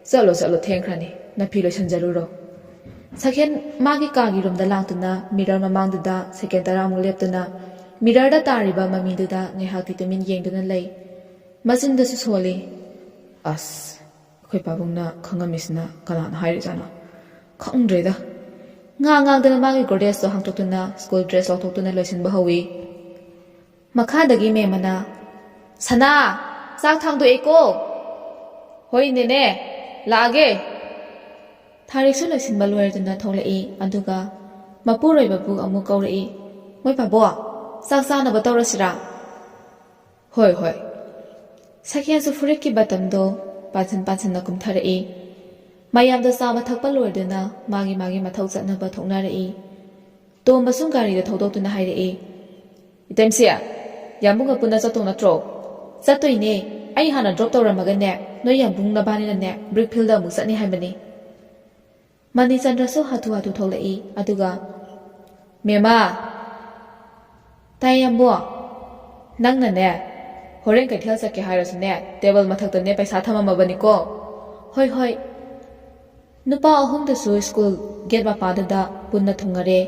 ꯆꯠꯂꯣ, ꯆꯠꯂꯣ, ꯊꯦꯡꯈ꯭ꯔꯅꯤ꯫ ꯅꯐꯤ ꯂꯣꯏꯁꯤꯟꯖꯔꯨꯔꯣ꯫ ꯁꯛꯍꯦꯟ ꯃꯥꯒꯤ ꯀꯥꯒꯤ ꯔꯨꯝꯗ ꯂꯥꯛꯇꯨꯅ ꯃꯤꯔꯔ ꯃꯃꯥꯡꯗꯨꯗ ꯁꯦꯀꯦꯟ ꯇꯔꯥꯃꯨꯛ ꯂꯦꯞꯇꯨꯅ ꯃꯤꯔꯔꯗ ꯇꯥꯔꯤꯕ ꯃꯃꯤꯗꯨꯗ ꯉꯥꯏꯍꯥꯛꯇꯤ ꯇꯨꯃꯤꯟ ꯌꯦꯡꯗꯨꯅ ꯂꯩ꯫ ꯃꯆꯤꯟꯗꯁꯨ ꯁꯣꯜꯂꯤ꯫ "ꯑꯁ, ꯑꯩꯈꯣꯏ ꯄꯥꯕꯨꯡꯅ ꯈꯪꯉꯝꯃꯤꯁꯤꯅ ꯀꯅꯥꯅ ꯍꯥꯏꯔꯤꯖꯥꯠꯅꯣ? ꯈꯪꯗ꯭ꯔꯦꯗ꯫" ꯉꯥꯡ ꯉꯥꯡꯗꯅ ꯃꯥꯒꯤ ꯒꯣꯗ꯭ꯔꯦꯖꯇꯣ ꯍꯥꯡꯇꯣꯛꯇꯨꯅ ꯁ꯭ꯀꯨꯜ ꯗ꯭ꯔꯦꯁ ꯂꯧꯊꯣꯛꯇꯨꯅ ꯂꯣꯏꯁꯤꯟꯕ ꯍꯧꯏ꯫ ꯃꯈꯥꯗꯒꯤ ꯃꯦꯝꯃꯅ, "ꯁꯅꯥ, ꯆꯥꯛ ꯊꯥꯡꯗꯣꯛꯑꯦꯀꯣ!" "ꯍꯣꯏ ꯅꯦꯅꯦ, ꯂꯥꯛꯑꯒꯦ꯫" ꯊꯥꯔꯤꯛꯁꯨ ꯂꯣꯏꯁꯤꯟꯕ ꯂꯣꯏꯔꯗꯨꯅ ꯊꯣꯛꯂꯛꯏ꯫ ꯑꯗꯨꯒ ꯃꯄꯨꯔꯣꯏꯕꯕꯨ ꯑꯃꯨꯛ ꯀꯧꯔꯛꯏ꯫ "ꯃꯣꯏ ꯄꯥꯕꯣ, ꯆꯥꯛ ꯆꯥꯅꯕ ꯇꯧꯔꯁꯤꯔꯥ?" "ꯍꯣꯏ, ꯍꯣꯏ꯫" ꯁꯛꯍꯦꯟꯁꯨ ꯐꯨꯔꯤꯠꯀꯤ ꯕꯇꯝꯗꯣ ꯄꯥꯟꯁꯤꯟ ꯄꯥꯟꯁꯤꯟꯅ ꯀꯨꯝꯊꯔꯛꯏ꯫ ꯃꯌꯥꯝꯗꯣ ꯆꯥꯕ ꯊꯛꯄ ꯂꯣꯏꯔꯗꯨꯅ ꯃꯥꯒꯤ ꯃꯥꯒꯤ ꯃꯊꯧ ꯆꯠꯅꯕ ꯊꯣꯛꯅꯔꯛꯏ꯫ ꯇꯣꯝꯕꯁꯨ ꯒꯥꯔꯤꯗ ꯊꯧꯗꯣꯛꯇꯨꯅ ꯍꯥꯏꯔꯛꯏ, "ꯏꯇꯩꯃꯁꯦ, ꯌꯥꯝꯕꯨꯡꯒ ꯄꯨꯟꯅ ꯆꯠꯇꯧ ꯅꯠꯇ꯭ꯔꯣ?" "ꯆꯠꯇꯣꯏꯅꯦ꯫ ꯑꯩ ꯍꯥꯟꯅ ꯗ꯭ꯔꯣꯞ ꯇꯧꯔꯝꯃꯒꯅꯦ, ꯅꯣꯏ ꯌꯥꯝꯕꯨꯡ ꯅꯕꯥꯅꯤꯅꯅꯦ ꯕ꯭ꯔꯤꯛ ꯐꯤꯜꯗ ꯑꯃꯨꯛ ꯆꯠꯅꯤ ꯍꯥꯏꯕꯅꯤ꯫" ꯃꯅꯤꯆꯟꯗ꯭ꯔꯁꯨ ꯍꯥꯊꯨ ꯍꯥꯊꯨ ꯊꯣꯛꯂꯛꯏ꯫ ꯑꯗꯨꯒ, "ꯃꯦꯃꯥ!" "ꯇꯥꯏ, ꯌꯥꯝꯕꯨꯡ꯫" "ꯅꯪꯅꯅꯦ, ꯍꯣꯔꯦꯟ ꯀꯩꯊꯦꯜ ꯆꯠꯀꯦ ꯍꯥꯏꯔꯁꯨꯅꯦ, ꯇꯦꯕꯜ ꯃꯊꯛꯇꯅꯦ ꯄꯩꯁꯥ ꯊꯝꯃꯝꯃꯕꯅꯤꯀꯣ꯫" "ꯍꯣꯏ, ꯍꯣꯏ꯫" ꯅꯨꯄꯥ ꯑꯍꯨꯝꯗꯨꯁꯨ ꯁ꯭ꯀꯨꯜ ꯒꯦꯠ ꯃꯄꯥꯗꯨꯗ ꯄꯨꯟꯅ ꯊꯨꯡꯉꯔꯦ꯫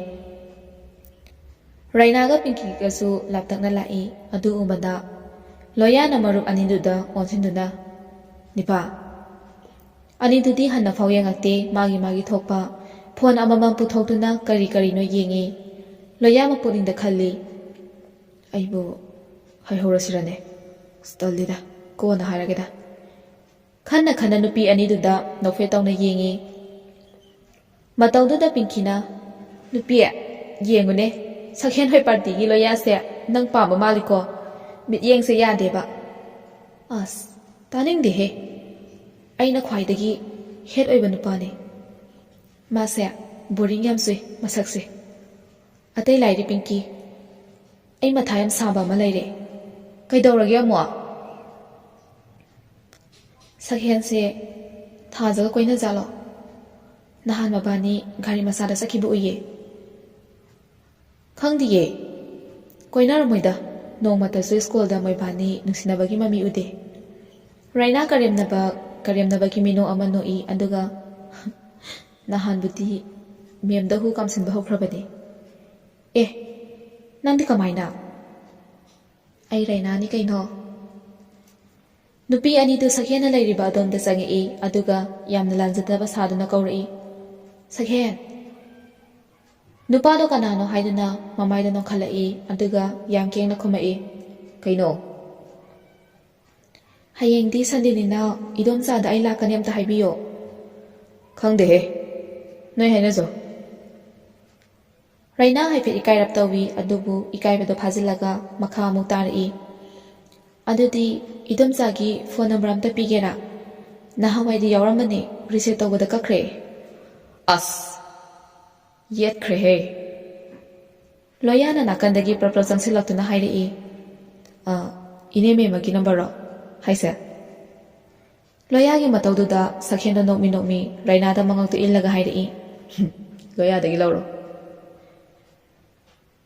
ꯔꯩꯅꯥꯒ ꯄꯤꯡꯀꯤꯒꯁꯨ ꯂꯥꯞꯇꯛꯅ ꯂꯥꯛꯏ꯫ ꯑꯗꯨ ꯎꯕꯗ ꯂꯣꯌꯥꯅ ꯃꯔꯨꯞ ꯑꯅꯤꯗꯨꯗ ꯑꯣꯟꯁꯤꯟꯗꯨꯅ, "ꯅꯤꯄꯥ!" ꯑꯅꯤꯗꯨꯗꯤ ꯍꯟꯅ ꯐꯥꯎ ꯌꯦꯡꯉꯛꯇꯦ꯫ ꯃꯥꯒꯤ ꯃꯥꯒꯤ ꯊꯣꯛꯄ ꯐꯣꯟ ꯑꯃꯃꯝ ꯄꯨꯊꯣꯛꯇꯨꯅ ꯀꯔꯤ ꯀꯔꯤꯅꯣ ꯌꯦꯡꯉꯤ꯫ ꯂꯣꯌꯥ ꯃꯄꯨꯛꯅꯤꯡꯗ ꯈꯜꯂꯤ, "ꯑꯩꯕꯨ ꯍꯥꯏꯍꯧꯔꯁꯤꯔꯅꯦ? ꯑꯁ, ꯇꯜꯂꯤꯗ, ꯀꯣꯟꯅ ꯍꯥꯏꯔꯒꯦꯗ꯫" ꯈꯟꯅ ꯈꯟꯅ ꯅꯨꯄꯤ ꯑꯅꯤꯗꯨꯗ ꯅꯣꯛꯐꯦꯠ ꯇꯧꯅ ꯌꯦꯡꯉꯤ꯫ ꯃꯇꯧꯗꯨꯗ ꯄꯤꯡꯀꯤꯅ, "ꯅꯨꯄꯤ, ꯌꯦꯡꯉꯨꯅꯦ, ꯁꯛꯍꯦꯟ ꯍꯣꯏ ꯄꯥꯔꯇꯤꯒꯤ ꯂꯣꯌꯥꯁꯦ ꯅꯪ ꯄꯥꯝꯕ ꯃꯥꯜꯂꯤꯀꯣ꯫ ꯃꯤꯠꯌꯦꯡꯁꯦ ꯌꯥꯗꯦꯕ꯫" "ꯑꯁ, ꯇꯥꯅꯤꯡꯗꯦꯍꯦ꯫ ꯑꯩꯅ ꯈ꯭ꯋꯥꯏꯗꯒꯤ ꯍꯦꯠ ꯑꯣꯏꯕ ꯅꯨꯄꯥꯅꯦ꯫ ꯃꯥꯁꯦ ꯕꯣꯔꯤꯡ ꯌꯥꯝ ꯆꯨꯏ ꯃꯁꯛꯁꯦ꯫ ꯑꯇꯩ ꯂꯥꯏꯔꯤ ꯄꯤꯡꯀꯤ, ꯑꯩ ꯃꯊꯥ ꯌꯥꯝ ꯁꯥꯕ ꯑꯃ ꯂꯩꯔꯦ꯫" "ꯀꯩꯗꯧꯔꯒꯦ ꯑꯃꯨꯛ?" "ꯁꯛꯍꯦꯟꯁꯦ ꯊꯥꯖꯒ ꯀꯣꯏꯅꯖꯥꯠꯂꯣ? ꯅꯍꯥꯟ ꯃꯕꯥꯅꯤ ꯒꯥꯔꯤ ꯃꯆꯥꯗ ꯆꯠꯈꯤꯕ ꯎꯏꯌꯦ꯫" "ꯈꯪꯗꯤꯌꯦ, ꯀꯣꯏꯅꯔꯝꯃꯣꯏꯗ꯫ ꯅꯣꯡꯃꯇꯁꯨ ꯁ꯭ꯀꯨꯜꯗ ꯃꯣꯏꯕꯥꯅꯤ ꯅꯨꯡꯁꯤꯅꯕꯒꯤ ꯃꯃꯤ ꯎꯗꯦ꯫ ꯔꯥꯏꯅꯥ ꯀꯔꯦꯝꯅꯕ ꯀꯔꯦꯝꯅꯕꯒꯤ ꯃꯤꯅꯣꯛ ꯑꯃ ꯅꯣꯛꯏ, ꯑꯗꯨꯒ ꯅꯍꯥꯟꯕꯨꯗꯤ ꯃꯦꯝꯗ ꯍꯨ ꯀꯥꯝꯁꯤꯟꯕ ꯍꯧꯈ꯭ꯔꯕꯅꯤ꯫ "ꯑꯦ, ꯅꯪꯗꯤ ꯀꯃꯥꯏꯅ?" "ꯑꯩ ꯔꯥꯏꯅꯥꯅꯤ ꯀꯩꯅꯣ꯫" ꯅꯨꯄꯤ ꯑꯅꯤꯗꯨ ꯁꯛꯍꯦꯟꯅ ꯂꯩꯔꯤꯕ ꯑꯗꯣꯝꯗ ꯆꯪꯉꯛꯏ, ꯑꯗꯨꯒ ꯌꯥꯝꯅ ꯂꯥꯟꯖꯗꯕ ꯁꯥꯗꯨꯅ ꯀꯧꯔꯛꯏ, "ꯁꯛꯍꯦꯟ!" ꯅꯨꯄꯥꯗꯣ ꯀꯅꯥꯅꯣ ꯍꯥꯏꯗꯨꯅ ꯃꯃꯥꯏꯗ ꯅꯣꯛꯈꯠꯂꯛꯏ, ꯑꯗꯨꯒ ꯌꯥꯝ ꯀꯦꯡꯅ ꯈꯨꯝꯃꯛꯏ, "ꯀꯩꯅꯣ?" "ꯍꯌꯦꯡꯗꯤ ꯁꯟꯗꯦꯅꯤꯅ ꯏꯗꯣꯝꯆꯥꯗ ꯑꯩ ꯂꯥꯛꯀꯅꯤ, ꯑꯝꯇ ꯍꯥꯏꯕꯤꯌꯣ꯫" "ꯈꯪꯗꯦꯍꯦ, ꯅꯣꯏ ꯍꯥꯏꯅꯖꯧ꯫" ꯔꯩꯅꯥ ꯍꯥꯏꯐꯦꯠ ꯏꯀꯥꯏꯔꯞ ꯇꯧꯏ, ꯑꯗꯨꯕꯨ ꯏꯀꯥꯏꯕꯗꯣ ꯐꯥꯖꯤꯜꯂꯒ ꯃꯈꯥ ꯑꯃꯨꯛ ꯇꯥꯔꯛꯏ, "ꯑꯗꯨꯗꯤ ꯏꯗꯣꯝꯆꯥꯒꯤ ꯐꯣꯟ ꯅꯝꯕꯔ ꯑꯝꯇ ꯄꯤꯒꯦꯔꯥ? ꯅꯍꯥꯟꯋꯥꯏꯗꯤ ꯌꯥꯎꯔꯝꯕꯅꯤ, ꯔꯤꯁꯦꯞ ꯇꯧꯕꯗ ꯀꯛꯈ꯭ꯔꯦ꯫" "ꯑꯁ, ꯌꯦꯠꯈ꯭ꯔꯦꯍꯦ!" ꯂꯣꯌꯥꯅ ꯅꯥꯀꯟꯗꯒꯤ ꯄ꯭ꯔꯞ ꯄ꯭ꯔꯞ ꯆꯪꯁꯤꯜꯂꯛꯇꯨꯅ ꯍꯥꯏꯔꯛꯏ, "ꯑ, ꯏꯅꯦ ꯃꯦꯝꯃꯒꯤ ꯅꯝꯕꯔꯔꯣ ꯍꯥꯏꯁꯦ?" ꯂꯣꯌꯥꯒꯤ ꯃꯇꯧꯗꯨꯗ ꯁꯛꯍꯦꯟꯗꯣ ꯅꯣꯛꯃꯤ ꯅꯣꯛꯃꯤ ꯔꯩꯅꯥꯗ ꯃꯉꯛꯇꯨ ꯏꯜꯂꯒ ꯍꯥꯏꯔꯛꯏ, "ꯍꯨꯝ, ꯂꯣꯌꯥꯗꯒꯤ ꯂꯧꯔꯣ꯫"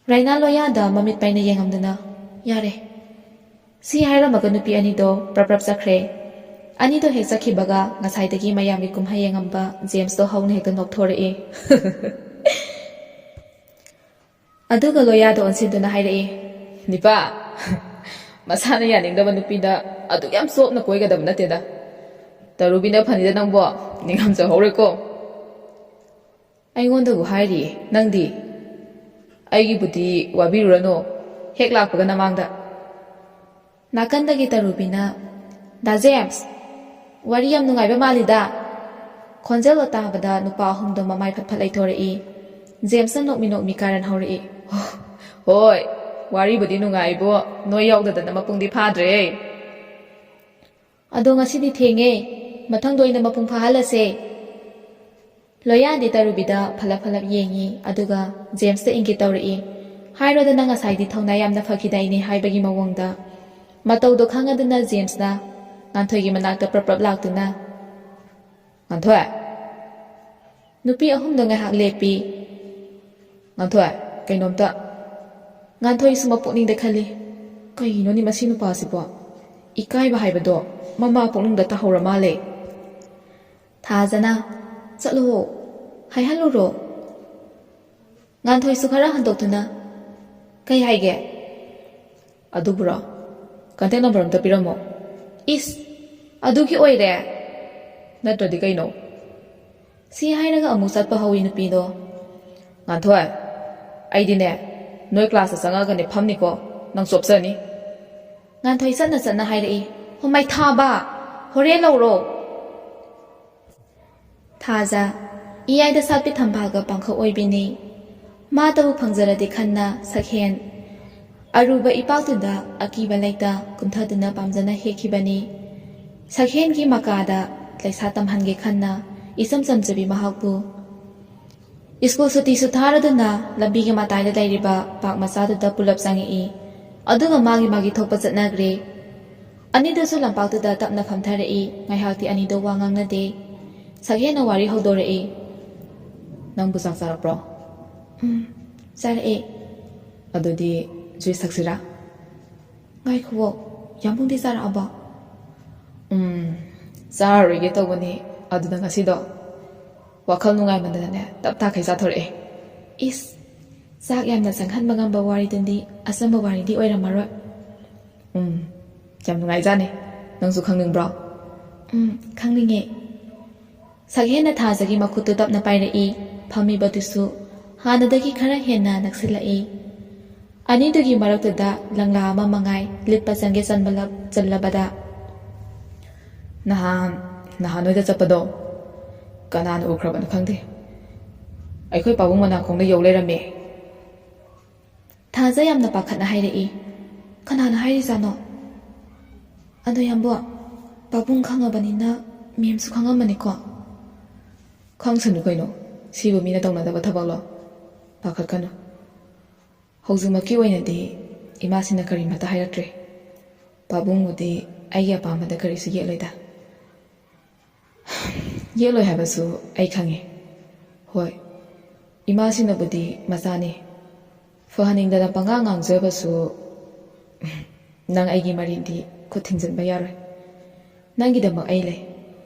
ꯔꯩꯅꯥ ꯂꯣꯌꯥꯗ ꯃꯃꯤꯠ ꯄꯩꯅ ꯌꯦꯡꯉꯝꯗꯨꯅ, "ꯌꯥꯔꯦ꯫" ꯁꯤ ꯍꯥꯏꯔꯝꯃꯒ ꯅꯨꯄꯤ ꯑꯅꯤꯗꯣ ꯄ꯭ꯔꯞ ꯄ꯭ꯔꯞ ꯆꯠꯈ꯭ꯔꯦ꯫ ꯑꯅꯤꯗꯣ ꯍꯦꯛ ꯆꯠꯈꯤꯕꯒ ꯉꯁꯥꯏꯗꯒꯤ ꯃꯌꯥꯝꯒꯤ ꯀꯨꯝꯍꯩ ꯌꯦꯡꯉꯝꯕ ꯖꯦꯝꯁꯇꯣ ꯍꯧꯅ ꯍꯦꯛꯇ ꯅꯣꯛꯊꯣꯔꯛꯏ꯫ ꯑꯗꯨꯒ ꯂꯣꯌꯥꯗ ꯑꯣꯟꯁꯤꯟꯗꯨꯅ ꯍꯥꯏꯔꯛꯏ, "ꯅꯤꯄꯥ, ꯃꯁꯥꯅ ꯌꯥꯅꯤꯡꯗꯕ ꯅꯨꯄꯤꯗ ꯑꯗꯨꯛ ꯌꯥꯝ ꯆꯣꯞꯅ ꯀꯣꯏꯒꯗꯕ ꯅꯠꯇꯦꯗ꯫ ꯇꯔꯨꯕꯤꯅ ꯐꯅꯤꯗ ꯅꯪꯕꯣ, ꯅꯤꯡꯉꯝꯖꯍꯧꯔꯣꯏꯀꯣ꯫" ꯑꯩꯉꯣꯟꯗꯕꯨ ꯍꯥꯏꯔꯤꯌꯦ, ꯅꯪꯗꯤ? ꯑꯩꯒꯤꯕꯨꯗꯤ ꯋꯥꯕꯤꯔꯨꯔꯅꯨ, ꯍꯦꯛ ꯂꯥꯛꯄꯒ ꯅꯃꯥꯡꯗ꯫ ꯅꯥꯀꯟꯗꯒꯤ ꯇꯔꯨꯕꯤꯅ, "ꯗꯥ ꯖꯦꯝꯁ, ꯋꯥꯔꯤ ꯌꯥꯝ ꯅꯨꯡꯉꯥꯏꯕ ꯃꯥꯜꯂꯤꯗ꯫" ꯈꯣꯟꯖꯦꯜꯗꯣ ꯇꯥꯕꯗ ꯅꯨꯄꯥ ꯑꯍꯨꯝꯗꯣ ꯃꯃꯥꯏ ꯐꯠ ꯐꯠ ꯂꯩꯊꯣꯔꯛꯏ꯫ ꯖꯦꯝꯁꯅ ꯅꯣꯛꯃꯤ ꯅꯣꯛꯃꯤ ꯀꯥꯔꯟ ꯍꯧꯔꯛꯏ, "ꯍꯣꯏ, ꯋꯥꯔꯤꯕꯨꯗꯤ ꯅꯨꯡꯉꯥꯏꯕꯣ, ꯅꯣꯏ ꯌꯥꯎꯗꯗꯅ ꯃꯄꯨꯡꯗꯤ ꯐꯥꯗ꯭ꯔꯦ꯫" "ꯑꯗꯣ ꯉꯁꯤꯗꯤ ꯊꯦꯡꯉꯦ, ꯃꯊꯪꯗ ꯑꯣꯏꯅ ꯃꯄꯨꯡ ꯐꯥꯍꯜꯂꯁꯦ꯫" ꯂꯣꯌꯥꯗꯤ ꯇꯔꯨꯕꯤꯗ ꯐꯠꯂꯞ ꯐꯠꯂꯞ ꯌꯦꯡꯉꯤ, ꯑꯗꯨꯒ ꯖꯦꯝꯁꯇ ꯏꯪꯒꯤꯠ ꯇꯧꯔꯛꯏ꯫ ꯍꯥꯏꯔꯣꯗꯅ, ꯉꯁꯥꯏꯗꯤ ꯊꯧꯅꯥ ꯌꯥꯝꯅ ꯐꯈꯤꯗꯥꯏꯅꯦ ꯍꯥꯏꯕꯒꯤ ꯃꯑꯣꯡꯗ꯫ ꯃꯇꯧꯗꯣ ꯈꯪꯉꯗꯨꯅ ꯖꯦꯝꯁꯅ ꯉꯥꯟꯊꯣꯏꯒꯤ ꯃꯅꯥꯛꯇ ꯄ꯭ꯔꯞ ꯄ꯭ꯔꯞ ꯂꯥꯛꯇꯨꯅ, "ꯉꯥꯟꯊꯣꯏ!" ꯅꯨꯄꯤ ꯑꯍꯨꯝꯗꯣ ꯉꯥꯏꯍꯥꯛ ꯂꯦꯞꯄꯤ꯫ "ꯉꯥꯟꯊꯣꯏ, ꯀꯩꯅꯣꯝꯇ꯫" ꯉꯥꯟꯊꯣꯏꯁꯨ ꯃꯄꯨꯛꯅꯤꯡꯗ ꯈꯜꯂꯤ, ꯀꯩꯅꯣꯅꯦ ꯃꯁꯤ ꯅꯨꯄꯥꯁꯤꯕꯣ? ꯏꯀꯥꯏꯕ ꯍꯥꯏꯕꯗꯣ ꯃꯃꯥ ꯄꯨꯛꯅꯤꯡꯗ ꯇꯥꯍꯧꯔ ꯃꯥꯜꯂꯦ꯫ ꯊꯥꯖꯅ, "ꯆꯠꯂꯣ, ꯍꯥꯏꯍꯜꯂꯨꯔꯣ꯫" ꯉꯥꯟꯊꯣꯏꯁꯨ ꯈꯔ ꯍꯟꯗꯣꯛꯇꯨꯅ, "ꯀꯩ ꯍꯥꯏꯒꯦ?" "ꯑꯗꯨꯕꯨꯔꯣ? ꯀꯟꯇꯦꯛ ꯅꯝꯕꯔ ꯑꯝꯇ ꯄꯤꯔꯝꯃꯣ꯫" "ꯏꯁ, ꯑꯗꯨꯒꯤ ꯑꯣꯏꯔꯦ?" "ꯅꯠꯇ꯭ꯔꯗꯤ ꯀꯩꯅꯣ?" ꯁꯤ ꯍꯥꯏꯔꯒ ꯑꯃꯨꯛ ꯆꯠꯄ ꯍꯧꯏ ꯅꯨꯄꯤꯗꯣ꯫ "ꯉꯥꯟꯊꯣꯏ, ꯑꯩꯗꯤꯅꯦ, ꯅꯣꯏ ꯀ꯭ꯂꯥꯁꯇ ꯆꯪꯉꯛꯑꯒꯅꯦ ꯐꯝꯅꯤꯀꯣ, ꯅꯪ ꯆꯣꯞꯆꯅꯤ꯫" ꯉꯥꯟꯊꯣꯏ ꯆꯠꯅ ꯆꯠꯅ ꯍꯥꯏꯔꯛꯏ, "ꯍꯣ ꯃꯩ ꯊꯥꯕ, ꯍꯣꯔꯦꯟ ꯂꯧꯔꯣ꯫" ꯊꯥꯖ, ꯏꯌꯥꯏꯗ ꯁꯥꯠꯄꯤ ꯊꯝꯕꯥꯜꯒ ꯄꯥꯡꯈꯛ ꯑꯣꯏꯕꯤꯅꯤ꯫ ꯃꯥꯇꯕꯨ ꯐꯪꯖꯔꯗꯤ ꯈꯟꯅ ꯁꯛꯍꯦꯟ ꯑꯔꯨꯕ ꯏꯄꯥꯛꯇꯨꯗ ꯑꯀꯤꯕ ꯂꯩꯇ ꯀꯨꯝꯊꯗꯨꯅ ꯄꯥꯝꯖꯅ ꯍꯦꯛꯈꯤꯕꯅꯤ꯫ ꯁꯛꯍꯦꯟꯒꯤ ꯃꯀꯥꯗ ꯂꯩꯁꯥ ꯇꯝꯍꯟꯒꯦ ꯈꯟꯅ ꯏꯆꯝ ꯆꯝꯖꯕꯤ ꯃꯍꯥꯛꯄꯨ ꯁ꯭ꯀꯨꯜ ꯁꯨꯇꯤꯁꯨ ꯊꯥꯔꯗꯨꯅ ꯂꯝꯕꯤꯒꯤ ꯃꯇꯥꯏꯗ ꯂꯩꯔꯤꯕ ꯄꯥꯛ ꯃꯆꯥꯗꯨꯗ ꯄꯨꯂꯞ ꯆꯪꯉꯛꯏ꯫ ꯑꯗꯨꯒ ꯃꯥꯒꯤ ꯃꯥꯒꯤ ꯊꯣꯛꯄ ꯆꯠꯅꯈ꯭ꯔꯦ꯫ ꯑꯅꯤꯗꯨꯁꯨ ꯂꯝꯄꯥꯛꯇꯨꯗ ꯇꯞꯅ ꯐꯝꯊꯔꯛꯏ꯫ ꯉꯥꯏꯍꯥꯛꯇꯤ ꯑꯅꯤꯗꯣ ꯋꯥ ꯉꯥꯡꯅꯗꯦ꯫ ꯁꯛꯍꯦꯟꯅ ꯋꯥꯔꯤ ꯍꯧꯗꯣꯔꯛꯏ꯫ "ꯅꯪꯕꯨ ꯆꯥꯛ ꯆꯥꯔꯛꯄ꯭ꯔꯣ?" "ꯎꯝ, ꯆꯥꯔꯛꯑꯦ꯫" "ꯑꯗꯨꯗꯤ ꯖꯨꯏꯁ ꯊꯛꯁꯤꯔꯥ?" "ꯉꯥꯏꯈꯨꯋꯣ, ꯌꯥꯝꯕꯨꯡꯗꯤ ꯆꯥꯔꯛꯑꯕꯣ?" "ꯎꯝ, ꯆꯥꯔꯔꯣꯏꯒꯦ ꯇꯧꯕꯅꯤ, ꯑꯗꯨꯗ ꯉꯁꯤꯗꯣ ꯋꯥꯈꯜ ꯅꯨꯡꯉꯥꯏꯃꯟꯗꯅꯅꯦ ꯇꯞ ꯇꯥꯈꯩ ꯆꯥꯊꯣꯔꯛꯑꯦ꯫" "ꯏꯁ, ꯆꯥꯛ ꯌꯥꯝꯅ ꯆꯪꯍꯟꯕ ꯉꯝꯕ ꯋꯥꯔꯤꯗꯨꯗꯤ ꯑꯆꯝꯕ ꯋꯥꯔꯤꯗꯤ ꯑꯣꯏꯔꯝꯃꯔꯣꯏ꯫" "ꯎꯝ, ꯌꯥꯝ ꯅꯨꯡꯉꯥꯏꯖꯥꯠꯅꯤ꯫ ꯅꯪꯁꯨ ꯈꯪꯅꯤꯡꯕ꯭ꯔꯣ?" "ꯎꯝ, ꯈꯪꯅꯤꯡꯉꯦ꯫" ꯁꯛꯍꯦꯟꯅ ꯊꯥꯖꯒꯤ ꯃꯈꯨꯠꯇꯨ ꯇꯞꯅ ꯄꯥꯏꯔꯛꯏ꯫ ꯐꯝꯃꯤꯕꯗꯨꯁꯨ ꯍꯥꯟꯅꯗꯒꯤ ꯈꯔ ꯍꯦꯟꯅ ꯅꯛꯁꯤꯜꯂꯛꯏ꯫ ꯑꯅꯤꯗꯨꯒꯤ ꯃꯔꯛꯇꯨꯗ ꯂꯪꯂꯥ ꯑꯃ ꯃꯉꯥꯏ ꯂꯤꯠꯄ ꯆꯪꯒꯦ ꯆꯟꯕꯂꯞ-, ꯆꯜꯂꯕꯗ, "ꯅꯍꯥꯟ, ꯅꯍꯥꯟ ꯅꯣꯏꯗ ꯆꯠꯄꯗꯣ ꯀꯅꯥꯅ ꯎꯈ꯭ꯔꯕꯅꯣ ꯈꯪꯗꯦ, ꯑꯩꯈꯣꯏ ꯄꯥꯕꯨꯡ ꯃꯅꯥꯀꯣꯡꯗ ꯌꯧ ꯂꯩꯔꯝꯃꯦ꯫" ꯊꯥꯖ ꯌꯥꯝꯅ ꯄꯥꯈꯠꯅ ꯍꯥꯏꯔꯛꯏ, "ꯀꯅꯥꯅ ꯍꯥꯏꯔꯤꯖꯥꯠꯅꯣ?" "ꯑꯗꯣ ꯌꯥꯝꯕꯣ, ꯄꯥꯕꯨꯡ ꯈꯪꯉꯕꯅꯤꯅ ꯃꯦꯝꯁꯨ ꯈꯪꯉꯝꯃꯅꯤꯀꯣ?" "ꯈꯪꯁꯅꯨ ꯀꯩꯅꯣ, ꯁꯤꯕꯨ ꯃꯤꯅ ꯇꯧꯅꯗꯕ ꯊꯕꯛꯂꯣ? ꯄꯥꯈꯠꯀꯅꯨ꯫ ꯍꯧꯖꯤꯛꯃꯛꯀꯤ ꯑꯣꯏꯅꯗꯤ ꯏꯃꯥꯁꯤꯅ ꯀꯔꯤꯃꯠꯇ ꯍꯥꯏꯔꯛꯇ꯭ꯔꯤ꯫ ꯄꯥꯕꯨꯡꯕꯨꯗꯤ ꯑꯩꯒꯤ ꯑꯄꯥꯝꯕꯗ ꯀꯔꯤꯁꯨ ꯌꯦꯠꯂꯣꯏꯗ꯫" "ꯌꯦꯠꯂꯣꯏ ꯍꯥꯏꯕꯁꯨ ꯑꯩ ꯈꯪꯉꯤ꯫ ꯍꯣꯏ, ꯏꯃꯥꯁꯤꯅꯕꯨꯗꯤ ꯃꯆꯥꯅꯤ, ꯐꯍꯟꯅꯤꯡꯗꯅ ꯄꯉꯥꯡ ꯉꯥꯡꯖꯕꯁꯨ ꯅꯪ ꯑꯩꯒꯤ ꯃꯔꯤꯗꯤ ꯈꯨꯠ ꯊꯤꯡꯖꯤꯟꯕ ꯌꯥꯔꯣꯏ꯫ ꯅꯪꯒꯤꯗꯃꯛ ꯑꯩ ꯂꯩ꯫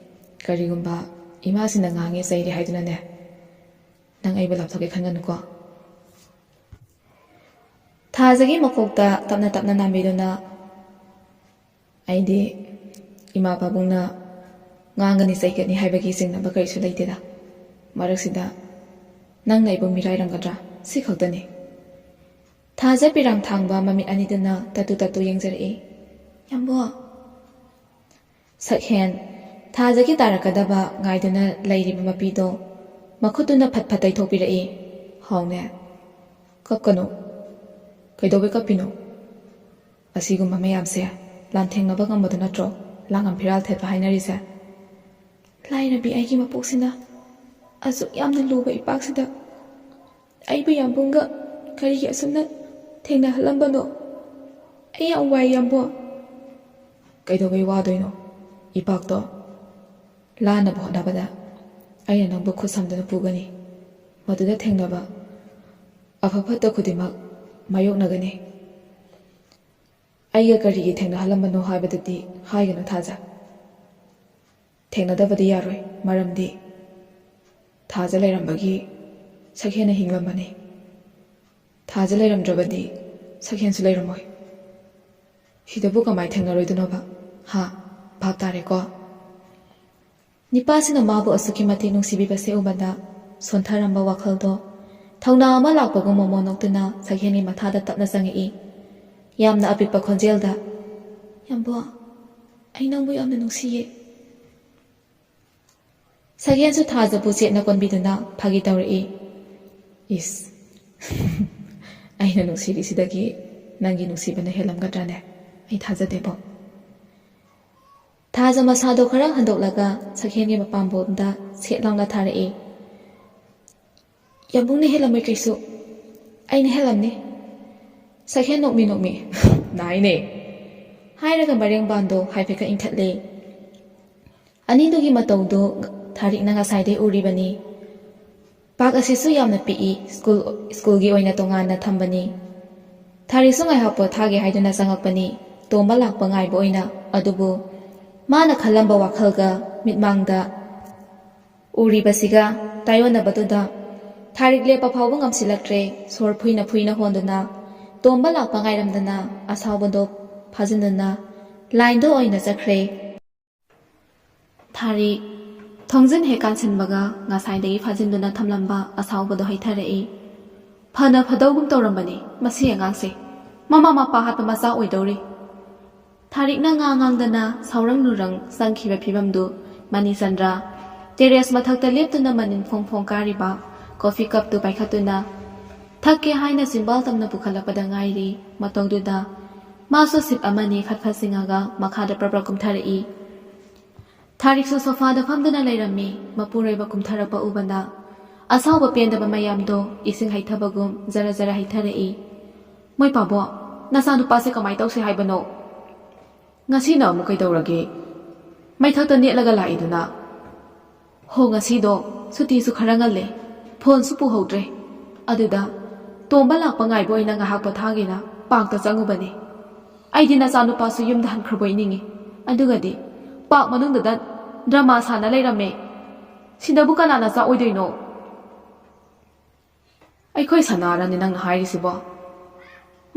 ꯀꯔꯤꯒꯨꯝꯕ ꯏꯃꯥꯁꯤꯅ ꯉꯥꯡꯉꯦ ꯆꯩꯔꯦ ꯍꯥꯏꯗꯨꯅꯅꯦ, ꯅꯪ ꯑꯩꯕꯨ ꯂꯥꯞꯊꯣꯛꯀꯦ ꯈꯟꯒꯅꯨꯀꯣ꯫ ꯊꯥꯖꯒꯤ ꯃꯀꯣꯛꯇ ꯇꯞꯅ ꯇꯞꯅ ꯅꯥꯟꯕꯤꯗꯨꯅ, "ꯑꯩꯗꯤ ꯏꯃꯥ ꯄꯥꯕꯨꯡꯅ ꯉꯥꯡꯒꯅꯤ ꯆꯩꯒꯅꯤ ꯍꯥꯏꯕꯒꯤ ꯆꯤꯡꯅꯕ ꯀꯔꯤꯁꯨ ꯂꯩꯇꯦꯗ꯫ ꯃꯔꯛꯁꯤꯗ ꯅꯪꯅ ꯑꯩꯕꯨ ꯃꯤꯔꯥꯏꯔꯝꯒꯗ꯭ꯔꯥ? ꯁꯤ ꯈꯛꯇꯅꯤ꯫" ꯊꯥꯖ ꯄꯤꯔꯥꯡ ꯊꯥꯡꯕ ꯃꯃꯤꯠ ꯑꯅꯤꯗꯨꯅ ꯇꯠꯇꯨ ꯇꯠꯇꯨ ꯌꯦꯡꯖꯔꯛꯏ꯫ "ꯌꯥꯝꯕꯣ!" ꯁꯛꯍꯦꯟ, ꯊꯥꯖꯒꯤ ꯇꯥꯔꯛꯀꯗꯕ ꯉꯥꯏꯗꯨꯅ ꯂꯩꯔꯤꯕ ꯃꯄꯤꯗꯣ ꯃꯈꯨꯠꯇꯨꯅ ꯐꯠ ꯐꯠ ꯇꯩꯊꯣꯛꯄꯤꯔꯛꯏ꯫ "ꯍꯥꯎꯅꯦ, ꯀꯞꯀꯅꯨ꯫ ꯀꯩꯗꯧꯕꯩ ꯀꯞꯄꯤꯅꯣ? ꯑꯁꯤꯒꯨꯝꯕ ꯃꯌꯥꯝꯁꯦ ꯂꯥꯟꯊꯦꯡꯅꯕ ꯉꯝꯕꯗꯨ ꯅꯠꯇ꯭ꯔꯣ ꯂꯥꯡꯉꯝ ꯐꯤꯔꯥꯜ ꯊꯦꯠꯄ ꯍꯥꯏꯅꯔꯤꯁꯦ? ꯂꯥꯏꯔꯕꯤ ꯑꯩꯒꯤ ꯃꯄꯣꯛꯁꯤꯅ ꯑꯁꯨꯛ ꯌꯥꯝꯅ ꯂꯨꯕ ꯏꯄꯥꯛꯁꯤꯗ ꯑꯩꯕꯨ ꯌꯥꯝꯕꯨꯡꯒ ꯀꯔꯤꯒꯤ ꯑꯁꯨꯝꯅ ꯊꯦꯡꯅꯍꯜꯂꯝꯕꯅꯣ? ꯑꯩ ꯌꯥꯝ ꯋꯥꯏ, ꯌꯥꯝꯕꯣ꯫" "ꯀꯩꯗꯧꯕꯩ ꯋꯥꯗꯣꯏꯅꯣ? ꯏꯄꯥꯛꯇꯣ ꯂꯥꯟꯅꯕ ꯍꯣꯠꯅꯕꯗ ꯑꯩꯅ ꯅꯪꯕꯨ ꯈꯨꯠ ꯁꯝꯗꯨꯅ ꯄꯨꯒꯅꯤ꯫ ꯃꯗꯨꯗ ꯊꯦꯡꯅꯕ ꯑꯐ ꯐꯠꯇ ꯈꯨꯗꯤꯡꯃꯛ ꯃꯥꯌꯣꯛꯅꯒꯅꯤ꯫" "ꯑꯩꯒ ꯀꯔꯤꯒꯤ ꯊꯦꯡꯅꯍꯜꯂꯝꯕꯅꯣ ꯍꯥꯏꯕꯗꯨꯗꯤ ꯍꯥꯏꯒꯅꯨ, ꯊꯥꯖ꯫ ꯊꯦꯡꯅꯗꯕꯗꯤ ꯌꯥꯔꯣꯏ, ꯃꯔꯝꯗꯤ ꯊꯥꯖ ꯂꯩꯔꯝꯕꯒꯤ ꯁꯛꯍꯦꯟꯅ ꯍꯤꯡꯂꯝꯕꯅꯤ꯫ ꯊꯥꯖ ꯂꯩꯔꯝꯗ꯭ꯔꯕꯗꯤ ꯁꯛꯍꯦꯟꯁꯨ ꯂꯩꯔꯝꯃꯣꯏ꯫ ꯁꯤꯗꯕꯨ ꯀꯃꯥꯏ ꯊꯦꯡꯅꯔꯣꯏꯗꯣꯏꯅꯣꯕ? ꯍꯥ? ꯚꯥꯞ ꯇꯥꯔꯦꯀꯣ?" ꯅꯤꯄꯥꯁꯤꯅ ꯃꯥꯕꯨ ꯑꯁꯨꯛꯀꯤ ꯃꯇꯤꯛ ꯅꯨꯡꯁꯤꯕꯤꯕꯁꯦ ꯎꯕꯗ ꯁꯣꯟꯊꯔꯝꯕ ꯋꯥꯈꯜꯗꯣ ꯊꯧꯅꯥ ꯑꯃ ꯂꯥꯛꯄꯒꯨꯝ ꯃꯣꯃꯣꯟ ꯅꯣꯛꯇꯨꯅ ꯁꯛꯍꯦꯟꯒꯤ ꯃꯊꯥꯗ ꯇꯞꯅ ꯆꯪꯉꯛꯏ꯫ ꯌꯥꯝꯅ ꯑꯄꯤꯛꯄ ꯈꯣꯟꯖꯦꯜꯗ, "ꯌꯥꯝꯕꯣ, ꯑꯩ ꯅꯪꯕꯨ ꯌꯥꯝꯅ ꯅꯨꯡꯁꯤꯌꯦ꯫" ꯁꯛꯍꯦꯟꯁꯨ ꯊꯥꯖꯕꯨ ꯆꯦꯠꯅ ꯀꯣꯟꯕꯤꯗꯨꯅ ꯐꯥꯒꯤ ꯇꯧꯔꯛꯏ꯫ "ꯏꯁ, ꯑꯩꯅ ꯅꯨꯡꯁꯤꯔꯤꯁꯤꯗꯒꯤ ꯅꯪꯒꯤ ꯅꯨꯡꯁꯤꯕꯅ ꯍꯦꯜꯂꯝꯒꯗ꯭ꯔꯥꯅꯦ? ꯑꯩ ꯊꯥꯖꯗꯦꯕꯣ꯫" ꯊꯥꯖ ꯃꯁꯥꯗꯣ ꯈꯔ ꯍꯟꯗꯣꯛꯂꯒ ꯁꯛꯍꯦꯟꯒꯤ ꯃꯄꯥꯝꯕꯣꯝꯗ ꯁꯦꯠ ꯂꯥꯎꯅ ꯊꯥꯔꯛꯏ꯫ "ꯌꯥꯝꯕꯨꯡꯅ ꯍꯦꯜꯂꯝꯃꯣꯏ ꯀꯩꯁꯨ, ꯑꯩꯅ ꯍꯦꯜꯂꯝꯅꯤ꯫" ꯁꯛꯍꯦꯟ ꯅꯣꯛꯃꯤ ꯅꯣꯛꯃꯤ, "ꯅꯥꯏꯅꯦ!" ꯍꯥꯏꯔꯒ ꯃꯔꯦꯡꯕꯥꯟꯗꯣ ꯍꯥꯏꯐꯦꯠꯀ ꯏꯟꯈꯠꯂꯦ꯫ ꯑꯅꯤꯗꯨꯒꯤ ꯃꯇꯧꯗꯨ ꯊꯥꯔꯤꯛꯅ ꯉꯁꯥꯏꯗꯩ ꯎꯔꯤꯕꯅꯤ꯫ ꯄꯥꯛ ꯑꯁꯤꯁꯨ ꯌꯥꯝꯅ ꯄꯤꯛꯏ, ꯁ꯭ꯀꯨꯜ, ꯁ꯭ꯀꯨꯜꯒꯤ ꯑꯣꯏꯅ ꯇꯣꯉꯥꯟꯅ ꯊꯝꯕꯅꯤ꯫ ꯊꯥꯔꯤꯛꯁꯨ ꯉꯥꯏꯍꯥꯛ ꯄꯣꯊꯥꯒꯦ ꯍꯥꯏꯗꯨꯅ ꯆꯪꯉꯛꯄꯅꯤ꯫ ꯇꯣꯝꯕ ꯂꯥꯛꯄ ꯉꯥꯏꯕ ꯑꯣꯏꯅ꯫ ꯑꯗꯨꯕꯨ ꯃꯥꯅ ꯈꯜꯂꯝꯕ ꯋꯥꯈꯜꯒ ꯃꯤꯠꯃꯥꯡꯗ ꯎꯔꯤꯕꯁꯤꯒ ꯇꯥꯏꯌꯣꯟꯅꯕꯗꯨꯗ ꯊꯥꯔꯤꯛ ꯂꯦꯞꯄ ꯐꯥꯎꯕ ꯉꯝꯁꯤꯜꯂꯛꯇ꯭ꯔꯦ꯫ ꯁꯣꯔ ꯐꯨꯏꯅ ꯐꯨꯏꯅ ꯍꯣꯟꯗꯨꯅ ꯇꯣꯝꯕ ꯂꯥꯛꯄ ꯉꯥꯏꯔꯝꯗꯅ ꯑꯁꯥꯎꯕꯗꯣ ꯐꯥꯖꯤꯟꯗꯨꯅ ꯂꯥꯏꯟꯗ ꯑꯣꯏꯅ ꯆꯠꯈ꯭ꯔꯦ꯫ ꯊꯥꯔꯤꯛ ꯊꯣꯡꯖꯤꯟ ꯍꯦꯛ ꯀꯥꯟꯁꯤꯟꯕꯒ ꯉꯁꯥꯏꯗꯒꯤ ꯐꯥꯖꯤꯟꯗꯨꯅ ꯊꯝꯂꯝꯕ ꯑꯁꯥꯎꯕꯗꯣ ꯍꯩꯊꯔꯛꯏ꯫ ꯐꯅ ꯐꯗꯧꯒꯨꯝ ꯇꯧꯔꯝꯕꯅꯤ ꯃꯁꯤ ꯑꯉꯥꯡꯁꯦ꯫ ꯃꯃꯥ ꯃꯄꯥ ꯍꯥꯠꯄ ꯃꯆꯥ ꯑꯣꯏꯗꯧꯔꯤ꯫ ꯊꯥꯔꯤꯛꯅ ꯉꯥ ꯉꯥꯡꯗꯅ ꯁꯥꯎꯔꯪ ꯂꯨꯔꯪ ꯆꯪꯈꯤꯕ ꯐꯤꯕꯝꯗꯨ ꯃꯅꯤꯆꯟꯗ꯭ꯔ ꯇꯦꯔꯦꯁ ꯃꯊꯛꯇ ꯂꯦꯞꯇꯨꯅ ꯃꯅꯤꯟ ꯐꯣꯡ ꯐꯣꯡ ꯀꯥꯔꯤꯕ ꯀꯣꯐꯤ ꯀꯞꯇꯨ ꯄꯥꯏꯈꯠꯇꯨꯅ ꯊꯛꯀꯦ ꯍꯥꯏꯅ ꯆꯤꯝꯕꯥꯜ ꯇꯝꯅ ꯄꯨꯈꯠꯂꯛꯄꯗ ꯉꯥꯏꯔꯤ꯫ ꯃꯇꯧꯗꯨꯗ ꯃꯥꯁꯨ ꯁꯤꯞ ꯑꯃꯅꯤ ꯐꯠ ꯐꯠ ꯆꯤꯡꯉꯒ ꯃꯈꯥꯗ ꯄ꯭ꯔꯞ ꯄ꯭ꯔꯞ ꯀꯨꯝꯊꯔꯛꯏ꯫ ꯊꯥꯔꯤꯛꯁꯨ ꯁꯣꯐꯥꯗ ꯐꯝꯗꯨꯅ ꯂꯩꯔꯝꯃꯤ꯫ ꯃꯄꯨꯔꯣꯏꯕ ꯀꯨꯝꯊꯔꯛꯄ ꯎꯕꯗ ꯑꯁꯥꯎꯕ ꯄꯦꯟꯗꯕ ꯃꯌꯥꯝꯗꯣ ꯏꯁꯤꯡ ꯍꯩꯊꯕꯒꯨꯝ ꯖꯔ ꯖꯔ ꯍꯩꯊꯔꯛꯏ꯫ "ꯃꯣꯏ ꯄꯥꯕꯣ, ꯅꯆꯥꯅꯨꯄꯥꯁꯦ ꯀꯃꯥꯏ ꯇꯧꯁꯦ ꯍꯥꯏꯕꯅꯣ? ꯉꯁꯤꯅ ꯑꯃꯨꯛ ꯀꯩꯗꯧꯔꯒꯦ? ꯃꯩꯊꯛꯇ ꯅꯦꯠꯂꯒ ꯂꯥꯛꯏꯗꯨꯅ?" "ꯍꯣ, ꯉꯁꯤꯗꯣ ꯁꯨꯇꯤꯁꯨ ꯈꯔ ꯉꯜꯂꯦ, ꯐꯣꯟꯁꯨ ꯄꯨꯍꯧꯗ꯭ꯔꯦ꯫ ꯑꯗꯨꯗ ꯇꯣꯝꯕ ꯂꯥꯛꯄ ꯉꯥꯏꯕ ꯑꯣꯏꯅ ꯉꯥꯏꯍꯥꯛ ꯄꯣꯊꯥꯒꯦꯅ ꯄꯥꯔꯛꯇ ꯆꯪꯉꯨꯕꯅꯤ꯫ ꯑꯩꯗꯤ ꯅꯆꯥꯅꯨꯄꯥꯁꯨ ꯌꯨꯝꯗ ꯍꯟꯈ꯭ꯔꯕꯣꯏ ꯅꯤꯡꯉꯤ꯫ ꯑꯗꯨꯒꯗꯤ ꯄꯥꯔꯛ ꯃꯅꯨꯡꯗꯨꯗ ꯗ꯭ꯔꯃꯥ ꯁꯥꯟꯅ ꯂꯩꯔꯝꯃꯦ꯫ ꯁꯤꯗꯕꯨ ꯀꯅꯥꯅ ꯆꯥꯛ ꯑꯣꯏꯗꯣꯏꯅꯣ?" "ꯑꯩꯈꯣꯏ ꯁꯅꯥꯔꯅꯤ ꯅꯪꯅ ꯍꯥꯏꯔꯤꯁꯤꯕꯣ?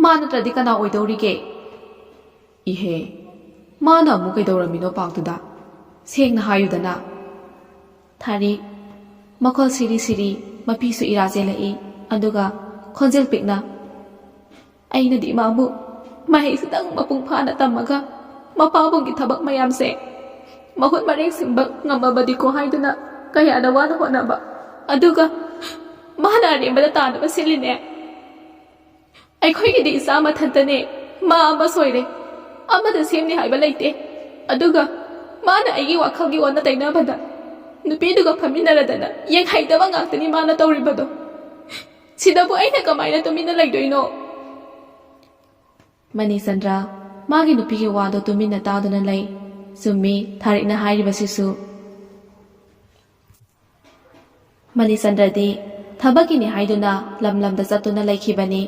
ꯃꯥ ꯅꯠꯇ꯭ꯔꯗꯤ ꯀꯅꯥ ꯑꯣꯏꯗꯧꯔꯤꯒꯦ?" "ꯏꯍꯦ, ꯃꯥꯅ ꯑꯃꯨꯛ ꯀꯩꯗꯧꯔꯝꯃꯤꯅꯣ ꯄꯥꯔꯛꯇꯨꯗ? ꯁꯦꯡꯅ ꯍꯥꯏꯌꯨꯗꯅ?" ꯊꯥꯔꯤꯛ ꯃꯈꯣꯜ ꯁꯤꯔꯤ ꯁꯤꯔꯤ, ꯃꯄꯤꯁꯨ ꯏꯔꯥ ꯆꯦꯜꯂꯛꯏ꯫ ꯑꯗꯨꯒ ꯈꯣꯟꯖꯦꯜ ꯄꯤꯛꯅ, "ꯑꯩꯅꯗꯤ ꯃꯥꯕꯨ ꯃꯍꯩꯁꯤꯗꯪ ꯃꯄꯨꯡ ꯐꯥꯅ ꯇꯝꯃꯒ ꯃꯄꯥꯕꯨꯡꯒꯤ ꯊꯕꯛ ꯃꯌꯥꯝꯁꯦ ꯃꯍꯨꯠ ꯃꯔꯦꯡ ꯁꯤꯟꯕ ꯉꯝꯃꯕꯗꯤꯀꯣ ꯍꯥꯏꯗꯨꯅ ꯀꯌꯥꯗ ꯋꯥꯅ ꯍꯣꯠꯅꯕ꯫ ꯑꯗꯨꯒ ꯃꯥꯅ ꯑꯔꯦꯝꯕꯗ ꯇꯥꯅꯕ ꯁꯤꯜꯂꯤꯅꯦ꯫ ꯑꯩꯈꯣꯏꯒꯤꯗꯤ ꯏꯆꯥ ꯃꯊꯟꯇꯅꯦ, ꯃꯥ ꯑꯃ ꯁꯣꯏꯔꯦ꯫ ꯑꯃꯗ ꯁꯦꯝꯅꯤ ꯍꯥꯏꯕ ꯂꯩꯇꯦ꯫ ꯑꯗꯨꯒ ꯃꯥꯅ ꯑꯩꯒꯤ ꯋꯥꯈꯜꯒꯤ ꯑꯣꯟꯅ ꯇꯩꯅꯕꯗ ꯅꯨꯄꯤꯗꯨꯒ ꯐꯝꯃꯤꯟꯅꯔꯗꯅ ꯌꯦꯡꯍꯩꯗꯕ ꯉꯥꯛꯇꯅꯤ ꯃꯥꯅ ꯇꯧꯔꯤꯕꯗꯣ꯫ ꯁꯤꯗꯕꯨ ꯑꯩꯅ ꯀꯃꯥꯏꯅ ꯇꯨꯃꯤꯟꯅ ꯂꯩꯗꯣꯏꯅꯣ?" ꯃꯅꯤꯆꯟꯗ꯭ꯔ ꯃꯥꯒꯤ ꯅꯨꯄꯤꯒꯤ ꯋꯥꯗꯣ ꯇꯨꯃꯤꯟꯅ ꯇꯥꯗꯨꯅ ꯂꯩ꯫ ꯆꯨꯝꯃꯤ ꯊꯥꯔꯤꯛꯅ ꯍꯥꯏꯔꯤꯕꯁꯤꯁꯨ꯫ ꯃꯅꯤꯆꯟꯗ꯭ꯔꯗꯤ ꯊꯕꯛꯀꯤꯅꯤ ꯍꯥꯏꯗꯨꯅ ꯂꯝ ꯂꯝꯗ ꯆꯠꯇꯨꯅ ꯂꯩꯈꯤꯕꯅꯤ꯫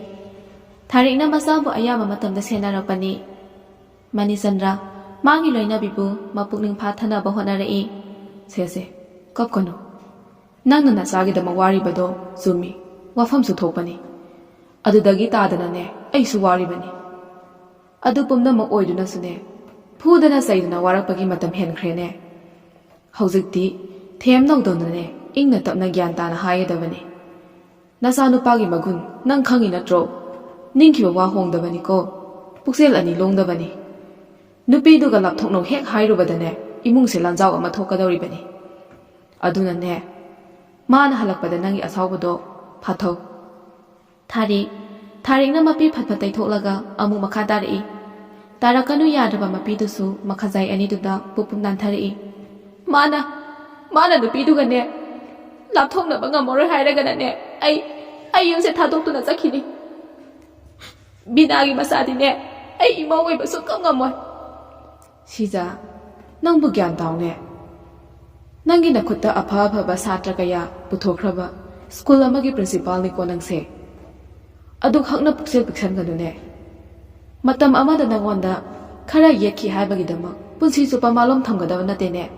ꯊꯥꯔꯤꯛꯅ ꯃꯆꯥꯕꯨ ꯑꯌꯥꯝꯕ ꯃꯇꯝꯗ ꯁꯦꯟꯅꯔꯛꯄꯅꯤ꯫ ꯃꯅꯤꯆꯟꯗ꯭ꯔ ꯃꯥꯒꯤ ꯂꯣꯏꯅꯕꯤꯕꯨ ꯃꯄꯨꯛꯅꯤꯡ ꯐꯥꯊꯅꯕ ꯍꯣꯠꯅꯔꯛꯏ꯫ "ꯁꯦ ꯁꯦ, ꯀꯞꯀꯅꯨ꯫ ꯅꯪꯅ ꯅꯆꯥꯒꯤꯗꯃꯛ ꯋꯥꯔꯤꯕꯗꯣ ꯆꯨꯝꯃꯤ, ꯋꯥꯐꯝꯁꯨ ꯊꯣꯛꯄꯅꯤ꯫ ꯑꯗꯨꯗꯒꯤ ꯇꯥꯗꯅꯅꯦ ꯑꯩꯁꯨ ꯋꯥꯔꯤꯕꯅꯤ꯫ ꯑꯗꯨ ꯄꯨꯝꯅꯃꯛ ꯑꯣꯏꯗꯨꯅꯁꯨꯅꯦ, ꯐꯨꯗꯅ ꯆꯩꯗꯅ ꯋꯥꯔꯛꯄꯒꯤ ꯃꯇꯝ ꯍꯦꯟꯈ꯭ꯔꯦꯅꯦ꯫ ꯍꯧꯖꯤꯛꯇꯤ ꯊꯦꯝ ꯅꯧꯗꯧꯅꯅꯦ ꯏꯪꯅ ꯇꯞꯅ ꯒ꯭ꯌꯥꯟ ꯇꯥꯅ ꯍꯥꯏꯒꯗꯕꯅꯤ꯫ ꯅꯆꯥꯅꯨꯄꯥꯒꯤ ꯃꯒꯨꯟ ꯅꯪ ꯈꯪꯉꯤ ꯅꯠꯇ꯭ꯔꯣ? ꯅꯤꯡꯈꯤꯕ ꯋꯥ ꯍꯣꯡꯗꯕꯅꯤꯀꯣ꯫ ꯄꯨꯛꯆꯦꯜ ꯑꯅꯤ ꯂꯣꯡꯗꯕꯅꯤ꯫ ꯅꯨꯄꯤꯗꯨꯒ ꯂꯥꯞꯊꯣꯛꯅꯧ ꯍꯦꯛ ꯍꯥꯏꯔꯨꯕꯗꯅꯦ, ꯏꯃꯨꯡꯁꯦ ꯂꯥꯟꯖꯥꯎ ꯑꯃ ꯊꯣꯛꯀꯗꯧꯔꯤꯕꯅꯤ꯫ ꯑꯗꯨꯅꯅꯦ, ꯃꯥꯅ ꯍꯜꯂꯛꯄꯗ ꯅꯪꯒꯤ ꯑꯁꯥꯎꯕꯗꯣ ꯐꯥꯊꯧ꯫" ꯊꯥꯔꯤꯛ, ꯊꯥꯔꯤꯛꯅ ꯃꯄꯤ ꯐꯠ ꯐꯠ ꯇꯩꯊꯣꯛꯂꯒ ꯑꯃꯨꯛ ꯃꯈꯥ ꯇꯥꯔꯛꯏ꯫ ꯇꯥꯔꯛꯀꯅꯨ ꯌꯥꯗ꯭ꯔꯕ ꯃꯄꯤꯗꯨꯁꯨ ꯃꯈꯥꯖꯥꯏ ꯑꯅꯤꯗꯨꯗ ꯄꯨꯞ ꯄꯨꯞ ꯅꯥꯟꯊꯔꯛꯏ꯫ "ꯃꯥꯅ, ꯃꯥꯅ ꯅꯨꯄꯤꯗꯨꯒꯅꯦ, ꯂꯥꯞꯊꯣꯛꯅꯕ ꯉꯝꯃꯔꯣꯏ ꯍꯥꯏꯔꯒꯅꯅꯦ, ꯑꯩ, ꯑꯩ ꯌꯨꯝꯁꯦ ꯊꯥꯗꯣꯛꯇꯨꯅ ꯆꯠꯈꯤꯅꯤ꯫ ꯕꯤꯅꯥꯒꯤ ꯃꯆꯥꯗꯤꯅꯦ, ꯑꯩ ꯏꯃꯧ ꯑꯣꯏꯕ ꯁꯨꯡꯉꯝ ꯉꯝꯃꯣꯏ꯫" "ꯁꯤꯖꯥ, ꯅꯪꯕꯨ ꯒ꯭ꯌꯥꯟ ꯇꯥꯎꯅꯦ꯫ ꯅꯪꯒꯤ ꯅꯈꯨꯠꯇ ꯑꯐ ꯑꯐꯕ ꯁꯥꯇ꯭ꯔ ꯀꯌꯥ ꯄꯨꯊꯣꯛꯈ꯭ꯔꯕ ꯁ꯭ꯀꯨꯜ ꯑꯃꯒꯤ ꯄ꯭ꯔꯤꯟꯁꯤꯄꯥꯜꯅꯤꯀꯣ ꯅꯪꯁꯦ꯫ ꯑꯗꯨꯈꯛꯅ ꯄꯨꯛꯆꯦꯜ ꯄꯤꯛꯁꯟꯒꯅꯨꯅꯦ꯫ ꯃꯇꯝ ꯑꯃꯗ ꯅꯪꯉꯣꯟꯗ ꯈꯔ ꯌꯦꯠꯈꯤ ꯍꯥꯏꯕꯒꯤꯗꯃꯛ ꯄꯨꯟꯁꯤ ꯆꯨꯞꯄ ꯃꯥꯂꯣꯝ ꯊꯝꯒꯗꯕ ꯅꯠꯇꯦꯅꯦ꯫"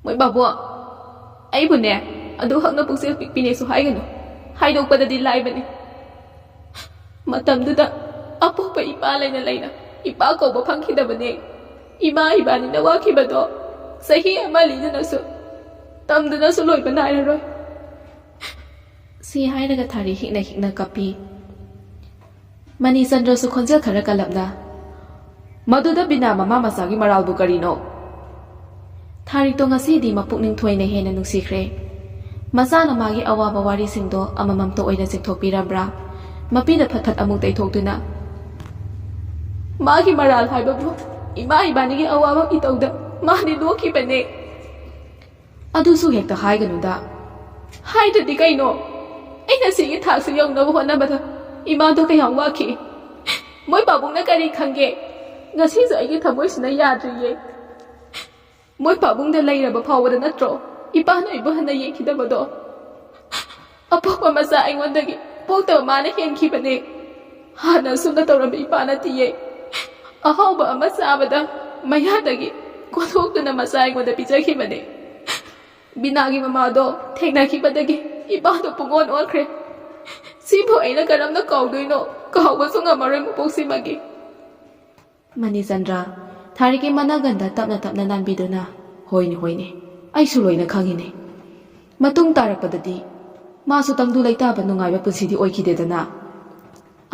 "ꯃꯣꯏ ꯕꯥꯕꯨ, ꯑꯩꯕꯨꯅꯦ, ꯑꯗꯨꯈꯛꯅ ꯄꯨꯛꯆꯦꯜ ꯄꯤꯛꯄꯤꯅꯦꯁꯨ ꯍꯥꯏꯒꯅꯨ꯫ ꯍꯥꯏꯗꯣꯛꯄꯗꯗꯤ ꯂꯥꯏꯕꯅꯤ꯫ ꯃꯇꯝꯗꯨꯗ ꯑꯄꯣꯛꯄ ꯏꯄꯥ ꯂꯩꯅ ꯂꯩꯅ ꯏꯄꯥ ꯀꯧꯕ ꯐꯪꯈꯤꯗꯕꯅꯦ꯫ ꯏꯃꯥ ꯏꯕꯥꯅꯤꯅ ꯋꯥꯈꯤꯕꯗꯣ ꯆꯍꯤ ꯑꯃ ꯂꯤꯗꯨꯅꯁꯨ, ꯇꯝꯗꯨꯅꯁꯨ ꯂꯣꯏꯕ ꯅꯥꯏꯔꯔꯣꯏ꯫" ꯁꯤ ꯍꯥꯏꯔꯒ ꯊꯥꯔꯤ ꯍꯤꯛꯅ ꯍꯤꯛꯅ ꯀꯞꯄꯤ꯫ ꯃꯅꯤꯆꯟꯗ꯭ꯔꯁꯨ ꯈꯣꯟꯖꯦꯜ ꯈꯔ ꯀꯜꯂꯞꯅ, "ꯃꯗꯨꯗ ꯕꯤꯅꯥ ꯃꯃꯥ ꯃꯆꯥꯒꯤ ꯃꯔꯥꯜꯕꯨ ꯀꯔꯤꯅꯣ?" ꯊꯥꯔꯤꯛꯇꯣ ꯉꯁꯤꯗꯤ ꯃꯄꯨꯛꯅꯤꯡ ꯊꯣꯏꯅ ꯍꯦꯟꯅ ꯅꯨꯡꯁꯤꯈ꯭ꯔꯦ꯫ ꯃꯆꯥꯅ ꯃꯥꯒꯤ ꯑꯋꯥꯕ ꯋꯥꯔꯤꯁꯤꯡꯗꯣ ꯑꯃꯃꯝꯇ ꯑꯣꯏꯅ ꯆꯤꯡꯊꯣꯛꯄꯤꯔꯝꯕ꯭ꯔꯥ? ꯃꯄꯤꯅ ꯐꯠ ꯐꯠ ꯑꯃꯨꯛ ꯇꯩꯊꯣꯛꯇꯨꯅ, "ꯃꯥꯒꯤ ꯃꯔꯥꯜ ꯍꯥꯏꯕꯕꯨ ꯏꯃꯥ ꯏꯕꯥꯅꯤꯒꯤ ꯑꯋꯥꯕ ꯏꯇꯧꯗ ꯃꯥꯗꯤ ꯅꯣꯛꯈꯤꯕꯅꯦ꯫" "ꯑꯗꯨꯁꯨ ꯍꯦꯛꯇ ꯍꯥꯏꯒꯅꯨꯗ꯫" "ꯍꯥꯏꯗ꯭ꯔꯗꯤ ꯀꯩꯅꯣ? ꯑꯩꯅ ꯁꯤꯒꯤ ꯊꯥꯛꯁꯤ ꯌꯧꯅꯕ ꯍꯣꯠꯅꯕꯗ ꯏꯃꯥꯗꯣ ꯀꯌꯥꯝ ꯋꯥꯈꯤ꯫ ꯃꯣꯏ ꯄꯥꯕꯨꯡꯅ ꯀꯔꯤ ꯈꯪꯒꯦ? ꯉꯁꯤꯁꯨ ꯑꯩꯒꯤ ꯊꯃꯣꯏꯁꯤꯅ ꯌꯥꯗ꯭ꯔꯤꯌꯦ꯫ ꯃꯣꯏ ꯄꯥꯕꯨꯡꯗ ꯂꯩꯔꯕ ꯐꯥꯎꯕꯗ ꯅꯠꯇ꯭ꯔꯣ ꯏꯄꯥꯅ ꯑꯩꯕꯨ ꯍꯟꯅ ꯌꯦꯡꯈꯤꯗꯕꯗꯣ? ꯑꯄꯣꯛꯄ ꯃꯆꯥ ꯑꯩꯉꯣꯟꯗꯒꯤ ꯄꯣꯛꯇꯕ ꯃꯥꯅ ꯍꯦꯟꯈꯤꯕꯅꯦ꯫ ꯍꯥꯟꯅ ꯑꯁꯨꯝꯅ ꯇꯧꯔꯝꯕ ꯏꯄꯥ ꯅꯠꯇꯤꯌꯦ꯫ ꯑꯍꯥꯎꯕ ꯑꯃ ꯆꯥꯕꯗ ꯃꯌꯥꯗꯒꯤ ꯀꯣꯊꯣꯛꯇꯨꯅ ꯃꯆꯥ ꯑꯩꯉꯣꯟꯗ ꯄꯤꯖꯈꯤꯕꯅꯦ꯫ ꯕꯤꯅꯥꯒꯤ ꯃꯃꯥꯗꯣ ꯊꯦꯡꯅꯈꯤꯕꯗꯒꯤ ꯏꯄꯥꯗꯣ ꯄꯨꯡꯑꯣꯟ ꯑꯣꯟꯈ꯭ꯔꯦ꯫ ꯁꯤꯕꯨ ꯑꯩꯅ ꯀꯔꯝꯅ ꯀꯥꯎꯗꯣꯏꯅꯣ? ꯀꯥꯎꯕꯁꯨ ꯉꯝꯃꯔꯣꯏ ꯃꯄꯣꯛꯁꯤꯃꯒꯤ꯫ ꯃꯅꯤꯆꯟꯗ꯭ꯔ ꯊꯥꯔꯤꯛꯀꯤ ꯃꯅꯥꯒꯟꯗ ꯇꯞꯅ ꯇꯞꯅ ꯅꯥꯟꯕꯤꯗꯨꯅ, "ꯍꯣꯏꯅꯦ, ꯍꯣꯏꯅꯦ, ꯑꯩꯁꯨ ꯂꯣꯏꯅ ꯈꯪꯉꯤꯅꯦ꯫ ꯃꯇꯨꯡ ꯇꯥꯔꯛꯄꯗꯗꯤ ꯃꯥꯁꯨ ꯇꯪꯗꯨ ꯂꯩꯇꯥꯕ ꯅꯨꯡꯉꯥꯏꯕ ꯄꯨꯟꯁꯤꯗꯤ ꯑꯣꯏꯈꯤꯗꯦꯗꯅ꯫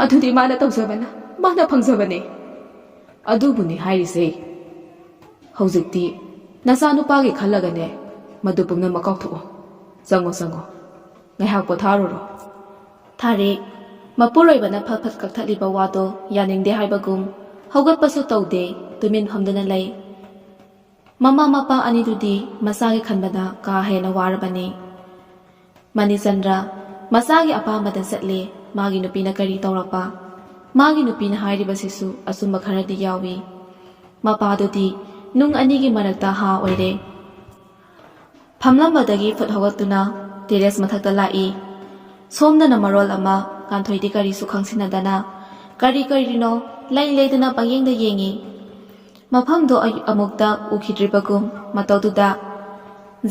ꯑꯗꯨꯗꯤ ꯃꯥꯅ ꯇꯧꯖꯕꯅ ꯃꯥꯅ ꯐꯪꯖꯕꯅꯦ꯫ ꯑꯗꯨꯕꯨꯅꯤ ꯍꯥꯏꯔꯤꯁꯦ꯫ ꯍꯧꯖꯤꯛꯇꯤ ꯅꯆꯥꯅꯨꯄꯥꯒꯤ ꯈꯜꯂꯒꯅꯦ, ꯃꯗꯨ ꯄꯨꯝꯅꯃꯛ ꯀꯥꯎꯊꯣꯛꯑꯣ꯫ ꯆꯪꯉꯣ, ꯆꯪꯉꯣ꯫ ꯉꯥꯏꯍꯥꯛ ꯄꯣꯊꯥꯔꯨꯔꯣ꯫" ꯊꯥꯔꯤꯛ ꯃꯄꯨꯔꯣꯏꯕꯅ ꯐꯠ ꯐꯠ ꯀꯛꯊꯠꯂꯤꯕ ꯋꯥꯗꯣ ꯌꯥꯅꯤꯡꯗꯦ ꯍꯥꯏꯕꯒꯨꯝ ꯍꯧꯒꯠꯄꯁꯨ ꯇꯧꯗꯦ, ꯇꯨꯃꯤꯟ ꯐꯝꯗꯨꯅ ꯂꯩ꯫ ꯃꯃꯥ ꯃꯄꯥ ꯑꯅꯤꯗꯨꯗꯤ ꯃꯆꯥꯒꯤ ꯈꯟꯕꯗ ꯀꯥ ꯍꯦꯟꯅ ꯋꯥꯔꯕꯅꯤ꯫ ꯃꯅꯤꯆꯟꯗ꯭ꯔ ꯃꯆꯥꯒꯤ ꯑꯄꯥꯝꯕꯗ ꯆꯠꯂꯦ꯫ ꯃꯥꯒꯤ ꯅꯨꯄꯤꯅ ꯀꯔꯤ ꯇꯧꯔꯛꯄ? ꯃꯥꯒꯤ ꯅꯨꯄꯤꯅ ꯍꯥꯏꯔꯤꯕꯁꯤꯁꯨ ꯑꯆꯨꯝꯕ ꯈꯔꯗꯤ ꯌꯥꯎꯏ꯫ ꯃꯄꯥꯗꯨꯗꯤ ꯅꯨꯡ ꯑꯅꯤꯒꯤ ꯃꯔꯛꯇ ꯍꯥ ꯑꯣꯏꯔꯦ꯫ ꯐꯝꯂꯝꯕꯗꯒꯤ ꯐꯨꯠ ꯍꯧꯒꯠꯇꯨꯅ ꯇꯦꯔꯦꯁ ꯃꯊꯛꯇ ꯂꯥꯛꯏ꯫ ꯁꯣꯝꯗꯅ ꯃꯔꯣꯜ ꯑꯃ, ꯉꯥꯟꯊꯣꯏꯗꯤ ꯀꯔꯤꯁꯨ ꯈꯪꯁꯤꯟꯅꯗꯅ ꯀꯔꯤ ꯀꯔꯤꯅꯣ ꯂꯩ ꯂꯩꯗꯅ ꯄꯪꯌꯦꯡꯗ ꯌꯦꯡꯏ꯫ ꯃꯐꯝꯗꯣ ꯑꯌꯨꯛ ꯑꯃꯨꯛꯇ ꯎꯈꯤꯗ꯭ꯔꯤꯕꯒꯨꯝ ꯃꯇꯧꯗꯨꯗ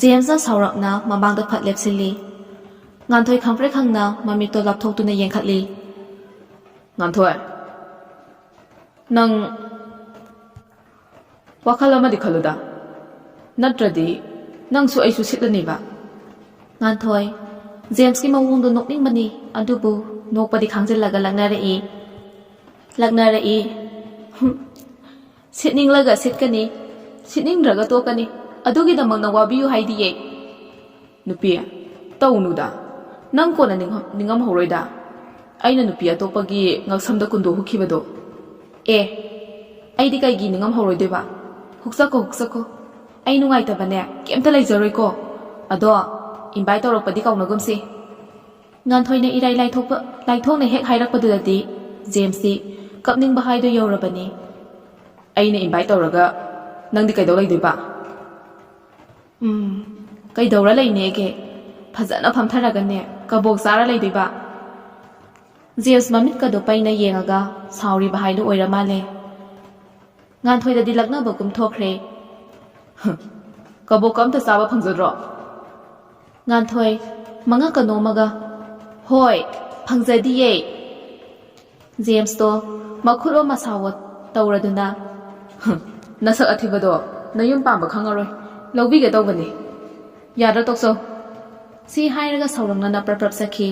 ꯖꯦꯝꯁꯅ ꯁꯥꯎꯔꯞꯅ ꯃꯃꯥꯡꯗ ꯐꯠ ꯂꯦꯞꯁꯤꯜꯂꯤ꯫ ꯉꯥꯟꯊꯣꯏ ꯈꯪꯄ꯭ꯔꯦꯛ ꯈꯪꯅ ꯃꯃꯤꯠꯇꯣ ꯂꯥꯞꯊꯣꯛꯇꯨꯅ ꯌꯦꯡꯈꯠꯂꯤ꯫ "ꯉꯥꯟꯊꯣꯏ, ꯅꯪ ꯋꯥꯈꯜ ꯑꯃꯗꯤ ꯈꯜꯂꯨꯗ, ꯅꯠꯇ꯭ꯔꯗꯤ ꯅꯪꯁꯨ ꯑꯩꯁꯨ ꯁꯤꯠꯂꯅꯤꯕ꯫" ꯉꯥꯟꯊꯣꯏ ꯖꯦꯝꯁꯀꯤ ꯃꯑꯣꯡꯗꯣ ꯅꯣꯛꯅꯤꯡꯕꯅꯤ, ꯑꯗꯨꯕꯨ ꯅꯣꯛꯄꯗꯤ ꯈꯥꯡꯖꯤꯜꯂꯒ ꯂꯛꯅꯔꯛꯏ꯫ ꯂꯛꯅꯔꯛꯏ꯫ "ꯍꯨꯝ, ꯁꯤꯠꯅꯤꯡꯂꯒ ꯁꯤꯠꯀꯅꯤ, ꯁꯤꯠꯅꯤꯡꯗ꯭ꯔꯒ ꯇꯣꯛꯀꯅꯤ꯫ ꯑꯗꯨꯒꯤꯗꯃꯛꯅ ꯋꯥꯕꯤꯌꯨ ꯍꯥꯏꯗꯤꯌꯦ꯫" "ꯅꯨꯄꯤ, ꯇꯧꯅꯨꯗ꯫ ꯅꯪ ꯀꯣꯟꯅ ꯅꯤꯡꯉꯝ-, ꯅꯤꯡꯉꯝꯍꯧꯔꯣꯏꯗ꯫ ꯑꯩꯅ ꯅꯨꯄꯤ ꯑꯇꯣꯞꯄꯒꯤ ꯉꯛꯁꯝꯗ ꯀꯨꯟꯗꯣ ꯍꯨꯛꯈꯤꯕꯗꯣ꯫" "ꯑꯦ, ꯑꯩꯗꯤ ꯀꯩꯒꯤ ꯅꯤꯡꯉꯝꯍꯧꯔꯣꯏꯗꯣꯏꯕ? ꯍꯨꯛꯆꯀꯣ, ꯍꯨꯛꯆꯀꯣ꯫ ꯑꯩ ꯅꯨꯡꯉꯥꯏꯇꯕꯅꯦ ꯀꯩꯝꯇ ꯂꯩꯖꯔꯣꯏꯀꯣ꯫ ꯑꯗꯣ ꯏꯟꯚꯥꯏꯠ ꯇꯧꯔꯛꯄꯗꯤ ꯀꯥꯎꯅꯒꯨꯝꯁꯤ꯫" ꯉꯥꯟꯊꯣꯏꯅ ꯏꯔꯥꯏ ꯂꯥꯏꯊꯣꯛꯄ, ꯂꯥꯏꯊꯣꯛꯅ ꯍꯦꯛ ꯍꯥꯏꯔꯛꯄꯗꯨꯗꯗꯤ ꯖꯦꯝꯁꯇꯤ ꯀꯞꯅꯤꯡꯕ ꯍꯥꯏꯗꯣ ꯌꯧꯔꯕꯅꯤ꯫ "ꯑꯩꯅ ꯏꯟꯚꯥꯏꯠ ꯇꯧꯔꯒ ꯅꯪꯗꯤ ꯀꯩꯗꯧ ꯂꯩꯗꯣꯏꯕ?" "ꯎꯝ, ꯀꯩꯗꯧꯔ ꯂꯩꯅꯦꯒꯦ? ꯐꯖꯅ ꯐꯝꯊꯔꯒꯅꯦ ꯀꯕꯣꯛ ꯆꯥꯔ ꯂꯩꯗꯣꯏꯕ꯫" ꯖꯦꯝꯁ ꯃꯃꯤꯠꯀꯗꯣ ꯄꯩꯅ ꯌꯦꯡꯉꯒ ꯁꯥꯎꯔꯤꯕ ꯍꯥꯏꯗꯨ ꯑꯣꯏꯔ ꯃꯥꯜꯂꯦ꯫ ꯉꯥꯟꯊꯣꯏꯗꯗꯤ ꯂꯛꯅꯕꯒꯨꯝ ꯊꯣꯛꯈ꯭ꯔꯦ꯫ "ꯀꯕꯣꯛꯀ ꯑꯝꯇ ꯆꯥꯕ ꯐꯪꯖꯗ꯭ꯔꯣ?" ꯉꯥꯟꯊꯣꯏ, ꯃꯉꯛꯀ ꯅꯣꯝꯃꯒ, "ꯍꯣꯏ, ꯐꯪꯖꯗꯤꯌꯦ꯫" ꯖꯦꯝꯁꯇꯣ ꯃꯈꯨꯠ ꯑꯣ ꯃꯁꯥꯋꯣ ꯇꯧꯔꯗꯨꯅ, "ꯅꯁꯛ ꯑꯊꯤꯕꯗꯣ ꯅꯌꯨꯝ ꯄꯥꯝꯕ ꯈꯪꯉꯔꯣꯏ, ꯂꯧꯕꯤꯒꯦ ꯇꯧꯕꯅꯤ꯫ ꯌꯥꯗ꯭ꯔꯥ ꯇꯣꯛꯆꯧ꯫" ꯁꯤ ꯍꯥꯏꯔꯒ ꯁꯥꯎꯔꯪꯅꯅ ꯄ꯭ꯔꯞ ꯄ꯭ꯔꯞ ꯆꯠꯈꯤ꯫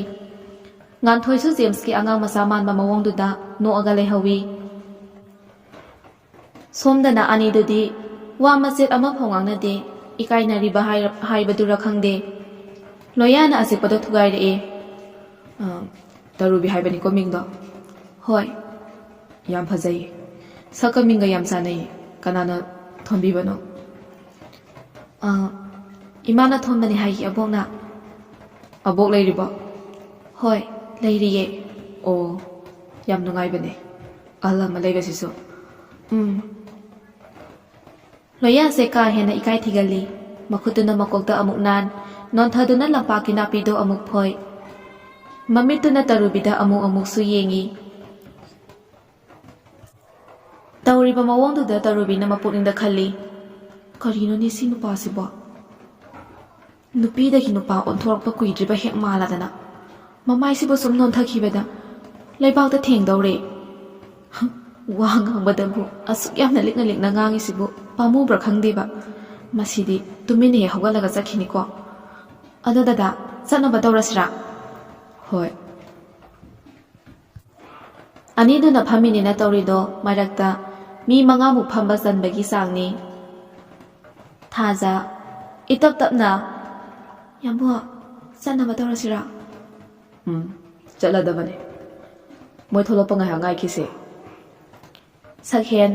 ꯉꯥꯟꯊꯣꯏꯁꯨ ꯖꯦꯝꯁꯀꯤ ꯑꯉꯥꯡ ꯃꯆꯥ ꯃꯥꯟꯕ ꯃꯑꯣꯡꯗꯨꯗ ꯅꯣꯛꯑꯒ ꯂꯩꯍꯧꯋꯤ꯫ ꯁꯣꯝꯗꯅ ꯑꯅꯤꯗꯨꯗꯤ ꯋꯥ ꯃꯆꯦꯠ ꯑꯃꯐꯥꯎ ꯉꯥꯡꯅꯗꯦ꯫ ꯏꯀꯥꯏꯅꯔꯤꯕ ꯍꯥꯏ-, ꯍꯥꯏꯕꯗꯨꯔ ꯈꯪꯗꯦ, ꯂꯣꯌꯥꯅ ꯑꯆꯤꯛꯄꯗꯣ ꯊꯨꯒꯥꯏꯔꯛꯑꯦ꯫ "ꯑ, ꯇꯔꯨꯕꯤ ꯍꯥꯏꯕꯅꯤꯀꯣ ꯃꯤꯡꯗꯣ?" "ꯍꯣꯏ꯫" "ꯌꯥꯝ ꯐꯖꯩ꯫ ꯁꯛꯀ ꯃꯤꯡꯒ ꯌꯥꯝ ꯆꯥꯟꯅꯩ꯫ ꯀꯅꯥꯅ ꯊꯣꯟꯕꯤꯕꯅꯣ?" "ꯑ, ꯏꯃꯥꯅ ꯊꯣꯟꯕꯅꯦ ꯍꯥꯏꯌꯦ ꯑꯕꯣꯛꯅ꯫" "ꯑꯕꯣꯛ ꯂꯩꯔꯤꯕꯣ?" "ꯍꯣꯏ, ꯂꯩꯔꯤꯌꯦ꯫" "ꯑꯣ, ꯌꯥꯝ ꯅꯨꯡꯉꯥꯏꯕꯅꯦ ꯑꯍꯜ ꯑꯃ ꯂꯩꯕꯁꯤꯁꯨ꯫" "ꯎꯝ꯫" ꯂꯣꯌꯥꯁꯦ ꯀꯥ ꯍꯦꯟꯅ ꯏꯀꯥꯏ ꯊꯤꯒꯜꯂꯤ꯫ ꯃꯈꯨꯠꯇꯨꯅ ꯃꯀꯣꯛꯇ ꯑꯃꯨꯛ ꯅꯥꯟ, ꯅꯣꯟꯊꯗꯨꯅ ꯂꯝꯄꯥꯛꯀꯤ ꯅꯥꯄꯤꯗꯣ ꯑꯃꯨꯛ ꯐꯣꯏ꯫ ꯃꯃꯤꯠꯇꯨꯅ ꯇꯔꯨꯕꯤꯗ ꯑꯃꯨꯛ ꯑꯃꯨꯛꯁꯨ ꯌꯦꯡꯉꯤ꯫ ꯇꯧꯔꯤꯕ ꯃꯑꯣꯡꯗꯨꯗ ꯇꯔꯨꯕꯤꯅ ꯃꯄꯨꯛꯅꯤꯡꯗ ꯈꯜꯂꯤ, "ꯀꯔꯤꯅꯣꯅꯦ ꯁꯤ ꯅꯨꯄꯥꯁꯤꯕꯣ? ꯅꯨꯄꯤꯗꯒꯤ ꯅꯨꯄꯥ ꯑꯣꯟꯊꯣꯔꯛꯄ ꯀꯨꯏꯗ꯭ꯔꯤꯕ ꯍꯦꯛ ꯃꯥꯜꯂꯗꯅ, ꯃꯃꯥꯏꯁꯤꯕꯨ ꯁꯨꯝ ꯅꯣꯟꯊꯈꯤꯕꯗ ꯂꯩꯕꯥꯛꯇ ꯊꯦꯡꯗꯧꯔꯦ꯫ ꯋꯥ ꯉꯥꯡꯕꯗꯕꯨ ꯑꯁꯨꯛ ꯌꯥꯝꯅ ꯂꯤꯛꯅ ꯂꯤꯛꯅ ꯉꯥꯡꯉꯤꯁꯤꯕꯨ ꯄꯥꯝꯃꯨꯕ꯭ꯔꯥ ꯈꯪꯗꯦꯕ꯫ ꯃꯁꯤꯗꯤ ꯇꯨꯃꯤꯟꯅ ꯍꯦꯛ ꯍꯧꯒꯠꯂꯒ ꯆꯠꯈꯤꯅꯤꯀꯣ꯫ ꯑꯗꯣ ꯗꯗꯥ, ꯆꯠꯅꯕ ꯇꯧꯔꯁꯤꯔꯥ?" "ꯍꯣꯏ꯫" ꯑꯅꯤꯗꯨꯅ ꯐꯝꯃꯤꯅꯤꯅ ꯇꯧꯔꯤꯗꯣ ꯃꯔꯛꯇ ꯃꯤ ꯃꯉꯥꯃꯨꯛ ꯐꯝꯕ ꯆꯟꯕꯒꯤ ꯆꯥꯡꯅꯤ꯫ ꯊꯥꯖ, ꯏꯇꯞ ꯇꯞꯅ, "ꯌꯥꯝꯕꯨ, ꯆꯠꯅꯕ ꯇꯧꯔꯁꯤꯔꯥ?" "ꯎꯝ, ꯆꯠꯂꯗꯕꯅꯦ꯫ ꯃꯣꯏ ꯊꯣꯛꯂꯛꯄ ꯉꯥꯏꯍꯥꯛ ꯉꯥꯏꯈꯤꯁꯦ꯫" ꯁꯛꯍꯦꯟ,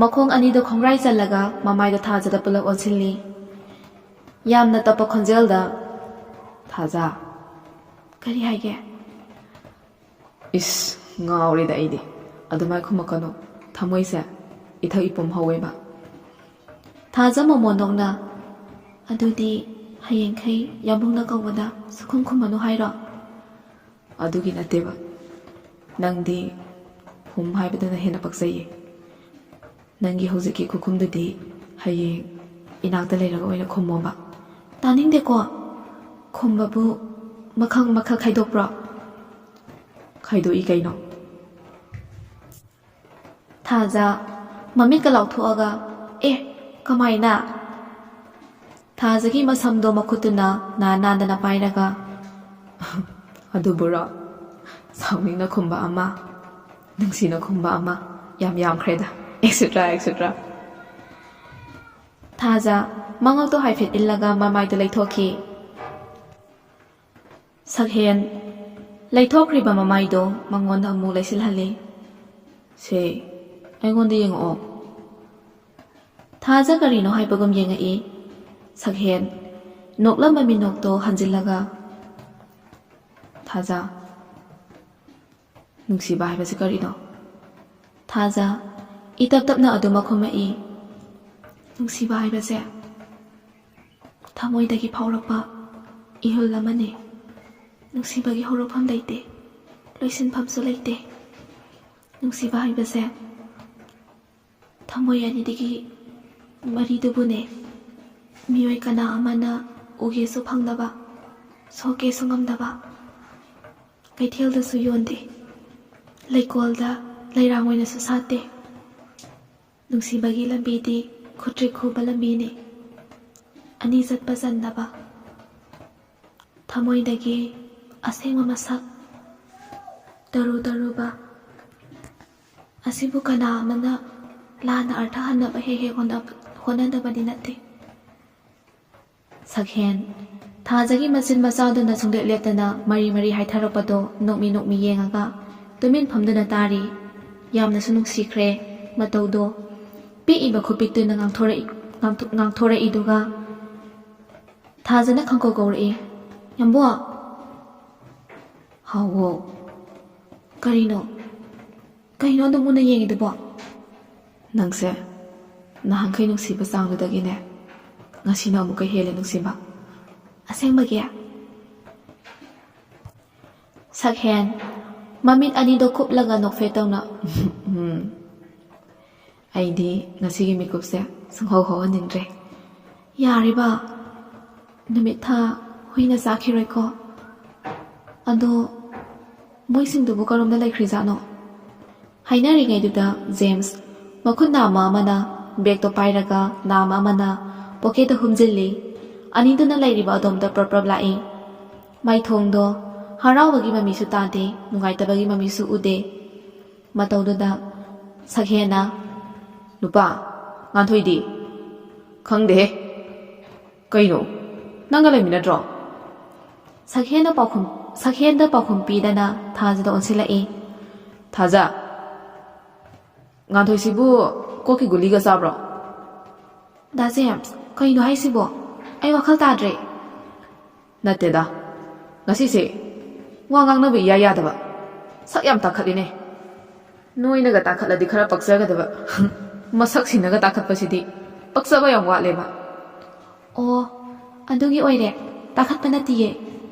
ꯃꯈꯣꯡ ꯑꯅꯤꯗꯣ ꯈꯣꯡꯒ꯭ꯔꯥꯏ ꯆꯜꯂꯒ ꯃꯃꯥꯏꯗꯣ ꯊꯥꯖꯗ ꯄꯨꯂꯞ ꯑꯣꯟꯁꯤꯜꯂꯤ꯫ ꯌꯥꯝꯅ ꯇꯞꯄ ꯈꯣꯟꯖꯦꯜꯗ, "ꯊꯥꯖ꯫" "ꯀꯔꯤ ꯍꯥꯏꯒꯦ?" "ꯏꯁ, ꯉꯥꯎꯔꯦꯗ ꯑꯩꯗꯤ꯫ ꯑꯗꯨꯃꯥꯏ ꯈꯨꯝꯃꯛꯀꯅꯨ꯫ ꯊꯃꯣꯏꯁꯦ ꯏꯊꯛ ꯏꯄꯨꯝ ꯍꯧꯋꯦꯕ꯫" ꯊꯥꯖ ꯃꯣꯃꯣꯟ ꯅꯣꯛꯅ, "ꯑꯗꯨꯗꯤ ꯍꯌꯦꯡꯈꯩ ꯌꯥꯝꯕꯨꯡꯅ ꯀꯧꯕꯗ ꯁꯨꯈꯨꯝ ꯈꯨꯝꯃꯅꯨ ꯍꯥꯏꯔꯣ?" "ꯑꯗꯨꯒꯤ ꯅꯠꯇꯦꯕ꯫ ꯅꯪꯗꯤ ꯍꯨꯝ ꯍꯥꯏꯕꯗꯨꯅ ꯍꯦꯟꯅ ꯄꯛꯆꯩꯌꯦ꯫ ꯅꯪꯒꯤ ꯍꯧꯖꯤꯛꯀꯤ ꯈꯨꯈꯨꯝꯗꯨꯗꯤ ꯍꯌꯦꯡ ꯏꯅꯥꯛꯇ ꯂꯩꯔꯒ ꯑꯣꯏꯅ ꯈꯨꯝꯃꯣꯕ꯫ ꯇꯥꯅꯤꯡꯗꯦꯀꯣ꯫ ꯈꯨꯝꯕꯕꯨ ꯃꯈꯜ ꯃꯈꯜ ꯈꯥꯏꯗꯣꯛꯄ꯭ꯔꯣ? ꯈꯥꯏꯗꯣꯛꯏ ꯀꯩꯅꯣ꯫ ꯊꯥꯖ ꯃꯃꯤꯠꯀ ꯂꯥꯎꯊꯣꯛꯑꯒ, "ꯑꯦ, ꯀꯃꯥꯏꯅ?" ꯊꯥꯖꯒꯤ ꯃꯁꯝꯗꯣ ꯃꯈꯨꯠꯇꯨꯅ ꯅꯥꯟ ꯅꯥꯟꯗꯅ ꯄꯥꯏꯔꯒ, "ꯑꯗꯨꯕꯨꯔꯣ? ꯁꯥꯎꯅꯤꯡꯅ ꯈꯨꯝꯕ ꯑꯃ, ꯅꯨꯡꯁꯤꯅ ꯈꯨꯝꯕ ꯑꯃ, ꯌꯥꯝ ꯌꯥꯝꯈ꯭ꯔꯦꯗ, etcetera etcetera" ꯊꯥꯖ ꯃꯉꯛꯇꯣ ꯍꯥꯏꯐꯦꯠ ꯏꯜꯂꯒ ꯃꯃꯥꯏꯗ ꯂꯩꯊꯣꯛꯈꯤ꯫ ꯁꯛꯍꯦꯟ ꯂꯩꯊꯣꯛꯈ꯭ꯔꯤꯕ ꯃꯃꯥꯏꯗꯣ ꯃꯉꯣꯟꯗ ꯑꯃꯨꯛ ꯂꯩꯁꯤꯜꯍꯜꯂꯤ꯫ "ꯁꯦ, ꯑꯩꯉꯣꯟꯗ ꯌꯦꯡꯉꯛꯑꯣ꯫" ꯊꯥꯖ ꯀꯔꯤꯅꯣ ꯍꯥꯏꯕꯒꯨꯝ ꯌꯦꯡꯉꯛꯏ꯫ ꯁꯛꯍꯦꯟ ꯅꯣꯛꯂꯝꯕ ꯃꯤꯅꯣꯛꯇꯣ ꯍꯟꯖꯤꯜꯂꯒ, "ꯊꯥꯖ, ꯅꯨꯡꯁꯤꯕ ꯍꯥꯏꯕꯁꯤ ꯀꯔꯤꯅꯣ?" ꯊꯥꯖ ꯏꯇꯞ ꯇꯞꯅ ꯑꯗꯨꯃꯛ ꯈꯨꯝꯃꯛꯏ꯫ "ꯅꯨꯡꯁꯤꯕ ꯍꯥꯏꯕꯁꯦ ꯊꯃꯣꯏꯗꯒꯤ ꯐꯥꯎꯔꯛꯄ ꯏꯍꯨꯜ ꯑꯃꯅꯤ꯫ ꯅꯨꯡꯁꯤꯕꯒꯤ ꯍꯧꯔꯛꯐꯝ ꯂꯩꯇꯦ, ꯂꯣꯏꯁꯤꯟꯐꯝꯁꯨ ꯂꯩꯇꯦ꯫ ꯅꯨꯡꯁꯤꯕ ꯍꯥꯏꯕꯁꯦ ꯊꯃꯣꯏ ꯑꯅꯤꯗꯒꯤ ꯃꯔꯤꯗꯨꯕꯨꯅꯦ꯫ ꯃꯤꯑꯣꯏ ꯀꯅꯥ ꯑꯃꯅ ꯎꯒꯦꯁꯨ ꯐꯪꯗꯕ, ꯁꯣꯛꯀꯦꯁꯨ ꯉꯝꯗꯕ, ꯀꯩꯊꯦꯜꯗꯁꯨ ꯌꯣꯟꯗꯦ, ꯂꯩꯀꯣꯜꯗ ꯂꯩꯔꯥꯡ ꯑꯣꯏꯅꯁꯨ ꯁꯥꯠꯇꯦ꯫ ꯅꯨꯡꯁꯤꯕꯒꯤ ꯂꯝꯕꯤꯗꯤ ꯈꯨꯠꯇ꯭ꯔꯤꯛ ꯈꯨꯕ ꯂꯝꯕꯤꯅꯤ꯫ ꯑꯅꯤ ꯆꯠꯄ ꯆꯟꯗꯕ, ꯊꯃꯣꯏꯗꯒꯤ ꯑꯁꯦꯡꯕ ꯃꯁꯛ ꯇꯔꯨ ꯇꯔꯨꯕ ꯑꯁꯤꯕꯨ ꯀꯅꯥ ꯑꯃꯅ ꯂꯥꯟꯅ ꯑꯔꯊ ꯍꯟꯅꯕ ꯍꯦꯛ ꯍꯦꯛ ꯍꯣꯠꯅ-, ꯍꯣꯠꯅꯗꯕꯗꯤ ꯅꯠꯇꯦ꯫" ꯁꯛꯍꯦꯟ ꯊꯥꯖꯒꯤ ꯃꯆꯤꯟ ꯃꯆꯥꯗꯨꯅ ꯁꯨꯡꯂꯦꯞ ꯂꯦꯞꯇꯅ ꯃꯔꯤ ꯃꯔꯤ ꯍꯥꯏꯊꯔꯛꯄꯗꯣ ꯅꯣꯛꯃꯤ ꯅꯣꯛꯃꯤ ꯌꯦꯡꯉꯒ ꯇꯨꯃꯤꯟ ꯐꯝꯗꯨꯅ ꯇꯥꯔꯤ꯫ ꯌꯥꯝꯅꯁꯨ ꯅꯨꯡꯁꯤꯈ꯭ꯔꯦ ꯃꯇꯧꯗꯣ꯫ ꯄꯤꯛꯏꯕ ꯈꯨꯄꯤꯛꯇꯨꯅ ꯉꯥꯡꯊꯣꯔꯛꯏ-, ꯉꯥꯡꯊꯣ-, ꯉꯥꯡꯊꯣꯔꯛꯏꯗꯨꯒ ꯊꯥꯖꯅ ꯈꯪꯀꯧ ꯀꯧꯔꯛꯏ, "ꯌꯥꯝꯕꯣ!" "ꯍꯥꯎꯋꯣ꯫ ꯀꯔꯤꯅꯣ? ꯀꯩꯅꯣ ꯑꯗꯨꯝ ꯃꯨꯟꯅ ꯌꯦꯡꯉꯤꯗꯨꯕꯣ?" "ꯅꯪꯁꯦ ꯅꯍꯥꯟꯈꯩ ꯅꯨꯡꯁꯤꯕ ꯆꯥꯡꯗꯨꯗꯒꯤꯅꯦ, ꯉꯁꯤꯅ ꯑꯃꯨꯛꯀ ꯍꯦꯜꯂꯦ ꯅꯨꯡꯁꯤꯕ꯫ ꯑꯁꯦꯡꯕꯒꯤ?" ꯁꯛꯍꯦꯟ ꯃꯃꯤꯠ ꯑꯅꯤꯗꯣ ꯀꯨꯞꯂꯒ ꯅꯣꯛꯐꯦꯠ ꯇꯧꯅ, "ꯎꯝ, ꯑꯩꯗꯤ ꯉꯁꯤꯒꯤ ꯃꯤꯀꯨꯞꯁꯦ ꯁꯨꯡꯍꯧ ꯍꯧꯍꯟꯅꯤꯡꯗ꯭ꯔꯦ꯫ ꯌꯥꯔꯤꯕ? ꯅꯨꯃꯤꯠ ꯊꯥ ꯍꯨꯏꯅ ꯆꯥꯈꯤꯔꯣꯏꯀꯣ? ꯑꯗꯣ ꯃꯣꯏꯁꯤꯡꯗꯨꯕꯨ ꯀꯔꯣꯝꯗ ꯂꯩꯈ꯭ꯔꯤꯖꯥꯠꯅꯣ? ꯍꯥꯏꯅꯔꯤꯉꯩꯗꯨꯗ ꯖꯦꯝꯁ ꯃꯈꯨꯠ ꯅꯥꯝꯃ ꯑꯃꯅ ꯕꯦꯒꯇꯣ ꯄꯥꯏꯔꯒ ꯅꯥꯝꯃ ꯑꯃꯅ ꯄꯣꯀꯦꯠꯇ ꯍꯨꯝꯖꯤꯜꯂꯤ꯫ ꯑꯅꯤꯗꯨꯅ ꯂꯩꯔꯤꯕ ꯑꯗꯣꯝꯗ ꯄ꯭ꯔꯞ ꯄ꯭ꯔꯞ ꯂꯥꯛꯏ꯫ ꯃꯥꯏꯊꯣꯡꯗꯣ ꯍꯔꯥꯎꯕꯒꯤ ꯃꯃꯤꯁꯨ ꯇꯥꯗꯦ, ꯅꯨꯡꯉꯥꯏꯇꯕꯒꯤ ꯃꯃꯤꯁꯨ ꯎꯗꯦ꯫ ꯃꯇꯧꯗꯨꯗ ꯁꯛꯍꯦꯟꯅ, "ꯅꯨꯄꯥ, ꯉꯥꯟꯊꯣꯏꯗꯤ?" "ꯈꯪꯗꯦꯍꯦ꯫ ꯀꯩꯅꯣ, ꯅꯪꯒ ꯂꯩꯃꯤꯟꯅꯗ꯭ꯔꯣ?" ꯁꯛꯍꯦꯟꯅ ꯄꯥꯎꯈꯨꯝ, ꯁꯛꯍꯦꯟꯗ ꯄꯥꯎꯈꯨꯝ ꯄꯤꯗꯅ ꯊꯥꯖꯗ ꯑꯣꯟꯁꯤꯜꯂꯛꯏ꯫ "ꯊꯥꯖ, ꯉꯥꯟꯊꯣꯏꯁꯤꯕꯨ ꯀꯣꯛꯀꯤ ꯒꯨꯂꯤꯒ ꯆꯥꯕ꯭ꯔꯣ?" "ꯗꯥ ꯖꯦꯝꯁ, ꯀꯩꯅꯣ ꯍꯥꯏꯁꯤꯕꯣ? ꯑꯩ ꯋꯥꯈꯜ ꯇꯥꯗ꯭ꯔꯦ꯫" "ꯅꯠꯇꯦꯗ, ꯉꯁꯤꯁꯦ ꯋꯥ ꯉꯥꯡꯅꯕ ꯏꯌꯥ ꯌꯥꯗꯕ꯫ ꯁꯛ ꯌꯥꯝ ꯇꯥꯈꯠꯂꯤꯅꯦ꯫ ꯅꯣꯏꯅꯒ ꯇꯥꯈꯠꯂꯗꯤ ꯈꯔ ꯄꯛꯆꯒꯗꯕ꯫ ꯃꯁꯛꯁꯤꯡꯅꯒ ꯇꯥꯈꯠꯄꯁꯤꯗꯤ ꯄꯛꯆꯕ ꯌꯥꯝ ꯋꯥꯠꯂꯦꯕ꯫" "ꯑꯣ, ꯑꯗꯨꯒꯤ ꯑꯣꯏꯔꯦ꯫ ꯇꯥꯈꯠꯄ ꯅꯠꯇꯤꯌꯦ,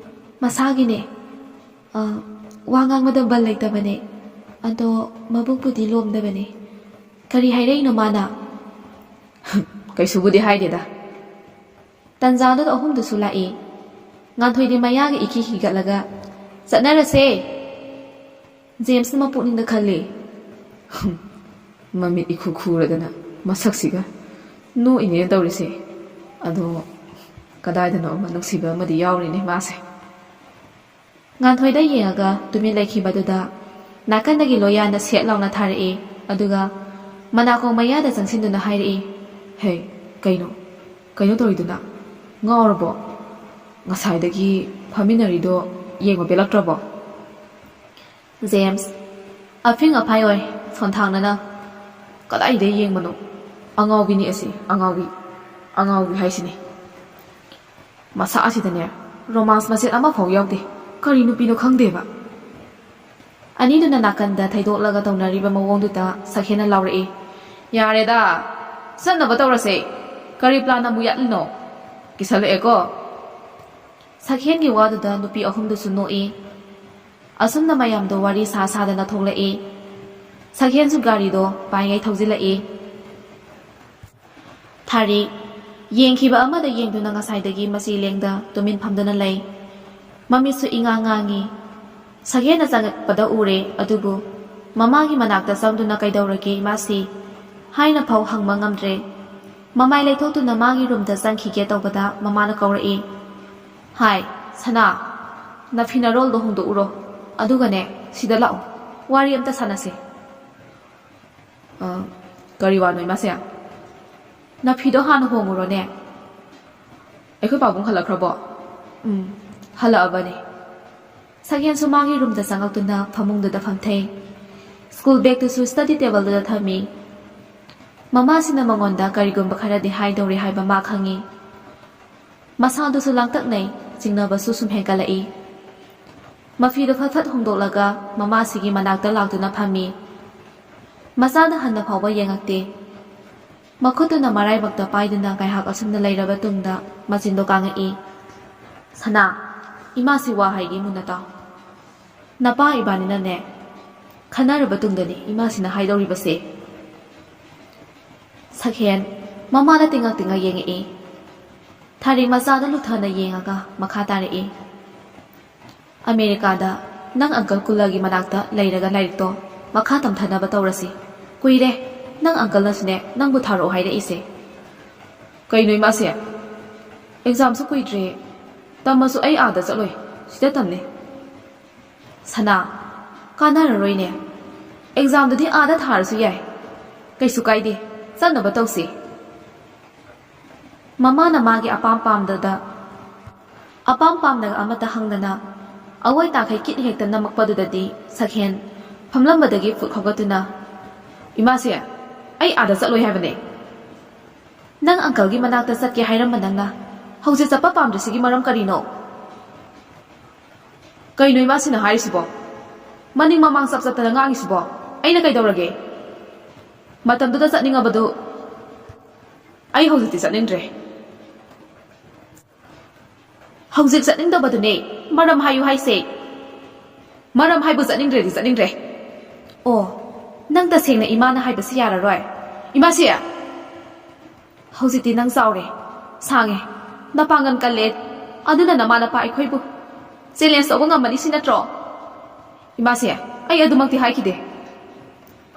ꯃꯁꯥꯒꯤꯅꯦ꯫ ꯑ, ꯋꯥ ꯉꯥꯡꯕꯗ ꯕꯜ ꯂꯩꯇꯕꯅꯦ꯫ ꯑꯗꯣ ꯃꯕꯨꯛꯄꯨꯗꯤ ꯂꯣꯝꯗꯕꯅꯦ꯫" "ꯀꯔꯤ ꯍꯥꯏꯔꯛꯏꯅꯣ ꯃꯥꯅ?" "ꯀꯩꯁꯨꯕꯨꯗꯤ ꯍꯥꯏꯗꯦꯗ꯫" ꯇꯟꯖꯥꯗꯨꯗ ꯑꯍꯨꯝꯗꯨꯁꯨ ꯂꯥꯛꯏ꯫ ꯉꯥꯟꯊꯣꯏꯗꯤ ꯃꯌꯥꯒ ꯏꯈꯤ ꯍꯤꯒꯠꯂꯒ, "ꯆꯠꯅꯔꯁꯦ!" ꯖꯦꯝꯁꯅ ꯃꯄꯨꯛꯅꯤꯡꯗ ꯈꯜꯂꯤ, "ꯃꯃꯤꯠ ꯏꯈꯨ ꯈꯨꯔꯗꯅ ꯃꯁꯛꯁꯤꯒ ꯅꯣꯛꯏꯅꯦꯅ ꯇꯧꯔꯤꯁꯦ꯫ ꯑꯗꯣ ꯀꯗꯥꯏꯗꯅꯣ ꯑꯃ ꯅꯨꯡꯁꯤꯕ ꯑꯃꯗꯤ ꯌꯥꯎꯔꯤꯅꯦ ꯃꯥꯁꯦ꯫" ꯉꯥꯟꯊꯣꯏꯗ ꯌꯦꯡꯉꯒ ꯇꯨꯃꯤꯟ ꯂꯩꯈꯤꯕꯗꯨꯗ ꯅꯥꯀꯟꯗꯒꯤ ꯂꯣꯌꯥꯅ ꯁꯦꯠ ꯂꯥꯎꯅ ꯊꯥꯔꯛꯏ꯫ ꯑꯗꯨꯒ ꯃꯅꯥꯀꯣꯡ ꯃꯌꯥꯗ ꯆꯪꯁꯤꯟꯗꯨꯅ ꯍꯥꯏꯔꯛꯏ, "ꯍꯦ, ꯀꯩꯅꯣ? ꯀꯩꯅꯣ ꯇꯧꯔꯤꯗꯨꯅ? ꯉꯥꯎꯔꯕꯣ? ꯉꯁꯥꯏꯗꯒꯤ ꯐꯝꯃꯤꯟꯅꯔꯤꯗꯣ ꯌꯦꯡꯕ ꯄꯦꯜꯂꯛꯇ꯭ꯔꯕꯣ?" ꯖꯦꯝꯁ, ꯑꯐꯤꯡ ꯑꯐꯥꯏ ꯑꯣꯏ ꯁꯣꯟꯊꯥꯡꯅꯅ꯫ "ꯀꯗꯥꯏꯗ ꯌꯦꯡꯕꯅꯣ? ꯑꯉꯥꯎꯕꯤꯅꯤ ꯑꯁꯤ, ꯑꯉꯥꯎꯕꯤ꯫ ꯑꯉꯥꯎꯕꯤ ꯍꯥꯏꯁꯤꯅꯤ꯫ ꯃꯁꯥ ꯑꯁꯤꯗꯅꯦ ꯔꯣꯃꯥꯟꯁ ꯃꯆꯦꯠ ꯑꯃꯐꯥꯎ ꯌꯥꯎꯗꯦ꯫ ꯀꯔꯤ ꯅꯨꯄꯤꯅꯣ ꯈꯪꯗꯦꯕ꯫" ꯑꯅꯤꯗꯨꯅ ꯅꯥꯀꯟꯗ ꯊꯩꯗꯣꯛꯂꯒ ꯇꯧꯅꯔꯤꯕ ꯃꯑꯣꯡꯗꯨꯗ ꯁꯛꯍꯦꯟꯅ ꯂꯥꯎꯔꯛꯏ, "ꯌꯥꯔꯦꯗ, ꯆꯠꯅꯕ ꯇꯧꯔꯁꯦ꯫ ꯀꯔꯤ ꯄ꯭ꯂꯥꯟ ꯑꯃꯨꯛ ꯌꯥꯠꯂꯤꯅꯣ? ꯀꯤꯁꯜꯂꯛꯑꯦꯀꯣ꯫" ꯁꯛꯍꯦꯟꯒꯤ ꯋꯥꯗꯨꯗ ꯅꯨꯄꯤ ꯑꯍꯨꯝꯗꯨꯁꯨ ꯅꯣꯛꯏ꯫ ꯑꯁꯨꯝꯅ ꯃꯌꯥꯝꯗꯣ ꯋꯥꯔꯤ ꯁꯥ ꯁꯥꯗꯅ ꯊꯣꯛꯂꯛꯏ꯫ ꯁꯛꯍꯦꯟꯁꯨ ꯒꯥꯔꯤꯗꯣ ꯄꯥꯏꯉꯩ ꯊꯧꯖꯤꯜꯂꯛꯏ꯫ ꯊꯥꯔꯤꯛ ꯌꯦꯡꯈꯤꯕ ꯑꯃꯗ ꯌꯦꯡꯗꯨꯅ ꯉꯁꯥꯏꯗꯒꯤ ꯃꯆꯤ ꯂꯦꯡꯗ ꯇꯨꯃꯤꯟ ꯐꯝꯗꯨꯅ ꯂꯩ꯫ ꯃꯃꯤꯠꯁꯨ ꯏꯉꯥꯡ ꯉꯥꯡꯉꯤ꯫ ꯁꯛꯍꯦꯟꯅ ꯆꯪꯉꯛꯄꯗ ꯎꯔꯦ, ꯑꯗꯨꯕꯨ ꯃꯃꯥꯒꯤ ꯃꯅꯥꯛꯇ ꯆꯪꯗꯨꯅ "ꯀꯩꯗꯧꯔꯒꯦ ꯏꯃꯥꯁꯤ?" ꯍꯥꯏꯅ ꯐꯥꯎ ꯍꯪꯕ ꯉꯝꯗ꯭ꯔꯦ꯫ ꯃꯃꯥꯏ ꯂꯩꯊꯣꯛꯇꯨꯅ ꯃꯥꯒꯤ ꯔꯨꯝꯗ ꯆꯪꯈꯤꯒꯦ ꯇꯧꯕꯗ ꯃꯃꯥꯅ ꯀꯧꯔꯛꯏ꯫ "ꯍꯥꯏ, ꯁꯅꯥ, ꯅꯐꯤ ꯅꯔꯣꯜꯗꯣ ꯍꯣꯡꯗꯣꯛꯎꯔꯣ꯫ ꯑꯗꯨꯒꯅꯦ, ꯁꯤꯗ ꯂꯥꯛꯑꯣ, ꯋꯥꯔꯤ ꯑꯝꯇ ꯁꯥꯟꯅꯁꯦ꯫" "ꯑ, ꯀꯔꯤ ꯋꯥꯅꯣ ꯏꯃꯥꯁꯦ?" "ꯅꯐꯤꯗꯣ ꯍꯥꯟꯅ ꯍꯣꯡꯉꯨꯔꯣꯅꯦ꯫" "ꯑꯩꯈꯣꯏ ꯄꯥꯕꯨꯡ ꯍꯜꯂꯛꯈ꯭ꯔꯕꯣ?" "ꯎꯝ, ꯍꯜꯂꯛꯑꯕꯅꯦ꯫" ꯁꯛꯍꯦꯟꯁꯨ ꯃꯥꯒꯤ ꯔꯨꯝꯗ ꯆꯪꯉꯛꯇꯨꯅ ꯐꯃꯨꯡꯗꯨꯗ ꯐꯝꯊꯩ꯫ ꯁ꯭ꯀꯨꯜ ꯕꯦꯒꯇꯨꯁꯨ ꯁ꯭ꯇꯗꯤ ꯇꯦꯕꯜꯗꯨꯗ ꯊꯝꯃꯤ꯫ ꯃꯃꯥꯁꯤꯅ ꯃꯉꯣꯟꯗ ꯀꯔꯤꯒꯨꯝꯕ ꯈꯔꯗꯤ ꯍꯥꯏꯗꯧꯔꯤ ꯍꯥꯏꯕ ꯃꯥ ꯈꯪꯉꯤ꯫ ꯃꯁꯥꯗꯨꯁꯨ ꯂꯥꯡꯇꯛꯅꯩ, ꯆꯤꯡꯅꯕꯁꯨ ꯁꯨꯝ ꯍꯦꯟꯒꯠꯂꯛꯏ꯫ ꯃꯐꯤꯗꯨ ꯐꯠ ꯐꯠ ꯍꯣꯡꯗꯣꯛꯂꯒ ꯃꯃꯥꯁꯤꯒꯤ ꯃꯅꯥꯛꯇ ꯂꯥꯛꯇꯨꯅ ꯐꯝꯃꯤ꯫ ꯃꯆꯥꯗ ꯍꯟꯅ ꯐꯥꯎꯕ ꯌꯦꯡꯉꯛꯇꯦ꯫ ꯃꯈꯨꯠꯇꯨꯅ ꯃꯔꯥꯏꯕꯛꯇ ꯄꯥꯏꯗꯨꯅ ꯉꯥꯏꯍꯥꯛ ꯑꯁꯨꯝꯅ ꯂꯩꯔꯕ ꯇꯨꯡꯗ ꯃꯆꯤꯟꯗꯣ ꯀꯥꯡꯉꯛꯏ꯫ "ꯁꯅꯥ, ꯏꯃꯥꯁꯤ ꯋꯥ ꯍꯥꯏꯒꯦ ꯃꯨꯟꯅ ꯇꯥꯎ꯫ ꯅꯄꯥ ꯏꯕꯥꯅꯤꯅꯅꯦ, ꯈꯟꯅꯔꯕ ꯇꯨꯡꯗꯅꯤ ꯏꯃꯥꯁꯤꯅ ꯍꯥꯏꯗꯧꯔꯤꯕꯁꯦ꯫" ꯁꯛꯍꯦꯟ ꯃꯃꯥꯗ ꯇꯤꯡꯉꯛ ꯇꯤꯡꯉꯛ ꯌꯦꯡꯉꯛꯏ꯫ ꯊꯥꯔꯤꯛ ꯃꯆꯥꯗ ꯂꯨꯊꯅ ꯌꯦꯡꯉꯒ ꯃꯈꯥ ꯇꯥꯔꯛꯏ꯫ "ꯑꯃꯦꯔꯤꯀꯥꯗ ꯅꯪ ꯑꯪꯀꯜ ꯀꯨꯜꯂꯒꯤ ꯃꯅꯥꯛꯇ ꯂꯩꯔꯒ ꯂꯥꯏꯔꯤꯛꯇꯣ ꯃꯈꯥ ꯇꯝꯊꯅꯕ ꯇꯧꯔꯁꯤ꯫ ꯀꯨꯏꯔꯦ ꯅꯪ ꯑꯪꯀꯜꯅꯁꯨꯅꯦ ꯅꯪꯕꯨ ꯊꯥꯔꯛꯑꯣ ꯍꯥꯏꯔꯛꯏꯁꯦ꯫" "ꯀꯩꯅꯣ ꯏꯃꯥꯁꯦ? ꯑꯦꯛꯖꯥꯝꯁꯨ ꯀꯨꯏꯗ꯭ꯔꯦ꯫ ꯇꯝꯃꯁꯨ ꯑꯩ ꯑꯥꯗ ꯆꯠꯂꯣꯏ, ꯁꯤꯗ ꯇꯝꯅꯤ꯫" "ꯁꯅꯥ, ꯀꯥꯟꯅꯔꯔꯣꯏꯅꯦ꯫ ꯑꯦꯛꯖꯥꯝꯗꯨꯗꯤ ꯑꯥꯗ ꯊꯥꯔꯁꯨ ꯌꯥꯏ꯫ ꯀꯩꯁꯨ ꯀꯥꯏꯗꯦ, ꯆꯠꯅꯕ ꯇꯧꯁꯤ꯫" ꯃꯃꯥꯅ ꯃꯥꯒꯤ ꯑꯄꯥꯝ ꯄꯥꯝꯗꯗ, ꯑꯄꯥꯝ ꯄꯥꯝꯗ ꯑꯃꯠꯇ ꯍꯪꯗꯅ ꯑꯋꯣꯏ ꯇꯥꯈꯩ ꯀꯤꯠ ꯍꯦꯛꯇ ꯅꯝꯃꯛꯄꯗꯨꯗꯗꯤ ꯁꯛꯍꯦꯟ ꯐꯝꯂꯝꯕꯗꯒꯤ ꯐꯨꯛ ꯍꯧꯒꯠꯇꯨꯅ, "ꯏꯃꯥꯁꯦ, ꯑꯩ ꯑꯥꯗ ꯆꯠꯂꯣꯏ ꯍꯥꯏꯕꯅꯦ꯫" "ꯅꯪ ꯑꯪꯀꯜꯒꯤ ꯃꯅꯥꯛꯇ ꯆꯠꯀꯦ ꯍꯥꯏꯔꯝꯕ ꯅꯪꯅ ꯍꯧꯖꯤꯛ ꯆꯠꯄ ꯄꯥꯝꯗ꯭ꯔꯤꯁꯤꯒꯤ ꯃꯔꯝ ꯀꯔꯤꯅꯣ?" "ꯀꯩꯅꯣ ꯏꯃꯥꯁꯤꯅ ꯍꯥꯏꯔꯤꯁꯤꯕꯣ? ꯃꯅꯤꯡ ꯃꯃꯥꯡ ꯆꯞ ꯆꯞꯇꯅ ꯉꯥꯡꯉꯤꯁꯤꯕꯣ? ꯑꯩꯅ ꯀꯩꯗꯧꯔꯒꯦ? ꯃꯇꯝꯗꯨꯗ ꯆꯠꯅꯤꯡꯉꯕꯗꯨ ꯑꯩ ꯍꯧꯖꯤꯛꯇꯤ ꯆꯠꯅꯤꯡꯗ꯭ꯔꯦ꯫" "ꯍꯧꯖꯤꯛ ꯆꯠꯅꯤꯡꯗꯕꯗꯨꯅꯦ ꯃꯔꯝ ꯍꯥꯏꯌꯨ ꯍꯥꯏꯁꯦ꯫ ꯃꯔꯝ ꯍꯥꯏꯕꯨ ꯆꯠꯅꯤꯡꯗ꯭ꯔꯦꯗꯤ ꯆꯠꯅꯤꯡꯗ꯭ꯔꯦ꯫" "ꯑꯣ, ꯅꯪ ꯇꯁꯦꯡꯅ ꯏꯃꯥꯅ ꯍꯥꯏꯕꯁꯤ ꯌꯥꯔꯔꯣꯏ?" "ꯏꯃꯥꯁꯤ!" ꯍꯧꯖꯤꯛꯇꯤ ꯅꯪ ꯆꯥꯎꯔꯦ, ꯁꯥꯡꯉꯦ, ꯅꯄꯥꯡꯒꯜ ꯀꯜꯂꯦ, ꯑꯗꯨꯅ ꯅꯃꯥ ꯅꯄꯥ ꯑꯩꯈꯣꯏꯕꯨ ꯆꯦꯂꯦꯟꯖ ꯇꯧꯕ ꯉꯝꯃꯅꯤ, ꯁꯤ ꯅꯠꯇ꯭ꯔꯣ? ꯏꯃꯥꯁꯦ, ꯑꯩ ꯑꯗꯨꯃꯛꯇꯤ ꯍꯥꯏꯈꯤꯗꯦ꯫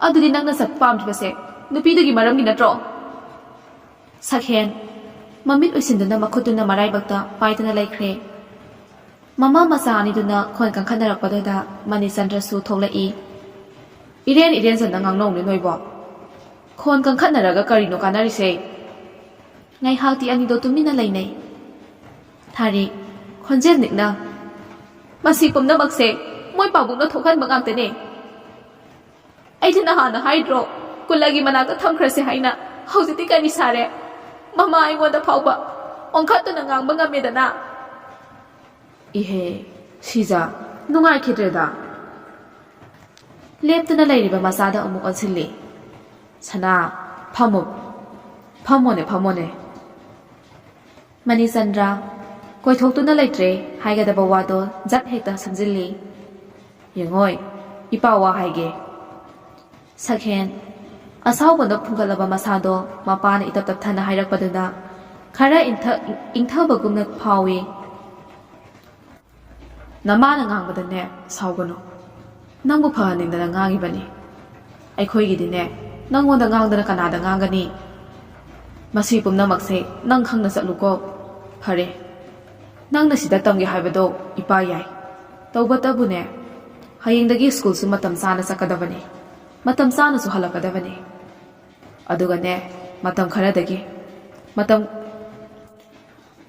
ꯑꯗꯨꯗꯤ ꯅꯪꯅ ꯆꯠꯄ ꯄꯥꯝꯗ꯭ꯔꯤꯕꯁꯦ ꯅꯨꯄꯤꯗꯨꯒꯤ ꯃꯔꯝꯒꯤ ꯅꯠꯇ꯭ꯔꯣ? ꯁꯛꯍꯦꯟ ꯃꯃꯤꯠ ꯎꯏꯁꯤꯟꯗꯨꯅ ꯃꯈꯨꯠꯇꯨꯅ ꯃꯔꯥꯏꯕꯛꯇ ꯄꯥꯏꯗꯨꯅ ꯂꯩꯈ꯭ꯔꯦ꯫ ꯃꯃꯥ ꯃꯆꯥ ꯑꯅꯤꯗꯨꯅ ꯈꯣꯟ ꯀꯟꯈꯠꯅꯔꯛꯄꯗꯨꯗ ꯃꯅꯤꯆꯟꯗ꯭ꯔꯁꯨ ꯊꯣꯛꯂꯛꯏ꯫ "ꯏꯔꯦꯟ ꯏꯔꯦꯟꯖꯅ ꯉꯥꯡꯅꯧꯅꯦ ꯅꯣꯏꯕꯣ꯫ ꯈꯣꯟ ꯀꯟꯈꯠꯅꯔꯒ ꯀꯔꯤꯅꯣ ꯀꯥꯟꯅꯔꯤꯁꯦ?" ꯉꯥꯏꯍꯥꯛꯇꯤ ꯑꯅꯤꯗꯣ ꯇꯨꯃꯤꯟꯅ ꯂꯩꯅꯩ꯫ ꯊꯥꯔꯤ, ꯈꯣꯟꯖꯦꯜ ꯅꯤꯛꯅ, "ꯃꯁꯤ ꯄꯨꯝꯅꯃꯛꯁꯦ ꯃꯣꯏ ꯄꯥꯕꯨꯡꯅ ꯊꯣꯛꯍꯟꯕ ꯉꯥꯛꯇꯅꯦ꯫ ꯑꯩꯗꯤ ꯅꯍꯥꯟꯅ ꯍꯥꯏꯗ꯭ꯔꯣ, ꯀꯨꯂꯒꯤ ꯃꯅꯥꯛꯇ ꯊꯝꯈ꯭ꯔꯁꯦ ꯍꯥꯏꯅ? ꯍꯧꯖꯤꯛꯇꯤ ꯀꯔꯤ ꯁꯥꯔꯦ? ꯃꯃꯥ ꯑꯩꯉꯣꯟꯗ ꯐꯥꯎꯕ ꯑꯣꯟꯈꯠꯇꯨꯅ ꯉꯥꯡꯕ ꯉꯝꯃꯦꯗꯅ?" "ꯏꯍꯦ, ꯁꯤꯖ, ꯅꯨꯡꯉꯥꯏꯈꯤꯗ꯭ꯔꯦꯗ꯫" ꯂꯦꯞꯇꯨꯅ ꯂꯩꯔꯤꯕ ꯃꯆꯥꯗ ꯑꯃꯨꯛ ꯑꯣꯟꯁꯤꯜꯂꯤ꯫ "ꯁꯅꯥ, ꯐꯝꯃꯨ, ꯐꯝꯃꯣꯅꯦ, ꯐꯝꯃꯣꯅꯦ꯫" ꯃꯅꯤꯆꯟꯗ꯭ꯔ ꯀꯣꯏꯊꯣꯛꯇꯨꯅ ꯂꯩꯇ꯭ꯔꯦ ꯍꯥꯏꯒꯗꯕ ꯋꯥꯗꯣ ꯖꯠ ꯍꯦꯛꯇ ꯁꯝꯖꯤꯜꯂꯤ꯫ "ꯌꯦꯡꯉꯣꯏ, ꯏꯄꯥ ꯋꯥ ꯍꯥꯏꯒꯦ꯫" ꯁꯛꯍꯦꯟ ꯑꯁꯥꯎꯕꯅ ꯐꯨꯡꯒꯠꯂꯕ ꯃꯁꯥꯗꯣ ꯃꯄꯥꯅ ꯏꯇꯞ ꯇꯞꯊꯅ ꯍꯥꯏꯔꯛꯄꯗꯨꯗ ꯈꯔ ꯏꯪꯊ-, ꯏꯪꯊꯕꯒꯨꯝꯅ ꯐꯥꯎꯏ꯫ "ꯅꯃꯥꯅ ꯉꯥꯡꯕꯗꯅꯦ ꯁꯥꯎꯒꯅꯨ꯫ ꯅꯪꯕꯨ ꯐꯍꯟꯅꯤꯡꯗꯅ ꯉꯥꯡꯉꯤꯕꯅꯤ꯫ ꯑꯩꯈꯣꯏꯒꯤꯗꯤꯅꯦ ꯅꯪꯉꯣꯟꯗ ꯉꯥꯡꯗꯅ ꯀꯅꯥꯗ ꯉꯥꯡꯒꯅꯤ? ꯃꯁꯤ ꯄꯨꯝꯅꯃꯛꯁꯦ ꯅꯪ ꯈꯪꯅ ꯆꯠꯂꯨꯀꯣ꯫" "ꯐꯔꯦ, ꯅꯪꯅ ꯁꯤꯗ ꯇꯝꯒꯦ ꯍꯥꯏꯕꯗꯣ ꯏꯄꯥ ꯌꯥꯏ꯫ ꯇꯧꯕꯇꯕꯨꯅꯦ, ꯍꯌꯦꯡꯗꯒꯤ ꯁ꯭ꯀꯨꯜꯁꯨ ꯃꯇꯝ ꯆꯥꯅ ꯆꯠꯀꯗꯕꯅꯤ꯫ ꯃꯇꯝ ꯆꯥꯅꯁꯨ ꯍꯜꯂꯛꯀꯗꯕꯅꯤ꯫ ꯑꯗꯨꯒꯅꯦ, ꯃꯇꯝ ꯈꯔꯗꯒꯤ, ꯃꯇꯝ,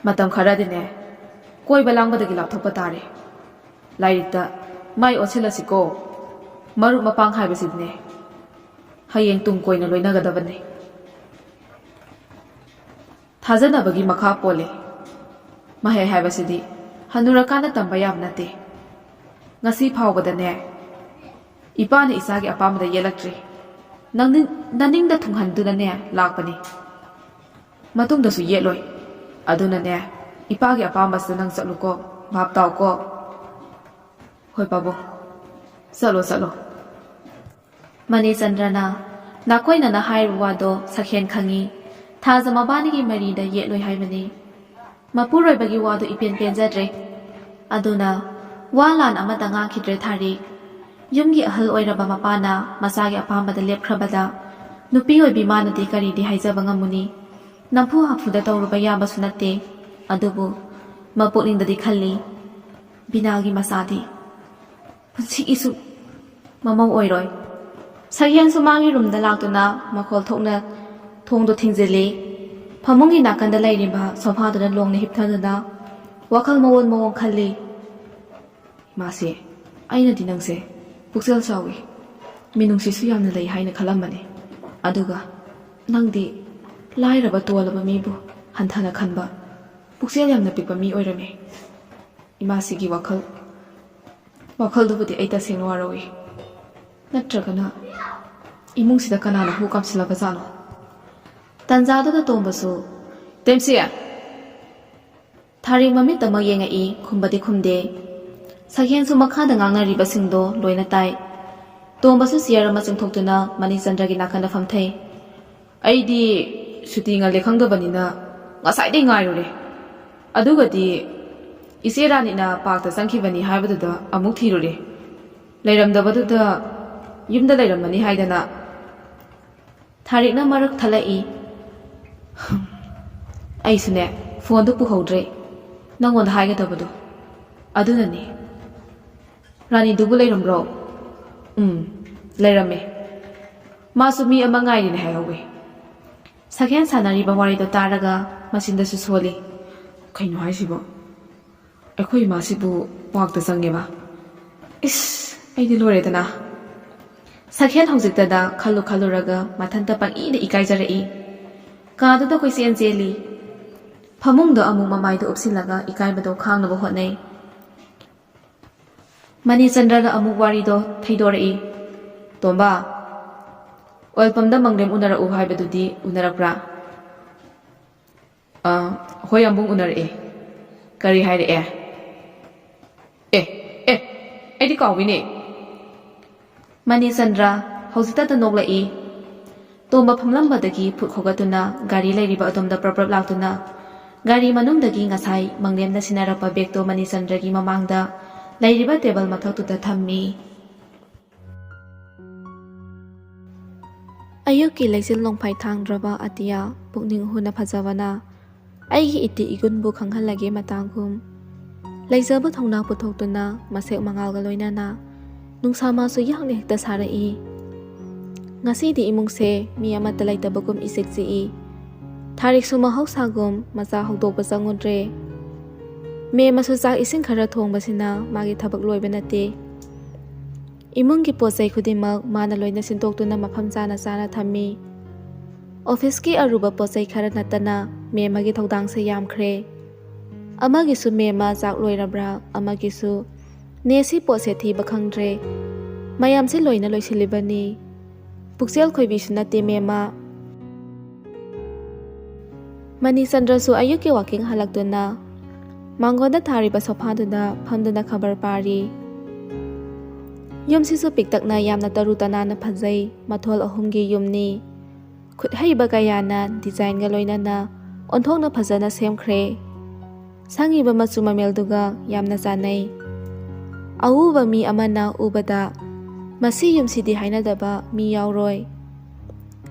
ꯃꯇꯝ ꯈꯔꯗꯤꯅꯦ, ꯀꯣꯏꯕ ꯂꯥꯡꯕꯗꯒꯤ ꯂꯥꯞꯊꯣꯛꯄ ꯇꯥꯔꯦ꯫ ꯂꯥꯏꯔꯤꯛꯇ ꯃꯥꯏ ꯑꯣꯟꯁꯤꯜꯂꯁꯤꯀꯣ꯫ ꯃꯔꯨꯞ ꯃꯄꯥꯡ ꯍꯥꯏꯕꯁꯤꯗꯤꯅꯦ, ꯍꯌꯦꯡ ꯇꯨꯡ ꯀꯣꯏꯅ ꯂꯣꯏꯅꯒꯗꯕꯅꯤ꯫ ꯊꯥꯖꯅꯕꯒꯤ ꯃꯈꯥ ꯄꯣꯜꯂꯤ꯫ ꯃꯍꯩ ꯍꯥꯏꯕꯁꯤꯗꯤ ꯍꯟꯅꯨꯔꯀꯥꯟꯗ ꯇꯝꯕ ꯌꯥꯕ ꯅꯠꯇꯦ꯫ ꯉꯁꯤ ꯐꯥꯎꯕꯗꯅꯦ, ꯏꯄꯥꯅ ꯏꯆꯥꯒꯤ ꯑꯄꯥꯝꯕꯗ ꯌꯦꯠꯂꯛꯇ꯭ꯔꯤ꯫ ꯅꯪ-, ꯅꯅꯤꯡꯗ ꯊꯨꯡꯍꯟꯗꯨꯅꯅꯦ ꯂꯥꯛꯄꯅꯤ꯫ ꯃꯇꯨꯡꯗꯁꯨ ꯌꯦꯠꯂꯣꯏ꯫ ꯑꯗꯨꯅꯅꯦ, ꯏꯄꯥꯒꯤ ꯑꯄꯥꯝꯕꯁꯤꯗ ꯅꯪ ꯆꯠꯂꯨꯀꯣ꯫ ꯚꯥꯞ ꯇꯥꯎꯀꯣ꯫" "ꯍꯣꯏ ꯄꯥꯕꯨꯡ, ꯆꯠꯂꯣ, ꯆꯠꯂꯣ꯫" ꯃꯅꯤꯆꯟꯗ꯭ꯔꯅ ꯅꯥꯀꯣꯏꯅꯅ ꯍꯥꯏꯔꯤꯕ ꯋꯥꯗꯣ ꯁꯛꯍꯦꯟ ꯈꯪꯉꯤ꯫ ꯊꯥꯖ ꯃꯕꯥꯅꯤꯒꯤ ꯃꯔꯤꯗ ꯌꯦꯠꯂꯣꯏ ꯍꯥꯏꯕꯅꯤ꯫ ꯃꯄꯨꯔꯣꯏꯕꯒꯤ ꯋꯥꯗꯨ ꯏꯄꯦꯟ ꯄꯦꯟꯖꯗ꯭ꯔꯦ꯫ ꯑꯗꯨꯅ ꯋꯥ ꯂꯥꯟ ꯑꯃꯠꯇ ꯉꯥꯡꯈꯤꯗ꯭ꯔꯦ ꯊꯥꯔꯤꯛ꯫ ꯌꯨꯝꯒꯤ ꯑꯍꯜ ꯑꯣꯏꯔꯕ ꯃꯄꯥꯅ ꯃꯆꯥꯒꯤ ꯑꯄꯥꯝꯕꯗ ꯂꯦꯞꯈ꯭ꯔꯕꯗ ꯅꯨꯄꯤ ꯑꯣꯏꯕꯤ ꯃꯥꯅꯗꯤ ꯀꯔꯤꯗꯤ ꯍꯥꯏꯖꯕ ꯉꯝꯃꯨꯅꯤ? ꯅꯝꯐꯨ ꯍꯥꯐꯨꯗ ꯇꯧꯔꯨꯕ ꯌꯥꯕꯁꯨ ꯅꯠꯇꯦ꯫ ꯑꯗꯨꯕꯨ ꯃꯄꯨꯛꯅꯤꯡꯗꯗꯤ ꯈꯜꯂꯤ, ꯕꯤꯅꯥꯒꯤ ꯃꯆꯥꯗꯤ ꯄꯨꯟꯁꯤꯒꯤꯁꯨ ꯃꯃꯧ ꯑꯣꯏꯔꯣꯏ꯫ ꯁꯛꯍꯦꯟꯁꯨ ꯃꯥꯒꯤ ꯔꯨꯝꯗ ꯂꯥꯛꯇꯨꯅ ꯃꯈꯣꯜ ꯊꯣꯛꯅ ꯊꯣꯡꯗꯣ ꯊꯤꯡꯖꯤꯜꯂꯤ꯫ ꯐꯃꯨꯡꯒꯤ ꯅꯥꯀꯟꯗ ꯂꯩꯔꯤꯕ ꯁꯣꯐꯥꯗꯨꯗ ꯂꯣꯡꯅ ꯍꯤꯞꯊꯗꯨꯅ ꯋꯥꯈꯜ ꯃꯑꯣꯟ ꯃꯑꯣꯟ ꯈꯜꯂꯤ꯫ ꯏꯃꯥꯁꯦ, ꯑꯩꯅꯗꯤ ꯅꯪꯁꯦ ꯄꯨꯛꯆꯦꯜ ꯆꯥꯎꯏ, ꯃꯤꯅꯨꯡꯁꯤꯁꯨ ꯌꯥꯝꯅ ꯂꯩ ꯍꯥꯏꯅ ꯈꯜꯂꯝꯕꯅꯤ꯫ ꯑꯗꯨꯒ ꯅꯪꯗꯤ ꯂꯥꯏꯔꯕ ꯇꯣꯜꯂꯕ ꯃꯤꯕꯨ ꯍꯟꯊꯅ ꯈꯟꯕ, ꯄꯨꯛꯆꯦꯜ ꯌꯥꯝꯅ ꯄꯤꯛꯄ ꯃꯤ ꯑꯣꯏꯔꯝꯃꯤ꯫ ꯏꯃꯥꯁꯤꯒꯤ ꯋꯥꯈꯜ ꯋꯥꯈꯜꯗꯨꯕꯨꯗꯤ ꯑꯩ ꯇꯁꯦꯡꯅ ꯋꯥꯔꯧꯏ꯫ ꯅꯠꯇ꯭ꯔꯒꯅ ꯏꯃꯨꯡꯁꯤꯗ ꯀꯅꯥꯅ ꯍꯨ ꯀꯥꯝꯁꯤꯜꯂꯕꯖꯥꯠꯅꯣ? ꯇꯟꯖꯥꯗꯨꯗ ꯇꯣꯝꯕꯁꯨ, "ꯇꯦꯝꯁꯤ!" ꯊꯥꯔꯤꯛ ꯃꯃꯤꯠꯇꯃꯛ ꯌꯦꯡꯉꯛꯏ, ꯈꯨꯝꯕꯗꯤ ꯈꯨꯝꯗꯦ꯫ ꯁꯛꯍꯦꯟꯁꯨ ꯃꯈꯥꯗ ꯉꯥꯡꯅꯔꯤꯕꯁꯤꯡꯗꯣ ꯂꯣꯏꯅ ꯇꯥꯏ꯫ ꯇꯣꯝꯕꯁꯨ ꯆꯤꯌꯔ ꯑꯃ ꯆꯤꯡꯊꯣꯛꯇꯨꯅ ꯃꯅꯤꯆꯟꯗ꯭ꯔꯒꯤ ꯅꯥꯀꯟꯗ ꯐꯝꯊꯩ꯫ "ꯑꯩꯗꯤ ꯁꯨꯇꯤ ꯉꯜꯂꯦ ꯈꯪꯗꯕꯅꯤꯅ ꯉꯁꯥꯏꯗꯩ ꯉꯥꯏꯔꯨꯔꯦ꯫ ꯑꯗꯨꯒꯗꯤ ꯏꯆꯦ ꯔꯥꯅꯤꯅ ꯄꯥꯔꯛꯇ ꯆꯪꯈꯤꯕꯅꯤ ꯍꯥꯏꯕꯗꯨꯗ ꯑꯃꯨꯛ ꯊꯤꯔꯨꯔꯦ꯫ ꯂꯩꯔꯝꯗꯕꯗꯨꯗ ꯌꯨꯝꯗ ꯂꯩꯔꯝꯃꯅꯤ ꯍꯥꯏꯗꯅ"꯫ ꯊꯥꯔꯤꯛꯅ ꯃꯔꯛ ꯊꯠꯂꯛꯏ꯫ "ꯑꯩꯁꯨꯅꯦ, ꯐꯣꯟꯗꯨ ꯄꯨꯍꯧꯗ꯭ꯔꯦ, ꯅꯪꯉꯣꯟꯗ ꯍꯥꯏꯒꯗꯕꯗꯣ꯫ ꯑꯗꯨꯅꯅꯦ꯫ ꯔꯥꯅꯤꯗꯨꯕꯨ ꯂꯩꯔꯝꯕ꯭ꯔꯣ?" "ꯎꯝ, ꯂꯩꯔꯝꯃꯦ꯫ ꯃꯥꯁꯨ ꯃꯤ ꯑꯃ ꯉꯥꯏꯔꯤꯅꯦ ꯍꯥꯏꯍꯧꯋꯦ"꯫ ꯁꯛꯍꯦꯟ ꯁꯥꯟꯅꯔꯤꯕ ꯋꯥꯔꯤꯗꯣ ꯇꯥꯔꯒ ꯃꯆꯤꯟꯗꯁꯨ ꯁꯣꯜꯂꯤ꯫ "ꯀꯩꯅꯣ ꯍꯥꯏꯁꯤꯕꯣ? ꯑꯩꯈꯣꯏ ꯏꯃꯥꯁꯤꯕꯨ ꯄꯥꯔꯛꯇ ꯆꯪꯉꯦꯕ? ꯏꯁ, ꯑꯩꯗꯤ ꯂꯣꯏꯔꯦꯗꯅ"꯫ ꯁꯛꯍꯦꯟ ꯍꯧꯖꯤꯛꯇꯗ ꯈꯜꯂꯨ ꯈꯜꯂꯨꯔꯒ ꯃꯊꯟꯇ ꯄꯪꯏꯗ ꯏꯀꯥꯏꯖꯔꯛꯏ꯫ ꯀꯥꯗꯨꯗ ꯀꯣꯏꯆꯦꯟ ꯆꯦꯜꯂꯤ꯫ ꯐꯃꯨꯡꯗ ꯑꯃꯨꯛ ꯃꯃꯥꯏꯗꯨ ꯎꯞꯁꯤꯜꯂꯒ ꯏꯀꯥꯏꯕꯗꯣ ꯈꯥꯡꯅꯕ ꯍꯣꯠꯅꯩ꯫ ꯃꯅꯤꯆꯟꯗ꯭ꯔꯅ ꯑꯃꯨꯛ ꯋꯥꯔꯤꯗꯣ ꯊꯩꯗꯣꯔꯛꯏ꯫ "ꯇꯣꯝꯕ, ꯑꯣꯏꯜ ꯄꯝꯗ ꯃꯪꯂꯦꯝ ꯎꯅꯔꯛꯎ ꯍꯥꯏꯕꯗꯨꯗꯤ ꯎꯅꯔꯛꯄ꯭ꯔꯥ?" "ꯑ, ꯍꯣꯏ, ꯑꯃꯨꯛ ꯎꯅꯔꯛꯑꯦ"꯫ "ꯀꯔꯤ ꯍꯥꯏꯔꯛꯑꯦ?" "ꯑꯦ, ꯑꯦ, ꯑꯩꯗꯤ ꯀꯥꯎꯏꯅꯦ"꯫ ꯃꯅꯤꯆꯟꯗ꯭ꯔ ꯍꯧꯖꯤꯛꯇꯗ ꯅꯣꯛꯂꯛꯏ꯫ ꯇꯣꯝꯕ ꯐꯝꯂꯝꯕꯗꯒꯤ ꯐꯨꯛ ꯍꯧꯒꯠꯇꯨꯅ ꯒꯥꯔꯤ ꯂꯩꯔꯤꯕ ꯑꯗꯣꯝꯗ ꯄ꯭ꯔꯞ ꯄ꯭ꯔꯞ ꯂꯥꯛꯇꯨꯅ ꯒꯥꯔꯤ ꯃꯅꯨꯡꯗꯒꯤ ꯉꯁꯥꯏ ꯃꯪꯂꯦꯝꯅ ꯁꯤꯟꯅꯔꯛꯄ ꯕꯦꯒꯇꯣ ꯃꯅꯤꯆꯟꯗ꯭ꯔꯒꯤ ꯃꯃꯥꯡꯗ ꯂꯩꯔꯤꯕ ꯇꯦꯕꯜ ꯃꯊꯛꯇꯨꯗ ꯊꯝꯃꯤ꯫ ꯑꯌꯨꯛꯀꯤ ꯂꯩꯆꯤꯜ ꯅꯣꯡꯐꯥꯏ ꯊꯥꯡꯗ꯭ꯔꯕ ꯑꯇꯤꯌꯥ ꯄꯨꯛꯅꯤꯡ ꯍꯨꯅ ꯐꯖꯕꯅ ꯑꯩꯒꯤ ꯏꯇꯤ ꯏꯒꯨꯟꯕꯨ ꯈꯪꯍꯜꯂꯒꯦ ꯃꯇꯥꯒꯨꯝ꯫ ꯂꯩꯖꯕ ꯊꯧꯅꯥ ꯄꯨꯊꯣꯛꯇꯨꯅ ꯃꯁꯦꯛ ꯃꯉꯥꯜꯒ ꯂꯣꯏꯅꯅ ꯅꯨꯡꯁꯥ ꯃꯥꯁꯨ ꯌꯥꯛꯅ ꯍꯦꯛꯇ ꯁꯥꯔꯛꯏ꯫ ꯉꯁꯤꯗꯤ ꯏꯃꯨꯡꯁꯦ ꯃꯤ ꯑꯃꯠꯇ ꯂꯩꯇꯕꯒꯨꯝ ꯏꯆꯤꯛ ꯆꯤꯛꯏ꯫ ꯊꯥꯔꯤꯛꯁꯨ ꯃꯍꯧꯁꯥꯒꯨꯝ ꯃꯆꯥ ꯍꯧꯗꯣꯛꯄ ꯆꯪꯉꯨꯗ꯭ꯔꯦ꯫ ꯃꯦꯝꯃꯁꯨ ꯆꯥꯛ ꯏꯁꯤꯡ ꯈꯔ ꯊꯣꯡꯕꯁꯤꯅ ꯃꯥꯒꯤ ꯊꯕꯛ ꯂꯣꯏꯕ ꯅꯠꯇꯦ꯫ ꯏꯃꯨꯡꯒꯤ ꯄꯣꯠ ꯆꯩ ꯈꯨꯗꯤꯡꯃꯛ ꯃꯥꯅ ꯂꯣꯏꯅ ꯁꯤꯟꯗꯣꯛꯇꯨꯅ ꯃꯐꯝ ꯆꯥꯅ ꯆꯥꯅ ꯊꯝꯃꯤ꯫ ꯑꯣꯐꯤꯁꯀꯤ ꯑꯔꯨꯕ ꯄꯣꯠ ꯆꯩ ꯈꯔ ꯅꯠꯇꯅ ꯃꯦꯝ ꯑꯃꯒꯤ ꯊꯧꯗꯥꯡꯁꯦ ꯌꯥꯝꯈ꯭ꯔꯦ꯫ ꯑꯃꯒꯤꯁꯨ ꯃꯦꯝ ꯑꯃ ꯆꯥꯛ ꯂꯣꯏꯔꯕ꯭ꯔꯥ, ꯑꯃꯒꯤꯁꯨ ꯅꯦ ꯁꯤ ꯄꯣꯠꯁꯦ ꯊꯤꯕ ꯈꯪꯗ꯭ꯔꯦ꯫ ꯃꯌꯥꯝꯁꯦ ꯂꯣꯏꯅ ꯂꯣꯏꯁꯤꯜꯂꯤꯕꯅꯤ꯫ ꯄꯨꯛꯆꯦꯜ ꯈꯣꯏꯕꯤꯁꯨ ꯅꯠꯇꯦ ꯃꯦꯝ ꯑꯃ꯫ ꯃꯅꯤꯆꯟꯗ꯭ꯔꯁꯨ ꯑꯌꯨꯛꯀꯤ ꯋꯥꯀꯤꯡ ꯍꯜꯂꯛꯇꯨꯅ ꯃꯥꯡꯒꯣꯟꯗ ꯊꯥꯔꯤꯕ ꯁꯣꯐꯥꯗꯨꯗ ꯐꯝꯗꯨꯅ ꯈꯕꯔ ꯄꯥꯔꯤ꯫ ꯌꯨꯝꯁꯤꯁꯨ ꯄꯤꯛꯇꯛꯅ ꯌꯥꯝꯅ ꯇꯔꯨ ꯇꯅꯥꯟꯅ ꯐꯖꯩ꯫ ꯃꯊꯣꯜ ꯑꯍꯨꯝꯒꯤ ꯌꯨꯝꯅꯤ꯫ ꯈꯨꯠ ꯍꯩꯕ ꯀꯌꯥꯅ ꯗꯤꯖꯥꯏꯟꯒ ꯂꯣꯏꯅꯅ ꯑꯣꯟꯊꯣꯛꯅ ꯐꯖꯅ ꯁꯦꯝꯈ꯭ꯔꯦ꯫ ꯁꯪꯉꯤꯕ ꯃꯆꯨ ꯃꯃꯦꯜꯗꯨꯒ ꯌꯥꯝꯅ ꯆꯥꯟꯅꯩ꯫ ꯑꯎꯕ ꯃꯤ ꯑꯃꯅ ꯎꯕꯗ ꯃꯁꯤ ꯌꯨꯝꯁꯤꯗꯤ ꯍꯥꯏꯅꯗꯕ ꯃꯤ ꯌꯥꯎꯔꯣꯏ꯫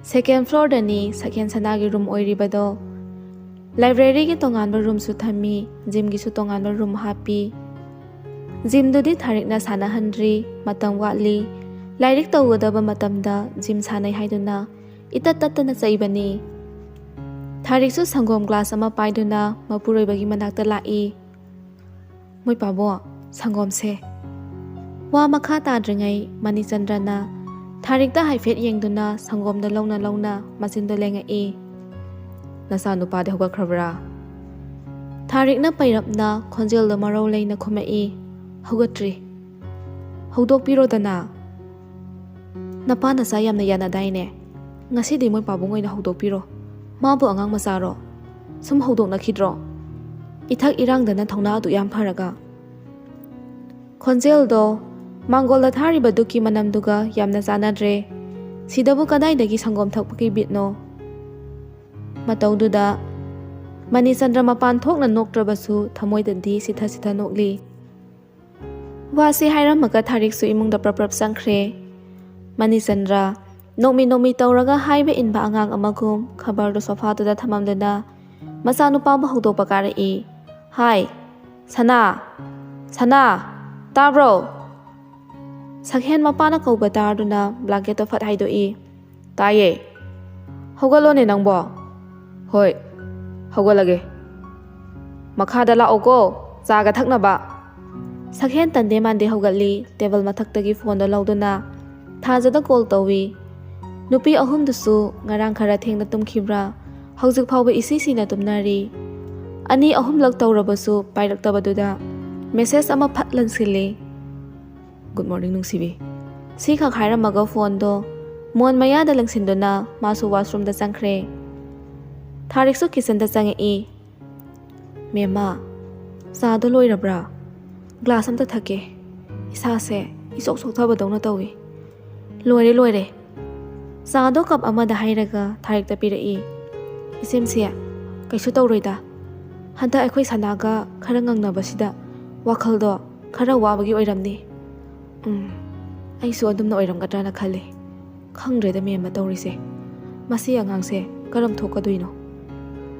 ꯁꯦꯀꯦꯟ ꯐ꯭ꯂꯣꯔꯗꯅꯤ ꯁꯛꯍꯦꯟ ꯁꯅꯥꯒꯤ ꯔꯨꯝ ꯑꯣꯏꯔꯤꯕꯗꯣ꯫ ꯂꯥꯏꯕ꯭ꯔꯦꯔꯤꯒꯤ ꯇꯣꯉꯥꯟꯕ ꯔꯨꯝꯁꯨ ꯊꯝꯃꯤ, ꯖꯤꯝꯒꯤꯁꯨ ꯇꯣꯉꯥꯟꯕ ꯔꯨꯝ ꯍꯥꯞꯄꯤ꯫ ꯖꯤꯝꯗꯨꯗꯤ ꯊꯥꯔꯤꯛꯅ ꯁꯥꯟꯅꯍꯟꯗ꯭ꯔꯤ, ꯃꯇꯝ ꯋꯥꯠꯂꯤ꯫ ꯂꯥꯏꯔꯤꯛ ꯇꯧꯒꯗꯕ ꯃꯇꯝꯗ ꯖꯤꯝ ꯁꯥꯟꯅꯩ ꯍꯥꯏꯗꯨꯅ ꯏꯇꯠ ꯇꯠꯇꯅ ꯆꯩꯕꯅꯤ꯫ ꯊꯥꯔꯤꯛꯁꯨ ꯁꯪꯒꯣꯝ ꯒ꯭ꯂꯥꯁ ꯑꯃ ꯄꯥꯏꯗꯨꯅ ꯃꯄꯨꯔꯣꯏꯕꯒꯤ ꯃꯅꯥꯛꯇ ꯂꯥꯛꯏ꯫ "ꯃꯣꯏ ꯄꯥꯕꯣ, ꯁꯪꯒꯣꯝꯁꯦ꯫" ꯋꯥ ꯃꯈꯥ ꯇꯥꯗ꯭ꯔꯤꯉꯩ ꯃꯅꯤꯆꯟꯗ꯭ꯔꯅ ꯊꯥꯔꯤꯛꯇ ꯍꯥꯏꯐꯦꯠ ꯌꯦꯡꯗꯨꯅ ꯁꯪꯒꯣꯝꯗꯣ ꯂꯧꯅ ꯂꯧꯅ ꯃꯆꯤꯟꯗꯣ ꯂꯦꯡꯉꯛꯏ꯫ "ꯅꯆꯥꯅꯨꯄꯥꯗꯤ ꯍꯧꯒꯠꯈ꯭ꯔꯕ꯭ꯔꯥ?" ꯊꯥꯔꯤꯛꯅ ꯄꯩꯔꯞꯅ ꯈꯣꯟꯖꯦꯜꯗꯣ ꯃꯔꯧ ꯂꯩꯅ ꯈꯨꯝꯃꯛꯏ, "ꯍꯧꯒꯠꯇ꯭ꯔꯤ꯫" "ꯍꯧꯗꯣꯛꯄꯤꯔꯣꯗꯅ꯫ ꯅꯄꯥ ꯅꯆꯥ ꯌꯥꯝꯅ ꯌꯥꯅꯗꯥꯏꯅꯦ? ꯉꯁꯤꯗꯤ ꯃꯣꯏ ꯄꯥꯕꯨꯡ ꯑꯣꯏꯅ ꯍꯧꯗꯣꯛꯄꯤꯔꯣ꯫ ꯃꯥꯕꯨ ꯑꯉꯥꯡ ꯃꯆꯥꯔꯣ? ꯁꯨꯝ ꯍꯧꯗꯣꯛꯅꯈꯤꯗ꯭ꯔꯣ? ꯏꯊꯛ ꯏꯔꯥꯡꯗꯅ ꯊꯧꯅꯥ ꯑꯗꯨ ꯌꯥꯝ ꯐꯔꯒ꯫" ꯈꯣꯟꯖꯦꯜꯗꯣ ꯃꯥꯡꯒꯣꯜꯗ ꯊꯥꯔꯤꯕ ꯙꯨꯛꯀꯤ ꯃꯅꯝꯗꯨꯒ ꯌꯥꯝꯅ ꯆꯥꯟꯅꯗ꯭ꯔꯦ꯫ ꯁꯤꯗꯕꯨ ꯀꯗꯥꯏꯗꯒꯤ ꯁꯪꯒꯣꯝ ꯊꯛꯄꯒꯤ ꯕꯤꯠꯅꯣ? ꯃꯇꯧꯗꯨꯗ ꯃꯅꯤꯆꯟꯗ꯭ꯔ ꯃꯄꯥꯟ ꯊꯣꯛꯅ ꯅꯣꯛꯇ꯭ꯔꯕꯁꯨ ꯊꯃꯣꯏꯗꯗꯤ ꯁꯤꯊ ꯁꯤꯊ ꯅꯣꯛꯂꯤ꯫ ꯋꯥꯁꯤ ꯍꯥꯏꯔꯝꯃꯒ ꯊꯥꯔꯤꯛꯁꯨ ꯏꯃꯨꯡꯗ ꯄ꯭ꯔꯞ ꯄ꯭ꯔꯞ ꯆꯪꯈ꯭ꯔꯦ꯫ ꯃꯅꯤꯆꯟꯗ꯭ꯔ ꯅꯣꯛꯃꯤ ꯅꯣꯛꯃꯤ ꯇꯧꯔꯒ ꯍꯥꯏꯕ ꯏꯟꯕ ꯑꯉꯥꯡ ꯑꯃꯒꯨꯝ ꯈꯕꯔꯗꯨ ꯁꯣꯐꯥꯗꯨꯗ ꯊꯝꯃꯝꯗꯨꯅ ꯃꯆꯥꯅꯨꯄꯥꯕꯨ ꯍꯧꯗꯣꯛꯄ ꯀꯥꯔꯛꯏ꯫ "ꯍꯥꯏ, ꯁꯅꯥ! ꯁꯅꯥ! ꯇꯥꯕ꯭ꯔꯣ?" ꯁꯛꯍꯦꯟ ꯃꯄꯥꯅ ꯀꯧꯕ ꯇꯥꯔꯗꯨꯅ ꯕ꯭ꯂꯥꯡꯀꯦꯠꯇꯣ ꯐꯠ ꯍꯥꯏꯗꯣꯛꯏ꯫ "ꯇꯥꯏꯌꯦ꯫ ꯍꯧꯒꯠꯂꯣꯅꯦ ꯅꯪꯕꯣ꯫" "ꯍꯣꯏ, ꯍꯧꯒꯠꯂꯒꯦ꯫ ꯃꯈꯥꯗ ꯂꯥꯛꯑꯣꯀꯣ, ꯆꯥꯒ ꯊꯛꯅꯕ꯫" ꯁꯛꯍꯦꯟ ꯇꯟꯗꯦ ꯃꯥꯟꯗꯦ ꯍꯧꯒꯠꯂꯤ, ꯇꯦꯕꯜ ꯃꯊꯛꯇꯒꯤ ꯐꯣꯟꯗꯣ ꯂꯧꯗꯨꯅ ꯊꯥꯖꯗ ꯀꯣꯜ ꯇꯧꯏ꯫ ꯅꯨꯄꯤ ꯑꯍꯨꯝꯗꯨꯁꯨ ꯉꯔꯥꯡ ꯈꯔ ꯊꯦꯡꯅ ꯇꯨꯝꯈꯤꯕ꯭ꯔꯥ, ꯍꯧꯖꯤꯛ ꯐꯥꯎꯕ ꯏꯁꯤ ꯁꯤꯅ ꯇꯨꯝꯅꯔꯤ꯫ ꯑꯅꯤ ꯑꯍꯨꯝꯂꯛ ꯇꯧꯔꯕꯁꯨ ꯄꯥꯏꯔꯛꯇꯕꯗꯨꯗ ꯃꯦꯁꯦꯖ ꯑꯃ ꯐꯠ ꯂꯟꯁꯤꯜꯂꯤ꯫ "Good morning, ꯅꯨꯡꯁꯤꯕꯤ꯫" ꯁꯤꯈꯛ ꯍꯥꯏꯔꯝꯃꯒ ꯐꯣꯟꯗꯣ ꯃꯣꯟ ꯃꯌꯥꯗ ꯂꯪꯁꯤꯟꯗꯨꯅ ꯃꯥꯁꯨ ꯋꯥꯁꯔꯨꯝꯗ ꯆꯪꯈ꯭ꯔꯦ꯫ ꯊꯥꯔꯤꯛꯁꯨ ꯀꯤꯆꯟꯗ ꯆꯪꯉꯛꯏ꯫ "ꯃꯦꯝꯃ, ꯆꯥꯗꯣ ꯂꯣꯏꯔꯕ꯭ꯔꯥ? ꯒ꯭ꯂꯥꯁ ꯑꯝꯇ ꯊꯛꯀꯦ꯫ ꯏꯁꯥꯁꯦ ꯏꯆꯣꯛ ꯆꯣꯛꯊꯕꯗꯧꯅ ꯇꯧꯏ꯫" "ꯂꯣꯏꯔꯦ, ꯂꯣꯏꯔꯦ꯫" ꯆꯥꯗꯣ ꯀꯞ ꯑꯃꯗ ꯍꯩꯔꯒ ꯊꯥꯔꯤꯛꯇ ꯄꯤꯔꯛꯏ꯫ "ꯏꯆꯦꯝꯁꯦ, ꯀꯩꯁꯨ ꯇꯧꯔꯣꯏꯗ꯫ ꯍꯟꯗꯛ ꯑꯩꯈꯣꯏ ꯁꯅꯥꯒ ꯈꯔ ꯉꯪꯅꯕꯁꯤꯗ ꯋꯥꯈꯜꯗꯣ ꯈꯔ ꯋꯥꯕꯒꯤ ꯑꯣꯏꯔꯝꯅꯤ꯫" "ꯎꯝ, ꯑꯩꯁꯨ ꯑꯗꯨꯝꯅ ꯑꯣꯏꯔꯝꯒꯗ꯭ꯔꯅ ꯈꯜꯂꯤ꯫ ꯈꯪꯗ꯭ꯔꯦꯗ ꯃꯦꯝꯃ ꯇꯧꯔꯤꯁꯦ꯫ ꯃꯁꯤ ꯑꯉꯥꯡꯁꯦ ꯀꯔꯝ ꯊꯣꯛꯀꯗꯣꯏꯅꯣ?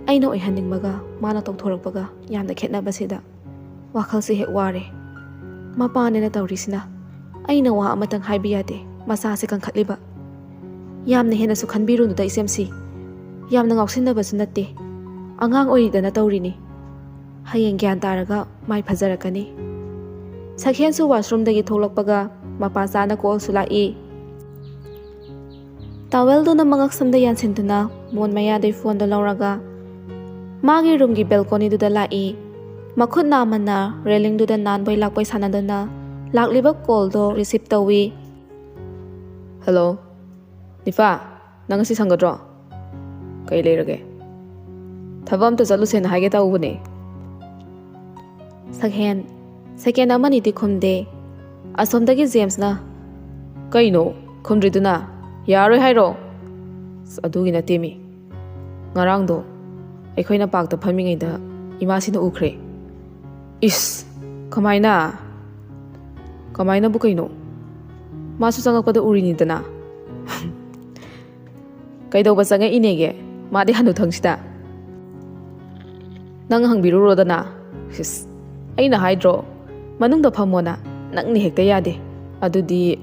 ꯑꯩꯅ ꯑꯣꯏꯍꯟꯅꯤꯡꯕꯒ ꯃꯥꯅ ꯇꯧꯊꯣꯔꯛꯄꯒ ꯌꯥꯝꯅ ꯈꯦꯠꯅꯕꯁꯤꯗ ꯋꯥꯈꯜꯁꯦ ꯍꯦꯛ ꯋꯥꯔꯦ꯫ ꯃꯄꯥꯅꯦꯅ ꯇꯧꯔꯤꯁꯤꯅ꯫ ꯑꯩꯅ ꯋꯥ ꯑꯃꯇꯪ ꯍꯥꯏꯕ ꯌꯥꯗꯦ, ꯃꯆꯥꯁꯦ ꯀꯟꯈꯠꯂꯤꯕ꯫ ꯌꯥꯝꯅ ꯍꯦꯟꯅꯁꯨ ꯈꯟꯕꯤꯔꯨꯅꯨꯗ ꯏꯆꯦꯝꯁꯤ꯫ ꯌꯥꯝꯅ ꯉꯥꯎꯁꯤꯟꯅꯕꯁꯨ ꯅꯠꯇꯦ꯫ ꯑꯉꯥꯡ ꯑꯣꯏꯔꯤꯗꯅ ꯇꯧꯔꯤꯅꯤ꯫ ꯍꯌꯦꯡ ꯒ꯭ꯌꯥꯟ ꯇꯥꯔꯒ ꯃꯥꯏ ꯐꯖꯔꯛꯀꯅꯤ꯫" ꯁꯛꯍꯦꯟꯁꯨ ꯋꯥꯁꯔꯨꯝꯗꯒꯤ ꯊꯣꯛꯂꯛꯄꯒ ꯃꯄꯥ ꯆꯥꯅ ꯀꯣꯜꯁꯨ ꯂꯥꯛꯏ꯫ ꯇꯥꯋꯦꯜꯗꯨꯅ ꯃꯉꯛꯁꯝꯗ ꯌꯥꯟꯁꯤꯟꯗꯨꯅ ꯃꯣꯟ ꯃꯌꯥꯗꯩ ꯐꯣꯟꯗꯣ ꯂꯧꯔꯒ ꯃꯥꯒꯤ ꯔꯨꯝꯒꯤ ꯕꯦꯜꯀꯣꯅꯤꯗꯨꯗ ꯂꯥꯛꯏ꯫ ꯃꯈꯨꯠ ꯅꯥꯝꯃꯅ ꯔꯦꯂꯤꯡꯗꯨꯗ ꯅꯥꯟꯕꯣꯏ ꯂꯥꯛꯄꯣꯏ ꯁꯥꯟꯅꯗꯨꯅ ꯂꯥꯛꯂꯤꯕ ꯀꯣꯜꯗꯣ ꯔꯤꯁꯤꯞ ꯇꯧꯏ꯫ "ꯍꯜꯂꯣ, ꯅꯤꯐꯥ, ꯅꯪ ꯉꯁꯤ ꯁꯪꯒꯗ꯭ꯔꯣ? ꯀꯩ ꯂꯩꯔꯒꯦ? ꯊꯕꯛ ꯑꯝꯇ ꯆꯠꯂꯨꯁꯦꯅ ꯍꯥꯏꯒꯦ ꯇꯧꯕꯅꯦ꯫" ꯁꯛꯍꯦꯟ ꯁꯦꯀꯦꯟ ꯑꯃꯅꯤꯗꯤ ꯈꯨꯝꯗꯦ꯫ ꯑꯁꯣꯝꯗꯒꯤ ꯖꯦꯝꯁꯅ, "ꯀꯩꯅꯣ ꯈꯨꯝꯗ꯭ꯔꯤꯗꯨꯅ? ꯌꯥꯔꯣꯏ ꯍꯥꯏꯔꯣ? ꯑꯁ, ꯑꯗꯨꯒꯤ ꯅꯠꯇꯦꯃꯤ꯫ ꯉꯔꯥꯡꯗꯣ ꯑꯩꯈꯣꯏꯅ ꯄꯥꯔꯛꯇ ꯐꯝꯃꯤꯉꯩꯗ ꯏꯃꯥꯁꯤꯅ ꯎꯈ꯭ꯔꯦ꯫ ꯏꯁ, ꯀꯃꯥꯏꯅ? ꯀꯃꯥꯏꯅꯕꯨ ꯀꯩꯅꯣ? ꯃꯥꯁꯨ ꯆꯪꯉꯛꯄꯗ ꯎꯔꯤꯅꯤꯗꯅ꯫ ꯀꯩꯗꯧꯕ ꯆꯪꯉꯛꯏꯅꯦꯒꯦ ꯃꯥꯗꯤ ꯍꯅꯨꯊꯪꯁꯤꯗ? ꯅꯪ ꯍꯪꯕꯤꯔꯨꯔꯣꯗꯅ꯫ ꯁꯤꯁ, ꯑꯩꯅ ꯍꯥꯏꯗ꯭ꯔꯣ ꯃꯅꯨꯡꯗ ꯐꯝꯃꯣꯅ? ꯅꯪꯅ ꯍꯦꯛꯇ ꯌꯥꯗꯦ꯫ ꯑꯗꯨꯗꯤ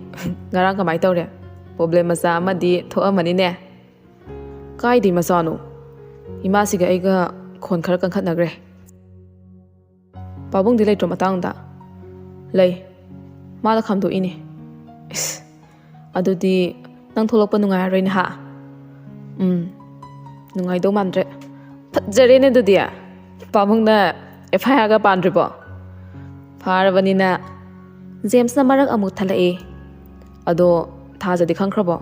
ꯉꯔꯥꯡ ꯀꯃꯥꯏ ꯇꯧꯔꯦ? ꯄ꯭ꯔꯣꯕ꯭ꯂꯦꯝ ꯃꯆꯥ ꯑꯃꯗꯤ ꯊꯣꯛꯑꯝꯃꯅꯤꯅꯦ꯫ ꯀꯥꯏꯗꯩ ꯃꯆꯥꯅꯣ? ꯏꯃꯥꯁꯤꯒ ꯑꯩꯒ ꯈꯣꯟ ꯈꯔ ꯀꯟꯈꯠꯅꯈ꯭ꯔꯦ꯫ ꯄꯥꯕꯨꯡꯗꯤ ꯂꯩꯇ꯭ꯔꯣ ꯃꯇꯥꯡꯗ? ꯂꯩ꯫ ꯃꯥꯗ ꯈꯥꯝꯗꯣꯛꯏꯅꯦ꯫ ꯏꯁ, ꯑꯗꯨꯗꯤ ꯅꯪ ꯊꯣꯛꯂꯛꯄ ꯅꯨꯡꯉꯥꯏꯔꯔꯣꯏꯅꯦ ꯍꯥ? ꯎꯝ, ꯅꯨꯡꯉꯥꯏꯗꯧ ꯃꯥꯟꯗ꯭ꯔꯦ꯫ ꯐꯠꯖꯔꯦꯅꯦ ꯑꯗꯨꯗꯤ꯫ ꯄꯥꯕꯨꯡꯅ ꯑꯦꯐ ꯑꯥꯏ ꯑꯥꯔꯒ ꯄꯥꯟꯗ꯭ꯔꯤꯕꯣ? ꯐꯥꯔꯕꯅꯤꯅ꯫ ꯖꯦꯝꯁꯅ ꯃꯔꯛ ꯑꯃꯨꯛ ꯊꯠꯂꯛꯏ꯫ ꯑꯗꯣ ꯊꯥꯖꯗꯤ ꯈꯪꯈ꯭ꯔꯕꯣ?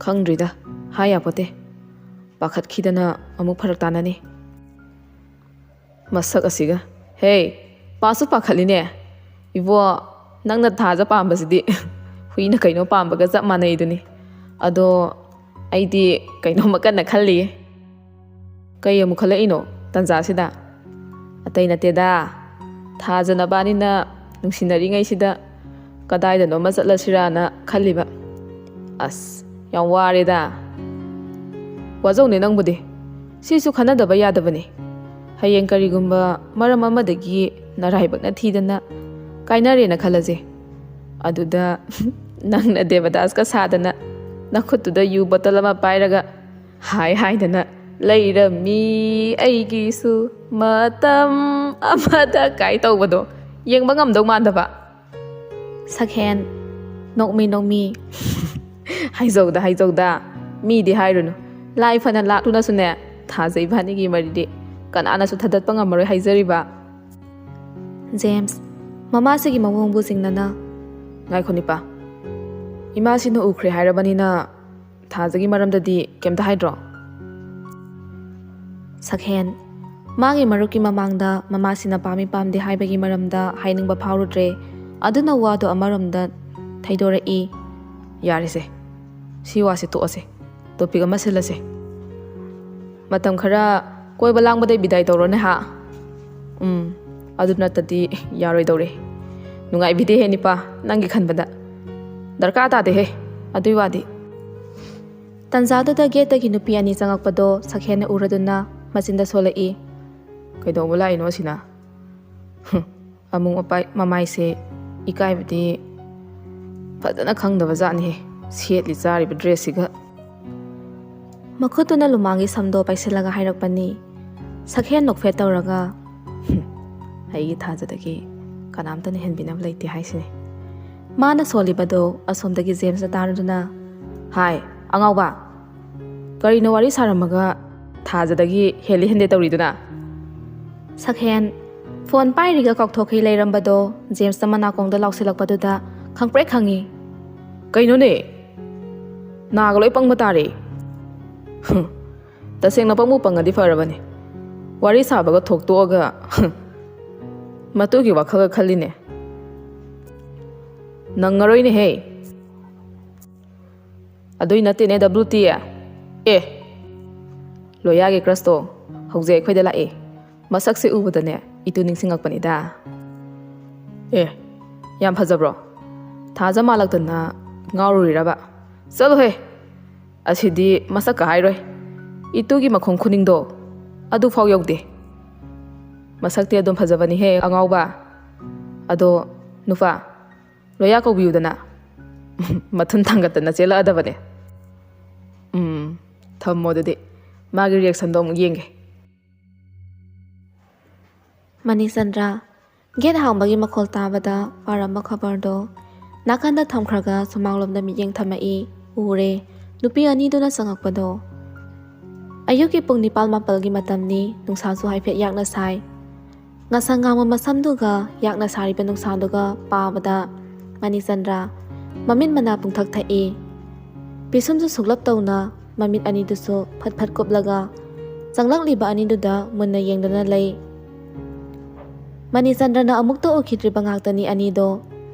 ꯈꯪꯗ꯭ꯔꯤꯗ, ꯍꯥꯏ ꯌꯥꯄꯣꯠꯇꯦ꯫ ꯄꯥꯈꯠꯈꯤꯗꯅ ꯑꯃꯨꯛ ꯐꯔꯛ ꯇꯥꯅꯅꯤ꯫ ꯃꯁꯛ ꯑꯁꯤꯒ꯫ ꯍꯦ, ꯄꯥꯁꯨ ꯄꯥꯈꯠꯂꯤꯅꯦ꯫ ꯏꯕꯣ, ꯅꯪꯅ ꯊꯥꯖ ꯄꯥꯝꯕꯁꯤꯗꯤ ꯍꯨꯏꯅ ꯀꯩꯅꯣ ꯄꯥꯝꯕꯒ ꯆꯞ ꯃꯥꯟꯅꯩꯗꯨꯅꯤ꯫ ꯑꯗꯣ ꯑꯩꯗꯤ ꯀꯩꯅꯣꯝꯃ ꯀꯟꯅ ꯈꯜꯂꯤꯌꯦ꯫ ꯀꯩ ꯑꯃꯨꯛ ꯈꯜꯂꯛꯏꯅꯣ ꯇꯟꯖꯥꯁꯤꯗ? ꯑꯇꯩ ꯅꯠꯇꯦꯗ, ꯊꯥꯖ ꯅꯕꯥꯅꯤꯅ ꯅꯨꯡꯁꯤꯅꯔꯤꯉꯩꯁꯤꯗ ꯀꯗꯥꯏꯗꯅꯣꯃ ꯆꯠꯂꯁꯤꯔꯥꯅ ꯈꯜꯂꯤꯕ꯫ ꯑꯁ, ꯌꯥꯝ ꯋꯥꯔꯦꯗ꯫ ꯋꯥꯖꯧꯅꯦ ꯅꯪꯕꯨꯗꯤ꯫ ꯁꯤꯁꯨ ꯈꯟꯅꯗꯕ ꯌꯥꯗꯕꯅꯤ꯫ ꯍꯌꯦꯡ ꯀꯔꯤꯒꯨꯝꯕ ꯃꯔꯝ ꯑꯃꯗꯒꯤ ꯅꯔꯥꯏꯕꯛꯅ ꯊꯤꯗꯅ ꯀꯥꯏꯅꯔꯦꯅ ꯈꯜꯂꯁꯦ꯫ ꯑꯗꯨꯗ ꯅꯪꯅ ꯗꯦꯕꯗꯥꯁꯀ ꯁꯥꯗꯅ ꯅꯈꯨꯠꯇꯨꯗ ꯌꯨ ꯕꯣꯇꯜ ꯑꯃ ꯄꯥꯏꯔꯒ ꯍꯥꯏ ꯍꯥꯏꯗꯅ "ꯂꯩꯔꯝꯃꯤ ꯑꯩꯒꯤꯁꯨ ꯃꯇꯝ ꯑꯃꯗ" ꯀꯥꯏ ꯇꯧꯕꯗꯣ ꯌꯦꯡꯕ ꯉꯝꯗꯧ ꯃꯥꯟꯗꯕ꯫ ꯁꯛꯍꯦꯟ, ꯅꯣꯛꯃꯤ ꯅꯣꯛꯃꯤ꯫ ꯍꯥꯏꯖꯧꯗ, ꯍꯥꯏꯖꯧꯗ꯫ ꯃꯤꯗꯤ ꯍꯥꯏꯔꯨꯅꯨ꯫ ꯂꯥꯏ ꯐꯅ ꯂꯥꯠꯂꯨꯅꯁꯨꯅꯦ, ꯊꯥꯖ ꯏꯕꯥꯅꯤꯒꯤ ꯃꯔꯤꯗꯤ ꯀꯅꯥꯅꯁꯨ ꯊꯥꯗꯠꯄ ꯉꯝꯃꯔꯣꯏ ꯍꯥꯏꯖꯔꯤꯕ꯫ ꯖꯦꯝꯁ, ꯃꯃꯥꯁꯤꯒꯤ ꯃꯑꯣꯡꯕꯨ ꯆꯤꯡꯅꯅ꯫ ꯉꯥꯏꯈꯣ ꯅꯤꯄꯥ꯫ ꯏꯃꯥꯁꯤꯅ ꯎꯈ꯭ꯔꯦ ꯍꯥꯏꯔꯕꯅꯤꯅ ꯊꯥꯖꯒꯤ ꯃꯔꯝꯗꯗꯤ ꯀꯩꯝꯇ ꯍꯥꯏꯗ꯭ꯔꯣ? ꯁꯛꯍꯦꯟ, ꯃꯥꯒꯤ ꯃꯔꯨꯞꯀꯤ ꯃꯃꯥꯡꯗ ꯃꯃꯥꯁꯤꯅ ꯄꯥꯝꯃꯤ ꯄꯥꯝꯗꯦ ꯍꯥꯏꯕꯒꯤ ꯃꯔꯝꯗ ꯍꯥꯏꯅꯤꯡꯕ ꯐꯥꯎꯔꯨꯗ꯭ꯔꯦ꯫ ꯑꯗꯨꯅ ꯋꯥꯗꯣ ꯑꯃꯔꯣꯝꯗ ꯊꯩꯗꯣꯔꯛꯏ꯫ ꯌꯥꯔꯦꯁꯦ꯫ ꯁꯤ ꯋꯥꯁꯤ ꯇꯣꯛꯑꯁꯦ, ꯇꯣꯄꯤꯛ ꯑꯃ ꯁꯤꯜꯂꯁꯦ꯫ ꯃꯇꯝ ꯈꯔ ꯀꯣꯏꯕ ꯂꯥꯡꯕꯗꯩ ꯕꯤꯗꯥꯏ ꯇꯧꯔꯣꯅꯦ ꯍꯥ꯫ ꯎꯝ, ꯑꯗꯨ ꯅꯠꯇꯗꯤ ꯌꯥꯔꯣꯏꯗꯧꯔꯦ꯫ ꯅꯨꯡꯉꯥꯏꯕꯤꯗꯦꯍꯦ ꯅꯤꯄꯥ, ꯅꯪꯒꯤ ꯈꯟꯕꯗ꯫ ꯗꯔꯀꯥꯔ ꯇꯥꯗꯦꯍꯦ ꯑꯗꯨꯏ ꯋꯥꯗꯤ꯫ ꯇꯟꯖꯥꯗꯨꯗ ꯒꯦꯠꯇꯒꯤ ꯅꯨꯄꯤ ꯑꯅꯤ ꯆꯪꯉꯛꯄꯗꯣ ꯁꯛꯍꯦꯟꯅ ꯎꯔꯗꯨꯅ ꯃꯆꯤꯟꯗ ꯁꯣꯜꯂꯛꯏ꯫ ꯀꯩꯗꯧꯕ ꯂꯥꯛꯏꯅꯣ ꯑꯁꯤꯅ? ꯍꯨꯝ, ꯑꯃꯨꯛ ꯃꯄꯥꯏ-, ꯃꯃꯥꯏꯁꯦ ꯏꯀꯥꯏꯕꯗꯤ ꯐꯖꯅ ꯈꯪꯗꯕ ꯖꯥꯠꯅꯤꯍꯦ, ꯁꯦꯠꯂꯤ ꯆꯥꯔꯤꯕ ꯗ꯭ꯔꯦꯁꯁꯤꯒ꯫ ꯃꯈꯨꯠꯇꯨꯅ ꯂꯨꯃꯥꯡꯒꯤ ꯁꯝꯗꯣ ꯄꯥꯏꯁꯤꯜꯂꯒ ꯍꯥꯏꯔꯛꯄꯅꯤ꯫ ꯁꯛꯍꯦꯟ ꯅꯣꯛꯐꯦꯠ ꯇꯧꯔꯒ, "ꯍꯨꯝ, ꯑꯩꯒꯤ ꯊꯥꯖꯗꯒꯤ ꯀꯅꯥꯝꯇꯅ ꯍꯦꯟꯕꯤꯅꯕ ꯂꯩꯇꯦ ꯍꯥꯏꯁꯤꯅꯤ"꯫ ꯃꯥꯅ ꯁꯣꯜꯂꯤꯕꯗꯣ ꯑꯁꯣꯝꯗꯒꯤ ꯖꯦꯝꯁꯅ ꯇꯥꯔꯗꯨꯅ, "ꯍꯥꯏ, ꯑꯉꯥꯎꯕ! ꯀꯔꯤꯅꯣ ꯋꯥꯔꯤ ꯁꯥꯔꯝꯃꯒ ꯊꯥꯖꯗꯒꯤ ꯍꯦꯜꯂꯤ ꯍꯦꯟꯗꯦ ꯇꯧꯔꯤꯗꯨꯅ?" ꯁꯛꯍꯦꯟ ꯐꯣꯟ ꯄꯥꯏꯔꯤꯒ ꯀꯥꯎꯊꯣꯛꯈꯤ ꯂꯩꯔꯝꯕꯗꯣ ꯖꯦꯝꯁꯅ ꯃꯅꯥꯀꯣꯡꯗ ꯂꯥꯎꯁꯤꯜꯂꯛꯄꯗꯨꯗ ꯈꯪꯄ꯭ꯔꯦꯛ ꯈꯪꯉꯤ꯫ "ꯀꯩꯅꯣꯅꯦ? ꯅꯥꯒ ꯂꯣꯏ ꯄꯪꯕ ꯇꯥꯔꯦ"꯫ ꯍꯨꯝ, ꯇꯁꯦꯡꯅ ꯄꯪꯕꯨ ꯄꯪꯉꯗꯤ ꯐꯔꯕꯅꯤ꯫ ꯋꯥꯔꯤ ꯁꯥꯕꯒ ꯊꯣꯛꯇꯣꯛꯑꯒ, ꯍꯨꯝ, ꯃꯇꯨꯒꯤ ꯋꯥꯈꯜꯒ ꯈꯜꯂꯤꯅꯦ꯫ ꯅꯪꯉꯔꯣꯏꯅꯦꯍꯦ꯫ ꯑꯗꯨꯏ ꯅꯠꯇꯦꯅꯦ, ꯗꯕ꯭ꯂꯤꯎ ꯇꯤ꯫ ꯑꯦ, ꯂꯣꯌꯥꯒꯤ ꯀ꯭ꯔꯁꯇꯣ ꯍꯧꯖꯤꯛ ꯑꯩꯈꯣꯏꯗ ꯂꯥꯛꯑꯦ꯫ ꯃꯁꯛꯁꯦ ꯎꯕꯗꯅꯦ, ꯏꯇꯨ ꯅꯤꯡꯁꯤꯡꯉꯛꯄꯅꯤꯗ꯫ ꯑꯦ, ꯌꯥꯝ ꯐꯖꯕ꯭ꯔꯣ? ꯊꯥꯖ ꯃꯥꯜꯂꯛꯇꯅ ꯉꯥꯎꯔꯨꯔꯤꯔꯕ? ꯆꯠꯂꯨꯍꯦ! ꯑꯁꯤꯗꯤ ꯃꯁꯛꯀ ꯍꯥꯏꯔꯣꯏ꯫ ꯏꯇꯨꯒꯤ ꯃꯈꯣꯡ ꯈꯨꯅꯤꯡꯗꯣ ꯑꯗꯨꯐꯥꯎ ꯌꯧꯗꯦ꯫ ꯃꯁꯛꯇꯤ ꯑꯗꯨꯝ ꯐꯖꯕꯅꯤꯍꯦ, ꯑꯉꯥꯎꯕ꯫ ꯑꯗꯣ, ꯅꯨꯄꯥ, ꯂꯣꯌꯥ ꯀꯧꯕꯤꯌꯨꯗꯅ꯫ ꯃꯊꯨꯟ ꯊꯥꯡꯒꯠꯇꯅ ꯆꯦꯜꯂꯛꯑꯗꯕꯅꯦ꯫ ꯎꯝ, ꯊꯝꯃꯣ ꯑꯗꯨꯗꯤ꯫ ꯃꯥꯒꯤ ꯔꯤꯌꯦꯛꯁꯟꯗꯣ ꯑꯃꯨꯛ ꯌꯦꯡꯒꯦ꯫ ꯃꯅꯤꯆꯟꯗ꯭ꯔ, ꯒꯦꯠ ꯍꯥꯡꯕꯒꯤ ꯃꯈꯣꯜ ꯇꯥꯕꯗ ꯄꯥꯔꯝꯕ ꯈꯕꯔꯗꯣ ꯅꯥꯀꯟꯗ ꯊꯝꯈ꯭ꯔꯒ ꯁꯨꯃꯥꯡꯂꯣꯝꯗ ꯃꯤꯠꯌꯦꯡ ꯊꯝꯃꯛꯏ꯫ ꯎꯔꯦ, ꯅꯨꯄꯤ ꯑꯅꯤꯗꯨꯅ ꯆꯪꯉꯛꯄꯗꯣ꯫ ꯑꯌꯨꯛꯀꯤ ꯄꯨꯡ ꯅꯤꯄꯥꯜ ꯃꯥꯄꯜꯒꯤ ꯃꯇꯝꯅꯤ, ꯅꯨꯡꯁꯥꯁꯨ ꯍꯥꯏꯐꯦꯠ ꯌꯥꯛꯅ ꯁꯥꯏ꯫ ꯉꯁꯪ ꯉꯥꯡꯕ ꯃꯁꯝꯗꯨꯒ ꯌꯥꯛꯅ ꯁꯥꯔꯤꯕ ꯅꯨꯡꯁꯥꯗꯨꯒ ꯄꯥꯕꯗ ꯃꯅꯤꯆꯟꯗ꯭ꯔ ꯃꯃꯤꯠ ꯃꯅꯥ ꯄꯨꯡꯊꯛ ꯊꯛꯏ꯫ ꯄꯤꯁꯨꯝꯁꯨ ꯁꯨꯛꯂꯞ ꯇꯧꯅ ꯃꯃꯤꯠ ꯑꯅꯤꯗꯨꯁꯨ ꯐꯠ ꯐꯠ ꯀꯨꯞꯂꯒ ꯆꯪꯂꯛꯂꯤꯕ ꯑꯅꯤꯗꯨꯗ ꯃꯨꯟꯅ ꯌꯦꯡꯗꯨꯅ ꯂꯩ꯫ ꯃꯅꯤꯆꯟꯗ꯭ꯔꯅ ꯑꯃꯨꯛꯇ ꯎꯈꯤꯗ꯭ꯔꯤꯕ ꯉꯥꯛꯇꯅꯤ ꯑꯅꯤꯗꯣ꯫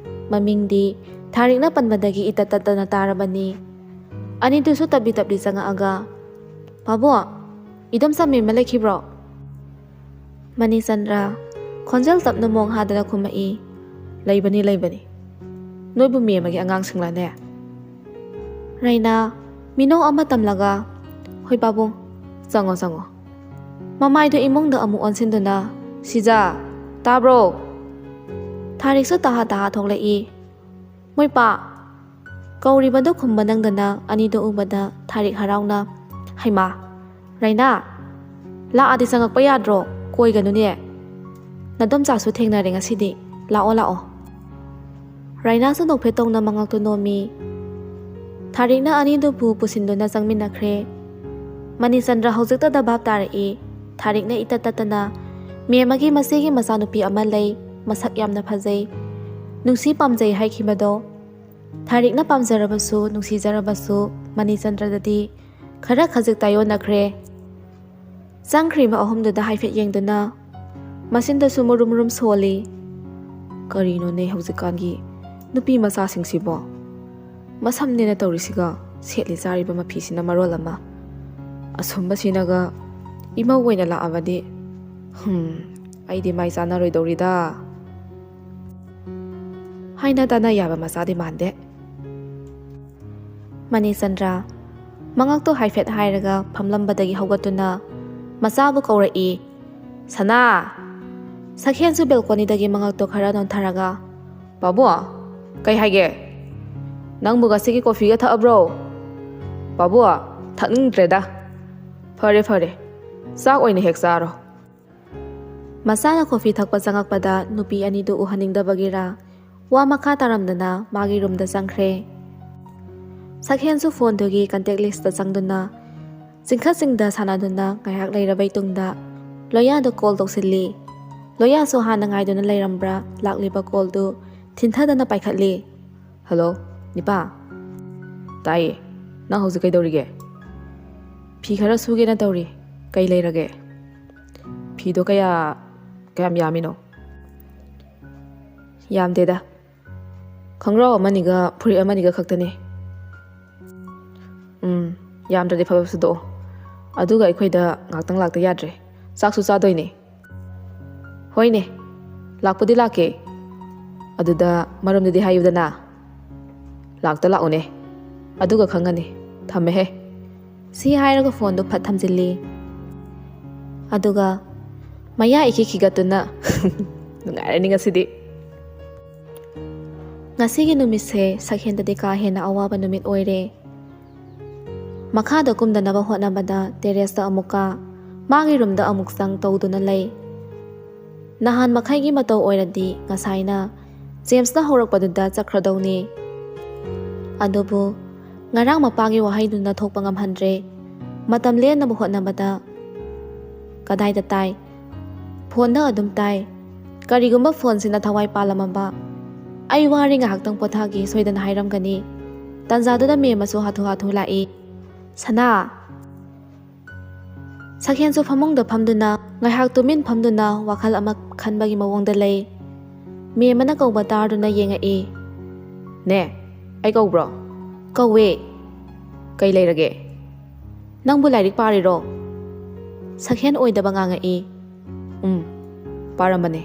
ꯃꯃꯤꯡꯗꯤ ꯊꯥꯔꯤꯛꯅ ꯄꯟꯕꯗꯒꯤ ꯏꯇꯠ ꯇꯠꯇꯅ ꯇꯥꯔꯕꯅꯤ꯫ ꯑꯅꯤꯗꯨꯁꯨ ꯇꯞꯂꯤ ꯇꯞꯂꯤ ꯆꯪꯉꯛꯑꯒ, "ꯄꯥꯕꯨꯡ, ꯏꯗꯣꯝꯆꯥ ꯃꯦꯝꯃ ꯂꯩꯈꯤꯕ꯭ꯔꯣ?" ꯃꯅꯤꯆꯟꯗ꯭ꯔ ꯈꯣꯟꯖꯦꯜ ꯇꯞꯅ ꯃꯣꯡ ꯍꯥꯗꯅ ꯈꯨꯝꯃꯛꯏ, "ꯂꯩꯕꯅꯤ, ꯂꯩꯕꯅꯤ꯫ ꯅꯣꯏꯕꯨ ꯃꯦꯝꯃꯒꯤ ꯑꯉꯥꯡꯁꯤꯡꯂꯅꯦ?" ꯔꯩꯅꯥ ꯃꯤꯅꯧ ꯑꯃ ꯇꯝꯂꯒ, "ꯍꯣꯏ ꯄꯥꯕꯨꯡ, ꯆꯪꯉꯣ, ꯆꯪꯉꯣ꯫" ꯃꯃꯥꯏꯗꯨ ꯏꯃꯨꯡꯗ ꯑꯃꯨꯛ ꯑꯣꯟꯁꯤꯟꯗꯨꯅ, "ꯁꯤꯖꯥ, ꯇꯥꯕ꯭ꯔꯣ?" ꯊꯥꯔꯤꯛꯁꯨ ꯇꯍꯥ ꯇꯍꯥ ꯊꯣꯛꯂꯛꯏ꯫ "ꯃꯣꯏ ꯄꯥ!" ꯀꯧꯔꯤꯕꯗꯨ ꯈꯨꯝꯕ ꯅꯪꯗꯅ ꯑꯅꯤꯗꯨ ꯎꯕꯗ ꯊꯥꯔꯤꯛ ꯍꯔꯥꯎꯅ, "ꯍꯩꯃꯥ, ꯔꯩꯅꯥ, ꯂꯥꯛꯑꯗꯤ ꯆꯪꯉꯛꯄ ꯌꯥꯗ꯭ꯔꯣ? ꯀꯣꯏꯒꯅꯨꯅꯦ꯫ ꯅꯗꯣꯝꯆꯥꯁꯨ ꯊꯦꯡꯅꯔꯦ ꯉꯁꯤꯗꯤ꯫ ꯂꯥꯛꯑꯣ, ꯂꯥꯛꯑꯣ꯫" ꯔꯩꯅꯥꯁꯨ ꯅꯣꯛꯐꯦꯠ ꯇꯧꯅ ꯃꯉꯛꯇꯨ ꯅꯣꯝꯃꯤ꯫ ꯊꯥꯔꯤꯛꯅ ꯑꯅꯤꯗꯨꯕꯨ ꯄꯨꯁꯤꯟꯗꯨꯅ ꯆꯪꯃꯤꯟꯅꯈ꯭ꯔꯦ꯫ ꯃꯅꯤꯆꯟꯗ꯭ꯔ ꯍꯧꯖꯤꯛꯇꯗ ꯚꯥꯞ ꯇꯥꯔꯛꯏ꯫ ꯊꯥꯔꯤꯛꯅ ꯏꯇꯠ ꯇꯠꯇꯅ, "ꯃꯦꯝꯃꯒꯤ ꯃꯆꯦꯒꯤ ꯃꯆꯥꯅꯨꯄꯤ ꯑꯃ ꯂꯩ, ꯃꯁꯛ ꯌꯥꯝꯅ ꯐꯖꯩ, ꯅꯨꯡꯁꯤ ꯄꯥꯝꯖꯩ" ꯍꯥꯏꯈꯤꯕꯗꯣ꯫ ꯊꯥꯔꯤꯛꯅ ꯄꯥꯝꯖꯔꯕꯁꯨ ꯅꯨꯡꯁꯤꯖꯔꯕꯁꯨ ꯃꯅꯤꯆꯟꯗ꯭ꯔꯗꯗꯤ ꯈꯔ ꯈꯖꯤꯛ ꯇꯥꯏꯑꯣꯟꯅꯈ꯭ꯔꯦ꯫ ꯆꯪꯈ꯭ꯔꯤꯕ ꯑꯍꯨꯝꯗꯨꯗ ꯍꯥꯏꯐꯦꯠ ꯌꯦꯡꯗꯨꯅ ꯃꯆꯤꯟꯗꯁꯨ ꯃꯨꯔꯨꯝ ꯃꯨꯔꯨꯝ ꯁꯣꯜꯂꯤ꯫ "ꯀꯔꯤꯅꯣꯅꯦ ꯍꯧꯖꯤꯛꯀꯥꯟꯒꯤ ꯅꯨꯄꯤ ꯃꯆꯥꯁꯤꯡꯁꯤꯕꯣ? ꯃꯁꯝꯅꯦꯅ ꯇꯧꯔꯤꯁꯤꯒ, ꯁꯦꯠꯂꯤ ꯆꯥꯔꯤꯕ ꯃꯐꯤꯁꯤꯅ ꯃꯔꯣꯜ ꯑꯃ꯫ ꯑꯁꯨꯝꯕꯁꯤꯅꯒ ꯏꯃꯧ ꯑꯣꯏꯅ ꯂꯥꯛꯑꯕꯗꯤ, ꯍꯨꯝ, ꯑꯩꯗꯤ ꯃꯥꯏ ꯆꯥꯅꯔꯣꯏꯗꯧꯔꯤꯗ" ꯍꯥꯏꯅ ꯇꯥꯅ ꯌꯥꯕ ꯃꯆꯥꯗꯤ ꯃꯥꯟꯗꯦ꯫ ꯃꯅꯤꯆꯟꯗ꯭ꯔ ꯃꯉꯛꯇꯣ ꯍꯥꯏꯐꯦꯠ ꯍꯥꯏꯔꯒ ꯐꯝꯂꯝꯕꯗꯒꯤ ꯍꯧꯒꯠꯇꯨꯅ ꯃꯆꯥꯕꯨ ꯀꯧꯔꯛꯏ꯫ "ꯁꯅꯥ!" ꯁꯛꯍꯦꯟꯁꯨ ꯕꯦꯜꯀꯣꯅꯤꯗꯒꯤ ꯃꯉꯛꯇꯣ ꯈꯔ ꯅꯣꯟꯊꯔꯒ, "ꯄꯥꯕꯨꯡ, ꯀꯩ ꯍꯥꯏꯒꯦ? ꯅꯪꯕꯨ ꯉꯁꯤꯒꯤ ꯀꯣꯐꯤꯒ ꯊꯛꯑꯕ꯭ꯔꯣ?" "ꯄꯥꯕꯨꯡ, ꯊꯛꯅꯤꯡꯗ꯭ꯔꯦꯗ꯫ ꯐꯔꯦ, ꯐꯔꯦ, ꯆꯥꯛ ꯑꯣꯏꯅ ꯍꯦꯛ ꯆꯥꯔꯣ꯫" ꯃꯆꯥꯅ ꯀꯣꯐꯤ ꯊꯛꯄ ꯆꯪꯉꯛꯄꯗ ꯅꯨꯄꯤ ꯑꯅꯤꯗꯨ ꯎꯍꯟꯅꯤꯡꯗꯕꯒꯤꯔꯥ ꯋꯥ ꯃꯈꯥ ꯇꯥꯔꯝꯗꯅ ꯃꯥꯒꯤ ꯔꯨꯝꯗ ꯆꯪꯈ꯭ꯔꯦ꯫ ꯁꯛꯍꯦꯟꯁꯨ ꯐꯣꯟꯗꯨꯒꯤ ꯀꯟꯇꯦꯛ ꯂꯤꯁꯇ ꯆꯪꯗꯨꯅ ꯆꯤꯡꯈꯠ ꯆꯤꯡꯗ ꯁꯥꯟꯅꯗꯨꯅ ꯉꯥꯏꯍꯥꯛ ꯂꯩꯔꯕꯩ ꯇꯨꯡꯗ ꯂꯣꯌꯥꯗ ꯀꯣꯜ ꯇꯧꯁꯤꯜꯂꯤ꯫ ꯂꯣꯌꯥꯁꯨ ꯍꯥꯟꯅ ꯉꯥꯏꯗꯨꯅ ꯂꯩꯔꯝꯕ꯭ꯔꯥ ꯂꯥꯛꯂꯤꯕ ꯀꯣꯜꯗꯨ ꯊꯤꯟꯊꯗꯅ ꯄꯥꯏꯈꯠꯂꯤ꯫ "ꯍꯜꯂꯣ, ꯅꯤꯄꯥ꯫" "ꯇꯥꯏꯌꯦ꯫ ꯅꯪ ꯍꯧꯖꯤꯛ ꯀꯩꯗꯧꯔꯤꯒꯦ?" "ꯐꯤ ꯈꯔ ꯁꯨꯒꯦꯅ ꯇꯧꯔꯤ꯫ ꯀꯩ ꯂꯩꯔꯒꯦ?" "ꯐꯤꯗꯣ ꯀꯌꯥ, ꯀꯌꯥꯝ ꯌꯥꯝꯃꯤꯅꯣ?" "ꯌꯥꯝꯗꯦꯗ꯫ ꯈꯣꯡꯒ꯭ꯔꯥꯎ ꯑꯃꯅꯤꯒ ꯐꯨꯔꯤꯠ ꯑꯃꯅꯤꯒ ꯈꯛꯇꯅꯦ꯫" ꯌꯥꯝꯗ꯭ꯔꯗꯤ ꯐꯕ ꯁꯨꯗꯣꯛꯑꯣ꯫ ꯑꯗꯨꯒ ꯑꯩꯈꯣꯏꯗ ꯉꯥꯛꯇꯪ ꯂꯥꯛꯇ ꯌꯥꯗ꯭ꯔꯦ꯫ ꯆꯥꯛꯁꯨ ꯆꯥꯗꯣꯏꯅꯦ꯫ ꯍꯣꯏꯅꯦ, ꯂꯥꯛꯄꯨꯗꯤ ꯂꯥꯛꯀꯦ꯫ ꯑꯗꯨꯗ ꯃꯔꯝꯗꯨꯗꯤ ꯍꯥꯏꯌꯨꯗꯅ꯫ ꯂꯥꯛꯇ ꯂꯥꯛꯎꯅꯦ꯫ ꯑꯗꯨꯒ ꯈꯪꯒꯅꯤ꯫ ꯊꯝꯃꯦꯍꯦ꯫ ꯁꯤ ꯍꯥꯏꯔꯒ ꯐꯣꯟꯗꯨ ꯐꯠ ꯊꯝꯖꯤꯜꯂꯤ꯫ ꯑꯗꯨꯒ ꯃꯌꯥ ꯏꯈꯤ ꯈꯤꯒꯠꯇꯨꯅ, "ꯅꯨꯡꯉꯥꯏꯔꯅꯤ ꯉꯁꯤꯗꯤ꯫" ꯉꯁꯤꯒꯤ ꯅꯨꯃꯤꯠꯁꯦ ꯁꯛꯍꯦꯟꯗꯗꯤ ꯀꯥ ꯍꯦꯟꯅ ꯑꯋꯥꯕ ꯅꯨꯃꯤꯠ ꯑꯣꯏꯔꯦ꯫ ꯃꯈꯥꯗ ꯀꯨꯝꯗꯅꯕ ꯍꯣꯠꯅꯕꯗ ꯇꯦꯔꯦꯁꯇ ꯑꯃꯨꯛ ꯀꯥ, ꯃꯥꯒꯤ ꯔꯨꯝꯗ ꯑꯃꯨꯛ ꯆꯪ ꯇꯧꯗꯨꯅ ꯂꯩ꯫ ꯅꯍꯥꯟ ꯃꯈꯩꯒꯤ ꯃꯇꯧ ꯑꯣꯏꯔꯗꯤ ꯉꯁꯥꯏꯅ ꯖꯦꯝꯁꯅ ꯍꯧꯔꯛꯄꯗꯨꯗ ꯆꯠꯈ꯭ꯔꯗꯧꯅꯤ꯫ ꯑꯗꯨꯕꯨ ꯉꯔꯥꯡ ꯃꯄꯥꯒꯤ ꯋꯥꯍꯩꯗꯨꯅ ꯊꯣꯛꯄ ꯉꯝꯍꯟꯗ꯭ꯔꯦ꯫ ꯃꯇꯝ ꯂꯦꯟꯅꯕ ꯍꯣꯠꯅꯕꯗ ꯀꯗꯥꯏꯗ ꯇꯥꯏ? ꯐꯣꯟꯗ ꯑꯗꯨꯝ ꯇꯥꯏ꯫ ꯀꯔꯤꯒꯨꯝꯕ ꯐꯣꯟꯁꯤꯅ ꯊꯋꯥꯏ ꯄꯥꯜꯂꯝꯃꯕ? "ꯑꯩ ꯋꯥꯔꯦ, ꯉꯥꯏꯍꯥꯛꯇꯪ ꯄꯣꯊꯥꯒꯦ", ꯁꯣꯏꯗꯅ ꯍꯥꯏꯔꯝꯒꯅꯤ꯫ ꯇꯥꯟꯖꯥꯗꯨꯗ ꯃꯦꯝ ꯑꯃꯁꯨ ꯍꯥꯊꯨ ꯍꯥꯊꯨ ꯂꯥꯛꯏ꯫ "ꯁꯅꯥ!" ꯁꯛꯍꯦꯟꯁꯨ ꯐꯃꯨꯡꯗ ꯐꯝꯗꯨꯅ ꯉꯥꯏꯍꯥꯛ ꯇꯨꯃꯤꯟ ꯐꯝꯗꯨꯅ ꯋꯥꯈꯜ ꯑꯃ ꯈꯟꯕꯒꯤ ꯃꯑꯣꯡꯗ ꯂꯩ꯫ ꯃꯦꯝ ꯑꯃꯅ ꯀꯧꯕ ꯇꯥꯔꯗꯨꯅ ꯌꯦꯡꯉꯛꯏ꯫ "ꯅꯦ, ꯑꯩ ꯀꯧꯕ꯭ꯔꯣ?" "ꯀꯧꯋꯦ꯫" "ꯀꯩ ꯂꯩꯔꯒꯦ? ꯅꯪꯕꯨ ꯂꯥꯏꯔꯤꯛ ꯄꯥꯔꯤꯔꯣ?" ꯁꯛꯍꯦꯟ ꯑꯣꯏꯗꯕ ꯉꯥꯡꯉꯛꯏ꯫ "ꯎꯝ, ꯄꯥꯔꯝꯕꯅꯦ꯫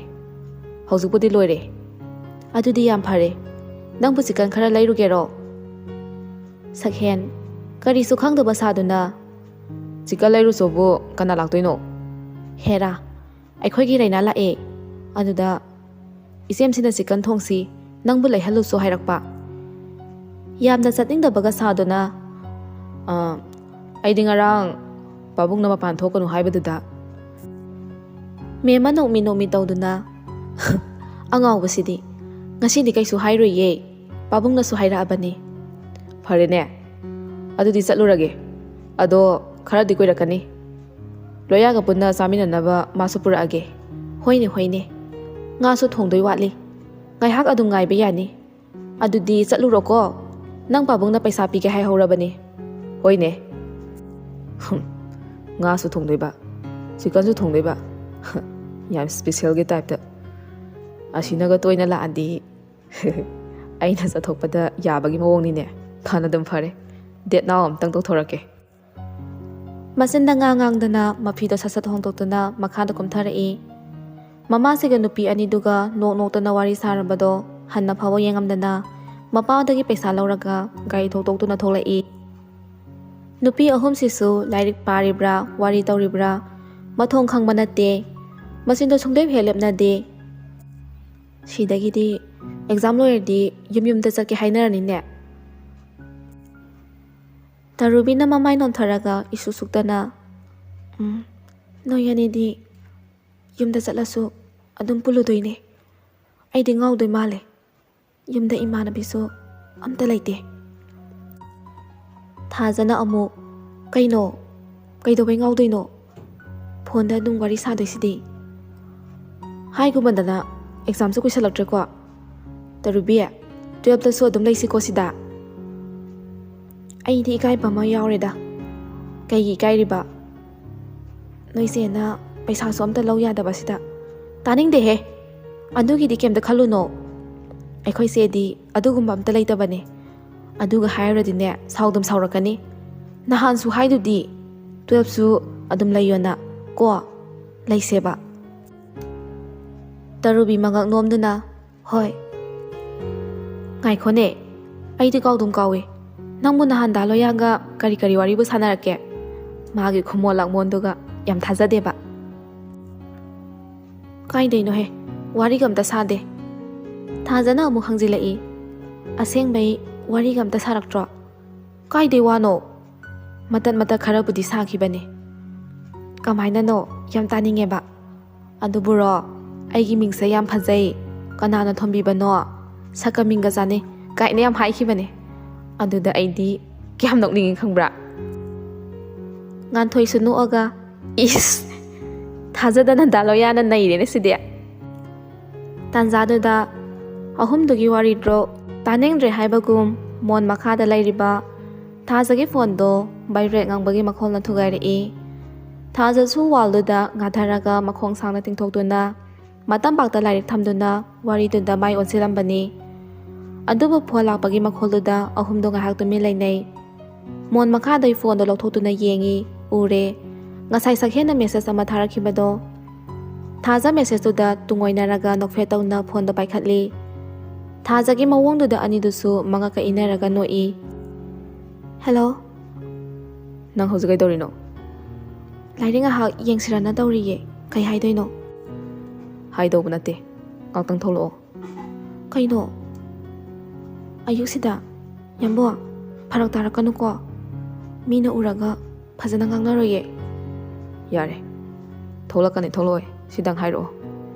ꯍꯧꯖꯤꯛꯄꯨꯗꯤ ꯂꯣꯏꯔꯦ꯫" "ꯑꯗꯨꯗꯤ ꯌꯥꯝ ꯐꯔꯦ꯫ ꯅꯪꯕꯨ ꯆꯤꯀꯟ ꯈꯔ ꯂꯩꯔꯨꯒꯦꯔꯣ?" ꯁꯛꯍꯦꯟ, ꯀꯔꯤꯁꯨ ꯈꯪꯗꯕ ꯁꯥꯗꯨꯅ, "ꯆꯤꯀꯟ ꯂꯩꯔꯨꯆꯣꯕꯨ ꯀꯅꯥ ꯂꯥꯛꯇꯣꯏꯅꯣ?" "ꯍꯦꯔꯥ, ꯑꯩꯈꯣꯏꯒꯤ ꯔꯩꯅꯥ ꯂꯥꯛꯑꯦ꯫ ꯑꯗꯨꯗ ꯏꯆꯦꯝꯁꯤꯅ ꯆꯤꯀꯟ ꯊꯣꯡꯁꯤ, ꯅꯪꯕꯨ ꯂꯩꯍꯜꯂꯨꯁꯨ ꯍꯥꯏꯔꯛꯄ꯫" ꯌꯥꯝꯅ ꯆꯠꯅꯤꯡꯗꯕꯒ ꯁꯥꯗꯨꯅ, "ꯑ, ꯑꯩꯗꯤ ꯉꯔꯥꯡ ꯄꯥꯕꯨꯡꯅ ꯃꯄꯥꯟ ꯊꯣꯛꯀꯅꯨ ꯍꯥꯏꯕꯗꯨꯗ꯫" ꯃꯦꯝ ꯑꯃ ꯅꯣꯛꯃꯤ ꯅꯣꯛꯃꯤ ꯇꯧꯗꯨꯅ, "ꯑꯉꯥꯎꯕꯁꯤꯗꯤ, ꯉꯁꯤꯗꯤ ꯀꯩꯁꯨ ꯍꯥꯏꯔꯣꯏꯌꯦ, ꯄꯥꯕꯨꯡꯅꯁꯨ ꯍꯥꯏꯔꯛꯑꯕꯅꯤ꯫" "ꯐꯔꯦꯅꯦ, ꯑꯗꯨꯗꯤ ꯆꯠꯂꯨꯔꯒꯦ꯫ ꯑꯗꯣ ꯈꯔꯗꯤ ꯀꯨꯏꯔꯛꯀꯅꯤ꯫ ꯂꯣꯌꯥꯒ ꯄꯨꯟꯅ ꯆꯥꯃꯤꯟꯅꯅꯕ ꯃꯥꯁꯨ ꯄꯨꯔꯛꯑꯒꯦ꯫" "ꯍꯣꯏꯅꯦ, ꯍꯣꯏꯅꯦ꯫ ꯉꯥꯁꯨ ꯊꯣꯡꯗꯣꯏ ꯋꯥꯠꯂꯤ꯫ ꯉꯥꯏꯍꯥꯛ ꯑꯗꯨꯝ ꯉꯥꯏꯕ ꯌꯥꯅꯤ꯫ ꯑꯗꯨꯗꯤ ꯆꯠꯂꯨꯔꯣꯀꯣ꯫ ꯅꯪ ꯄꯥꯕꯨꯡꯅ ꯄꯩꯁꯥ ꯄꯤꯒꯦ ꯍꯥꯏꯍꯧꯔꯕꯅꯤ꯫" "ꯍꯣꯏꯅꯦ꯫" ꯍꯨꯝ, ꯉꯥꯁꯨ ꯊꯣꯡꯗꯣꯏꯕ, ꯆꯤꯀꯟꯁꯨ ꯊꯣꯡꯗꯣꯏꯕ꯫ ꯌꯥꯝ ꯁ꯭ꯄꯦꯁꯦꯜꯒꯤ ꯇꯥꯏꯞꯇ꯫ ꯑꯁꯤꯅꯒ ꯇꯣꯏꯅ ꯂꯥꯛꯑꯗꯤ ꯑꯩꯅ ꯆꯠꯊꯣꯛꯄꯗ ꯌꯥꯕꯒꯤ ꯃꯑꯣꯡꯅꯤꯅꯦ꯫ ꯐꯅꯗꯨꯝ ꯐꯔꯦ꯫ Date now ꯑꯝꯇꯪ ꯇꯧꯊꯣꯔꯛꯀꯦ꯫ ꯃꯆꯤꯟꯗ ꯉꯥ ꯉꯥꯡꯗꯅ ꯃꯐꯤꯗꯣ ꯁꯠ ꯁꯠ ꯍꯣꯡꯗꯣꯛꯇꯨꯅ ꯃꯈꯥꯗ ꯀꯨꯝꯊꯔꯛꯏ꯫ ꯃꯃꯥꯁꯤꯒ ꯅꯨꯄꯤ ꯑꯅꯤꯗꯨꯒ ꯅꯣꯛ ꯅꯣꯛꯇꯅ ꯋꯥꯔꯤ ꯁꯥꯔꯝꯕꯗꯣ ꯍꯟꯅ ꯐꯥꯎꯕ ꯌꯦꯡꯉꯝꯗꯅ ꯃꯄꯥꯗꯒꯤ ꯄꯩꯁꯥ ꯂꯧꯔꯒ ꯒꯥꯔꯤ ꯊꯧꯗꯣꯛꯇꯨꯅ ꯊꯣꯛꯂꯛꯏ꯫ ꯅꯨꯄꯤ ꯑꯍꯨꯝꯁꯤꯁꯨ ꯂꯥꯏꯔꯤꯛ ꯄꯥꯔꯤꯕ꯭ꯔꯥ, ꯋꯥꯔꯤ ꯇꯧꯔꯤꯕ꯭ꯔꯥ, ꯃꯊꯣꯡ ꯈꯪꯕ ꯅꯠꯇꯦ꯫ ꯃꯆꯤꯟꯗꯣ ꯁꯨꯡꯂꯦꯞ ꯍꯦꯛ ꯂꯦꯞꯅꯗꯦ꯫ ꯁꯤꯗꯒꯤꯗꯤ exam ꯂꯣꯏꯔꯗꯤ ꯌꯨꯝ ꯌꯨꯝꯗ ꯆꯠꯀꯦ ꯍꯥꯏꯅꯔꯅꯤꯅꯦ꯫ ꯇꯔꯨꯕꯤꯅ ꯃꯃꯥꯏ ꯅꯣꯟꯊꯔꯒ ꯏꯁꯨ ꯁꯨꯛꯇꯅ, "ꯎꯝ, ꯅꯣꯏ ꯑꯅꯤꯗꯤ ꯌꯨꯝꯗ ꯆꯠꯂꯁꯨ ꯑꯗꯨꯝ ꯄꯨꯜꯂꯨꯗꯣꯏꯅꯦ꯫ ꯑꯩꯗꯤ ꯉꯥꯎꯗꯣꯏ ꯃꯥꯜꯂꯦ꯫ ꯌꯨꯝꯗ ꯏꯃꯥꯟꯅꯕꯤꯁꯨ ꯑꯝꯇ ꯂꯩꯇꯦ꯫" ꯊꯥꯖꯅ ꯑꯃꯨꯛ, "ꯀꯩꯅꯣ? ꯀꯩꯗꯧꯕꯩ ꯉꯥꯎꯗꯣꯏꯅꯣ? ꯐꯣꯟꯗ ꯑꯗꯨꯝ ꯋꯥꯔꯤ ꯁꯥꯗꯣꯏꯁꯤꯗꯤ꯫" ꯍꯥꯏꯒꯨꯝꯕꯗꯅ, "Examꯁꯨ ꯀꯨꯏꯁꯜꯂꯛꯇ꯭ꯔꯦꯀꯣ꯫ ꯇꯔꯨꯕꯤ, twelveꯇꯁꯨ ꯑꯗꯨꯝ ꯂꯩꯁꯤꯀꯣ ꯁꯤꯗ꯫" ꯑꯩꯗꯤ ꯏꯀꯥꯏꯕ ꯑꯃ ꯌꯥꯎꯔꯦꯗ꯫ "ꯀꯩꯒꯤ ꯏꯀꯥꯏꯔꯤꯕ? ꯅꯣꯏ ꯆꯦꯅ ꯄꯩꯁꯥꯁꯨ ꯑꯝꯇ ꯂꯧ ꯌꯥꯗꯕꯁꯤꯗ꯫" "ꯇꯥꯅꯤꯡꯗꯦꯍꯦ꯫ ꯑꯗꯨꯒꯤꯗꯤ ꯀꯩꯝꯇ ꯈꯜꯂꯨꯅꯣ꯫ ꯑꯩꯈꯣꯏ ꯆꯦꯗꯤ ꯑꯗꯨꯒꯨꯝꯕ ꯑꯝꯇ ꯂꯩꯇꯕꯅꯦ꯫ ꯑꯗꯨꯒ ꯍꯥꯏꯔꯨꯔꯗꯤꯅꯦ, ꯁꯥꯎꯗꯨꯝ ꯁꯥꯎꯔꯛꯀꯅꯤ꯫ ꯅꯍꯥꯟꯁꯨ ꯍꯥꯏꯗꯨꯗꯤ, twelveꯁꯨ ꯑꯗꯨꯝ ꯂꯩꯌꯣꯅ, ꯀꯣ? ꯂꯩꯁꯦꯕ꯫" ꯇꯔꯨꯕꯤ ꯃꯉꯛ ꯅꯣꯝꯗꯨꯅ, "ꯍꯣꯏ꯫" "ꯉꯥꯏꯈꯣꯅꯦ, ꯑꯩꯗꯤ ꯀꯥꯎꯗꯨꯝ ꯀꯥꯎꯏ꯫ ꯅꯪꯕꯨ ꯅꯍꯥꯟ ꯗꯥ ꯂꯣꯌꯥꯒ ꯀꯔꯤ ꯀꯔꯤ ꯋꯥꯔꯤꯕꯨ ꯁꯥꯟꯅꯔꯛꯀꯦ?" ꯃꯥꯒꯤ ꯈꯨꯃꯣꯜ ꯂꯥꯛꯃꯣꯟꯗꯨꯒ ꯌꯥꯝ ꯊꯥꯖꯗꯦꯕ꯫ "ꯀꯥꯏꯗꯩꯅꯣꯍꯦ, ꯋꯥꯔꯤꯒ ꯑꯝꯇ ꯁꯥꯗꯦ꯫" ꯊꯥꯖꯅ ꯑꯃꯨꯛ ꯍꯪꯖꯤꯜꯂꯛꯏ, "ꯑꯁꯦꯡꯕꯩ ꯋꯥꯔꯤꯒ ꯑꯝꯇ ꯁꯥꯔꯛꯇ꯭ꯔꯣ?" "ꯀꯥꯏꯗꯩ ꯋꯥꯅꯣ? ꯃꯇꯠ ꯃꯇꯠ ꯈꯔꯕꯨꯗꯤ ꯁꯥꯈꯤꯕꯅꯦ꯫" "ꯀꯃꯥꯏꯅꯅꯣ? ꯌꯥꯝ ꯇꯥꯅꯤꯡꯉꯦꯕ꯫" "ꯑꯗꯨꯕꯨꯔꯣ, ꯑꯩꯒꯤ ꯃꯤꯡꯁꯦ ꯌꯥꯝ ꯐꯖꯩ, ꯀꯅꯥꯅ ꯊꯣꯟꯕꯤꯕꯅꯣ, ꯁꯛꯀ ꯃꯤꯡꯒ ꯆꯥꯅꯩ ꯀꯥꯏꯅ ꯌꯥꯝ ꯍꯥꯏꯈꯤꯕꯅꯦ꯫ ꯑꯗꯨꯗ ꯑꯩꯗꯤ ꯀꯌꯥꯝ ꯅꯣꯛꯅꯤꯡꯉꯤ ꯈꯪꯕ꯭ꯔꯥ?" ꯉꯥꯟꯊꯣꯏꯁꯨ ꯅꯣꯛꯑꯒ, "ꯏꯁ! ꯊꯥꯖꯗꯅ ꯗꯥ ꯂꯣꯌꯥꯅ ꯅꯩꯔꯦꯅꯦ ꯁꯤꯗꯤ꯫" ꯇꯥꯟꯖꯥꯗꯨꯗ ꯑꯍꯨꯝꯗꯨꯒꯤ ꯋꯥꯔꯤꯗ꯭ꯔꯣ ꯇꯥꯅꯤꯡꯗ꯭ꯔꯦ ꯍꯥꯏꯕꯒꯨꯝ ꯃꯣꯟ ꯃꯈꯥꯗ ꯂꯩꯔꯤꯕ ꯊꯥꯖꯒꯤ ꯐꯣꯟꯗꯣ vibrate ꯉꯪꯕꯒꯤ ꯃꯈꯣꯜꯅ ꯊꯨꯒꯥꯏꯔꯛꯏ꯫ ꯊꯥꯖꯁꯨ ꯋꯥꯜꯗꯨꯗ ꯉꯥꯊꯔꯒ ꯃꯈꯣꯡ ꯁꯥꯡꯅ ꯇꯤꯡꯊꯣꯛꯇꯨꯅ ꯃꯇꯝꯄꯥꯛꯇ ꯂꯥꯏꯔꯤꯛ ꯊꯝꯗꯨꯅ ꯋꯥꯔꯤꯗꯨꯗ ꯃꯥꯏ ꯑꯣꯟꯁꯤꯜꯂꯝꯕꯅꯤ꯫ ꯑꯗꯨꯕꯨ ꯐꯣꯟ ꯂꯥꯛꯄꯒꯤ ꯃꯈꯣꯜꯗꯨꯗ ꯑꯍꯨꯝꯗꯣ ꯉꯥꯏꯍꯥꯛ ꯇꯨꯃꯤꯟ ꯂꯩꯅꯩ꯫ ꯃꯣꯟ ꯃꯈꯥꯗꯩ ꯐꯣꯟꯗꯣ ꯂꯧꯊꯣꯛꯇꯨꯅ ꯌꯦꯡꯉꯤ꯫ ꯎꯔꯦ꯫ ꯉꯁꯥꯏ ꯁꯛꯍꯦꯟꯅ ꯃꯦꯁꯦꯖ ꯑꯃ ꯊꯥꯔꯛꯈꯤꯕꯗꯣ꯫ ꯊꯥꯖ ꯃꯦꯁꯦꯖꯇꯨꯗ ꯇꯨꯡꯑꯣꯏꯅꯔꯒ ꯅꯣꯛꯐꯦꯠ ꯇꯧꯅ ꯐꯣꯟꯗꯣ ꯄꯥꯏꯈꯠꯂꯤ꯫ ꯊꯥꯖꯒꯤ ꯃꯑꯣꯡꯗꯨꯗ ꯑꯅꯤꯗꯨꯁꯨ ꯃꯉꯛꯀ ꯏꯟꯅꯔꯒ ꯅꯣꯛꯏ꯫ "ꯍꯦꯜꯂꯣ꯫ ꯅꯪ ꯍꯧꯖꯤꯛ ꯀꯩꯗꯧꯔꯤꯅꯣ?" "ꯂꯥꯏꯔꯤꯛ ꯉꯥꯏꯍꯥꯛ ꯌꯦꯡꯁꯤꯔꯅ ꯇꯧꯔꯤꯌꯦ꯫ ꯀꯩ ꯍꯥꯏꯗꯣꯏꯅꯣ?" "ꯍꯥꯏꯗꯧꯕ ꯅꯠꯇꯦ꯫ ꯉꯥꯛꯇꯪ ꯊꯣꯛꯂꯛꯑꯣ꯫" "ꯀꯩꯅꯣ? ꯑꯌꯨꯛꯁꯤꯗ? ꯌꯥꯝꯕꯣ, ꯐꯔꯛ ꯇꯥꯔꯛꯀꯅꯨꯀꯣ꯫ ꯃꯤꯅ ꯎꯔꯒ ꯐꯖꯅ ꯉꯥꯡꯅꯔꯣꯏꯌꯦ꯫" "ꯌꯥꯔꯦ꯫ ꯊꯣꯛꯂꯛꯀꯅꯤ, ꯊꯣꯛꯂꯛꯑꯣꯏ꯫ ꯁꯤꯗꯪ ꯍꯥꯏꯔꯛꯑꯣ꯫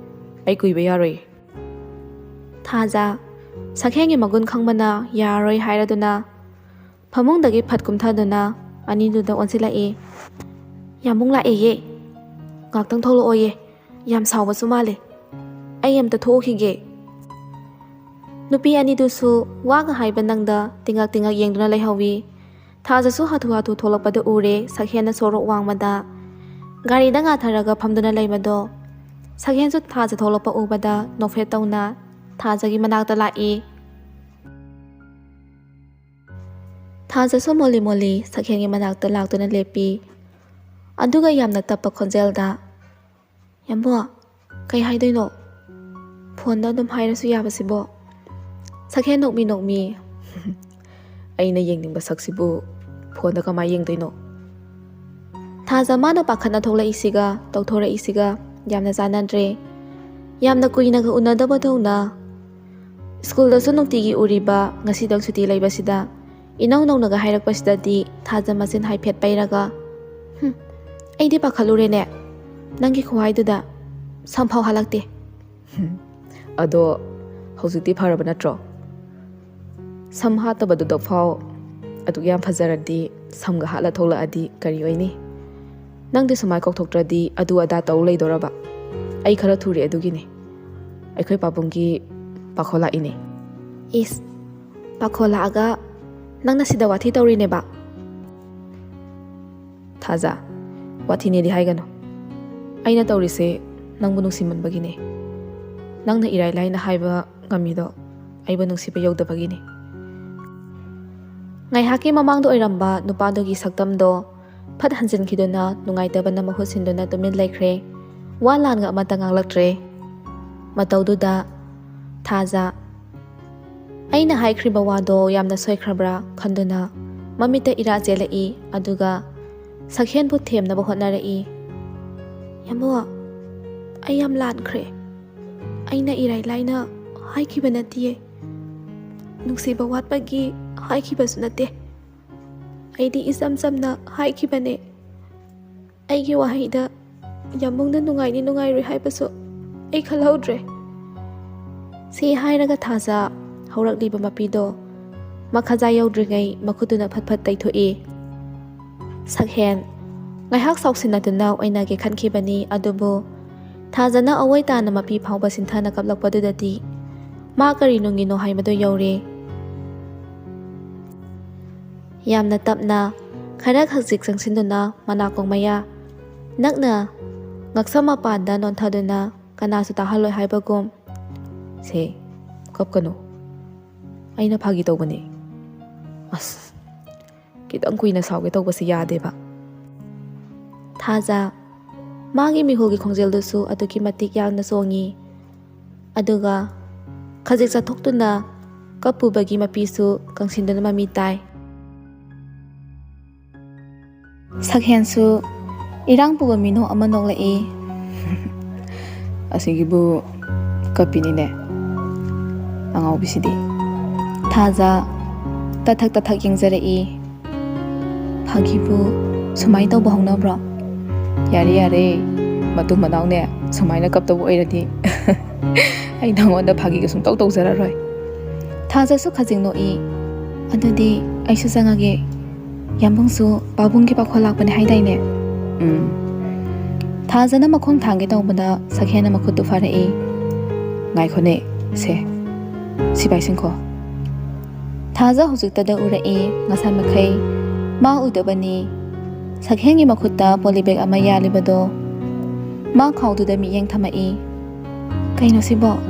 ꯑꯩ ꯀꯨꯏꯕ ꯌꯥꯔꯣꯏꯌꯦ꯫" ꯊꯥꯖ, ꯁꯛꯍꯦꯟꯒꯤ ꯃꯒꯨꯟ ꯈꯪꯕꯅ ꯌꯥꯔꯣꯏ ꯍꯥꯏꯔꯗꯨꯅ, ꯐꯃꯨꯡꯗꯒꯤ ꯐꯠ ꯀꯨꯝꯊꯗꯨꯅ ꯑꯅꯤꯗꯨꯗ ꯑꯣꯟꯁꯤꯜꯂꯛꯏ꯫ "ꯌꯥꯝꯕꯨꯡ ꯂꯥꯛꯑꯦꯌꯦ꯫ ꯉꯥꯛꯇꯪ ꯊꯣꯛꯂꯛꯑꯣꯌꯦ꯫ ꯌꯥꯝ ꯁꯥꯎꯕꯁꯨ ꯃꯥꯜꯂꯦ꯫ ꯑꯩ ꯑꯝꯇ ꯊꯣꯛꯎꯈꯤꯒꯦ꯫" ꯅꯨꯄꯤ ꯑꯅꯤꯗꯨꯁꯨ ꯋꯥꯒ ꯍꯥꯏꯕ ꯅꯪꯗ ꯇꯤꯉꯛ ꯇꯤꯉꯛ ꯌꯦꯡꯗꯨꯅ ꯂꯩꯍꯧꯏ꯫ ꯊꯥꯖꯁꯨ ꯍꯥꯊꯨ ꯍꯥꯊꯨ ꯊꯣꯛꯂꯛꯄꯗ ꯎꯔꯦ ꯁꯛꯍꯦꯟꯅ ꯁꯣꯔꯣꯛ ꯋꯥꯡꯃꯗ ꯒꯥꯔꯤꯗ ꯉꯥꯊꯔꯒ ꯐꯝꯗꯨꯅ ꯂꯩꯕꯗꯣ꯫ ꯁꯛꯍꯦꯟꯁꯨ ꯊꯥꯖ ꯊꯣꯛꯂꯛꯄ ꯎꯕꯗ ꯅꯣꯛꯐꯦꯠ ꯇꯧꯅ ꯊꯥꯖꯒꯤ ꯃꯅꯥꯛꯇ ꯂꯥꯛꯏ꯫ ꯊꯥꯖꯁꯨ ꯃꯣꯜꯂꯤ ꯃꯣꯜꯂꯤ ꯁꯛꯍꯦꯟꯒꯤ ꯃꯅꯥꯛꯇ ꯂꯥꯛꯇꯨꯅ ꯂꯦꯞꯄꯤ꯫ ꯑꯗꯨꯒ ꯌꯥꯝꯅ ꯇꯞꯄ ꯈꯣꯟꯖꯦꯜꯗ, "ꯌꯥꯝꯕꯣ, ꯀꯩ ꯍꯥꯏꯗꯣꯏꯅꯣ? ꯐꯣꯟꯗ ꯑꯗꯨꯝ ꯍꯥꯏꯔꯁꯨ ꯌꯥꯕꯁꯤꯕꯣ?" ꯁꯛꯍꯦꯟ ꯅꯣꯛꯃꯤ ꯅꯣꯛꯃꯤ, "ꯑꯩꯅ ꯌꯦꯡꯅꯤꯡꯕ ꯁꯛꯁꯤꯕꯨ ꯐꯣꯟꯗ ꯀꯃꯥꯏ ꯌꯦꯡꯗꯣꯏꯅꯣ?" ꯊꯥꯖ ꯃꯥꯅ ꯄꯥꯈꯠꯅ ꯊꯣꯛꯂꯛꯏꯁꯤꯒ ꯇꯧꯊꯣꯔꯛꯏꯁꯤꯒ ꯌꯥꯝꯅ ꯆꯥꯟꯅꯗ꯭ꯔꯦ꯫ ꯌꯥꯝꯅ ꯀꯨꯏꯅꯒ ꯎꯅꯗꯕꯗꯧꯅ, ꯁ꯭ꯀꯨꯜꯗꯁꯨ ꯅꯨꯡꯇꯤꯒꯤ ꯎꯔꯤꯕ, ꯉꯁꯤꯗꯪ ꯁꯨꯇꯤ ꯂꯩꯕꯁꯤꯗ ꯏꯅꯧ ꯅꯧꯅꯒ ꯍꯥꯏꯔꯛꯄꯁꯤꯗꯗꯤ ꯊꯥꯖ ꯃꯆꯤꯟ ꯍꯥꯏꯐꯦꯠ ꯄꯩꯔꯒ, "ꯍꯨꯝ, ꯑꯩꯗꯤ ꯄꯥꯈꯠꯂꯨꯔꯦꯅꯦ꯫ ꯅꯪꯒꯤ ꯈꯨꯍꯥꯏꯗꯨꯗ ꯁꯝꯐꯥꯎ ꯍꯥꯠꯂꯛꯇꯦ꯫" "ꯍꯨꯝ, ꯑꯗꯣ ꯍꯧꯖꯤꯛꯇꯤ ꯐꯔꯕ ꯅꯠꯇ꯭ꯔꯣ? ꯁꯝ ꯍꯥꯠꯇꯕꯗꯨꯗ ꯐꯥꯎ ꯑꯗꯨꯛ ꯌꯥꯝ ꯐꯖꯔꯗꯤ, ꯁꯝꯒ ꯍꯥꯠꯂ ꯊꯣꯛꯂꯛꯑꯗꯤ ꯀꯔꯤ ꯑꯣꯏꯅꯤ? ꯅꯪꯗꯤ ꯁꯨꯃꯥꯏ ꯀꯧꯊꯣꯛꯇ꯭ꯔꯗꯤ ꯑꯗꯨ ꯑꯗꯥ ꯇꯧ ꯂꯩꯗꯣꯔꯕ? ꯑꯩ ꯈꯔ ꯊꯨꯔꯦ ꯑꯗꯨꯒꯤꯅꯤ꯫ ꯑꯩꯈꯣꯏ ꯄꯥꯕꯨꯡꯒꯤ ꯄꯥꯈꯣꯜ ꯂꯥꯛꯏꯅꯦ꯫" "ꯏꯁ, ꯄꯥꯈꯣꯜ ꯂꯥꯛꯑꯒ ꯅꯪꯅ ꯁꯤꯗ ꯋꯥꯊꯤ ꯇꯧꯔꯤꯅꯦꯕ?" "ꯊꯥꯖ, ꯋꯥꯊꯤꯅꯦꯗꯤ ꯍꯥꯏꯒꯅꯨ꯫ ꯑꯩꯅ ꯇꯧꯔꯤꯁꯦ ꯅꯪꯕꯨ ꯅꯨꯡꯁꯤꯃꯟꯕꯒꯤꯅꯦ꯫ ꯅꯪꯅ ꯏꯔꯥꯏ ꯂꯥꯏꯅ ꯍꯥꯏꯕ ꯉꯝꯃꯤꯗꯣ ꯑꯩꯕꯨ ꯅꯨꯡꯁꯤꯕ ꯌꯧꯗꯕꯒꯤꯅꯦ꯫" ꯉꯥꯏꯍꯥꯛꯀꯤ ꯃꯃꯥꯡꯗ ꯑꯣꯏꯔꯝꯕ ꯅꯨꯄꯥꯗꯨꯒꯤ ꯁꯛꯇꯝꯗꯣ ꯐꯠ ꯍꯟꯖꯤꯟꯈꯤꯗꯨꯅ ꯅꯨꯡꯉꯥꯏꯇꯕꯅ ꯃꯍꯨꯠ ꯁꯤꯟꯗꯨꯅ ꯇꯨꯃꯤꯟ ꯂꯩꯈ꯭ꯔꯦ꯫ ꯋꯥ ꯂꯥꯟꯒ ꯑꯃꯠꯇ ꯉꯥꯡꯂꯛꯇ꯭ꯔꯦ꯫ ꯃꯇꯧꯗꯨꯗ ꯊꯥꯖ, "ꯑꯩꯅ ꯍꯥꯏꯈ꯭ꯔꯤꯕ ꯋꯥꯗꯣ ꯌꯥꯝꯅ ꯁꯣꯏꯈ꯭ꯔꯕ꯭ꯔꯥ?" ꯈꯟꯗꯨꯅ ꯃꯃꯤꯠꯇ ꯏꯔꯥ ꯆꯦꯜꯂꯛꯏ꯫ ꯑꯗꯨꯒ ꯁꯛꯍꯦꯟꯕꯨ ꯊꯦꯝꯅꯕ ꯍꯣꯠꯅꯔꯛꯏ꯫ "ꯌꯥꯝꯕꯨ, ꯑꯩ ꯌꯥꯝ ꯂꯥꯟꯈ꯭ꯔꯦ꯫ ꯑꯩꯅ ꯏꯔꯥꯏ ꯂꯥꯏꯅ ꯍꯥꯏꯈꯤꯕ ꯅꯠꯇꯤꯌꯦ꯫ ꯅꯨꯡꯁꯤꯕ ꯋꯥꯠꯄꯒꯤ ꯍꯥꯏꯈꯤꯕꯁꯨ ꯅꯠꯇꯦ꯫ ꯑꯩꯗꯤ ꯏꯆꯝ ꯆꯝꯅ ꯍꯥꯏꯈꯤꯕꯅꯦ꯫ ꯑꯩꯒꯤ ꯋꯥꯍꯩꯗ ꯌꯥꯝꯕꯨꯡꯅ ꯅꯨꯡꯉꯥꯏꯅꯤ ꯅꯨꯡꯉꯥꯏꯔꯣꯏ ꯍꯥꯏꯕꯁꯨ ꯑꯩ ꯈꯜꯍꯧꯗ꯭ꯔꯦ꯫" ꯁꯤ ꯍꯥꯏꯔꯒ ꯊꯥꯖ ꯍꯧꯔꯛꯂꯤꯕ ꯃꯄꯤꯗꯣ ꯃꯈꯥꯖꯥ ꯌꯧꯗ꯭ꯔꯤꯉꯩ ꯃꯈꯨꯠꯇꯨꯅ ꯐꯠ ꯐꯠ ꯇꯩꯊꯣꯛꯏ꯫ ꯁꯛꯍꯦꯟ ꯉꯥꯏꯍꯥꯛ ꯁꯥꯎꯁꯤꯟꯅꯗꯨꯅ ꯑꯣꯏꯅꯒꯦ ꯈꯟꯈꯤꯕꯅꯤ, ꯑꯗꯨꯕꯨ ꯊꯥꯖꯅ ꯑꯋꯣꯏ ꯇꯥꯅ ꯃꯄꯤ ꯐꯥꯎꯕ ꯁꯤꯟꯊꯅ ꯀꯞꯂꯛꯄꯗꯨꯗꯗꯤ ꯃꯥ ꯀꯔꯤ ꯅꯨꯡꯒꯤꯅꯣ ꯍꯥꯏꯕꯗꯨ ꯌꯧꯔꯦ꯫ ꯌꯥꯝꯅ ꯇꯞꯅ, ꯈꯔ ꯈꯖꯤꯛ ꯆꯪꯁꯤꯟꯗꯨꯅ ꯃꯅꯥꯀꯣꯡ ꯃꯌꯥ ꯅꯛꯅ ꯉꯛꯁꯝ ꯃꯄꯥꯟꯗ ꯅꯣꯟꯊꯗꯨꯅ ꯀꯅꯥꯁꯨ ꯇꯥꯍꯜꯂꯣꯏ ꯍꯥꯏꯕꯒꯨꯝ, "ꯁꯦ, ꯀꯞꯀꯅꯨ꯫ ꯑꯩꯅ ꯐꯥꯒꯤ ꯇꯧꯕꯅꯦ꯫ ꯑꯁ, ꯈꯤꯇꯪ ꯀꯨꯏꯅ ꯁꯥꯎꯒꯦ ꯇꯧꯕꯁꯤ ꯌꯥꯗꯦꯕ꯫" ꯊꯥꯖ, ꯃꯥꯒꯤ ꯃꯤꯍꯨꯜꯒꯤ ꯈꯣꯡꯖꯦꯜꯗꯨꯁꯨ ꯑꯗꯨꯛꯀꯤ ꯃꯇꯤꯛ ꯌꯥꯡꯅ ꯆꯣꯡꯉꯤ꯫ ꯑꯗꯨꯒ ꯈꯖꯤꯛ ꯆꯠꯊꯣꯛꯇꯨꯅ ꯀꯞꯄꯨꯕꯒꯤ ꯃꯄꯤꯁꯨ ꯀꯪꯁꯤꯟꯗꯨꯅ ꯃꯃꯤ ꯇꯥꯏ꯫ ꯁꯛꯍꯦꯟꯁꯨ ꯏꯔꯥꯡ ꯄꯨꯕ ꯃꯤꯅꯣꯛ ꯑꯃ ꯅꯣꯛꯂꯛꯏ꯫ "ꯑꯁꯤꯒꯤꯕꯨ ꯀꯞꯄꯤꯅꯤꯅꯦ, ꯑꯉꯥꯎꯕꯤꯁꯤꯗꯤ꯫" ꯊꯥꯖ ꯇꯊꯛ ꯇꯊꯛ ꯌꯦꯡꯖꯔꯛꯏ꯫ "ꯐꯥꯒꯤꯕꯨ ꯁꯨꯃꯥꯏꯅ ꯇꯧꯕ ꯍꯧꯅꯕ꯭ꯔꯣ?" "ꯌꯥꯔꯦ, ꯌꯥꯔꯦ, ꯃꯇꯨ ꯃꯅꯥꯎꯅꯦ ꯁꯨꯃꯥꯏꯅ ꯀꯞꯇꯧꯕ ꯑꯣꯏꯔꯗꯤ ꯑꯩ ꯅꯉꯣꯟꯗ ꯐꯥꯒꯤꯒ ꯁꯨꯡꯇꯧ ꯇꯧꯖꯔꯔꯣꯏ꯫" ꯊꯥꯖꯁꯨ ꯈꯖꯤꯛ ꯅꯣꯛꯏ꯫ "ꯑꯗꯨꯗꯤ ꯑꯩꯁꯨ ꯆꯪꯉꯒꯦ꯫ ꯌꯥꯝꯕꯨꯡꯁꯨ ꯄꯥꯕꯨꯡꯒꯤ ꯄꯥꯈꯣꯜ ꯂꯥꯛꯄꯅꯦ ꯍꯥꯏꯗꯥꯏꯅꯦ?" "ꯎꯝ꯫" ꯊꯥꯖꯅ ꯃꯈꯣꯡ ꯊꯥꯡꯒꯦ ꯇꯧꯕꯗ ꯁꯛꯍꯦꯟꯅ ꯃꯈꯨꯠꯇꯨ ꯐꯥꯔꯛꯏ꯫ "ꯉꯥꯏꯈꯣꯅꯦ, ꯁꯦ, ꯁꯤꯕꯥꯏ ꯁꯤꯡꯈꯣ꯫" ꯊꯥꯖ ꯍꯧꯖꯤꯛꯇꯗ ꯎꯔꯛꯏ, ꯉꯁꯥꯏ ꯃꯈꯩ ꯃꯥ ꯎꯗꯕꯅꯤ꯫ ꯁꯛꯍꯦꯟꯒꯤ ꯃꯈꯨꯠꯇ ꯄꯣꯂꯤꯕꯦꯛ ꯑꯃ ꯌꯥꯜꯂꯤꯕꯗꯣ ꯃꯥ ꯈꯥꯎꯗꯨꯗ ꯃꯤꯠꯌꯦꯡ ꯊꯝꯃꯛꯏ꯫ "ꯀꯩꯅꯣ ꯁꯤꯕꯣ?"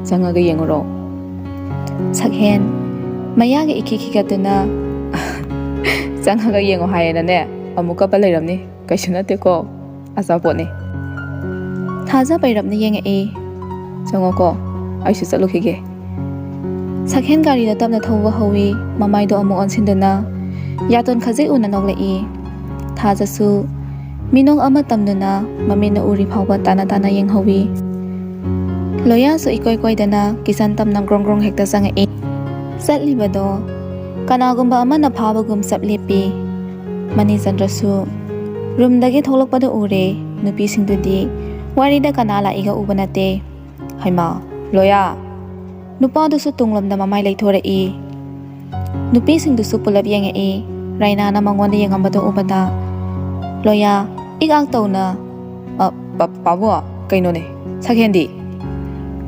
"ꯆꯪꯉꯒ ꯌꯦꯡꯉꯨꯔꯣ꯫" ꯁꯛꯍꯦꯟ ꯃꯌꯥꯒ ꯏꯈꯤ ꯈꯤꯒꯠꯇꯨꯅ ꯆꯪꯉꯒ ꯌꯦꯡꯉꯣ ꯍꯥꯏꯌꯦꯅꯅꯦ ꯑꯃꯨꯛ ꯀꯞꯄ ꯂꯩꯔꯝꯅꯤ꯫ ꯀꯩꯁꯨ ꯅꯠꯇꯦꯀꯣ, ꯑꯆꯥꯄꯣꯠꯅꯤ꯫ ꯊꯥꯖ ꯄꯩꯔꯞꯅ ꯌꯦꯡꯉꯛꯏ꯫ "ꯆꯪꯉꯣꯀꯣ, ꯑꯩꯁꯨ ꯆꯠꯂꯨꯈꯤꯒꯦ"꯫ ꯁꯛꯍꯦꯟ ꯒꯥꯔꯤꯗꯣ ꯇꯞꯅ ꯊꯧꯕ ꯍꯧꯏ꯫ ꯃꯃꯥꯏꯗꯣ ꯑꯃꯨꯛ ꯑꯣꯟꯁꯤꯟꯗꯨꯅ ꯌꯥꯇꯣꯟ ꯈꯖꯤꯛ ꯎꯅ ꯅꯣꯛꯂꯛꯏ꯫ ꯊꯥꯖꯁꯨ ꯃꯤꯅꯣꯛ ꯑꯃ ꯇꯝꯗꯨꯅ ꯃꯃꯤꯠꯅ ꯎꯔꯤ ꯐꯥꯎꯕ ꯇꯥꯅ ꯇꯥꯅ ꯌꯦꯡꯍꯧꯏ꯫ ꯂꯣꯌꯥꯁꯨ ꯏꯀꯣꯏ ꯀꯣꯏꯗꯅ ꯀꯤꯆꯟ ꯇꯝꯅ ꯒ꯭ꯔꯣꯡ ꯒ꯭ꯔꯣꯡ ꯍꯦꯛꯇ ꯆꯪꯉꯛꯏ꯫ ꯆꯠꯂꯤꯕꯗꯣ ꯀꯅꯥꯒꯨꯝꯕ ꯑꯃꯅ ꯐꯥꯕꯒꯨꯝ ꯆꯞ ꯂꯦꯞꯄꯤ꯫ ꯃꯅꯤꯆꯟꯗ꯭ꯔꯁꯨ ꯔꯨꯝꯗꯒꯤ ꯊꯣꯛꯂꯛꯄꯗ ꯎꯔꯦ꯫ ꯅꯨꯄꯤꯁꯤꯡꯗꯨꯗꯤ ꯋꯥꯔꯤꯗ ꯀꯅꯥ ꯂꯥꯛꯏꯒ ꯎꯕ ꯅꯠꯇꯦ꯫ "ꯍꯩꯃꯥ, ꯂꯣꯌꯥ!" ꯅꯨꯄꯥꯗꯨꯁꯨ ꯇꯨꯡꯂꯣꯝꯗ ꯃꯃꯥꯏ ꯂꯩꯊꯣꯔꯛꯏ꯫ ꯅꯨꯄꯤꯁꯤꯡꯗꯨꯁꯨ ꯄꯨꯂꯞ ꯌꯦꯡꯉꯛꯏ꯫ ꯔꯥꯏꯅꯥꯅ ꯃꯉꯣꯟꯗ ꯌꯦꯡꯉꯝꯕꯗꯨ ꯎꯕꯗ ꯂꯣꯌꯥ ꯏꯛ ꯇꯧꯅ, "ꯑ, ꯄꯥ-, ꯄꯥꯕꯨꯡ, ꯀꯩꯅꯣꯅꯦ? ꯁꯛꯍꯦꯟꯗꯤ?"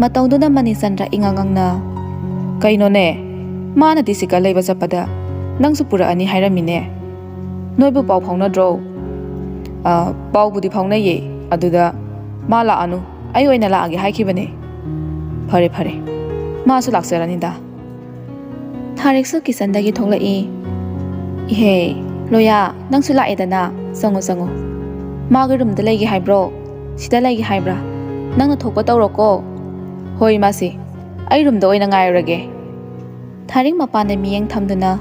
ꯃꯇꯧꯗꯨꯗ ꯃꯅꯤꯆꯟꯗ꯭ꯔ ꯏꯉꯛ ꯉꯛꯅ, "ꯀꯩꯅꯣꯅꯦ? ꯃꯥꯅꯗꯤ ꯁꯤꯀ ꯂꯩꯕ ꯆꯠꯄꯗ ꯅꯪꯁꯨ ꯄꯨꯔꯛꯑꯅꯤ ꯍꯥꯏꯔꯝꯃꯤꯅꯦ꯫ ꯅꯣꯏꯕꯨ ꯄꯥꯎ ꯐꯥꯎꯅꯗ꯭ꯔꯣ?" "ꯑ, ꯄꯥꯎꯕꯨꯗꯤ ꯐꯥꯎꯅꯩꯌꯦ꯫ ꯑꯗꯨꯗ ꯃꯥ ꯂꯥꯛꯑꯅꯨ, ꯑꯩ ꯑꯣꯏꯅ ꯂꯥꯛꯑꯒꯦ ꯍꯥꯏꯈꯤꯕꯅꯦ"꯫ "ꯐꯔꯦ, ꯐꯔꯦ꯫ ꯃꯥꯁꯨ ꯂꯥꯛꯆꯔꯅꯤꯗ"꯫ ꯊꯥꯔꯤꯛꯁꯨ ꯀꯤꯆꯟꯗꯒꯤ ꯊꯣꯛꯂꯛꯏ꯫ "ꯏꯍꯦ, ꯂꯣꯌꯥ, ꯅꯪꯁꯨ ꯂꯥꯛꯑꯦꯗꯅ꯫ ꯆꯪꯉꯣ, ꯆꯪꯉꯣ꯫ ꯃꯥꯒꯤ ꯔꯨꯝꯗ ꯂꯩꯒꯦ ꯍꯥꯏꯕ꯭ꯔꯣ? ꯁꯤꯗ ꯂꯩꯒꯦ ꯍꯥꯏꯕ꯭ꯔꯥ? ꯅꯪꯅ ꯊꯣꯛꯄ ꯇꯧꯔꯣꯀꯣ"꯫ "ꯍꯣꯏ, ꯏꯃꯥꯁꯤ꯫ ꯑꯩ ꯔꯨꯝꯗ ꯑꯣꯏꯅ ꯉꯥꯏꯔꯨꯔꯒꯦ"꯫ ꯊꯥꯔꯤꯛ ꯃꯄꯥꯟꯗ ꯃꯤꯠꯌꯦꯡ ꯊꯝꯗꯨꯅ,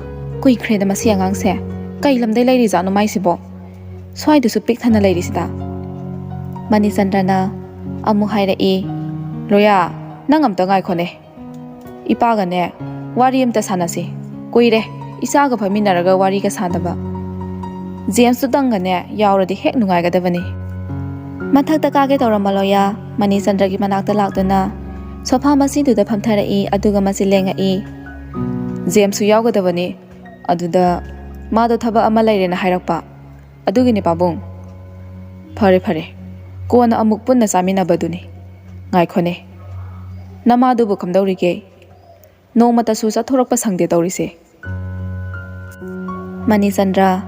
"ꯀꯨꯏꯈ꯭ꯔꯦꯗ ꯃꯁꯤ ꯑꯉꯥꯡꯁꯦ꯫ ꯀꯩ ꯂꯝꯗꯩ ꯂꯩꯔꯤꯖꯥꯠꯅꯣ ꯃꯥꯏꯁꯤꯕꯣ? ꯁ꯭ꯋꯥꯏꯗꯁꯨ ꯄꯤꯛ ꯊꯟꯅ ꯂꯩꯔꯤꯁꯤꯗ"꯫ ꯃꯅꯤꯆꯟꯗ꯭ꯔꯅ ꯑꯃꯨꯛ ꯍꯥꯏꯔꯛꯏ, "ꯂꯣꯌꯥ, ꯅꯪ ꯑꯝꯇ ꯉꯥꯏꯈꯣꯅꯦ꯫ ꯏꯄꯥꯒꯅꯦ ꯋꯥꯔꯤ ꯑꯝꯇ ꯁꯥꯟꯅꯁꯤ꯫ ꯀꯨꯏꯔꯦ ꯏꯆꯥꯒ ꯐꯝꯃꯤꯟꯅꯔꯒ ꯋꯥꯔꯤꯒ ꯁꯥꯗꯕ꯫ ꯖꯦꯝꯁꯇꯨꯇꯪꯒꯅꯦ ꯌꯥꯎꯔꯗꯤ ꯍꯦꯛ ꯅꯨꯡꯉꯥꯏꯒꯗꯕꯅꯤ"꯫ ꯃꯊꯛꯇ ꯀꯥꯒꯦ ꯇꯧꯔꯝꯕ ꯂꯣꯌꯥ ꯃꯅꯤꯆꯟꯗ꯭ꯔꯒꯤ ꯃꯅꯥꯛꯇ ꯂꯥꯛꯇꯨꯅ ꯁꯣꯐꯥ ꯃꯆꯤꯗꯨꯗ ꯐꯝꯊꯔꯛꯏ, ꯑꯗꯨꯒ ꯃꯆꯤꯟ ꯂꯦꯡꯉꯛꯏ꯫ "ꯖꯦꯝꯁꯁꯨ ꯌꯥꯎꯒꯗꯕꯅꯤ꯫ ꯑꯗꯨꯗ ꯃꯥꯗꯣ ꯊꯕꯛ ꯑꯃ ꯂꯩꯔꯦꯅ ꯍꯥꯏꯔꯛꯄ꯫ ꯑꯗꯨꯒꯤꯅꯦ ꯄꯥꯕꯨꯡ"꯫ "ꯐꯔꯦ, ꯐꯔꯦ꯫ ꯀꯣꯟꯅ ꯑꯃꯨꯛ ꯄꯨꯟꯅ ꯆꯥꯃꯤꯟꯅꯕꯗꯨꯅꯤ꯫ ꯉꯥꯏꯈꯣꯅꯦ꯫ ꯅꯃꯥꯗꯨꯕꯨ ꯀꯝꯗꯧꯔꯤꯒꯦ? ꯅꯣꯡꯃꯇꯁꯨ ꯆꯠꯊꯣꯔꯛꯄ ꯁꯪꯗꯦ ꯇꯧꯔꯤꯁꯦ"꯫ ꯃꯅꯤꯆꯟꯗ꯭ꯔ,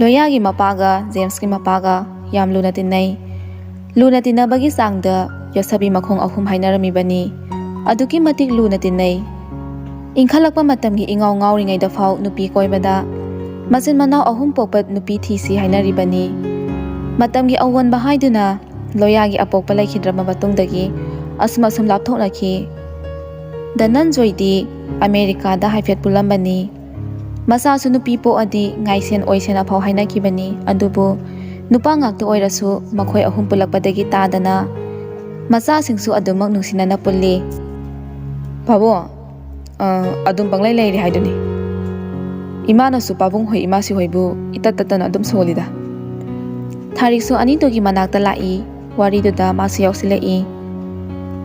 ꯂꯣꯌꯥꯒꯤ ꯃꯄꯥꯒ ꯖꯦꯝꯁꯀꯤ ꯃꯄꯥꯒ ꯌꯥꯝ ꯂꯨꯅ ꯇꯤꯟꯅꯩ꯫ ꯂꯨꯅ ꯇꯤꯟꯅꯕꯒꯤ ꯆꯥꯡꯗ ꯌꯣꯠꯁꯕꯤ ꯃꯈꯣꯡ ꯑꯍꯨꯝ ꯍꯥꯏꯅꯔꯝꯃꯤꯕꯅꯤ꯫ ꯑꯗꯨꯛꯀꯤ ꯃꯇꯤꯛ ꯂꯨꯅ ꯇꯤꯟꯅꯩ꯫ ꯏꯟꯈꯠꯂꯛꯄ ꯃꯇꯝꯒꯤ ꯏꯉꯥꯎ ꯉꯥꯎꯔꯤꯉꯩꯗꯐꯥꯎ ꯅꯨꯄꯤ ꯀꯣꯏꯕꯗ ꯃꯆꯤꯟ ꯃꯅꯥꯎ ꯑꯍꯨꯝ ꯄꯣꯛꯄ ꯅꯨꯄꯤ ꯊꯤꯁꯤ ꯍꯥꯏꯅꯔꯤꯕꯅꯤ꯫ ꯃꯇꯝꯒꯤ ꯑꯑꯣꯟꯕ ꯍꯥꯏꯗꯨꯅ ꯂꯣꯌꯥꯒꯤ ꯑꯄꯣꯛꯄ ꯂꯩꯈꯤꯗ꯭ꯔꯕ ꯃꯇꯨꯡꯗꯒꯤ ꯑꯁꯨꯝ ꯑꯁꯨꯝ ꯂꯥꯞꯊꯣꯛꯅꯈꯤ꯫ ꯙꯅꯟꯖꯣꯏꯗꯤ ꯑꯃꯦꯔꯤꯀꯥꯗ ꯍꯥꯏꯐꯦꯠ ꯄꯨꯜꯂꯝꯕꯅꯤ꯫ ꯃꯆꯥꯁꯨ ꯅꯨꯄꯤ ꯄꯣꯛꯑꯗꯤ ꯉꯥꯏꯁꯦꯟ ꯑꯣꯏꯁꯦꯟ ꯑꯐꯥꯎ ꯍꯥꯏꯅꯈꯤꯕꯅꯤ꯫ ꯑꯗꯨꯕꯨ ꯅꯨꯄꯥ ꯉꯥꯛꯇ ꯑꯣꯏꯔꯁꯨ ꯃꯈꯣꯏ ꯑꯍꯨꯝ ꯄꯨꯜꯂꯛꯄꯗꯒꯤ ꯇꯥꯗꯅ ꯃꯆꯥꯁꯤꯡꯁꯨ ꯑꯗꯨꯃꯛ ꯅꯨꯡꯁꯤꯅꯅ ꯄꯨꯜꯂꯤ꯫ ꯄꯥꯕꯨꯡ, ꯑ, ꯑꯗꯨꯝ ꯄꯪꯂꯩ ꯂꯩꯔꯤ ꯍꯥꯏꯗꯨꯅꯤ꯫ ꯏꯃꯥꯅꯁꯨ ꯄꯥꯕꯨꯡ ꯍꯣꯏ ꯏꯃꯥꯁꯤ ꯍꯣꯏꯕꯨ ꯏꯇꯠ ꯇꯠꯇꯅ ꯑꯗꯨꯝ ꯁꯣꯜꯂꯤꯗ꯫ ꯊꯥꯔꯤꯛꯁꯨ ꯑꯅꯤꯗꯨꯒꯤ ꯃꯅꯥꯛꯇ ꯂꯥꯛꯏ꯫ ꯋꯥꯔꯤꯗꯨꯗ ꯃꯥꯁꯨ ꯌꯥꯎꯁꯤꯜꯂꯛꯏ꯫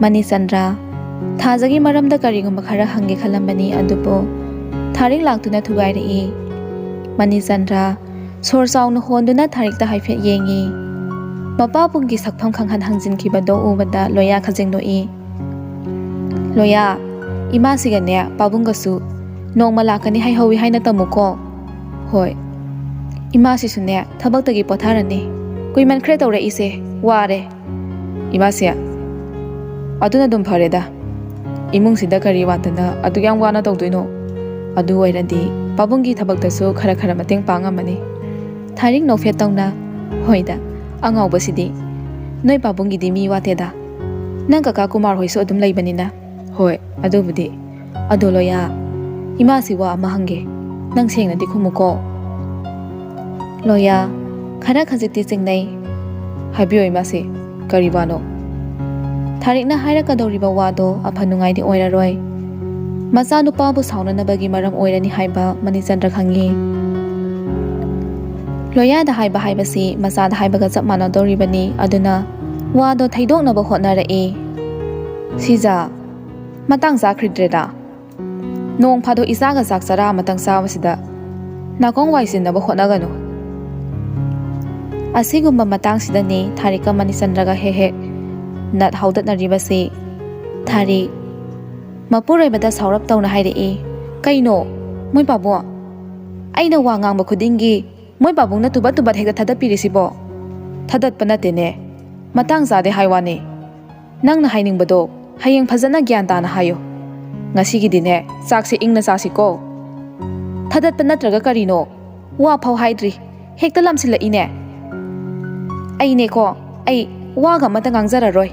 ꯃꯅꯤꯆꯟꯗ꯭ꯔ, ꯊꯥꯖꯒꯤ ꯃꯔꯝꯗ ꯀꯔꯤꯒꯨꯝꯕ ꯈꯔ ꯍꯪꯒꯦ ꯈꯜꯂꯝꯕꯅꯤ, ꯑꯗꯨꯕꯨ ꯊꯥꯔꯤꯛ ꯂꯥꯛꯇꯨꯅ ꯊꯨꯒꯥꯏꯔꯛꯏ꯫ ꯃꯅꯤꯆꯟꯗ꯭ꯔ ꯁꯣꯔ ꯆꯥꯎꯅ ꯍꯣꯟꯗꯨꯅ ꯊꯥꯔꯤꯛꯇ ꯍꯥꯏꯐꯦꯠ ꯌꯦꯡꯏ꯫ ꯃꯄꯥꯕꯨꯡꯒꯤ ꯁꯛꯐꯝ ꯈꯪꯍꯟ ꯍꯪꯖꯤꯟꯈꯤꯕꯗꯣ ꯎꯕꯗ ꯂꯣꯌꯥ ꯈꯖꯤꯡ ꯅꯣꯛꯏ꯫ ꯂꯣꯌꯥ, ꯏꯃꯥꯁꯤꯒꯅꯦ ꯄꯥꯕꯨꯡꯒꯁꯨ ꯅꯣꯡꯃ ꯂꯥꯛꯀꯅꯤ ꯍꯥꯏꯍꯧꯋꯤ ꯍꯥꯏꯅ ꯇꯝꯃꯨꯀꯣ꯫ ꯍꯣꯏ꯫ ꯏꯃꯥꯁꯤꯁꯨꯅꯦ ꯊꯕꯛꯇꯒꯤ ꯄꯣꯊꯥꯔꯅꯤ꯫ ꯀꯨꯏꯃꯟꯈ꯭ꯔꯦ ꯇꯧꯔꯛꯏꯁꯦ, ꯋꯥꯔꯦ꯫ ꯏꯃꯥꯁꯦ, ꯑꯗꯨꯅ ꯑꯗꯨꯝ ꯐꯔꯦꯗ꯫ ꯏꯃꯨꯡꯁꯤꯗ ꯀꯔꯤ ꯋꯥꯠꯇꯅ ꯑꯗꯨꯛ ꯌꯥꯝ ꯋꯥꯅ ꯇꯧꯗꯣꯏꯅꯣ? ꯑꯗꯨ ꯑꯣꯏꯔꯗꯤ ꯄꯥꯕꯨꯡꯒꯤ ꯊꯕꯛꯇꯁꯨ ꯈꯔ ꯈꯔ ꯃꯇꯦꯡ ꯄꯥꯡꯉꯝꯃꯅꯤ꯫ ꯊꯥꯔꯤꯛ ꯅꯣꯛꯐꯦꯠ ꯇꯧꯅ, ꯍꯣꯏꯗ, ꯑꯉꯥꯎꯕꯁꯤꯗꯤ꯫ ꯅꯣꯏ ꯄꯥꯕꯨꯡꯒꯤꯗꯤ ꯃꯤ ꯋꯥꯠꯇꯦꯗ꯫ ꯅꯪ ꯀꯀꯥ ꯀꯨꯃꯥꯔ ꯍꯣꯏꯁꯨ ꯑꯗꯨꯝ ꯂꯩꯕꯅꯤꯅ꯫ ꯍꯣꯏ, ꯑꯗꯨꯕꯨꯗꯤ꯫ ꯑꯗꯣ ꯂꯣꯌꯥ, ꯏꯃꯥꯁꯤ ꯋꯥ ꯑꯃ ꯍꯪꯒꯦ꯫ ꯅꯪ ꯁꯦꯡꯅꯗꯤ ꯈꯨꯝꯃꯨꯀꯣ꯫ ꯂꯣꯌꯥ, ꯈꯔ ꯈꯖꯤꯛꯇꯤ ꯆꯤꯡꯅꯩ꯫ ꯍꯥꯏꯕꯤꯌꯣ ꯏꯃꯥꯁꯤ, ꯀꯔꯤ ꯋꯥꯅꯣ? ꯊꯥꯔꯤꯛꯅ ꯍꯥꯏꯔꯛꯀꯗꯧꯔꯤꯕ ꯋꯥꯗꯣ ꯑꯐ ꯅꯨꯡꯉꯥꯏꯗꯤ ꯑꯣꯏꯔꯔꯣꯏ꯫ ꯃꯆꯥꯅꯨꯄꯥꯕꯨ ꯁꯥꯎꯅꯅꯕꯒꯤ ꯃꯔꯝ ꯑꯣꯏꯔꯅꯤ ꯍꯥꯏꯕ ꯃꯅꯤꯆꯟꯗ꯭ꯔ ꯈꯪꯉꯤ꯫ ꯂꯣꯌꯥꯗ ꯍꯥꯏꯕ ꯍꯥꯏꯕꯁꯤ ꯃꯆꯥꯗ ꯍꯥꯏꯕꯒ ꯆꯞ ꯃꯥꯟꯅꯗꯧꯔꯤꯕꯅꯤ꯫ ꯑꯗꯨꯅ ꯋꯥꯗꯣ ꯊꯩꯗꯣꯛꯅꯕ ꯍꯣꯠꯅꯔꯛꯏ꯫ ꯁꯤꯖ, ꯃꯇꯥꯡ ꯆꯥꯈ꯭ꯔꯤꯗ꯭ꯔꯦꯗ꯫ ꯅꯣꯡ ꯐꯥꯗꯣꯛ ꯏꯆꯥꯒ ꯆꯥꯛ ꯆꯔꯥ ꯑꯃꯇꯪ ꯆꯥꯕꯁꯤꯗ ꯅꯥꯀꯣꯡ ꯋꯥꯏ ꯆꯤꯟꯅꯕ ꯍꯣꯠꯅꯒꯅꯨ꯫ ꯑꯁꯤꯒꯨꯝꯕ ꯃꯇꯥꯡꯁꯤꯗꯅꯤ ꯊꯥꯔꯤꯛꯀ ꯃꯅꯤꯆꯟꯗ꯭ꯔꯒ ꯍꯦꯛ ꯍꯦꯛ ꯅꯠ ꯍꯧꯗꯠꯅꯔꯤꯕꯁꯤ꯫ ꯊꯥꯔꯤꯛ, ꯃꯄꯨꯔꯣꯏꯕꯗ ꯁꯥꯎꯔꯞ ꯇꯧꯅ ꯍꯥꯏꯔꯛꯏ, "ꯀꯩꯅꯣ, ꯃꯣꯏ ꯄꯥꯕꯨꯡ? ꯑꯩꯅ ꯋꯥ ꯉꯥꯡꯕ ꯈꯨꯗꯤꯡꯒꯤ ꯃꯣꯏ ꯄꯥꯕꯨꯡꯅ ꯇꯨꯕꯠ ꯇꯨꯕꯠ ꯍꯦꯛꯇ ꯊꯥꯗꯠꯄꯤꯔꯤꯁꯤꯕꯣ?" "ꯊꯥꯗꯠꯄ ꯅꯠꯇꯦꯅꯦ, ꯃꯇꯥꯡ ꯆꯥꯗꯦ ꯍꯥꯏ ꯋꯥꯅꯤ꯫ ꯅꯪꯅ ꯍꯥꯏꯅꯤꯡꯕꯗꯣ ꯍꯌꯦꯡ ꯐꯖꯅ ꯒ꯭ꯌꯥꯟ ꯇꯥꯅ ꯍꯥꯏꯌꯨ꯫ ꯉꯁꯤꯒꯤꯗꯤꯅꯦ, ꯆꯥꯛꯁꯦ ꯏꯪꯅ ꯆꯥꯁꯤꯀꯣ꯫ ꯊꯥꯗꯠꯄ ꯅꯠꯇ꯭ꯔꯒ ꯀꯔꯤꯅꯣ? ꯋꯥ ꯐꯥꯎ ꯍꯥꯏꯗ꯭ꯔꯤ, ꯍꯦꯛꯇ ꯂꯥꯝꯁꯤꯜꯂꯛꯏꯅꯦ꯫ ꯑꯩꯅꯦꯀꯣ, ꯑꯩ ꯋꯥꯒ ꯑꯃꯇ ꯉꯥꯡꯖꯔꯔꯣꯏ꯫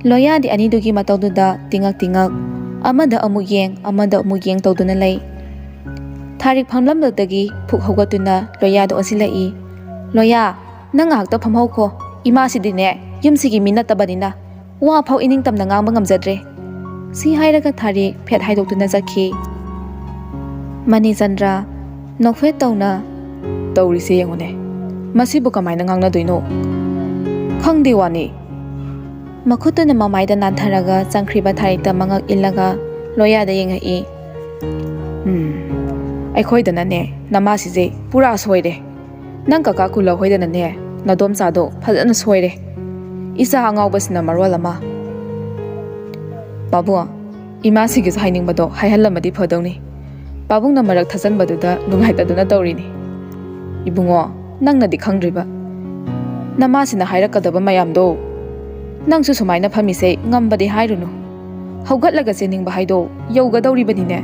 ꯂꯣꯌꯥꯗꯤ ꯑꯅꯤꯗꯨꯒꯤ ꯃꯇꯧꯗꯨꯗ ꯇꯤꯉꯛ ꯇꯤꯉꯛ, ꯑꯃꯗ ꯑꯃꯨꯛ ꯌꯦꯡ, ꯑꯃꯗ ꯑꯃꯨꯛ ꯌꯦꯡ ꯇꯧꯗꯨꯅ ꯂꯩ꯫ ꯊꯥꯔꯤꯛ ꯐꯝꯂꯝꯕꯗꯒꯤ ꯐꯨꯛ ꯍꯧꯒꯠꯇꯨꯅ ꯂꯣꯌꯥꯗ ꯑꯣꯟꯁꯤꯜꯂꯛꯏ꯫ "ꯂꯣꯌꯥ, ꯅꯪ ꯉꯥꯏꯍꯥꯛꯇ ꯐꯝꯍꯧꯈꯣ꯫ ꯏꯃꯥꯁꯤꯗꯤꯅꯦ, ꯌꯨꯝꯁꯤꯒꯤ ꯃꯤ ꯅꯠꯇꯕꯅꯤꯅ ꯋꯥ ꯐꯥꯎ ꯏꯅꯤꯡꯇꯝꯅ ꯉꯥꯡꯕ ꯉꯝꯖꯗ꯭ꯔꯦ꯫" ꯁꯤ ꯍꯥꯏꯔꯒ ꯊꯥꯔꯤꯛ ꯐꯦꯠ ꯍꯥꯏꯗꯣꯛꯇꯨꯅ ꯆꯠꯈꯤ꯫ ꯃꯅꯤꯆꯟꯗ꯭ꯔ ꯅꯣꯛꯐꯦꯠ ꯇꯧꯅ, "ꯇꯧꯔꯤꯁꯦ ꯌꯦꯡꯉꯨꯅꯦ, ꯃꯁꯤꯕꯨ ꯀꯃꯥꯏꯅ ꯉꯥꯡꯅꯗꯣꯏꯅꯣ? ꯈꯪꯗꯦ ꯋꯥꯅꯤ꯫" ꯃꯈꯨꯠꯇꯨꯅ ꯃꯃꯥꯏꯗ ꯅꯥꯟꯊꯔꯒ ꯆꯪꯈ꯭ꯔꯤꯕ ꯊꯥꯔꯤꯛꯇ ꯃꯉꯛ ꯏꯜꯂꯒ ꯂꯣꯌꯥꯗ ꯌꯦꯡꯉꯛꯏ꯫ "ꯎꯝ, ꯑꯩꯈꯣꯏꯗꯅꯅꯦ ꯅꯃꯥꯁꯤꯁꯦ ꯄꯨꯔꯥ ꯁꯣꯏꯔꯦ꯫ ꯅꯪ ꯀꯀꯥ ꯀꯨꯜꯂ ꯍꯣꯏꯗꯅꯅꯦ ꯅꯗꯣꯝꯆꯥꯗꯣ ꯐꯖꯅ ꯁꯣꯏꯔꯦ꯫ ꯏꯆꯥ ꯑꯉꯥꯎꯕꯁꯤꯅ ꯃꯔꯣꯜ ꯑꯃ꯫" "ꯄꯥꯕꯨꯡ, ꯏꯃꯥꯁꯤꯒꯤꯁꯨ ꯍꯥꯏꯅꯤꯡꯕꯗꯣ ꯍꯥꯏꯍꯜꯂꯝꯃꯗꯤ ꯐꯗꯧꯅꯤ꯫ ꯄꯥꯕꯨꯡꯅ ꯃꯔꯛ ꯊꯠꯆꯟꯕꯗꯨꯗ ꯅꯨꯡꯉꯥꯏꯇꯗꯨꯅ ꯇꯧꯔꯤꯅꯤ꯫" "ꯏꯕꯨꯡꯉꯣ, ꯅꯪꯅꯗꯤ ꯈꯪꯗ꯭ꯔꯤꯕ꯫ ꯅꯃꯥꯁꯤꯅ ꯍꯥꯏꯔꯛꯀꯗꯕ ꯃꯌꯥꯝꯗꯣ꯫ ꯅꯪꯁꯨ ꯁꯨꯃꯥꯏꯅ ꯐꯝꯃꯤꯁꯦ ꯉꯝꯕꯗꯤ ꯍꯥꯏꯔꯨꯅꯨ꯫ ꯍꯧꯒꯠꯂꯒ ꯆꯦꯟꯅꯤꯡꯕ ꯍꯥꯏꯗꯣ ꯌꯧꯒꯗꯧꯔꯤꯕꯅꯤꯅꯦ꯫"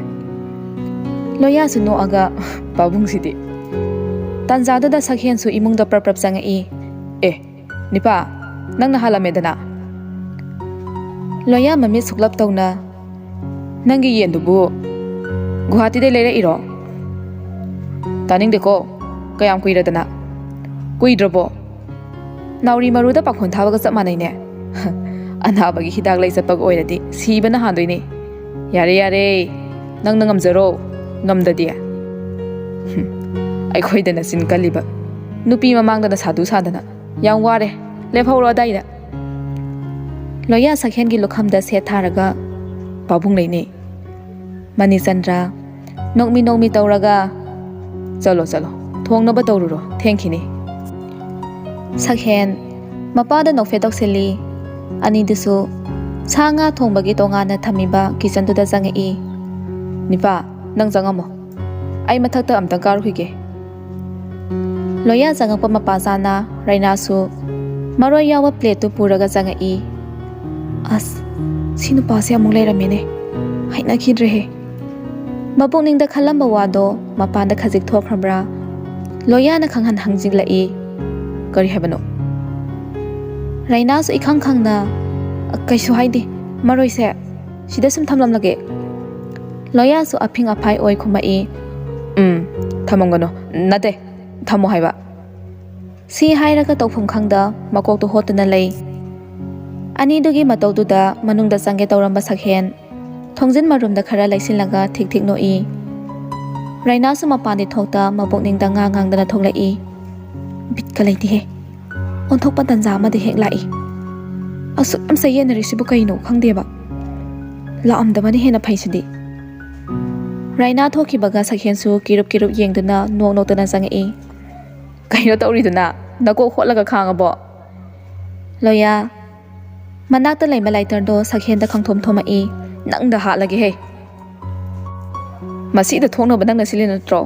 ꯂꯣꯌꯥꯁꯨ ꯅꯣꯛꯑꯒ, "ꯄꯥꯕꯨꯡꯁꯤꯗꯤ꯫" ꯇꯥꯟꯖꯥꯗꯨꯗ ꯁꯛꯍꯦꯟꯁꯨ ꯏꯃꯨꯡꯗ ꯄ꯭ꯔꯞ ꯄ꯭ꯔꯞ ꯆꯪꯉꯛꯏ꯫ "ꯑꯦ, ꯅꯤꯄꯥ, ꯅꯪꯅ ꯍꯥꯜꯂꯝꯃꯦꯗꯅ꯫" ꯂꯣꯌꯥ ꯃꯃꯤꯠ ꯁꯨꯛꯂꯞ ꯇꯧꯅ, "ꯅꯪꯒꯤ ꯌꯦꯟꯗꯨꯕꯨ ꯒꯨꯍꯥꯇꯤꯗꯩ ꯂꯩꯔꯛꯏꯔꯣ?" "ꯇꯥꯅꯤꯡꯗꯦꯀꯣ, ꯀꯌꯥꯝ ꯀꯨꯏꯔꯗꯅ?" "ꯀꯨꯏꯗ꯭ꯔꯕꯣ? ꯅꯥꯎꯔꯤ ꯃꯔꯨꯗ ꯄꯥꯈꯣꯟ ꯊꯥꯕꯒ ꯆꯞ ꯃꯥꯟꯅꯩꯅꯦ꯫" "ꯑꯅꯥꯕꯒꯤ ꯍꯤꯗꯥꯛ ꯂꯩ ꯆꯠꯄꯒ ꯑꯣꯏꯔꯗꯤ ꯁꯤꯕꯅ ꯍꯥꯟꯗꯣꯏꯅꯦ꯫ ꯌꯥꯔꯦ, ꯌꯥꯔꯦ, ꯅꯪꯅ ꯉꯝꯖꯔꯣ, ꯉꯝꯗꯗꯤ꯫" "ꯍꯨꯝ, ꯑꯩꯈꯣꯏꯗꯅ ꯆꯤꯟ ꯀꯜꯂꯤꯕ, ꯅꯨꯄꯤ ꯃꯃꯥꯡꯗꯅ ꯁꯥꯗꯨ ꯁꯥꯗꯅ꯫ ꯌꯥꯝ ꯋꯥꯔꯦ, ꯂꯦꯞꯍꯧꯔꯣ ꯑꯗꯥꯏꯗ꯫" ꯂꯣꯌꯥ ꯁꯛꯍꯦꯟꯒꯤ ꯂꯨꯈꯝꯗ ꯁꯦꯠ ꯊꯥꯔꯒ, "ꯄꯥꯕꯨꯡ ꯂꯩꯅꯦ꯫" ꯃꯅꯤꯆꯟꯗ꯭ꯔ ꯅꯣꯛꯃꯤ ꯅꯣꯛꯃꯤ ꯇꯧꯔꯒ, "ꯆꯠꯂꯣ, ꯆꯠꯂꯣ, ꯊꯣꯡꯅꯕ ꯇꯧꯔꯨꯔꯣ, ꯊꯦꯡꯈꯤꯅꯤ꯫" ꯁꯛꯍꯦꯟ ꯃꯄꯥꯗ ꯅꯣꯛꯐꯦꯠ ꯇꯧꯁꯤꯜꯂꯤ꯫ ꯑꯅꯤꯗꯨꯁꯨ ꯁꯥ ꯉꯥ ꯊꯣꯡꯕꯒꯤ ꯇꯣꯉꯥꯟꯅ ꯊꯝꯃꯤꯕ ꯀꯤꯆꯟꯗꯨꯗ ꯆꯪꯉꯛꯏ꯫ "ꯅꯤꯄꯥ, ꯅꯪ ꯆꯪꯉꯝꯃꯣ꯫ ꯑꯩ ꯃꯊꯛꯇ ꯑꯝꯇꯪ ꯀꯥꯔꯨꯈꯤꯒꯦ꯫" ꯂꯣꯌꯥ ꯆꯪꯉꯛꯄ ꯃꯄꯥ ꯆꯥꯅ ꯔꯩꯅꯥꯁꯨ ꯃꯔꯣꯏ ꯌꯥꯎꯕ ꯄ꯭ꯂꯦꯠꯇꯨ ꯄꯨꯔꯒ ꯆꯪꯉꯛꯏ꯫ "ꯑꯁ, ꯁꯤ ꯅꯨꯄꯥꯁꯦ ꯑꯃꯨꯛ ꯂꯩꯔꯝꯃꯦꯅꯦ꯫ ꯍꯩꯅꯈꯤꯗ꯭ꯔꯦꯍꯦ꯫" ꯃꯄꯨꯛꯅꯤꯡꯗ ꯈꯜꯂꯝꯕ ꯋꯥꯗꯣ ꯃꯄꯥꯟꯗ ꯈꯖꯤꯛ ꯊꯣꯛꯈ꯭ꯔꯕ꯭ꯔꯥ? ꯂꯣꯌꯥꯅ ꯈꯪꯍꯟ ꯍꯪꯖꯤꯜꯂꯛꯏ꯫ "ꯀꯔꯤ ꯍꯥꯏꯕꯅꯣ?" ꯔꯩꯅꯥꯁꯨ ꯏꯈꯪ ꯈꯪꯅ, "ꯀꯩꯁꯨ ꯍꯥꯏꯗꯦ, ꯃꯔꯣꯏꯁꯦ ꯁꯤꯗ ꯁꯨꯝ ꯊꯝꯂꯝꯂꯒꯦ꯫" ꯂꯣꯌꯥꯁꯨ ꯑꯐꯤꯡ ꯑꯐꯥꯏ ꯑꯣꯏ ꯈꯨꯝꯃꯛꯏ꯫ "ꯎꯝ, ꯊꯝꯃꯝꯒꯅꯨ꯫ ꯅꯠꯇꯦ, ꯊꯝꯃꯣ ꯍꯥꯏꯕ꯫" ꯁꯤ ꯍꯥꯏꯔꯒ ꯇꯧꯐꯝ ꯈꯪꯗ ꯃꯀꯣꯛꯇꯨ ꯍꯣꯠꯇꯨꯅ ꯂꯩ꯫ ꯑꯅꯤꯗꯨꯒꯤ ꯃꯇꯧꯗꯨꯗ ꯃꯅꯨꯡꯗ ꯆꯪꯒꯦ ꯇꯧꯔꯝꯕ ꯁꯛꯍꯦꯟ ꯊꯣꯡꯖꯤꯟ ꯃꯔꯨꯝꯗ ꯈꯔ ꯂꯩꯁꯤꯜꯂꯒ ꯊꯤꯛ ꯊꯤꯛ ꯅꯣꯛꯏ꯫ ꯔꯩꯅꯥꯁꯨ ꯃꯄꯥꯟꯗꯤ ꯊꯣꯛꯇ ꯃꯄꯨꯛꯅꯤꯡꯗ ꯉꯥ ꯉꯥꯡꯗꯅ ꯊꯣꯛꯂꯛꯏ꯫ "ꯕꯤꯠꯀ ꯂꯩꯇꯦꯍꯦ꯫ ꯑꯣꯟꯊꯣꯛꯄ ꯇꯟꯖꯥ ꯑꯃꯗ ꯍꯦꯛ ꯂꯥꯛꯏ꯫ ꯑꯁꯨꯛ ꯌꯥꯝ ꯆꯌꯦꯠꯅꯔꯤꯁꯤꯕꯨ ꯀꯩꯅꯣ ꯈꯪꯗꯦꯕ꯫ ꯂꯥꯛꯑꯝꯗꯕꯅ ꯍꯦꯟꯅ ꯐꯩꯁꯤꯗꯤ꯫" ꯔꯩꯅꯥ ꯊꯣꯛꯈꯤꯕꯒ ꯁꯛꯍꯦꯟꯁꯨ ꯀꯤꯔꯨꯞ ꯀꯤꯔꯨꯞ ꯌꯦꯡꯗꯨꯅ ꯅꯣꯛ ꯅꯣꯛꯇꯅ ꯆꯪꯉꯛꯏ꯫ "ꯀꯩꯅꯣ ꯇꯧꯔꯤꯗꯨꯅ? ꯅꯀꯣꯛ ꯍꯣꯠꯂꯒ ꯈꯥꯡꯉꯕꯣ?" ꯂꯣꯌꯥ ꯃꯅꯥꯛꯇ ꯂꯩꯕ ꯂꯥꯏꯇꯔꯗꯣ ꯁꯛꯍꯦꯟꯗ ꯈꯪꯊꯣꯝ ꯊꯣꯝꯃꯛꯏ꯫ "ꯅꯪꯗ ꯍꯥꯠꯂꯒꯦꯍꯦ꯫" "ꯃꯁꯤꯗ ꯊꯣꯛꯅꯕ ꯅꯪꯅ ꯁꯤꯜꯂꯤ ꯅꯠꯇ꯭ꯔꯣ?"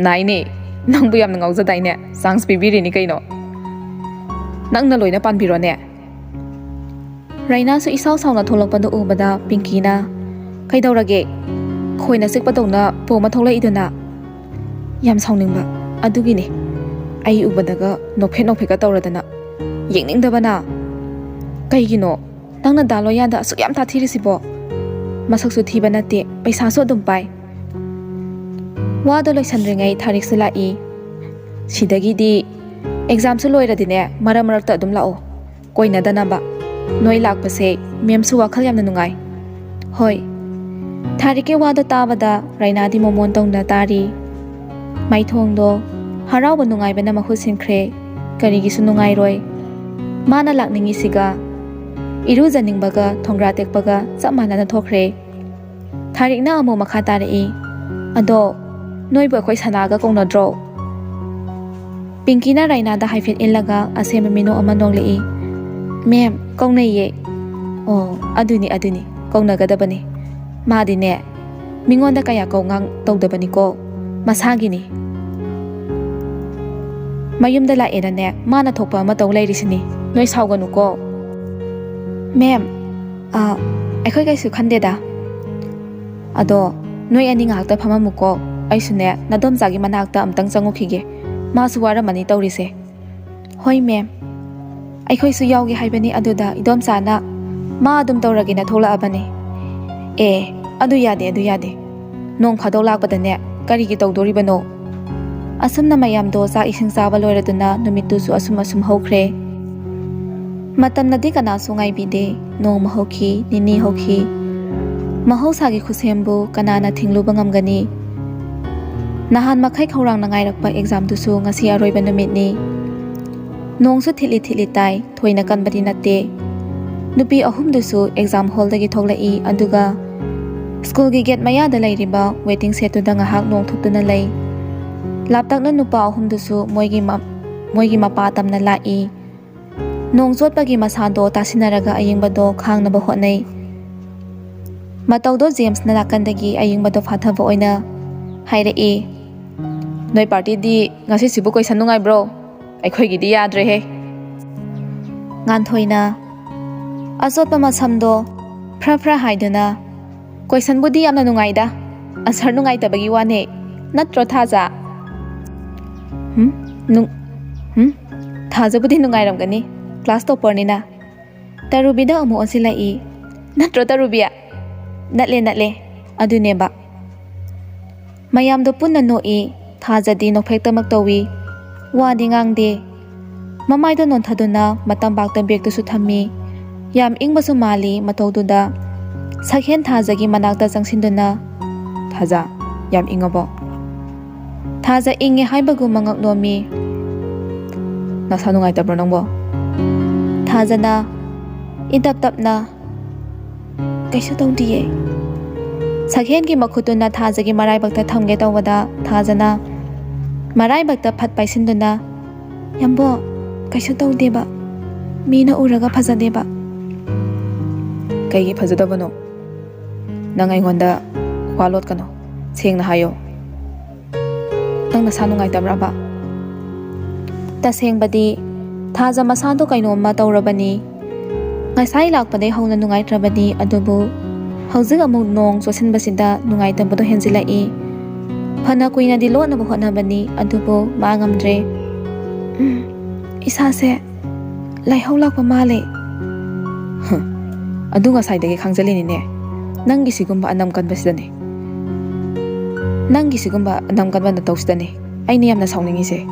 "ꯅꯥꯏꯅꯦ, ꯅꯪꯕꯨ ꯌꯥꯝꯅ ꯉꯥꯎꯖꯗꯥꯏꯅꯦ? ꯆꯥꯟꯁ ꯄꯤꯕꯤꯔꯤꯅꯤ ꯀꯩꯅꯣ꯫ ꯅꯪꯅ ꯂꯣꯏꯅ ꯄꯥꯟꯕꯤꯔꯣꯅꯦ꯫" ꯔꯩꯅꯥꯁꯨ ꯏꯁꯥꯎ ꯁꯥꯎꯅ ꯊꯣꯛꯂꯛꯄꯗꯨ ꯎꯕꯗ ꯄꯤꯡꯀꯤꯅ, "ꯀꯩꯗꯧꯔꯒꯦ? ꯈꯣꯏꯅ ꯆꯤꯛꯄꯗꯧꯅ ꯄꯣꯝꯃ ꯊꯣꯛꯂꯛꯏꯗꯨꯅ?" "ꯌꯥꯝ ꯁꯥꯎꯅꯤꯡꯕ ꯑꯗꯨꯒꯤꯅꯦ꯫ ꯑꯩ ꯎꯕꯗꯒ ꯅꯣꯛꯐꯦꯠ ꯅꯣꯛꯐꯦꯠꯀ ꯇꯧꯔꯗꯅ꯫ ꯌꯦꯡꯅꯤꯡꯗꯕꯅ꯫" "ꯀꯩꯒꯤꯅꯣ ꯅꯪꯅ ꯗꯥ ꯂꯣꯌꯥꯗ ꯑꯁꯨꯛ ꯌꯥꯝ ꯇꯥꯊꯤꯔꯤꯁꯤꯕꯣ? ꯃꯁꯛꯁꯨ ꯊꯤꯕ ꯅꯠꯇꯦ, ꯄꯩꯁꯥꯁꯨ ꯑꯗꯨꯝ ꯄꯥꯏ꯫" ꯋꯥꯗꯣ ꯂꯣꯏꯁꯟꯗ꯭ꯔꯤꯉꯩ ꯊꯥꯔꯤꯛꯁꯨ ꯂꯥꯛꯏ꯫ "ꯁꯤꯗꯒꯤꯗꯤ ꯑꯦꯛꯖꯥꯝꯁꯨ ꯂꯣꯏꯔꯗꯤꯅꯦ, ꯃꯔꯛ ꯃꯔꯛꯇ ꯑꯗꯨꯝ ꯂꯥꯛꯑꯣ, ꯀꯣꯏꯅꯗꯅꯕ꯫ ꯅꯣꯏ ꯂꯥꯛꯄꯁꯦ ꯃꯦꯝꯁꯨ ꯋꯥꯈꯜ ꯌꯥꯝꯅ ꯅꯨꯡꯉꯥꯏ꯫" "ꯍꯣꯏ꯫" ꯊꯥꯔꯤꯛꯀꯤ ꯋꯥꯗꯣ ꯇꯥꯕꯗ ꯔꯩꯅꯥꯗꯤ ꯃꯣꯃꯣꯟ ꯇꯧꯅ ꯇꯥꯔꯤ꯫ ꯃꯥꯏꯊꯣꯡꯗꯣ ꯍꯔꯥꯎꯕ ꯅꯨꯡꯉꯥꯏꯕꯅ ꯃꯍꯨꯠ ꯁꯤꯟꯈ꯭ꯔꯦ꯫ ꯀꯔꯤꯒꯤꯁꯨ ꯅꯨꯡꯉꯥꯏꯔꯣꯏ꯫ ꯃꯥꯅ ꯂꯥꯛꯅꯤꯡꯉꯤꯁꯤꯒ ꯏꯔꯨꯖꯅꯤꯡꯕꯒ ꯊꯣꯡꯒ꯭ꯔꯥ ꯇꯦꯛꯄꯒ ꯆꯞ ꯃꯥꯟꯅꯅ ꯊꯣꯛꯈ꯭ꯔꯦ꯫ ꯊꯥꯔꯤꯛꯅ ꯑꯃꯨꯛ ꯃꯈꯥ ꯇꯥꯔꯛꯏ, "ꯑꯗꯣ ꯅꯣꯏꯕꯨ ꯑꯩꯈꯣꯏ ꯁꯅꯥꯒ ꯀꯧꯅꯗ꯭ꯔꯣ?" ꯄꯤꯡꯀꯤꯅ ꯔꯩꯅꯥꯗ ꯍꯥꯏꯐꯦꯠ ꯏꯜꯂꯒ ꯑꯁꯦꯝꯕ ꯃꯤꯅꯣꯛ ꯑꯃ ꯅꯣꯛꯂꯛꯏ꯫ "ꯃꯦꯝ, ꯀꯧꯅꯩꯌꯦ꯫" "ꯑꯣ, ꯑꯗꯨꯅꯤ, ꯑꯗꯨꯅꯤ, ꯀꯧꯅꯒꯗꯕꯅꯤ꯫ ꯃꯥꯗꯤꯅꯦ, ꯃꯤꯉꯣꯟꯗ ꯀꯌꯥ ꯀꯧ ꯉꯥꯡ ꯇꯧꯗꯕꯅꯤꯀꯣ, ꯃꯁꯥꯒꯤꯅꯤ꯫ ꯃꯌꯨꯝꯗ ꯂꯥꯛꯑꯦꯅꯅꯦ, ꯃꯥꯅ ꯊꯣꯛꯄ ꯑꯃ ꯇꯧ ꯂꯩꯔꯤꯁꯤꯅꯤ꯫ ꯅꯣꯏ ꯁꯥꯎꯒꯅꯨꯀꯣ꯫" "ꯃꯦꯝ, ꯑ, ꯑꯩꯈꯣꯏ ꯀꯩꯁꯨ ꯈꯟꯗꯦꯗ꯫ ꯑꯗꯣ ꯅꯣꯏ ꯑꯅꯤ ꯉꯥꯏꯍꯥꯛꯇ ꯐꯝꯃꯝꯃꯨꯀꯣ꯫ ꯑꯩꯁꯨꯅꯦ, ꯅꯗꯣꯝꯆꯥꯒꯤ ꯃꯅꯥꯛꯇ ꯑꯝꯇꯪ ꯆꯪꯉꯨꯈꯤꯒꯦ꯫ ꯃꯥꯁꯨ ꯋꯥꯔꯝꯃꯅꯤ ꯇꯧꯔꯤꯁꯦ꯫ ꯍꯣꯏ, ꯃꯦꯝ꯫ ꯑꯩꯈꯣꯏꯁꯨ ꯌꯥꯎꯒꯦ ꯍꯥꯏꯕꯅꯤ ꯑꯗꯨꯗ, ꯏꯗꯣꯝꯆꯥꯅ ꯃꯥ ꯑꯗꯨꯝ ꯇꯧꯔꯒꯦꯅ ꯊꯣꯛꯂꯛꯑꯕꯅꯤ꯫ ꯑꯦ, ꯑꯗꯨ ꯌꯥꯗꯦ, ꯑꯗꯨ ꯌꯥꯗꯦ꯫ ꯅꯣꯡ ꯐꯥꯗꯣꯛ ꯂꯥꯛꯄꯗꯅꯦ, ꯀꯔꯤꯒꯤ ꯇꯧꯗꯣꯔꯤꯕꯅꯣ? ꯑꯁꯨꯝꯅ ꯃꯌꯥꯝꯗꯣ ꯆꯥꯛ ꯏꯁꯤꯡ ꯆꯥꯕ ꯂꯣꯏꯔꯗꯨꯅ ꯅꯨꯃꯤꯠꯇꯨꯁꯨ ꯑꯁꯨꯝ ꯑꯁꯨꯝ ꯍꯧꯈ꯭ꯔꯦ꯫ ꯃꯇꯝꯅꯗꯤ ꯀꯅꯥꯁꯨ ꯉꯥꯏꯕꯤꯗꯦ꯫ ꯅꯣꯡꯃ ꯍꯧꯈꯤ, ꯅꯤꯅꯤ ꯍꯧꯈꯤ꯫ ꯃꯍꯧꯁꯥꯒꯤ ꯈꯨꯠꯁꯦꯝꯕꯨ ꯀꯅꯥꯅ ꯊꯤꯡꯂꯨꯕ ꯉꯝꯒꯅꯤ? ꯅꯍꯥꯟ ꯃꯈꯩ ꯈꯧꯔꯥꯡꯅ ꯉꯥꯏꯔꯛꯄ ꯑꯦꯛꯖꯥꯝꯗꯨꯁꯨ ꯉꯁꯤ ꯑꯔꯣꯏꯕ ꯅꯨꯃꯤꯠꯅꯤ꯫ ꯅꯣꯡꯁꯨ ꯊꯤꯠꯂꯤ ꯊꯤꯠꯂꯤ ꯇꯥꯏ, ꯊꯣꯏꯅ ꯀꯟꯕꯗꯤ ꯅꯠꯇꯦ꯫ ꯅꯨꯄꯤ ꯑꯍꯨꯝꯗꯨꯁꯨ ꯑꯦꯛꯖꯥꯝ ꯍꯣꯜꯗꯒꯤ ꯊꯣꯛꯂꯛꯏ, ꯑꯗꯨꯒ ꯁ꯭ꯀꯨꯜꯒꯤ ꯒꯦꯠ ꯃꯌꯥꯗ ꯂꯩꯔꯤꯕ ꯋꯦꯇꯤꯡ ꯁꯦꯠꯇꯨꯗ ꯉꯥꯏꯍꯥꯛ ꯅꯣꯡ ꯊꯨꯞꯇꯨꯅ ꯂꯩ꯫ ꯂꯥꯞꯇꯛꯅ ꯅꯨꯄꯥ ꯑꯍꯨꯝꯗꯨꯁꯨ ꯃꯣꯏꯒꯤ ꯃ-, ꯃꯣꯏꯒꯤ ꯃꯄꯥ ꯇꯝꯅ ꯂꯥꯛꯏ꯫ ꯅꯣꯡ ꯆꯣꯠꯄꯒꯤ ꯃꯁꯥꯗꯣ ꯇꯥꯁꯤꯟꯅꯔꯒ ꯑꯌꯤꯡꯕꯗꯣ ꯈꯥꯡꯅꯕ ꯍꯣꯠꯅꯩ꯫ ꯃꯇꯧꯗꯣ ꯖꯦꯝꯁꯅ ꯅꯥꯀꯟꯗꯒꯤ ꯑꯌꯤꯡꯕꯗꯣ ꯐꯥꯊꯕ ꯑꯣꯏꯅ ꯍꯥꯏꯔꯛꯏ, "ꯅꯣꯏ ꯄꯥꯔꯇꯤꯗꯤ ꯉꯁꯤꯁꯤꯕꯨ ꯀꯣꯏꯁꯟ ꯅꯨꯡꯉꯥꯏꯕ꯭ꯔꯣ? ꯑꯩꯈꯣꯏꯒꯤꯗꯤ ꯌꯥꯗ꯭ꯔꯦꯍꯦ꯫" ꯉꯥꯟꯊꯣꯏꯅ, ꯑꯆꯣꯠꯄ ꯃꯁꯝꯗꯣ ꯐ꯭ꯔ ꯐ꯭ꯔ ꯍꯥꯏꯗꯨꯅ, "ꯀꯣꯏꯁꯟꯕꯨꯗꯤ ꯌꯥꯝꯅ ꯅꯨꯡꯉꯥꯏꯗ, ꯑꯟꯁꯔ ꯅꯨꯡꯉꯥꯏꯇꯕꯒꯤ ꯋꯥꯅꯦ, ꯅꯠꯇ꯭ꯔꯣ ꯊꯥꯖ?" "ꯍꯨꯝ? ꯅꯨꯡ-, ꯍꯨꯝ? ꯊꯥꯖꯕꯨꯗꯤ ꯅꯨꯡꯉꯥꯏꯔꯝꯒꯅꯤ, ꯀ꯭ꯂꯥꯁ ꯇꯣꯞꯄꯔꯅꯤꯅ꯫" ꯇꯔꯨꯕꯤꯗ ꯑꯃꯨꯛ ꯑꯣꯟꯁꯤꯜꯂꯛꯏ, "ꯅꯠꯇ꯭ꯔꯣ ꯇꯔꯨꯕꯤ?" "ꯅꯠꯂꯦ, ꯅꯠꯂꯦ, ꯑꯗꯨꯅꯦꯕ꯫" ꯃꯌꯥꯝꯗꯣ ꯄꯨꯟꯅ ꯅꯣꯛꯏ꯫ ꯊꯥꯖꯗꯤ ꯅꯣꯛꯐꯦꯠꯇꯃꯛ ꯇꯧꯏ꯫ ꯋꯥꯗꯤ ꯉꯥꯡꯗꯦ꯫ ꯃꯃꯥꯏꯗꯣ ꯅꯣꯟꯊꯗꯨꯅ ꯃꯇꯝꯕꯥꯛꯇ ꯕꯦꯒꯇꯨꯁꯨ ꯊꯝꯃꯤ꯫ ꯌꯥꯝ ꯏꯪꯕꯁꯨ ꯃꯥꯜꯂꯤ ꯃꯇꯧꯗꯨꯗ꯫ ꯁꯛꯍꯦꯟ ꯊꯥꯖꯒꯤ ꯃꯅꯥꯛꯇ ꯆꯪꯁꯤꯟꯗꯨꯅ, "ꯊꯥꯖ, ꯌꯥꯝ ꯏꯪꯉꯕꯣ?" ꯊꯥꯖ ꯏꯪꯉꯦ ꯍꯥꯏꯕꯒꯨꯝ ꯃꯉꯛ ꯅꯣꯝꯃꯤ꯫ "ꯅꯁꯥ ꯅꯨꯡꯉꯥꯏꯇꯕ꯭ꯔꯣ ꯅꯪꯕꯣ?" ꯊꯥꯖꯅ ꯏꯇꯞ ꯇꯞꯅ, "ꯀꯩꯁꯨ ꯇꯧꯗꯤꯌꯦ꯫" ꯁꯛꯍꯦꯟꯒꯤ ꯃꯈꯨꯠꯇꯨꯅ ꯊꯥꯖꯒꯤ ꯃꯔꯥꯏꯕꯛꯇ ꯊꯝꯒꯦ ꯇꯧꯕꯗ, ꯊꯥꯖꯅ ꯃꯔꯥꯏꯕꯛꯇ ꯐꯠ ꯄꯥꯏꯁꯤꯟꯗꯨꯅ, "ꯌꯥꯝꯕꯣ, ꯀꯩꯁꯨ ꯇꯧꯗꯦꯕ꯫ ꯃꯤꯅ ꯎꯔꯒ ꯐꯖꯗꯦꯕ꯫" "ꯀꯩꯒꯤ ꯐꯖꯗꯕꯅꯣ? ꯅꯪ ꯑꯩꯉꯣꯟꯗ ꯋꯥ ꯂꯣꯠꯀꯅꯣ꯫ ꯁꯦꯡꯅ ꯍꯥꯏꯌꯣ꯫ ꯅꯪ ꯅꯁꯥ ꯅꯨꯡꯉꯥꯏꯇꯕ꯭ꯔꯕ?" ꯇꯁꯦꯡꯕꯗꯤ ꯊꯥꯖ ꯃꯁꯥꯗꯣ ꯀꯩꯅꯣꯝꯃ ꯇꯧꯔꯕꯅꯤ꯫ ꯉꯁꯥꯏ ꯂꯥꯛꯄꯗꯩ ꯍꯧꯅ ꯅꯨꯡꯉꯥꯏꯇ꯭ꯔꯕꯅꯤ, ꯑꯗꯨꯕꯨ ꯍꯧꯖꯤꯛ ꯑꯃꯨꯛ ꯅꯣꯡ ꯆꯣꯠꯁꯤꯟꯕꯁꯤꯗ ꯅꯨꯡꯉꯥꯏꯇꯕꯗꯣ ꯍꯦꯟꯖꯤꯜꯂꯛꯏ꯫ ꯐꯅ ꯀꯨꯏꯅꯗꯤ ꯂꯣꯠꯅꯕ ꯍꯣꯠꯅꯕꯅꯤ, ꯑꯗꯨꯕꯨ ꯃꯥ ꯉꯝꯗ꯭ꯔꯦ꯫ "ꯎꯝ, ꯏꯁꯥꯁꯦ ꯂꯥꯏꯍꯧ ꯂꯥꯛꯄ ꯃꯥꯜꯂꯦ꯫" "ꯍ, ꯑꯗꯨ ꯉꯁꯥꯏꯗꯒꯤ ꯈꯪꯖꯜꯂꯤꯅꯤꯅꯦ, ꯅꯪꯒꯤ ꯁꯤꯒꯨꯝꯕ ꯑꯅꯝ ꯀꯟꯕꯁꯤꯗꯅꯦ, ꯅꯪꯒꯤ ꯁꯤꯒꯨꯝꯕ ꯑꯅꯝ ꯀꯟꯕ ꯅꯇꯧꯁꯤꯗꯅꯦ ꯑꯩꯅ ꯌꯥꯝꯅ ꯁꯥꯎꯅꯤꯡꯉꯤꯁꯦ꯫"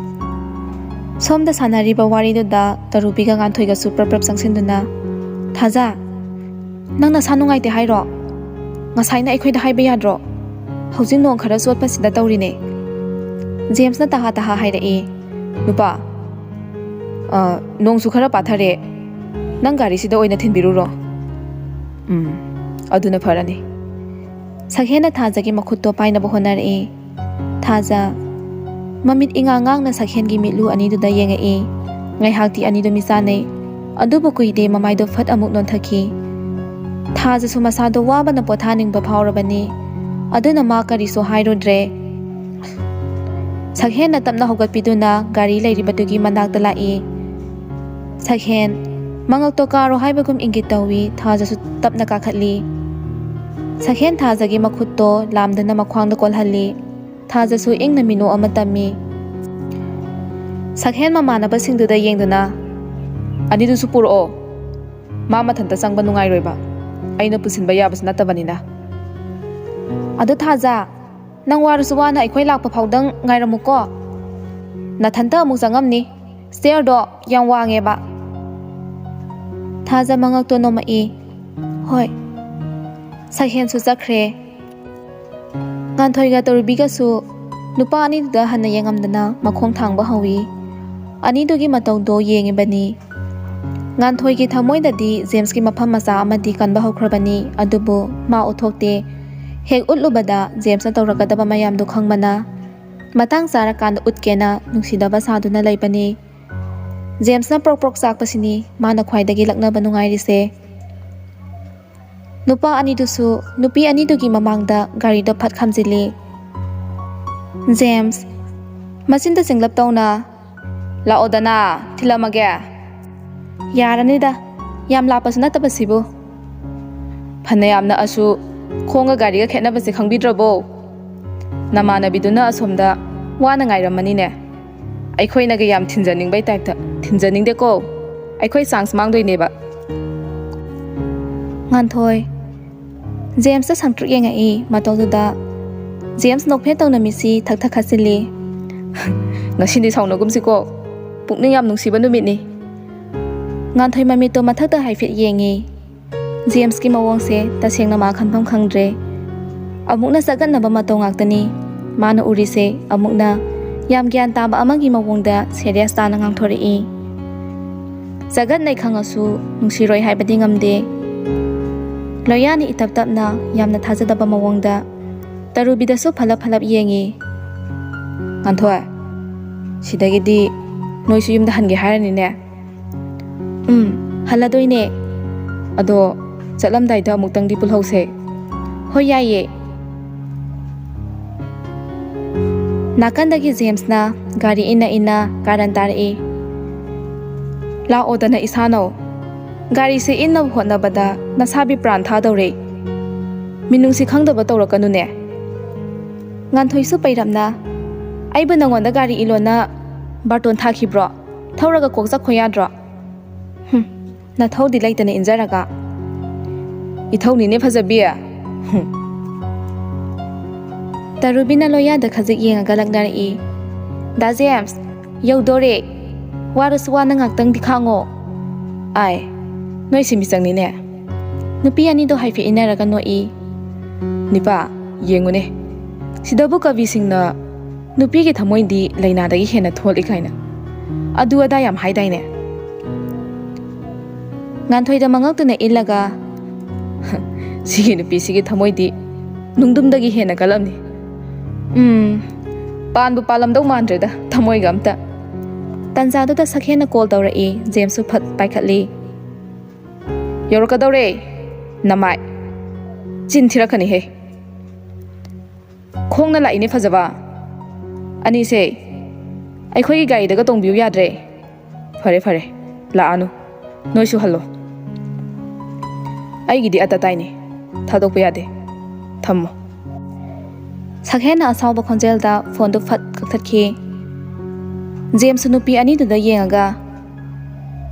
ꯁꯣꯝꯗ ꯁꯥꯟꯅꯔꯤꯕ ꯋꯥꯔꯤꯗꯨꯗ ꯇꯔꯨꯕꯤꯒ ꯉꯥꯟꯊꯣꯏꯒꯁꯨ ꯄ꯭ꯔꯞ ꯄ꯭ꯔꯞ ꯆꯪꯁꯤꯟꯗꯨꯅ, "ꯊꯥꯖ, ꯅꯪ ꯅꯁꯥ ꯅꯨꯡꯉꯥꯏꯇꯦ ꯍꯥꯏꯔꯣ? ꯉꯁꯥꯏꯅ ꯑꯩꯈꯣꯏꯗ ꯍꯥꯏꯕ ꯌꯥꯗ꯭ꯔꯣ? ꯍꯧꯖꯤꯛ ꯅꯣꯡ ꯈꯔ ꯆꯣꯠꯄꯁꯤꯗ ꯇꯧꯔꯤꯅꯦ꯫" ꯖꯦꯝꯁꯅ ꯇꯍꯥ ꯇꯍꯥ ꯍꯥꯏꯔꯛꯏ꯫ "ꯅꯨꯄꯥ, ꯑ, ꯅꯣꯡꯁꯨ ꯈꯔ ꯄꯥꯊꯔꯦ, ꯅꯪ ꯒꯥꯔꯤꯁꯤꯗ ꯑꯣꯏꯅ ꯊꯤꯟꯕꯤꯔꯨꯔꯣ꯫" "ꯎꯝ, ꯑꯗꯨꯅ ꯐꯔꯅꯤ꯫" ꯁꯛꯍꯦꯟꯅ ꯊꯥꯖꯒꯤ ꯃꯈꯨꯠꯇꯣ ꯄꯥꯏꯅꯕ ꯍꯣꯠꯅꯔꯛꯏ꯫ ꯊꯥꯖ ꯃꯃꯤꯠ ꯏꯉꯥꯡ ꯉꯥꯡꯅ ꯁꯛꯍꯦꯟꯒꯤ ꯃꯤꯠꯂꯨ ꯑꯅꯤꯗꯨꯗ ꯌꯦꯡꯉꯛꯏ꯫ ꯉꯥꯏꯍꯥꯛꯇꯤ ꯑꯅꯤꯗꯨ ꯃꯤꯆꯥꯟꯅꯩ꯫ ꯑꯗꯨꯕꯨ ꯀꯨꯏꯗꯦ ꯃꯃꯥꯏꯗꯣ ꯐꯠ ꯑꯃꯨꯛ ꯅꯣꯟꯊꯈꯤ꯫ ꯊꯥꯖꯁꯨ ꯃꯁꯥꯗꯣ ꯋꯥꯕꯅ ꯄꯣꯊꯥꯅꯤꯡꯕ ꯐꯥꯎꯔꯕꯅꯤ꯫ ꯑꯗꯨꯅ ꯃꯥ ꯀꯔꯤꯁꯨ ꯍꯥꯏꯔꯨꯗ꯭ꯔꯦ꯫ ꯁꯛꯍꯦꯟꯅ ꯇꯞꯅ ꯍꯧꯒꯠꯄꯤꯗꯨꯅ ꯒꯥꯔꯤ ꯂꯩꯔꯤꯕꯗꯨꯒꯤ ꯃꯅꯥꯛꯇ ꯂꯥꯛꯏ꯫ ꯁꯛꯍꯦꯟ, ꯃꯉꯛꯇꯣ ꯀꯥꯔꯣ ꯍꯥꯏꯕꯒꯨꯝ ꯏꯪꯒꯤꯠ ꯇꯧꯏ꯫ ꯊꯥꯖꯁꯨ ꯇꯞꯅ ꯀꯥꯈꯠꯂꯤ꯫ ꯁꯛꯍꯦꯟ ꯊꯥꯖꯒꯤ ꯃꯈꯨꯠꯇꯣ ꯂꯥꯝꯗꯨꯅ ꯃꯈ꯭ꯋꯥꯡꯗ ꯀꯣꯜꯍꯜꯂꯤ꯫ ꯊꯥꯖꯁꯨ ꯏꯪꯅ ꯃꯤꯅꯣꯛ ꯑꯃ ꯇꯝꯃꯤ꯫ ꯁꯛꯍꯦꯟ ꯃꯃꯥꯟꯅꯕꯁꯤꯡꯗꯨꯗ ꯌꯦꯡꯗꯨꯅ, "ꯑꯅꯤꯗꯨꯁꯨ ꯄꯨꯔꯛꯑꯣ꯫ ꯃꯥ ꯃꯊꯟꯇ ꯆꯪꯕ ꯅꯨꯡꯉꯥꯏꯔꯣꯏꯕ꯫ ꯑꯩꯅ ꯄꯨꯁꯤꯟꯕ ꯌꯥꯕꯁꯨ ꯅꯠꯇꯕꯅꯤꯅ꯫" "ꯑꯗꯣ ꯊꯥꯖ, ꯅꯪ ꯋꯥꯔꯁꯨ ꯋꯥꯅ ꯑꯩꯈꯣꯏ ꯂꯥꯛꯄ ꯐꯥꯎꯗꯪ ꯉꯥꯏꯔꯝꯃꯨꯀꯣ꯫ ꯅꯊꯟꯇ ꯑꯃꯨꯛ ꯆꯪꯉꯝꯅꯤ꯫ ꯁ꯭ꯇꯦꯌꯔꯗꯣ ꯌꯥꯝ ꯋꯥꯡꯉꯦꯕ꯫" ꯊꯥꯖ ꯃꯉꯛꯇꯣ ꯅꯣꯝꯃꯛꯏ꯫ "ꯍꯣꯏ꯫" ꯁꯛꯍꯦꯟꯁꯨ ꯆꯠꯈ꯭ꯔꯦ꯫ ꯉꯥꯟꯊꯣꯏꯒ ꯇꯧꯔꯨꯕꯤꯒꯁꯨ ꯅꯨꯄꯥ ꯑꯅꯤꯗꯨꯗ ꯍꯟꯅ ꯌꯦꯡꯉꯝꯗꯅ ꯃꯈꯣꯡ ꯊꯥꯡꯕ ꯍꯧꯏ꯫ ꯑꯅꯤꯗꯨꯒꯤ ꯃꯇꯧꯗꯣ ꯌꯦꯡꯉꯤꯕꯅꯤ꯫ ꯉꯥꯟꯊꯣꯏꯒꯤ ꯊꯃꯣꯏꯗꯗꯤ ꯖꯦꯝꯁꯀꯤ ꯃꯐꯝ ꯃꯆꯥ ꯑꯃꯗꯤ ꯀꯟꯕ ꯍꯧꯈ꯭ꯔꯕꯅꯤ, ꯑꯗꯨꯕꯨ ꯃꯥ ꯎꯠꯊꯣꯛꯇꯦ꯫ ꯍꯦꯛ ꯎꯠꯂꯨꯕꯗ ꯖꯦꯝꯁꯅ ꯇꯧꯔꯛꯀꯗꯕ ꯃꯌꯥꯝꯗꯨ ꯈꯪꯕꯅ, ꯃꯇꯥꯡ ꯆꯥꯔꯀꯥꯟꯗ ꯎꯠꯀꯦꯅ ꯅꯨꯡꯁꯤꯗꯕ ꯁꯥꯗꯨꯅ ꯂꯩꯕꯅꯤ꯫ ꯖꯦꯝꯁꯅ ꯄ꯭ꯔꯣꯛ ꯄ꯭ꯔꯣꯛ ꯆꯥꯛꯄꯁꯤꯅꯤ ꯃꯥꯅ ꯈ꯭ꯋꯥꯏꯗꯒꯤ ꯂꯛꯅꯕ ꯅꯨꯡꯉꯥꯏꯔꯤꯁꯦ꯫ ꯅꯨꯄꯥ ꯑꯅꯤꯗꯨꯁꯨ ꯅꯨꯄꯤ ꯑꯅꯤꯗꯨꯒꯤ ꯃꯃꯥꯡꯗ ꯒꯥꯔꯤꯗꯣ ꯐꯠ ꯈꯥꯝꯖꯤꯜꯂꯤ꯫ ꯖꯦꯝꯁ, ꯃꯆꯤꯟꯗ ꯆꯤꯡꯂꯞ ꯇꯧꯅ, "ꯂꯥꯛꯑꯣꯗꯅ, ꯊꯤꯜꯂꯝꯃꯒꯦ꯫" "ꯌꯥꯔꯅꯤꯗ, ꯌꯥꯝ ꯂꯥꯞꯄꯁꯨ ꯅꯠꯇꯕꯁꯤꯕꯨ꯫" ꯐꯅꯌꯥꯝ ꯅꯛꯑꯁꯨ ꯈꯣꯡꯒ ꯒꯥꯔꯤꯒ ꯈꯦꯠꯅꯕꯁꯦ ꯈꯪꯕꯤꯗ꯭ꯔꯕꯣ? ꯅꯃꯥꯟꯅꯕꯤꯗꯨꯅ ꯑꯁꯣꯝꯗ ꯋꯥꯅ ꯉꯥꯏꯔꯝꯃꯅꯤꯅꯦ꯫ ꯑꯩꯈꯣꯏꯅꯒ ꯌꯥꯝ ꯊꯤꯟꯖꯅꯤꯡꯕꯩ ꯇꯥꯏꯞꯇ ꯊꯤꯟꯖꯅꯤꯡꯗꯦꯀꯣ꯫ ꯑꯩꯈꯣꯏ ꯆꯥꯟꯁ ꯃꯥꯡꯗꯣꯏꯅꯦꯕ꯫ ꯉꯥꯟꯊꯣꯏ꯫ ꯖꯦꯝꯁꯇ ꯁꯪꯇ꯭ꯔꯤꯛ ꯌꯦꯡꯉꯛꯏ ꯃꯇꯧꯗꯨꯗ꯫ ꯖꯦꯝꯁ ꯅꯣꯛꯐꯦꯠ ꯇꯧꯅ ꯃꯤꯠꯁꯤ ꯊꯛ ꯊꯛ ꯈꯠꯆꯤꯜꯂꯤ꯫ ꯉꯁꯤꯗꯤ ꯁꯥꯎꯅꯒꯨꯝꯁꯤꯀꯣ꯫ ꯄꯨꯛꯅꯤꯡ ꯌꯥꯝ ꯅꯨꯡꯁꯤꯕ ꯅꯨꯃꯤꯠꯅꯤ꯫ ꯉꯥꯟꯊꯣꯏ ꯃꯃꯤꯠꯇꯣ ꯃꯊꯛꯇ ꯍꯥꯏꯐꯦꯠ ꯌꯦꯡꯉꯤ꯫ ꯖꯦꯝꯁꯀꯤ ꯃꯑꯣꯡꯁꯦ ꯇꯁꯦꯡꯅ ꯃꯥ ꯈꯟꯐꯝ ꯈꯪꯗ꯭ꯔꯦ꯫ ꯑꯃꯨꯛꯅ ꯆꯒꯠꯅꯕ ꯃꯇꯧ ꯉꯥꯛꯇꯅꯤ꯫ ꯃꯥꯅ ꯎꯔꯤꯁꯦ ꯑꯃꯨꯛꯅ ꯌꯥꯝ ꯒ꯭ꯌꯥꯟ ꯇꯥꯕ ꯑꯃꯒꯤ ꯃꯑꯣꯡꯗ ꯁꯦꯔꯤꯌꯁ ꯇꯥꯅ ꯉꯥꯡꯊꯣꯔꯛꯏ꯫ ꯆꯒꯠꯅꯩ ꯈꯪꯉꯁꯨ ꯅꯨꯡꯁꯤꯔꯣꯏ ꯍꯥꯏꯕꯗꯤ ꯉꯝꯗꯦ꯫ ꯂꯣꯌꯥꯅ ꯏꯇꯞ ꯇꯞꯅ ꯌꯥꯝꯅ ꯊꯥꯖꯗꯕ ꯃꯑꯣꯡꯗ ꯇꯔꯨꯕꯤꯗꯁꯨ ꯐꯂꯞ ꯐꯂꯞ ꯌꯦꯡꯉꯤ꯫ "ꯉꯥꯟꯊꯣꯏ, ꯁꯤꯗꯒꯤꯗꯤ ꯅꯣꯏꯁꯨ ꯌꯨꯝꯗ ꯍꯟꯒꯦ ꯍꯥꯏꯔꯅꯤꯅꯦ?" "ꯎꯝ, ꯍꯜꯂꯗꯣꯏꯅꯦ꯫ ꯑꯗꯣ ꯆꯠꯂꯝꯗꯥꯏꯗ ꯑꯃꯨꯛꯇꯪꯗꯤ ꯄꯨꯜꯍꯧꯁꯦ꯫" "ꯍꯣꯏ, ꯌꯥꯏꯌꯦ꯫" ꯅꯥꯀꯟꯗꯒꯤ ꯖꯦꯝꯁꯅ ꯒꯥꯔꯤ ꯏꯟꯅ ꯏꯟꯅ ꯀꯥꯔꯟ ꯇꯥꯔꯛꯏ꯫ "ꯂꯥꯛꯑꯣꯗꯅ ꯏꯁꯥꯅꯧ꯫ ꯒꯥꯔꯤꯁꯦ ꯏꯟꯅꯕ ꯍꯣꯠꯅꯕꯗ ꯅꯁꯥꯕꯤ ꯄ꯭ꯔꯥꯟ ꯊꯥꯗꯧꯔꯦ꯫ ꯃꯤꯅꯨꯡꯁꯤ ꯈꯪꯗꯕ ꯇꯧꯔꯛꯀꯅꯨꯅꯦ꯫" ꯉꯥꯟꯊꯣꯏꯁꯨ ꯄꯩꯔꯞꯅ, "ꯑꯩꯕꯨ ꯅꯪꯉꯣꯟꯗ ꯒꯥꯔꯤ ꯏꯜꯂꯣꯅ ꯕꯥꯔꯇꯣꯟ ꯊꯥꯈꯤꯕ꯭ꯔꯣ? ꯊꯧꯔꯒ ꯀꯣꯛ ꯆꯠꯈꯣ ꯌꯥꯗ꯭ꯔꯣ?" "ꯍꯨꯝ, ꯅꯊꯧꯗꯤ ꯂꯩꯇꯅ ꯏꯟꯖꯔꯒ꯫" "ꯏꯊꯧꯅꯤꯅꯦ ꯐꯖꯕꯤ꯫" ꯍꯨꯝ꯫ ꯇꯔꯨꯕꯤꯅ ꯂꯣꯌꯥꯗ ꯈꯖꯤꯛ ꯌꯦꯡꯉꯒ ꯂꯛꯅꯔꯛꯏ꯫ "ꯗꯥ ꯖꯦꯝꯁ, ꯌꯧꯗꯣꯔꯦ꯫ ꯋꯥꯔꯁꯨ ꯋꯥꯅ ꯉꯥꯛꯇꯪꯗꯤ ꯈꯥꯡꯉꯣ꯫" "ꯑꯥꯏ, ꯅꯣꯏꯁꯤ ꯃꯤꯆꯪꯅꯤꯅꯦ꯫" ꯅꯨꯄꯤ ꯑꯅꯤꯗꯣ ꯍꯥꯏꯐꯦꯠ ꯏꯟꯅꯔꯒ ꯅꯣꯛꯏ꯫ "ꯅꯤꯄꯥ, ꯌꯦꯡꯉꯨꯅꯦ꯫ ꯁꯤꯗꯕꯨ ꯀꯕꯤꯁꯤꯡꯅ ꯅꯨꯄꯤꯒꯤ ꯊꯃꯣꯏꯗꯤ ꯂꯩꯅꯥꯗꯒꯤ ꯍꯦꯟꯅ ꯊꯣꯠꯂꯤ ꯀꯥꯏꯅ ꯑꯗꯨ ꯑꯗꯥ ꯌꯥꯝ ꯍꯥꯏꯗꯥꯏꯅꯦ?" ꯉꯥꯟꯊꯣꯏꯗ ꯃꯉꯛꯇꯨꯅ ꯏꯜꯂꯒ, "ꯁꯤꯒꯤ ꯅꯨꯄꯤꯁꯤꯒꯤ ꯊꯃꯣꯏꯗꯤ ꯅꯨꯡꯗꯨꯝꯗꯒꯤ ꯍꯦꯟꯅ ꯀꯜꯂꯝꯅꯤ꯫ ꯎꯝ, ꯄꯥꯟꯕꯨ ꯄꯥꯜꯂꯝꯗꯧ ꯃꯥꯟꯗ꯭ꯔꯦꯗ ꯊꯃꯣꯏꯒ ꯑꯝꯇ꯫" ꯇꯟꯖꯥꯗꯨꯗ ꯁꯛꯍꯦꯟꯅ ꯀꯣꯜ ꯇꯧꯔꯛꯏ꯫ ꯖꯦꯝꯁꯁꯨ ꯐꯠ ꯄꯥꯏꯈꯠꯂꯤ꯫ "ꯌꯧꯔꯛꯀꯗꯧꯔꯦ꯫ ꯅꯃꯥꯏ꯫ ꯆꯤꯟ ꯊꯤꯔꯛꯀꯅꯤꯍꯦ꯫ ꯈꯣꯡꯅ ꯂꯥꯛꯏꯅꯦ ꯐꯖꯕ꯫ ꯑꯅꯤꯁꯦ ꯑꯩꯈꯣꯏꯒꯤ ꯒꯥꯔꯤꯗꯒ ꯇꯣꯡꯕꯤꯌꯨ ꯌꯥꯗ꯭ꯔꯦ꯫" "ꯐꯔꯦ, ꯐꯔꯦ, ꯂꯥꯛꯑꯅꯨ꯫ ꯅꯣꯏꯁꯨ ꯍꯜꯂꯣ꯫" ꯑꯩꯒꯤꯗꯤ ꯑꯇꯇꯥꯏꯅꯤ, ꯊꯥꯗꯣꯛꯄ ꯌꯥꯗꯦ꯫ ꯊꯝꯃꯣ꯫ ꯁꯛꯍꯦꯟꯅ ꯑꯁꯥꯎꯕ ꯈꯣꯟꯖꯦꯜꯗ ꯐꯣꯟꯗꯨ ꯐꯠ ꯀꯛꯊꯠꯈꯤ꯫ ꯖꯦꯝꯁꯁꯨ ꯅꯨꯄꯤ ꯑꯅꯤꯗꯨꯗ ꯌꯦꯡꯉꯒ,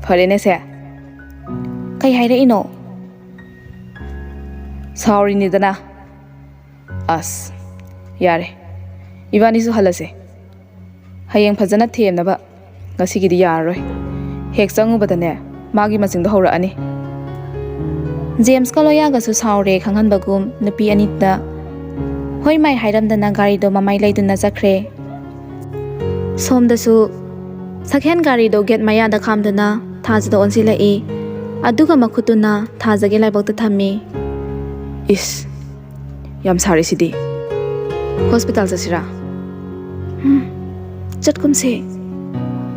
"ꯐꯔꯦꯅꯦ ꯁꯦ, ꯀꯩ ꯍꯥꯏꯔꯛꯏꯅꯣ?" "ꯁꯥꯎꯔꯤꯅꯤꯗꯅ꯫ ꯑꯁ, ꯌꯥꯔꯦ, ꯏꯕꯥꯅꯤꯁꯨ ꯍꯜꯂꯁꯦ꯫ ꯍꯌꯦꯡ ꯐꯖꯅ ꯊꯦꯝꯅꯕ ꯉꯁꯤꯒꯤꯗꯤ ꯌꯥꯔꯔꯣꯏ꯫ ꯍꯦꯛ ꯆꯪꯉꯨꯕꯗꯅꯦ, ꯃꯥꯒꯤ ꯃꯆꯤꯡꯗꯣ ꯍꯧꯔꯛꯑꯅꯤ꯫" ꯖꯦꯝꯁꯀ ꯂꯣꯌꯥꯒꯁꯨ ꯁꯥꯎꯔꯦ ꯈꯪꯍꯟꯕꯒꯨꯝ ꯅꯨꯄꯤ ꯑꯅꯤꯗ ꯍꯣꯏ ꯃꯥꯏ ꯍꯥꯏꯔꯝꯗꯅ ꯒꯥꯔꯤꯗꯣ ꯃꯃꯥꯏ ꯂꯩꯗꯨꯅ ꯆꯠꯈ꯭ꯔꯦ꯫ ꯁꯣꯝꯗꯁꯨ ꯁꯛꯍꯦꯟ ꯒꯥꯔꯤꯗꯣ ꯒꯦꯠ ꯃꯌꯥꯗ ꯈꯥꯝꯗꯨꯅ ꯊꯥꯖꯗ ꯑꯣꯟꯁꯤꯜꯂꯛꯏ꯫ ꯑꯗꯨꯒ ꯃꯈꯨꯠꯇꯨꯅ ꯊꯥꯖꯒꯤ ꯂꯥꯏꯕꯛꯇ ꯊꯝꯃꯤ꯫ "ꯏꯁ, ꯌꯥꯝ ꯁꯥꯔꯤꯁꯤꯗꯤ꯫ ꯍꯣꯁꯄꯤꯇꯥꯜ ꯆꯠꯁꯤꯔꯥ?" "ꯎꯝ, ꯆꯠꯀꯨꯝꯁꯦ꯫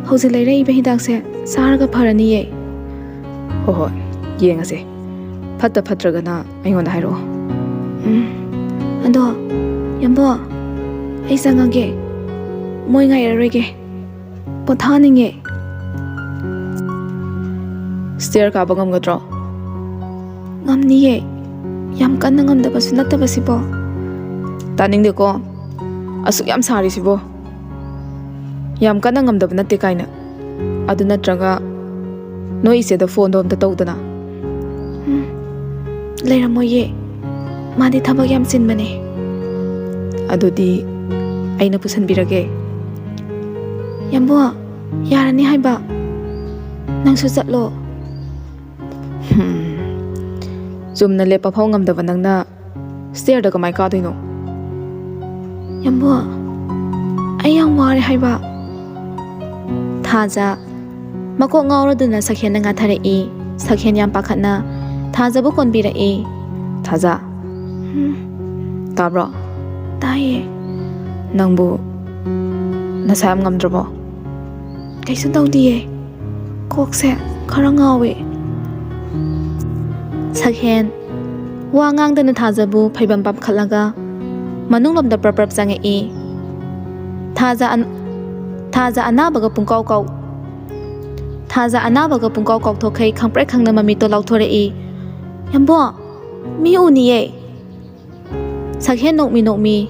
ꯍꯧꯖꯤꯛ ꯂꯩꯔꯛꯏꯕ ꯍꯤꯗꯥꯛꯁꯦ ꯆꯥꯔꯒ ꯐꯔꯅꯤꯌꯦ꯫" "ꯍꯣꯏ ꯍꯣꯏ, ꯌꯦꯡꯉꯁꯦ꯫ ꯐꯠꯇ ꯐꯠꯇ꯭ꯔꯒꯅ ꯑꯩꯉꯣꯟꯗ ꯍꯥꯏꯔꯛꯑꯣ꯫" "ꯎꯝ, ꯑꯗꯣ, ꯌꯥꯝꯕꯣ, ꯑꯩ ꯆꯪꯉꯒꯦ꯫ ꯃꯣꯏ ꯉꯥꯏꯔꯔꯣꯏꯒꯦ꯫ ꯄꯣꯊꯥꯅꯤꯡꯉꯦ꯫" "ꯁ꯭ꯇꯦꯌꯔ ꯀꯥꯕ ꯉꯝꯒꯗ꯭ꯔꯣ?" "ꯉꯝꯅꯤꯌꯦ꯫ ꯌꯥꯝ ꯀꯟꯅ ꯉꯝꯗꯕꯁꯨ ꯅꯠꯇꯕꯁꯤꯕꯣ꯫" "ꯇꯥꯅꯤꯡꯗꯦꯀꯣ꯫ ꯑꯁꯨꯛ ꯌꯥꯝ ꯁꯥꯔꯤꯁꯤꯕꯣ꯫ ꯌꯥꯝ ꯀꯟꯅ ꯉꯝꯗꯕ ꯅꯠꯇꯦ ꯀꯥꯏꯅ꯫ ꯑꯗꯨ ꯅꯠꯇ꯭ꯔꯒ ꯅꯣꯏ ꯏꯆꯦꯗ ꯐꯣꯟꯗꯣ ꯑꯝꯇ ꯇꯧꯗꯅ꯫" "ꯎꯝ, ꯂꯩꯔꯝꯃꯣꯏꯌꯦ꯫ ꯃꯥꯗꯤ ꯊꯕꯛ ꯌꯥꯝ ꯆꯤꯟꯕꯅꯦ꯫" "ꯑꯗꯨꯗꯤ ꯑꯩꯅ ꯄꯨꯁꯟꯕꯤꯔꯒꯦ꯫" "ꯌꯥꯝꯕꯣ, ꯌꯥꯔꯅꯤ ꯍꯥꯏꯕ꯫ ꯅꯪꯁꯨ ꯆꯠꯂꯣ꯫" "ꯍꯝ, ꯆꯨꯝꯅ ꯂꯦꯞꯄ ꯐꯥꯎ ꯉꯝꯗꯕ ꯅꯪꯅ ꯁ꯭ꯇꯦꯌꯔꯗ ꯀꯃꯥꯏ ꯀꯥꯗꯣꯏꯅꯣ?" "ꯌꯥꯝꯕꯣ, ꯑꯩ ꯌꯥꯝ ꯋꯥꯔꯦ ꯍꯥꯏꯕ꯫" ꯊꯥꯖ ꯃꯀꯣꯛ ꯉꯥꯎꯔꯗꯨꯅ ꯁꯛꯍꯦꯟꯗ ꯉꯥꯊꯔꯛꯏ꯫ ꯁꯛꯍꯦꯟ ꯌꯥꯝ ꯄꯥꯈꯠꯅ ꯊꯥꯖꯕꯨ ꯀꯣꯟꯕꯤꯔꯛꯏ꯫ "ꯊꯥꯖ꯫" "ꯎꯝ, ꯇꯥꯕ꯭ꯔꯣ?" "ꯇꯥꯏꯌꯦ꯫" "ꯅꯪꯕꯨ ꯅꯁꯥ ꯌꯥꯝ ꯉꯝꯗ꯭ꯔꯕꯣ?" "ꯀꯩꯁꯨ ꯇꯧꯗꯤꯌꯦ꯫ ꯀꯣꯛꯁꯦ ꯈꯔ ꯉꯥꯎꯋꯦ꯫" ꯁꯛꯍꯦꯟ ꯋꯥ ꯉꯥꯡꯗꯅ ꯊꯥꯖꯕꯨ ꯐꯩꯕꯝ ꯄꯥꯝꯈꯠꯂꯒ ꯃꯅꯨꯡꯂꯣꯝꯗ ꯄ꯭ꯔꯞ ꯄ꯭ꯔꯞ ꯆꯪꯉꯛꯏ꯫ ꯊꯥꯖ ꯑꯟ-, ꯊꯥꯖ ꯑꯅꯥꯕꯒ ꯄꯨꯡꯀꯥꯎ ꯀꯥꯎ-, ꯊꯥꯖ ꯑꯅꯥꯕꯒ ꯄꯨꯡꯀꯥꯎ ꯀꯥꯎꯊꯣꯛꯈꯩ ꯈꯪꯄ꯭ꯔꯦꯛ ꯈꯪꯅ ꯃꯃꯤꯠꯇꯣ ꯂꯥꯎꯊꯣꯔꯛꯏ꯫ ꯌꯥꯝꯕꯣ, ꯃꯤ ꯎꯅꯤꯌꯦ꯫ ꯁꯛꯍꯦꯟ ꯅꯣꯛꯃꯤ ꯅꯣꯛꯃꯤ,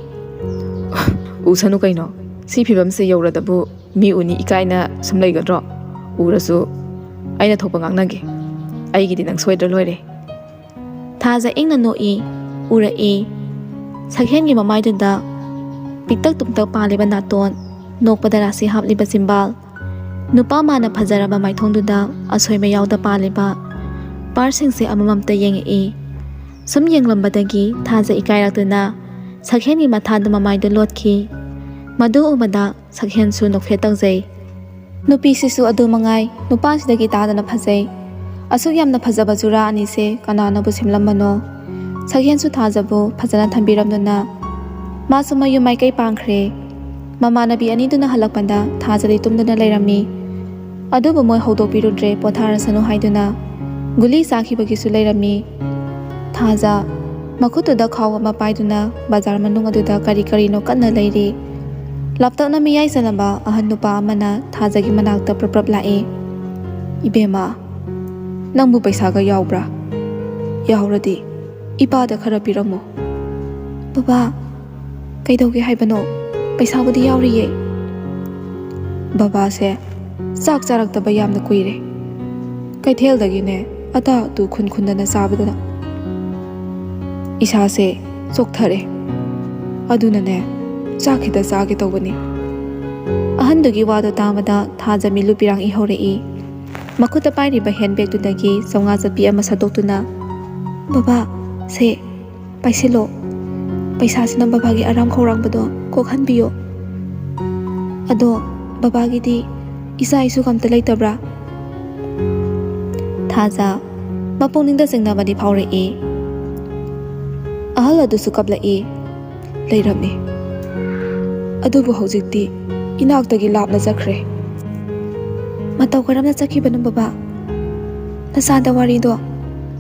"ꯎꯁꯅꯨ ꯀꯩꯅꯣ, ꯁꯤ ꯐꯤꯕꯝꯁꯦ ꯌꯧꯔꯗꯕꯨ ꯃꯤ ꯎꯅꯤ ꯏꯀꯥꯏꯅ ꯁꯨꯝ ꯂꯩꯒꯗ꯭ꯔꯣ? ꯎꯔꯁꯨ ꯑꯩꯅ ꯊꯣꯛꯄ ꯉꯥꯡꯅꯒꯦ꯫ ꯑꯩꯒꯤꯗꯤ ꯅꯪ ꯁꯣꯏꯗ꯭ꯔ ꯂꯣꯏꯔꯦ꯫" ꯊꯥꯖ ꯏꯪꯅ ꯅꯣꯛꯏ꯫ ꯎꯔꯛꯏ꯫ ꯁꯛꯍꯦꯟꯒꯤ ꯃꯃꯥꯏꯗꯨꯗ ꯄꯤꯛꯇꯛ ꯇꯨꯝꯇꯛ ꯄꯥꯜꯂꯤꯕ ꯅꯥꯇꯣꯟ, ꯅꯣꯛꯄꯗ ꯔꯥꯁꯤ ꯍꯥꯞꯂꯤꯕ ꯆꯤꯝꯕꯥꯜ, ꯅꯨꯄꯥ ꯃꯥꯅ ꯐꯖꯔꯕ ꯃꯥꯏꯊꯣꯡꯗꯨꯗ ꯑꯁꯣꯏꯕ ꯌꯥꯎꯗ ꯄꯥꯜꯂꯤꯕ ꯄꯥꯔꯁꯤꯡꯁꯦ ꯑꯃꯃꯝꯇ ꯌꯦꯡꯉꯛꯏ꯫ ꯁꯨꯝ ꯌꯦꯡꯂꯝꯕꯗꯒꯤ ꯊꯥꯖ ꯏꯀꯥꯏꯔꯛꯇꯨꯅ ꯁꯛꯍꯦꯟꯒꯤ ꯃꯊꯥꯗ ꯃꯃꯥꯏꯗꯨ ꯂꯣꯠꯈꯤ꯫ ꯃꯗꯨ ꯎꯕꯗ ꯁꯛꯍꯦꯟꯁꯨ ꯅꯣꯛꯐꯦꯠ ꯇꯧꯖꯩ꯫ ꯅꯨꯄꯤꯁꯤꯁꯨ ꯑꯗꯨ ꯃꯉꯥꯏ, ꯅꯨꯄꯥꯁꯤꯗꯒꯤ ꯇꯥꯗꯅ ꯐꯖꯩ꯫ ꯑꯁꯨꯛ ꯌꯥꯝꯅ ꯐꯖꯕ ꯖꯨꯔꯥ ꯑꯅꯤꯁꯦ ꯀꯅꯥꯅꯕꯨ ꯁꯦꯝꯂꯝꯕꯅꯣ? ꯁꯛꯍꯦꯟꯁꯨ ꯊꯥꯖꯕꯨ ꯐꯖꯅ ꯊꯝꯕꯤꯔꯝꯗꯨꯅ ꯃꯥꯁꯨ ꯃꯌꯨꯝ ꯃꯥꯏꯀꯩ ꯄꯥꯡꯈ꯭ꯔꯦ꯫ ꯃꯃꯥꯟꯅꯕꯤ ꯑꯅꯤꯗꯨꯅ ꯍꯜꯂꯛꯄꯗ ꯊꯥꯖꯗꯤ ꯇꯨꯝꯗꯨꯅ ꯂꯩꯔꯝꯃꯤ꯫ ꯑꯗꯨꯕꯨ ꯃꯣꯏ ꯍꯧꯗꯣꯛꯄꯤꯔꯨꯗ꯭ꯔꯦ, ꯄꯣꯊꯥꯔꯁꯅꯨ ꯍꯥꯏꯗꯨꯅ꯫ ꯒꯨꯂꯤ ꯆꯥꯈꯤꯕꯒꯤꯁꯨ ꯂꯩꯔꯝꯃꯤ꯫ ꯊꯥꯖ ꯃꯈꯨꯠꯇꯨꯗ ꯈꯥꯎ ꯑꯃ ꯄꯥꯏꯗꯨꯅ ꯕꯖꯥꯔ ꯃꯅꯨꯡ ꯑꯗꯨꯗ ꯀꯔꯤ ꯀꯔꯤꯅꯣ ꯀꯟꯅ ꯂꯩꯔꯤ꯫ ꯂꯥꯞꯇꯛꯅ ꯃꯤꯌꯥꯏ ꯆꯜꯂꯕ ꯑꯍꯟ ꯅꯨꯄꯥ ꯑꯃꯅ ꯊꯥꯖꯒꯤ ꯃꯅꯥꯛꯇ ꯄ꯭ꯔꯞ ꯄ꯭ꯔꯞ ꯂꯥꯛꯏ꯫ "ꯏꯕꯦꯝꯃ, ꯅꯪꯕꯨ ꯄꯩꯁꯥꯒ ꯌꯥꯎꯕ꯭ꯔꯥ? ꯌꯥꯎꯔꯗꯤ ꯏꯄꯥꯗ ꯈꯔ ꯄꯤꯔꯝꯃꯣ꯫" "ꯕꯕꯥ, ꯀꯩꯗꯧꯒꯦ ꯍꯥꯏꯕꯅꯣ? ꯄꯩꯁꯥꯕꯨꯗꯤ ꯌꯥꯎꯔꯤꯌꯦ꯫" "ꯕꯕꯥꯁꯦ ꯆꯥꯛ ꯆꯥꯔꯛꯇꯕ ꯌꯥꯝꯅ ꯀꯨꯏꯔꯦ꯫ ꯀꯩꯊꯦꯜꯗꯒꯤꯅꯦ ꯑꯇꯥ ꯑꯇꯨ ꯈꯨꯟ ꯈꯨꯟꯗꯅ ꯆꯥꯕꯗꯅ ꯏꯁꯥꯁꯦ ꯆꯣꯛꯊꯔꯦ꯫ ꯑꯗꯨꯅꯅꯦ ꯆꯥꯛ ꯈꯤꯇ ꯆꯥꯒꯦ ꯇꯧꯕꯅꯤ꯫" ꯑꯍꯟꯗꯨꯒꯤ ꯋꯥꯗꯣ ꯇꯥꯕꯗ ꯊꯥꯖ ꯃꯤꯠꯂꯨ ꯄꯤꯔꯥꯡ ꯏꯍꯧꯔꯛꯏ꯫ ꯃꯈꯨꯠꯇ ꯄꯥꯏꯔꯤꯕ ꯍꯦꯟ ꯕꯦꯒꯇꯨꯗꯒꯤ ꯆꯥꯝꯃꯉꯥ ꯆꯠꯄꯤ ꯑꯃ ꯁꯠꯇꯣꯛꯇꯨꯅ, "ꯕꯕꯥ, ꯁꯦ, ꯄꯥꯏꯁꯤꯜꯂꯣ꯫ ꯄꯩꯁꯥꯁꯤꯅ ꯕꯕꯥꯒꯤ ꯑꯔꯥꯝ ꯈꯧꯔꯥꯡꯕꯗꯣ ꯀꯣꯛꯍꯟꯕꯤꯌꯣ꯫ ꯑꯗꯣ ꯕꯕꯥꯒꯤꯗꯤ ꯏꯆꯥ ꯏꯁꯨꯒ ꯑꯝꯇ ꯂꯩꯇꯕ꯭ꯔꯥ?" ꯊꯥꯖ ꯃꯄꯨꯛꯅꯤꯡꯗ ꯆꯤꯡꯅꯕꯗꯤ ꯐꯥꯎꯔꯛꯏ꯫ ꯑꯍꯜ ꯑꯗꯨꯁꯨ ꯀꯞꯂꯛꯏ꯫ "ꯂꯩꯔꯝꯃꯤ꯫ ꯑꯗꯨꯕꯨ ꯍꯧꯖꯤꯛꯇꯤ ꯏꯅꯥꯛꯇꯒꯤ ꯂꯥꯞꯅ ꯆꯠꯈ꯭ꯔꯦ꯫" "ꯃꯇꯧ ꯀꯔꯝꯅ ꯆꯠꯈꯤꯕꯅꯣ ꯕꯕꯥ? ꯅꯆꯥꯗ ꯋꯥꯔꯤꯗꯣ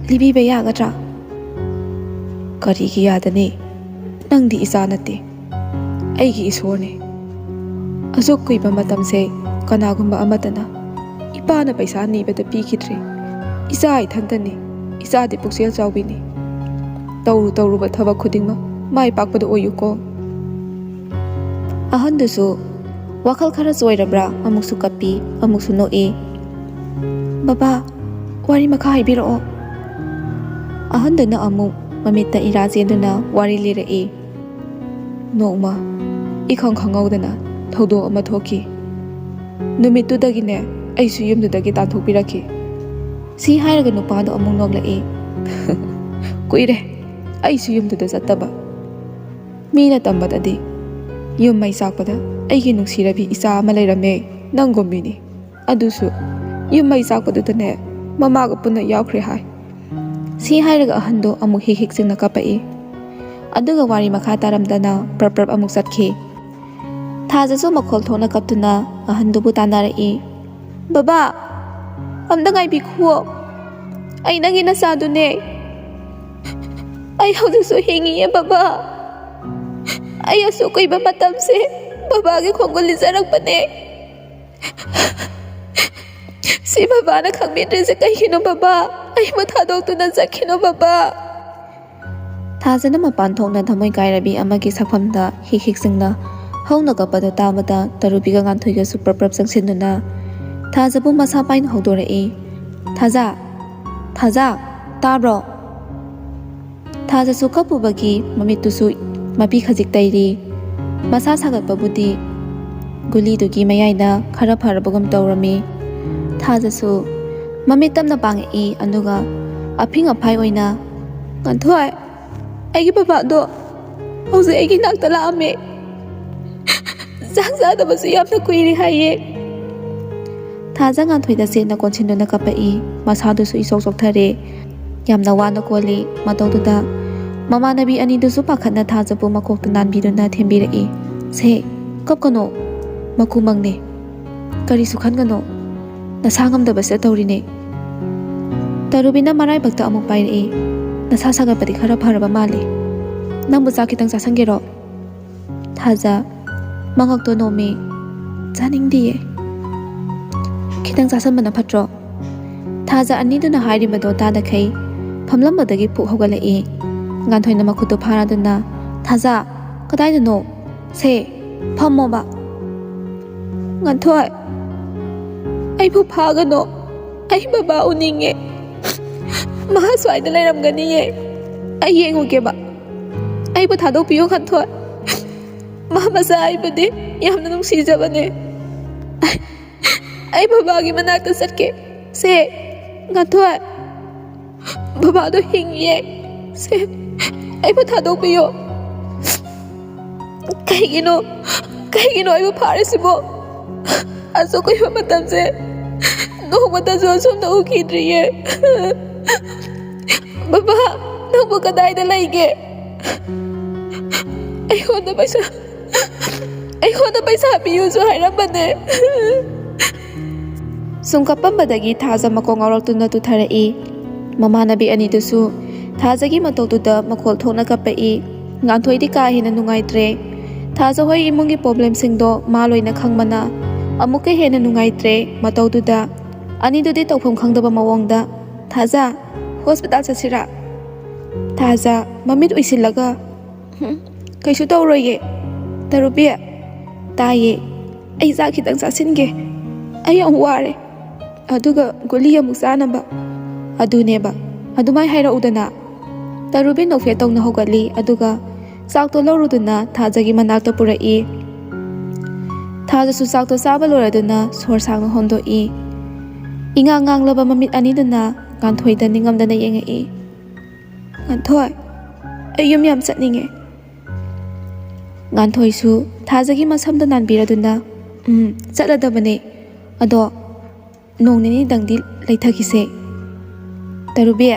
ꯂꯤꯕꯤꯕ ꯌꯥꯒꯗ꯭ꯔꯥ?" "ꯀꯔꯤꯒꯤ ꯌꯥꯗꯅꯤ? ꯅꯪꯗꯤ ꯏꯆꯥ ꯅꯠꯇꯦ꯫ ꯑꯩꯒꯤ ꯏꯁꯣꯔꯅꯤ꯫ ꯑꯁꯨꯛ ꯀꯨꯏꯕ ꯃꯇꯝꯁꯦ ꯀꯅꯥꯒꯨꯝꯕ ꯑꯃꯠꯇꯅ ꯏꯄꯥꯅ ꯄꯩꯁꯥ ꯅꯤꯕꯗ ꯄꯤꯈꯤꯗ꯭ꯔꯤ꯫ ꯏꯆꯥ ꯏꯊꯟꯇꯅꯤ ꯏꯆꯥꯗꯤ ꯄꯨꯛꯆꯦꯜ ꯆꯥꯎꯕꯤꯅꯤ꯫ ꯇꯧꯔꯨ ꯇꯧꯔꯨꯕ ꯊꯕꯛ ꯈꯨꯗꯤꯡꯃꯛ ꯃꯥꯏ ꯄꯥꯛꯄꯗ ꯑꯣꯏꯌꯨꯀꯣ꯫ ꯑꯍꯟꯗꯨꯁꯨ ꯋꯥꯈꯜ ꯈꯔ ꯆꯣꯏꯔꯕ꯭ꯔꯥ ꯑꯃꯨꯛꯁꯨ ꯀꯞꯄꯤ, ꯑꯃꯨꯛꯁꯨ ꯅꯣꯛꯏ꯫ "ꯕꯕꯥ, ꯋꯥꯔꯤ ꯃꯈꯥ ꯍꯥꯏꯕꯤꯔꯛꯑꯣ꯫" ꯑꯍꯟꯗꯨꯅ ꯑꯃꯨꯛ ꯃꯃꯤꯠꯇ ꯏꯔꯥ ꯆꯦꯟꯗꯨꯅ ꯋꯥꯔꯤ ꯂꯤꯔꯛꯏ꯫ "ꯅꯣꯡꯃ ꯏꯈꯪ ꯈꯪꯍꯧꯗꯅ ꯊꯧꯗꯣꯛ ꯑꯃ ꯊꯣꯛꯈꯤ꯫ ꯅꯨꯃꯤꯠꯇꯨꯗꯒꯤꯅꯦ ꯑꯩꯁꯨ ꯌꯨꯝꯗꯨꯗꯒꯤ ꯇꯥꯟꯊꯣꯛꯄꯤꯔꯛꯈꯤ꯫" ꯁꯤ ꯍꯥꯏꯔꯒ ꯅꯨꯄꯥꯗꯣ ꯑꯃꯨꯛ ꯅꯣꯛꯂꯛꯏ꯫ "ꯀꯨꯏꯔꯦ ꯑꯩꯁꯨ ꯌꯨꯝꯗꯨꯗ ꯆꯠꯇꯕ꯫ ꯃꯤꯅ ꯇꯝꯕꯗꯗꯤ ꯌꯨꯝ ꯃꯩ ꯆꯥꯛꯄꯗ ꯑꯩꯒꯤ ꯅꯨꯡꯁꯤꯔꯕꯤ ꯏꯆꯥ ꯑꯃ ꯂꯩꯔꯝꯃꯦ, ꯅꯪꯒꯨꯝꯕꯤꯅꯤ꯫ ꯑꯗꯨꯁꯨ ꯌꯨꯝ ꯃꯩ ꯆꯥꯛꯄꯗꯨꯗꯅꯦ ꯃꯃꯥꯒ ꯄꯨꯟꯅ ꯌꯥꯎꯈ꯭ꯔꯦ ꯍꯥꯏ꯫" ꯁꯤ ꯍꯥꯏꯔꯒ ꯑꯍꯟꯗꯣ ꯑꯃꯨꯛ ꯍꯤꯛ ꯍꯤꯛ ꯆꯤꯡꯅ ꯀꯞꯄꯛꯏ꯫ ꯑꯗꯨꯒ ꯋꯥꯔꯤ ꯃꯈꯥ ꯇꯥꯔꯝꯗꯅ ꯄ꯭ꯔꯞ ꯄ꯭ꯔꯞ ꯑꯃꯨꯛ ꯆꯠꯈꯤ꯫ ꯊꯥꯖꯁꯨ ꯃꯈꯣꯜ ꯊꯣꯛꯅ ꯀꯞꯇꯨꯅ ꯑꯍꯟꯗꯨꯕꯨ ꯇꯥꯟꯅꯔꯛꯏ꯫ "ꯕꯕꯥ, ꯑꯝꯇ ꯉꯥꯏꯕꯤꯈꯨꯋꯣ꯫ ꯑꯩ ꯅꯪꯒꯤ ꯅꯆꯥꯗꯨꯅꯦ꯫ ꯑꯩ ꯍꯧꯖꯤꯛꯁꯨ ꯍꯤꯡꯉꯤꯌꯦ ꯕꯕꯥ꯫ ꯑꯩ ꯑꯁꯨꯛ ꯀꯨꯏꯕ ꯃꯇꯝꯁꯦ ꯕꯕꯥꯒꯤ ꯈꯣꯡꯒꯨꯜ ꯂꯤꯖꯔꯛꯄꯅꯦ꯫ ꯁꯤ ꯕꯕꯥꯅ ꯈꯪꯕꯤꯗ꯭ꯔꯤꯁꯦ ꯀꯩꯒꯤꯅꯣ ꯕꯕꯥ? ꯑꯩꯕꯨ ꯊꯥꯗꯣꯛꯇꯨꯅ ꯆꯠꯈꯤꯅꯣ ꯕꯕꯥ꯫" ꯊꯥꯖꯅ ꯃꯄꯥꯟ ꯊꯣꯛꯅ ꯊꯃꯣꯏ ꯀꯥꯏꯔꯕꯤ ꯑꯃꯒꯤ ꯁꯛꯐꯝꯗ ꯍꯤꯛ ꯍꯤꯛ ꯆꯤꯡꯅ ꯍꯧꯅ ꯀꯞꯄꯗꯨ ꯇꯥꯕꯗ ꯇꯔꯨꯕꯤꯒ ꯉꯥꯟꯊꯣꯏꯒꯁꯨ ꯄ꯭ꯔꯞ ꯄ꯭ꯔꯞ ꯆꯪꯁꯤꯟꯗꯨꯅ ꯊꯥꯖꯕꯨ ꯃꯁꯥ ꯄꯥꯏꯅ ꯍꯧꯗꯣꯔꯛꯏ꯫ "ꯊꯥꯖ! ꯊꯥꯖ! ꯇꯥꯕ꯭ꯔꯣ?" ꯊꯥꯖꯁꯨ ꯀꯞꯄꯨꯕꯒꯤ ꯃꯃꯤꯠꯇꯨꯁꯨ ꯃꯄꯤ ꯈꯖꯤꯛ ꯇꯩꯔꯤ꯫ ꯃꯁꯥ ꯁꯥꯒꯠꯄꯕꯨꯗꯤ ꯒꯨꯂꯤꯗꯨꯒꯤ ꯃꯌꯥꯏꯅ ꯈꯔ ꯐꯔꯕꯒꯨꯝ ꯇꯧꯔꯝꯃꯤ꯫ ꯊꯥꯖꯁꯨ ꯃꯃꯤꯠ ꯇꯞꯅ ꯄꯥꯡꯉꯛꯏ, ꯑꯗꯨꯒ ꯑꯐꯤꯡ ꯑꯐꯥꯏ ꯑꯣꯏꯅ, "ꯉꯥꯟꯊꯣꯏ, ꯑꯩꯒꯤ ꯕꯕꯥꯗꯣ ꯍꯧꯖꯤꯛ ꯑꯩꯒꯤ ꯅꯥꯛꯇ ꯂꯥꯛꯑꯝꯃꯦ꯫ ꯆꯥꯛ ꯆꯥꯗꯕꯁꯨ ꯌꯥꯝꯅ ꯀꯨꯏꯔꯦ ꯍꯥꯏꯌꯦ꯫" ꯊꯥꯖ ꯉꯥꯟꯊꯣꯏꯗ ꯆꯦꯠꯅ ꯀꯣꯟꯁꯤꯟꯗꯨꯅ ꯀꯞꯄꯛꯏ꯫ ꯃꯁꯥꯗꯨꯁꯨ ꯏꯆꯣꯛ ꯆꯣꯛꯊꯔꯦ꯫ ꯌꯥꯝꯅ ꯋꯥꯅ ꯀꯣꯜꯂꯤ꯫ ꯃꯇꯧꯗꯨꯗ ꯃꯃꯥꯟꯅꯕꯤ ꯑꯅꯤꯗꯨꯁꯨ ꯄꯥꯈꯠꯅ ꯊꯥꯖꯕꯨ ꯃꯀꯣꯛꯇ ꯅꯥꯟꯕꯤꯗꯨꯅ ꯊꯦꯝꯕꯤꯔꯛꯏ꯫ "ꯁꯦ, ꯀꯞꯀꯅꯣ꯫ ꯃꯀꯨ ꯃꯪꯅꯦ꯫ ꯀꯔꯤꯁꯨ ꯈꯟꯒꯅꯣ꯫ ꯅꯁꯥ ꯉꯝꯗꯕꯁꯤꯗ ꯇꯧꯔꯤꯅꯦ꯫" ꯇꯔꯨꯕꯤꯅ ꯃꯔꯥꯏꯕꯛꯇ ꯑꯃꯨꯛ ꯄꯥꯏꯔꯛꯏ꯫ "ꯅꯁꯥ ꯁꯥꯒꯠꯄꯗꯤ ꯈꯔ ꯐꯔꯕ ꯃꯥꯜꯂꯦ꯫ ꯅꯪꯕꯨ ꯆꯥꯛ ꯈꯤꯇꯪ ꯆꯥꯁꯟꯒꯦꯔꯣ?" ꯊꯥꯖ ꯃꯉꯛꯇꯣ ꯅꯣꯝꯃꯤ꯫ "ꯆꯥꯅꯤꯡꯗꯤꯌꯦ꯫ ꯈꯤꯇꯪ ꯆꯥꯁꯟꯕꯅ ꯐꯠꯇ꯭ꯔꯣ?" ꯊꯥꯖ ꯑꯅꯤꯗꯨꯅ ꯍꯥꯏꯔꯤꯕꯗꯣ ꯇꯥꯗꯈꯩ ꯐꯝꯂꯝꯕꯗꯒꯤ ꯐꯨꯛ ꯍꯧꯒꯠꯂꯛꯏ꯫ ꯉꯥꯟꯊꯣꯏꯅ ꯃꯈꯨꯠꯇꯨ ꯐꯥꯔꯗꯨꯅ, "ꯊꯥꯖ, ꯀꯗꯥꯏꯗꯅꯣ? ꯁꯦ, ꯐꯝꯃꯣꯕ꯫" "ꯉꯥꯟꯊꯣꯏ, ꯑꯩꯕꯨ ꯐꯥꯒꯅꯣ꯫ ꯑꯩ ꯕꯕꯥ ꯎꯅꯤꯡꯉꯦ꯫ ꯃꯍꯥꯛ ꯁ꯭ꯋꯥꯏꯗ ꯂꯩꯔꯝꯒꯅꯤꯌꯦ꯫ ꯑꯩ ꯌꯦꯡꯉꯨꯒꯦꯕ꯫ ꯑꯩꯕꯨ ꯊꯥꯗꯣꯛꯄꯤꯌꯨ, ꯉꯥꯟꯊꯣꯏ꯫ ꯃꯥ ꯃꯆꯥ ꯑꯩꯕꯨꯗꯤ ꯌꯥꯝꯅ ꯅꯨꯡꯁꯤꯖꯕꯅꯦ꯫ ꯑꯩ ꯕꯕꯥꯒꯤ ꯃꯅꯥꯛꯇ ꯆꯠꯀꯦ꯫ ꯁꯦ, ꯉꯥꯟꯊꯣꯏ, ꯕꯕꯥꯗꯣ ꯍꯤꯡꯉꯤꯌꯦ꯫ ꯁꯦ, ꯑꯩꯕꯨ ꯊꯥꯗꯣꯛꯄꯤꯌꯣ꯫" "ꯀꯩꯒꯤꯅꯣ, ꯀꯩꯒꯤꯅꯣ ꯑꯩꯕꯨ ꯐꯥꯔꯤꯁꯤꯕꯣ? ꯑꯁꯨꯛ ꯀꯨꯏꯕ ꯃꯇꯝꯁꯦ ꯅꯣꯡꯃꯇꯁꯨ ꯑꯁꯨꯝꯅ ꯎꯈꯤꯗ꯭ꯔꯤꯌꯦ꯫ ꯕꯕꯥ, ꯅꯪꯕꯨ ꯀꯗꯥꯏꯗ ꯂꯩꯒꯦ? ꯑꯩꯉꯣꯟꯗ ꯄꯩꯁꯥ, ꯑꯩꯉꯣꯟꯗ ꯄꯩꯁꯥ ꯄꯤꯌꯨꯁꯨ ꯍꯥꯏꯔꯝꯕꯅꯦ꯫" ꯁꯨꯝ ꯀꯞꯄꯝꯕꯗꯒꯤ ꯊꯥꯖ ꯃꯀꯣꯛ ꯉꯥꯎꯔꯛꯇꯨꯅ ꯇꯨꯊꯔꯛꯏ꯫ ꯃꯃꯥꯟꯅꯕꯤ ꯑꯅꯤꯗꯨꯁꯨ ꯊꯥꯖꯒꯤ ꯃꯇꯧꯗꯨꯗ ꯃꯈꯣꯜ ꯊꯣꯛꯅ ꯀꯞꯄꯛꯏ꯫ ꯉꯥꯟꯊꯣꯏꯗꯤ ꯀꯥ ꯍꯦꯟꯅ ꯅꯨꯡꯉꯥꯏꯇ꯭ꯔꯦ꯫ ꯊꯥꯖ ꯍꯣꯏ ꯏꯃꯨꯡꯒꯤ ꯄ꯭ꯔꯣꯕ꯭ꯂꯦꯝꯁꯤꯡꯗꯣ ꯃꯥ ꯂꯣꯏꯅ ꯈꯪꯕꯅ ꯑꯃꯨꯛꯀ ꯍꯦꯟꯅ ꯅꯨꯡꯉꯥꯏꯇ꯭ꯔꯦ ꯃꯇꯧꯗꯨꯗ꯫ ꯑꯅꯤꯗꯨꯗꯤ ꯇꯧꯐꯝ ꯈꯪꯗꯕ ꯃꯑꯣꯡꯗ, "ꯊꯥꯖ, ꯍꯣꯁꯄꯤꯇꯥꯜ ꯆꯠꯁꯤꯔꯥ?" ꯊꯥꯖ, ꯃꯃꯤꯠ ꯎꯏꯁꯤꯜꯂꯒ, "ꯍꯨꯝ, ꯀꯩꯁꯨ ꯇꯧꯔꯣꯏꯌꯦ꯫ ꯇꯔꯨꯕꯤ꯫" "ꯇꯥꯏꯌꯦ꯫ ꯑꯩ ꯆꯥꯛ ꯈꯤꯇꯪ ꯆꯥꯁꯤꯟꯒꯦ꯫ ꯑꯩ ꯌꯥꯝ ꯋꯥꯔꯦ꯫ ꯑꯗꯨꯒ ꯒꯨꯂꯤ ꯑꯃꯨꯛ ꯆꯥꯅꯕ꯫" "ꯑꯗꯨꯅꯦꯕ꯫" "ꯑꯗꯨꯃꯥꯏ ꯍꯥꯏꯔꯛꯎꯗꯅ꯫" ꯇꯔꯨꯕꯤ ꯅꯣꯛꯐꯦꯠ ꯇꯧꯅ ꯍꯧꯒꯠꯂꯤ, ꯑꯗꯨꯒ ꯆꯥꯛꯇꯣ ꯂꯧꯔꯨꯗꯨꯅ ꯊꯥꯖꯒꯤ ꯃꯅꯥꯛꯇ ꯄꯨꯔꯛꯏ꯫ ꯊꯥꯖꯁꯨ ꯆꯥꯛꯇꯣ ꯆꯥꯕ ꯂꯣꯏꯔꯗꯨꯅ ꯁꯣꯔ ꯁꯥꯡꯅ ꯍꯣꯟꯗꯣꯛꯏ꯫ ꯏꯉꯥꯡ ꯉꯥꯡꯂꯕ ꯃꯃꯤꯠ ꯑꯅꯤꯗꯨꯅ ꯉꯥꯟꯊꯣꯏꯗ ꯅꯤꯡꯉꯝꯗꯅ ꯌꯦꯡꯉꯛꯏ꯫ "ꯉꯥꯟꯊꯣꯏ, ꯑꯩ ꯌꯨꯝ ꯌꯥꯝ ꯆꯠꯅꯤꯡꯉꯦ꯫" ꯉꯥꯟꯊꯣꯏꯁꯨ ꯊꯥꯖꯒꯤ ꯃꯁꯝꯗꯣ ꯅꯥꯟꯕꯤꯔꯗꯨꯅ, "ꯎꯝ, ꯆꯠꯂꯗꯕꯅꯦ꯫ ꯑꯗꯣ ꯅꯣꯡ ꯅꯤꯅꯤꯗꯪꯗꯤ ꯂꯩꯊꯈꯤꯁꯦ꯫ ꯇꯔꯨꯕꯤ,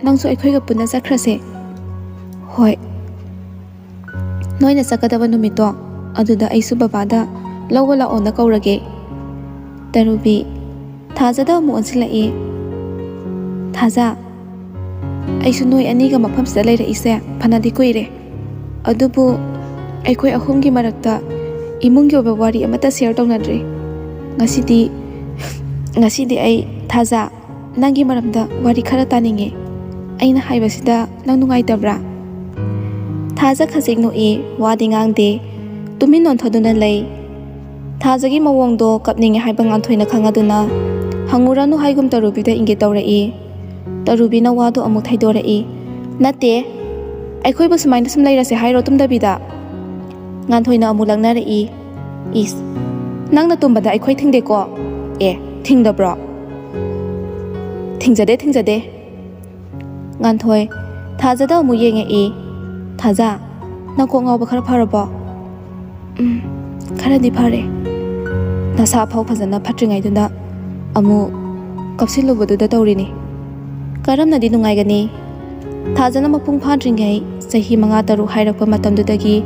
ꯅꯪꯁꯨ ꯑꯩꯈꯣꯏꯒ ꯄꯨꯟꯅ ꯆꯠꯈ꯭ꯔꯁꯦ꯫" "ꯍꯣꯏ꯫ ꯅꯣꯏꯅ ꯆꯠꯀꯗꯕ ꯅꯨꯃꯤꯠꯇꯣ, ꯑꯗꯨꯗ ꯑꯩꯁꯨ ꯕꯕꯥꯗ ꯂꯧꯕ ꯂꯥꯛꯑꯣꯅ ꯀꯧꯔꯒꯦ꯫" ꯇꯔꯨꯕꯤ ꯊꯥꯖꯗ ꯑꯃꯨꯛ ꯑꯣꯟꯁꯤꯜꯂꯛꯏ꯫ "ꯊꯥꯖ, ꯑꯩꯁꯨ ꯅꯣꯏ ꯑꯅꯤꯒ ꯃꯐꯝꯁꯤꯗ ꯂꯩꯔꯛꯏꯁꯦ ꯐꯅꯗꯤ ꯀꯨꯏꯔꯦ꯫ ꯑꯗꯨꯕꯨ ꯑꯩꯈꯣꯏ ꯑꯍꯨꯝꯒꯤ ꯃꯔꯛꯇ ꯏꯃꯨꯡꯒꯤ ꯑꯣꯏꯕ ꯋꯥꯔꯤ ꯑꯃꯠꯇ ꯁꯤꯌꯔ ꯇꯧꯅꯗ꯭ꯔꯤ꯫ ꯉꯁꯤꯗꯤ, ꯉꯁꯤꯗꯤ ꯑꯩ, ꯊꯥꯖ, ꯅꯪꯒꯤ ꯃꯔꯝꯗ ꯋꯥꯔꯤ ꯈꯔ ꯇꯥꯅꯤꯡꯉꯦ꯫" ꯑꯩꯅ ꯍꯥꯏꯕꯁꯤꯗ ꯅꯪ ꯅꯨꯡꯉꯥꯏꯇꯕ꯭ꯔꯥ? ꯊꯥꯖ ꯈꯖꯤꯛ ꯅꯣꯛꯏ, ꯋꯥꯗꯤ ꯉꯥꯡꯗꯦ꯫ ꯇꯨꯃꯤꯟ ꯑꯣꯟꯊꯣꯛꯗꯨꯅ ꯂꯩ꯫ ꯊꯥꯖꯒꯤ ꯃꯑꯣꯡꯗꯣ ꯀꯞꯅꯤꯡꯉꯦ ꯍꯥꯏꯕ ꯉꯥꯟꯊꯣꯏꯅ ꯈꯪꯉꯗꯨꯅ, "ꯍꯪꯉꯨꯔꯅꯨ" ꯍꯥꯏꯒꯨꯝ ꯇꯔꯨꯕꯤꯗ ꯏꯪꯒꯤꯠ ꯇꯧꯔꯛꯏ꯫ ꯇꯔꯨꯕꯤꯅ ꯋꯥꯗꯣ ꯑꯃꯨꯛ ꯊꯩꯗꯣꯔꯛꯏ꯫ "ꯅꯠꯇꯦ, ꯑꯩꯈꯣꯏꯕꯨ ꯁꯨꯃꯥꯏꯅ ꯁꯨꯝ ꯂꯩꯔꯁꯦ ꯍꯥꯏꯔꯣ ꯇꯨꯝꯗꯕꯤꯗ?" ꯉꯥꯟꯊꯣꯏꯅ ꯑꯃꯨꯛ ꯂꯛꯅꯔꯛꯏ꯫ "ꯏꯁ, ꯅꯪꯅ ꯇꯨꯝꯕꯗ ꯑꯩꯈꯣꯏ ꯊꯤꯡꯗꯦꯀꯣ?" "ꯑꯦ, ꯊꯤꯡꯗꯕ꯭ꯔꯣ?" "ꯊꯤꯡꯖꯗꯦ, ꯊꯤꯡꯖꯗꯦ꯫" ꯉꯥꯟꯊꯣꯏ ꯊꯥꯖꯗ ꯑꯃꯨꯛ ꯌꯦꯡꯉꯛꯏ꯫ "ꯊꯥꯖ, ꯅꯪ ꯀꯣꯛ ꯉꯥꯎꯕ ꯈꯔ ꯐꯔꯕꯣ?" "ꯎꯝ, ꯈꯔꯗꯤ ꯐꯔꯦ꯫ ꯅꯁꯥ ꯐꯥꯎ ꯐꯖꯅ ꯐꯠꯇ꯭ꯔꯤꯉꯩꯗꯨꯗ ꯑꯃꯨꯛ ꯀꯞꯁꯤꯜꯂꯨꯕꯗꯨꯗ ꯇꯧꯔꯤꯅꯤ꯫ ꯀꯔꯝꯅꯗꯤ ꯅꯨꯡꯉꯥꯏꯒꯅꯤ?" ꯊꯥꯖꯅ ꯃꯄꯨꯡ ꯐꯥꯗ꯭ꯔꯤꯉꯩ ꯆꯍꯤ ꯃꯉꯥ ꯇꯔꯨꯛ ꯍꯥꯏꯔꯛꯄ ꯃꯇꯝꯗꯨꯗꯒꯤ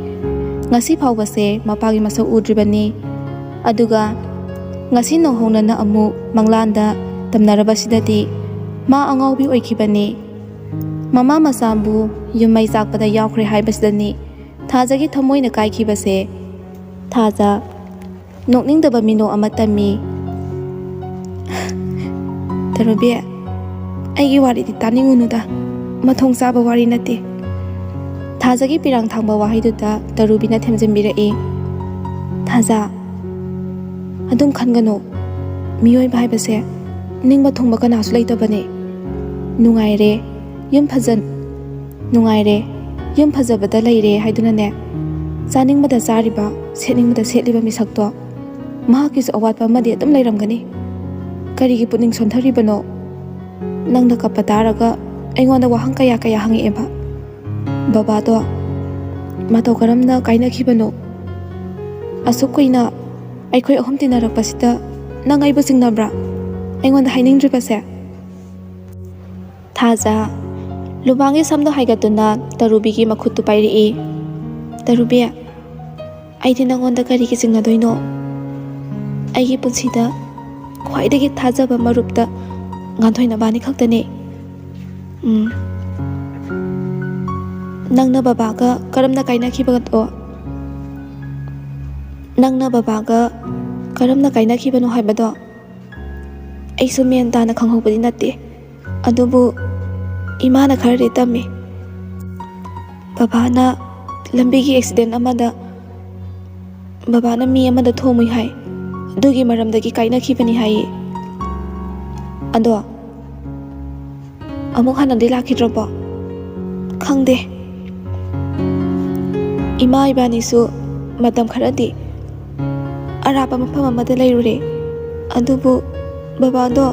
ꯉꯁꯤ ꯐꯥꯎꯕꯁꯦ ꯃꯄꯥꯒꯤ ꯃꯁꯛ ꯎꯗ꯭ꯔꯤꯕꯅꯤ꯫ ꯑꯗꯨꯒ ꯉꯁꯤ ꯅꯧꯍꯧꯅꯅ ꯑꯃꯨꯛ ꯃꯪꯂꯥꯟꯗ ꯇꯝꯅꯔꯕꯁꯤꯗꯗꯤ ꯃꯥ ꯑꯉꯥꯎꯕꯤ ꯑꯣꯏꯈꯤꯕꯅꯤ꯫ ꯃꯃꯥ ꯃꯆꯥꯕꯨ ꯌꯨꯝ ꯃꯩ ꯆꯥꯛꯄꯗ ꯌꯥꯎꯈ꯭ꯔꯦ ꯍꯥꯏꯕꯁꯤꯗꯅꯤ ꯊꯥꯖꯒꯤ ꯊꯃꯣꯏꯅ ꯀꯥꯏꯈꯤꯕꯁꯦ꯫ ꯊꯥꯖ ꯅꯣꯛꯅꯤꯡꯗꯕ ꯃꯤꯅꯣꯛ ꯑꯃ ꯇꯝꯃꯤ꯫ "ꯇꯔꯨꯕꯤ, ꯑꯩꯒꯤ ꯋꯥꯔꯤꯗꯤ ꯇꯥꯅꯤꯡꯉꯨꯅꯨꯗ, ꯃꯊꯣꯡ ꯆꯥꯕ ꯋꯥꯔꯤ ꯅꯠꯇꯦ꯫" ꯊꯥꯖꯒꯤ ꯄꯤꯔꯥꯡ ꯊꯥꯡꯕ ꯋꯥꯍꯩꯗꯨꯗ ꯇꯔꯨꯕꯤꯅ ꯊꯦꯝꯖꯤꯟꯕꯤꯔꯛꯏ꯫ "ꯊꯥꯖ, ꯑꯗꯨꯝ ꯈꯟꯒꯅꯨ꯫ ꯃꯤꯑꯣꯏꯕ ꯍꯥꯏꯕꯁꯦ ꯅꯤꯡꯕ ꯊꯨꯡꯕ ꯀꯅꯥꯁꯨ ꯂꯩꯇꯕꯅꯦ꯫ ꯅꯨꯡꯉꯥꯏꯔꯦ, ꯌꯨꯝ ꯐꯖ-, ꯅꯨꯡꯉꯥꯏꯔꯦ, ꯌꯨꯝ ꯐꯖꯕꯗ ꯂꯩꯔꯦ ꯍꯥꯏꯗꯨꯅꯅꯦ, ꯆꯥꯅꯤꯡꯕꯗ ꯆꯥꯔꯤꯕ, ꯁꯦꯠꯅꯤꯡꯕꯗ ꯁꯦꯠꯂꯤꯕ ꯃꯤꯁꯛꯇꯣ, ꯃꯍꯥꯛꯀꯤꯁꯨ ꯑꯋꯥꯠꯄ ꯑꯃꯗꯤ ꯑꯗꯨꯝ ꯂꯩꯔꯝꯒꯅꯤ꯫ ꯀꯔꯤꯒꯤ ꯄꯨꯛꯅꯤꯡ ꯁꯣꯟꯊꯔꯤꯕꯅꯣ? ꯅꯪꯅ ꯀꯞꯄ ꯇꯥꯔꯒ ꯑꯩꯉꯣꯟꯗ ꯋꯥꯍꯪ ꯀꯌꯥ ꯀꯌꯥ ꯍꯪꯉꯛꯑꯦꯕ꯫ ꯕꯕꯥꯗꯣ ꯃꯇꯧ ꯀꯔꯝꯅ ꯀꯥꯏꯅꯈꯤꯕꯅꯣ? ꯑꯁꯨꯛ ꯀꯨꯏꯅ ꯑꯩꯈꯣꯏ ꯑꯍꯨꯝ ꯇꯤꯟꯅꯔꯛꯄꯁꯤꯗ ꯅꯪ ꯑꯩꯕꯨ ꯆꯤꯡꯅꯕ꯭ꯔꯥ? ꯑꯩꯉꯣꯟꯗ ꯍꯥꯏꯅꯤꯡꯗ꯭ꯔꯤꯕꯁꯦ?" ꯊꯥꯖ ꯂꯨꯃꯥꯡꯒꯤ ꯁꯝꯗꯣ ꯍꯥꯏꯒꯠꯇꯨꯅ ꯇꯔꯨꯕꯤꯒꯤ ꯃꯈꯨꯠꯇꯨ ꯄꯥꯏꯔꯛꯏ꯫ "ꯇꯔꯨꯕꯤ, ꯑꯩꯗꯤ ꯅꯪꯉꯣꯟꯗ ꯀꯔꯤꯒꯤ ꯆꯤꯡꯅꯗꯣꯏꯅꯣ? ꯑꯩꯒꯤ ꯄꯨꯟꯁꯤꯗ ꯈ꯭ꯋꯥꯏꯗꯒꯤ ꯊꯥꯖꯕ ꯃꯔꯨꯞꯇ ꯉꯥꯟꯊꯣꯏ ꯅꯕꯥꯅꯤ ꯈꯛꯇꯅꯦ꯫ ꯎꯝ꯫ ꯅꯪꯅ ꯕꯕꯥꯒ ꯀꯔꯝꯅ ꯀꯥꯏꯅꯈꯤꯕꯗꯣ, ꯅꯪꯅ ꯕꯕꯥꯒ ꯀꯔꯝꯅ ꯀꯥꯏꯅꯈꯤꯕꯅꯣ ꯍꯥꯏꯕꯗꯣ ꯑꯩꯁꯨ ꯃꯦꯟ ꯇꯥꯅ ꯈꯪꯍꯧꯕꯗꯤ ꯅꯠꯇꯦ꯫ ꯑꯗꯨꯕꯨ ꯏꯃꯥꯅ ꯈꯔꯗꯤ ꯇꯝꯃꯤ꯫ ꯕꯕꯥꯅ ꯂꯝꯕꯤꯒꯤ ꯑꯦꯛꯁꯤꯗꯦꯟ ꯑꯃꯗ ꯕꯕꯥꯅ ꯃꯤ ꯑꯃꯗ ꯊꯣꯝꯃꯨꯏ ꯍꯥꯏ꯫ ꯑꯗꯨꯒꯤ ꯃꯔꯝꯗꯒꯤ ꯀꯥꯏꯅꯈꯤꯕꯅꯤ ꯍꯥꯏꯌꯦ꯫ ꯑꯗꯣ ꯑꯃꯨꯛ ꯍꯟꯅꯗꯤ ꯂꯥꯛꯈꯤꯗ꯭ꯔꯕꯣ? ꯈꯪꯗꯦ꯫ ꯏꯃꯥ ꯏꯕꯥꯅꯤꯁꯨ ꯃꯇꯝ ꯈꯔꯗꯤ ꯑꯔꯥꯞꯄ ꯃꯐꯝ ꯑꯃꯗ ꯂꯩꯔꯨꯔꯦ꯫ ꯑꯗꯨꯕꯨ ꯕꯕꯥꯗꯣ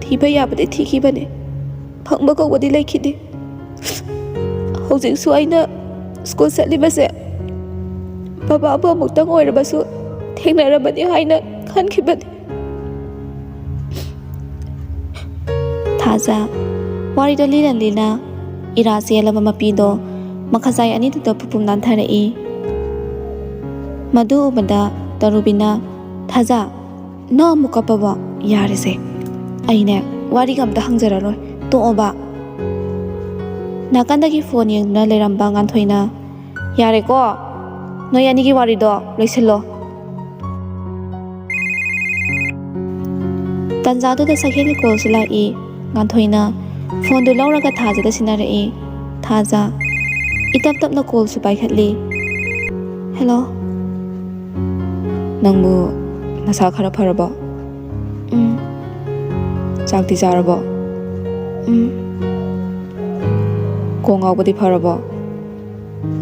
ꯊꯤꯕ ꯌꯥꯕꯗꯤ ꯊꯤꯈꯤꯕꯅꯦ꯫ ꯐꯪꯕ ꯀꯧꯕꯗꯤ ꯂꯩꯈꯤꯗꯦ꯫ ꯍꯧꯖꯤꯛꯁꯨ ꯑꯩꯅ ꯁ꯭ꯀꯨꯜ ꯆꯠꯂꯤꯕꯁꯦ ꯕꯕꯥꯕꯨ ꯑꯃꯨꯛꯇꯪ ꯑꯣꯏꯔꯕꯁꯨ ꯊꯦꯡꯅꯔꯕꯗꯤ ꯍꯥꯏꯅ ꯈꯟꯈꯤꯕꯅꯤ꯫ ꯊꯥꯖ ꯋꯥꯔꯤꯗꯣ ꯂꯤꯅ ꯂꯤꯅ ꯏꯔꯥ ꯆꯦꯜꯂꯕ ꯃꯄꯤꯗꯣ ꯃꯈꯖꯥꯏ ꯑꯅꯤꯗꯨꯗ ꯄꯨꯄꯨꯝ ꯅꯥꯟꯊꯔꯛꯏ꯫ ꯃꯗꯨ ꯎꯕꯗ ꯇꯔꯨꯕꯤꯅ, "ꯊꯥꯖ, ꯅꯪ ꯑꯃꯨꯛ ꯀꯞꯄꯕꯣ? ꯌꯥꯔꯦꯁꯦ, ꯑꯩꯅꯦ ꯋꯥꯔꯤꯒ ꯑꯝꯇ ꯍꯪꯖꯔꯔꯣꯏ, ꯇꯣꯛꯑꯣꯕ꯫" ꯅꯥꯀꯟꯗꯒꯤ ꯐꯣꯟ ꯌꯦꯡꯗꯨꯅ ꯂꯩꯔꯝꯕ ꯉꯥꯟꯊꯣꯏꯅ, "ꯌꯥꯔꯦꯀꯣ, ꯅꯣꯏ ꯑꯅꯤꯒꯤ ꯋꯥꯔꯤꯗꯣ ꯂꯣꯏꯁꯤꯜꯂꯣ꯫" ꯇꯟꯖꯥꯗꯨꯗ ꯁꯛꯍꯦꯜꯒꯤ ꯀꯣꯜꯁꯨ ꯂꯥꯛꯏ꯫ ꯉꯥꯟꯊꯣꯏꯅ ꯐꯣꯟꯗꯨ ꯂꯧꯔꯒ ꯊꯥꯖꯗ ꯁꯤꯟꯅꯔꯛꯏ꯫ ꯊꯥꯖ ꯏꯇꯞ ꯇꯞꯅ ꯀꯣꯜꯁꯨ ꯄꯥꯏꯈꯠꯂꯤ꯫ "ꯍꯦꯜꯂꯣ꯫" "ꯅꯪꯕꯨ ꯅꯁꯥ ꯈꯔ ꯐꯔꯕꯣ? ꯎꯝ꯫ ꯆꯥꯛꯇꯤ ꯆꯥꯔꯕꯣ? ꯎꯝ꯫ ꯀꯣꯛ ꯉꯥꯎꯕꯗꯤ ꯐꯔꯕꯣ?"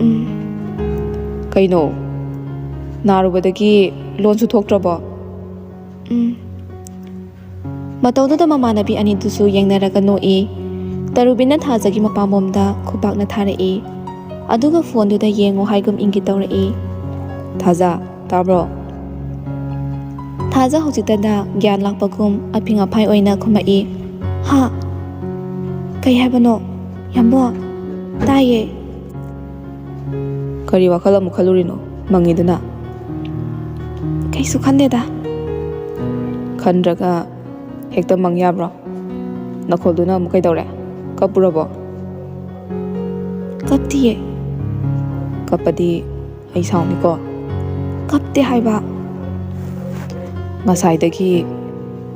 ꯎꯝ꯫ ꯀꯩꯅꯣ, ꯅꯥꯔꯨꯕꯗꯒꯤ ꯂꯣꯟꯁꯨ ꯊꯣꯛꯇ꯭ꯔꯕꯣ? ꯎꯝ꯫ ꯃꯇꯧꯗꯨꯗ ꯃꯃꯥꯟꯅꯕꯤ ꯑꯅꯤꯗꯨꯁꯨ ꯌꯦꯡꯅꯔꯒ ꯅꯣꯛꯏ꯫ ꯇꯔꯨꯕꯤꯅ ꯊꯥꯖꯒꯤ ꯃꯄꯥꯝꯕꯣꯝꯗ ꯈꯨꯄꯥꯛꯅ ꯊꯥꯔꯛꯏ꯫ ꯑꯗꯨꯒ ꯐꯣꯟꯗꯨꯗ ꯌꯦꯡꯉꯨ ꯍꯥꯏꯒꯨꯝ ꯏꯪꯒꯤꯠ ꯇꯧꯔꯛꯏ꯫ "ꯊꯥꯖ, ꯇꯥꯕ꯭ꯔꯣ?" ꯊꯥꯖ ꯍꯧꯖꯤꯛꯇꯗ ꯒ꯭ꯌꯥꯟ ꯂꯥꯛꯄꯒꯨꯝ ꯑꯐꯤꯡ ꯑꯐꯥꯏ ꯑꯣꯏꯅ ꯈꯨꯝꯃꯛꯏ꯫ "ꯍꯥ? ꯀꯩ ꯍꯥꯏꯕꯅꯣ? ꯌꯥꯝꯕꯣ, ꯇꯥꯏꯌꯦ꯫" "ꯀꯔꯤ ꯋꯥꯈꯜ ꯑꯃꯨꯛ ꯈꯜꯂꯨꯔꯤꯅꯣ ꯃꯪꯉꯤꯗꯨꯅ?" "ꯀꯩꯁꯨ ꯈꯟꯗꯦꯗ꯫" "ꯈꯟꯗ꯭ꯔꯒ ꯍꯦꯛꯇ ꯃꯪ ꯌꯥꯕ꯭ꯔꯣ? ꯅꯈꯣꯜꯗꯨꯅ ꯑꯃꯨꯛ ꯀꯩꯗꯧꯔꯦ? ꯀꯞꯄꯨꯔꯕꯣ?" "ꯀꯞꯇꯤꯌꯦ꯫" "ꯀꯞꯄꯗꯤ ꯑꯩ ꯁꯥꯎꯅꯤꯀꯣ꯫" "ꯀꯞꯇꯦ ꯍꯥꯏꯕ꯫" "ꯉꯁꯥꯏꯗꯒꯤ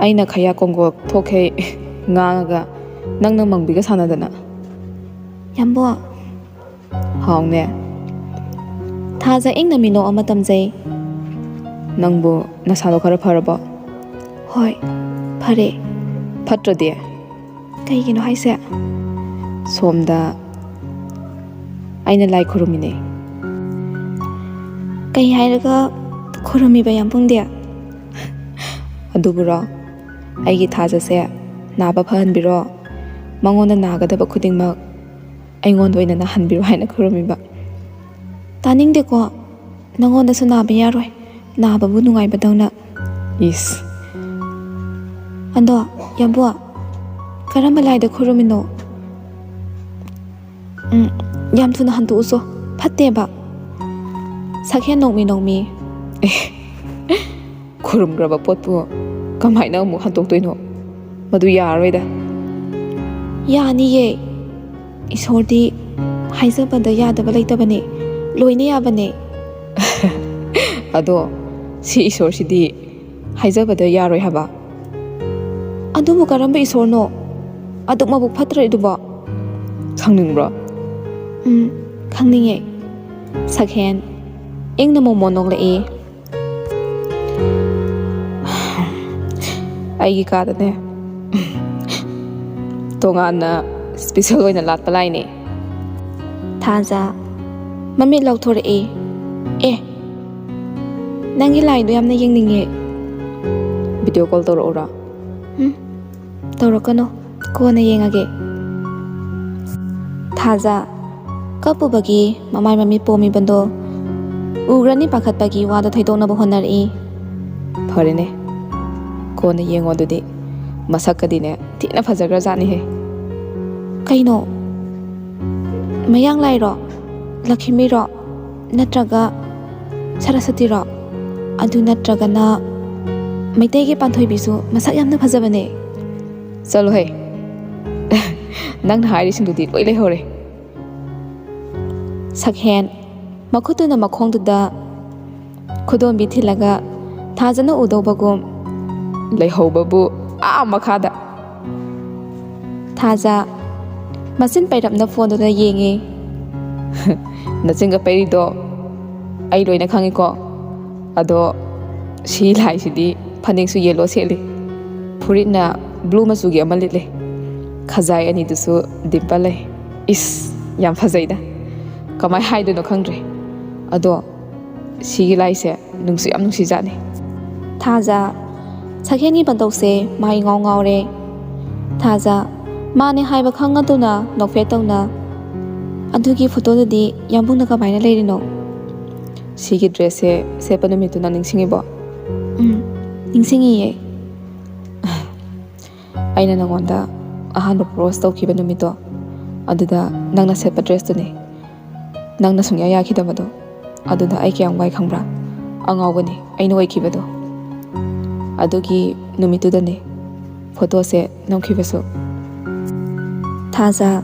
ꯑꯩꯅ ꯈꯌꯥ ꯀꯣꯡꯒꯣ ꯊꯣꯛꯈꯩ ꯉꯥꯡꯉꯒ ꯅꯪꯅ ꯃꯪꯕꯤꯒ ꯁꯥꯟꯅꯗꯅ?" ꯌꯥꯝꯕꯣ꯫ ꯍꯥꯎꯅꯦ꯫ ꯊꯥꯖ ꯏꯪꯅ ꯃꯤꯅꯣꯛ ꯑꯃ ꯇꯝꯖꯩ꯫ ꯅꯪꯕꯨ ꯅꯁꯥꯗꯣ ꯈꯔ ꯐꯔꯕꯣ? ꯍꯣꯏ, ꯐꯔꯦ꯫ ꯐꯠꯇ꯭ꯔꯗꯤ? ꯀꯩꯒꯤꯅꯣ ꯍꯥꯏꯁꯦ? ꯁꯣꯝꯗ ꯑꯩꯅ ꯂꯥꯏ ꯈꯨꯔꯨꯝꯃꯤꯅꯦ꯫ ꯀꯩ ꯍꯥꯏꯔꯒ ꯈꯨꯔꯨꯝꯃꯤꯕ, ꯌꯥꯝꯕꯨꯡꯗꯤ? ꯑꯗꯨꯕꯨꯔꯣ, ꯑꯩꯒꯤ ꯊꯥꯖꯁꯦ ꯅꯥꯕ ꯐꯍꯟꯕꯤꯔꯣ, ꯃꯉꯣꯟꯗ ꯅꯥꯒꯗꯕ ꯈꯨꯗꯤꯡꯃꯛ ꯑꯩꯉꯣꯟꯗ ꯑꯣꯏꯅ ꯅꯥꯍꯟꯕꯤꯔꯣ ꯍꯥꯏꯅ ꯈꯨꯔꯨꯝꯃꯤꯕ꯫ ꯇꯥꯅꯤꯡꯗꯦꯀꯣ, ꯅꯉꯣꯟꯗꯁꯨ ꯅꯥꯕ ꯌꯥꯔꯣꯏ, ꯅꯥꯕꯕꯨ ꯅꯨꯡꯉꯥꯏꯕꯗꯧꯅ꯫ ꯏꯁ꯫ ꯑꯗꯣ, ꯌꯥꯝꯕꯨ, ꯀꯔꯝꯕ ꯂꯥꯏꯗ ꯈꯨꯔꯨꯝꯃꯤꯅꯣ? ꯎꯝ, ꯌꯥꯝ ꯊꯨꯅ ꯍꯟꯗꯣꯛꯎꯁꯣ, ꯐꯠꯇꯦꯕ꯫ ꯁꯛꯍꯦꯟ ꯅꯣꯡꯃꯤ ꯅꯣꯡꯃꯤ꯫ ꯑꯦ, ꯈꯨꯔꯨꯝꯈ꯭ꯔꯕ ꯄꯣꯠꯄꯨ ꯀꯃꯥꯏꯅ ꯑꯃꯨꯛ ꯍꯟꯗꯣꯛꯇꯣꯏꯅꯣ? ꯃꯗꯨ ꯌꯥꯔꯔꯣꯏꯗ꯫ ꯌꯥꯅꯤꯌꯦ꯫ ꯏꯁꯣꯔꯗꯤ ꯍꯥꯏꯖꯕꯗ ꯌꯥꯗꯕ ꯂꯩꯇꯕꯅꯦ꯫ ꯂꯣꯏꯅ ꯌꯥꯕꯅꯦ꯫ ꯑꯗꯣ ꯁꯤ ꯏꯁꯣꯔꯁꯤꯗꯤ ꯍꯥꯏꯖꯕꯗ ꯌꯥꯔꯣꯏ ꯍꯥꯏꯕ꯫ ꯑꯗꯨꯕꯨ ꯀꯔꯝꯕ ꯏꯁꯣꯔꯅꯣ? ꯑꯗꯨꯛ ꯃꯕꯨꯛ ꯐꯠꯇ꯭ꯔꯤꯗꯨꯕꯣ? ꯈꯪꯅꯤꯡꯕ꯭ꯔꯣ? ꯎꯝ, ꯈꯪꯅꯤꯡꯉꯦ꯫ ꯁꯛꯍꯦꯟ ꯏꯪꯅ ꯃꯣꯃꯣꯟ ꯅꯣꯛꯂꯛꯏ꯫ ꯑꯩꯒꯤ ꯀꯥꯗꯅꯦ, ꯇꯣꯉꯥꯟꯅ ꯏꯁꯄꯤꯁꯦꯜ ꯑꯣꯏꯅ ꯂꯥꯠꯄ ꯂꯥꯏꯅꯦ꯫ ꯊꯥꯖ ꯃꯃꯤꯠ ꯂꯥꯎꯊꯣꯔꯛꯏ꯫ ꯑꯦ, ꯅꯪꯒꯤ ꯂꯥꯏꯗꯣ ꯌꯥꯝꯅ ꯌꯦꯡꯅꯤꯡꯉꯦ꯫ Video call ꯇꯧꯔꯛꯎꯔꯣ? ꯎꯝ, ꯇꯧꯔꯛꯀꯅꯨ, ꯀꯣꯟꯅ ꯌꯦꯡꯉꯒꯦ꯫ ꯊꯥꯖ ꯀꯞꯄꯨꯕꯒꯤ ꯃꯃꯥꯏ ꯃꯃꯤꯠ ꯄꯣꯝꯃꯤꯕꯗꯣ ꯎꯈ꯭ꯔꯅꯤ ꯄꯥꯈꯠꯄꯒꯤ ꯋꯥꯗꯣ ꯊꯩꯗꯣꯛꯅꯕ ꯍꯣꯠꯅꯔꯛꯏ꯫ ꯐꯔꯦꯅꯦ, ꯀꯣꯟꯅ ꯌꯦꯡꯉꯣ ꯑꯗꯨꯗꯤ꯫ ꯃꯁꯛꯀꯗꯤꯅꯦ ꯊꯤꯅ ꯐꯖꯈ꯭ꯔꯖꯥꯠꯅꯤꯍꯦ꯫ ꯀꯩꯅꯣ? ꯃꯌꯥꯡ ꯂꯥꯏꯔꯣ? ꯂꯛꯈꯤꯃꯤꯔꯣ? ꯅꯠꯇ꯭ꯔꯒ ꯁꯔꯁꯇꯤꯔꯣ? ꯑꯗꯨ ꯅꯠꯇ꯭ꯔꯒꯅ ꯃꯩꯇꯩꯒꯤ ꯄꯥꯟꯊꯣꯏꯕꯤꯁꯨ ꯃꯁꯛ ꯌꯥꯝꯅ ꯐꯖꯕꯅꯦ꯫ ꯆꯠꯂꯣꯍꯦ꯫ ꯅꯪꯅ ꯍꯥꯏꯔꯤꯁꯤꯡꯗꯨꯗꯤ ꯂꯣꯏ ꯂꯩꯍꯧꯔꯦ꯫ ꯁꯛꯍꯦꯟ ꯃꯈꯨꯠꯇꯨꯅ ꯃꯈꯣꯡꯗꯨꯗ ꯈꯨꯗꯣꯝꯕꯤ ꯊꯤꯜꯂꯒ ꯊꯥꯖꯅ ꯎꯗꯧꯕꯒꯨꯝ, ꯂꯩꯍꯧꯕꯕꯨ ꯑꯥ ꯃꯈꯥꯗ꯫ ꯊꯥꯖ ꯃꯆꯤꯟ ꯄꯩꯔꯞꯅ ꯐꯣꯟꯗꯨꯗ ꯌꯦꯡꯉꯦ꯫ ꯅꯆꯤꯟꯒ ꯄꯩꯔꯤꯗꯣ ꯑꯩ ꯂꯣꯏꯅ ꯈꯪꯉꯤꯀꯣ꯫ ꯑꯗꯣ ꯁꯤ ꯂꯥꯏꯁꯤꯗꯤ ꯐꯅꯦꯛꯁꯨ ꯌꯦꯜꯂꯣ ꯁꯦꯠꯂꯤ, ꯐꯨꯔꯤꯠꯅ ꯕ꯭ꯂꯨ ꯃꯆꯨꯒꯤ ꯑꯃ ꯂꯤꯠꯂꯤ, ꯈꯖꯥꯏ ꯑꯅꯤꯗꯨꯁꯨ ꯗꯤꯝꯄꯜ ꯂꯩ꯫ ꯏꯁ, ꯌꯥꯝ ꯐꯖꯩꯗ, ꯀꯃꯥꯏ ꯍꯥꯏꯗꯣꯏꯅꯣ ꯈꯪꯗ꯭ꯔꯦ꯫ ꯑꯗꯣ ꯁꯤꯒꯤ ꯂꯥꯏꯁꯦ ꯅꯨꯡꯁꯨ ꯌꯥꯝ ꯅꯨꯡꯁꯤꯖꯥꯠꯅꯤ꯫ ꯊꯥꯖ, ꯁꯛꯍꯦꯟꯒꯤ ꯃꯇꯧꯁꯦ ꯃꯥ ꯏꯉꯥꯎ ꯉꯥꯎꯔꯦ꯫ ꯊꯥꯖ, ꯃꯥꯅꯦ ꯍꯥꯏꯕ ꯈꯪꯉꯗꯨꯅ ꯅꯣꯛꯐꯦꯠ ꯇꯧꯅ, "ꯑꯗꯨꯒꯤ ꯐꯣꯇꯣꯗꯨꯗꯤ ꯌꯥꯝꯕꯨꯡꯅ ꯀꯃꯥꯏꯅ ꯂꯩꯔꯤꯅꯣ?" ꯁꯤꯒꯤ ꯗ꯭ꯔꯦꯁꯁꯦ ꯁꯦꯠꯄ ꯅꯨꯃꯤꯠꯇꯨ ꯅꯪ ꯅꯤꯡꯁꯤꯡꯉꯤꯕꯣ? ꯎꯝ, ꯅꯤꯡꯁꯤꯡꯉꯤꯌꯦ꯫ ꯑꯩꯅ ꯅꯉꯣꯟꯗ ꯑꯍꯥꯟꯕ ꯄ꯭ꯔꯣꯄꯣꯁ ꯇꯧꯈꯤꯕ ꯅꯨꯃꯤꯠꯇꯣ, ꯑꯗꯨꯗ ꯅꯪꯅ ꯁꯦꯠꯄ ꯗ꯭ꯔꯦꯁꯇꯨꯅꯦ꯫ ꯅꯪꯅ ꯁꯨꯡꯌꯥ ꯌꯥꯈꯤꯗꯕꯗꯣ, ꯑꯗꯨꯗ ꯑꯩ ꯀꯌꯥꯝ ꯋꯥꯏ ꯈꯪꯕ꯭ꯔꯥ? ꯑꯉꯥꯎꯕꯅꯤ ꯑꯩꯅ ꯑꯣꯏꯈꯤꯕꯗꯣ꯫ ꯑꯗꯨꯒꯤ ꯅꯨꯃꯤꯠꯇꯨꯗꯅꯦ ꯐꯣꯇꯣꯁꯦ ꯅꯝꯈꯤꯕꯁꯨ꯫ ꯊꯥꯖ,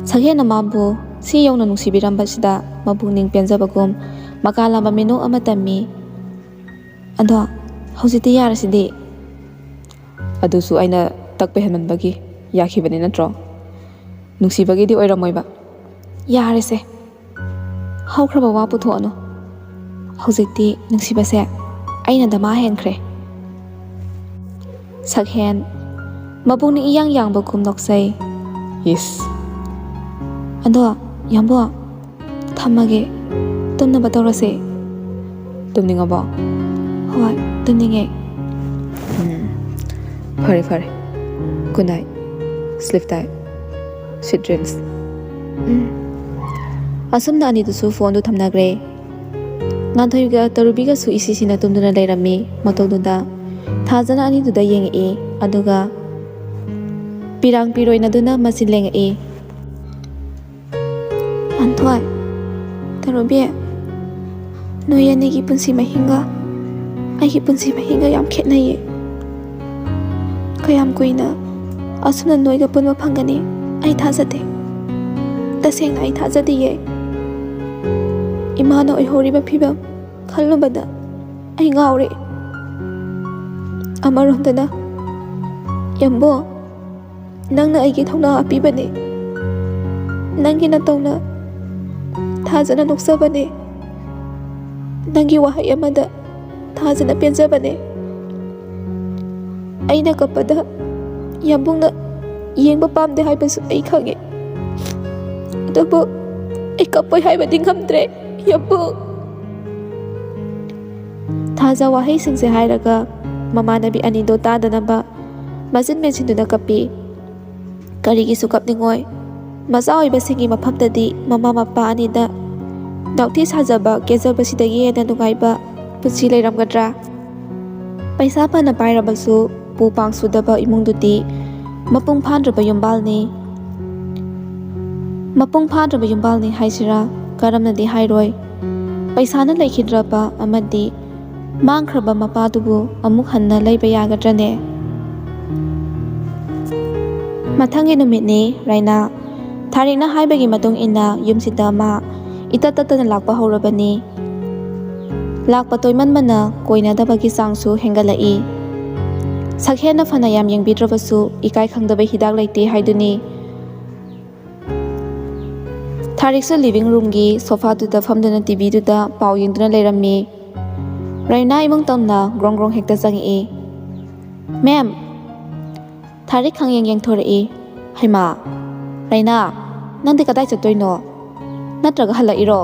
ꯁꯛꯍꯦꯟꯅ ꯃꯥꯕꯨ ꯁꯤ ꯌꯧꯅ ꯅꯨꯡꯁꯤꯕꯤꯔꯝꯕꯁꯤꯗ ꯃꯄꯨꯛꯅꯤꯡ ꯄꯦꯟꯖꯕꯒꯨꯝ ꯃꯀꯥ ꯂꯥꯝꯕ ꯃꯤꯅꯣꯛ ꯑꯃ ꯇꯝꯃꯤ꯫ "ꯑꯗꯣ ꯍꯧꯖꯤꯛꯇꯤ ꯌꯥꯔꯁꯤꯗꯤ?" "ꯑꯗꯨꯁꯨ ꯑꯩꯅ ꯇꯛꯄ ꯍꯦꯟꯃꯟꯕꯒꯤ ꯌꯥꯈꯤꯕꯅꯤ ꯅꯠꯇ꯭ꯔꯣ? ꯅꯨꯡꯁꯤꯕꯒꯤꯗꯤ ꯑꯣꯏꯔꯝꯃꯣꯏꯕ꯫ ꯌꯥꯔꯦꯁꯦ, ꯍꯧꯈ꯭ꯔꯕ ꯋꯥ ꯄꯨꯊꯣꯛꯑꯅꯨ꯫ ꯍꯧꯖꯤꯛꯇꯤ ꯅꯨꯡꯁꯤꯕꯁꯦ ꯑꯩꯅ ꯗꯃꯥ ꯍꯦꯟꯈ꯭ꯔꯦ꯫" ꯁꯛꯍꯦꯟ, ꯃꯄꯨꯛꯅꯤꯡ ꯏꯌꯥꯡ ꯌꯥꯡꯕꯒꯨꯝ ꯅꯣꯛꯆꯩ꯫ "ꯏꯁ꯫ ꯑꯗꯣ, ꯌꯥꯝꯕꯣ, ꯊꯝꯃꯒꯦ꯫ ꯇꯨꯝꯅꯕ ꯇꯧꯔꯁꯦ꯫" "ꯇꯨꯝꯅꯤꯡꯉꯕꯣ?" "ꯍꯣꯏ, ꯇꯨꯝꯅꯤꯡꯉꯦ꯫" "ꯎꯝ, ꯐꯔꯦ, ꯐꯔꯦ꯫ Good night꯫ Sleep tight꯫ Sweet dreams꯫" ꯎꯝ꯫ ꯑꯁꯨꯝꯅ ꯑꯅꯤꯗꯨꯁꯨ ꯐꯣꯟꯗꯨ ꯊꯝꯅꯈ꯭ꯔꯦ꯫ ꯉꯥꯟꯊꯣꯏꯒ ꯇꯔꯨꯕꯤꯒꯁꯨ ꯏꯁꯤꯁꯤꯅ ꯇꯨꯝꯗꯨꯅ ꯂꯩꯔꯝꯃꯤ꯫ ꯃꯇꯧꯗꯨꯗ ꯊꯥꯖꯅ ꯑꯅꯤꯗꯨꯗ ꯌꯦꯡꯉꯛꯏ, ꯑꯗꯨꯒ ꯄꯤꯔꯥꯡ ꯄꯤꯔꯣꯏꯅꯗꯨꯅ ꯃꯆꯤꯟ ꯂꯦꯡꯉꯛꯏ꯫ "ꯉꯥꯟꯊꯣꯏ, ꯇꯔꯨꯕꯤ, ꯅꯣꯏ ꯑꯅꯤꯒꯤ ꯄꯨꯟꯁꯤ ꯃꯍꯤꯡꯒ ꯑꯩꯒꯤ ꯄꯨꯟꯁꯤ ꯃꯍꯤꯡꯒ ꯌꯥꯝ ꯈꯦꯠꯅꯩꯌꯦ꯫ ꯀꯌꯥꯝ ꯀꯨꯏꯅ ꯑꯁꯨꯝꯅ ꯅꯣꯏꯒ ꯄꯨꯟꯕ ꯐꯪꯒꯅꯤ? ꯑꯩ ꯊꯥꯖꯗꯦ꯫ ꯇꯁꯦꯡꯅ ꯑꯩ ꯊꯥꯖꯗꯤꯌꯦ꯫ ꯏꯃꯥꯅ ꯑꯣꯏꯍꯧꯔꯤꯕ ꯐꯤꯕꯝ ꯈꯜꯂꯨꯕꯗ ꯑꯩ ꯉꯥꯎꯔꯦ꯫ ꯑꯃꯔꯣꯝꯗꯅ, ꯌꯥꯝꯕꯣ, ꯅꯪꯅ ꯑꯩꯒꯤ ꯊꯧꯅꯥ ꯍꯥꯞꯄꯤꯕꯅꯦ꯫ ꯅꯪꯒꯤ ꯅꯇꯧꯅ ꯊꯥꯖꯅ ꯅꯣꯛꯆꯕꯅꯦ꯫ ꯅꯪꯒꯤ ꯋꯥꯍꯩ ꯑꯃꯗ ꯊꯥꯖꯅ ꯄꯦꯟꯖꯕꯅꯦ꯫ ꯑꯩꯅ ꯀꯞꯄꯗ ꯌꯥꯝꯕꯨꯡꯅ ꯌꯦꯡꯕ ꯄꯥꯝꯗꯦ ꯍꯥꯏꯕꯁꯨ ꯑꯩ ꯈꯪꯉꯦ꯫ ꯑꯗꯨꯕꯨ ꯑꯩ ꯀꯞꯄꯣꯏ ꯍꯥꯏꯕꯗꯤ ꯉꯝꯗ꯭ꯔꯦ, ꯌꯥꯝꯕꯨꯡ꯫ ꯊꯥꯖ ꯋꯥꯍꯩꯁꯤꯡꯁꯦ ꯍꯥꯏꯔꯒ ꯃꯃꯥꯟꯅꯕꯤ ꯑꯅꯤꯗꯣ ꯇꯥꯗꯅꯕ ꯃꯆꯤꯟ ꯃꯦꯟꯁꯤꯟꯗꯨꯅ ꯀꯞꯄꯤ꯫ ꯀꯔꯤꯒꯤꯁꯨ ꯀꯞꯅꯤꯡꯉꯣꯏ? ꯃꯆꯥ ꯑꯣꯏꯕꯁꯤꯡꯒꯤ ꯃꯐꯝꯗꯗꯤ ꯃꯃꯥ ꯃꯄꯥ ꯑꯅꯤꯗ ꯅꯥꯎꯊꯤ ꯁꯥꯖꯕ, ꯀꯦꯖꯕꯁꯤꯗꯒꯤ ꯍꯦꯟꯅ ꯅꯨꯡꯉꯥꯏꯕ ꯄꯨꯟꯁꯤ ꯂꯩꯔꯝꯒꯗ꯭ꯔꯥ? ꯄꯩꯁꯥ ꯐꯅ ꯄꯥꯏꯔꯕꯁꯨ ꯄꯨ ꯄꯥꯡ ꯁꯨꯗꯕ ꯏꯃꯨꯡꯗꯨꯗꯤ ꯃꯄꯨꯡ ꯐꯥꯗ꯭ꯔꯕ ꯌꯨꯝꯕꯥꯜꯅꯤ꯫ ꯃꯄꯨꯡ ꯐꯥꯗ꯭ꯔꯕ ꯌꯨꯝꯕꯥꯜꯅꯤ ꯍꯥꯏꯁꯤꯔꯥ, ꯀꯔꯝꯅꯗꯤ ꯍꯥꯏꯔꯣꯏ? ꯄꯩꯁꯥꯅ ꯂꯩꯈꯤꯗ꯭ꯔꯕ ꯑꯃꯗꯤ ꯃꯥꯡꯈ꯭ꯔꯕ ꯃꯄꯥꯗꯨꯕꯨ ꯑꯃꯨꯛ ꯍꯟꯅ ꯂꯩꯕ ꯌꯥꯒꯗ꯭ꯔꯅꯦ? ꯃꯊꯪꯒꯤ ꯅꯨꯃꯤꯠꯅꯤ, ꯔꯥꯏꯅꯥ꯫ ꯊꯥꯔꯤꯛꯅ ꯍꯥꯏꯕꯒꯤ ꯃꯇꯨꯡ ꯏꯟꯅ ꯌꯨꯝꯁꯤꯗ ꯃꯥ ꯏꯇꯠ ꯇꯠꯇꯅ ꯂꯥꯛꯄ ꯍꯧꯔꯕꯅꯤ꯫ ꯂꯥꯛꯄ ꯇꯣꯏꯃꯟꯕꯅ ꯀꯣꯏꯅꯗꯕꯒꯤ ꯆꯥꯡꯁꯨ ꯍꯦꯟꯒꯠꯂꯛꯏ꯫ ꯁꯛꯍꯦꯟꯅ ꯐꯅ ꯌꯥꯝ ꯌꯦꯡꯕꯤꯗ꯭ꯔꯕꯁꯨ ꯏꯀꯥꯏ ꯈꯪꯗꯕ ꯍꯤꯗꯥꯛ ꯂꯩꯇꯦ ꯍꯥꯏꯗꯨꯅꯤ꯫ ꯊꯥꯔꯤꯛꯁꯨ ꯂꯤꯚꯤꯡ ꯔꯨꯝꯒꯤ ꯁꯣꯐꯥꯗꯨꯗ ꯐꯝꯗꯨꯅ ꯇꯤꯚꯤꯗꯨꯗ ꯄꯥꯎ ꯌꯦꯡꯗꯨꯅ ꯂꯩꯔꯝꯃꯤ꯫ ꯔꯥꯏꯅꯥ ꯏꯃꯨꯡ ꯇꯝꯅ ꯒ꯭ꯔꯣꯡ ꯒ꯭ꯔꯣꯡ ꯍꯦꯛꯇ ꯆꯪꯉꯛꯏ꯫ "ꯃꯦꯝ!" ꯊꯥꯔꯤꯛ ꯈꯪꯌꯦꯡ ꯌꯦꯡꯊꯣꯔꯛꯏ꯫ "ꯍꯩꯃꯥ! ꯔꯥꯏꯅꯥ, ꯅꯪꯗꯤ ꯀꯗꯥꯏ ꯆꯠꯇꯣꯏꯅꯣ? ꯅꯠꯇ꯭ꯔꯒ ꯍꯜꯂꯛꯏꯔꯣ?"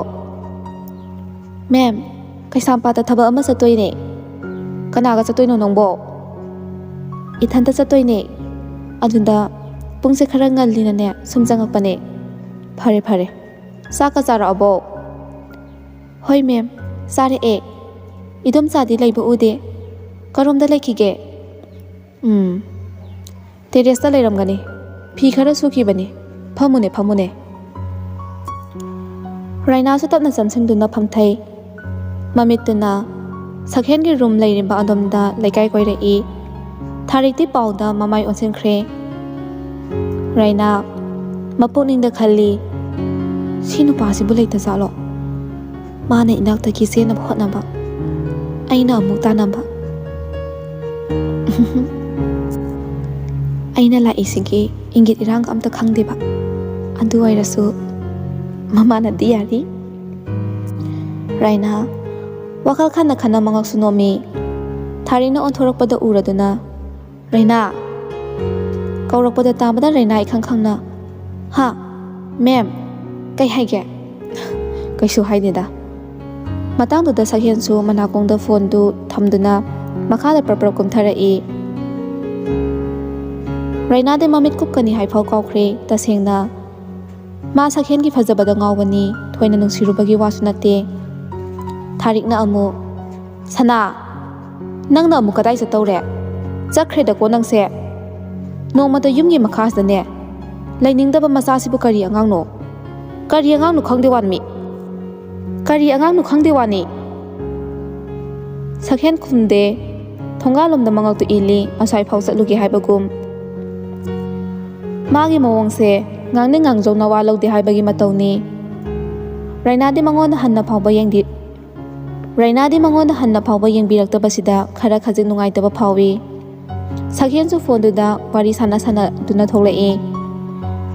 "ꯃꯦꯝ, ꯀꯩꯁꯥꯝꯄꯥꯠꯇ ꯊꯕꯛ ꯑꯃ ꯆꯠꯇꯣꯏꯅꯦ꯫" "ꯀꯅꯥꯒ ꯆꯠꯇꯣꯏꯅꯣ ꯅꯪꯕꯣ?" "ꯏꯊꯟꯇ ꯆꯠꯇꯣꯏꯅꯦ꯫ ꯑꯗꯨꯗ ꯄꯨꯡꯁꯦ ꯈꯔ ꯉꯜꯂꯤꯅꯅꯦ ꯁꯨꯝ ꯆꯪꯉꯛꯄꯅꯦ꯫" "ꯐꯔꯦ, ꯐꯔꯦ꯫ ꯆꯥꯛꯀ ꯆꯥꯔꯛꯑꯕꯣ?" "ꯍꯣꯏ ꯃꯦꯝ, ꯆꯥꯔꯛꯑꯦ꯫ ꯏꯗꯣꯝꯆꯥꯗꯤ ꯂꯩꯕ ꯎꯗꯦ꯫ ꯀꯔꯣꯝꯗ ꯂꯩꯈꯤꯒꯦ?" "ꯎꯝ, ꯇꯦꯔꯦꯁꯇ ꯂꯩꯔꯝꯒꯅꯤ꯫ ꯐꯤ ꯈꯔ ꯁꯨꯈꯤꯕꯅꯤ꯫ ꯐꯝꯃꯨꯅꯦ, ꯐꯝꯃꯨꯅꯦ꯫" ꯔꯥꯏꯅꯥꯁꯨ ꯇꯞꯅ ꯆꯪꯁꯤꯟꯗꯨꯅ ꯐꯝꯊꯩ꯫ ꯃꯃꯤꯠꯇꯨꯅ ꯁꯛꯍꯦꯟꯒꯤ ꯔꯨꯝ ꯂꯩꯔꯤꯕ ꯑꯗꯣꯝꯗ ꯂꯩꯀꯥꯏ ꯀꯣꯏꯔꯛꯏ꯫ ꯊꯥꯔꯤꯛꯇꯤ ꯄꯥꯎꯗ ꯃꯃꯥꯏ ꯑꯣꯟꯁꯤꯟꯈ꯭ꯔꯦ꯫ ꯔꯥꯏꯅꯥ ꯃꯄꯨꯛꯅꯤꯡꯗ ꯈꯜꯂꯤ, "ꯁꯤ ꯅꯨꯄꯥꯁꯤꯕꯨ ꯂꯩꯇ ꯖꯥꯠꯂꯣ? ꯃꯥꯅ ꯏꯅꯥꯛꯇꯒꯤ ꯆꯦꯟꯅꯕ ꯍꯣꯠꯅꯕ, ꯑꯩꯅ ꯑꯃꯨꯛ ꯇꯥꯟꯅꯕ꯫ ꯑꯩꯅ ꯂꯥꯛꯏꯁꯤꯒꯤ ꯏꯪꯒꯤꯠ ꯏꯔꯥꯡꯒ ꯑꯝꯇ ꯈꯪꯗꯦꯕ꯫ ꯑꯗꯨ ꯑꯣꯏꯔꯁꯨ ꯃꯃꯥꯅꯗꯤ ꯌꯥꯔꯤ꯫ ꯔꯥꯏꯅꯥ ꯋꯥꯈꯜ ꯈꯟꯅ ꯈꯟꯅ ꯃꯉꯛꯁꯨ ꯅꯣꯝꯃꯤ꯫ ꯊꯥꯔꯤꯛꯅ ꯑꯣꯟꯊꯣꯔꯛꯄꯗ ꯎꯔꯗꯨꯅ, "ꯔꯩꯅꯥ!" ꯀꯧꯔꯛꯄꯗ ꯇꯥꯕꯗ ꯔꯩꯅꯥ ꯏꯈꯪ ꯈꯪꯅ, "ꯍꯥ? ꯃꯦꯝ, ꯀꯩ ꯍꯥꯏꯒꯦ?" "ꯀꯩꯁꯨ ꯍꯥꯏꯗꯦꯗ"꯫ ꯃꯇꯥꯡꯗꯨꯗ ꯁꯛꯍꯦꯟꯁꯨ ꯃꯅꯥꯀꯣꯡꯗ ꯐꯣꯟꯗꯨ ꯊꯝꯗꯨꯅ ꯃꯈꯥꯗ ꯄ꯭ꯔꯞ ꯄ꯭ꯔꯞ ꯀꯨꯝꯊꯔꯛꯏ꯫ ꯔꯩꯅꯥꯗꯤ ꯃꯃꯤꯠ ꯀꯨꯞꯀꯅꯤ ꯍꯥꯏꯐꯥꯎ ꯀꯥꯎꯈ꯭ꯔꯦ꯫ ꯇꯁꯦꯡꯅ ꯃꯥ ꯁꯛꯍꯦꯟꯒꯤ ꯐꯖꯕꯗ ꯉꯥꯎꯕꯅꯤ, ꯊꯣꯏꯅ ꯅꯨꯡꯁꯤꯔꯨꯕꯒꯤ ꯋꯥꯁꯨ ꯅꯠꯇꯦ꯫ ꯊꯥꯔꯤꯛꯅ ꯑꯃꯨꯛ, "ꯁꯅꯥ, ꯅꯪꯅ ꯑꯃꯨꯛ ꯀꯗꯥꯏ ꯆꯠꯇꯧꯔꯦ? ꯆꯠꯈ꯭ꯔꯦꯗꯀꯣ ꯅꯪꯁꯦ꯫ ꯅꯣꯡꯃꯇ ꯌꯨꯝꯒꯤ ꯃꯈꯥꯁꯤꯗꯅꯦ ꯂꯩꯅꯤꯡꯗꯕ ꯃꯆꯥꯁꯤꯕꯨ ꯀꯔꯤ ꯑꯉꯥꯡꯅꯣ? ꯀꯔꯤ ꯑꯉꯥꯡꯅꯣ ꯈꯪꯗꯦ ꯋꯥꯟꯃꯤ꯫ ꯀꯔꯤ ꯑꯉꯥꯡꯅꯣ ꯈꯪꯗꯦ ꯋꯥꯅꯤ"꯫ ꯁꯛꯍꯦꯟ ꯈꯨꯝꯗꯦ꯫ ꯊꯣꯡꯒꯥꯜꯂꯣꯝꯗ ꯃꯉꯛꯇꯨ ꯏꯜꯂꯤ, ꯑꯁ꯭ꯋꯥꯏꯐꯥꯎ ꯆꯠꯂꯨꯒꯦ ꯍꯥꯏꯕꯒꯨꯝ꯫ ꯃꯥꯒꯤ ꯃꯑꯣꯡꯁꯦ ꯉꯥꯡꯅꯤꯡ ꯉꯥꯡꯖꯧ ꯅꯋꯥ ꯂꯧꯗꯦ ꯍꯥꯏꯕꯒꯤ ꯃꯇꯧꯅꯤ꯫ ꯔꯩꯅꯥꯗꯤ ꯃꯉꯣꯟꯗ ꯍꯟꯅ ꯐꯥꯎꯕ ꯌꯦꯡꯗꯤ-, ꯔꯩꯅꯥꯗꯤ ꯃꯉꯣꯟꯗ ꯍꯟꯅ ꯐꯥꯎꯕ ꯌꯦꯡꯕꯤꯔꯛꯇꯕꯁꯤꯗ ꯈꯔ ꯈꯖꯤꯛ ꯅꯨꯡꯉꯥꯏꯇꯕ ꯐꯥꯎꯏ꯫ ꯁꯛꯍꯦꯟꯁꯨ ꯐꯣꯟꯗꯨꯗ ꯋꯥꯔꯤ ꯁꯥꯟꯅ ꯁꯥꯟꯅꯗꯨꯅ ꯊꯣꯛꯂꯛꯏ꯫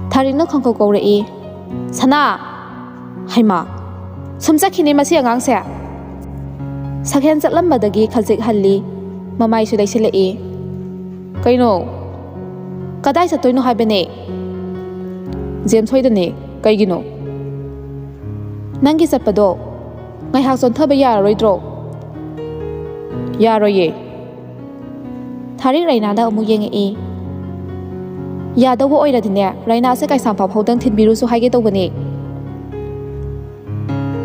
ꯊꯥꯔꯤꯛꯅ ꯈꯪꯀꯧ ꯀꯧꯔꯛꯏ, "ꯁꯅꯥ!" ꯍꯩꯃꯥ! ꯁꯨꯝ ꯆꯠꯈꯤꯅꯤ ꯃꯁꯤ ꯑꯉꯥꯡꯁꯦ꯫ ꯁꯛꯍꯦꯟ ꯆꯠꯂꯝꯕꯗꯒꯤ ꯈꯖꯤꯛ ꯍꯜꯂꯤ, ꯃꯃꯥꯏꯁꯨ ꯂꯩꯁꯤꯜꯂꯛꯏ꯫ "ꯀꯩꯅꯣ? ꯀꯗꯥꯏ ꯆꯠꯇꯣꯏꯅꯣ ꯍꯥꯏꯕꯅꯦ?" "ꯖꯦꯝꯁ ꯍꯣꯏꯗꯅꯦ꯫ ꯀꯩꯒꯤꯅꯣ?" "ꯅꯪꯒꯤ ꯆꯠꯄꯗꯣ ꯉꯥꯏꯍꯥꯛ ꯆꯣꯟꯊꯕ ꯌꯥꯔꯔꯣꯏꯗ꯭ꯔꯣ?" "ꯌꯥꯔꯣꯏꯌꯦ"꯫ ꯊꯥꯔꯤꯛ ꯔꯩꯅꯥꯗ ꯑꯃꯨꯛ ꯌꯦꯡꯉꯛꯏ꯫ "ꯌꯥꯗꯧꯕ ꯑꯣꯏꯔꯗꯤꯅꯦ, ꯔꯩꯅꯥꯁꯦ ꯀꯩꯁꯥꯝꯄꯥꯠ ꯐꯥꯎꯗꯪ ꯊꯤꯟꯕꯤꯔꯨꯁꯨ ꯍꯥꯏꯒꯦ ꯇꯧꯕꯅꯦ"꯫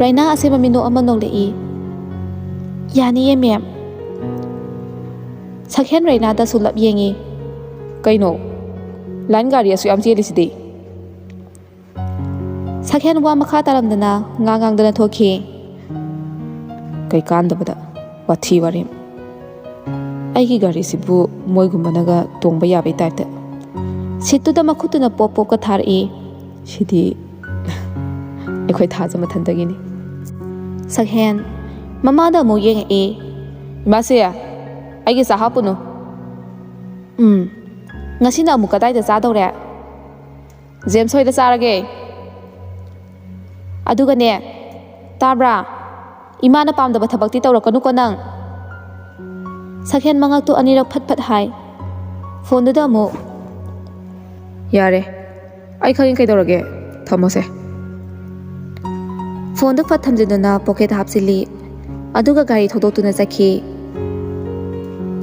ꯔꯩꯅꯥ ꯑꯁꯦꯝꯕ ꯃꯤꯅꯣꯛ ꯑꯃ ꯅꯣꯛꯂꯛꯏ꯫ "ꯌꯥꯅꯤꯌꯦ, ꯃꯦꯝ"꯫ ꯁꯛꯍꯦꯟ ꯔꯩꯅꯥꯗ ꯁꯨꯂꯞ ꯌꯦꯡꯉꯤ꯫ "ꯀꯩꯅꯣ? ꯂꯥꯏꯟ ꯒꯥꯔꯤ ꯑꯁꯨꯛ ꯌꯥꯝ ꯆꯦꯜꯂꯤꯁꯤꯗꯤ?" ꯁꯛꯍꯦꯟ ꯋꯥ ꯃꯈꯥ ꯇꯥꯔꯝꯗꯅ ꯉꯥ ꯉꯥꯡꯗꯅ ꯊꯣꯛꯈꯤ꯫ "ꯀꯩ ꯀꯥꯟꯗꯕꯗ ꯋꯥꯊꯤ ꯋꯥꯔꯦꯝ꯫ ꯑꯩꯒꯤ ꯒꯥꯔꯤꯁꯤꯕꯨ ꯃꯣꯏꯒꯨꯝꯕꯅꯒ ꯇꯣꯡꯕ ꯌꯥꯕꯩ ꯇꯥꯏꯞꯇ"꯫ ꯁꯤꯠꯇꯨꯗ ꯃꯈꯨꯠꯇꯨꯅ ꯄꯣꯞ ꯄꯣꯞꯀ ꯊꯥꯔꯛꯏ꯫ "ꯁꯤꯗꯤ ꯑꯩꯈꯣꯏ ꯊꯥꯖ ꯃꯊꯟꯗꯒꯤꯅꯤ"꯫ ꯁꯛꯍꯦꯟ ꯃꯃꯥꯗ ꯑꯃꯨꯛ ꯌꯦꯡꯉꯛꯏ꯫ "ꯏꯃꯥꯁꯦ, ꯑꯩꯒꯤ ꯆꯥ ꯍꯥꯞꯄꯨꯅꯨ"꯫ "ꯎꯝ, ꯉꯁꯤꯅ ꯑꯃꯨꯛ ꯀꯗꯥꯏꯗ ꯆꯥꯗꯧꯔꯦ?" ꯖꯦꯝꯁ ꯍꯣꯏꯗ ꯆꯥꯔꯒꯦ꯫ ꯑꯗꯨꯒꯅꯦ, ꯇꯥꯕ꯭ꯔꯥ? ꯏꯃꯥꯅ ꯄꯥꯝꯗꯕ ꯊꯕꯛꯇꯤ ꯇꯧꯔꯛꯀꯅꯨꯀꯣ ꯅꯪ꯫ ꯁꯛꯍꯦꯟ ꯃꯉꯛꯇꯨ ꯑꯅꯤꯔꯛ ꯐꯠ ꯐꯠ ꯍꯥꯏ꯫ ꯐꯣꯟꯗꯨꯗ ꯑꯃꯨꯛ, "ꯌꯥꯔꯦ, ꯑꯩ ꯈꯪꯉꯤ ꯀꯩꯗꯧꯔꯒꯦ, ꯊꯝꯃꯣꯁꯦ꯫" ꯐꯣꯟꯗꯨ ꯐꯠ ꯊꯝꯖꯤꯟꯗꯨꯅ ꯄꯣꯀꯦꯠ ꯍꯥꯞꯆꯤꯜꯂꯤ꯫ ꯑꯗꯨꯒ ꯒꯥꯔꯤ ꯊꯧꯗꯣꯛꯇꯨꯅ ꯆꯠꯈꯤ꯫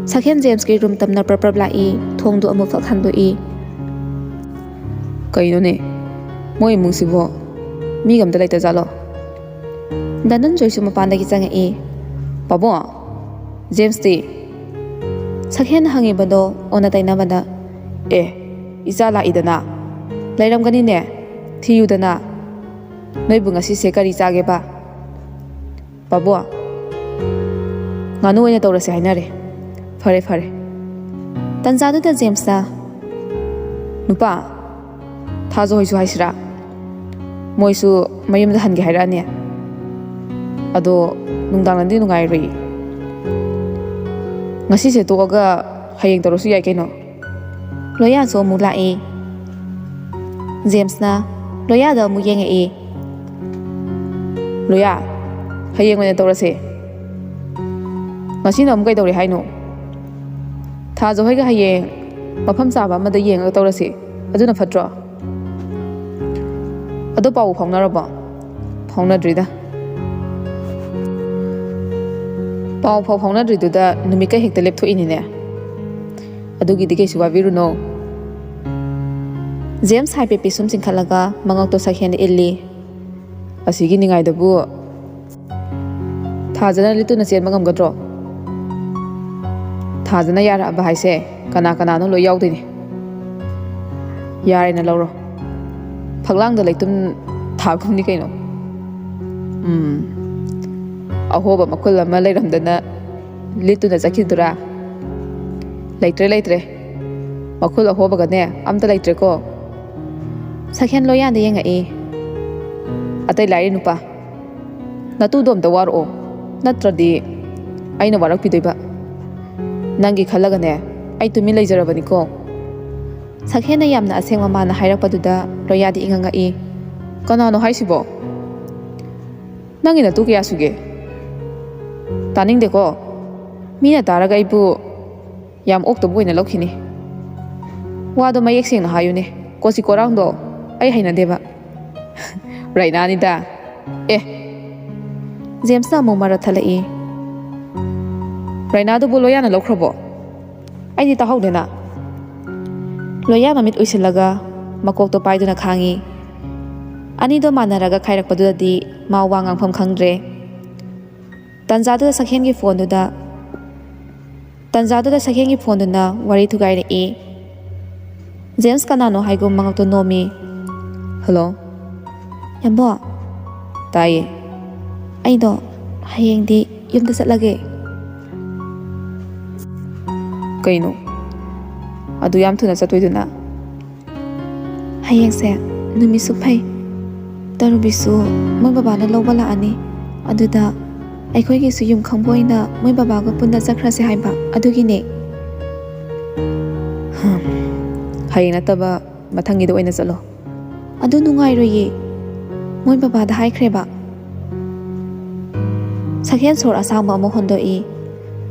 ꯁꯛꯍꯦꯟ ꯖꯦꯝꯁꯀꯤ ꯔꯨꯝ ꯇꯝꯅ ꯄ꯭ꯔꯞ ꯄ꯭ꯔꯞ ꯂꯥꯛꯏ, ꯊꯣꯡꯗꯨ ꯑꯃꯨꯛ ꯐꯛ ꯍꯥꯡꯗꯣꯛꯏ꯫ "ꯀꯩꯅꯣꯅꯦ, ꯃꯣꯏ ꯏꯃꯨꯡꯁꯤꯕꯣ ꯃꯤꯒ ꯑꯝꯇ ꯂꯩꯇꯖꯥꯠꯂꯣ?" ꯙꯅꯟꯖꯣꯏꯁꯨ ꯃꯄꯥꯟꯗꯒꯤ ꯆꯪꯉꯛꯏ꯫ "ꯄꯥꯕꯨꯡ, ꯖꯦꯝꯁꯇꯤ?" ꯁꯛꯍꯦꯟꯅ ꯍꯪꯉꯤꯕꯗꯣ ꯑꯣꯟꯅ ꯇꯩꯅꯕꯗ, "ꯑꯦ, ꯏꯆꯥ ꯂꯥꯛꯏꯗꯅ, ꯂꯩꯔꯝꯒꯅꯤꯅꯦ, ꯊꯤꯌꯨꯗꯅ꯫ ꯅꯣꯏꯕꯨ ꯉꯁꯤꯁꯦ ꯀꯔꯤ ꯆꯥꯒꯦꯕ?" "ꯄꯥꯕꯨꯡ, ꯉꯥꯅꯨ ꯑꯣꯏꯅ ꯇꯧꯔꯁꯦ ꯍꯥꯏꯅꯔꯦ꯫" "ꯐꯔꯦ, ꯐꯔꯦ꯫" ꯇꯟꯖꯥꯗꯨꯗ ꯖꯦꯝꯁꯅ, "ꯅꯨꯄꯥ, ꯊꯥꯖ ꯍꯣꯏꯁꯨ ꯍꯥꯏꯁꯤꯔꯥ? ꯃꯣꯏꯁꯨ ꯃꯌꯨꯝꯗ ꯍꯟꯒꯦ ꯍꯥꯏꯔꯛꯑꯅꯤ꯫ ꯑꯗꯣ ꯅꯨꯡꯗꯥꯡꯗꯗꯤ ꯅꯨꯡꯉꯥꯏꯔꯣꯏ꯫ ꯉꯁꯤꯁꯦ ꯇꯣꯛꯑꯒ ꯍꯌꯦꯡ ꯇꯧꯔꯁꯨ ꯌꯥꯏ ꯀꯩꯅꯣ꯫" ꯂꯣꯌꯥꯁꯨ ꯑꯃꯨꯛ ꯂꯥꯛꯏ꯫ ꯖꯦꯝꯁꯅ ꯂꯣꯌꯥꯗ ꯑꯃꯨꯛ ꯌꯦꯡꯉꯛꯏ꯫ "ꯂꯣꯌꯥ, ꯍꯌꯦꯡ ꯑꯣꯏꯅ ꯇꯧꯔꯁꯦ꯫ ꯉꯁꯤꯅ ꯑꯃꯨꯛ ꯀꯩꯗꯧꯔꯦ ꯍꯥꯏꯅꯣ? ꯊꯥꯖ ꯍꯣꯏꯒ ꯍꯌꯦꯡ ꯃꯐꯝ ꯆꯥꯕ ꯑꯃꯗ ꯌꯦꯡꯉꯒ ꯇꯧꯔꯁꯤ꯫ ꯑꯗꯨꯅ ꯐꯠꯇ꯭ꯔꯣ? ꯑꯗꯣ ꯄꯥꯎ ꯐꯥꯎꯅꯔꯕꯣ?" "ꯐꯥꯎꯅꯗ꯭ꯔꯤꯗ꯫" "ꯄꯥꯎ ꯐꯥꯎ ꯐꯥꯎꯅꯗ꯭ꯔꯤꯗꯨꯗ ꯅꯨꯃꯤꯠꯀ ꯍꯦꯛꯇ ꯂꯦꯞꯊꯣꯛꯏꯅꯤꯅꯦ꯫ ꯑꯗꯨꯒꯤꯗꯤ ꯀꯩꯁꯨ ꯋꯥꯕꯤꯔꯨꯅꯣ꯫" ꯖꯦꯝꯁ ꯍꯥꯏꯐꯦꯠ ꯄꯤꯁꯨꯝ ꯆꯤꯡꯈꯠꯂꯒ ꯃꯉꯛꯇꯣ ꯁꯛꯍꯦꯟꯗ ꯏꯜꯂꯤ꯫ "ꯑꯁꯤꯒꯤ ꯅꯤꯡꯉꯥꯏꯗꯕꯨ ꯊꯥꯖꯅ ꯂꯤꯠꯇꯨꯅ ꯆꯦꯟꯕ ꯉꯝꯒꯗ꯭ꯔꯣ? ꯊꯥꯖꯅ ꯌꯥꯔꯛꯑꯕ ꯍꯥꯏꯁꯦ ꯀꯅꯥ ꯀꯅꯥꯅꯣ ꯂꯣꯏ ꯌꯥꯎꯗꯣꯏꯅꯦ꯫ ꯌꯥꯔꯦꯅ ꯂꯧꯔꯣ꯫ ꯐꯛꯂꯥꯡꯗ ꯂꯩꯇꯨꯝ ꯊꯥꯒꯨꯝꯅꯤ ꯀꯩꯅꯣ꯫" "ꯎꯝ, ꯑꯍꯣꯕ ꯃꯈꯨꯜ ꯑꯃ ꯂꯩꯔꯝꯗꯅ ꯂꯤꯠꯇꯨꯅ ꯆꯠꯈꯤꯗꯨꯔꯥ? ꯂꯩꯇ꯭ꯔꯦ, ꯂꯩꯇ꯭ꯔꯦ꯫ ꯃꯈꯨꯜ ꯑꯍꯣꯕꯒꯅꯦ ꯑꯝꯇ ꯂꯩꯇ꯭ꯔꯦꯀꯣ꯫" ꯁꯛꯍꯦꯟ ꯂꯣꯌꯥꯗ ꯌꯦꯡꯉꯛꯏ꯫ "ꯑꯇꯩ ꯂꯥꯏꯔꯤ ꯅꯨꯄꯥ, ꯅꯇꯨꯗꯣ ꯑꯝꯇ ꯋꯥꯔꯛꯑꯣ, ꯅꯠꯇ꯭ꯔꯗꯤ ꯑꯩꯅ ꯋꯥꯔꯛꯄꯤꯗꯣꯏꯕ꯫ ꯅꯪꯒꯤ ꯈꯜꯂꯒꯅꯦ ꯑꯩ ꯇꯨꯃꯤꯟ ꯂꯩꯖꯔꯕꯅꯤꯀꯣ꯫" ꯁꯛꯍꯦꯟꯅ ꯌꯥꯝꯅ ꯑꯁꯦꯡꯕ ꯃꯥꯅ ꯍꯥꯏꯔꯛꯄꯗꯨꯗ ꯂꯣꯌꯥꯗꯤ ꯏꯉꯛ ꯉꯛꯏ꯫ "ꯀꯅꯥꯅꯣ ꯍꯥꯏꯁꯤꯕꯣ? ꯅꯪꯒꯤ ꯅꯇꯨ ꯀꯌꯥ ꯁꯨꯒꯦ? ꯇꯥꯅꯤꯡꯗꯦꯀꯣ꯫ ꯃꯤꯅ ꯇꯥꯔꯒ ꯑꯩꯕꯨ ꯌꯥꯝ ꯑꯣꯛꯇꯕ ꯑꯣꯏꯅ ꯂꯧꯈꯤꯅꯤ꯫ ꯋꯥꯗꯣ ꯃꯌꯦꯛ ꯁꯦꯡꯅ ꯍꯥꯏꯌꯨꯅꯦ꯫ ꯀꯣꯆꯤ ꯀꯣꯔꯥꯡꯗꯣ ꯑꯩ ꯍꯩꯅꯗꯦꯕ꯫" "ꯔꯩꯅꯥꯅꯤꯗ꯫" "ꯑꯦ꯫" ꯖꯦꯝꯁꯅ ꯑꯃꯨꯛ ꯃꯔꯛ ꯊꯠꯂꯛꯏ꯫ "ꯔꯩꯅꯥꯗꯨꯕꯨ ꯂꯣꯌꯥꯅ ꯂꯧꯈ꯭ꯔꯕꯣ? ꯑꯩꯗꯤ ꯇꯥꯍꯧꯗꯦꯅ꯫" ꯂꯣꯌꯥ ꯃꯃꯤꯠ ꯎꯏꯁꯤꯜꯂꯒ ꯃꯀꯣꯛꯇꯣ ꯄꯥꯏꯗꯨꯅ ꯈꯥꯡꯉꯤ꯫ ꯑꯅꯤꯗꯣ ꯃꯥꯟꯅꯔꯒ ꯈꯥꯏꯔꯛꯄꯗꯨꯗꯗꯤ ꯃꯥ ꯋꯥ ꯉꯥꯡꯐꯝ ꯈꯪꯗ꯭ꯔꯦ꯫ ꯇꯟꯖꯥꯗꯨꯗ ꯁꯛꯍꯦꯟꯒꯤ ꯐꯣꯟꯗꯨꯗ, ꯇꯟꯖꯥꯗꯨꯗ ꯁꯛꯍꯦꯟꯒꯤ ꯐꯣꯟꯗꯨꯅ ꯋꯥꯔꯤ ꯊꯨꯒꯥꯏꯔꯛꯏ꯫ ꯖꯦꯝꯁ ꯀꯅꯥꯅꯣ ꯍꯥꯏꯒꯨꯝ ꯃꯉꯛꯇꯣ ꯅꯣꯝꯃꯤ꯫ "ꯍꯜꯂꯣ꯫" "ꯌꯥꯝꯕꯣ꯫" "ꯇꯥꯏꯌꯦ꯫" "ꯑꯩꯗꯣ ꯍꯌꯦꯡꯗꯤ ꯌꯨꯝꯗ ꯆꯠꯂꯒꯦ꯫" "ꯀꯩꯅꯣ ꯑꯗꯨ ꯌꯥꯝ ꯊꯨꯅ ꯆꯠꯇꯣꯏꯗꯨꯅ?" "ꯍꯌꯦꯡꯁꯦ ꯅꯨꯃꯤꯠꯁꯨ ꯐꯩ, ꯇꯔꯨꯕꯤꯁꯨ ꯃꯣꯏ ꯕꯕꯥꯅ ꯂꯧꯕ ꯂꯥꯛꯑꯅꯤ꯫ ꯑꯗꯨꯗ ꯑꯩꯈꯣꯏꯒꯤꯁꯨ ꯌꯨꯝ ꯈꯪꯕ ꯑꯣꯏꯅ ꯃꯣꯏ ꯕꯕꯥꯒ ꯄꯨꯟꯅ ꯆꯠꯈ꯭ꯔꯁꯦ ꯍꯥꯏꯕ, ꯑꯗꯨꯒꯤꯅꯦ꯫" "ꯍꯝ, ꯍꯌꯦꯡ ꯅꯠꯇꯕ ꯃꯊꯪꯒꯤꯗ ꯑꯣꯏꯅ ꯆꯠꯂꯣ꯫" "ꯑꯗꯨ ꯅꯨꯡꯉꯥꯏꯔꯣꯏꯌꯦ, ꯃꯣꯏ ꯕꯕꯥꯗ ꯍꯥꯏꯈ꯭ꯔꯦꯕ꯫" ꯁꯛꯍꯦꯟ ꯁꯣꯔ ꯑꯁꯥꯡꯕ ꯑꯃ ꯍꯣꯟꯗꯣꯛꯏ꯫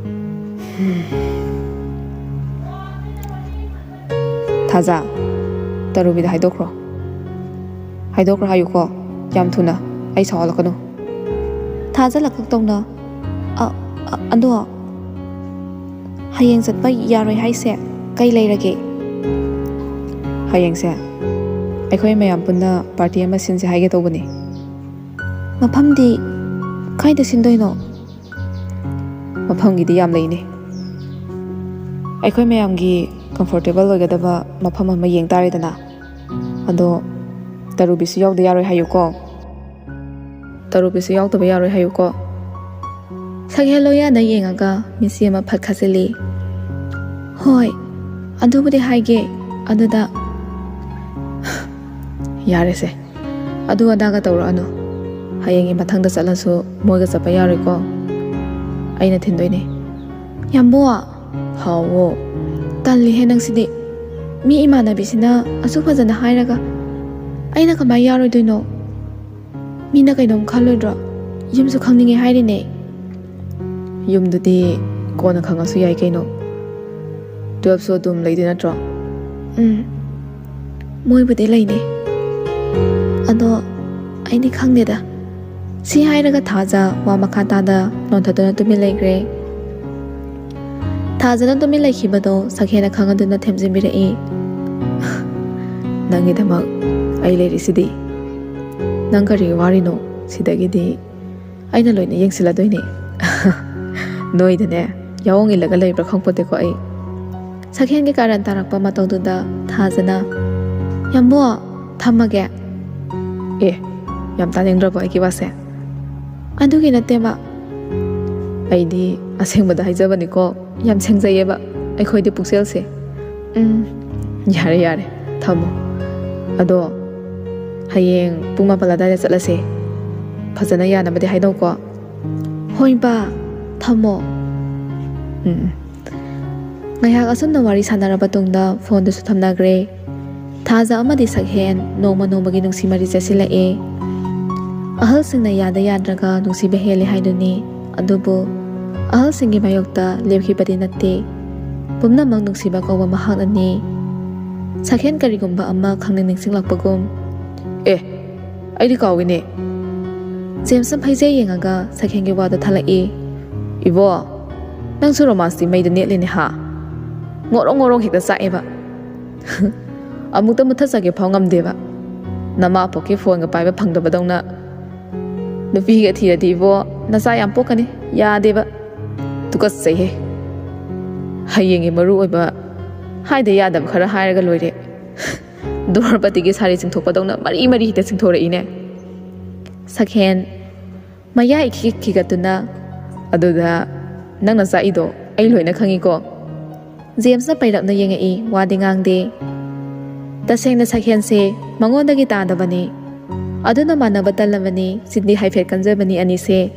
"ꯍꯝ꯫ ꯊꯥꯖ, ꯇꯔꯨꯕꯤꯗ ꯍꯥꯏꯗꯣꯛꯈ꯭ꯔꯣ꯫ ꯍꯥꯏꯗꯣꯛꯈ꯭ꯔꯣ ꯍꯥꯏꯌꯨꯀꯣ, ꯌꯥꯝ ꯊꯨꯅ꯫ ꯑꯩ ꯁꯥꯎꯍꯜꯂꯛꯀꯅꯨ꯫" ꯊꯥꯖ ꯂꯀꯛ ꯇꯧꯅ, "ꯑ, ꯑ, ꯑꯗꯣ ꯍꯌꯦꯡ ꯆꯠꯄ ꯌꯥꯔꯣꯏ ꯍꯥꯏꯁꯦ ꯀꯩ ꯂꯩꯔꯒꯦ?" "ꯍꯌꯦꯡꯁꯦ ꯑꯩꯈꯣꯏ ꯃꯌꯥꯝ ꯄꯨꯟꯅ ꯄꯥꯔꯇꯤ ꯑꯃ ꯁꯤꯟꯁꯦ ꯍꯥꯏꯒꯦ ꯇꯧꯕꯅꯤ꯫" "ꯃꯐꯝꯗꯤ ꯀꯥꯏꯗ ꯁꯤꯟꯗꯣꯏꯅꯣ?" "ꯃꯐꯝꯒꯤꯗꯤ ꯌꯥꯝ ꯂꯩꯅꯦ꯫ ꯑꯩꯈꯣꯏ ꯃꯌꯥꯝꯒꯤ ꯀꯝꯐꯣꯔꯇꯦꯕꯜ ꯑꯣꯏꯒꯗꯕ ꯃꯐꯝ ꯑꯃ ꯌꯦꯡ ꯇꯥꯔꯦꯗꯅ꯫ ꯑꯗꯣ ꯇꯔꯨꯕꯤꯁꯨ ꯌꯥꯎꯗ ꯌꯥꯔꯣꯏ ꯍꯥꯏꯌꯨꯀꯣ꯫ ꯇꯔꯨꯕꯤꯁꯨ ꯌꯥꯎꯗꯕ ꯌꯥꯔꯣꯏ ꯍꯥꯏꯌꯨꯀꯣ꯫" ꯁꯛꯍꯦꯟ ꯂꯣꯌꯥꯗ ꯌꯦꯡꯉꯒ ꯃꯤꯠꯁꯤ ꯑꯃ ꯐꯠ ꯈꯥꯖꯤꯜꯂꯤ꯫ "ꯍꯣꯏ, ꯑꯗꯨꯕꯨꯗꯤ ꯍꯥꯏꯒꯦ꯫ ꯑꯗꯨꯗ..." "ꯌꯥꯔꯦꯁꯦ, ꯑꯗꯨ ꯑꯗꯥꯒ ꯇꯧꯔꯛꯑꯅꯨ꯫ ꯍꯌꯦꯡꯒꯤ ꯃꯊꯪꯗ ꯆꯠꯂꯁꯨ ꯃꯣꯏꯒ ꯆꯠꯄ ꯌꯥꯔꯣꯏꯀꯣ꯫ ꯑꯩꯅ ꯊꯤꯟꯗꯣꯏꯅꯦ꯫" "ꯌꯥꯝꯕꯣ!" "ꯍꯥꯎꯋꯣ?" "ꯇꯜꯂꯤꯍꯦ ꯅꯪꯁꯤꯗꯤ꯫" ꯃꯤ ꯏꯃꯥꯟꯅꯕꯤꯁꯤꯅ ꯑꯁꯨꯛ ꯐꯖꯅ ꯍꯥꯏꯔꯒ ꯑꯩꯅ ꯀꯃꯥꯏ ꯌꯥꯔꯣꯏꯗꯣꯏꯅꯣ? ꯃꯤꯅ ꯀꯩꯅꯣꯝ ꯈꯜꯂꯣꯏꯗ꯭ꯔꯣ? ꯌꯨꯝꯁꯨ ꯈꯪꯅꯤꯡꯉꯦ ꯍꯥꯏꯔꯤꯅꯦ꯫ ꯌꯨꯝꯗꯨꯗꯤ ꯀꯣꯟꯅ ꯈꯪꯉꯁꯨ ꯌꯥꯏ ꯀꯩꯅꯣ꯫ ꯇꯨꯋꯦꯜꯐꯁꯨ ꯑꯗꯨꯝ ꯂꯩꯗꯣꯏ ꯅꯠꯇ꯭ꯔꯣ? ꯎꯝ, ꯃꯣꯏꯕꯨꯗꯤ ꯂꯩꯅꯤ꯫ ꯑꯗꯣ ꯑꯩꯗꯤ ꯈꯪꯗꯦꯗ꯫ ꯁꯤ ꯍꯥꯏꯔꯒ ꯊꯥꯖ ꯋꯥ ꯃꯈꯥ ꯇꯥꯗ ꯅꯣꯟꯊꯗꯨꯅ ꯇꯨꯃꯤꯟ ꯂꯩꯈ꯭ꯔꯦ꯫ ꯊꯥꯖꯅ ꯇꯨꯃꯤꯟ ꯂꯩꯈꯤꯕꯗꯣ ꯁꯛꯍꯦꯟꯅ ꯈꯪꯍꯟꯗꯨꯅ ꯊꯦꯝꯖꯤꯟꯕꯤꯔꯛꯏ꯫ "ꯅꯪꯒꯤꯗꯃꯛ ꯑꯩ ꯂꯩꯔꯤꯁꯤꯗꯤ꯫ ꯅꯪ ꯀꯔꯤ ꯋꯥꯔꯤꯅꯣ? ꯁꯤꯗꯒꯤꯗꯤ ꯑꯩꯅ ꯂꯣꯏꯅ ꯌꯦꯡꯁꯤꯜꯂꯗꯣꯏꯅꯦ꯫" ꯅꯣꯏꯗꯅꯦ ꯌꯥꯑꯣꯡ ꯏꯜꯂꯒ ꯂꯩꯕ꯭ꯔꯥ ꯈꯪꯄꯣꯠꯇꯦꯀꯣ ꯑꯩ꯫ ꯁꯛꯍꯦꯟꯒꯤ ꯀꯥꯔꯟ ꯇꯥꯔꯛꯄ ꯃꯇꯧꯗꯨꯗ ꯊꯥꯖꯅ, "ꯌꯥꯝꯕꯣ, ꯊꯝꯃꯒꯦ꯫" "ꯑꯦ, ꯌꯥꯝ ꯇꯥꯅꯤꯡꯗ꯭ꯔꯕꯣ ꯑꯩꯒꯤ ꯋꯥꯁꯦ?" "ꯑꯗꯨꯒꯤ ꯅꯠꯇꯦꯕ꯫" "ꯑꯩꯗꯤ ꯑꯁꯦꯡꯕꯗ ꯍꯥꯏꯖꯕꯅꯤꯀꯣ, ꯌꯥꯝ ꯁꯦꯡꯖꯩꯌꯦꯕ ꯑꯩꯈꯣꯏꯗꯤ ꯄꯨꯛꯆꯦꯜꯁꯦ꯫" "ꯎꯝ, ꯌꯥꯔꯦ ꯌꯥꯔꯦ, ꯊꯝꯃꯣ꯫ ꯑꯗꯣ ꯍꯌꯦꯡ ꯄꯨꯡ ꯃꯥꯄꯜ ꯑꯗꯨꯋꯥꯏꯗ ꯆꯠꯂꯁꯦ꯫ ꯐꯖꯅ ꯌꯥꯅꯕꯗꯤ ꯍꯥꯏꯅꯧꯀꯣ꯫" "ꯍꯣꯏ ꯕꯥ, ꯊꯝꯃꯣ꯫" ꯎꯝ꯫ ꯉꯥꯏꯍꯥꯛ ꯑꯁꯨꯝꯅ ꯋꯥꯔꯤ ꯁꯥꯟꯅꯔꯕ ꯇꯨꯡꯗ ꯐꯣꯟꯗꯨꯁꯨ ꯊꯝꯅꯈ꯭ꯔꯦ꯫ ꯊꯥꯖ ꯑꯃꯗꯤ ꯁꯛꯍꯦꯟ ꯅꯣꯡꯃ ꯅꯣꯡꯃꯒꯤ ꯅꯨꯡꯁꯤ ꯃꯔꯤ ꯆꯦꯠꯁꯤꯜꯂꯛꯑꯦ꯫ ꯑꯍꯜꯁꯤꯡꯅ ꯌꯥꯗ ꯌꯥꯗ꯭ꯔꯒ ꯅꯨꯡꯁꯤꯕ ꯍꯦꯜꯂꯦ ꯍꯥꯏꯗꯨꯅꯤ꯫ ꯑꯗꯨꯕꯨ ꯑꯍꯜꯁꯤꯡꯒꯤ ꯃꯥꯌꯣꯛꯇ ꯂꯦꯞꯈꯤꯕꯗꯤ ꯅꯠꯇꯦ꯫ ꯄꯨꯝꯅꯃꯛ ꯅꯨꯡꯁꯤꯕ ꯀꯧꯕ ꯃꯍꯥꯛꯅꯅꯤ꯫ ꯁꯛꯍꯦꯟ ꯀꯔꯤꯒꯨꯝꯕ ꯑꯃ ꯈꯪꯅꯤꯡ ꯅꯤꯡꯁꯤꯡꯂꯛꯄꯒꯨꯝ, "ꯑꯦ, ꯑꯩꯗꯤ ꯀꯥꯎꯏꯅꯦ꯫" ꯖꯦꯝꯁꯅ ꯐꯩꯖꯩ ꯌꯦꯡꯉꯒ ꯁꯛꯍꯦꯟꯒꯤ ꯋꯥꯗꯣ ꯊꯜꯂꯛꯏ꯫ "ꯏꯕꯣ, ꯅꯪꯁꯨ ꯔꯣꯃꯥꯟꯁꯇꯤ ꯃꯩꯗ ꯅꯦꯠꯂꯤꯅꯦ ꯍꯥ? ꯉꯣꯔꯣꯡ ꯉꯣꯔꯣꯡ ꯍꯦꯛꯇ ꯆꯥꯛꯑꯦꯕ꯫ ꯑꯃꯨꯛꯇ ꯃꯨꯠꯊꯠꯆꯒꯦ ꯐꯥꯎ ꯉꯝꯗꯦꯕ꯫ ꯅꯃꯥ ꯄꯣꯛꯀꯤ ꯐꯣꯟꯒ ꯄꯥꯏꯕ ꯐꯪꯗꯕꯗꯧꯅ꯫ ꯅꯨꯄꯤꯒ ꯊꯤꯔꯗꯤ ꯏꯕꯣ, ꯅꯆꯥ ꯌꯥꯝ ꯄꯣꯛꯀꯅꯤ꯫ ꯌꯥꯗꯦꯕ꯫ ꯇꯨꯀꯠꯆꯩꯍꯦ꯫ ꯍꯌꯦꯡꯒꯤ ꯃꯔꯨ ꯑꯣꯏꯕ ꯍꯥꯏꯗ ꯌꯥꯗꯕ ꯈꯔ ꯍꯥꯏꯔꯒ ꯂꯣꯏꯔꯦ꯫" ꯗ꯭ꯔꯣꯄꯗꯤꯒꯤ ꯁꯥꯔꯤ ꯆꯤꯡꯊꯣꯛꯄꯗꯧꯅ ꯃꯔꯤ ꯃꯔꯤ ꯍꯦꯛꯇ ꯆꯤꯡꯊꯣꯔꯛꯏꯅꯦ꯫ ꯁꯛꯍꯦꯟ ꯃꯌꯥ ꯏꯈꯤꯛ ꯈꯤꯒꯠꯇꯨꯅ, "ꯑꯗꯨꯗ ꯅꯪꯅ ꯆꯥꯛꯏꯗꯣ ꯑꯩ ꯂꯣꯏꯅ ꯈꯪꯉꯤꯀꯣ꯫" ꯖꯦꯝꯁꯅ ꯄꯩꯔꯞꯅ ꯌꯦꯡꯉꯛꯏ, ꯋꯥꯗꯤ ꯉꯥꯡꯗꯦ꯫ ꯇꯁꯦꯡꯅ ꯁꯛꯍꯦꯟꯁꯦ ꯃꯉꯣꯟꯗꯒꯤ ꯇꯥꯗꯕꯅꯤ꯫ ꯑꯗꯨꯅ ꯃꯥꯟꯅꯕ ꯇꯜꯂꯕꯅꯤ, ꯆꯤꯟꯗꯤ ꯍꯥꯏꯐꯦꯠ ꯀꯟꯖꯕꯅꯤ ꯑꯅꯤꯁꯦ꯫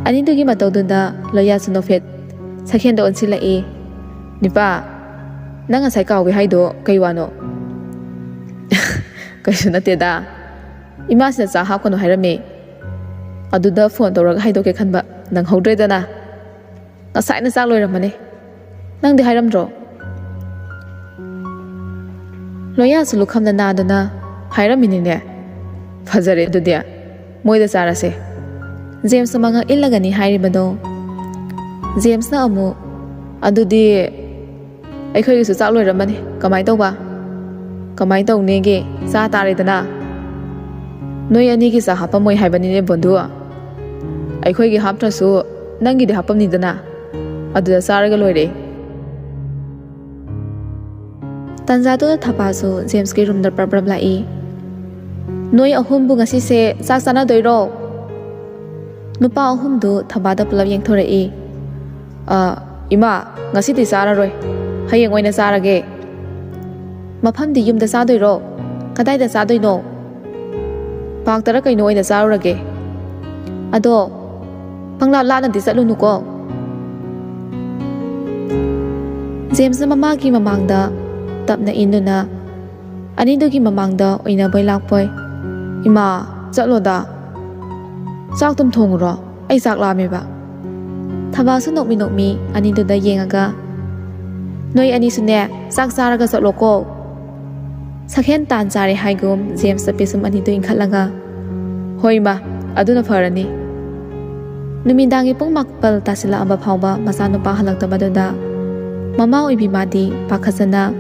ꯑꯅꯤꯗꯨꯒꯤ ꯃꯇꯧꯗꯨꯗ ꯂꯣꯌꯥꯁꯨ ꯅꯣꯛꯐꯦꯠ ꯁꯛꯍꯦꯟꯗ ꯑꯣꯟꯁꯤꯜꯂꯛꯏ꯫ "ꯅꯤꯄꯥ, ꯅꯪ ꯉꯁꯥꯏ ꯀꯥꯎꯏ ꯍꯥꯏꯗꯣ ꯀꯩ ꯋꯥꯅꯣ? ꯀꯩꯁꯨ ꯅꯠꯇꯦꯗ, ꯏꯃꯥꯁꯤꯅ ꯆꯥꯛ ꯍꯥꯞꯀꯅꯨ ꯍꯥꯏꯔꯝꯃꯦ꯫ ꯑꯗꯨꯗ ꯐꯣꯟ ꯇꯧꯔꯒ ꯍꯥꯏꯗꯣꯛꯀꯦ ꯈꯟꯕ ꯅꯪꯍꯧꯗ꯭ꯔꯦꯗꯅ꯫ ꯉꯁꯥꯏꯅ ꯆꯥꯛ ꯂꯣꯏꯔꯝꯃꯅꯤ꯫ ꯅꯪꯗꯤ ꯍꯥꯏꯔꯝꯗ꯭ꯔꯣ? ꯂꯣꯌꯥꯁꯨ ꯂꯨꯈꯝꯅ ꯅꯥꯗꯨꯅ ꯍꯥꯏꯔꯝꯃꯤꯅꯤꯅꯦ꯫ ꯐꯖꯔꯦ ꯑꯗꯨꯗꯤ, ꯃꯣꯏꯗ ꯆꯥꯔꯁꯦ꯫ ꯖꯦꯝꯁꯅ ꯃꯉꯛ ꯏꯜꯂꯒꯅꯤ ꯍꯥꯏꯔꯤꯕꯗꯣ꯫ ꯖꯦꯝꯁꯅ ꯑꯃꯨꯛ, "ꯑꯗꯨꯗꯤ ꯑꯩꯈꯣꯏꯒꯤꯁꯨ ꯆꯥꯛ ꯂꯣꯏꯔꯝꯃꯅꯤ, ꯀꯃꯥꯏ ꯇꯧꯕ?" "ꯀꯃꯥꯏ ꯇꯧꯅꯦꯒꯦ, ꯆꯥ ꯇꯥꯔꯦꯗꯅ꯫ ꯅꯣꯏ ꯑꯅꯤꯒꯤ ꯆꯥ ꯍꯥꯞꯄꯝꯃꯣꯏ ꯍꯥꯏꯕꯅꯤꯅꯦ ꯕꯣꯟꯗꯨ꯫ ꯑꯩꯈꯣꯏꯒꯤ ꯍꯥꯞꯇ꯭ꯔꯁꯨ ꯅꯪꯒꯤꯗꯤ ꯍꯥꯞꯄꯝꯅꯤꯗꯅ, ꯑꯗꯨꯗ ꯆꯥꯔꯒ ꯂꯣꯏꯔꯦ꯫" ꯇꯟꯖꯥꯗꯨꯗ ꯊꯕꯥꯁꯨ ꯖꯦꯝꯁꯀꯤ ꯔꯨꯝꯗ ꯄ꯭ꯔꯞ ꯄ꯭ꯔꯞ ꯂꯥꯛꯏ꯫ "ꯅꯣꯏ ꯑꯍꯨꯝꯕꯨ ꯉꯁꯤꯁꯦ ꯆꯥꯛ ꯆꯥꯅꯗꯣꯏꯔꯣ?" ꯅꯨꯄꯥ ꯑꯍꯨꯝꯗꯨ ꯊꯕꯥꯗ ꯄꯨꯂꯞ ꯌꯦꯡꯊꯣꯔꯛꯏ꯫ "ꯑ, ꯏꯃꯥ, ꯉꯁꯤꯗꯤ ꯆꯥꯔꯔꯣꯏ꯫ ꯍꯌꯦꯡ ꯑꯣꯏꯅ ꯆꯥꯔꯒꯦ꯫" "ꯃꯐꯝꯗꯤ ꯌꯨꯝꯗ ꯆꯥꯗꯣꯏꯔꯣ? ꯀꯗꯥꯏꯗ ꯆꯥꯗꯣꯏꯅꯣ?" "ꯄꯥꯔꯛꯇꯔ ꯀꯩꯅꯣ ꯑꯣꯏꯅ ꯆꯥꯔꯨꯔꯒꯦ꯫ ꯑꯗꯣ ꯄꯪꯂꯥꯞ ꯂꯥꯞꯅꯗꯤ ꯆꯠꯂꯨꯅꯨꯀꯣ꯫" ꯖꯦꯝꯁꯅ ꯃꯃꯥꯒꯤ ꯃꯃꯥꯡꯗ ꯇꯞꯅ ꯏꯟꯗꯨꯅ ꯑꯅꯤꯗꯨꯒꯤ ꯃꯃꯥꯡꯗ ꯑꯣꯏꯅꯕꯣꯏ ꯂꯥꯛꯄꯣꯏ, "ꯏꯃꯥ, ꯆꯠꯂꯣꯗ꯫ ꯆꯥꯛꯇꯨꯝ ꯊꯣꯡꯉꯨꯔꯣ, ꯑꯩ ꯆꯥꯛ ꯂꯥꯝꯃꯦꯕ꯫" ꯊꯕꯥꯁꯨ ꯅꯣꯛꯃꯤ ꯅꯣꯛꯃꯤ ꯑꯅꯤꯗꯨꯗ ꯌꯦꯡꯉꯒ, "ꯅꯣꯏ ꯑꯅꯤꯁꯨꯅꯦ, ꯆꯥꯛ ꯆꯥꯔꯒ ꯆꯠꯂꯣꯀꯣ꯫" ꯁꯛꯍꯦꯟ ꯇꯥꯟ ꯆꯥꯔꯦ ꯍꯥꯏꯒꯨꯝ ꯖꯦꯝꯁꯇ ꯄꯤꯁꯨꯝ ꯑꯅꯤꯗꯨ ꯏꯟꯈꯠꯂꯒ, "ꯍꯣꯏ ꯏꯃꯥ, ꯑꯗꯨꯅ ꯐꯔꯅꯤ꯫" ꯅꯨꯃꯤꯗꯥꯡꯒꯤ ꯄꯨꯡ ꯃꯥꯄꯜ ꯇꯥꯁꯤꯜꯂꯛꯑꯕ ꯐꯥꯎꯕ ꯃꯆꯥꯅꯨꯄꯥ ꯍꯜꯂꯛꯇꯕꯗꯨꯗ ꯃꯃꯥ ꯑꯣꯏꯕꯤ ꯃꯥꯗꯤ ꯄꯥꯈꯠꯆꯅ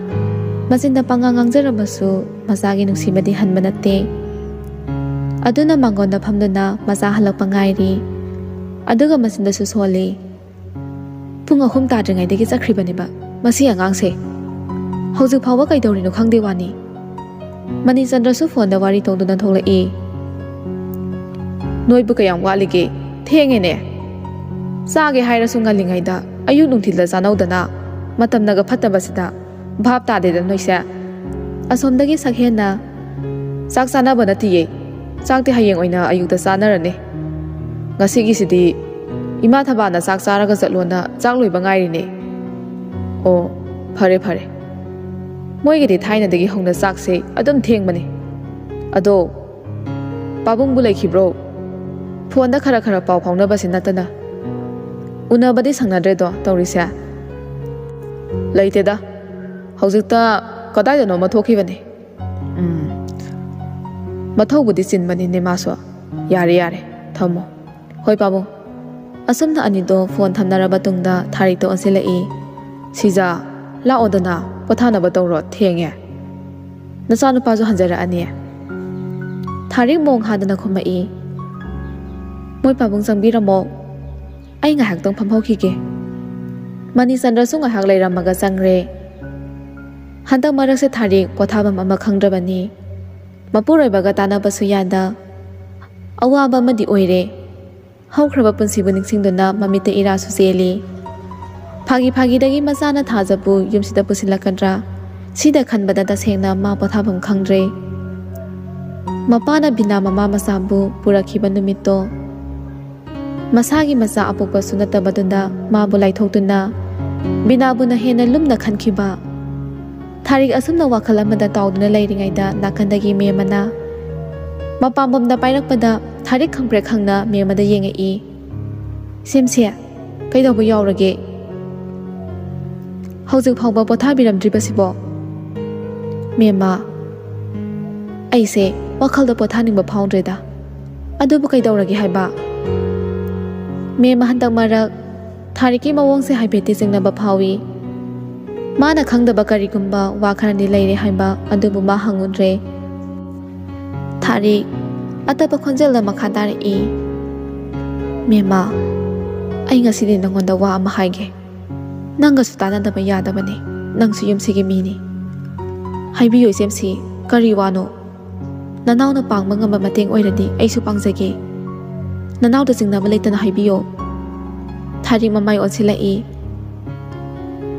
ꯃꯆꯤꯟꯗ ꯄꯉꯥꯡ ꯉꯥꯡꯖꯔꯕꯁꯨ ꯃꯆꯥꯒꯤ ꯅꯨꯡꯁꯤꯕꯗꯤ ꯍꯟꯕ ꯅꯠꯇꯦ꯫ ꯑꯗꯨꯅ ꯃꯥꯡꯒꯣꯟꯗ ꯐꯝꯗꯨꯅ ꯃꯆꯥ ꯍꯜꯂꯛꯄ ꯉꯥꯏꯔꯤ꯫ ꯑꯗꯨꯒ ꯃꯆꯤꯟꯗꯁꯨ ꯁꯣꯜꯂꯤ꯫ "ꯄꯨꯡ ꯑꯍꯨꯝ ꯇꯥꯗ꯭ꯔꯤꯉꯩꯗꯒꯤ ꯆꯠꯈ꯭ꯔꯤꯕꯅꯦꯕ ꯃꯁꯤ ꯑꯉꯥꯡꯁꯦ꯫ ꯍꯧꯖꯤꯛ ꯐꯥꯎꯕ ꯀꯩꯗꯧꯔꯤꯅꯣ ꯈꯪꯗꯦ ꯋꯥꯅꯤ꯫" ꯃꯅꯤꯆꯟꯗ꯭ꯔꯁꯨ ꯐꯣꯟꯗ ꯋꯥꯔꯤ ꯇꯧꯗꯨꯅ ꯊꯣꯛꯂꯛꯏ꯫ "ꯅꯣꯏꯕꯨ ꯀꯌꯥꯝ ꯋꯥꯠꯂꯤꯒꯦ? ꯊꯦꯡꯉꯦꯅꯦ꯫ ꯆꯥꯒꯦ ꯍꯥꯏꯔꯁꯨ ꯉꯜꯂꯤꯉꯩꯗ ꯑꯌꯨꯛ ꯅꯨꯡꯊꯤꯜꯗ ꯆꯥꯅꯧꯗꯅ, ꯃꯇꯝꯅꯒ ꯐꯠꯇꯕꯁꯤꯗ ꯚꯥꯞ ꯇꯥꯗꯦꯗ ꯅꯣꯏꯁꯦ꯫" ꯑꯁꯣꯝꯗꯒꯤ ꯁꯛꯍꯦꯟꯅ, "ꯆꯥꯛ ꯆꯥꯅꯕ ꯅꯠꯇꯤꯌꯦ, ꯆꯥꯛꯇꯤ ꯍꯌꯦꯡ ꯑꯣꯏꯅ ꯑꯌꯨꯛꯇ ꯆꯥꯅꯔꯅꯤ꯫ ꯉꯁꯤꯒꯤꯁꯤꯗꯤ ꯏꯃꯥ ꯊꯕꯥꯅ ꯆꯥꯛ ꯆꯥꯔꯒ ꯆꯠꯂꯣꯅ ꯆꯥꯛ ꯂꯣꯏꯕ ꯉꯥꯏꯔꯤꯅꯦ꯫ ꯑꯣ, ꯐꯔꯦ ꯐꯔꯦ, ꯃꯣꯏꯒꯤꯗꯤ ꯊꯥꯏꯅꯗꯒꯤ ꯍꯧꯅ ꯆꯥꯛꯁꯦ ꯑꯗꯨꯝ ꯊꯦꯡꯕꯅꯤ꯫ ꯑꯗꯣ ꯄꯥꯕꯨꯡꯕꯨ ꯂꯩꯈꯤꯕ꯭ꯔꯣ? ꯐꯣꯟꯗ ꯈꯔ ꯈꯔ ꯄꯥꯎ ꯐꯥꯎꯅꯕꯁꯤ ꯅꯠꯇꯅ ꯎꯅꯕꯗꯤ ꯁꯪꯅꯗ꯭ꯔꯦꯗꯣ ꯇꯧꯔꯤꯁꯦ꯫ ꯂꯩꯇꯦꯗ, ꯍꯧꯖꯤꯛꯇ ꯀꯗꯥꯏꯗꯅꯣꯃ ꯊꯣꯛꯈꯤꯕꯅꯤ꯫ ꯎꯝ, ꯃꯊꯧꯕꯨꯗꯤ ꯆꯤꯟꯕꯅꯤꯅꯦ ꯃꯥꯁꯨ꯫ ꯌꯥꯔꯦ ꯌꯥꯔꯦ, ꯊꯝꯃꯣ꯫ ꯍꯣꯏ ꯄꯥꯕꯨꯡ꯫ ꯑꯁꯨꯝꯅ ꯑꯅꯤꯗꯣ ꯐꯣꯟ ꯊꯝꯅꯔꯕ ꯇꯨꯡꯗ ꯊꯥꯔꯤꯛꯇꯣ ꯑꯣꯟꯁꯤꯜꯂꯛꯏ꯫ ꯁꯤꯖꯥ, ꯂꯥꯛꯑꯣꯗꯅ, ꯄꯣꯊꯥꯅꯕ ꯇꯧꯔꯣ, ꯊꯦꯡꯉꯦ꯫ ꯅꯆꯥꯅꯨꯄꯥꯁꯨ ꯍꯟꯖꯔꯛꯑꯅꯤ꯫ ꯊꯥꯔꯤꯛ ꯃꯣꯡ ꯍꯥꯗꯅ ꯈꯨꯝꯃꯛꯏ꯫ ꯃꯣꯏ ꯄꯥꯕꯨꯡ ꯆꯪꯕꯤꯔꯝꯃꯣ꯫ ꯑꯩ ꯉꯥꯏꯍꯥꯛꯇꯪ ꯐꯝꯍꯧꯈꯤꯒꯦ꯫ ꯃꯅꯤꯆꯟꯗ꯭ꯔꯁꯨ ꯉꯥꯏꯍꯥꯛ ꯂꯩꯔꯝꯃꯒ ꯆꯪꯔꯦ꯫ ꯍꯟꯗꯛ ꯃꯔꯛꯁꯦ ꯊꯥꯔꯤꯛ ꯄꯣꯊꯥꯐꯝ ꯑꯃ ꯈꯪꯗ꯭ꯔꯕꯅꯤ꯫ ꯃꯄꯨꯔꯣꯏꯕꯒ ꯇꯥꯟꯅꯕꯁꯨ ꯌꯥꯗ꯫ ꯑꯋꯥꯕ ꯑꯃꯗꯤ ꯑꯣꯏꯔꯦ꯫ ꯍꯧꯈ꯭ꯔꯕ ꯄꯨꯟꯁꯤꯕꯨ ꯅꯤꯡꯁꯤꯡꯗꯨꯅ ꯃꯃꯤꯠꯇ ꯏꯔꯥꯁꯨ ꯆꯦꯜꯂꯤ꯫ ꯐꯥꯒꯤ ꯐꯥꯒꯤꯗꯒꯤ ꯃꯆꯥꯅ ꯊꯥꯖꯕꯨ ꯌꯨꯝꯁꯤꯗ ꯄꯨꯁꯤꯜꯂꯛꯀꯗ꯭ꯔꯥ? ꯁꯤꯗ ꯈꯟꯕꯗ ꯇꯁꯦꯡꯅ ꯃꯥ ꯄꯣꯊꯥꯐꯝ ꯈꯪꯗ꯭ꯔꯦ꯫ ꯃꯄꯥꯅ ꯕꯤꯅꯥ ꯃꯃꯥ ꯃꯆꯥꯕꯨ ꯄꯨꯔꯛꯈꯤꯕ ꯅꯨꯃꯤꯠꯇꯣ, ꯃꯁꯥꯒꯤ ꯃꯆꯥ ꯑꯄꯣꯛꯄꯁꯨ ꯅꯠꯇꯕꯗꯨꯗ ꯃꯥꯕꯨ ꯂꯥꯏꯊꯣꯛꯇꯨꯅ ꯕꯤꯅꯥꯕꯨꯅ ꯍꯦꯟꯅ ꯂꯨꯝꯅ ꯈꯟꯈꯤꯕ꯫ ꯊꯥꯔꯤꯛ ꯑꯁꯨꯝꯅ ꯋꯥꯈꯜ ꯑꯃꯗ ꯇꯥꯎꯗꯨꯅ ꯂꯩꯔꯤꯉꯩꯗ ꯅꯥꯀꯟꯗꯒꯤ ꯃꯦꯝ ꯑꯃꯅ ꯃꯄꯥꯝꯕꯣꯝꯗ ꯄꯥꯏꯔꯛꯄꯗ ꯊꯥꯔꯤꯛ ꯈꯪꯄ꯭ꯔꯦꯛ ꯈꯪꯅ ꯃꯦꯝ ꯑꯃꯗ ꯌꯦꯡꯉꯛꯏ꯫ "ꯁꯦꯝꯁꯦ, ꯀꯩꯗꯧꯕ ꯌꯥꯎꯔꯒꯦ? ꯍꯧꯖꯤꯛ ꯐꯥꯎꯕ ꯄꯣꯊꯥꯕꯤꯔꯝꯗ꯭ꯔꯤꯕꯁꯤꯕꯣ?" "ꯃꯦꯝꯃ, ꯑꯩꯁꯦ ꯋꯥꯈꯜꯗ ꯄꯣꯊꯥꯅꯤꯡꯕ ꯐꯥꯎꯗ꯭ꯔꯦꯗ꯫ ꯑꯗꯨꯕꯨ ꯀꯩꯗꯧꯔꯒꯦ ꯍꯥꯏꯕ?" ꯃꯦꯝꯃ ꯍꯟꯗꯛ ꯃꯔꯛ ꯊꯥꯔꯤꯛꯀꯤ ꯃꯑꯣꯡꯁꯦ ꯍꯥꯏꯐꯦꯠꯇꯤ ꯆꯤꯡꯅꯕ ꯐꯥꯎꯏ꯫ ꯃꯥꯅ ꯈꯪꯗꯕ ꯀꯔꯤꯒꯨꯝꯕ ꯋꯥ ꯈꯔꯗꯤ ꯂꯩꯔꯦ ꯍꯥꯏꯕ ꯑꯗꯨꯕꯨ ꯃꯥ ꯍꯪꯉꯨꯗ꯭ꯔꯦ꯫ ꯊꯥꯔꯤꯛ, ꯑꯇꯞꯄ ꯈꯣꯟꯖꯦꯜꯗ ꯃꯈꯥ ꯇꯥꯔꯛꯏ, "ꯃꯦꯝꯃ, ꯑꯩ ꯉꯁꯤꯗꯤ ꯅꯪꯉꯣꯟꯗ ꯋꯥ ꯑꯃ ꯍꯥꯏꯒꯦ꯫ ꯅꯪꯒꯁꯨ ꯇꯥꯟꯅꯗꯕ ꯌꯥꯗꯕꯅꯤ꯫ ꯅꯪꯁꯨ ꯌꯨꯝꯁꯤꯒꯤ ꯃꯤꯅꯤ꯫ ꯍꯥꯏꯕꯤꯌꯨ ꯏꯆꯦꯝꯁꯤ, ꯀꯔꯤ ꯋꯥꯅꯣ? ꯅꯅꯥꯎꯅ ꯄꯥꯡꯕ ꯉꯝꯕ ꯃꯇꯦꯡ ꯑꯣꯏꯔꯗꯤ ꯑꯩꯁꯨ ꯄꯥꯡꯖꯒꯦ꯫ ꯅꯅꯥꯎꯗ ꯆꯤꯡꯅꯕ ꯂꯩꯇꯅ ꯍꯥꯏꯕꯤꯌꯣ꯫" ꯊꯥꯔꯤꯛ ꯃꯃꯥꯏ ꯑꯣꯟꯁꯤꯜꯂꯛꯏ꯫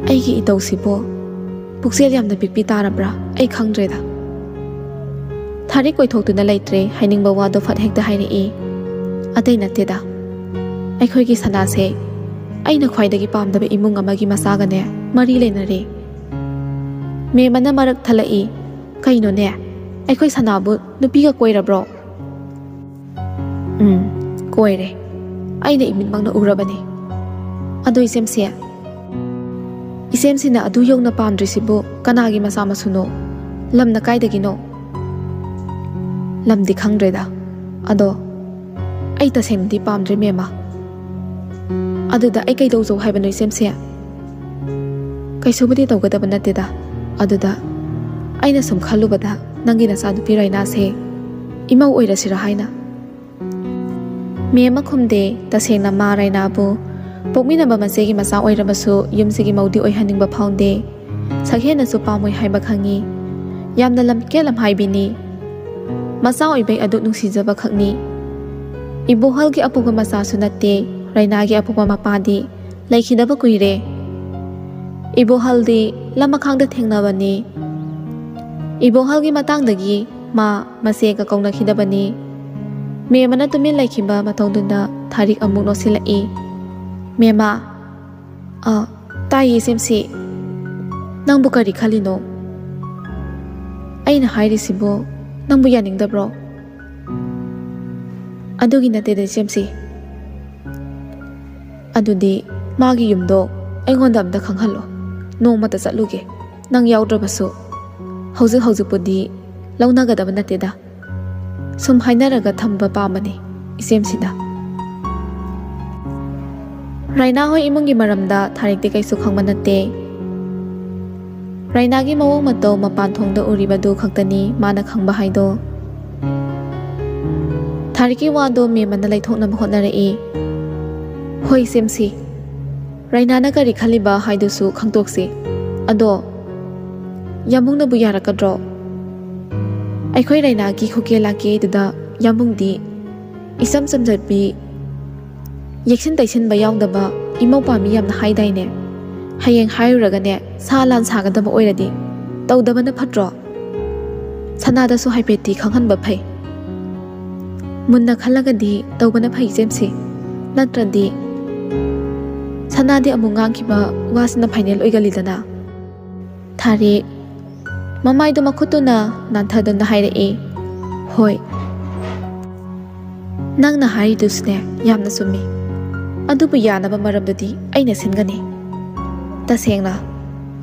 "ꯑꯩꯒꯤ ꯏꯇꯧꯁꯤꯕꯣ ꯄꯨꯛꯆꯦꯜ ꯌꯥꯝꯅ ꯄꯤꯛꯄꯤ ꯇꯥꯔꯕ꯭ꯔꯥ? ꯑꯩ ꯈꯪꯗ꯭ꯔꯦꯗ꯫" ꯊꯥꯔꯤꯛ ꯀꯣꯏꯊꯣꯛꯇꯨꯅ ꯂꯩꯇ꯭ꯔꯦ꯫ ꯍꯥꯏꯅꯤꯡꯕ ꯋꯥꯗꯣ ꯐꯠ ꯍꯦꯛꯇ ꯍꯥꯏꯔꯛꯏ꯫ "ꯑꯇꯩ ꯅꯠꯇꯦꯗ, ꯑꯩꯈꯣꯏꯒꯤ ꯁꯅꯥꯁꯦ ꯑꯩꯅ ꯈ꯭ꯋꯥꯏꯗꯒꯤ ꯄꯥꯝꯗꯕ ꯏꯃꯨꯡ ꯑꯃꯒꯤ ꯃꯆꯥꯒꯅꯦ ꯃꯔꯤ ꯂꯩꯅꯔꯦ꯫ ꯃꯦꯝ ꯑꯃꯅ ꯃꯔꯛ ꯊꯠꯂꯛꯏ꯫ "ꯀꯩꯅꯣꯅꯦ, ꯑꯩꯈꯣꯏ ꯁꯅꯥꯕꯨ ꯅꯨꯄꯤꯒ ꯀꯣꯏꯔꯕ꯭ꯔꯣ?" "ꯎꯝ, ꯀꯣꯏꯔꯦ꯫ ꯑꯩꯅ ꯏꯃꯤꯠꯃꯛꯅ ꯎꯔꯕꯅꯤ꯫ ꯑꯗꯣ ꯏꯆꯦꯝꯁꯦ, ꯏꯆꯦꯝꯁꯤꯅ ꯑꯗꯨ ꯌꯧꯅ ꯄꯥꯝꯗ꯭ꯔꯤꯁꯤꯕꯨ ꯀꯅꯥꯒꯤ ꯃꯆꯥ ꯃꯁꯨꯅꯣ? ꯂꯝꯅ ꯀꯥꯏꯗꯒꯤꯅꯣ?" "ꯂꯝꯗꯤ ꯈꯪꯗ꯭ꯔꯦꯗ꯫ ꯑꯗꯣ ꯑꯩ ꯇꯁꯦꯡꯅꯗꯤ ꯄꯥꯝꯗ꯭ꯔꯦ, ꯃꯦꯝꯃ꯫ ꯑꯗꯨꯗ ꯑꯩ ꯀꯩꯗꯧꯖꯧ ꯍꯥꯏꯕꯅꯣ, ꯏꯆꯦꯝꯁꯦ?" "ꯀꯩꯁꯨꯕꯨꯗꯤ ꯇꯧꯒꯗꯕ ꯅꯠꯇꯦꯗ꯫ ꯑꯗꯨꯗ ꯑꯩꯅ ꯁꯨꯝ ꯈꯜꯂꯨꯕꯗ ꯅꯪꯒꯤ ꯅꯆꯥꯅꯨꯄꯤ ꯔꯥꯏꯅꯥꯁꯦ ꯏꯃꯧ ꯑꯣꯏꯔꯁꯤꯔꯥ ꯍꯥꯏꯅ꯫" ꯃꯦꯝꯃ ꯈꯨꯝꯗꯦ꯫ ꯇꯁꯦꯡꯅ ꯃꯥ ꯔꯥꯏꯅꯥꯕꯨ ꯄꯣꯛꯃꯤꯟꯅꯕ ꯃꯆꯦꯒꯤ ꯃꯆꯥ ꯑꯣꯏꯔꯕꯁꯨ ꯌꯨꯝꯁꯤꯒꯤ ꯃꯧꯗꯤ ꯑꯣꯏꯍꯟꯅꯤꯡꯕ ꯐꯥꯎꯗꯦ꯫ ꯁꯛꯍꯦꯟꯅꯁꯨ ꯄꯥꯝꯃꯣꯏ ꯍꯥꯏꯕ ꯈꯪꯉꯤ꯫ ꯌꯥꯝꯅ ꯂꯝꯀꯦꯠ ꯂꯝꯍꯥꯏꯕꯤꯅꯤ꯫ ꯃꯆꯥ ꯑꯣꯏꯕꯩ ꯑꯗꯨꯛ ꯅꯨꯡꯁꯤꯖꯕ ꯈꯛꯅꯤ꯫ ꯏꯕꯣꯍꯜꯒꯤ ꯑꯄꯣꯛꯄ ꯃꯆꯥꯁꯨ ꯅꯠꯇꯦ꯫ ꯔꯥꯏꯅꯥꯒꯤ ꯑꯄꯣꯛꯄ ꯃꯄꯥꯗꯤ ꯂꯩꯈꯤꯗꯕ ꯀꯨꯏꯔꯦ꯫ ꯏꯕꯣꯍꯜꯗꯤ ꯂꯃꯈꯥꯡꯗ ꯊꯦꯡꯅꯕꯅꯤ꯫ ꯏꯕꯣꯍꯜꯒꯤ ꯃꯇꯥꯡꯗꯒꯤ ꯃꯥ ꯃꯆꯦꯒ ꯀꯧꯅꯈꯤꯗꯕꯅꯤ꯫ ꯃꯦꯝꯃꯅ ꯇꯨꯃꯤꯟ ꯂꯩꯈꯤꯕ ꯃꯇꯧꯗꯨꯗ ꯊꯥꯔꯤꯛ ꯑꯃꯨꯛ ꯅꯣꯛꯁꯤꯜꯂꯛꯏ꯫ "ꯃꯦꯝꯃ꯫" "ꯑ, ꯇꯥꯏꯌꯦ ꯏꯆꯦꯝꯁꯤ꯫ ꯅꯪꯕꯨ ꯀꯔꯤ ꯈꯜꯂꯤꯅꯣ? ꯑꯩꯅ ꯍꯥꯏꯔꯤꯁꯤꯕꯨ ꯅꯪꯕꯨ ꯌꯥꯅꯤꯡꯗꯕ꯭ꯔꯣ?" "ꯑꯗꯨꯒꯤ ꯅꯠꯇꯦꯗ ꯏꯆꯦꯝꯁꯤ꯫ ꯑꯗꯨꯗꯤ ꯃꯥꯒꯤ ꯌꯨꯝꯗꯣ ꯑꯩꯉꯣꯟꯗ ꯑꯝꯇ ꯈꯪꯍꯜꯂꯣ꯫ ꯅꯣꯡꯃꯇ ꯆꯠꯂꯨꯒꯦ꯫ ꯅꯪ ꯌꯥꯎꯗ꯭ꯔꯕꯁꯨ ꯍꯧꯖꯤꯛ ꯍꯧꯖꯤꯛꯄꯨꯗꯤ ꯂꯧꯅꯒꯗꯕ ꯅꯠꯇꯦꯗ꯫ ꯁꯨꯝ ꯍꯥꯏꯅꯔꯒ ꯊꯝꯕ ꯄꯥꯝꯕꯅꯤ ꯏꯆꯦꯝꯁꯤꯗ꯫" ꯔꯥꯏꯅꯥ ꯍꯣꯏ ꯏꯃꯨꯡꯒꯤ ꯃꯔꯝꯗ ꯊꯥꯔꯤꯛꯇꯤ ꯀꯩꯁꯨ ꯈꯪꯕ ꯅꯠꯇꯦ꯫ ꯔꯥꯏꯅꯥꯒꯤ ꯃꯑꯣꯡ ꯃꯇꯧ ꯃꯄꯥꯟ ꯊꯣꯡꯗ ꯎꯔꯤꯕꯗꯨ ꯈꯛꯇꯅꯤ ꯃꯥꯅ ꯈꯪꯕ ꯍꯥꯏꯗꯣ꯫ ꯊꯥꯔꯤꯛꯀꯤ ꯋꯥꯗꯣ ꯃꯦꯝꯃꯅ ꯂꯩꯊꯣꯛꯅꯕ ꯍꯣꯠꯅꯔꯛꯏ꯫ "ꯍꯣꯏ ꯏꯆꯦꯝꯁꯤ, ꯔꯥꯏꯅꯥꯅ ꯀꯔꯤ ꯈꯜꯂꯤꯕ ꯍꯥꯏꯗꯨꯁꯨ ꯈꯪꯗꯣꯛꯁꯤ꯫ ꯑꯗꯣ ꯌꯥꯝꯕꯨꯡꯅꯕꯨ ꯌꯥꯔꯛꯀꯗ꯭ꯔꯣ? ꯑꯩꯈꯣꯏ ꯔꯥꯏꯅꯥꯒꯤ ꯈꯨꯀꯦ ꯂꯥꯀꯦꯗꯨꯗ ꯌꯥꯝꯕꯨꯡꯗꯤ ꯏꯆꯝ ꯆꯝꯖꯕꯤ, ꯌꯦꯛꯁꯤꯟ ꯇꯩꯁꯤꯟꯕ ꯌꯥꯎꯗꯕ ꯏꯃꯧ ꯄꯥꯝꯃꯤ ꯌꯥꯝꯅ ꯍꯥꯏꯗꯥꯏꯅꯦ? ꯍꯌꯦꯡ ꯍꯥꯏꯔꯨꯔꯒꯅꯦ ꯁꯥ ꯂꯥꯟ ꯁꯥꯒꯗꯕ ꯑꯣꯏꯔꯗꯤ ꯇꯧꯗꯕꯅ ꯐꯠꯇ꯭ꯔꯣ? ꯁꯅꯥꯗꯁꯨ ꯍꯥꯏꯐꯦꯠꯇꯤ ꯈꯪꯍꯟꯕ ꯐꯩ꯫ ꯃꯨꯟꯅ ꯈꯜꯂꯒꯗꯤ ꯇꯧꯕꯅ ꯐꯩ ꯏꯆꯦꯝꯁꯤ꯫ ꯅꯠꯇ꯭ꯔꯗꯤ ꯁꯅꯥꯗꯤ ꯑꯃꯨꯛ ꯉꯥꯡꯈꯤꯕ ꯋꯥꯁꯤꯅ ꯐꯥꯏꯅꯦꯜ ꯑꯣꯏꯒꯜꯂꯤꯗꯅ꯫" ꯊꯥꯔꯤꯛ ꯃꯃꯥꯏꯗꯣ ꯃꯈꯨꯠꯇꯨꯅ ꯅꯥꯟꯊꯗꯨꯅ ꯍꯥꯏꯔꯛꯏ, "ꯍꯣꯏ, ꯅꯪꯅ ꯍꯥꯏꯔꯤꯗꯨꯁꯨꯅꯦ ꯌꯥꯝꯅ ꯆꯨꯝꯃꯤ꯫ ꯑꯗꯨꯕꯨ ꯌꯥꯅꯕ ꯃꯔꯝꯗꯨꯗꯤ ꯑꯩꯅ ꯁꯤꯟꯒꯅꯤ꯫ ꯇꯁꯦꯡꯅ,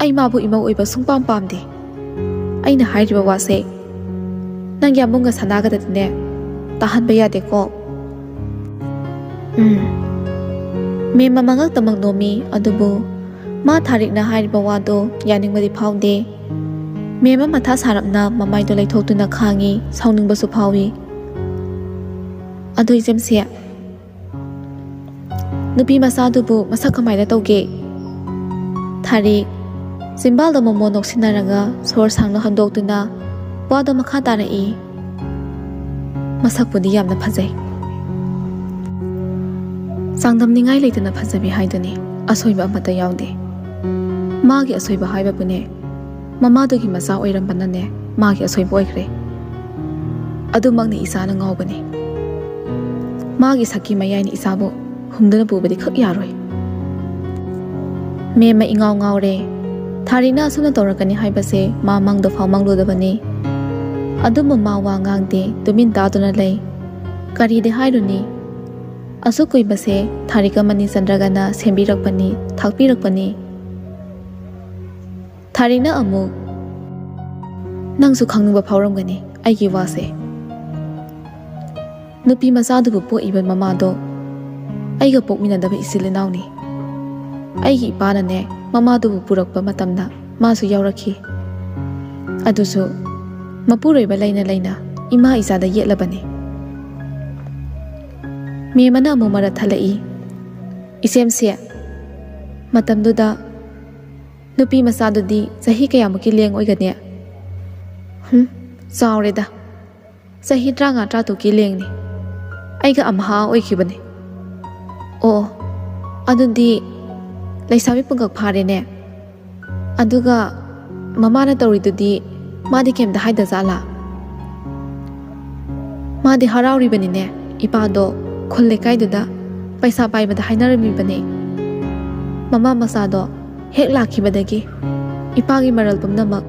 ꯑꯩ ꯃꯥꯕꯨ ꯏꯃꯧ ꯑꯣꯏꯕ ꯁꯨꯡꯄꯥꯝ ꯄꯥꯝꯗꯦ꯫ ꯑꯩꯅ ꯍꯥꯏꯔꯤꯕ ꯋꯥꯁꯦ ꯅꯪꯒꯤ ꯑꯃꯨꯡꯒ ꯁꯅꯥꯒꯗꯗꯤꯅꯦ ꯇꯥꯍꯟꯕ ꯌꯥꯗꯦꯀꯣ꯫" ꯎꯝ꯫ ꯃꯦꯝ ꯃꯃꯥ ꯉꯛꯇꯃꯛ ꯅꯣꯝꯃꯤ, ꯑꯗꯨꯕꯨ ꯃꯥ ꯊꯥꯔꯤꯛꯅ ꯍꯥꯏꯔꯤꯕ ꯋꯥꯗꯣ ꯌꯥꯅꯤꯡꯕꯗꯤ ꯐꯥꯎꯗꯦ꯫ ꯃꯦꯝ ꯑꯃ ꯃꯊꯥ ꯁꯥꯔꯞꯅ ꯃꯃꯥꯏꯗꯣ ꯂꯩꯊꯣꯛꯇꯨꯅ ꯈꯥꯡꯉꯤ, ꯁꯥꯎꯅꯤꯡꯕꯁꯨ ꯐꯥꯎꯏ꯫ "ꯑꯗꯣ ꯏꯆꯦꯝꯁꯦ, ꯅꯨꯄꯤ ꯃꯆꯥꯗꯨꯕꯨ ꯃꯁꯛ ꯀꯃꯥꯏꯅ ꯇꯧꯒꯦ?" ꯊꯥꯔꯤꯛ ꯆꯤꯝꯕꯥꯜꯗ ꯃꯣꯃꯣꯟ ꯅꯣꯛꯁꯤꯟꯅꯔꯒ ꯁꯣꯔ ꯁꯥꯡꯅ ꯍꯣꯟꯗꯣꯛꯇꯨꯅ ꯋꯥꯗꯣ ꯃꯈꯥ ꯇꯥꯔꯛꯏ꯫ "ꯃꯁꯛꯄꯨꯗꯤ ꯌꯥꯝꯅ ꯐꯖꯩ꯫ ꯆꯥꯡꯗꯝꯅꯤꯡꯉꯥꯏ ꯂꯩꯇꯅ ꯐꯖꯕꯤ ꯍꯥꯏꯗꯨꯅꯤ, ꯑꯁꯣꯏꯕ ꯑꯃꯠꯇ ꯌꯥꯎꯗꯦ꯫ ꯃꯥꯒꯤ ꯑꯁꯣꯏꯕ ꯍꯥꯏꯕꯕꯨꯅꯦ, ꯃꯃꯥꯗꯨꯒꯤ ꯃꯆꯥ ꯑꯣꯏꯔꯝꯕꯅꯅꯦ ꯃꯥꯒꯤ ꯑꯁꯣꯏꯕ ꯑꯣꯏꯈ꯭ꯔꯦ꯫ ꯑꯗꯨꯃꯛꯅꯤ ꯏꯆꯥꯅ ꯉꯥꯎꯕꯅꯤ꯫ ꯃꯥꯒꯤ ꯁꯛꯀꯤ ꯃꯌꯥꯏꯅ ꯏꯆꯥꯕꯨ ꯍꯨꯝꯗꯨꯅ ꯄꯨꯕꯗꯤ ꯈꯛ ꯌꯥꯔꯣꯏ꯫" ꯃꯦꯝꯃ ꯏꯉꯥꯎ ꯉꯥꯎꯔꯦ꯫ ꯊꯥꯔꯤꯛꯅ ꯑꯁꯨꯝꯅ ꯇꯧꯔꯛꯀꯅꯤ ꯍꯥꯏꯕꯁꯦ ꯃꯥ ꯃꯪꯗ ꯐꯥꯎ ꯃꯪꯂꯨꯗꯕꯅꯤ꯫ ꯑꯗꯨꯕꯨ ꯃꯥ ꯋꯥ ꯉꯥꯡꯗꯦ, ꯇꯨꯃꯤꯟ ꯇꯥꯗꯨꯅ ꯂꯩ꯫ ꯀꯔꯤꯗꯤ ꯍꯥꯏꯔꯨꯅꯤ? ꯑꯁꯨꯛ ꯀꯨꯏꯕꯁꯦ ꯊꯥꯔꯤꯛ ꯑꯃꯅꯤ ꯆꯟꯗ꯭ꯔꯒꯅ ꯁꯦꯝꯕꯤꯔꯛꯄꯅꯤ, ꯊꯥꯛꯄꯤꯔꯛꯄꯅꯤ꯫ ꯊꯥꯔꯤꯛꯅ ꯑꯃꯨꯛ, "ꯅꯪꯁꯨ ꯈꯪꯅꯤꯡꯕ ꯐꯥꯎꯔꯝꯒꯅꯤ ꯑꯩꯒꯤ ꯋꯥꯁꯦ꯫ ꯅꯨꯄꯤ ꯃꯆꯥꯗꯨꯕꯨ ꯄꯣꯛꯏꯕ ꯃꯃꯥꯗꯣ ꯑꯩꯒ ꯄꯣꯛꯃꯤꯟꯅꯗꯕ ꯏꯆꯤꯜ ꯏꯅꯥꯎꯅꯤ꯫ ꯑꯩꯒꯤ ꯏꯄꯥꯅꯅꯦ ꯃꯃꯥꯗꯨꯕꯨ ꯄꯨꯔꯛꯄ ꯃꯇꯝꯗ ꯃꯥꯁꯨ ꯌꯥꯎꯔꯛꯈꯤ꯫ ꯑꯗꯨꯁꯨ ꯃꯄꯨꯔꯣꯏꯕ ꯂꯩꯅ ꯂꯩꯅ ꯏꯃꯥ ꯏꯆꯥꯗ ꯌꯦꯠꯂꯕꯅꯤ꯫" ꯃꯦꯝꯃꯅ ꯑꯃꯨꯛ ꯃꯔꯛ ꯊꯠꯂꯛꯏ, "ꯏꯆꯦꯝꯁꯦ, ꯃꯇꯝꯗꯨꯗ ꯅꯨꯄꯤ ꯃꯆꯥꯗꯨꯗꯤ ꯆꯍꯤ ꯀꯌꯥꯃꯨꯛꯀꯤ ꯂꯦꯡ ꯑꯣꯏꯒꯅꯤ?" "ꯍꯨꯝ, ꯆꯥꯎꯔꯦꯗ꯫ ꯆꯍꯤ ꯇꯔꯥꯃꯉꯥ, ꯇꯔꯥꯇꯔꯨꯛꯀꯤ ꯂꯦꯡꯅꯤ꯫ ꯑꯩꯒ ꯑꯝꯍꯥ ꯑꯣꯏꯈꯤꯕꯅꯤ꯫" "ꯑꯣ, ꯑꯗꯨꯗꯤ ꯂꯩꯁꯥꯕꯤ ꯄꯨꯡꯀꯛ ꯐꯥꯔꯦꯅꯦ꯫ ꯑꯗꯨꯒ ꯃꯃꯥꯅ ꯇꯧꯔꯤꯗꯨꯗꯤ ꯃꯥꯗꯤ ꯀꯩꯝꯇ ꯍꯥꯏꯗ ꯖꯥꯠꯂꯥ?" "ꯃꯥꯗꯤ ꯍꯔꯥꯎꯔꯤꯕꯅꯤꯅꯦ, ꯏꯄꯥꯗꯣ ꯈꯨꯜ ꯂꯩꯀꯥꯏꯗꯨꯗ ꯄꯩꯁꯥ ꯄꯥꯏꯕꯗ ꯍꯥꯏꯅꯔꯝꯃꯤꯕꯅꯤ꯫ ꯃꯃꯥ ꯃꯆꯥꯗꯣ ꯍꯦꯛ ꯂꯥꯛꯈꯤꯕꯗꯒꯤ ꯏꯄꯥꯒꯤ ꯃꯔꯜ ꯄꯨꯝꯅꯃꯛ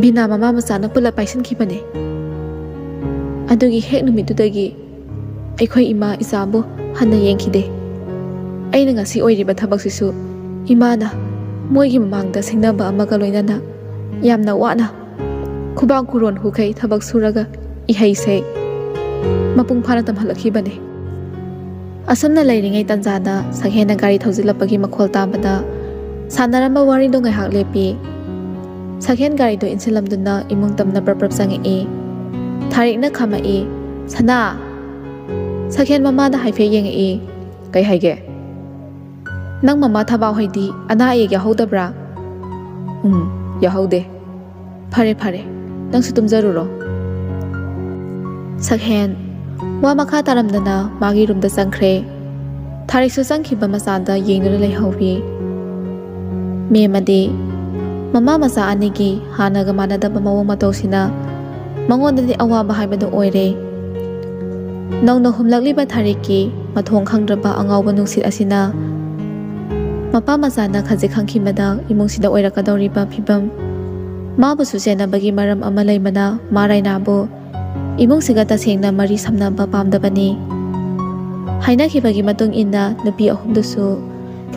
ꯕꯤꯅꯥ ꯃꯃꯥ ꯃꯆꯥꯅ ꯄꯨꯂꯞ ꯄꯥꯏꯁꯤꯟꯈꯤꯕꯅꯦ꯫ ꯑꯗꯨꯒꯤ ꯍꯦꯛ ꯅꯨꯃꯤꯠꯇꯨꯗꯒꯤ ꯑꯩꯈꯣꯏ ꯏꯃꯥ ꯏꯆꯥꯕꯨ ꯍꯟꯅ ꯌꯦꯡꯈꯤꯗꯦ꯫ ꯑꯩꯅ ꯉꯁꯤ ꯑꯣꯏꯔꯤꯕ ꯊꯕꯛꯁꯤꯁꯨ ꯏꯃꯥꯅ ꯃꯣꯏꯒꯤ ꯃꯃꯥꯡꯗ ꯁꯤꯡꯅꯕ ꯑꯃꯒ ꯂꯣꯏꯅꯅ ꯌꯥꯝꯅ ꯋꯥꯅ ꯈꯨꯕꯥꯛ ꯈꯨꯔꯣꯟ ꯍꯨꯈꯩ ꯊꯕꯛ ꯁꯨꯔꯒ ꯏꯍꯩꯁꯦ ꯃꯄꯨꯡ ꯐꯥꯅ ꯇꯝꯍꯜꯂꯛꯈꯤꯕꯅꯦ꯫ ꯑꯁꯨꯝꯅ ꯂꯩꯔꯤꯉꯩ ꯇꯟꯖꯥꯗ ꯁꯛꯍꯦꯟꯅ ꯒꯥꯔꯤ ꯊꯧꯖꯤꯜꯂꯛꯄꯒꯤ ꯃꯈꯣꯜ ꯇꯥꯕꯗ ꯁꯥꯟꯅꯔꯝꯕ ꯋꯥꯔꯤꯗꯣ ꯉꯥꯏꯍꯥꯛ ꯂꯦꯞꯄꯤ꯫ ꯁꯛꯍꯦꯟ ꯒꯥꯔꯤꯗꯨ ꯏꯟꯁꯤꯜꯂꯝꯗꯨꯅ ꯏꯃꯨꯡ ꯇꯝꯅ ꯄ꯭ꯔꯞ ꯄ꯭ꯔꯞ ꯆꯪꯉꯛꯏ꯫ ꯊꯥꯔꯤꯛꯅ ꯈꯥꯝꯃꯛꯏ꯫ "ꯁꯅꯥ!" ꯁꯛꯍꯦꯟ ꯃꯃꯥꯗ ꯍꯥꯏꯐꯦꯠ ꯌꯦꯡꯉꯛꯏ꯫ "ꯀꯩ ꯍꯥꯏꯒꯦ?" "ꯅꯪ ꯃꯃꯥ ꯊꯕꯥ ꯍꯣꯏꯗꯤ ꯑꯅꯥ ꯑꯌꯦꯛ ꯌꯥꯎꯍꯧꯗꯕ꯭ꯔꯥ?" "ꯎꯝ, ꯌꯥꯎꯍꯧꯗꯦ꯫" "ꯐꯔꯦ, ꯐꯔꯦ꯫ ꯅꯪꯁꯨ ꯇꯨꯝꯖꯔꯨꯔꯣ꯫" ꯁꯛꯍꯦꯟ ꯋꯥ ꯃꯈꯥ ꯇꯥꯔꯝꯗꯅ ꯃꯥꯒꯤ ꯔꯨꯝꯗ ꯆꯪꯈ꯭ꯔꯦ꯫ ꯊꯥꯔꯤꯛꯁꯨ ꯆꯪꯈꯤꯕ ꯃꯆꯥꯗ ꯌꯦꯡꯗꯨꯅ ꯂꯩꯍꯧꯔꯤ꯫ ꯃꯦꯝꯃꯗꯤ ꯃꯃꯥ ꯃꯆꯥ ꯑꯅꯤꯒꯤ ꯍꯥꯟꯅꯒ ꯃꯥꯟꯅꯗꯕ ꯃꯑꯣꯡ ꯃꯇꯧꯁꯤꯅ ꯃꯉꯣꯟꯗꯗꯤ ꯑꯋꯥꯕ ꯍꯥꯏꯕꯗꯨ ꯑꯣꯏꯔꯦ꯫ ꯅꯧꯅ ꯍꯨꯝꯂꯛꯂꯤꯕ ꯊꯥꯔꯤꯛꯀꯤ ꯃꯊꯣꯡ ꯈꯪꯗ꯭ꯔꯕ ꯑꯉꯥꯎꯕ ꯅꯨꯡꯁꯤꯠ ꯑꯁꯤꯅ ꯃꯄꯥ ꯃꯆꯥꯅ ꯈꯖꯤꯛ ꯈꯪꯈꯤꯕꯗ ꯏꯃꯨꯡꯁꯤꯗ ꯑꯣꯏꯔꯛꯀꯗꯧꯔꯤꯕ ꯐꯤꯕꯝ, ꯃꯥꯕꯨꯁꯨ ꯆꯦꯟꯅꯕꯒꯤ ꯃꯔꯝ ꯑꯃ ꯂꯩꯕꯅ ꯃꯥ ꯔꯥꯏꯅꯥꯕꯨ ꯏꯃꯨꯡꯁꯤꯒ ꯇꯁꯦꯡꯅ ꯃꯔꯤ ꯁꯝꯅꯕ ꯄꯥꯝꯗꯕꯅꯤ꯫ ꯍꯥꯏꯅꯈꯤꯕꯒꯤ ꯃꯇꯨꯡ ꯏꯟꯅ ꯅꯨꯄꯤ ꯑꯍꯨꯝꯗꯨꯁꯨ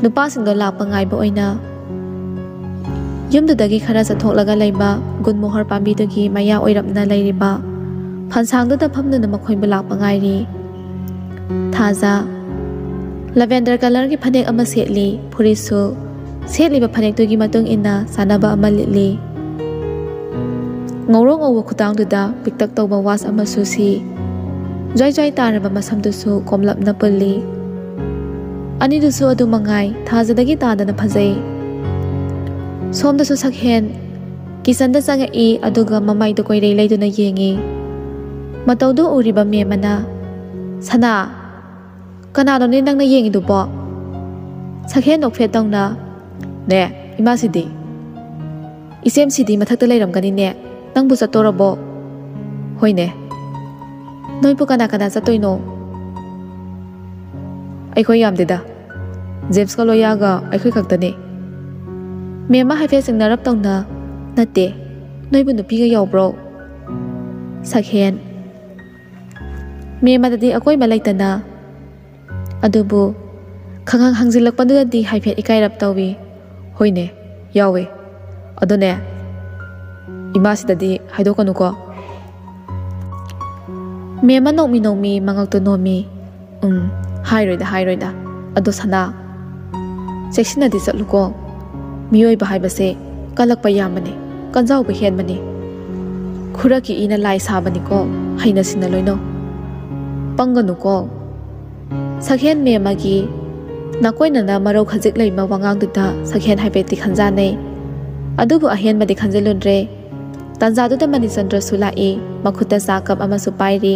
ꯅꯨꯄꯥꯁꯤꯡꯗꯣ ꯂꯥꯛꯄ ꯉꯥꯏꯕ ꯑꯣꯏꯅ ꯌꯨꯝꯗꯨꯗꯒꯤ ꯈꯔ ꯆꯠꯊꯣꯛꯂꯒ ꯂꯩꯕ ꯒꯨꯟꯃꯣꯍꯔ ꯄꯥꯝꯕꯤꯗꯨꯒꯤ ꯃꯌꯥ ꯑꯣꯏꯔꯞꯅ ꯂꯩꯔꯤꯕ ꯐꯟꯁꯥꯡꯗꯨꯗ ꯐꯝꯗꯨꯅ ꯃꯈꯣꯏꯕꯨ ꯂꯥꯛꯄ ꯉꯥꯏꯔꯤ꯫ ꯊꯥꯖ ꯂꯦꯚꯦꯟꯗꯔ ꯀꯂꯔꯒꯤ ꯐꯅꯦꯛ ꯑꯃ ꯁꯦꯠꯂꯤ, ꯐꯨꯔꯤꯠꯁꯨ ꯁꯦꯠꯂꯤꯕ ꯐꯅꯦꯛꯇꯨꯒꯤ ꯃꯇꯨꯡ ꯏꯟꯅ ꯆꯥꯟꯅꯕ ꯑꯃ ꯂꯤꯠꯂꯤ꯫ ꯉꯧꯔꯣꯛ ꯉꯧꯕ ꯈꯨꯗꯥꯡꯗꯨꯗ ꯄꯤꯛꯇꯛ ꯇꯧꯕ ꯋꯥꯁ ꯑꯃꯁꯨ ꯁꯤ꯫ ꯖ꯭ꯋꯥꯏ ꯖ꯭ꯋꯥꯏ ꯇꯥꯔꯕ ꯃꯁꯝꯗꯨꯁꯨ ꯀꯣꯝꯂꯞꯅ ꯄꯨꯜꯂꯤ꯫ ꯑꯅꯤꯗꯨꯁꯨ ꯑꯗꯨ ꯃꯉꯥꯏ, ꯊꯥꯖꯗꯒꯤ ꯇꯥꯗꯅ ꯐꯖꯩ꯫ ꯁꯣꯝꯗꯁꯨ ꯁꯛꯍꯦꯟ ꯀꯤꯆꯟꯗ ꯆꯪꯉꯛꯏ, ꯑꯗꯨꯒ ꯃꯃꯥꯏꯗꯨ ꯀꯣꯏꯔꯩ ꯂꯩꯗꯨꯅ ꯌꯦꯡꯉꯤ꯫ ꯃꯇꯧꯗꯨ ꯎꯔꯤꯕ ꯃꯦꯝ ꯑꯃꯅ, "ꯁꯅꯥ, ꯀꯅꯥꯅꯣꯅꯦ ꯅꯪꯅ ꯌꯦꯡꯉꯤꯗꯨꯕꯣ?" ꯁꯛꯍꯦꯟ ꯅꯣꯛꯐꯦꯠ ꯇꯧꯅ, "ꯅꯦ, ꯏꯃꯥꯁꯤꯗꯤ꯫ ꯏꯆꯦꯝꯁꯤꯗꯤ ꯃꯊꯛꯇ ꯂꯩꯔꯝꯒꯅꯤꯅꯦ꯫ ꯅꯪꯕꯨ ꯆꯠꯇꯣꯔꯕꯣ?" "ꯍꯣꯏꯅꯦ꯫" "ꯅꯣꯏꯕꯨ ꯀꯅꯥ ꯀꯅꯥ ꯆꯠꯇꯣꯏꯅꯣ?" "ꯑꯩꯈꯣꯏ ꯌꯥꯝꯗꯦꯗ꯫ ꯖꯦꯝꯁꯀ ꯂꯣꯌꯥꯒ ꯑꯩꯈꯣꯏ ꯈꯛꯇꯅꯦ꯫" ꯃꯦꯝꯃ ꯍꯥꯏꯐꯦꯠ ꯆꯤꯡꯅꯔꯞ ꯇꯧꯅ, "ꯅꯠꯇꯦ, ꯅꯣꯏꯕꯨ ꯅꯨꯄꯤꯒ ꯌꯥꯎꯕ꯭ꯔꯣ? ꯁꯛꯍꯦꯟ: ꯃꯦꯝ ꯑꯗꯨꯗꯤ ꯑꯀꯣꯏꯕ ꯂꯩꯇꯅ꯫ ꯑꯗꯨꯕꯨ ꯈꯪꯍꯪ ꯍꯪꯖꯤꯜꯂꯛꯄꯗꯨꯗꯗꯤ ꯍꯥꯏꯐꯦꯠ ꯏꯀꯥꯏꯔꯞ ꯇꯧꯏ꯫ ꯍꯣꯏꯅꯦ, ꯌꯥꯎꯋꯦ꯫ ꯑꯗꯨꯅꯦ, ꯏꯃꯥꯁꯤꯗꯗꯤ ꯍꯥꯏꯗꯣꯛꯀꯅꯨꯀꯣ꯫ ꯃꯦꯝ ꯑꯃ ꯅꯣꯛꯃꯤ ꯅꯣꯛꯃꯤ ꯃꯉꯛꯇꯨ ꯅꯣꯝꯃꯤ꯫ "ꯎꯝ, ꯍꯥꯏꯔꯣꯏꯗ, ꯍꯥꯏꯔꯣꯏꯗ꯫ ꯑꯗꯣ ꯁꯅꯥ, ꯆꯦꯛꯁꯤꯟꯅꯗꯤ ꯆꯠꯂꯨꯀꯣ꯫ ꯃꯤꯑꯣꯏꯕ ꯍꯥꯏꯕꯁꯦ ꯀꯜꯂꯛꯄ ꯌꯥꯝꯕꯅꯤ, ꯀꯟꯖꯥꯎꯕ ꯍꯦꯟꯕꯅꯤ꯫ ꯈꯨꯔꯛꯀꯤ ꯏꯅ ꯂꯥꯏ ꯁꯥꯕꯅꯤꯀꯣ, ꯍꯩꯅ ꯁꯤꯡꯅ ꯂꯣꯏꯅꯧ꯫ ꯄꯪꯒꯅꯨꯀꯣ꯫" ꯁꯛꯍꯦꯟ ꯃꯦꯝ ꯑꯃꯒꯤ ꯅꯥꯀꯣꯏꯅꯅ ꯃꯔꯧ ꯈꯖꯤꯛ ꯂꯩꯕ ꯋꯥꯉꯥꯡꯗꯨꯗ ꯁꯛꯍꯦꯟ ꯍꯥꯏꯐꯦꯠꯇꯤ ꯈꯟꯖꯥꯅꯩ꯫ ꯑꯗꯨꯕꯨ ꯑꯍꯦꯟꯕꯗꯤ ꯈꯟꯖꯤꯜꯂꯨꯗ꯭ꯔꯦ꯫ ꯇꯥꯟꯖꯥꯗꯨꯗ ꯃꯅꯤꯆꯟꯗ꯭ꯔꯁꯨ ꯂꯥꯛꯏ, ꯃꯈꯨꯠꯇ ꯆꯥ ꯀꯞ ꯑꯃꯁꯨ ꯄꯥꯏꯔꯤ꯫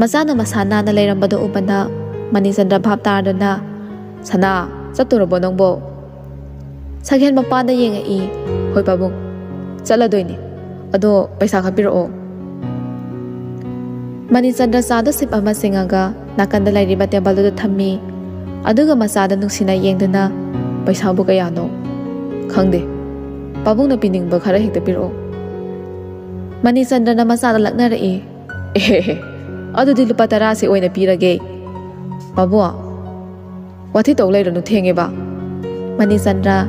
ꯃꯆꯥꯅ ꯃꯁꯥ ꯅꯥꯟꯅ ꯂꯩꯔꯝꯕꯗꯨ ꯎꯕꯅ ꯃꯅꯤꯆꯟꯗ꯭ꯔ ꯚꯥꯞ ꯇꯥꯔꯗꯨꯅ, "ꯁꯅꯥ, ꯆꯠꯇꯣꯔꯕꯣ ꯅꯪꯕꯣ?" ꯁꯛꯍꯦꯟ ꯃꯄꯥꯟꯗ ꯌꯦꯡꯉꯛꯏ꯫ "ꯍꯣꯏ ꯄꯥꯕꯨꯡ, ꯆꯠꯂꯗꯣꯏꯅꯤ꯫ ꯑꯗꯣ ꯄꯩꯁꯥ ꯈꯔ ꯄꯤꯔꯛꯑꯣ꯫" ꯃꯅꯤꯆꯟꯗ꯭ꯔ ꯆꯥꯗꯣ ꯁꯤꯞ ꯑꯃ ꯆꯤꯡꯉꯒ ꯅꯥꯀꯟꯗ ꯂꯩꯔꯤꯕ ꯇꯦꯕꯜꯗꯨꯗ ꯊꯝꯃꯤ꯫ ꯑꯗꯨꯒ ꯃꯆꯥꯗ ꯅꯨꯡꯁꯤꯅ ꯌꯦꯡꯗꯨꯅ, "ꯄꯩꯁꯥꯕꯨ ꯀꯌꯥꯅꯣ?" "ꯈꯪꯗꯦ꯫ ꯄꯥꯕꯨꯡꯅ ꯄꯤꯅꯤꯡꯕ ꯈꯔ ꯍꯦꯛꯇ ꯄꯤꯔꯛꯑꯣ꯫" ꯃꯅꯤꯆꯟꯗ꯭ꯔꯅ ꯃꯆꯥꯗ ꯂꯛꯅꯔꯛꯏ꯫ "ꯑꯦꯍꯦ, ꯑꯗꯨꯗꯤ ꯂꯨꯄꯥ ꯇꯔꯥꯁꯤ ꯑꯣꯏꯅ ꯄꯤꯔꯒꯦ꯫" "ꯄꯥꯕꯨꯡ, ꯋꯥꯊꯤ ꯇꯧ ꯂꯩꯔꯅꯨ, ꯊꯦꯡꯉꯦꯕ꯫" ꯃꯅꯤꯆꯟꯗ꯭ꯔ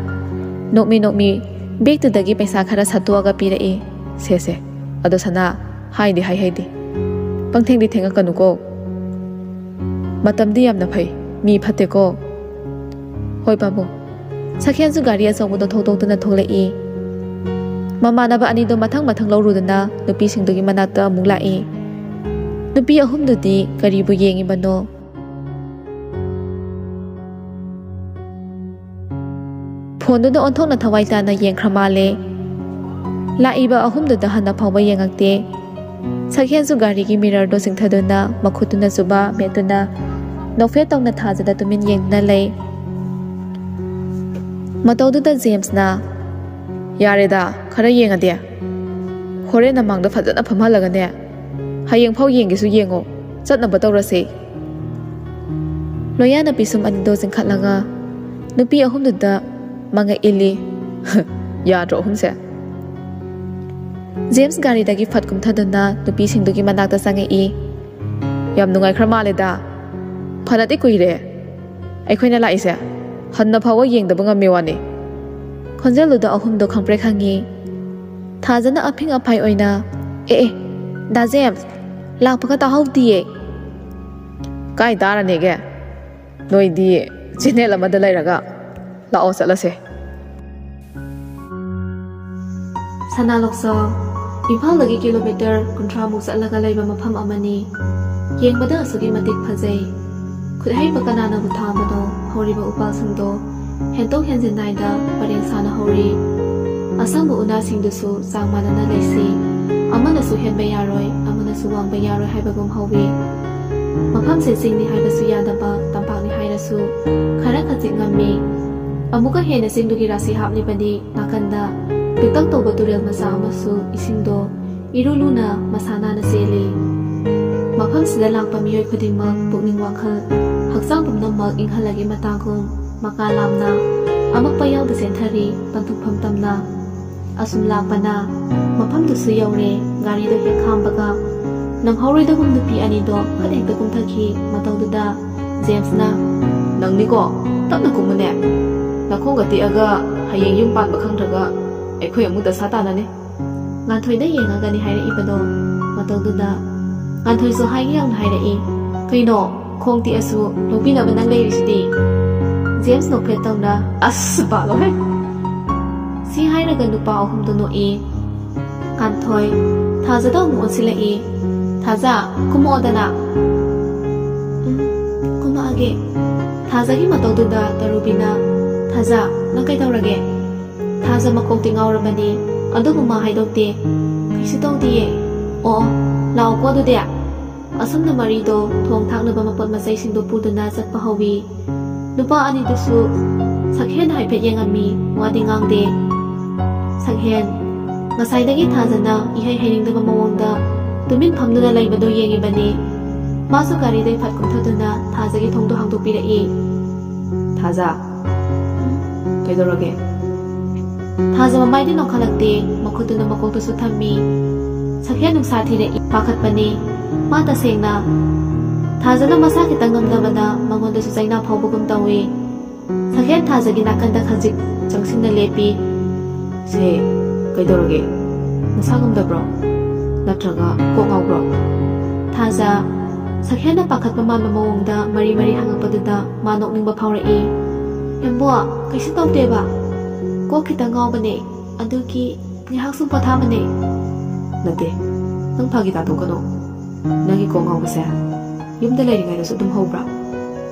ꯅꯣꯛꯃꯤ ꯅꯣꯛꯃꯤ ꯕꯦꯛꯇꯨꯗꯒꯤ ꯄꯩꯁꯥ ꯈꯔ ꯁꯠꯇꯣꯛꯑꯒ ꯄꯤꯔꯛꯏ꯫ "ꯁꯦ, ꯁꯦ꯫ ꯑꯗꯣ ꯁꯅꯥ, ꯍꯥꯏꯗꯤ ꯍꯥꯏꯍꯩꯗꯦ꯫ ꯄꯪꯊꯦꯡꯗꯤ ꯊꯦꯡꯉꯛꯀꯅꯨꯀꯣ꯫ ꯃꯇꯝꯗꯤ ꯌꯥꯝꯅ ꯐꯩ, ꯃꯤ ꯐꯠꯇꯦꯀꯣ꯫" "ꯍꯣꯏ ꯄꯥꯕꯨꯡ꯫" ꯁꯛꯍꯦꯟꯁꯨ ꯒꯥꯔꯤ ꯑꯆꯧꯕꯗꯣ ꯊꯧꯗꯣꯛꯇꯨꯅ ꯊꯣꯛꯂꯛꯏ꯫ ꯃꯃꯥꯟꯅꯕ ꯑꯅꯤꯗꯣ ꯃꯊꯪ ꯃꯊꯪ ꯂꯧꯔꯨꯗꯨꯅ ꯅꯨꯄꯤꯁꯤꯡꯗꯨꯒꯤ ꯃꯅꯥꯛꯇ ꯑꯃꯨꯛ ꯂꯥꯛꯏ꯫ ꯅꯨꯄꯤ ꯑꯍꯨꯝꯗꯨꯗꯤ ꯀꯔꯤꯕꯨ ꯌꯦꯡꯉꯤꯕꯅꯣ? ꯐꯣꯟꯗꯨꯗ ꯑꯣꯟꯊꯣꯛꯅ ꯊꯋꯥꯏ ꯇꯥꯅ ꯌꯦꯡꯈ꯭ꯔ ꯃꯥꯜꯂꯦ꯫ ꯂꯥꯛꯏꯕ ꯑꯍꯨꯝꯗꯨꯗ ꯍꯟꯅ ꯐꯥꯎꯕ ꯌꯦꯡꯉꯛꯇꯦ꯫ ꯁꯛꯍꯦꯟꯁꯨ ꯒꯥꯔꯤꯒꯤ ꯃꯤꯔꯔꯗꯣ ꯆꯤꯡꯊꯗꯨꯅ ꯃꯈꯨꯠꯇꯨꯅ ꯆꯨꯕ ꯃꯦꯠꯇꯨꯅ ꯅꯣꯛꯐꯦꯠ ꯇꯧꯅ ꯊꯥꯖꯗ ꯇꯨꯃꯤꯟ ꯌꯦꯡꯗꯨꯅ ꯂꯩ꯫ ꯃꯇꯧꯗꯨꯗ ꯖꯦꯝꯁꯅ, "ꯌꯥꯔꯦꯗ, ꯈꯔ ꯌꯦꯡꯉꯗꯤ꯫ ꯍꯣꯔꯦꯟ ꯅꯃꯥꯡꯗ ꯐꯖꯅ ꯐꯝꯍꯜꯂꯒꯅꯦ, ꯍꯌꯦꯡ ꯐꯥꯎ ꯌꯦꯡꯒꯦꯁꯨ ꯌꯦꯡꯉꯣ, ꯆꯠꯅꯕ ꯇꯧꯔꯁꯦ꯫" ꯂꯣꯌꯥꯅ ꯄꯤꯁꯨꯝ ꯑꯅꯤꯗꯣ ꯆꯤꯡꯈꯠꯂꯒ ꯅꯨꯄꯤ ꯑꯍꯨꯝꯗꯨꯗ ꯃꯉꯛ ꯏꯜꯂꯤ꯫ "ꯌꯥꯗ꯭ꯔꯣ ꯑꯍꯨꯝꯁꯦ?" ꯖꯦꯝꯁ ꯒꯥꯔꯤꯗꯒꯤ ꯐꯠ ꯀꯨꯝꯊꯗꯨꯅ ꯅꯨꯄꯤꯁꯤꯡꯗꯨꯒꯤ ꯃꯅꯥꯛꯇ ꯆꯪꯉꯛꯏ꯫ "ꯌꯥꯝ ꯅꯨꯡꯉꯥꯏꯈ꯭ꯔ ꯃꯥꯜꯂꯦꯗ꯫ ꯐꯅꯗꯤ ꯀꯨꯏꯔꯦ ꯑꯩꯈꯣꯏꯅ ꯂꯥꯛꯏꯁꯦ꯫ ꯍꯟꯅ ꯐꯥꯎꯕ ꯌꯦꯡꯗꯕ ꯉꯝꯃꯤ ꯋꯥꯅꯤ꯫" ꯈꯣꯟꯖꯦꯜꯗꯨꯗ ꯑꯍꯨꯝꯗꯣ ꯈꯪꯄ꯭ꯔꯦꯛ ꯈꯪꯉꯤ꯫ ꯊꯥꯖꯅ ꯑꯐꯤꯡ ꯑꯐꯥꯏ ꯑꯣꯏꯅ, "ꯑꯦ ꯑꯦ, ꯗꯥ ꯖꯦꯝꯁ, ꯂꯥꯛꯄꯒ ꯇꯥꯍꯧꯗꯤꯌꯦ꯫" "ꯀꯥꯏ ꯇꯥꯔꯅꯦꯒꯦ? ꯅꯣꯏꯗꯤ ꯆꯦꯅꯦꯜ ꯑꯃꯗ ꯂꯩꯔꯒ꯫ ꯂꯥꯛꯑꯣ ꯆꯠꯂꯁꯦ꯫" ꯁꯅꯥꯂꯣꯛꯆꯥꯎ, ꯏꯝꯐꯥꯜꯗꯒꯤ ꯀꯤꯂꯣꯃꯤꯇꯔ ꯀꯨꯟꯊ꯭ꯔꯥꯃꯨꯛ ꯆꯠꯂꯒ ꯂꯩꯕ ꯃꯐꯝ ꯑꯃꯅꯤ꯫ ꯌꯦꯡꯕꯗ ꯑꯁꯨꯛꯀꯤ ꯃꯇꯤꯛ ꯐꯖꯩ꯫ ꯈꯨꯠꯍꯩꯕ ꯀꯅꯥꯅꯕꯨ ꯊꯥꯕꯅꯣ ꯍꯧꯔꯤꯕ ꯎꯄꯥꯜꯁꯤꯡꯗꯣ ꯍꯦꯟꯇꯣꯛ ꯍꯦꯟꯖꯤꯟ ꯅꯥꯏꯗ ꯄꯔꯦꯡ ꯁꯥꯅ ꯍꯧꯔꯤ꯫ ꯑꯁꯪꯕ ꯎꯅꯥꯁꯤꯡꯗꯨꯁꯨ ꯆꯥꯡ ꯃꯥꯟꯅꯅ ꯂꯩꯁꯤ꯫ ꯑꯃꯅꯁꯨ ꯍꯦꯟꯕ ꯌꯥꯔꯣꯏ, ꯑꯃꯅꯁꯨ ꯋꯥꯡꯕ ꯌꯥꯔꯣꯏ ꯍꯥꯏꯕꯒꯨꯝ ꯍꯧꯏ꯫ ꯃꯐꯝꯁꯦ ꯆꯤꯡꯅꯤ ꯍꯥꯏꯕꯁꯨ ꯌꯥꯗꯕ, ꯇꯝꯄꯥꯛꯅꯤ ꯍꯥꯏꯔꯁꯨ ꯈꯔ ꯈꯖꯤꯛ ꯉꯝꯃꯤ꯫ ꯑꯃꯨꯛꯀ ꯍꯦꯟꯅ ꯆꯤꯡꯗꯨꯒꯤ ꯔꯥꯁꯤ ꯍꯥꯞꯂꯤꯕꯗꯤ ꯅꯥꯀꯟꯗ ꯄꯤꯛꯇꯛ ꯇꯧꯕ ꯇꯨꯔꯦꯜ ꯃꯆꯥ ꯑꯃꯁꯨ ꯏꯁꯤꯡꯗꯣ ꯏꯔꯨ ꯂꯨꯅ ꯃꯁꯥ ꯅꯥꯟꯅ ꯆꯦꯜꯂꯤ꯫ ꯃꯐꯝꯁꯤꯗ ꯂꯥꯛꯄ ꯃꯤꯑꯣꯏ ꯈꯨꯗꯤꯡꯃꯛ ꯄꯨꯛꯅꯤꯡ ꯋꯥꯈꯜ, ꯍꯛꯆꯥꯡ ꯄꯨꯝꯅꯃꯛ ꯏꯪꯍꯜꯂꯒꯦ ꯃꯇꯥꯒꯨꯝ ꯃꯀꯥ ꯂꯥꯝꯅ ꯑꯃꯛꯄ ꯌꯥꯎꯗ ꯆꯦꯟꯊꯔꯤ ꯄꯟꯊꯨꯡꯐꯝ ꯇꯝꯅ꯫ ꯑꯁꯨꯝ ꯂꯥꯛꯄꯅ ꯃꯐꯝꯗꯨꯁꯨ ꯌꯧꯔꯦ꯫ ꯒꯥꯔꯤꯗꯣ ꯍꯦꯛ ꯈꯥꯝꯕꯒ ꯅꯪꯍꯧꯔꯣꯏꯗꯒꯨꯝ ꯅꯨꯄꯤ ꯑꯅꯤꯗꯣ ꯐꯠ ꯍꯦꯛꯇ ꯀꯨꯝꯊꯈꯤ꯫ ꯃꯇꯧꯗꯨꯗ ꯖꯦꯝꯁꯅ, "ꯅꯪꯅꯤꯀꯣ, ꯇꯞꯅ ꯀꯨꯝꯃꯨꯅꯦ꯫ ꯅꯈꯣꯡꯒ ꯇꯦꯛꯑꯒ ꯍꯌꯦꯡ ꯌꯨꯝ ꯄꯥꯟꯕ ꯈꯪꯗ꯭ꯔꯒ ꯑꯩꯈꯣꯏ ꯑꯃꯨꯛ ꯗꯁꯥ ꯇꯥꯅꯅꯤ꯫" ꯉꯥꯟꯊꯣꯏꯗ ꯌꯦꯡꯉꯒꯅꯤ ꯍꯥꯏꯔꯛꯏꯕꯗꯣ꯫ ꯃꯇꯧꯗꯨꯗ ꯉꯥꯟꯊꯣꯏꯁꯨ ꯍꯥꯏꯒꯦ ꯌꯥꯎꯅ ꯍꯥꯏꯔꯛꯏ, "ꯀꯩꯅꯣ, ꯈꯣꯡ ꯇꯦꯛꯑꯁꯨ ꯂꯧꯕꯤꯅꯕ ꯅꯪ ꯂꯩꯔꯤꯁꯤꯗꯤ?" ꯖꯦꯝꯁ ꯅꯣꯛꯐꯦꯠ ꯇꯧꯅ, "ꯑꯁ, ꯕꯥꯂꯣꯍꯦ!" ꯁꯤ ꯍꯥꯏꯔꯒ ꯅꯨꯄꯥ ꯑꯍꯨꯝꯗꯣ ꯅꯣꯛꯏ꯫ ꯉꯥꯟꯊꯣꯏ ꯊꯥꯖꯗ ꯑꯃꯨꯛ ꯑꯣꯟꯁꯤꯜꯂꯛꯏ꯫ "ꯊꯥꯖ, ꯀꯨꯝꯃꯛꯑꯣꯗꯅ꯫" "ꯎꯝ, ꯀꯨꯝꯃꯛꯑꯒꯦ꯫" ꯊꯥꯖꯒꯤ ꯃꯇꯧꯗꯨꯗ ꯇꯔꯨꯕꯤꯅ, "ꯊꯥꯖ, ꯅꯪ ꯀꯩꯗꯧꯔꯒꯦ?" ꯊꯥꯖ ꯃꯀꯣꯛꯇꯤ ꯉꯥꯎꯔꯕꯅꯤ, ꯑꯗꯨꯕꯨ ꯃꯥ ꯍꯥꯏꯗꯣꯛꯇꯦ꯫ "ꯀꯩꯁꯨ ꯇꯧꯗꯤꯌꯦ꯫ ꯑꯣ, ꯑꯣ, ꯂꯥꯛꯑꯣꯀꯣ ꯑꯗꯨꯗꯤ꯫" ꯑꯁꯨꯝꯅ ꯃꯔꯤꯗꯣ ꯊꯣꯡ ꯊꯥꯛꯅꯕ ꯃꯄꯣꯠ ꯃꯆꯩꯁꯤꯡꯗꯣ ꯄꯨꯗꯨꯅ ꯆꯠꯄ ꯍꯧꯏ꯫ ꯅꯨꯄꯥ ꯑꯅꯤꯗꯨꯁꯨ ꯁꯛꯍꯦꯟ ꯍꯥꯏꯐꯦꯠ ꯌꯦꯡꯉꯝꯃꯤ, ꯋꯥꯗꯤ ꯉꯥꯡꯗꯦ꯫ ꯁꯛꯍꯦꯟ, ꯉꯁꯥꯏꯗꯒꯤ ꯊꯥꯖꯅ ꯏꯍꯩ ꯍꯩꯅꯤꯡꯗꯕ ꯃꯑꯣꯡꯗ ꯇꯨꯃꯤꯟ ꯐꯝꯗꯨꯅ ꯂꯩꯕꯗꯨ ꯌꯦꯡꯉꯤꯕꯅꯤ꯫ ꯃꯥꯁꯨ ꯒꯥꯔꯤꯗꯩ ꯐꯠ ꯀꯨꯝꯊꯗꯨꯅ ꯊꯥꯖꯒꯤ ꯊꯣꯡꯗꯣ ꯍꯥꯡꯗꯣꯛꯄꯤꯔꯛꯏ꯫ "ꯊꯥꯖ, ꯀꯩꯗꯧꯔꯒꯦ?" ꯊꯥꯖ ꯃꯃꯥꯏꯗꯤ ꯅꯣꯛꯈꯠꯂꯛꯇꯦ꯫ ꯈꯨꯠꯇꯨꯅ ꯃꯀꯣꯛꯇꯁꯨ ꯊꯝꯃꯤ꯫ ꯁꯛꯍꯦꯟ ꯅꯨꯡꯁꯥ ꯊꯤꯔꯛꯏ꯫ ꯄꯥꯈꯠꯄꯅꯤ꯫ ꯃꯥ ꯇꯁꯦꯡꯅ꯫ ꯊꯥꯖꯅ ꯃꯁꯥ ꯈꯤꯇꯪ ꯉꯝꯗꯕꯅ ꯃꯉꯣꯟꯗꯁꯨ ꯆꯩꯅꯥ ꯐꯥꯎꯕꯒꯨꯝ ꯇꯧꯏ꯫ ꯁꯛꯍꯦꯟ ꯊꯥꯖꯒꯤ ꯅꯥꯀꯟꯗ ꯈꯖꯤꯛ ꯆꯪꯁꯤꯟꯅ ꯂꯦꯞꯄꯤ꯫ "ꯁꯦ, ꯀꯩꯗꯧꯔꯒꯦ? ꯅꯁꯥ ꯉꯝꯗꯕ꯭ꯔꯣ? ꯅꯠꯇ꯭ꯔꯒ ꯀꯣꯛ ꯉꯥꯎꯕ꯭ꯔꯣ?" ꯊꯥꯖ, ꯁꯛꯍꯦꯟꯅ ꯄꯥꯈꯠꯄ ꯃꯥꯟꯕ ꯃꯑꯣꯡꯗ ꯃꯔꯤ ꯃꯔꯤ ꯍꯪꯉꯛꯄꯗꯨꯗ ꯃꯥ ꯅꯣꯛꯅꯤꯡꯕ ꯐꯥꯎꯔꯛꯏ꯫ "ꯌꯥꯝꯕꯣ, ꯀꯩꯁꯨ ꯇꯧꯗꯦꯕ꯫ ꯀꯣꯛ ꯈꯤꯇꯪ ꯉꯥꯎꯕꯅꯦ꯫ ꯑꯗꯨꯒꯤ ꯉꯥꯏꯍꯥꯛ ꯁꯨꯝ ꯄꯣꯊꯥꯕꯅꯦ꯫" "ꯅꯠꯇꯦ, ꯅꯪ ꯐꯥꯒꯤ ꯇꯥꯊꯣꯛꯀꯅꯣ꯫ ꯅꯪꯒꯤ ꯀꯣꯛ ꯉꯥꯎꯕꯁꯦ ꯌꯨꯝꯗ ꯂꯩꯔꯤꯉꯩꯗꯁꯨ ꯑꯗꯨꯝ ꯍꯧꯕ꯭ꯔꯥ?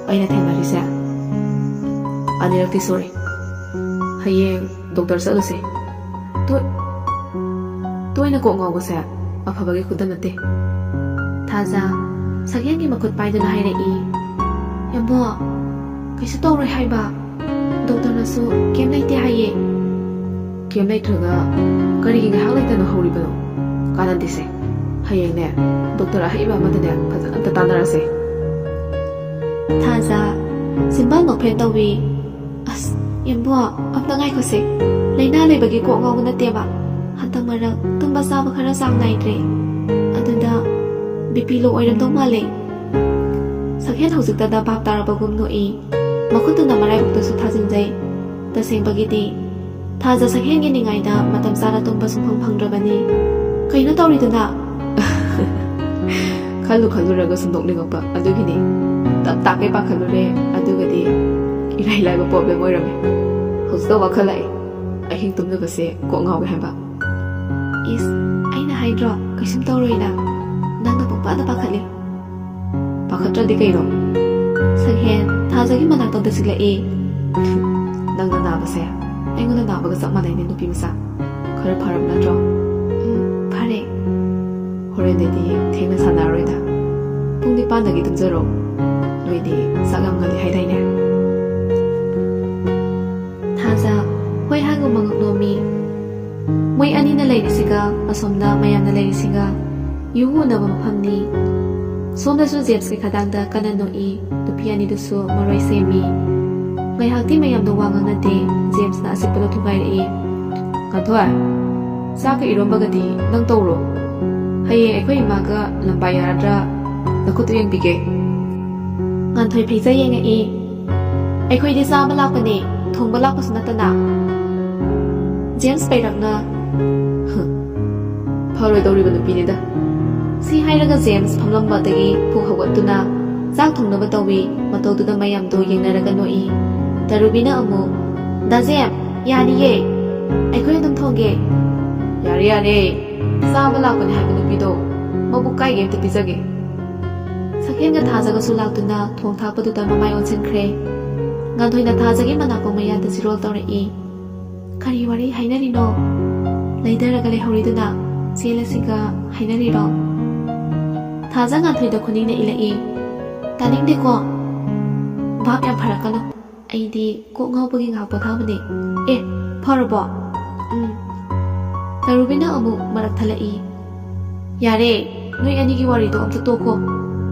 ꯑꯩꯅ ꯊꯦꯡꯅꯔꯤꯁꯦ ꯑꯅꯤꯔꯛꯇꯤ ꯁꯨꯔꯦ꯫ ꯍꯌꯦꯡ ꯗꯣꯛꯇꯔ ꯆꯠꯂꯨꯁꯦ꯫ ꯇꯣ-, ꯇꯣꯏꯅ ꯀꯣꯛ ꯉꯥꯎꯕꯁꯦ ꯑꯐꯕꯒꯤ ꯈꯨꯗꯝ ꯅꯠꯇꯦ꯫" ꯊꯥꯖ, ꯁꯛꯍꯦꯟꯒꯤ ꯃꯈꯨꯠ ꯄꯥꯏꯗꯨꯅ ꯍꯥꯏꯔꯛꯏ꯫ "ꯌꯥꯝꯕꯣ, ꯀꯩꯁꯨ ꯇꯧꯔꯣꯏ ꯍꯥꯏꯕ꯫ ꯗꯣꯛꯇꯔꯅꯁꯨ ꯀꯩꯝ ꯂꯩꯇꯦ ꯍꯥꯏꯌꯦ꯫" "ꯀꯩꯝ ꯂꯩꯇ꯭ꯔꯒ ꯀꯔꯤꯒꯤ ꯉꯥꯏꯍꯥꯛ ꯂꯩꯇꯅ ꯍꯧꯔꯤꯕꯅꯣ? ꯀꯥꯟꯅꯗꯦꯁꯦ꯫ ꯍꯌꯦꯡꯅꯦ, ꯗꯣꯛꯇꯔ ꯑꯍꯩꯕ ꯑꯃꯗꯅꯦ ꯐꯖꯅ ꯑꯝꯇ ꯇꯥꯟꯅꯔꯁꯦ꯫" ꯊꯥꯖ, ꯆꯤꯟꯕꯥꯟ ꯅꯣꯛꯐꯦꯠ ꯇꯧꯏ꯫ "ꯑꯁ, ꯌꯥꯝꯕꯣ, ꯑꯝꯇ ꯉꯥꯏꯈꯣꯁꯦ꯫ ꯂꯥꯏꯅꯥ ꯂꯩꯕꯒꯤ ꯀꯣꯛ ꯉꯥꯎꯕ ꯅꯠꯇꯦꯕ꯫ ꯍꯟꯗꯛ ꯃꯔꯛ ꯇꯨꯝꯕ ꯆꯥꯕ ꯈꯔ ꯆꯥꯡ ꯅꯥꯏꯗ꯭ꯔꯦ꯫ ꯑꯗꯨꯗ ꯕꯤ ꯄꯤ ꯂꯣ ꯑꯣꯏꯔꯝꯗꯧ ꯃꯥꯜꯂꯦ꯫" ꯁꯛꯍꯦꯟ ꯍꯧꯖꯤꯛꯇꯗ ꯚꯥꯞ ꯇꯥꯔꯕꯒꯨꯝ ꯅꯣꯛꯏ꯫ ꯃꯈꯨꯠꯇꯨꯅ ꯃꯔꯥꯏꯕꯛꯇꯁꯨ ꯊꯥꯖꯤꯟꯖꯩ꯫ ꯇꯁꯦꯡꯕꯒꯤꯗꯤ ꯊꯥꯖ ꯁꯛꯍꯦꯟꯒꯤ ꯅꯤꯡꯉꯥꯏꯗ ꯃꯇꯝ ꯆꯥꯅ ꯇꯨꯝꯕ ꯁꯨꯡꯐꯪ ꯐꯪꯗ꯭ꯔꯕꯅꯤ꯫ "ꯀꯩꯅꯣ ꯇꯧꯔꯤꯗꯨꯅ?" "ꯈꯜꯂꯨ ꯈꯜꯂꯨꯔꯒ ꯁꯨꯝ ꯅꯣꯛꯅꯤꯡꯉꯛꯄ ꯑꯗꯨꯒꯤꯅꯤ꯫ ꯇꯞ ꯇꯥꯛꯀꯩ ꯄꯥꯈꯠꯂꯨꯔꯦ, ꯑꯗꯨꯒꯗꯤ ꯏꯔꯥꯏ ꯂꯥꯏꯕ ꯄ꯭ꯔꯣꯕ꯭ꯂꯦꯝ ꯑꯣꯏꯔꯝꯃꯦ꯫ ꯍꯧꯖꯤꯛꯇ ꯋꯥꯈꯜ ꯂꯥꯛꯑꯦ, ꯑꯍꯤꯡ ꯇꯨꯝꯗꯕꯁꯦ ꯀꯣꯛ ꯉꯥꯎꯋꯦ ꯍꯥꯏꯕ꯫" "ꯏꯁ, ꯑꯩꯅ ꯍꯥꯏꯗ꯭ꯔꯣ ꯀꯩꯁꯨꯝ ꯇꯧꯔꯣꯏꯅ? ꯅꯪꯅ ꯄꯪꯄꯥꯗ ꯄꯥꯈꯠꯂꯤ꯫" "ꯄꯥꯈꯠꯇ꯭ꯔꯗꯤ ꯀꯩꯅꯣ?" ꯁꯛꯍꯦꯟ ꯊꯥꯖꯒꯤ ꯃꯅꯥꯛꯇ ꯗꯁꯤꯜꯂꯛꯏ꯫ "ꯅꯪꯅ ꯅꯥꯕꯁꯦ ꯑꯩꯉꯣꯟꯗ ꯅꯥꯕꯒ ꯆꯞ ꯃꯥꯟꯅꯩꯅꯦ, ꯅꯨꯄꯤ ꯃꯆꯥ꯫ ꯈꯔ ꯐꯔꯕ ꯅꯠꯇ꯭ꯔꯣ?" "ꯎꯝ, ꯐꯔꯦ꯫" "ꯍꯣꯔꯦꯟꯗꯩꯗꯤ ꯊꯦꯡꯅ ꯁꯥꯟꯅꯔꯔꯣꯏꯗ꯫ ꯄꯨꯡ ꯅꯤꯄꯥꯟꯗꯒꯤ ꯇꯨꯝꯖꯔꯣ꯫ ꯅꯣꯏꯗꯤ ꯆꯥꯛ ꯌꯥꯝ ꯉꯜꯂꯤ ꯍꯥꯏꯗꯥꯏꯅꯦ?" ꯊꯥꯖ ꯍꯣꯏ ꯍꯥꯏꯒꯨꯝ ꯃꯉꯛ ꯅꯣꯝꯃꯤ꯫ ꯃꯣꯏ ꯑꯅꯤꯅ ꯂꯩꯔꯤꯁꯤꯒ ꯑꯁꯣꯝꯗ ꯃꯌꯥꯝꯅ ꯂꯩꯔꯤꯁꯤꯒ ꯌꯨ ꯎꯅꯕ ꯃꯐꯝꯅꯤ꯫ ꯁꯣꯝꯗꯁꯨ ꯖꯦꯝꯁꯀꯤ ꯈꯗꯥꯡꯗ ꯀꯟꯅ ꯅꯣꯛꯏ꯫ ꯅꯨꯄꯤ ꯑꯅꯤꯗꯨꯁꯨ ꯃꯔꯣꯏ ꯁꯦꯝꯃꯤ꯫ ꯉꯥꯏꯍꯥꯛꯇꯤ ꯃꯌꯥꯝꯗꯣ ꯋꯥ ꯉꯥꯡꯅꯗꯦ꯫ ꯖꯦꯝꯁꯅ ꯑꯁꯤꯠꯄꯗꯣ ꯊꯨꯒꯥꯏꯔꯛꯏ꯫ "ꯉꯥꯟꯊꯣꯏ, ꯆꯥꯛꯀ ꯏꯔꯣꯝꯕꯒꯗꯤ ꯅꯪ ꯇꯧꯔꯣ꯫ ꯍꯌꯦꯡ ꯑꯩꯈꯣꯏ ꯏꯃꯥꯒ ꯂꯝꯕꯥ ꯌꯥꯔꯗ꯭ꯔꯥ ꯅꯈꯨꯠꯇꯨ ꯌꯦꯡꯕꯤꯒꯦ꯫ ꯉꯥꯟꯊꯣꯏ ꯐꯤꯖ ꯌꯦꯡꯉꯛꯏ꯫ ꯑꯩꯈꯣꯏꯗꯤ ꯆꯥꯕ ꯂꯥꯛꯄꯅꯦ, ꯊꯣꯡꯕ ꯂꯥꯛꯄꯁꯨ ꯅꯠꯇꯅ꯫ ꯖꯦꯝꯁ ꯄꯩꯔꯛꯅ, "ꯍ, ꯐꯔꯣꯏꯗꯧꯔꯤꯕ ꯅꯨꯄꯤꯅꯤꯗ꯫" ꯁꯤ ꯍꯥꯏꯔꯒ ꯖꯦꯝꯁ ꯐꯝꯂꯝꯕꯗꯒꯤ ꯐꯨꯛ ꯍꯧꯒꯠꯇꯨꯅ ꯆꯥꯛ ꯊꯣꯡꯅꯕ ꯇꯧꯏ꯫ ꯃꯇꯧꯗꯨꯗ ꯃꯌꯥꯝꯗꯣ ꯌꯦꯡꯅꯔꯒ ꯅꯣꯛꯏ꯫ ꯇꯔꯨꯕꯤꯅ ꯑꯃꯨꯛ, "ꯗꯥ ꯖꯦꯝ, ꯌꯥꯅꯤꯌꯦ, ꯑꯩꯈꯣꯏ ꯑꯗꯨꯝ ꯊꯣꯡꯒꯦ꯫" "ꯌꯥꯔꯦ, ꯌꯥꯔꯦ, ꯆꯥꯕ ꯂꯥꯛꯄꯅꯦ ꯍꯥꯏꯕ ꯅꯨꯄꯤꯗꯣ ꯃꯕꯨꯛ ꯀꯥꯏꯒꯦ ꯑꯝꯇ ꯄꯤꯖꯒꯦ꯫" ꯁꯛꯍꯦꯟꯒ ꯊꯥꯖꯒꯁꯨ ꯂꯥꯛꯇꯨꯅ ꯊꯣꯡ ꯊꯥꯛꯄꯗꯨꯗ ꯃꯃꯥꯏ ꯑꯣꯟꯁꯤꯟꯈ꯭ꯔꯦ꯫ ꯉꯥꯟꯊꯣꯏꯅ ꯊꯥꯖꯒꯤ ꯃꯅꯥꯀꯣꯡ ꯃꯌꯥꯗ ꯆꯤꯔꯣꯜ ꯇꯧꯔꯛꯏ꯫ "ꯀꯔꯤ ꯋꯥꯔꯤ ꯍꯥꯏꯅꯔꯤꯅꯣ? ꯂꯩꯊꯔꯒ ꯂꯩꯍꯧꯔꯤꯗꯨꯅ ꯆꯦꯜꯂꯁꯤꯒ ꯍꯥꯏꯅꯔꯤꯔꯣ?" ꯊꯥꯖ ꯉꯥꯟꯊꯣꯏꯗ ꯈꯨꯅꯤꯡꯅ ꯏꯜꯂꯛꯏ꯫ "ꯇꯥꯅꯤꯡꯗꯦꯀꯣ꯫ ꯚꯥꯞ ꯌꯥꯝ ꯐꯔꯛꯀꯅꯨ꯫ ꯑꯩꯗꯤ ꯀꯣꯛ ꯉꯥꯎꯕꯒꯤ ꯉꯥꯏꯍꯥꯛ ꯄꯣꯊꯥꯕꯅꯦ꯫ ꯑꯦ, ꯐꯔꯕꯣ?" "ꯎꯝ꯫" ꯇꯔꯨꯕꯤꯅ ꯑꯃꯨꯛ ꯃꯔꯛ ꯊꯠꯂꯛꯏ꯫ "ꯌꯥꯔꯦ, ꯅꯣꯏ ꯑꯅꯤꯒꯤ ꯋꯥꯔꯤꯗꯣ ꯑꯝꯇ ꯇꯣꯛꯈꯣ꯫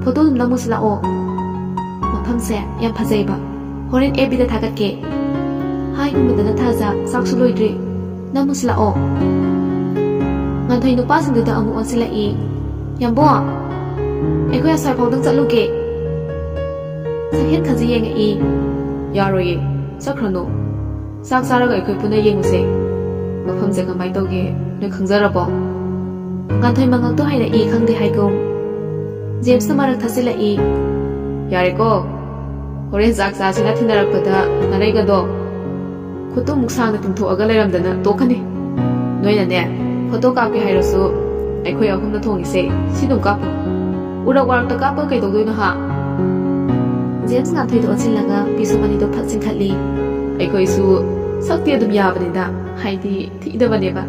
ꯐꯣꯇꯣ ꯑꯗꯨꯝ ꯅꯝꯃꯨꯁꯤ ꯂꯥꯛꯑꯣ꯫ ꯃꯐꯝꯁꯦ ꯌꯥꯝ ꯐꯖꯩꯕ꯫ ꯍꯣꯔꯦꯟ ꯑꯦꯐ ꯕꯤꯗ ꯊꯥꯒꯠꯀꯦ꯫" ꯍꯥꯏ ꯍꯨꯝꯕꯗꯅ ꯊꯥꯖ ꯆꯥꯛꯁꯨ ꯂꯣꯏꯗ꯭ꯔꯤ꯫ "ꯅꯝꯃꯨꯁꯤ ꯂꯥꯛꯑꯣ꯫" ꯉꯥꯟꯊꯣꯏ ꯅꯨꯄꯥꯁꯤꯡꯗꯨꯗ ꯑꯃꯨꯛ ꯑꯣꯟꯁꯤꯜꯂꯛꯏ꯫ "ꯌꯥꯝꯕꯣ, ꯑꯩꯈꯣꯏ ꯑꯁ꯭ꯋꯥꯏꯐꯥꯎꯗꯪ ꯆꯠꯂꯨꯒꯦ꯫" ꯁꯛꯍꯦꯟ ꯈꯖꯤ ꯌꯦꯡꯉꯛꯏ꯫ "ꯌꯥꯔꯣꯏꯌꯦ, ꯆꯠꯈ꯭ꯔꯅꯨ꯫ ꯆꯥꯛ ꯆꯥꯔꯒ ꯑꯩꯈꯣꯏ ꯄꯨꯟꯅ ꯌꯦꯡꯉꯨꯁꯦ꯫ ꯃꯐꯝꯁꯦ ꯀꯃꯥꯏꯅ ꯇꯧꯒꯦ ꯅꯣꯏ ꯈꯪꯖꯔꯕꯣ?" ꯉꯥꯟꯊꯣꯏ ꯃꯉꯛꯇꯣ ꯍꯥꯏꯔꯛꯏ ꯈꯪꯗꯦ ꯍꯥꯏꯒꯨꯝ꯫ ꯖꯦꯝꯁꯅ ꯃꯔꯛ ꯊꯠꯆꯤꯜꯂꯛꯏ꯫ "ꯌꯥꯔꯦꯀꯣ, ꯍꯣꯔꯦꯟ ꯆꯥꯛ ꯆꯥꯁꯤꯅ ꯊꯤꯟꯅꯔꯛꯄꯗ ꯅꯥꯔꯩꯒꯗꯣ ꯈꯨꯠꯇꯨꯃꯨꯛ ꯁꯥꯡꯅ ꯇꯤꯡꯊꯣꯛꯑꯒ ꯂꯩꯔꯝꯗꯅ ꯇꯣꯛꯀꯅꯤ꯫ ꯅꯣꯏꯅꯅꯦ, ꯐꯣꯇꯣ ꯀꯥꯞꯀꯦ ꯍꯥꯏꯔꯁꯨ ꯑꯩꯈꯣꯏ ꯑꯍꯨꯝꯅ ꯊꯣꯡꯉꯤꯁꯦ ꯁꯤ ꯑꯗꯨꯝ ꯀꯥꯞꯄꯨ꯫ ꯎꯔꯛ ꯋꯥꯔꯛꯇ ꯀꯥꯞꯄ ꯀꯩꯗꯧꯗꯣꯏꯅꯣ ꯍꯥ?" ꯖꯦꯝꯁ ꯉꯥꯟꯊꯣꯏꯗ ꯑꯣꯟꯁꯤꯜꯂꯒ ꯄꯤꯁꯨꯝ ꯑꯅꯤꯗꯣ ꯐꯠ ꯆꯤꯡꯈꯠꯂꯤ꯫ "ꯑꯩꯈꯣꯏꯁꯨ ꯁꯛꯇꯤ ꯑꯗꯨꯝ ꯌꯥꯕꯅꯤꯗ, ꯍꯥꯏꯗꯤ ꯊꯤꯗꯕꯅꯦꯕ꯫"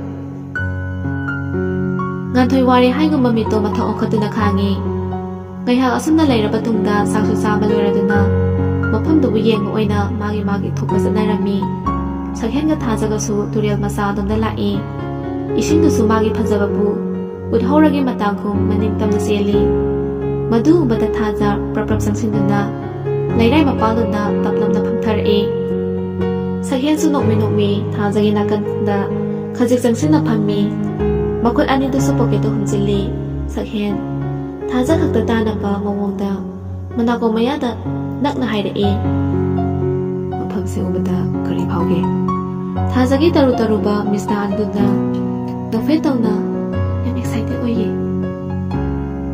ꯉꯥꯟꯊꯣꯏ ꯋꯥꯔꯦ ꯍꯥꯏꯒꯨꯝꯕ ꯃꯤꯠꯇꯣ ꯃꯊꯛ ꯑꯣꯟꯈꯠꯇꯨꯅ ꯈꯥꯡꯉꯤ꯫ ꯉꯥꯏꯍꯥꯛ ꯑꯁꯨꯝꯅ ꯂꯩꯔꯕ ꯇꯨꯡꯗ ꯆꯥꯛꯁꯨ ꯆꯥꯕ ꯂꯣꯏꯔꯗꯨꯅ ꯃꯐꯝꯗꯨꯕꯨ ꯌꯦꯡꯕ ꯑꯣꯏꯅ ꯃꯥꯒꯤ ꯃꯥꯒꯤ ꯊꯣꯛꯄ ꯆꯠꯅꯔꯝꯃꯤ꯫ ꯁꯛꯍꯦꯟꯒ ꯊꯥꯖꯒꯁꯨ ꯇꯨꯔꯦꯜ ꯃꯆꯥ ꯑꯗꯣꯝꯗ ꯂꯥꯛꯏ꯫ ꯏꯁꯤꯡꯗꯨꯁꯨ ꯃꯥꯒꯤ ꯐꯖꯕꯕꯨ ꯎꯠꯍꯧꯔꯒꯦ ꯃꯇꯥꯡꯈꯨꯝ ꯃꯅꯤꯡ ꯇꯝꯅ ꯆꯦꯜꯂꯤ꯫ ꯃꯗꯨ ꯎꯕꯗ ꯊꯥꯖ ꯄ꯭ꯔꯞ ꯄ꯭ꯔꯞ ꯆꯪꯁꯤꯟꯗꯨꯅ ꯂꯩꯔꯥꯏ ꯃꯄꯥꯜꯂꯣꯝꯗ ꯇꯞꯂꯞꯅ ꯐꯝꯊꯔꯛꯏ꯫ ꯁꯛꯍꯦꯟꯁꯨ ꯅꯣꯛꯃꯤ ꯅꯣꯛꯃꯤ ꯊꯥꯖꯒꯤ ꯅꯥꯀꯟꯗ ꯈꯖꯤꯛ ꯆꯪꯁꯤꯟꯅ ꯐꯝꯃꯤ꯫ ꯃꯈꯨꯠ ꯑꯅꯤꯗꯨꯁꯨ ꯄꯣꯀꯦꯠꯇ ꯍꯨꯝꯖꯤꯜꯂꯤ꯫ ꯁꯛꯍꯦꯟ ꯊꯥꯖ ꯈꯛꯇ ꯇꯥꯅꯕ ꯃꯑꯣꯡꯗ ꯃꯅꯥꯀꯣꯡ ꯃꯌꯥꯗ ꯅꯛꯅ ꯍꯥꯏꯔꯛꯏ꯫ ꯃꯐꯝꯁꯦ ꯎꯕꯗ ꯀꯔꯤ ꯐꯥꯎꯒꯦ? ꯊꯥꯖꯒꯤ ꯇꯔꯨ ꯇꯔꯨꯕ ꯃꯤꯁꯅꯥ ꯑꯗꯨꯅ ꯅꯣꯛꯐꯦꯠ ꯇꯧꯅ, "ꯌꯥꯝ ꯑꯦꯛꯁꯥꯏꯇꯦꯠ ꯑꯣꯏꯌꯦ꯫"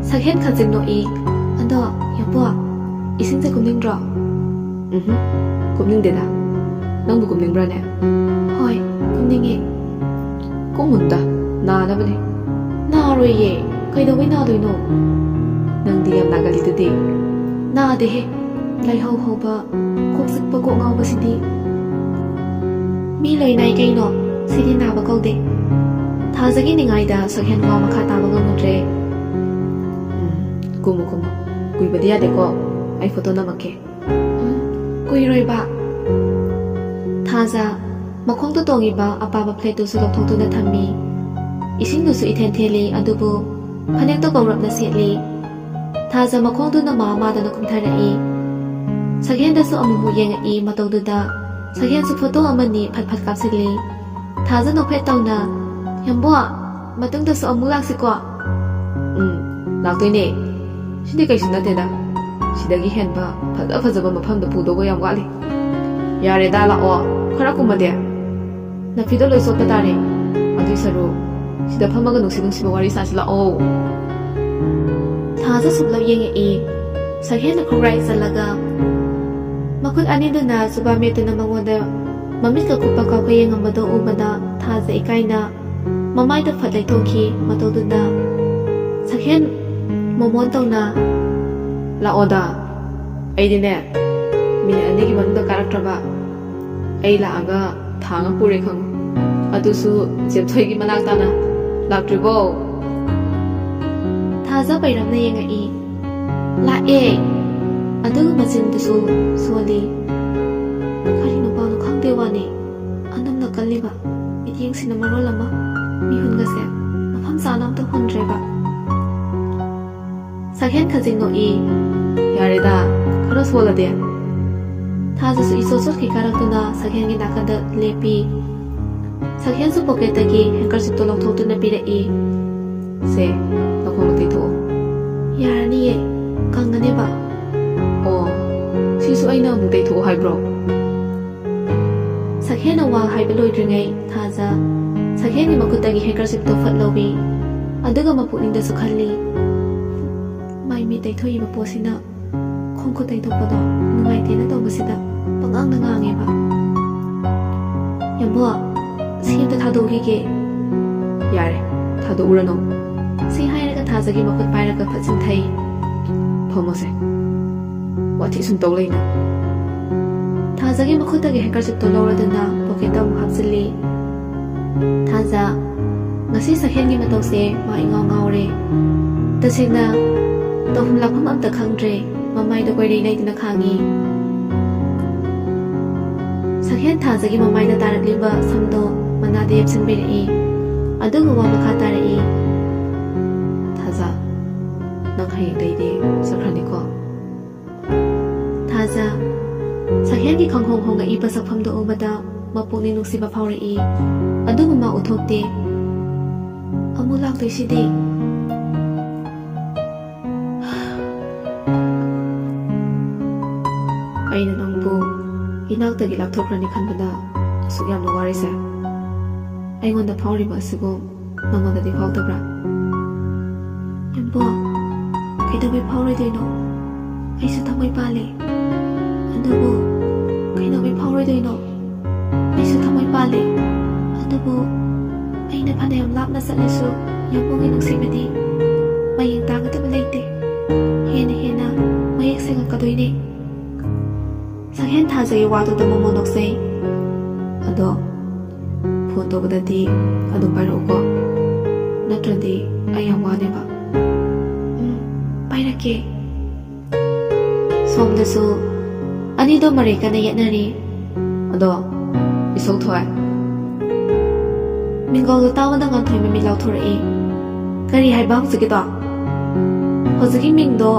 ꯁꯛꯍꯦꯟ ꯈꯖꯤꯛ ꯅꯣꯛꯏ꯫ "ꯑꯗꯣ, ꯌꯥꯝꯕꯣ, ꯏꯁꯤꯡꯁꯦ ꯀꯨꯝꯅꯤꯡꯗ꯭ꯔꯣ?" "ꯎꯝꯍꯨꯝ, ꯀꯨꯝꯅꯤꯡꯗꯦꯗ꯫ ꯅꯪꯕꯨ ꯀꯨꯝꯅꯤꯡꯕ꯭ꯔꯥꯅꯦ?" "ꯍꯣꯏ, ꯀꯨꯝꯅꯤꯡꯉꯦ꯫" "ꯀꯨꯝꯃꯨꯟꯗ, ꯅꯥꯅꯕꯅꯦ꯫" "ꯅꯥꯔꯣꯏꯌꯦ, ꯀꯩꯗꯧꯕꯩ ꯅꯥꯗꯣꯏꯅꯣ?" "ꯅꯪꯗꯤ ꯌꯥꯝ ꯅꯥꯒꯜꯂꯤꯗꯨꯗꯤ꯫" "ꯅꯥꯗꯦꯍꯦ, ꯂꯥꯏꯍꯧ ꯍꯧꯕ, ꯀꯣꯛ ꯆꯤꯛꯄ, ꯀꯣꯛ ꯉꯥꯎꯕꯁꯤꯗꯤ꯫" "ꯃꯤ ꯂꯣꯏ ꯅꯥꯏ ꯀꯩꯅꯣ, ꯁꯤꯗꯤ ꯅꯥꯕ ꯀꯧꯗꯦ꯫" ꯊꯥꯖꯒꯤ ꯅꯤꯡꯉꯥꯏꯗ ꯁꯛꯍꯦꯟ ꯋꯥ ꯃꯈꯥ ꯇꯥꯕ ꯉꯝꯃꯨꯗ꯭ꯔꯦ꯫ "ꯎꯝ, ꯀꯨꯝꯃꯨ, ꯀꯨꯝꯃꯨ꯫ ꯀꯨꯏꯕꯗꯤ ꯌꯥꯗꯦꯀꯣ, ꯑꯩ ꯐꯣꯇꯣ ꯅꯝꯃꯛꯀꯦ꯫" "ꯎꯝ, ꯀꯨꯏꯔꯣꯏꯕ꯫" ꯊꯥꯖ ꯃꯈꯣꯡꯗ ꯇꯣꯡꯉꯤꯕ ꯑꯄꯥꯕ ꯐ꯭ꯂꯦꯠꯇꯨꯁꯨ ꯂꯧꯊꯣꯛꯇꯨꯅ ꯊꯝꯃꯤ꯫ ꯏꯁꯤꯡꯗꯨꯁꯨ ꯏꯊꯦꯟ ꯊꯦꯜꯂꯤ, ꯑꯗꯨꯕꯨ ꯐꯅꯦꯛꯇꯣ ꯀꯧꯔꯞꯅ ꯁꯦꯠꯂꯤ꯫ ꯊꯥꯖ ꯃꯈꯣꯡꯗꯨꯅ ꯃꯥ ꯃꯥꯗꯅ ꯀꯨꯝꯊꯔꯛꯏ꯫ ꯁꯛꯍꯦꯟꯗꯁꯨ ꯑꯃꯨꯛꯃꯨꯛ ꯌꯦꯡꯉꯛꯏ, ꯃꯇꯧꯗꯨꯗ ꯁꯛꯍꯦꯟꯁꯨ ꯐꯣꯇꯣ ꯑꯃꯅꯤ ꯐꯠ ꯐꯠ ꯀꯥꯞꯁꯤꯜꯂꯤ꯫ ꯊꯥꯖ ꯅꯣꯛꯐꯦꯠ ꯇꯧꯅ, "ꯌꯥꯝꯕꯣ, ꯃꯇꯨꯡꯗꯁꯨ ꯑꯃꯨꯛ ꯂꯥꯛꯁꯤꯀꯣ?" "ꯎꯝ, ꯂꯥꯛꯇꯣꯏꯅꯦ꯫ ꯁꯤꯗꯤ ꯀꯩꯁꯨ ꯅꯠꯇꯦꯗ꯫ ꯁꯤꯗꯒꯤ ꯍꯦꯟꯕ ꯐꯖ ꯐꯖꯕ ꯃꯐꯝꯗ ꯄꯨꯗꯧꯕ ꯌꯥꯝ ꯋꯥꯠꯂꯤ꯫" "ꯌꯥꯔꯦꯗ, ꯂꯥꯛꯑꯣ, ꯈꯔ ꯀꯨꯝꯃꯗꯤ꯫ ꯅꯐꯤꯗꯣ ꯂꯣꯏ ꯆꯣꯠꯄ ꯇꯥꯔꯦ꯫ ꯑꯗꯨꯏ ꯁꯔꯨꯛ ꯁꯤꯗ ꯐꯝꯃꯒ ꯅꯨꯡꯁꯤ ꯅꯨꯡꯁꯤꯕ ꯋꯥꯔꯤ ꯁꯥꯁꯤ ꯂꯥꯛꯑꯣ꯫" ꯊꯥꯖ ꯁꯨꯞꯂꯞ ꯌꯦꯡꯉꯛꯏ꯫ ꯁꯛꯍꯦꯟꯅ ꯈꯨꯔꯥꯏ ꯆꯜꯂꯒ ꯃꯈꯨꯠ ꯑꯅꯤꯗꯨꯅ ꯖꯨꯕꯥ ꯃꯦꯠꯇꯨꯅ ꯃꯉꯣꯟꯗ ꯃꯃꯤꯠꯀ ꯀꯨꯞꯄ ꯀꯥꯎꯈ ꯌꯦꯡꯉꯝꯕꯗꯣ ꯎꯕꯗ ꯊꯥꯖ ꯏꯀꯥꯏꯅ ꯃꯃꯥꯏꯗ ꯐꯠ ꯂꯩꯊꯣꯛꯈꯤ꯫ ꯃꯇꯧꯗꯨꯗ ꯁꯛꯍꯦꯟ ꯃꯣꯃꯣꯟ ꯇꯧꯅ, "ꯂꯥꯛꯑꯣꯗ, ꯑꯩꯗꯤꯅꯦ, ꯃꯤꯅꯤꯠ ꯑꯅꯤꯒꯤ ꯃꯅꯨꯡꯗ ꯀꯥꯔꯛꯇ꯭ꯔꯕ ꯑꯩ ꯂꯥꯛꯑꯒ ꯊꯥꯡ ꯑꯃ ꯄꯨꯔꯦ ꯈꯪꯉꯨ꯫ ꯑꯗꯨꯁꯨ ꯖꯦꯞꯊꯣꯏꯒꯤ ꯃꯅꯥꯛ ꯇꯥꯅ꯫ ꯂꯥꯛꯇ꯭ꯔꯤꯕꯣ?" ꯊꯥꯖ ꯄꯩꯔꯝꯅ ꯌꯦꯡꯉꯛꯏ꯫ "ꯂꯥꯛꯑꯦ꯫" ꯑꯗꯨꯒ ꯃꯆꯤꯟꯗꯨꯁꯨ ꯁꯣꯜꯂꯤ꯫ ꯀꯔꯤ ꯅꯨꯄꯥꯅꯣ ꯈꯪꯗꯦ ꯋꯥꯅꯤ, ꯑꯅꯝꯅ ꯀꯜꯂꯤꯕ꯫ ꯃꯤꯠꯌꯦꯡꯁꯤꯅ ꯃꯔꯣꯜ ꯑꯃ, ꯃꯤꯍꯨꯟꯒꯁꯦ ꯃꯐꯝ ꯆꯥꯅ ꯑꯝꯇ ꯍꯨꯟꯗ꯭ꯔꯦꯕ꯫ ꯁꯛꯍꯦꯟ ꯈꯖꯤꯛ ꯅꯣꯛꯏ꯫ "ꯌꯥꯔꯦꯗ, ꯈꯔ ꯁꯣꯜꯂꯗꯤ꯫" ꯊꯥꯖꯁꯨ ꯏꯆꯣꯠ ꯆꯣꯠꯈꯩ ꯀꯥꯔꯛꯇꯨꯅ ꯁꯛꯍꯦꯟꯒꯤ ꯅꯥꯀꯟꯗ ꯂꯦꯞꯄꯤ꯫ ꯁꯛꯍꯦꯟꯁꯨ ꯄꯣꯀꯦꯠꯇꯒꯤ ꯍꯦꯡꯀꯔꯆꯤꯞꯇꯣ ꯂꯧꯊꯣꯛꯇꯨꯅ ꯄꯤꯔꯛꯏ꯫ "ꯁꯦ, ꯅꯈꯣꯡꯗ ꯇꯩꯊꯣꯛꯑꯣ꯫" "ꯌꯥꯔꯅꯤꯌꯦ, ꯀꯪꯒꯅꯦꯕ꯫" "ꯑꯣ, ꯁꯤꯁꯨ ꯑꯩꯅ ꯑꯃꯨꯛ ꯇꯩꯊꯣꯛꯑꯣ ꯍꯥꯏꯕ꯭ꯔꯣ?" ꯁꯛꯍꯦꯟꯅ ꯋꯥ ꯍꯥꯏꯕ ꯂꯣꯏꯗ꯭ꯔꯤꯉꯩ ꯊꯥꯖ ꯁꯛꯍꯦꯟꯒꯤ ꯃꯈꯨꯠꯇꯒꯤ ꯍꯦꯡꯀꯔꯆꯤꯞꯇꯣ ꯐꯠ ꯂꯧꯏ꯫ ꯑꯗꯨꯒ ꯃꯄꯨꯛꯅꯤꯡꯗꯁꯨ ꯈꯜꯂꯤ, "ꯃꯥꯏ ꯃꯤꯠ ꯇꯩꯊꯣꯛꯏꯕ ꯄꯣꯠꯁꯤꯅ ꯈꯣꯡ ꯈꯨꯠ ꯇꯩꯊꯣꯛꯄꯗꯣ ꯅꯨꯡꯉꯥꯏꯇꯦꯅ ꯇꯧꯕꯁꯤꯗ ꯄꯉꯥꯡꯗ ꯉꯥꯡꯉꯦꯕ꯫" "ꯌꯥꯝꯕꯣ, ꯁꯤ ꯑꯝꯇ ꯊꯥꯗꯣꯛꯎꯈꯤꯒꯦ꯫" "ꯌꯥꯔꯦ, ꯊꯥꯗꯣꯛꯎꯔꯅꯨ꯫" ꯁꯤ ꯍꯥꯏꯔꯒ ꯊꯥꯖꯒꯤ ꯃꯈꯨꯠ ꯄꯥꯏꯔꯒ ꯐꯠ ꯆꯤꯡꯊꯩ꯫ "ꯐꯝꯃꯣꯁꯦ, ꯋꯥꯊꯤ ꯁꯨꯝ ꯇꯧ ꯂꯩꯅ꯫" ꯊꯥꯖꯒꯤ ꯃꯈꯨꯠꯇꯒꯤ ꯍꯦꯡꯀꯔꯆꯤꯞꯇꯣ ꯂꯧꯔꯗꯨꯅ ꯄꯣꯀꯦꯠꯇ ꯑꯃꯨꯛ ꯍꯥꯞꯆꯤꯜꯂꯤ꯫ ꯊꯥꯖ, ꯉꯁꯤ ꯁꯛꯍꯦꯟꯒꯤ ꯃꯇꯧꯁꯦ ꯃꯥ ꯏꯉꯥꯎ ꯉꯥꯎꯔꯦ꯫ ꯇꯁꯦꯡꯅ ꯇꯧꯐꯝ ꯂꯥꯛꯐꯝ ꯑꯝꯇ ꯈꯪꯗ꯭ꯔꯦ꯫ ꯃꯃꯥꯏꯗ ꯀꯣꯏꯔꯦꯡ ꯂꯩꯗꯨꯅ ꯈꯥꯡꯉꯤ꯫ ꯁꯛꯍꯦꯟ ꯊꯥꯖꯒꯤ ꯃꯃꯥꯏꯗ ꯇꯥꯔꯛꯂꯤꯕ ꯁꯝꯗꯣ ꯃꯅꯥꯗ ꯌꯦꯞꯁꯤꯟꯕꯤꯔꯛꯏ꯫ ꯑꯗꯨꯒ ꯋꯥ ꯃꯈꯥ ꯇꯥꯔꯛꯏ꯫ "ꯊꯥꯖ, ꯅꯪ ꯍꯌꯦꯡꯗꯩꯗꯤ ꯆꯠꯈ꯭ꯔꯅꯤꯀꯣ?" ꯊꯥꯖ, ꯁꯛꯍꯦꯟꯒꯤ ꯈꯪꯍꯣꯡ ꯍꯣꯡꯉꯛꯏꯕ ꯁꯛꯐꯝꯗꯨ ꯎꯕꯗ ꯃꯄꯨꯛꯅꯤꯡ ꯅꯨꯡꯁꯤꯕ ꯐꯥꯎꯔꯛꯏ꯫ ꯑꯗꯨꯕꯨ ꯃꯥ ꯎꯠꯊꯣꯛꯇꯦ꯫ "ꯑꯃꯨꯛ ꯂꯥꯛꯇꯣꯏꯁꯤꯗꯤ?" "ꯑꯩꯅ ꯅꯪꯕꯨ ꯏꯅꯥꯛꯇꯒꯤ ꯂꯥꯞꯊꯣꯛꯈ꯭ꯔꯅꯤ ꯈꯟꯕꯗ ꯑꯁꯨꯛ ꯌꯥꯝꯅ ꯋꯥꯔꯤꯁꯦ꯫ ꯑꯩꯉꯣꯟꯗ ꯐꯥꯎꯔꯤꯕ ꯑꯁꯤꯕꯨ ꯅꯉꯣꯟꯗꯗꯤ ꯐꯥꯎꯗꯕ꯭ꯔꯥ?" "ꯌꯥꯝꯕꯣ, ꯀꯩꯗꯧꯕꯩ ꯐꯥꯎꯔꯣꯏꯗꯣꯏꯅꯣ? ꯑꯩꯁꯨ ꯊꯃꯣꯏ ꯄꯥꯜꯂꯦ꯫" "ꯑꯗꯨꯕꯨ ꯀꯩꯗꯧꯕꯩ ꯐꯥꯎꯔꯣꯏꯗꯣꯏꯅꯣ? ꯑꯩꯁꯨ ꯊꯃꯣꯏ ꯄꯥꯜꯂꯦ꯫ ꯑꯗꯨꯕꯨ ꯑꯩꯅ ꯐꯅꯌꯥꯝ ꯂꯥꯞꯅ ꯆꯠꯂꯁꯨ ꯌꯥꯝꯕꯨꯡꯒꯤ ꯅꯨꯡꯁꯤꯕꯗꯤ ꯃꯌꯦꯡ ꯇꯥꯒꯗꯕ ꯂꯩꯇꯦ꯫ ꯍꯦꯟꯅ ꯍꯦꯟꯅ ꯃꯌꯦꯛ ꯁꯦꯡꯉꯛꯀꯗꯣꯏꯅꯦ꯫" ꯁꯛꯍꯦꯟ ꯊꯥꯖꯒꯤ ꯋꯥꯗꯨꯗ ꯃꯣꯃꯣ ꯅꯣꯛꯆꯩ꯫ "ꯑꯗꯣ ꯐꯣꯟ ꯇꯧꯕꯗꯗꯤ ꯑꯗꯨꯝ ꯄꯥꯏꯔꯛꯎꯀꯣ, ꯅꯠꯇ꯭ꯔꯗꯤ ꯑꯩ ꯌꯥꯝ ꯋꯥꯅꯦꯕ꯫" "ꯎꯝ, ꯄꯥꯏꯔꯛꯀꯦ꯫" ꯁꯣꯝꯗꯁꯨ ꯑꯅꯤꯗꯣ ꯃꯔꯩ ꯀꯟꯅ ꯌꯦꯠꯅꯔꯤ꯫ "ꯑꯗꯣ, ꯏꯁꯧꯊꯣꯏ꯫" ꯃꯤꯡꯒꯧꯗꯣ ꯇꯥꯕꯗ ꯉꯥꯟꯊꯣꯏ ꯃꯃꯤꯠ ꯂꯥꯎꯊꯣꯔꯛꯏ꯫ "ꯀꯔꯤ ꯍꯥꯏꯕ ꯍꯧꯖꯤꯛꯀꯤꯗꯣ? ꯍꯧꯖꯤꯛꯀꯤ ꯃꯤꯡꯗꯣ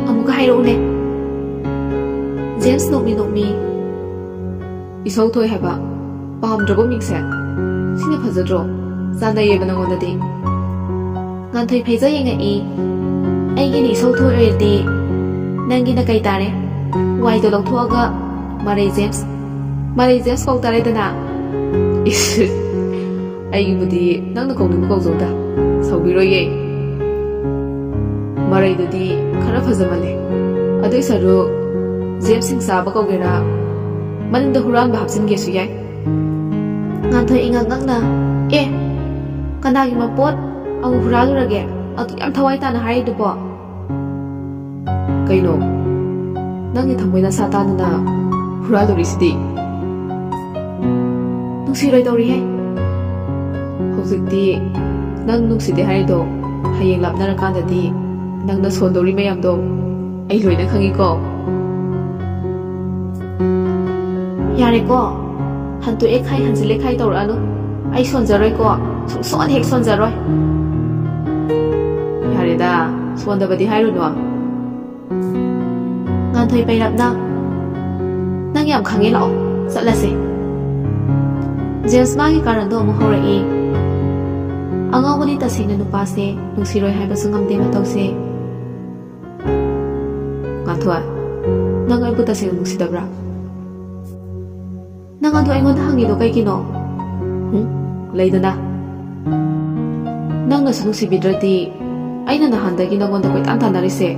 ꯑꯃꯨꯛꯀ ꯍꯥꯏꯔꯛꯎꯅꯦ꯫" ꯖꯦꯝꯁ ꯅꯣꯛꯃꯤ ꯅꯣꯛꯃꯤ꯫ "ꯏꯁꯧꯊꯣꯏ ꯍꯥꯏꯕ, ꯄꯥꯝꯗ꯭ꯔꯕꯣ ꯃꯤꯡꯁꯦ?" ꯁꯤꯅ ꯐꯖꯗ꯭ꯔꯣ? ꯆꯥꯟꯅꯩꯌꯦꯕ ꯅꯉꯣꯟꯗꯗꯤ꯫ ꯉꯥꯟꯊꯣꯏ ꯐꯩꯖ ꯌꯦꯡꯉꯛꯏ꯫ ꯑꯩꯒꯤꯅ ꯏꯁꯧ ꯊꯣꯛꯑꯣꯏꯔꯗꯤ ꯅꯪꯒꯤꯅ ꯀꯩ ꯇꯥꯔꯦ? ꯋꯥꯏꯗꯣ ꯂꯧꯊꯣꯛꯑꯒ ꯃꯔꯩ ꯖꯦꯝꯁ, ꯃꯔꯩ ꯖꯦꯝꯁ ꯀꯧ ꯇꯥꯔꯦꯗꯅ꯫ ꯏꯁ, ꯑꯩꯒꯤꯕꯨꯗꯤ ꯅꯪꯅ ꯀꯧꯅꯤꯡꯕ ꯀꯧꯖꯧꯗ, ꯁꯥꯎꯕꯤꯔꯣꯏꯌꯦ꯫ ꯃꯔꯩꯗꯨꯗꯤ ꯈꯔ ꯐꯖꯃꯜꯂꯦ꯫ ꯑꯗꯨꯏ ꯁꯔꯨꯛ ꯖꯦꯝꯁ ꯁꯤꯡ ꯆꯥꯕ ꯀꯧꯒꯦꯔꯥ, ꯃꯅꯤꯡꯗ ꯍꯨꯔꯥꯟꯕ ꯍꯥꯞꯆꯤꯟꯒꯦꯁꯨ ꯌꯥꯏ꯫ ꯉꯥꯟꯊꯣꯏ ꯏꯉꯛ ꯉꯛꯅ, "ꯑꯦ, ꯀꯅꯥꯒꯤ ꯃꯄꯣꯠ ꯑꯃꯨꯛ ꯍꯨꯔꯥꯜꯂꯨꯔꯒꯦ? ꯑꯗꯨꯛ ꯌꯥꯝ ꯊꯋꯥꯏ ꯇꯥꯅ ꯍꯥꯏꯔꯤꯗꯨꯕꯣ?" "ꯀꯩꯅꯣ? ꯅꯪꯒꯤ ꯊꯃꯣꯏ ꯅꯁꯥ ꯇꯥꯗꯅ ꯍꯨꯔꯥꯜꯂꯨꯔꯤꯁꯤꯗꯤ?" "ꯅꯨꯡꯁꯤꯔꯣꯏꯗꯧꯔꯤꯍꯦ꯫ ꯍꯧꯖꯤꯛꯇꯤ ꯅꯪ ꯅꯨꯡꯁꯤꯗꯦ ꯍꯥꯏꯔꯤꯗꯣ, ꯍꯌꯦꯡ ꯂꯥꯞꯅꯔꯀꯥꯟꯗꯗꯤ ꯅꯪꯅ ꯁꯣꯟꯗꯧꯔꯤ ꯃꯌꯥꯝꯗꯣ ꯑꯩ ꯂꯣꯏꯅ ꯈꯪꯉꯤꯀꯣ꯫ ꯌꯥꯔꯦꯀꯣ, ꯍꯟꯇꯣꯛꯑꯦ ꯈꯥꯏ ꯍꯟꯖꯤꯜꯂꯦ ꯈꯥꯏ ꯇꯧꯔꯛꯑꯅꯨ꯫ ꯑꯩ ꯁꯣꯟꯖꯔꯣꯏꯀꯣ, ꯁꯨꯡꯁꯣꯟ ꯍꯦꯛ ꯁꯣꯟꯖꯔꯣꯏ꯫" "ꯌꯥꯔꯦꯗ, ꯁꯣꯟꯗꯕꯗꯤ ꯍꯥꯏꯔꯨꯅꯨ꯫" ꯉꯥꯟꯊꯣꯏ ꯄꯩꯔꯞꯅ, "ꯅꯪ ꯌꯥꯝ ꯈꯪꯉꯦ, ꯂꯥꯛꯑꯣ, ꯆꯠꯂꯁꯦ꯫" ꯖꯦꯝꯁ ꯃꯥꯒꯤ ꯀꯥꯔꯟꯗꯣ ꯑꯃꯨꯛ ꯍꯧꯔꯛꯏ꯫ ꯑꯉꯥꯎꯕꯅꯤ ꯇꯁꯦꯡꯅ ꯅꯨꯄꯥꯁꯦ, ꯅꯨꯡꯁꯤꯔꯣꯏ ꯍꯥꯏꯕꯁꯨ ꯉꯝꯗꯦ ꯃꯇꯧꯁꯦ꯫ "ꯉꯥꯟꯊꯣꯏ, ꯅꯪ ꯑꯩꯕꯨ ꯇꯁꯦꯡꯅ ꯅꯨꯡꯁꯤꯗꯕ꯭ꯔꯥ?" "ꯅꯪ ꯑꯗꯨ ꯑꯩꯉꯣꯟꯗ ꯍꯪꯉꯤꯗꯣ ꯀꯩꯒꯤꯅꯣ?" "ꯍꯨꯝ? ꯂꯩꯗꯅ, ꯅꯪꯅꯁꯨ ꯅꯨꯡꯁꯤꯕꯤꯗ꯭ꯔꯗꯤ ꯑꯩꯅ ꯅꯍꯥꯟꯗꯒꯤ ꯅꯪꯉꯣꯟꯗ ꯀꯣꯏꯇꯥꯟ ꯇꯥꯟꯅꯔꯤꯁꯦ꯫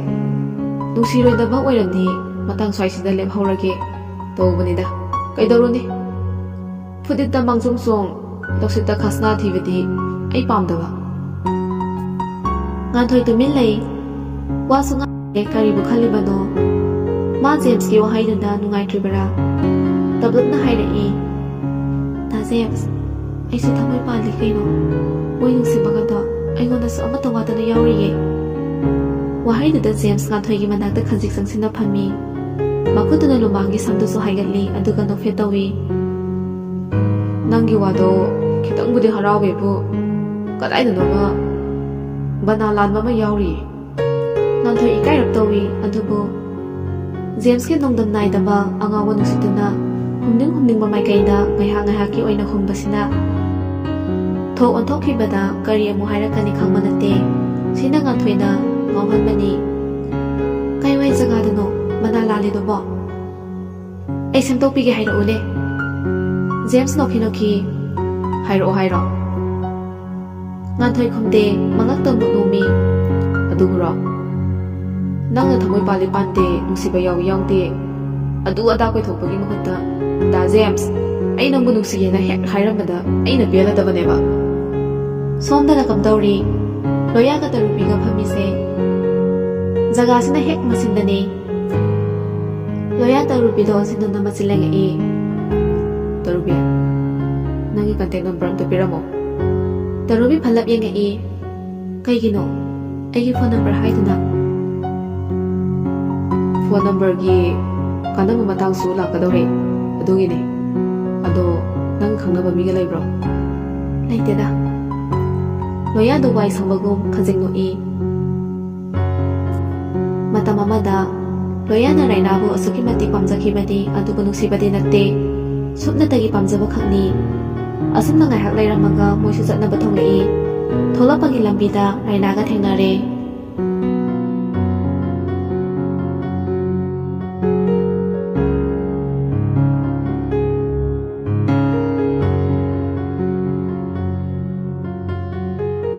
ꯅꯨꯡꯁꯤꯔꯣꯏꯗꯕ ꯑꯣꯏꯔꯝꯗꯤ ꯃꯇꯥꯡ ꯁ꯭ꯋꯥꯏꯁꯤꯗ ꯂꯦꯞꯍꯧꯔꯒꯦ ꯇꯧꯕꯅꯤꯗ꯫ ꯀꯩꯗꯧꯔꯨꯅꯤ? ꯐꯨꯗꯤꯠꯇ ꯃꯥꯡꯖꯣꯡ ꯆꯣꯡ, ꯂꯧꯁꯤꯠꯇ ꯈꯁꯅꯥ ꯊꯤꯕꯗꯤ ꯑꯩ ꯄꯥꯝꯗꯕ꯫" ꯉꯥꯟꯊꯣꯏ ꯇꯨꯃꯤꯟ ꯂꯩ꯫ ꯋꯥꯁꯨ ꯉꯥꯡꯗꯦ, ꯀꯔꯤꯕꯨ ꯈꯜꯂꯤꯕꯅꯣ? ꯃꯥ ꯖꯦꯝꯁꯀꯤ ꯋꯥꯍꯩꯗꯨꯗ ꯅꯨꯡꯉꯥꯏꯇ꯭ꯔꯤꯕꯔꯥ? ꯇꯞꯂꯞꯅ ꯍꯥꯏꯔꯛꯏ, "ꯗꯥ ꯖꯦꯝꯁ, ꯑꯩꯁꯨ ꯊꯃꯣꯏ ꯄꯥꯜꯂꯤ ꯀꯩꯅꯣ꯫ ꯃꯣꯏ ꯅꯨꯡꯁꯤꯕꯒꯗꯣ ꯑꯩꯉꯣꯟꯗꯁꯨ ꯑꯃꯠꯇ ꯋꯥꯠꯇꯅ ꯌꯥꯎꯔꯤꯌꯦ꯫" ꯋꯥꯍꯩꯗꯨꯗ ꯖꯦꯝꯁ ꯉꯥꯟꯊꯣꯏꯒꯤ ꯃꯅꯥꯛꯇ ꯈꯖꯤꯛ ꯆꯪꯁꯤꯟꯅ ꯐꯝꯃꯤ꯫ ꯃꯈꯨꯠꯇꯨꯅ ꯂꯨꯃꯥꯡꯒꯤ ꯁꯝꯗꯨꯁꯨ ꯍꯥꯏꯒꯠꯂꯤ, ꯑꯗꯨꯒ ꯅꯣꯛꯐꯦꯠ ꯇꯧꯏ꯫ "ꯅꯪꯒꯤ ꯋꯥꯗꯣ ꯈꯤꯇꯪꯕꯨꯗꯤ ꯍꯔꯥꯎꯋꯦꯕꯨ, ꯀꯗꯥꯏꯗꯅꯣꯃ ꯕꯅꯥ ꯂꯥꯟꯕ ꯑꯃ ꯌꯥꯎꯔꯤ꯫" ꯉꯥꯟꯊꯣꯏ ꯏꯀꯥꯏꯔꯞ ꯇꯧꯏ, ꯑꯗꯨꯕꯨ ꯖꯦꯝꯁꯀꯤ ꯅꯣꯡꯗꯝ ꯅꯥꯏꯗꯕ ꯑꯉꯥꯎꯕ ꯅꯨꯡꯁꯤꯠꯇꯨꯅ ꯍꯨꯝꯅꯤꯡ ꯍꯨꯝꯅꯤꯡꯕ ꯃꯥꯏꯀꯩꯗ ꯉꯥꯏꯍꯥꯛ ꯉꯥꯏꯍꯥꯛꯀꯤ ꯑꯣꯏꯅ ꯍꯨꯝꯕꯁꯤꯅ ꯑꯣꯟꯊꯣꯛꯈꯤꯕꯗ ꯀꯔꯤ ꯑꯃꯨꯛ ꯍꯥꯏꯔꯛꯀꯅꯤ ꯈꯪꯕ ꯅꯠꯇꯦ꯫ ꯁꯤꯅ ꯉꯥꯟꯊꯣꯏꯅ ꯉꯥꯎꯍꯟꯕꯅꯤ꯫ "ꯀꯥꯏꯋꯥꯏ ꯖꯒꯥꯗꯅꯣ ꯃꯅꯥ ꯂꯥꯜꯂꯤꯗꯨꯕꯣ? ꯑꯩ ꯁꯦꯝꯗꯣꯛꯄꯤꯒꯦ, ꯍꯥꯏꯔꯛꯎꯅꯦ꯫" ꯖꯦꯝꯁ ꯅꯣꯛꯈꯤ ꯅꯣꯛꯈꯤ, "ꯍꯥꯏꯔꯛꯑꯣ ꯍꯥꯏꯔꯣ?" ꯉꯥꯟꯊꯣꯏ ꯈꯨꯝꯗꯦ, ꯃꯉꯛꯇ ꯃꯨꯛ ꯅꯣꯝꯃꯤ꯫ "ꯑꯗꯨꯕꯨꯔꯣ? ꯅꯪꯅ ꯊꯃꯣꯏ ꯄꯥꯜꯂꯤ ꯄꯥꯟꯗꯦ, ꯅꯨꯡꯁꯤꯕ ꯌꯥꯎꯏ ꯌꯥꯎꯗꯦ, ꯑꯗꯨ ꯑꯗꯥ ꯀꯣꯏꯊꯣꯛꯄꯒꯤ ꯃꯍꯨꯠꯇ, ꯗꯥ ꯖꯦꯝꯁ, ꯑꯩ ꯅꯪꯕꯨ ꯅꯨꯡꯁꯤꯌꯦꯅ ꯍꯦꯛ ꯍꯥꯏꯔꯝꯕꯗ ꯑꯩꯅ ꯄꯦꯜꯂꯗꯕꯅꯦꯕ꯫" ꯁꯣꯝꯗꯅ ꯀꯝꯗꯧꯔꯤ? ꯂꯣꯌꯥꯒ ꯇꯔꯨꯕꯤꯒ ꯐꯝꯃꯤꯁꯦ ꯖꯒꯥꯁꯤꯅ ꯍꯦꯛ ꯃꯆꯤꯟꯗꯅꯤ꯫ ꯂꯣꯌꯥ ꯇꯔꯨꯕꯤꯗꯣ ꯁꯤꯟꯗꯨꯅ ꯃꯆꯤꯟ ꯂꯦꯡꯉꯛꯏ꯫ "ꯇꯔꯨꯕꯤ, ꯅꯪꯒꯤ contact number ꯑꯝꯇ ꯄꯤꯔꯝꯃꯣ꯫" ꯇꯔꯨꯕꯤ ꯐꯜꯂꯞ ꯌꯦꯡꯉꯛꯏ꯫ "ꯀꯩꯒꯤꯅꯣ? ꯑꯩꯒꯤ phone number ꯍꯥꯏꯗꯨꯅ?" "Phone numberꯒꯤ ꯀꯥꯟꯅꯕ ꯃꯇꯥꯡꯁꯨ ꯂꯥꯛꯀꯗꯧꯔꯦ, ꯑꯗꯨꯒꯤꯅꯦ꯫ ꯑꯗꯣ ꯅꯪ ꯈꯪꯅꯕ ꯃꯤꯒ ꯂꯩꯕ꯭ꯔꯣ?" "ꯂꯩꯇꯦꯗ꯫" ꯂꯣꯌꯥꯗꯣ ꯋꯥꯏ ꯁꯪꯕꯒꯨꯝ ꯈꯖꯤꯡ ꯅꯣꯛꯏ꯫ ꯃꯇꯝ ꯑꯃꯗ ꯂꯣꯌꯥꯅ ꯔꯥꯏꯅꯥꯕꯨ ꯑꯁꯨꯛꯀꯤ ꯃꯇꯤꯛ ꯄꯥꯝꯖꯈꯤꯕꯅꯤ, ꯑꯗꯨꯕꯨ ꯅꯨꯡꯁꯤꯕꯗꯤ ꯅꯠꯇꯦ꯫ ꯁꯨꯞꯅꯇꯒꯤ ꯄꯥꯝꯖꯕ ꯈꯛꯅꯤ꯫ ꯑꯁꯨꯝꯅ ꯉꯥꯏꯍꯥꯛ ꯂꯩꯔꯝꯃꯒ ꯃꯣꯏꯁꯨ ꯆꯠꯅꯕ ꯊꯣꯛꯂꯛꯏ꯫ ꯊꯣꯛꯂꯛꯄꯒꯤ ꯂꯝꯕꯤꯗ ꯔꯥꯏꯅꯥꯒ ꯊꯦꯡꯅꯔꯦ꯫